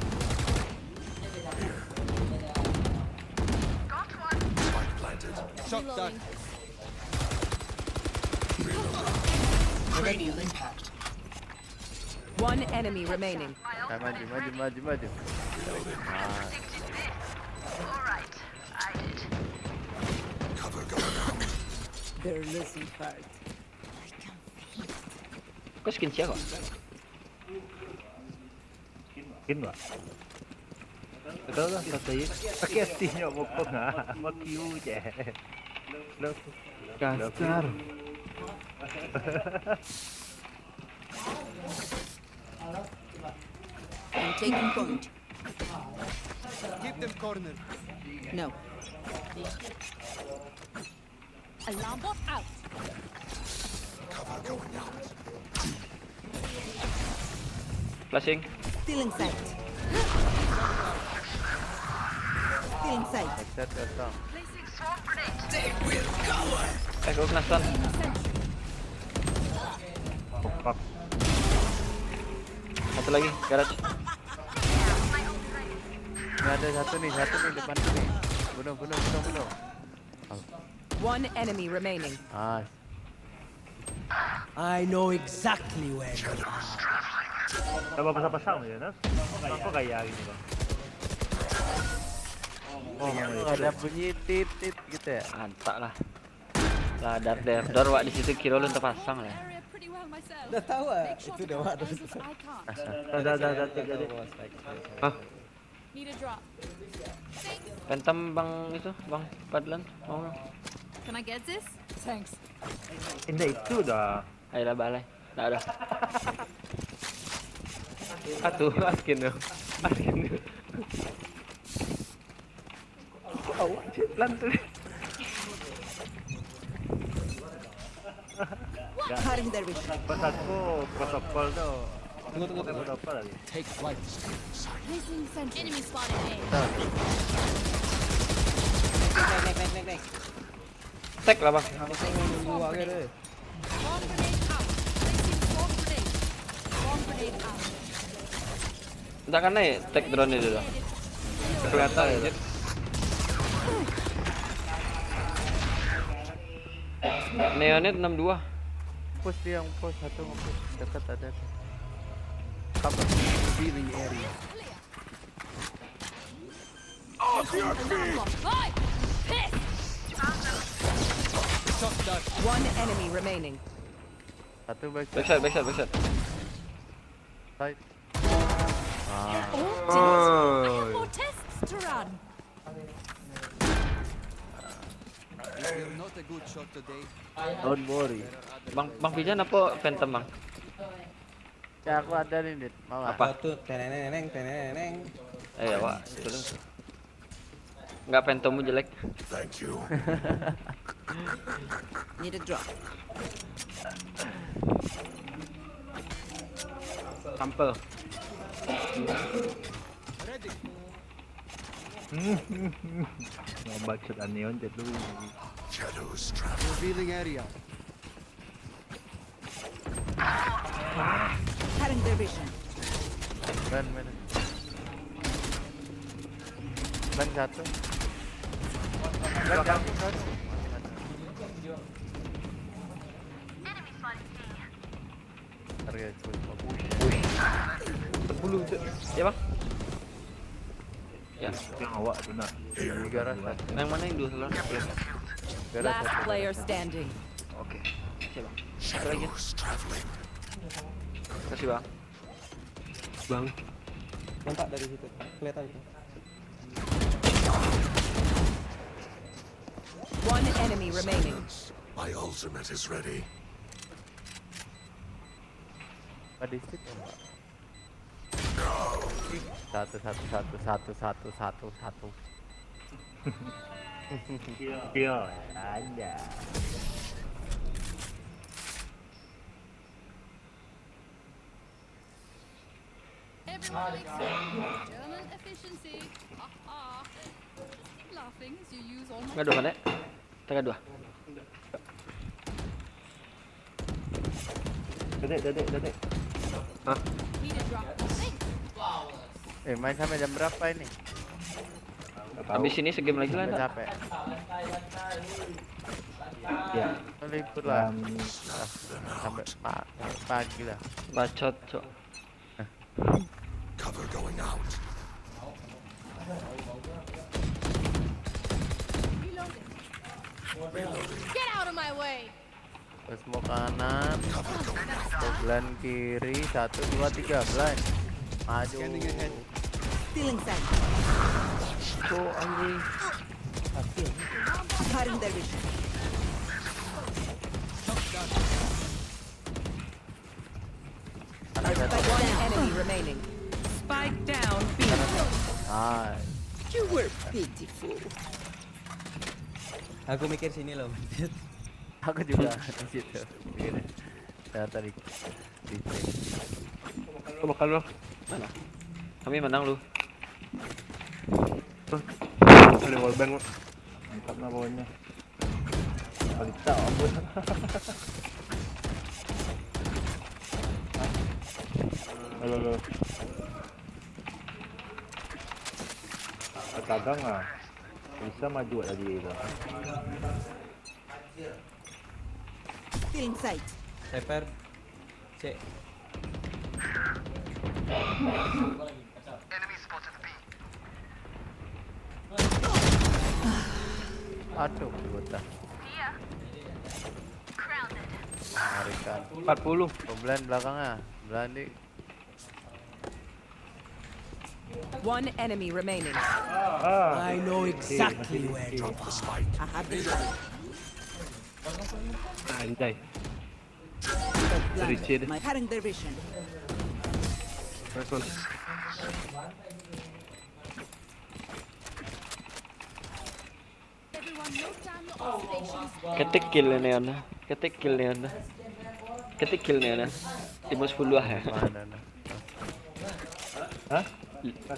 Spike planted. Shot down. Cranial impact. One enemy remaining. Nah, maju, maju, maju, maju. Ah. They're losing heart. I can feel it. Kau skin siapa? Mungkin, Pak. Betul lah, satu. Pakai S T-nya bokong, ah. Sama Q je. Lo, lo. Kasar. I'm taking point. Keep them cornered. No. Alarm bot out. Cover going out. Flashing. Still inside. Still inside. Headset datang. Eh, gue kena stun. Oh, fuck. Satu lagi, garage. Ini ada satu nih, satu nih depan nih. Bunuh, bunuh, bunuh, bunuh. One enemy remaining. Ah, I know exactly where you are. Kenapa pasang-pasang je, Nas? Kenapa gaya gini, Bang? Oh, Iya, Bang, lu itu. Ada bunyi tit tit gitu ya. Antak lah. Lah, dar der dor wak di situ, kiro lu terpasang lah. Area pretty well myself. Dah tahu ah, Make sure itu to dah cover ada. as I can't. Dah, dah, dah, dah, dah, dah. Hah? Need a drop. Phantom bang itu, bang Fadlan, mau nggak? Can I get this? Thanks. Indah itu dah. Ayolah, balai. Tak ada. Atuh, askin tu. Askin tu. Awak cek pelan tu. Cutting their vision. Pas aku protokol tu. Tunggu, tunggu, tunggu. Protokol lagi. Take flight. Placing sentry. Enemy spotted A. Naik, naik, naik, naik, naik. Tag lah, bang. Dua ke tu? Bomb grenade out. Placing bomb grenade. Bomb grenade out. Tak kan naik tag drone itu dah. Kelihatan aja. Neonit enam dua. Push dia, push satu, push dekat ada. Cover. Revealing area. Alarm bot. Oi! Piss! One enemy remaining. Satu back Backside, backside, backside. Side. Oh, dear. I have more tests to run. It will not a good shot today. Don't worry. Bang, bang Fijan apa Phantom, bang? Ya, aku ada nih, Dit. Mau nggak? Apa? Satu, teneneng, teneneng. Eh, awak. Itu dulu. Enggak, Phantommu jelek. Need a drop. Sampel. Mau bacot Aneon je dulu. Revealing area. Cutting their vision. Ban, ban. Ban satu. Ban satu, satu. Harga full. Sepuluh tu. Ya, bang. Ya, Yang awak tu nak. Garage satu. Yang mana yang dua sebelah? Garage Last satu. Player standing. Oke. Siap, bang. Satu lagi. Kasih, bang. Bang. Nampak dari situ. Kelihatan itu. One enemy remaining. My ultimate is ready. Ada stick, Pak. Satu, satu, satu, satu, satu, satu, satu. Yo, ada. Everyone likes me. German efficiency. Ha ha. Just keep laughing as you use all my Gaduh kan, eh? Tengah dua. Dedek, dedek, dedek. Need a drop. Thanks. Eh, main sampai jam berapa ini? Habis ini segame lagi lah, Sampai ndak? Capek. Ya. Libur lah. Um, Sampai pa- pagi lah. Bacot, cok. Cover going out. Get out of my way. Terus mau kanan. Blind kiri, satu, dua, tiga, blind. Maju. Scanning ahead. Still inside. Cok, anjing. Cutting their vision. One enemy remaining. Spike down B. Ah, You were pitiful. Aku mikir sini loh. Aku juga di situ. Gini. Saya tadi di Kau bakal lu. Mana? Kami menang lu. Ada wallbang lu. Mantap lah pokoknya. Balik tak, ampun. Halo, halo. Kadang ah. Bisa maju tadi tu. Still in sight. Sniper. Cek. Aduh, botah. Mengerikan. Empat puluh. Pembelian belakangnya. Belakang di. One enemy remaining. Ah. I know exactly where to drop the spike. I have the spike. Anjay. Sorry, chill. My current division. Nice one. Ketek kill ni, Ana. Ketek kill ni, Ana. Ketek kill ni, Ana. Lima sepuluh ah. Mana, Ana? Hah?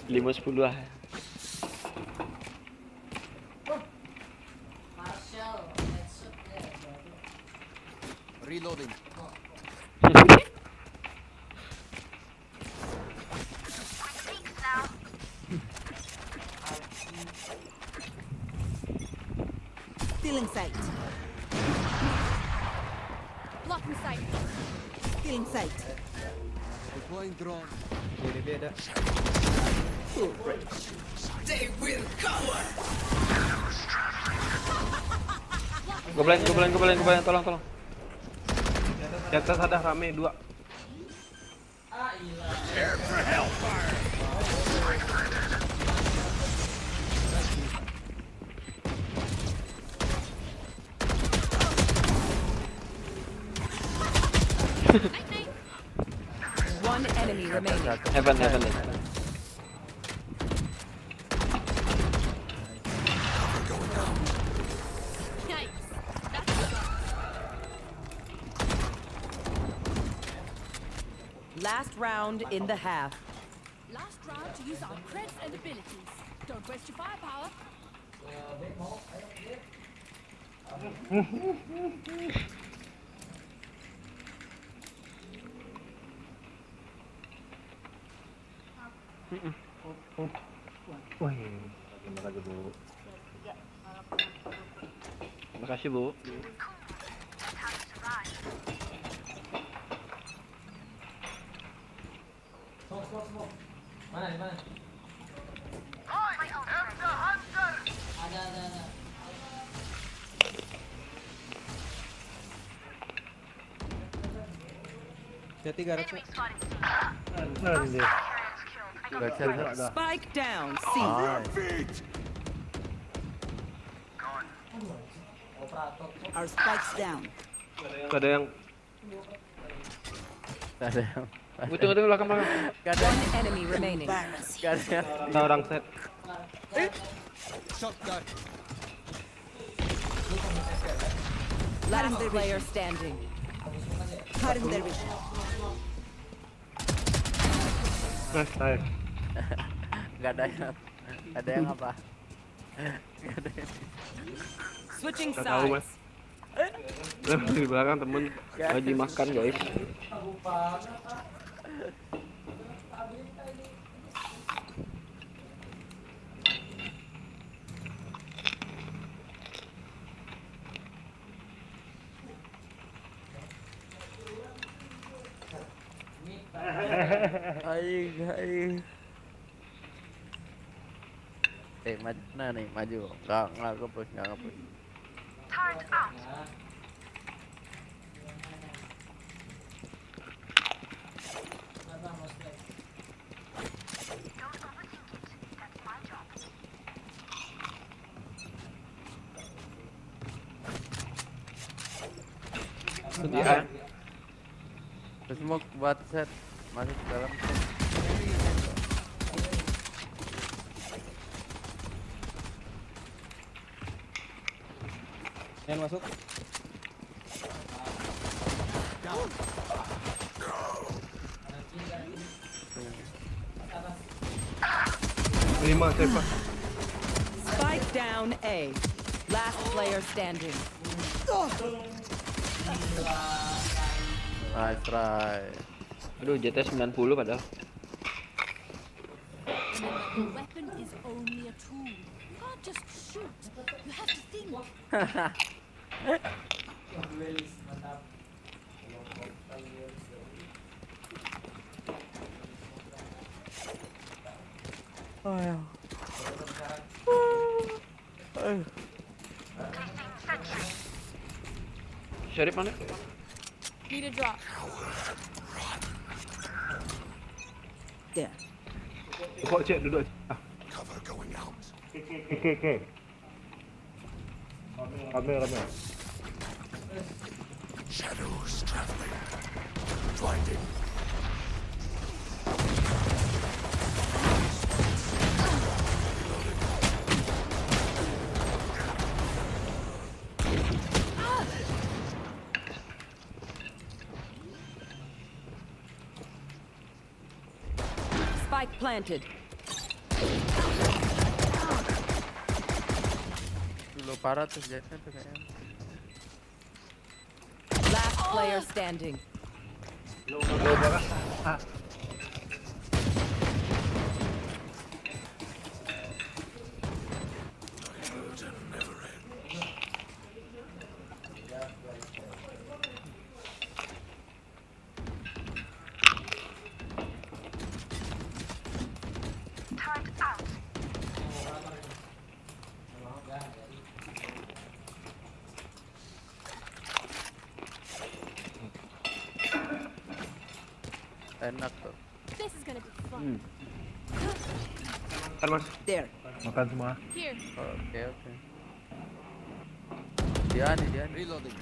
Lima sepuluh ah. Reloading. Still in sight. Blocking sight. Still in sight. Deploying drone. Kiri dia ada. They will cover. Goblin, goblin, goblin, goblin, tolong, tolong. Di atas ada rame dua. One enemy remaining. Heaven, heaven. Yikes. That's Last round in the half. Last round to use our creds and abilities. Don't waste your firepower. Wih, terima kasih, Bu. Makasih, Bu. Smoke, smoke, smoke. Mana, di mana? Ada, ada, ada. Tiga tiga ratus. Anjir. Spike down, C. Ah. Our spike's down. Ada yang Ada yang. Tunggu, tunggu, tunggu, belakang, belakang. Gak ada. One enemy remaining. Gak ada. Ada orang set. Shotgun. Last player standing. Cutting their vision. Nice, nice. Gak ada yang. Ada yang apa? Gak ada yang. Switching sides. Di belakang temen lagi makan, guys. Aing, aing. Eh, maju, nah nih, maju. Nggak, nggak nge-push, nggak nge-push. Smoke buat set. Masuk ke dalam set. Yang masuk. Lima, Saifa. Spike down A. Last player standing. Nice try. Aduh, J T sembilan puluh padahal. Remember, a weapon is only a tool. You can't just shoot. You have to think. Syarif mana? Need a drop. There. Kok cek duduk cek. Ah. Cover going out. Oke, oke, oke. Rame, rame. Shadows traveling. Blinding. Spike planted. Dulu parah tuh, Jason tuh kayaknya. Last player standing. Low, low banget. Ah. Enak tuh. This is gonna be fun. Hmm. Kan, Mas? There. Makan semua. Here. Oke, oke. Dia nih, dia nih. Reloading.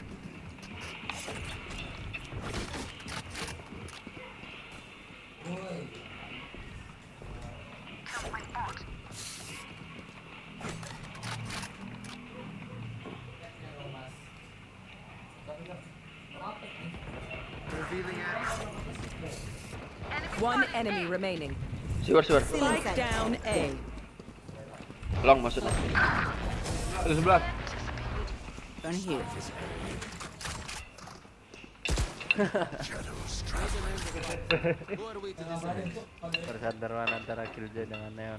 One enemy remaining. Siwar, siwar. Spike down A. Long maksudnya. Ada sebelah. Don't hear. Persantaran antara Killjoy dengan Neon.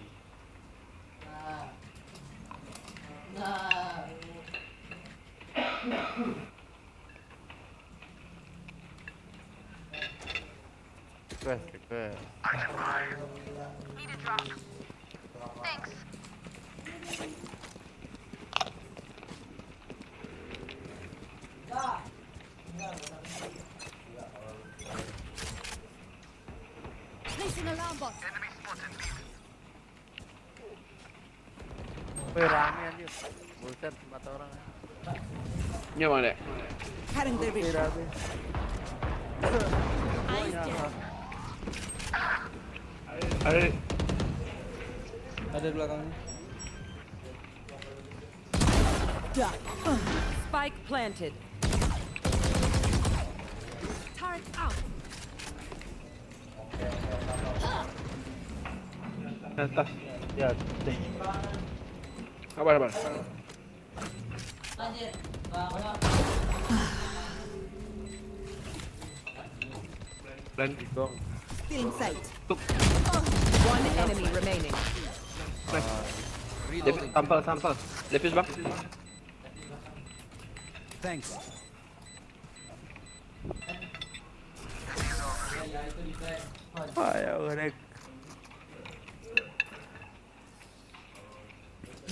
Request, request. Need a drop. Thanks. Placing alarm bot. Wih, rame anjir. Buset, empat orang. Nyo, Bang Dek. Cutting their vision. Rame. Eyes down. Ada. Ada di belakangnya. Duck. Spike planted. Turret out. Atas. Ya, deh. Sabar, sabar. Plan. Still in sight. One enemy remaining. Nice. Reloading. Tampal, tampal. Defuse, Bang. Thanks. Ayo, Greg.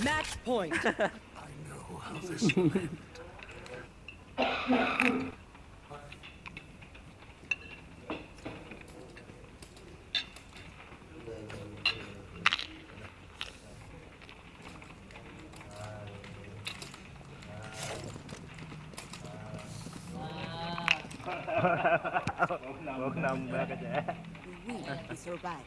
Match point. I know how this will end. Mau nambah aja. We will survive.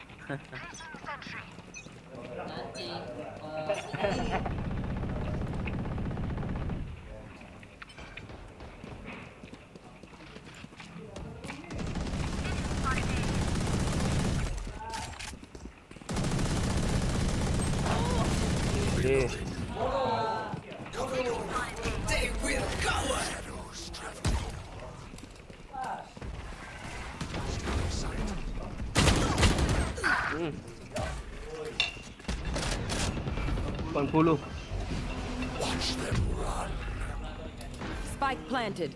Lapan puluh. Spike planted.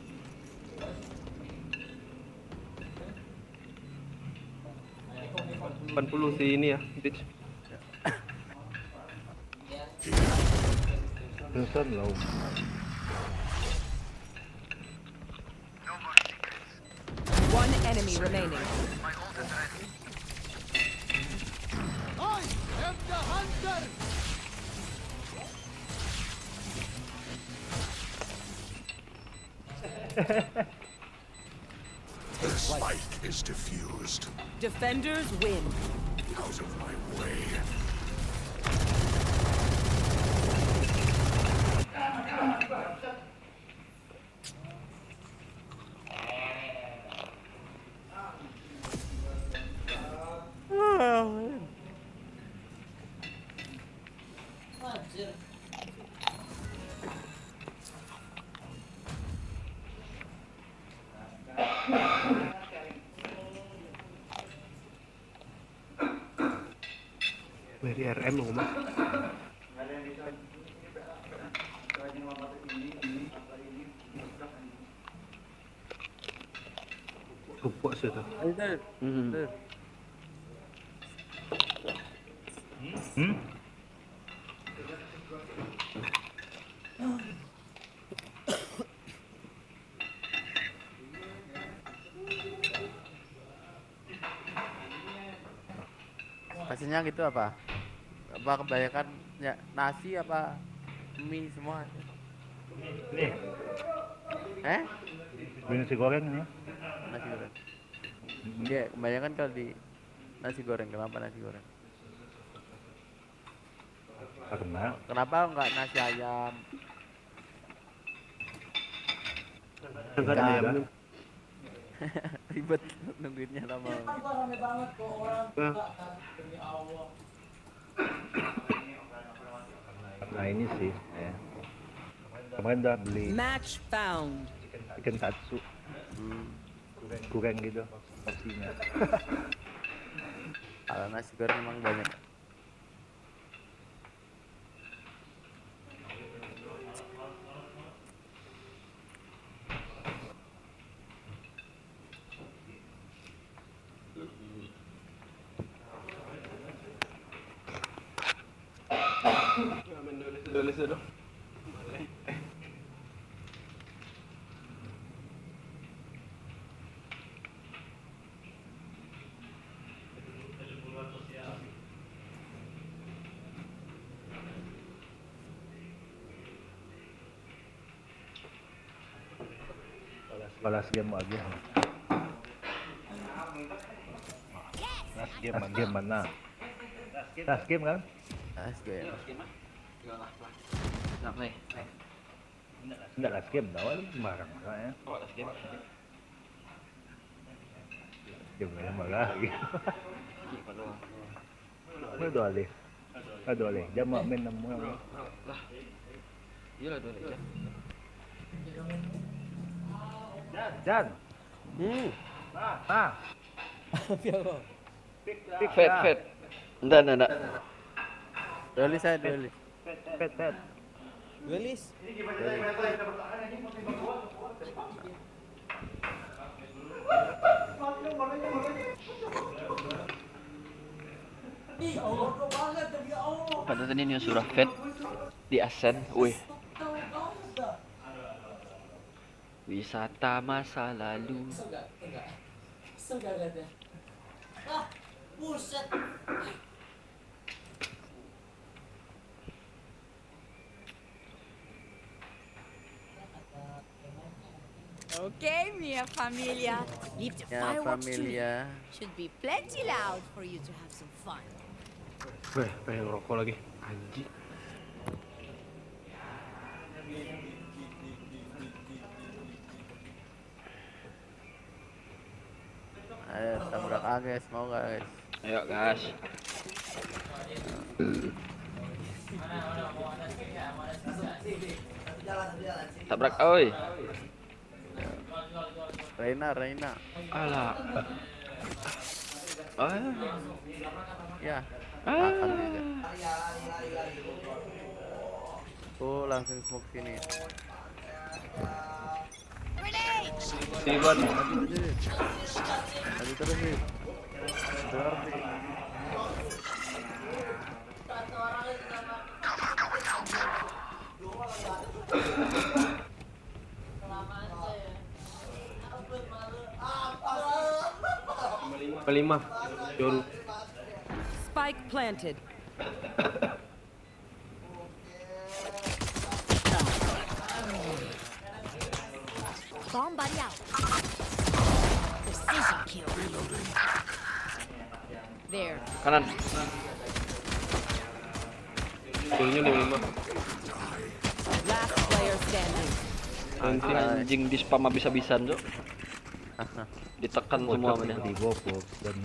Lapan puluh si ini ya, bitch. Pingsan lah. One enemy remaining. I am the hunter. The spike is diffused. Defenders win. Out of my way. Beri R M rumah. Rupuk sih tu. Hmm. Hmm? Pastinya gitu apa? Apa kebanyakan ya, nasi apa mie semua? Nih. Eh? Beli nasi goreng nih. Nasi goreng. Iya, kebanyakan kalau di nasi goreng, kenapa nasi goreng? Karena kenapa enggak nasi ayam? Enggak ada ayam. Ribet nungguinnya lama. Nah. Nah, ini sih, ya. Kemarin udah beli Match found. Chicken katsu. Hmm. Kurang gitu porsinya. Kalau nasi goreng emang banyak. Balas game lagi. Last game mana? Last game kan? Last game. Nak play. Ndak last game dah, awak marah-marah ya. Awak last game. Game main marah lagi. Mana dua alih? Ada dua alih. Dia mau main enam orang. Lah. Iyalah dua alih. Jan. Hmm. Ah. Fed, Fed. Ndak, ndak, ndak. Duelist aja, duelist. Fed, Fed. Duelist. Pada tadi ni surah Fed di Asen, weh. Wisata masa lalu. Okay, mi familia. Leave the fireworks to me. Should be plenty loud for you to have some fun. Weh, pengen ngerokok lagi. Anjing. Ayo, tabrak ah, guys. Mau nggak, guys? Ayo, guys. Tabrak, oi. Reina, Reina. Alah. Ah. Ya. Ah. Makan aja. Oh, langsung smoke sini. Tiban. Maju terus, Rit. Maju terus, Rit. Dengar, Rit. Lima, Yoru. Spike planted. Bomb buddy out. Precision kill. There. Kanan. Turunnya lima lima. Last player standing. Anjing, anjing di spam habis-habisan, Cok. Ditekan semua sama dia. Di goblok dan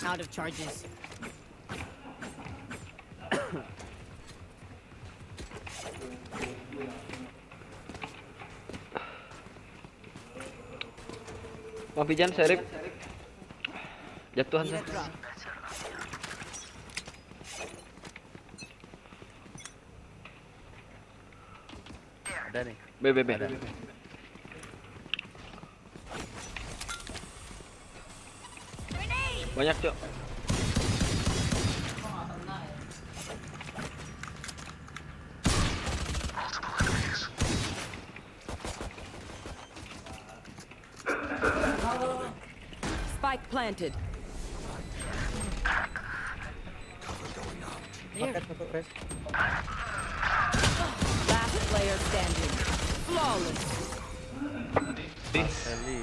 Out of charges. Bang Pijan, Serif. Jatuhan sah. Ada nih. B, B, B. Ada. Banyak, Cok. Spike planted. There. Pakai satu res. Last player standing. Flawless. Marceli.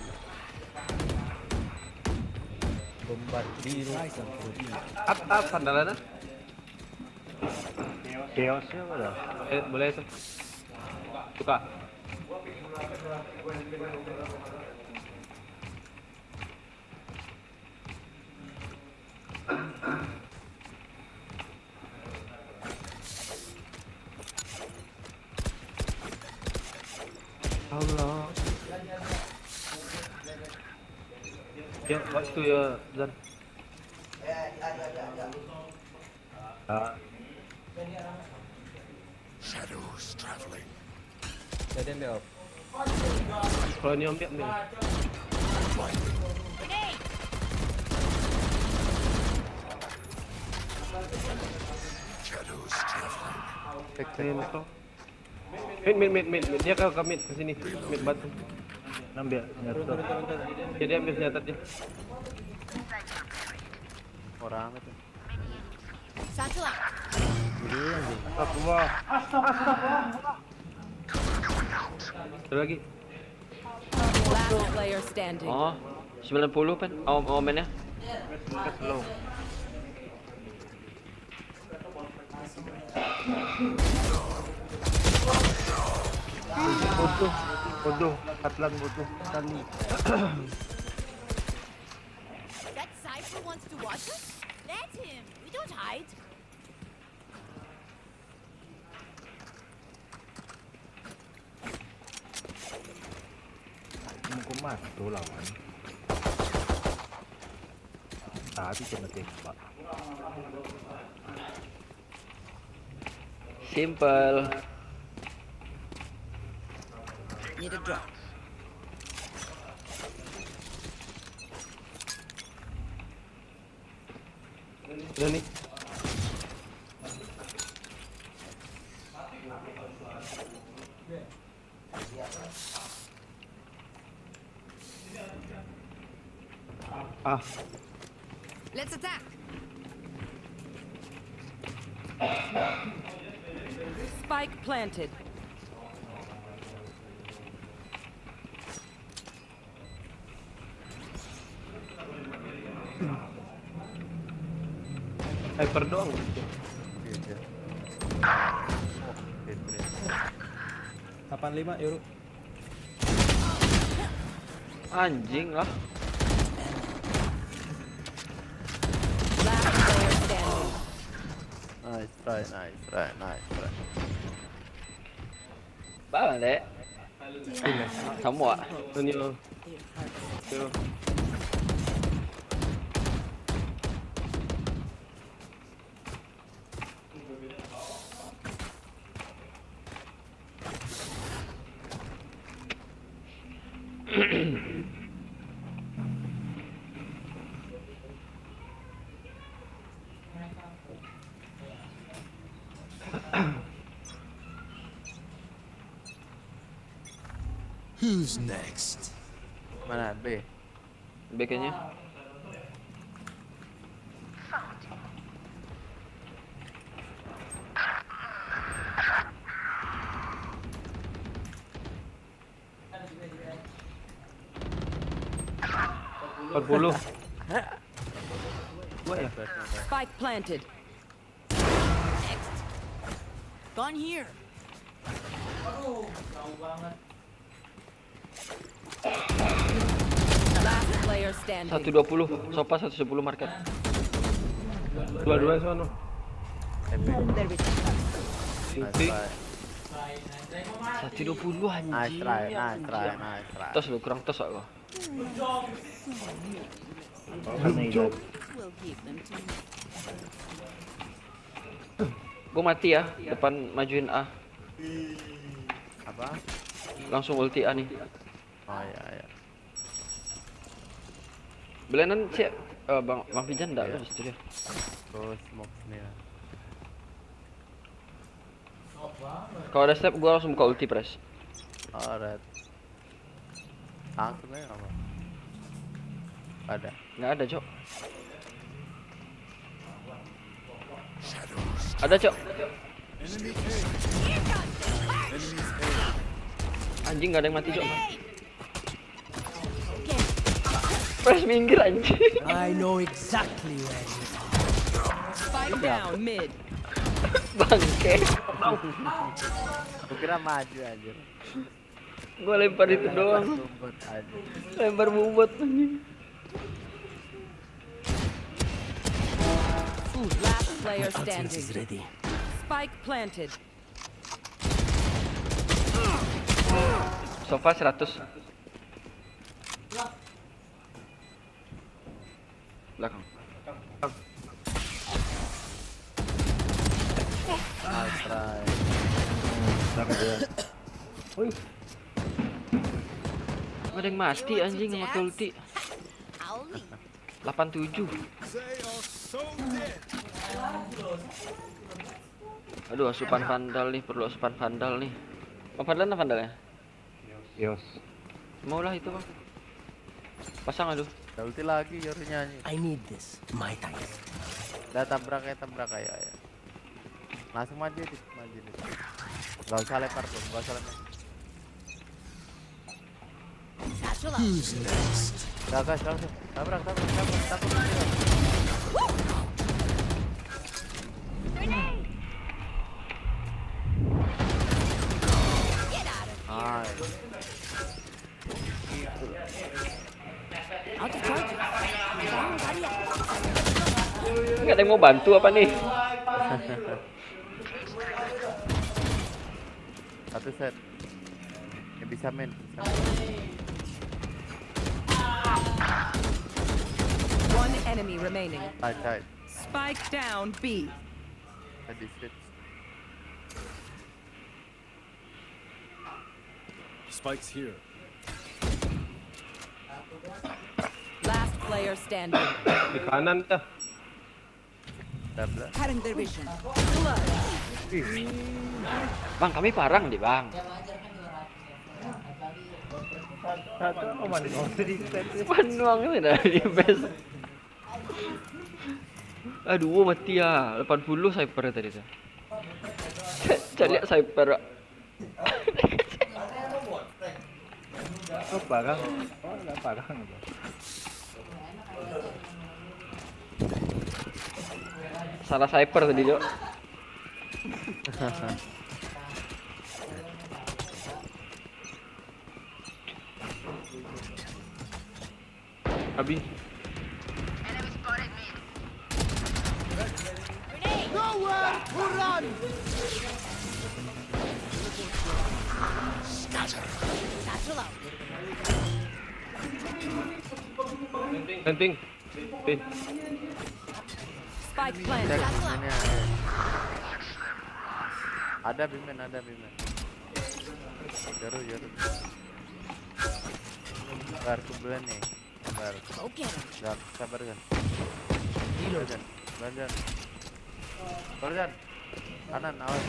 Bombardiru. Up, up, sandalan, ah. Chaos siapa dah? Eh, boleh tuh. Buka. Allah. Ya, watch tuh ya, Zan. Ah, Shadows traveling. Jadi ambil off. Kalau ini ambil, ambil. Shadows traveling. Cek sini. Mid, mid, mid, mid, mid. Dia ke, ke mid, ke sini. Mid batu. Ambil senjata. Jadi ambil senjata dia. Orang itu. Satchel out. Dulu anjing. Astagfirullah. Ada lagi. Last player standing. Oh, sembilan puluh kan? Oh, oh, mainnya. Angkat slow. Bodoh, bodoh, Katlan bodoh sekali. That Cypher wants to watch us? Let him. We don't hide. Muko mato lawan. Tadi kena tembak. Simple. Need a drop. Udah nih. Ah, Let's attack. Spike planted. Hyper doang. Oke, oke. Oh, oke, oke. Delapan lima, Yoru. Anjing lah. Last player standing. Nice try, nice try, nice try. Balik. Samo ah. Anyo. Yo. Who's next? Mana B? B kayaknya. Empat puluh. What ya? Spike planted. Gone here. Last player standing. Satu dua puluh, Sofa satu sepuluh market. Dua-dua sono. Satu dua puluh anjing. Nice try, nice try, nice try. Tos lu, kurang tos aku. Gue mati ya, depan majuin A. Apa? Langsung ulti A nih. Oh ya, ya. Belenan cek, eh, Bang, Bang Fijan ndak ada di studio. Terus smoke sini lah. Kalau ada step, gue langsung buka ulti, Pres. Alright. Langsung aja apa? Ada. Nggak ada, Cok. Ada, Cok. Anjing, nggak ada yang mati, Cok. Pres, minggir, anjing. I know exactly where you are. Spike down mid. Bangke. Gue kira maju aja. Gua lempar itu doang. Lempar bubut, anjing. Last player standing. Spike planted. Sofa seratus. Belakang. Astray. Belakang dia. Wih. Ada yang mati, anjing, sama ulti. Delapan tujuh. Aduh, asupan vandal nih, perlu asupan vandal nih. Bang Fadlan, vandalnya? Yos. Maulah itu, Bang. Pasang, aduh. Ada ulti lagi, Yorunya, anjing. I need this. My time. Dah, tabrak ya, tabrak, ayo, ayo. Langsung maju, Dit, maju, Dit. Gak usah lempar, Bang, gak usah lempar. Satchel out. Who's next? Dah, gas, langsung. Tabrak, tabrak, tabrak, tabrak, tabrak. Grenade. Nice. Out of charge. Nggak ada yang mau bantu apa nih? Satu set. Yang bisa main, bisa main. One enemy remaining. Side, side. Spike down B. Tadi switch. Spike's here. Last player standing. Di kanan dah. Tabrak. Cutting their vision. Bang, kami parang di, Bang. Satu apa, manuang tadi? Manuang itu dah di base. Aduh, mati ya. Delapan puluh sniper tadi tu. Caliak sniper. Kau parang? Oh, ada parang tu. Salah sniper tadi, Cok. Habis. Nowhere to run! Satchel out. Penting. Pin. Spike planted. Mana? Ada bimen, ada bimen. Jaru, jaru. Bar, kuburan nih. Bar. Go get him. Bar, sabar, Jan. Bar, Jan. Bar, Jan. Bar, Jan. Kanan, awas.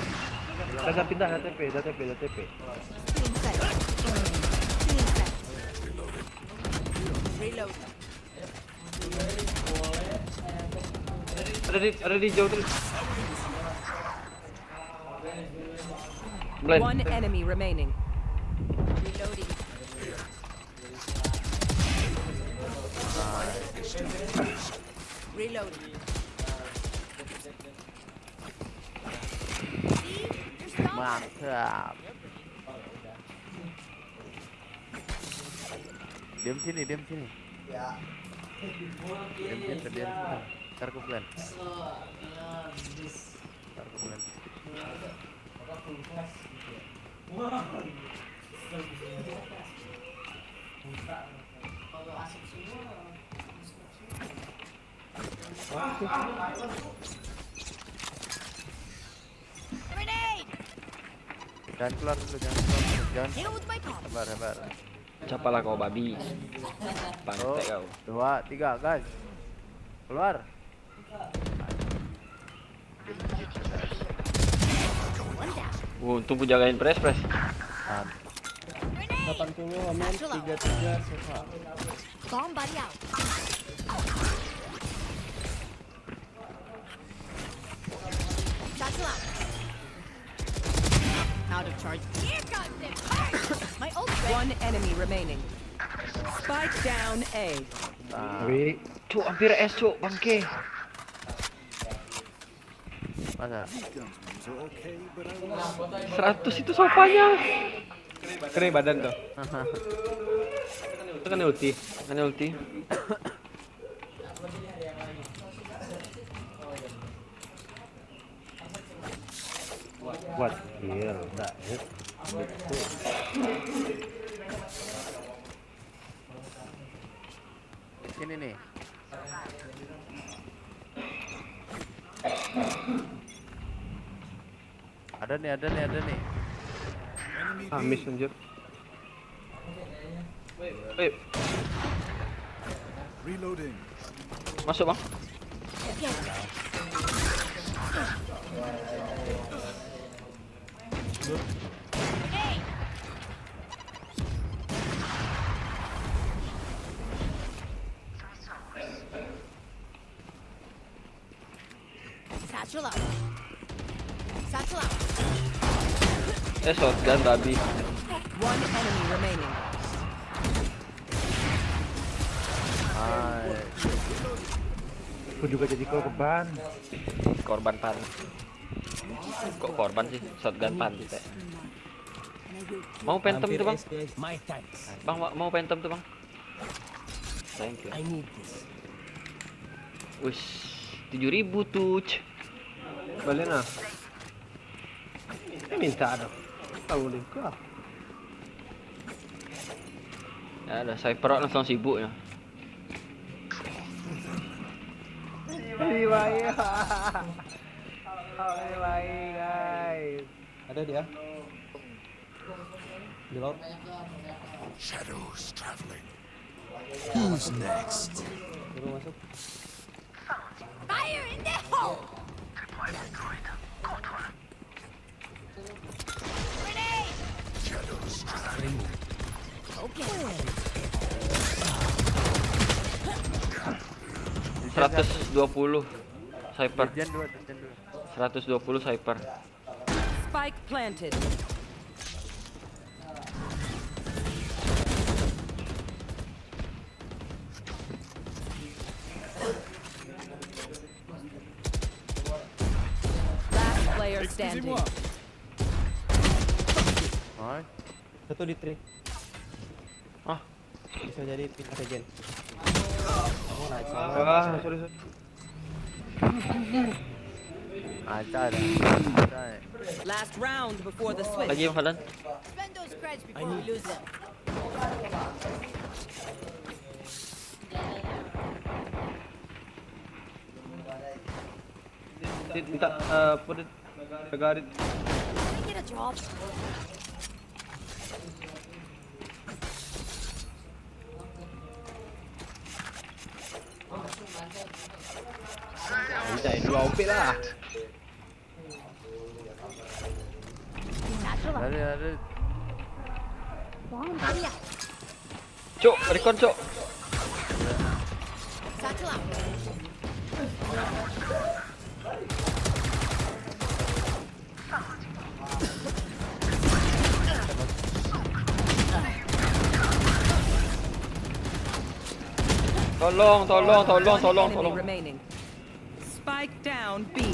Dah, dah pindah, dah T P, dah T P, dah T P. Stealing sight. Stealing sight. Reload. Ada di, ada di jauh tadi. Blind. One enemy remaining. Reloading. Reloading. See? You're stunned. Mantap. Diam sini, diam sini. Diam sini, diam sini. Ntar aku plan. Ntar aku plan. Grenade! Jangan keluar dulu, jangan keluar dulu. Jangan. Hit him with my pump. Sabar, sabar. Capalah kau babi. Oh, Pantek kau. Dua, tiga, guys. Keluar. One down. Wah, untung ku jagain press press. Ah, Grenade! delapan puluh, aman, Satchel out. tiga tiga, sefa. Bomb buddy out. Satchel out. Out of charge. Here comes the party. My ult. One enemy remaining. Spike down A. ah. Cuk, hampir S, cuk, bangke. Masa? Seratus itu sopanya. Kena badan tuh. Itu kan ulti. Kan ulti. What? Iya, enggak ya. Di sini nih. Ada nih, ada nih, ada nih. Ah, miss anjir. Wait. Reloading. Masuk, Bang. Satchel out. Satchel out. Eh, shotgun babi. One enemy remaining. Hai. Aku juga jadi korban. Korban pan. Kok korban sih? Shotgun pantek. Mau phantom tuh, Bang? Bang, mau, mau phantom tuh, Bang? Thank you. Wis, tujuh ribu tuh. Balik nah. Ini minta dong. Tahu deh gua. Ya, ada Cypher langsung sibuk ya. Ini bahaya. Ini bahaya, guys. Ada dia. Di laut. Shadows traveling. Who's next? Suruh masuk. Fire in the hole. Grenade. Okay. Seratus dua puluh Cypher. Jen dua, Jen dua. Seratus dua puluh Cypher. Spike planted. Last player standing. Hai. Satu di three. Ah. Bisa jadi pindah ke Jen. Oh, nice. Ah, sorry, sorry. Aja dah. Aja. Last round before the switch. Lagi, Fadlan. Spend those creds before we lose them. Minta uh, put it, Garit. Can I get a drop? Minta dua opik lah. Lari, lari. Hurry up. Cok, recon, Cok. Satchel out. Tolong, tolong, tolong, tolong, Enemy tolong. Remaining. Spike down B.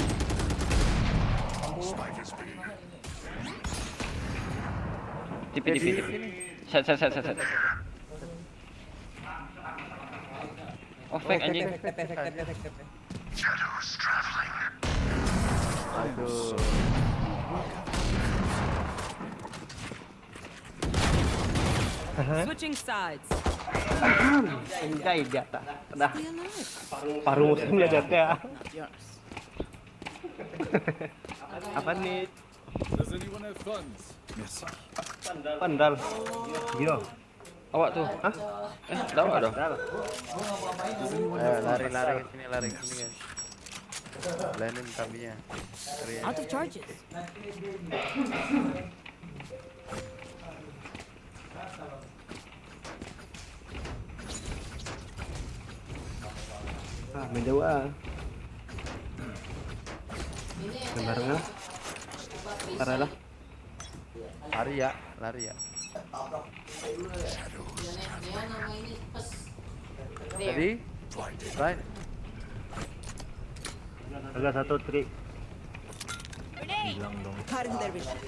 Tipi, tipi, tipi. Set, set, set, set, set. Oh, fake anjing. Efek, efek, efek, efek, efek. Aduh. Switching sides. Anjay, di atas. Dah. Stay alive. Paruh musim lah jaga. Apa nih? Does anyone have funds? Merci. Pandal. Yo. Awak tu. Hah? Eh, dah awak dah. Pandal. Does anyone Eh, have lari, funds? lari ke sini, lari ke sini, guys. Lainin kambingnya. Lari. Out of charges. Ah, main jauh ah. Main bareng ah. Parah lah. Lari ya, lari ya. Jadi, right. Ada satu trik. Cutting their vision.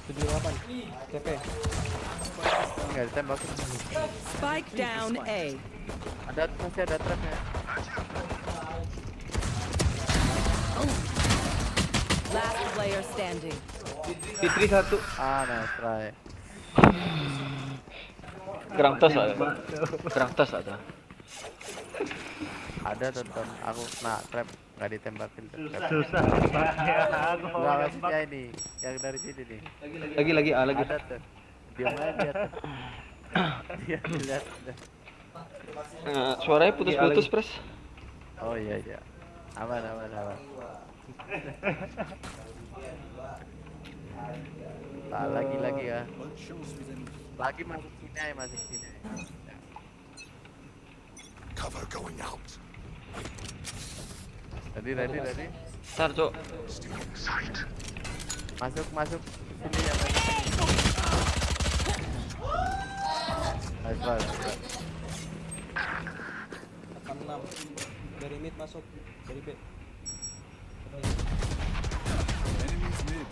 Tujuh delapan. T P. Enggak ditembak. Spike down A. Ada, masih ada trapnya. Last player standing. Fitri satu. Ah, nice try. Kurang tos lah. Kurang tos lah tu. Ada tonton aku kena trap, nggak ditembakin tuh. Susah. Aku mau Enggak, nembak. Maksudnya ini, yang dari sini nih. Lagi, lagi, ah, lagi. Ada tuh. Diam aja dia tuh. Dia lihat. Eh, suaranya putus-putus, Pres. Oh iya, iya. Aman, aman, aman. Nah, lagi, lagi ya. Lagi masuk sini aja, masuk sini aja. Cover going out. Ready, ready, ready. Ntar, Cok. Stealing sight. Masuk, masuk. Sini ya, masuk. Nice, nice. Delapan enam. Dari mid masuk. Dari B. Enemies mid.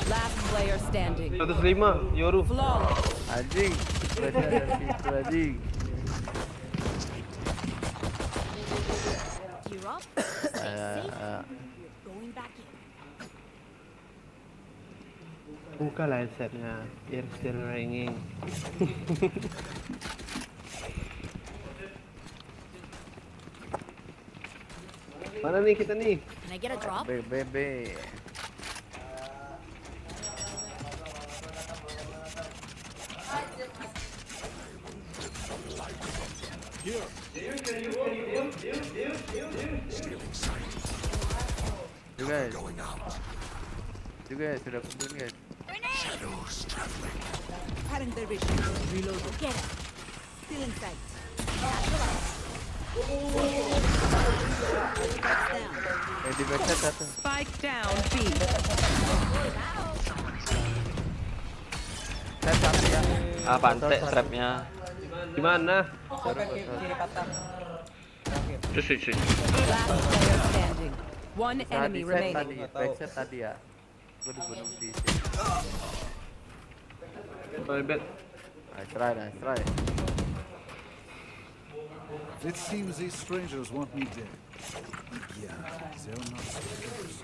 Last player standing. Seratus lima, Yoru. Flawless. Anjing. Itu anjing. Gear up. Eh, eh. Going back in. Bukalah headsetnya, biar still ringing. Mana nih kita nih? Can I get a drop? B, B, B. Here. Stealing sight. You guys, Going out. you guys sudah kumpul, guys. Shadows traveling. Cutting their vision. Reload. Get it. Still inside. Spikes down. Eh, di backside satu. Spike down B. Saya satu ya. Ah, pantek trapnya. Di mana? Baru betul. Itu switch, switch. Last player standing. One Nah, enemy di side tadi, remaining. backside tadi ya. Gue dibunuh di sini. Sorry, bet. Nice try, nice try. It seems these strangers want me dead. Yeah, they'll not stay first.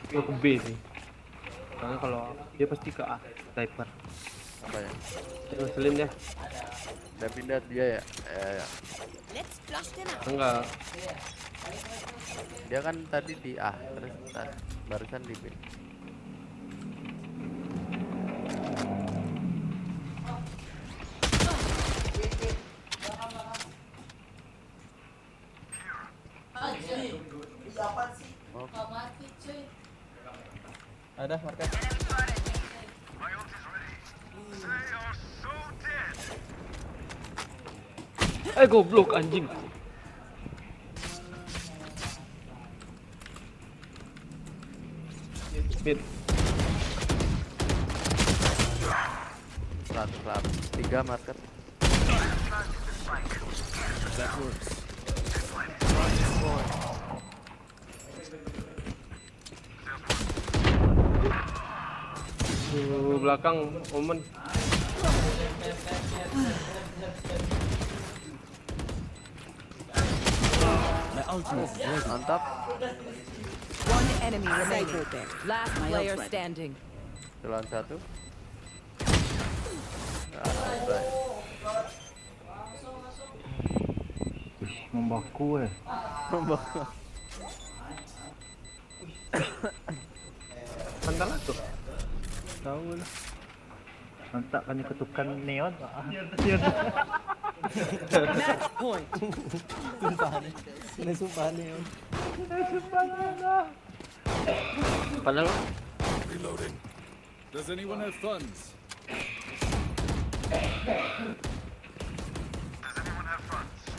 Ke B sih. Soalnya kalau dia pasti ke A, sniper. Apa ya? Dia ngeselin dia. Udah pindah dia ya? Ya, ya. Let's flush them out. Enggak. Dia kan tadi di A, terus ta- barusan di B. Ada market. Eh, goblok, anjing. Mid. Selamat, selamat. Tiga market. That works. Tuh, belakang, Omen. My ultimate is ready. Mantap. One enemy remaining. Last player standing. Jalan satu. Ah, baik. Mambaku eh. Mambaku. Pantalan tuh. Tahu lah. Mantap kan ketukan neon. Ah, iya. Match point. Sumpah ni. Ini sumpah ni. Padahal Reloading. Does anyone have funds?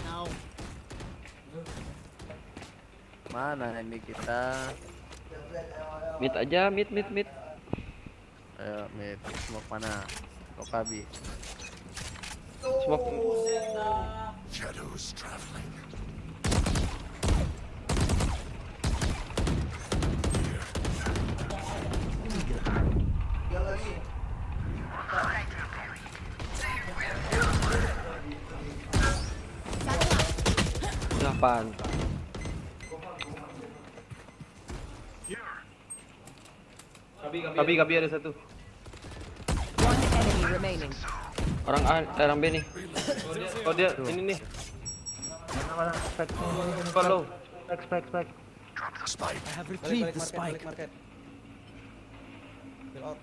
Now. Mana ini kita? Mid aja, mid, mid, mid. Ayo, mid. Smoke mana? Smoke habis. Smoke. Shadows traveling. Delapan. Kabi, kabi ada satu. One enemy remaining. Orang A, eh, orang B nih. Oh, dia ini nih. Mana mana? Spike. Follow. Spike, spike, spike. Drop the spike. I have retrieved the spike. Market. Fill out.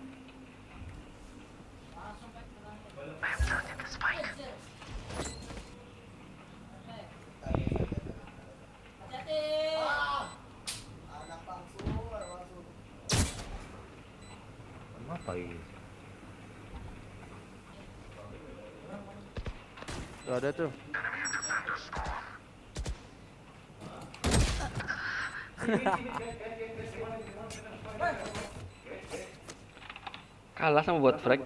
I have planted the spike. Kenapa ini? Tuh, ada tuh. Kalah sama bot frag.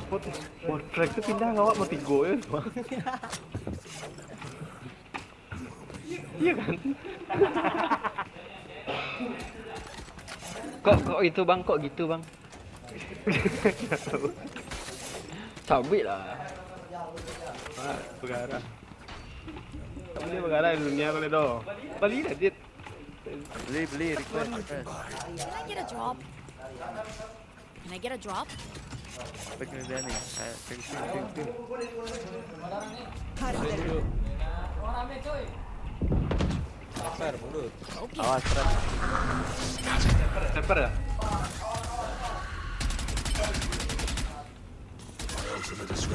Bot, bot frag tuh pindah ngawak mau tigo ya. Iya kan? Kok kok itu bang, kok gitu bang? Cabik lah. Ah, bergarah. Tak boleh bergarah di dunia kau ni doh. Bali lah dit. Beli, beli, request, request. Can I get a drop? Can I get a drop? Apa kena dia ni? Eh, ping, ping, ping, ping. Cutting them. Fair, mulut. Awas, Ren. Sniper ya?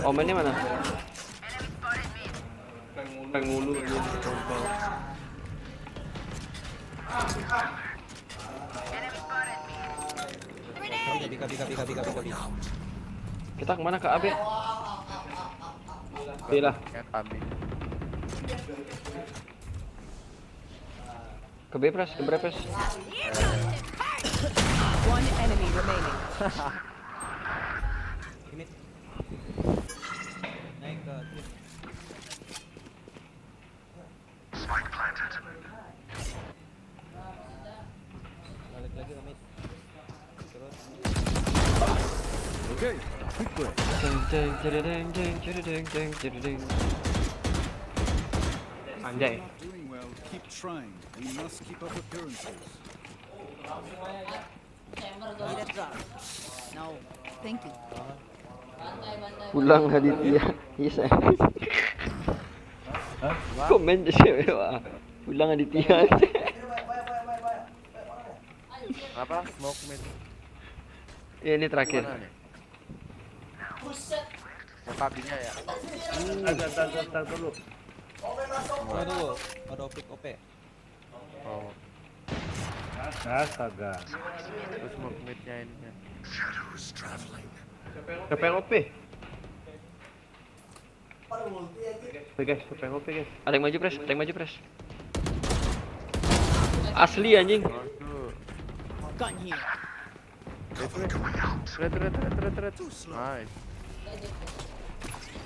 Omennya mana? Prank mulu aja. Kabi, kabi, kabi, kabi, kabi, kabi. Kita kemana ke A B? B lah. Ya, kami. Ke B press, ke B press. One enemy remaining. Limit. Naik ke trip. Quick break. Deng, deng, deng, deng, deng, deng, deng, deng, deng. Anjay. Doing well. Keep trying. We must keep up appearances. Need a drug. No, thank you. Pulang Aditya. Yes, eh. Komen je siapa, wah. Pulang Aditya. Apa? Smoke mid. Ya, ini terakhir. Mana nih? Buset. Yang pabinya ya. Tag, tag, tag, tag dulu. Tunggu, tunggu. Ada opik O P. Oh, Astaga. Terus smoke midnya ini ya. Siapa yang O P? Oke guys, siapa yang O P guys? Ada yang maju, Pres. Ada yang maju, Pres. Asli, anjing. Waduh. Gun here. Red, red, red, red, red. Nice.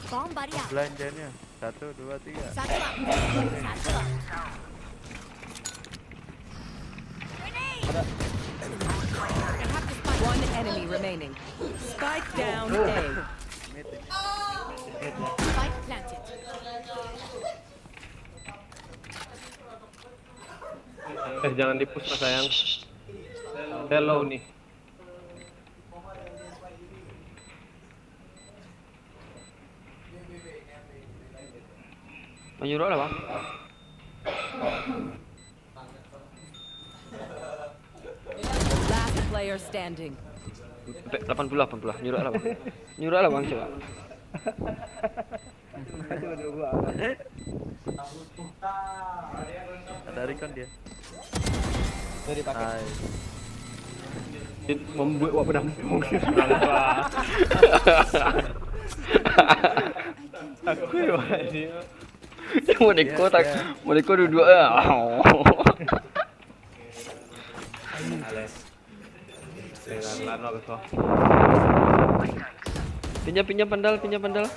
Bomb buddy out. Blind dia-nya. Satu, dua, tiga. Satchel out. Satchel out. Grenade. Gonna have to spike. One enemy remaining. Spike down A. Mid. Spike planted. Eh, jangan di-push lah, sayang. Hello nih. Menyuruh lah, Bang. Last player standing. Sampai delapan puluh, delapan puluh. Nyuruh lah, Bang. Nyuruh lah, Bang, coba. Ada recon dia. Itu dipakai. Nice. Membuat wak pedang. Aku ya, Pak. Moneko tak, Moneko duduk lah. Pinjam, pinjam pandal, pinjam pandal.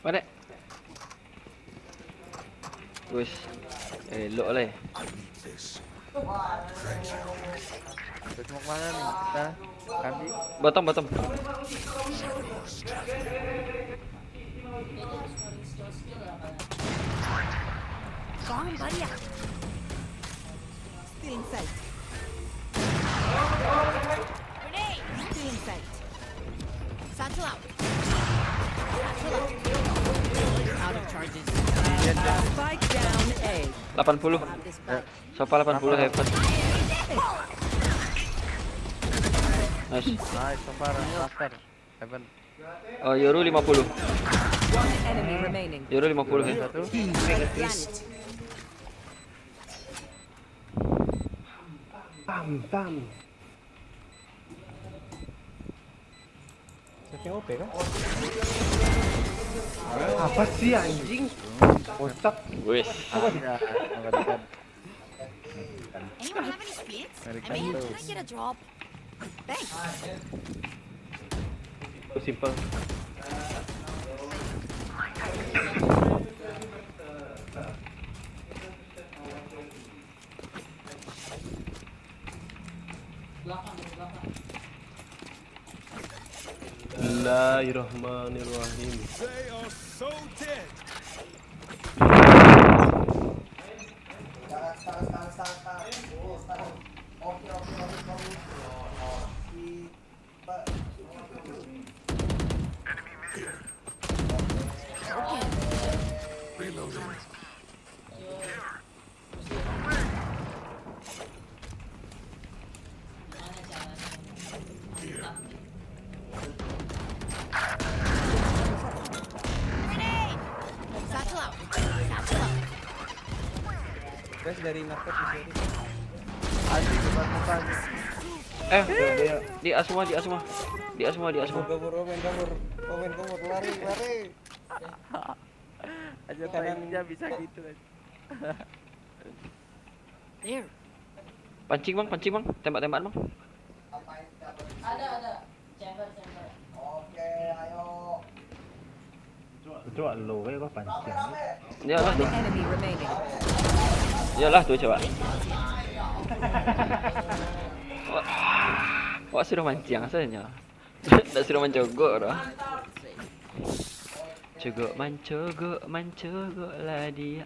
Mana? Wis. Elok lah. Terus mau kemana nih? Kita kasih. Bottom, bottom. Bomb buddy out. Still inside. Grenade. Still inside. Satchel out. Satchel out. Out of charges. Spike down A. Delapan puluh. Grab this back. Sofa delapan puluh heaven. Nice. Nice, so far. Master. Heaven. Oh, Yoru lima puluh. One enemy remaining. Yoru lima puluh ya. Satu. Planet. Tam, tam. Siapa yang O P kah? Apa sih, anjing? Kocak. Wis. Ada, ada, ada. Anyone have any splints? I mean, can I get a drop? Thanks. Simple. Bismillahirrahmanirrahim. They are so dead. Satchel out. Satchel out. Guys, dari market di sini. Anjing, depan muka, anjing. Eh, di A semua, di A semua. Di A semua, di A semua. Kabur, kabur, main kabur. Oh, main kabur, lari, lari. Aja Kanan. Dia bisa gitu aja. There. Pancing, Bang, pancing, Bang. Tembak-tembakan, Bang. Cok lo, kayak kau pancing. Iyalah tu. Enemy remaining. Iyalah tu, coba. Awak suruh manciang sajo. Ndak suruh mancogok doh. Cogok mancogok, mancogok lah dia.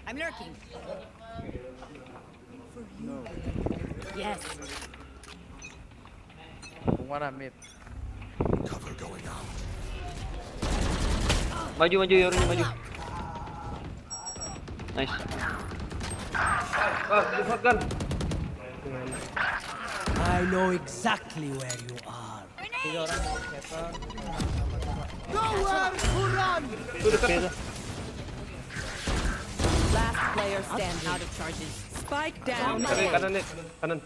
I'm lurking. Yes. One mid. Maju, maju, Yorun, maju. Nice. Ah, di shotgun. I know exactly where you are. Tiga orang di shelter. Tuh dekat. Last player standing. Out of charges. Spike down. Kanan, kanan, Nick. Kanan.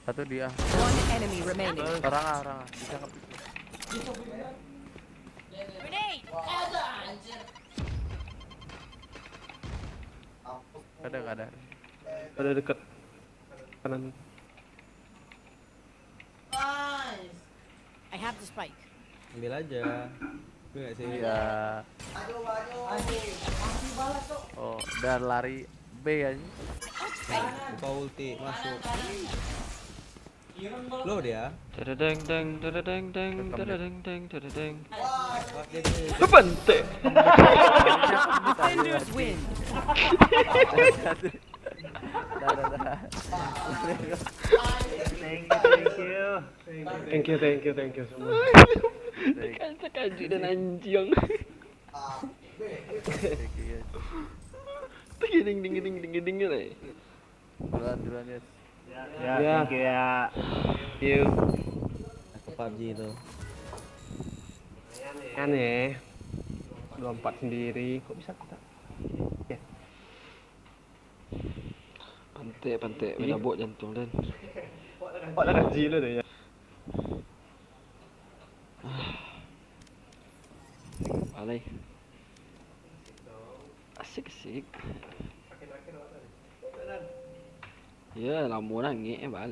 Satu dia. One enemy remaining. Orang ah, orang ah. Bisa nge-pick. Ada, ada. Ada dekat. Kanan. I have the spike. Ambil aja. Betul nggak sih? Iya. Oh, udah lari B aja. Buka ulti, masuk. Lo dia. Tadadang dang, tadadang dang, tadadang dang, tadadang. Wah, dia, dia, dia. Bante. Defenders win. Dah, dah, dah. Thank you, thank you. Thank you, thank you, thank you semua. Tekan terkajut dan anjing. Thank you, guys. Ding ding ding ding ding ding. Duluan, duluan, guys. Ya, thank you ya. Aku PUBG itu. Aneh. Dua empat sendiri, kok bisa kita? Ya. Pantek, pantek, Ih. Menabuk jantung dan. Kok ada gaji lu deh ya? Alai. Asik, asik. Ya, lamo nangik eh, balai.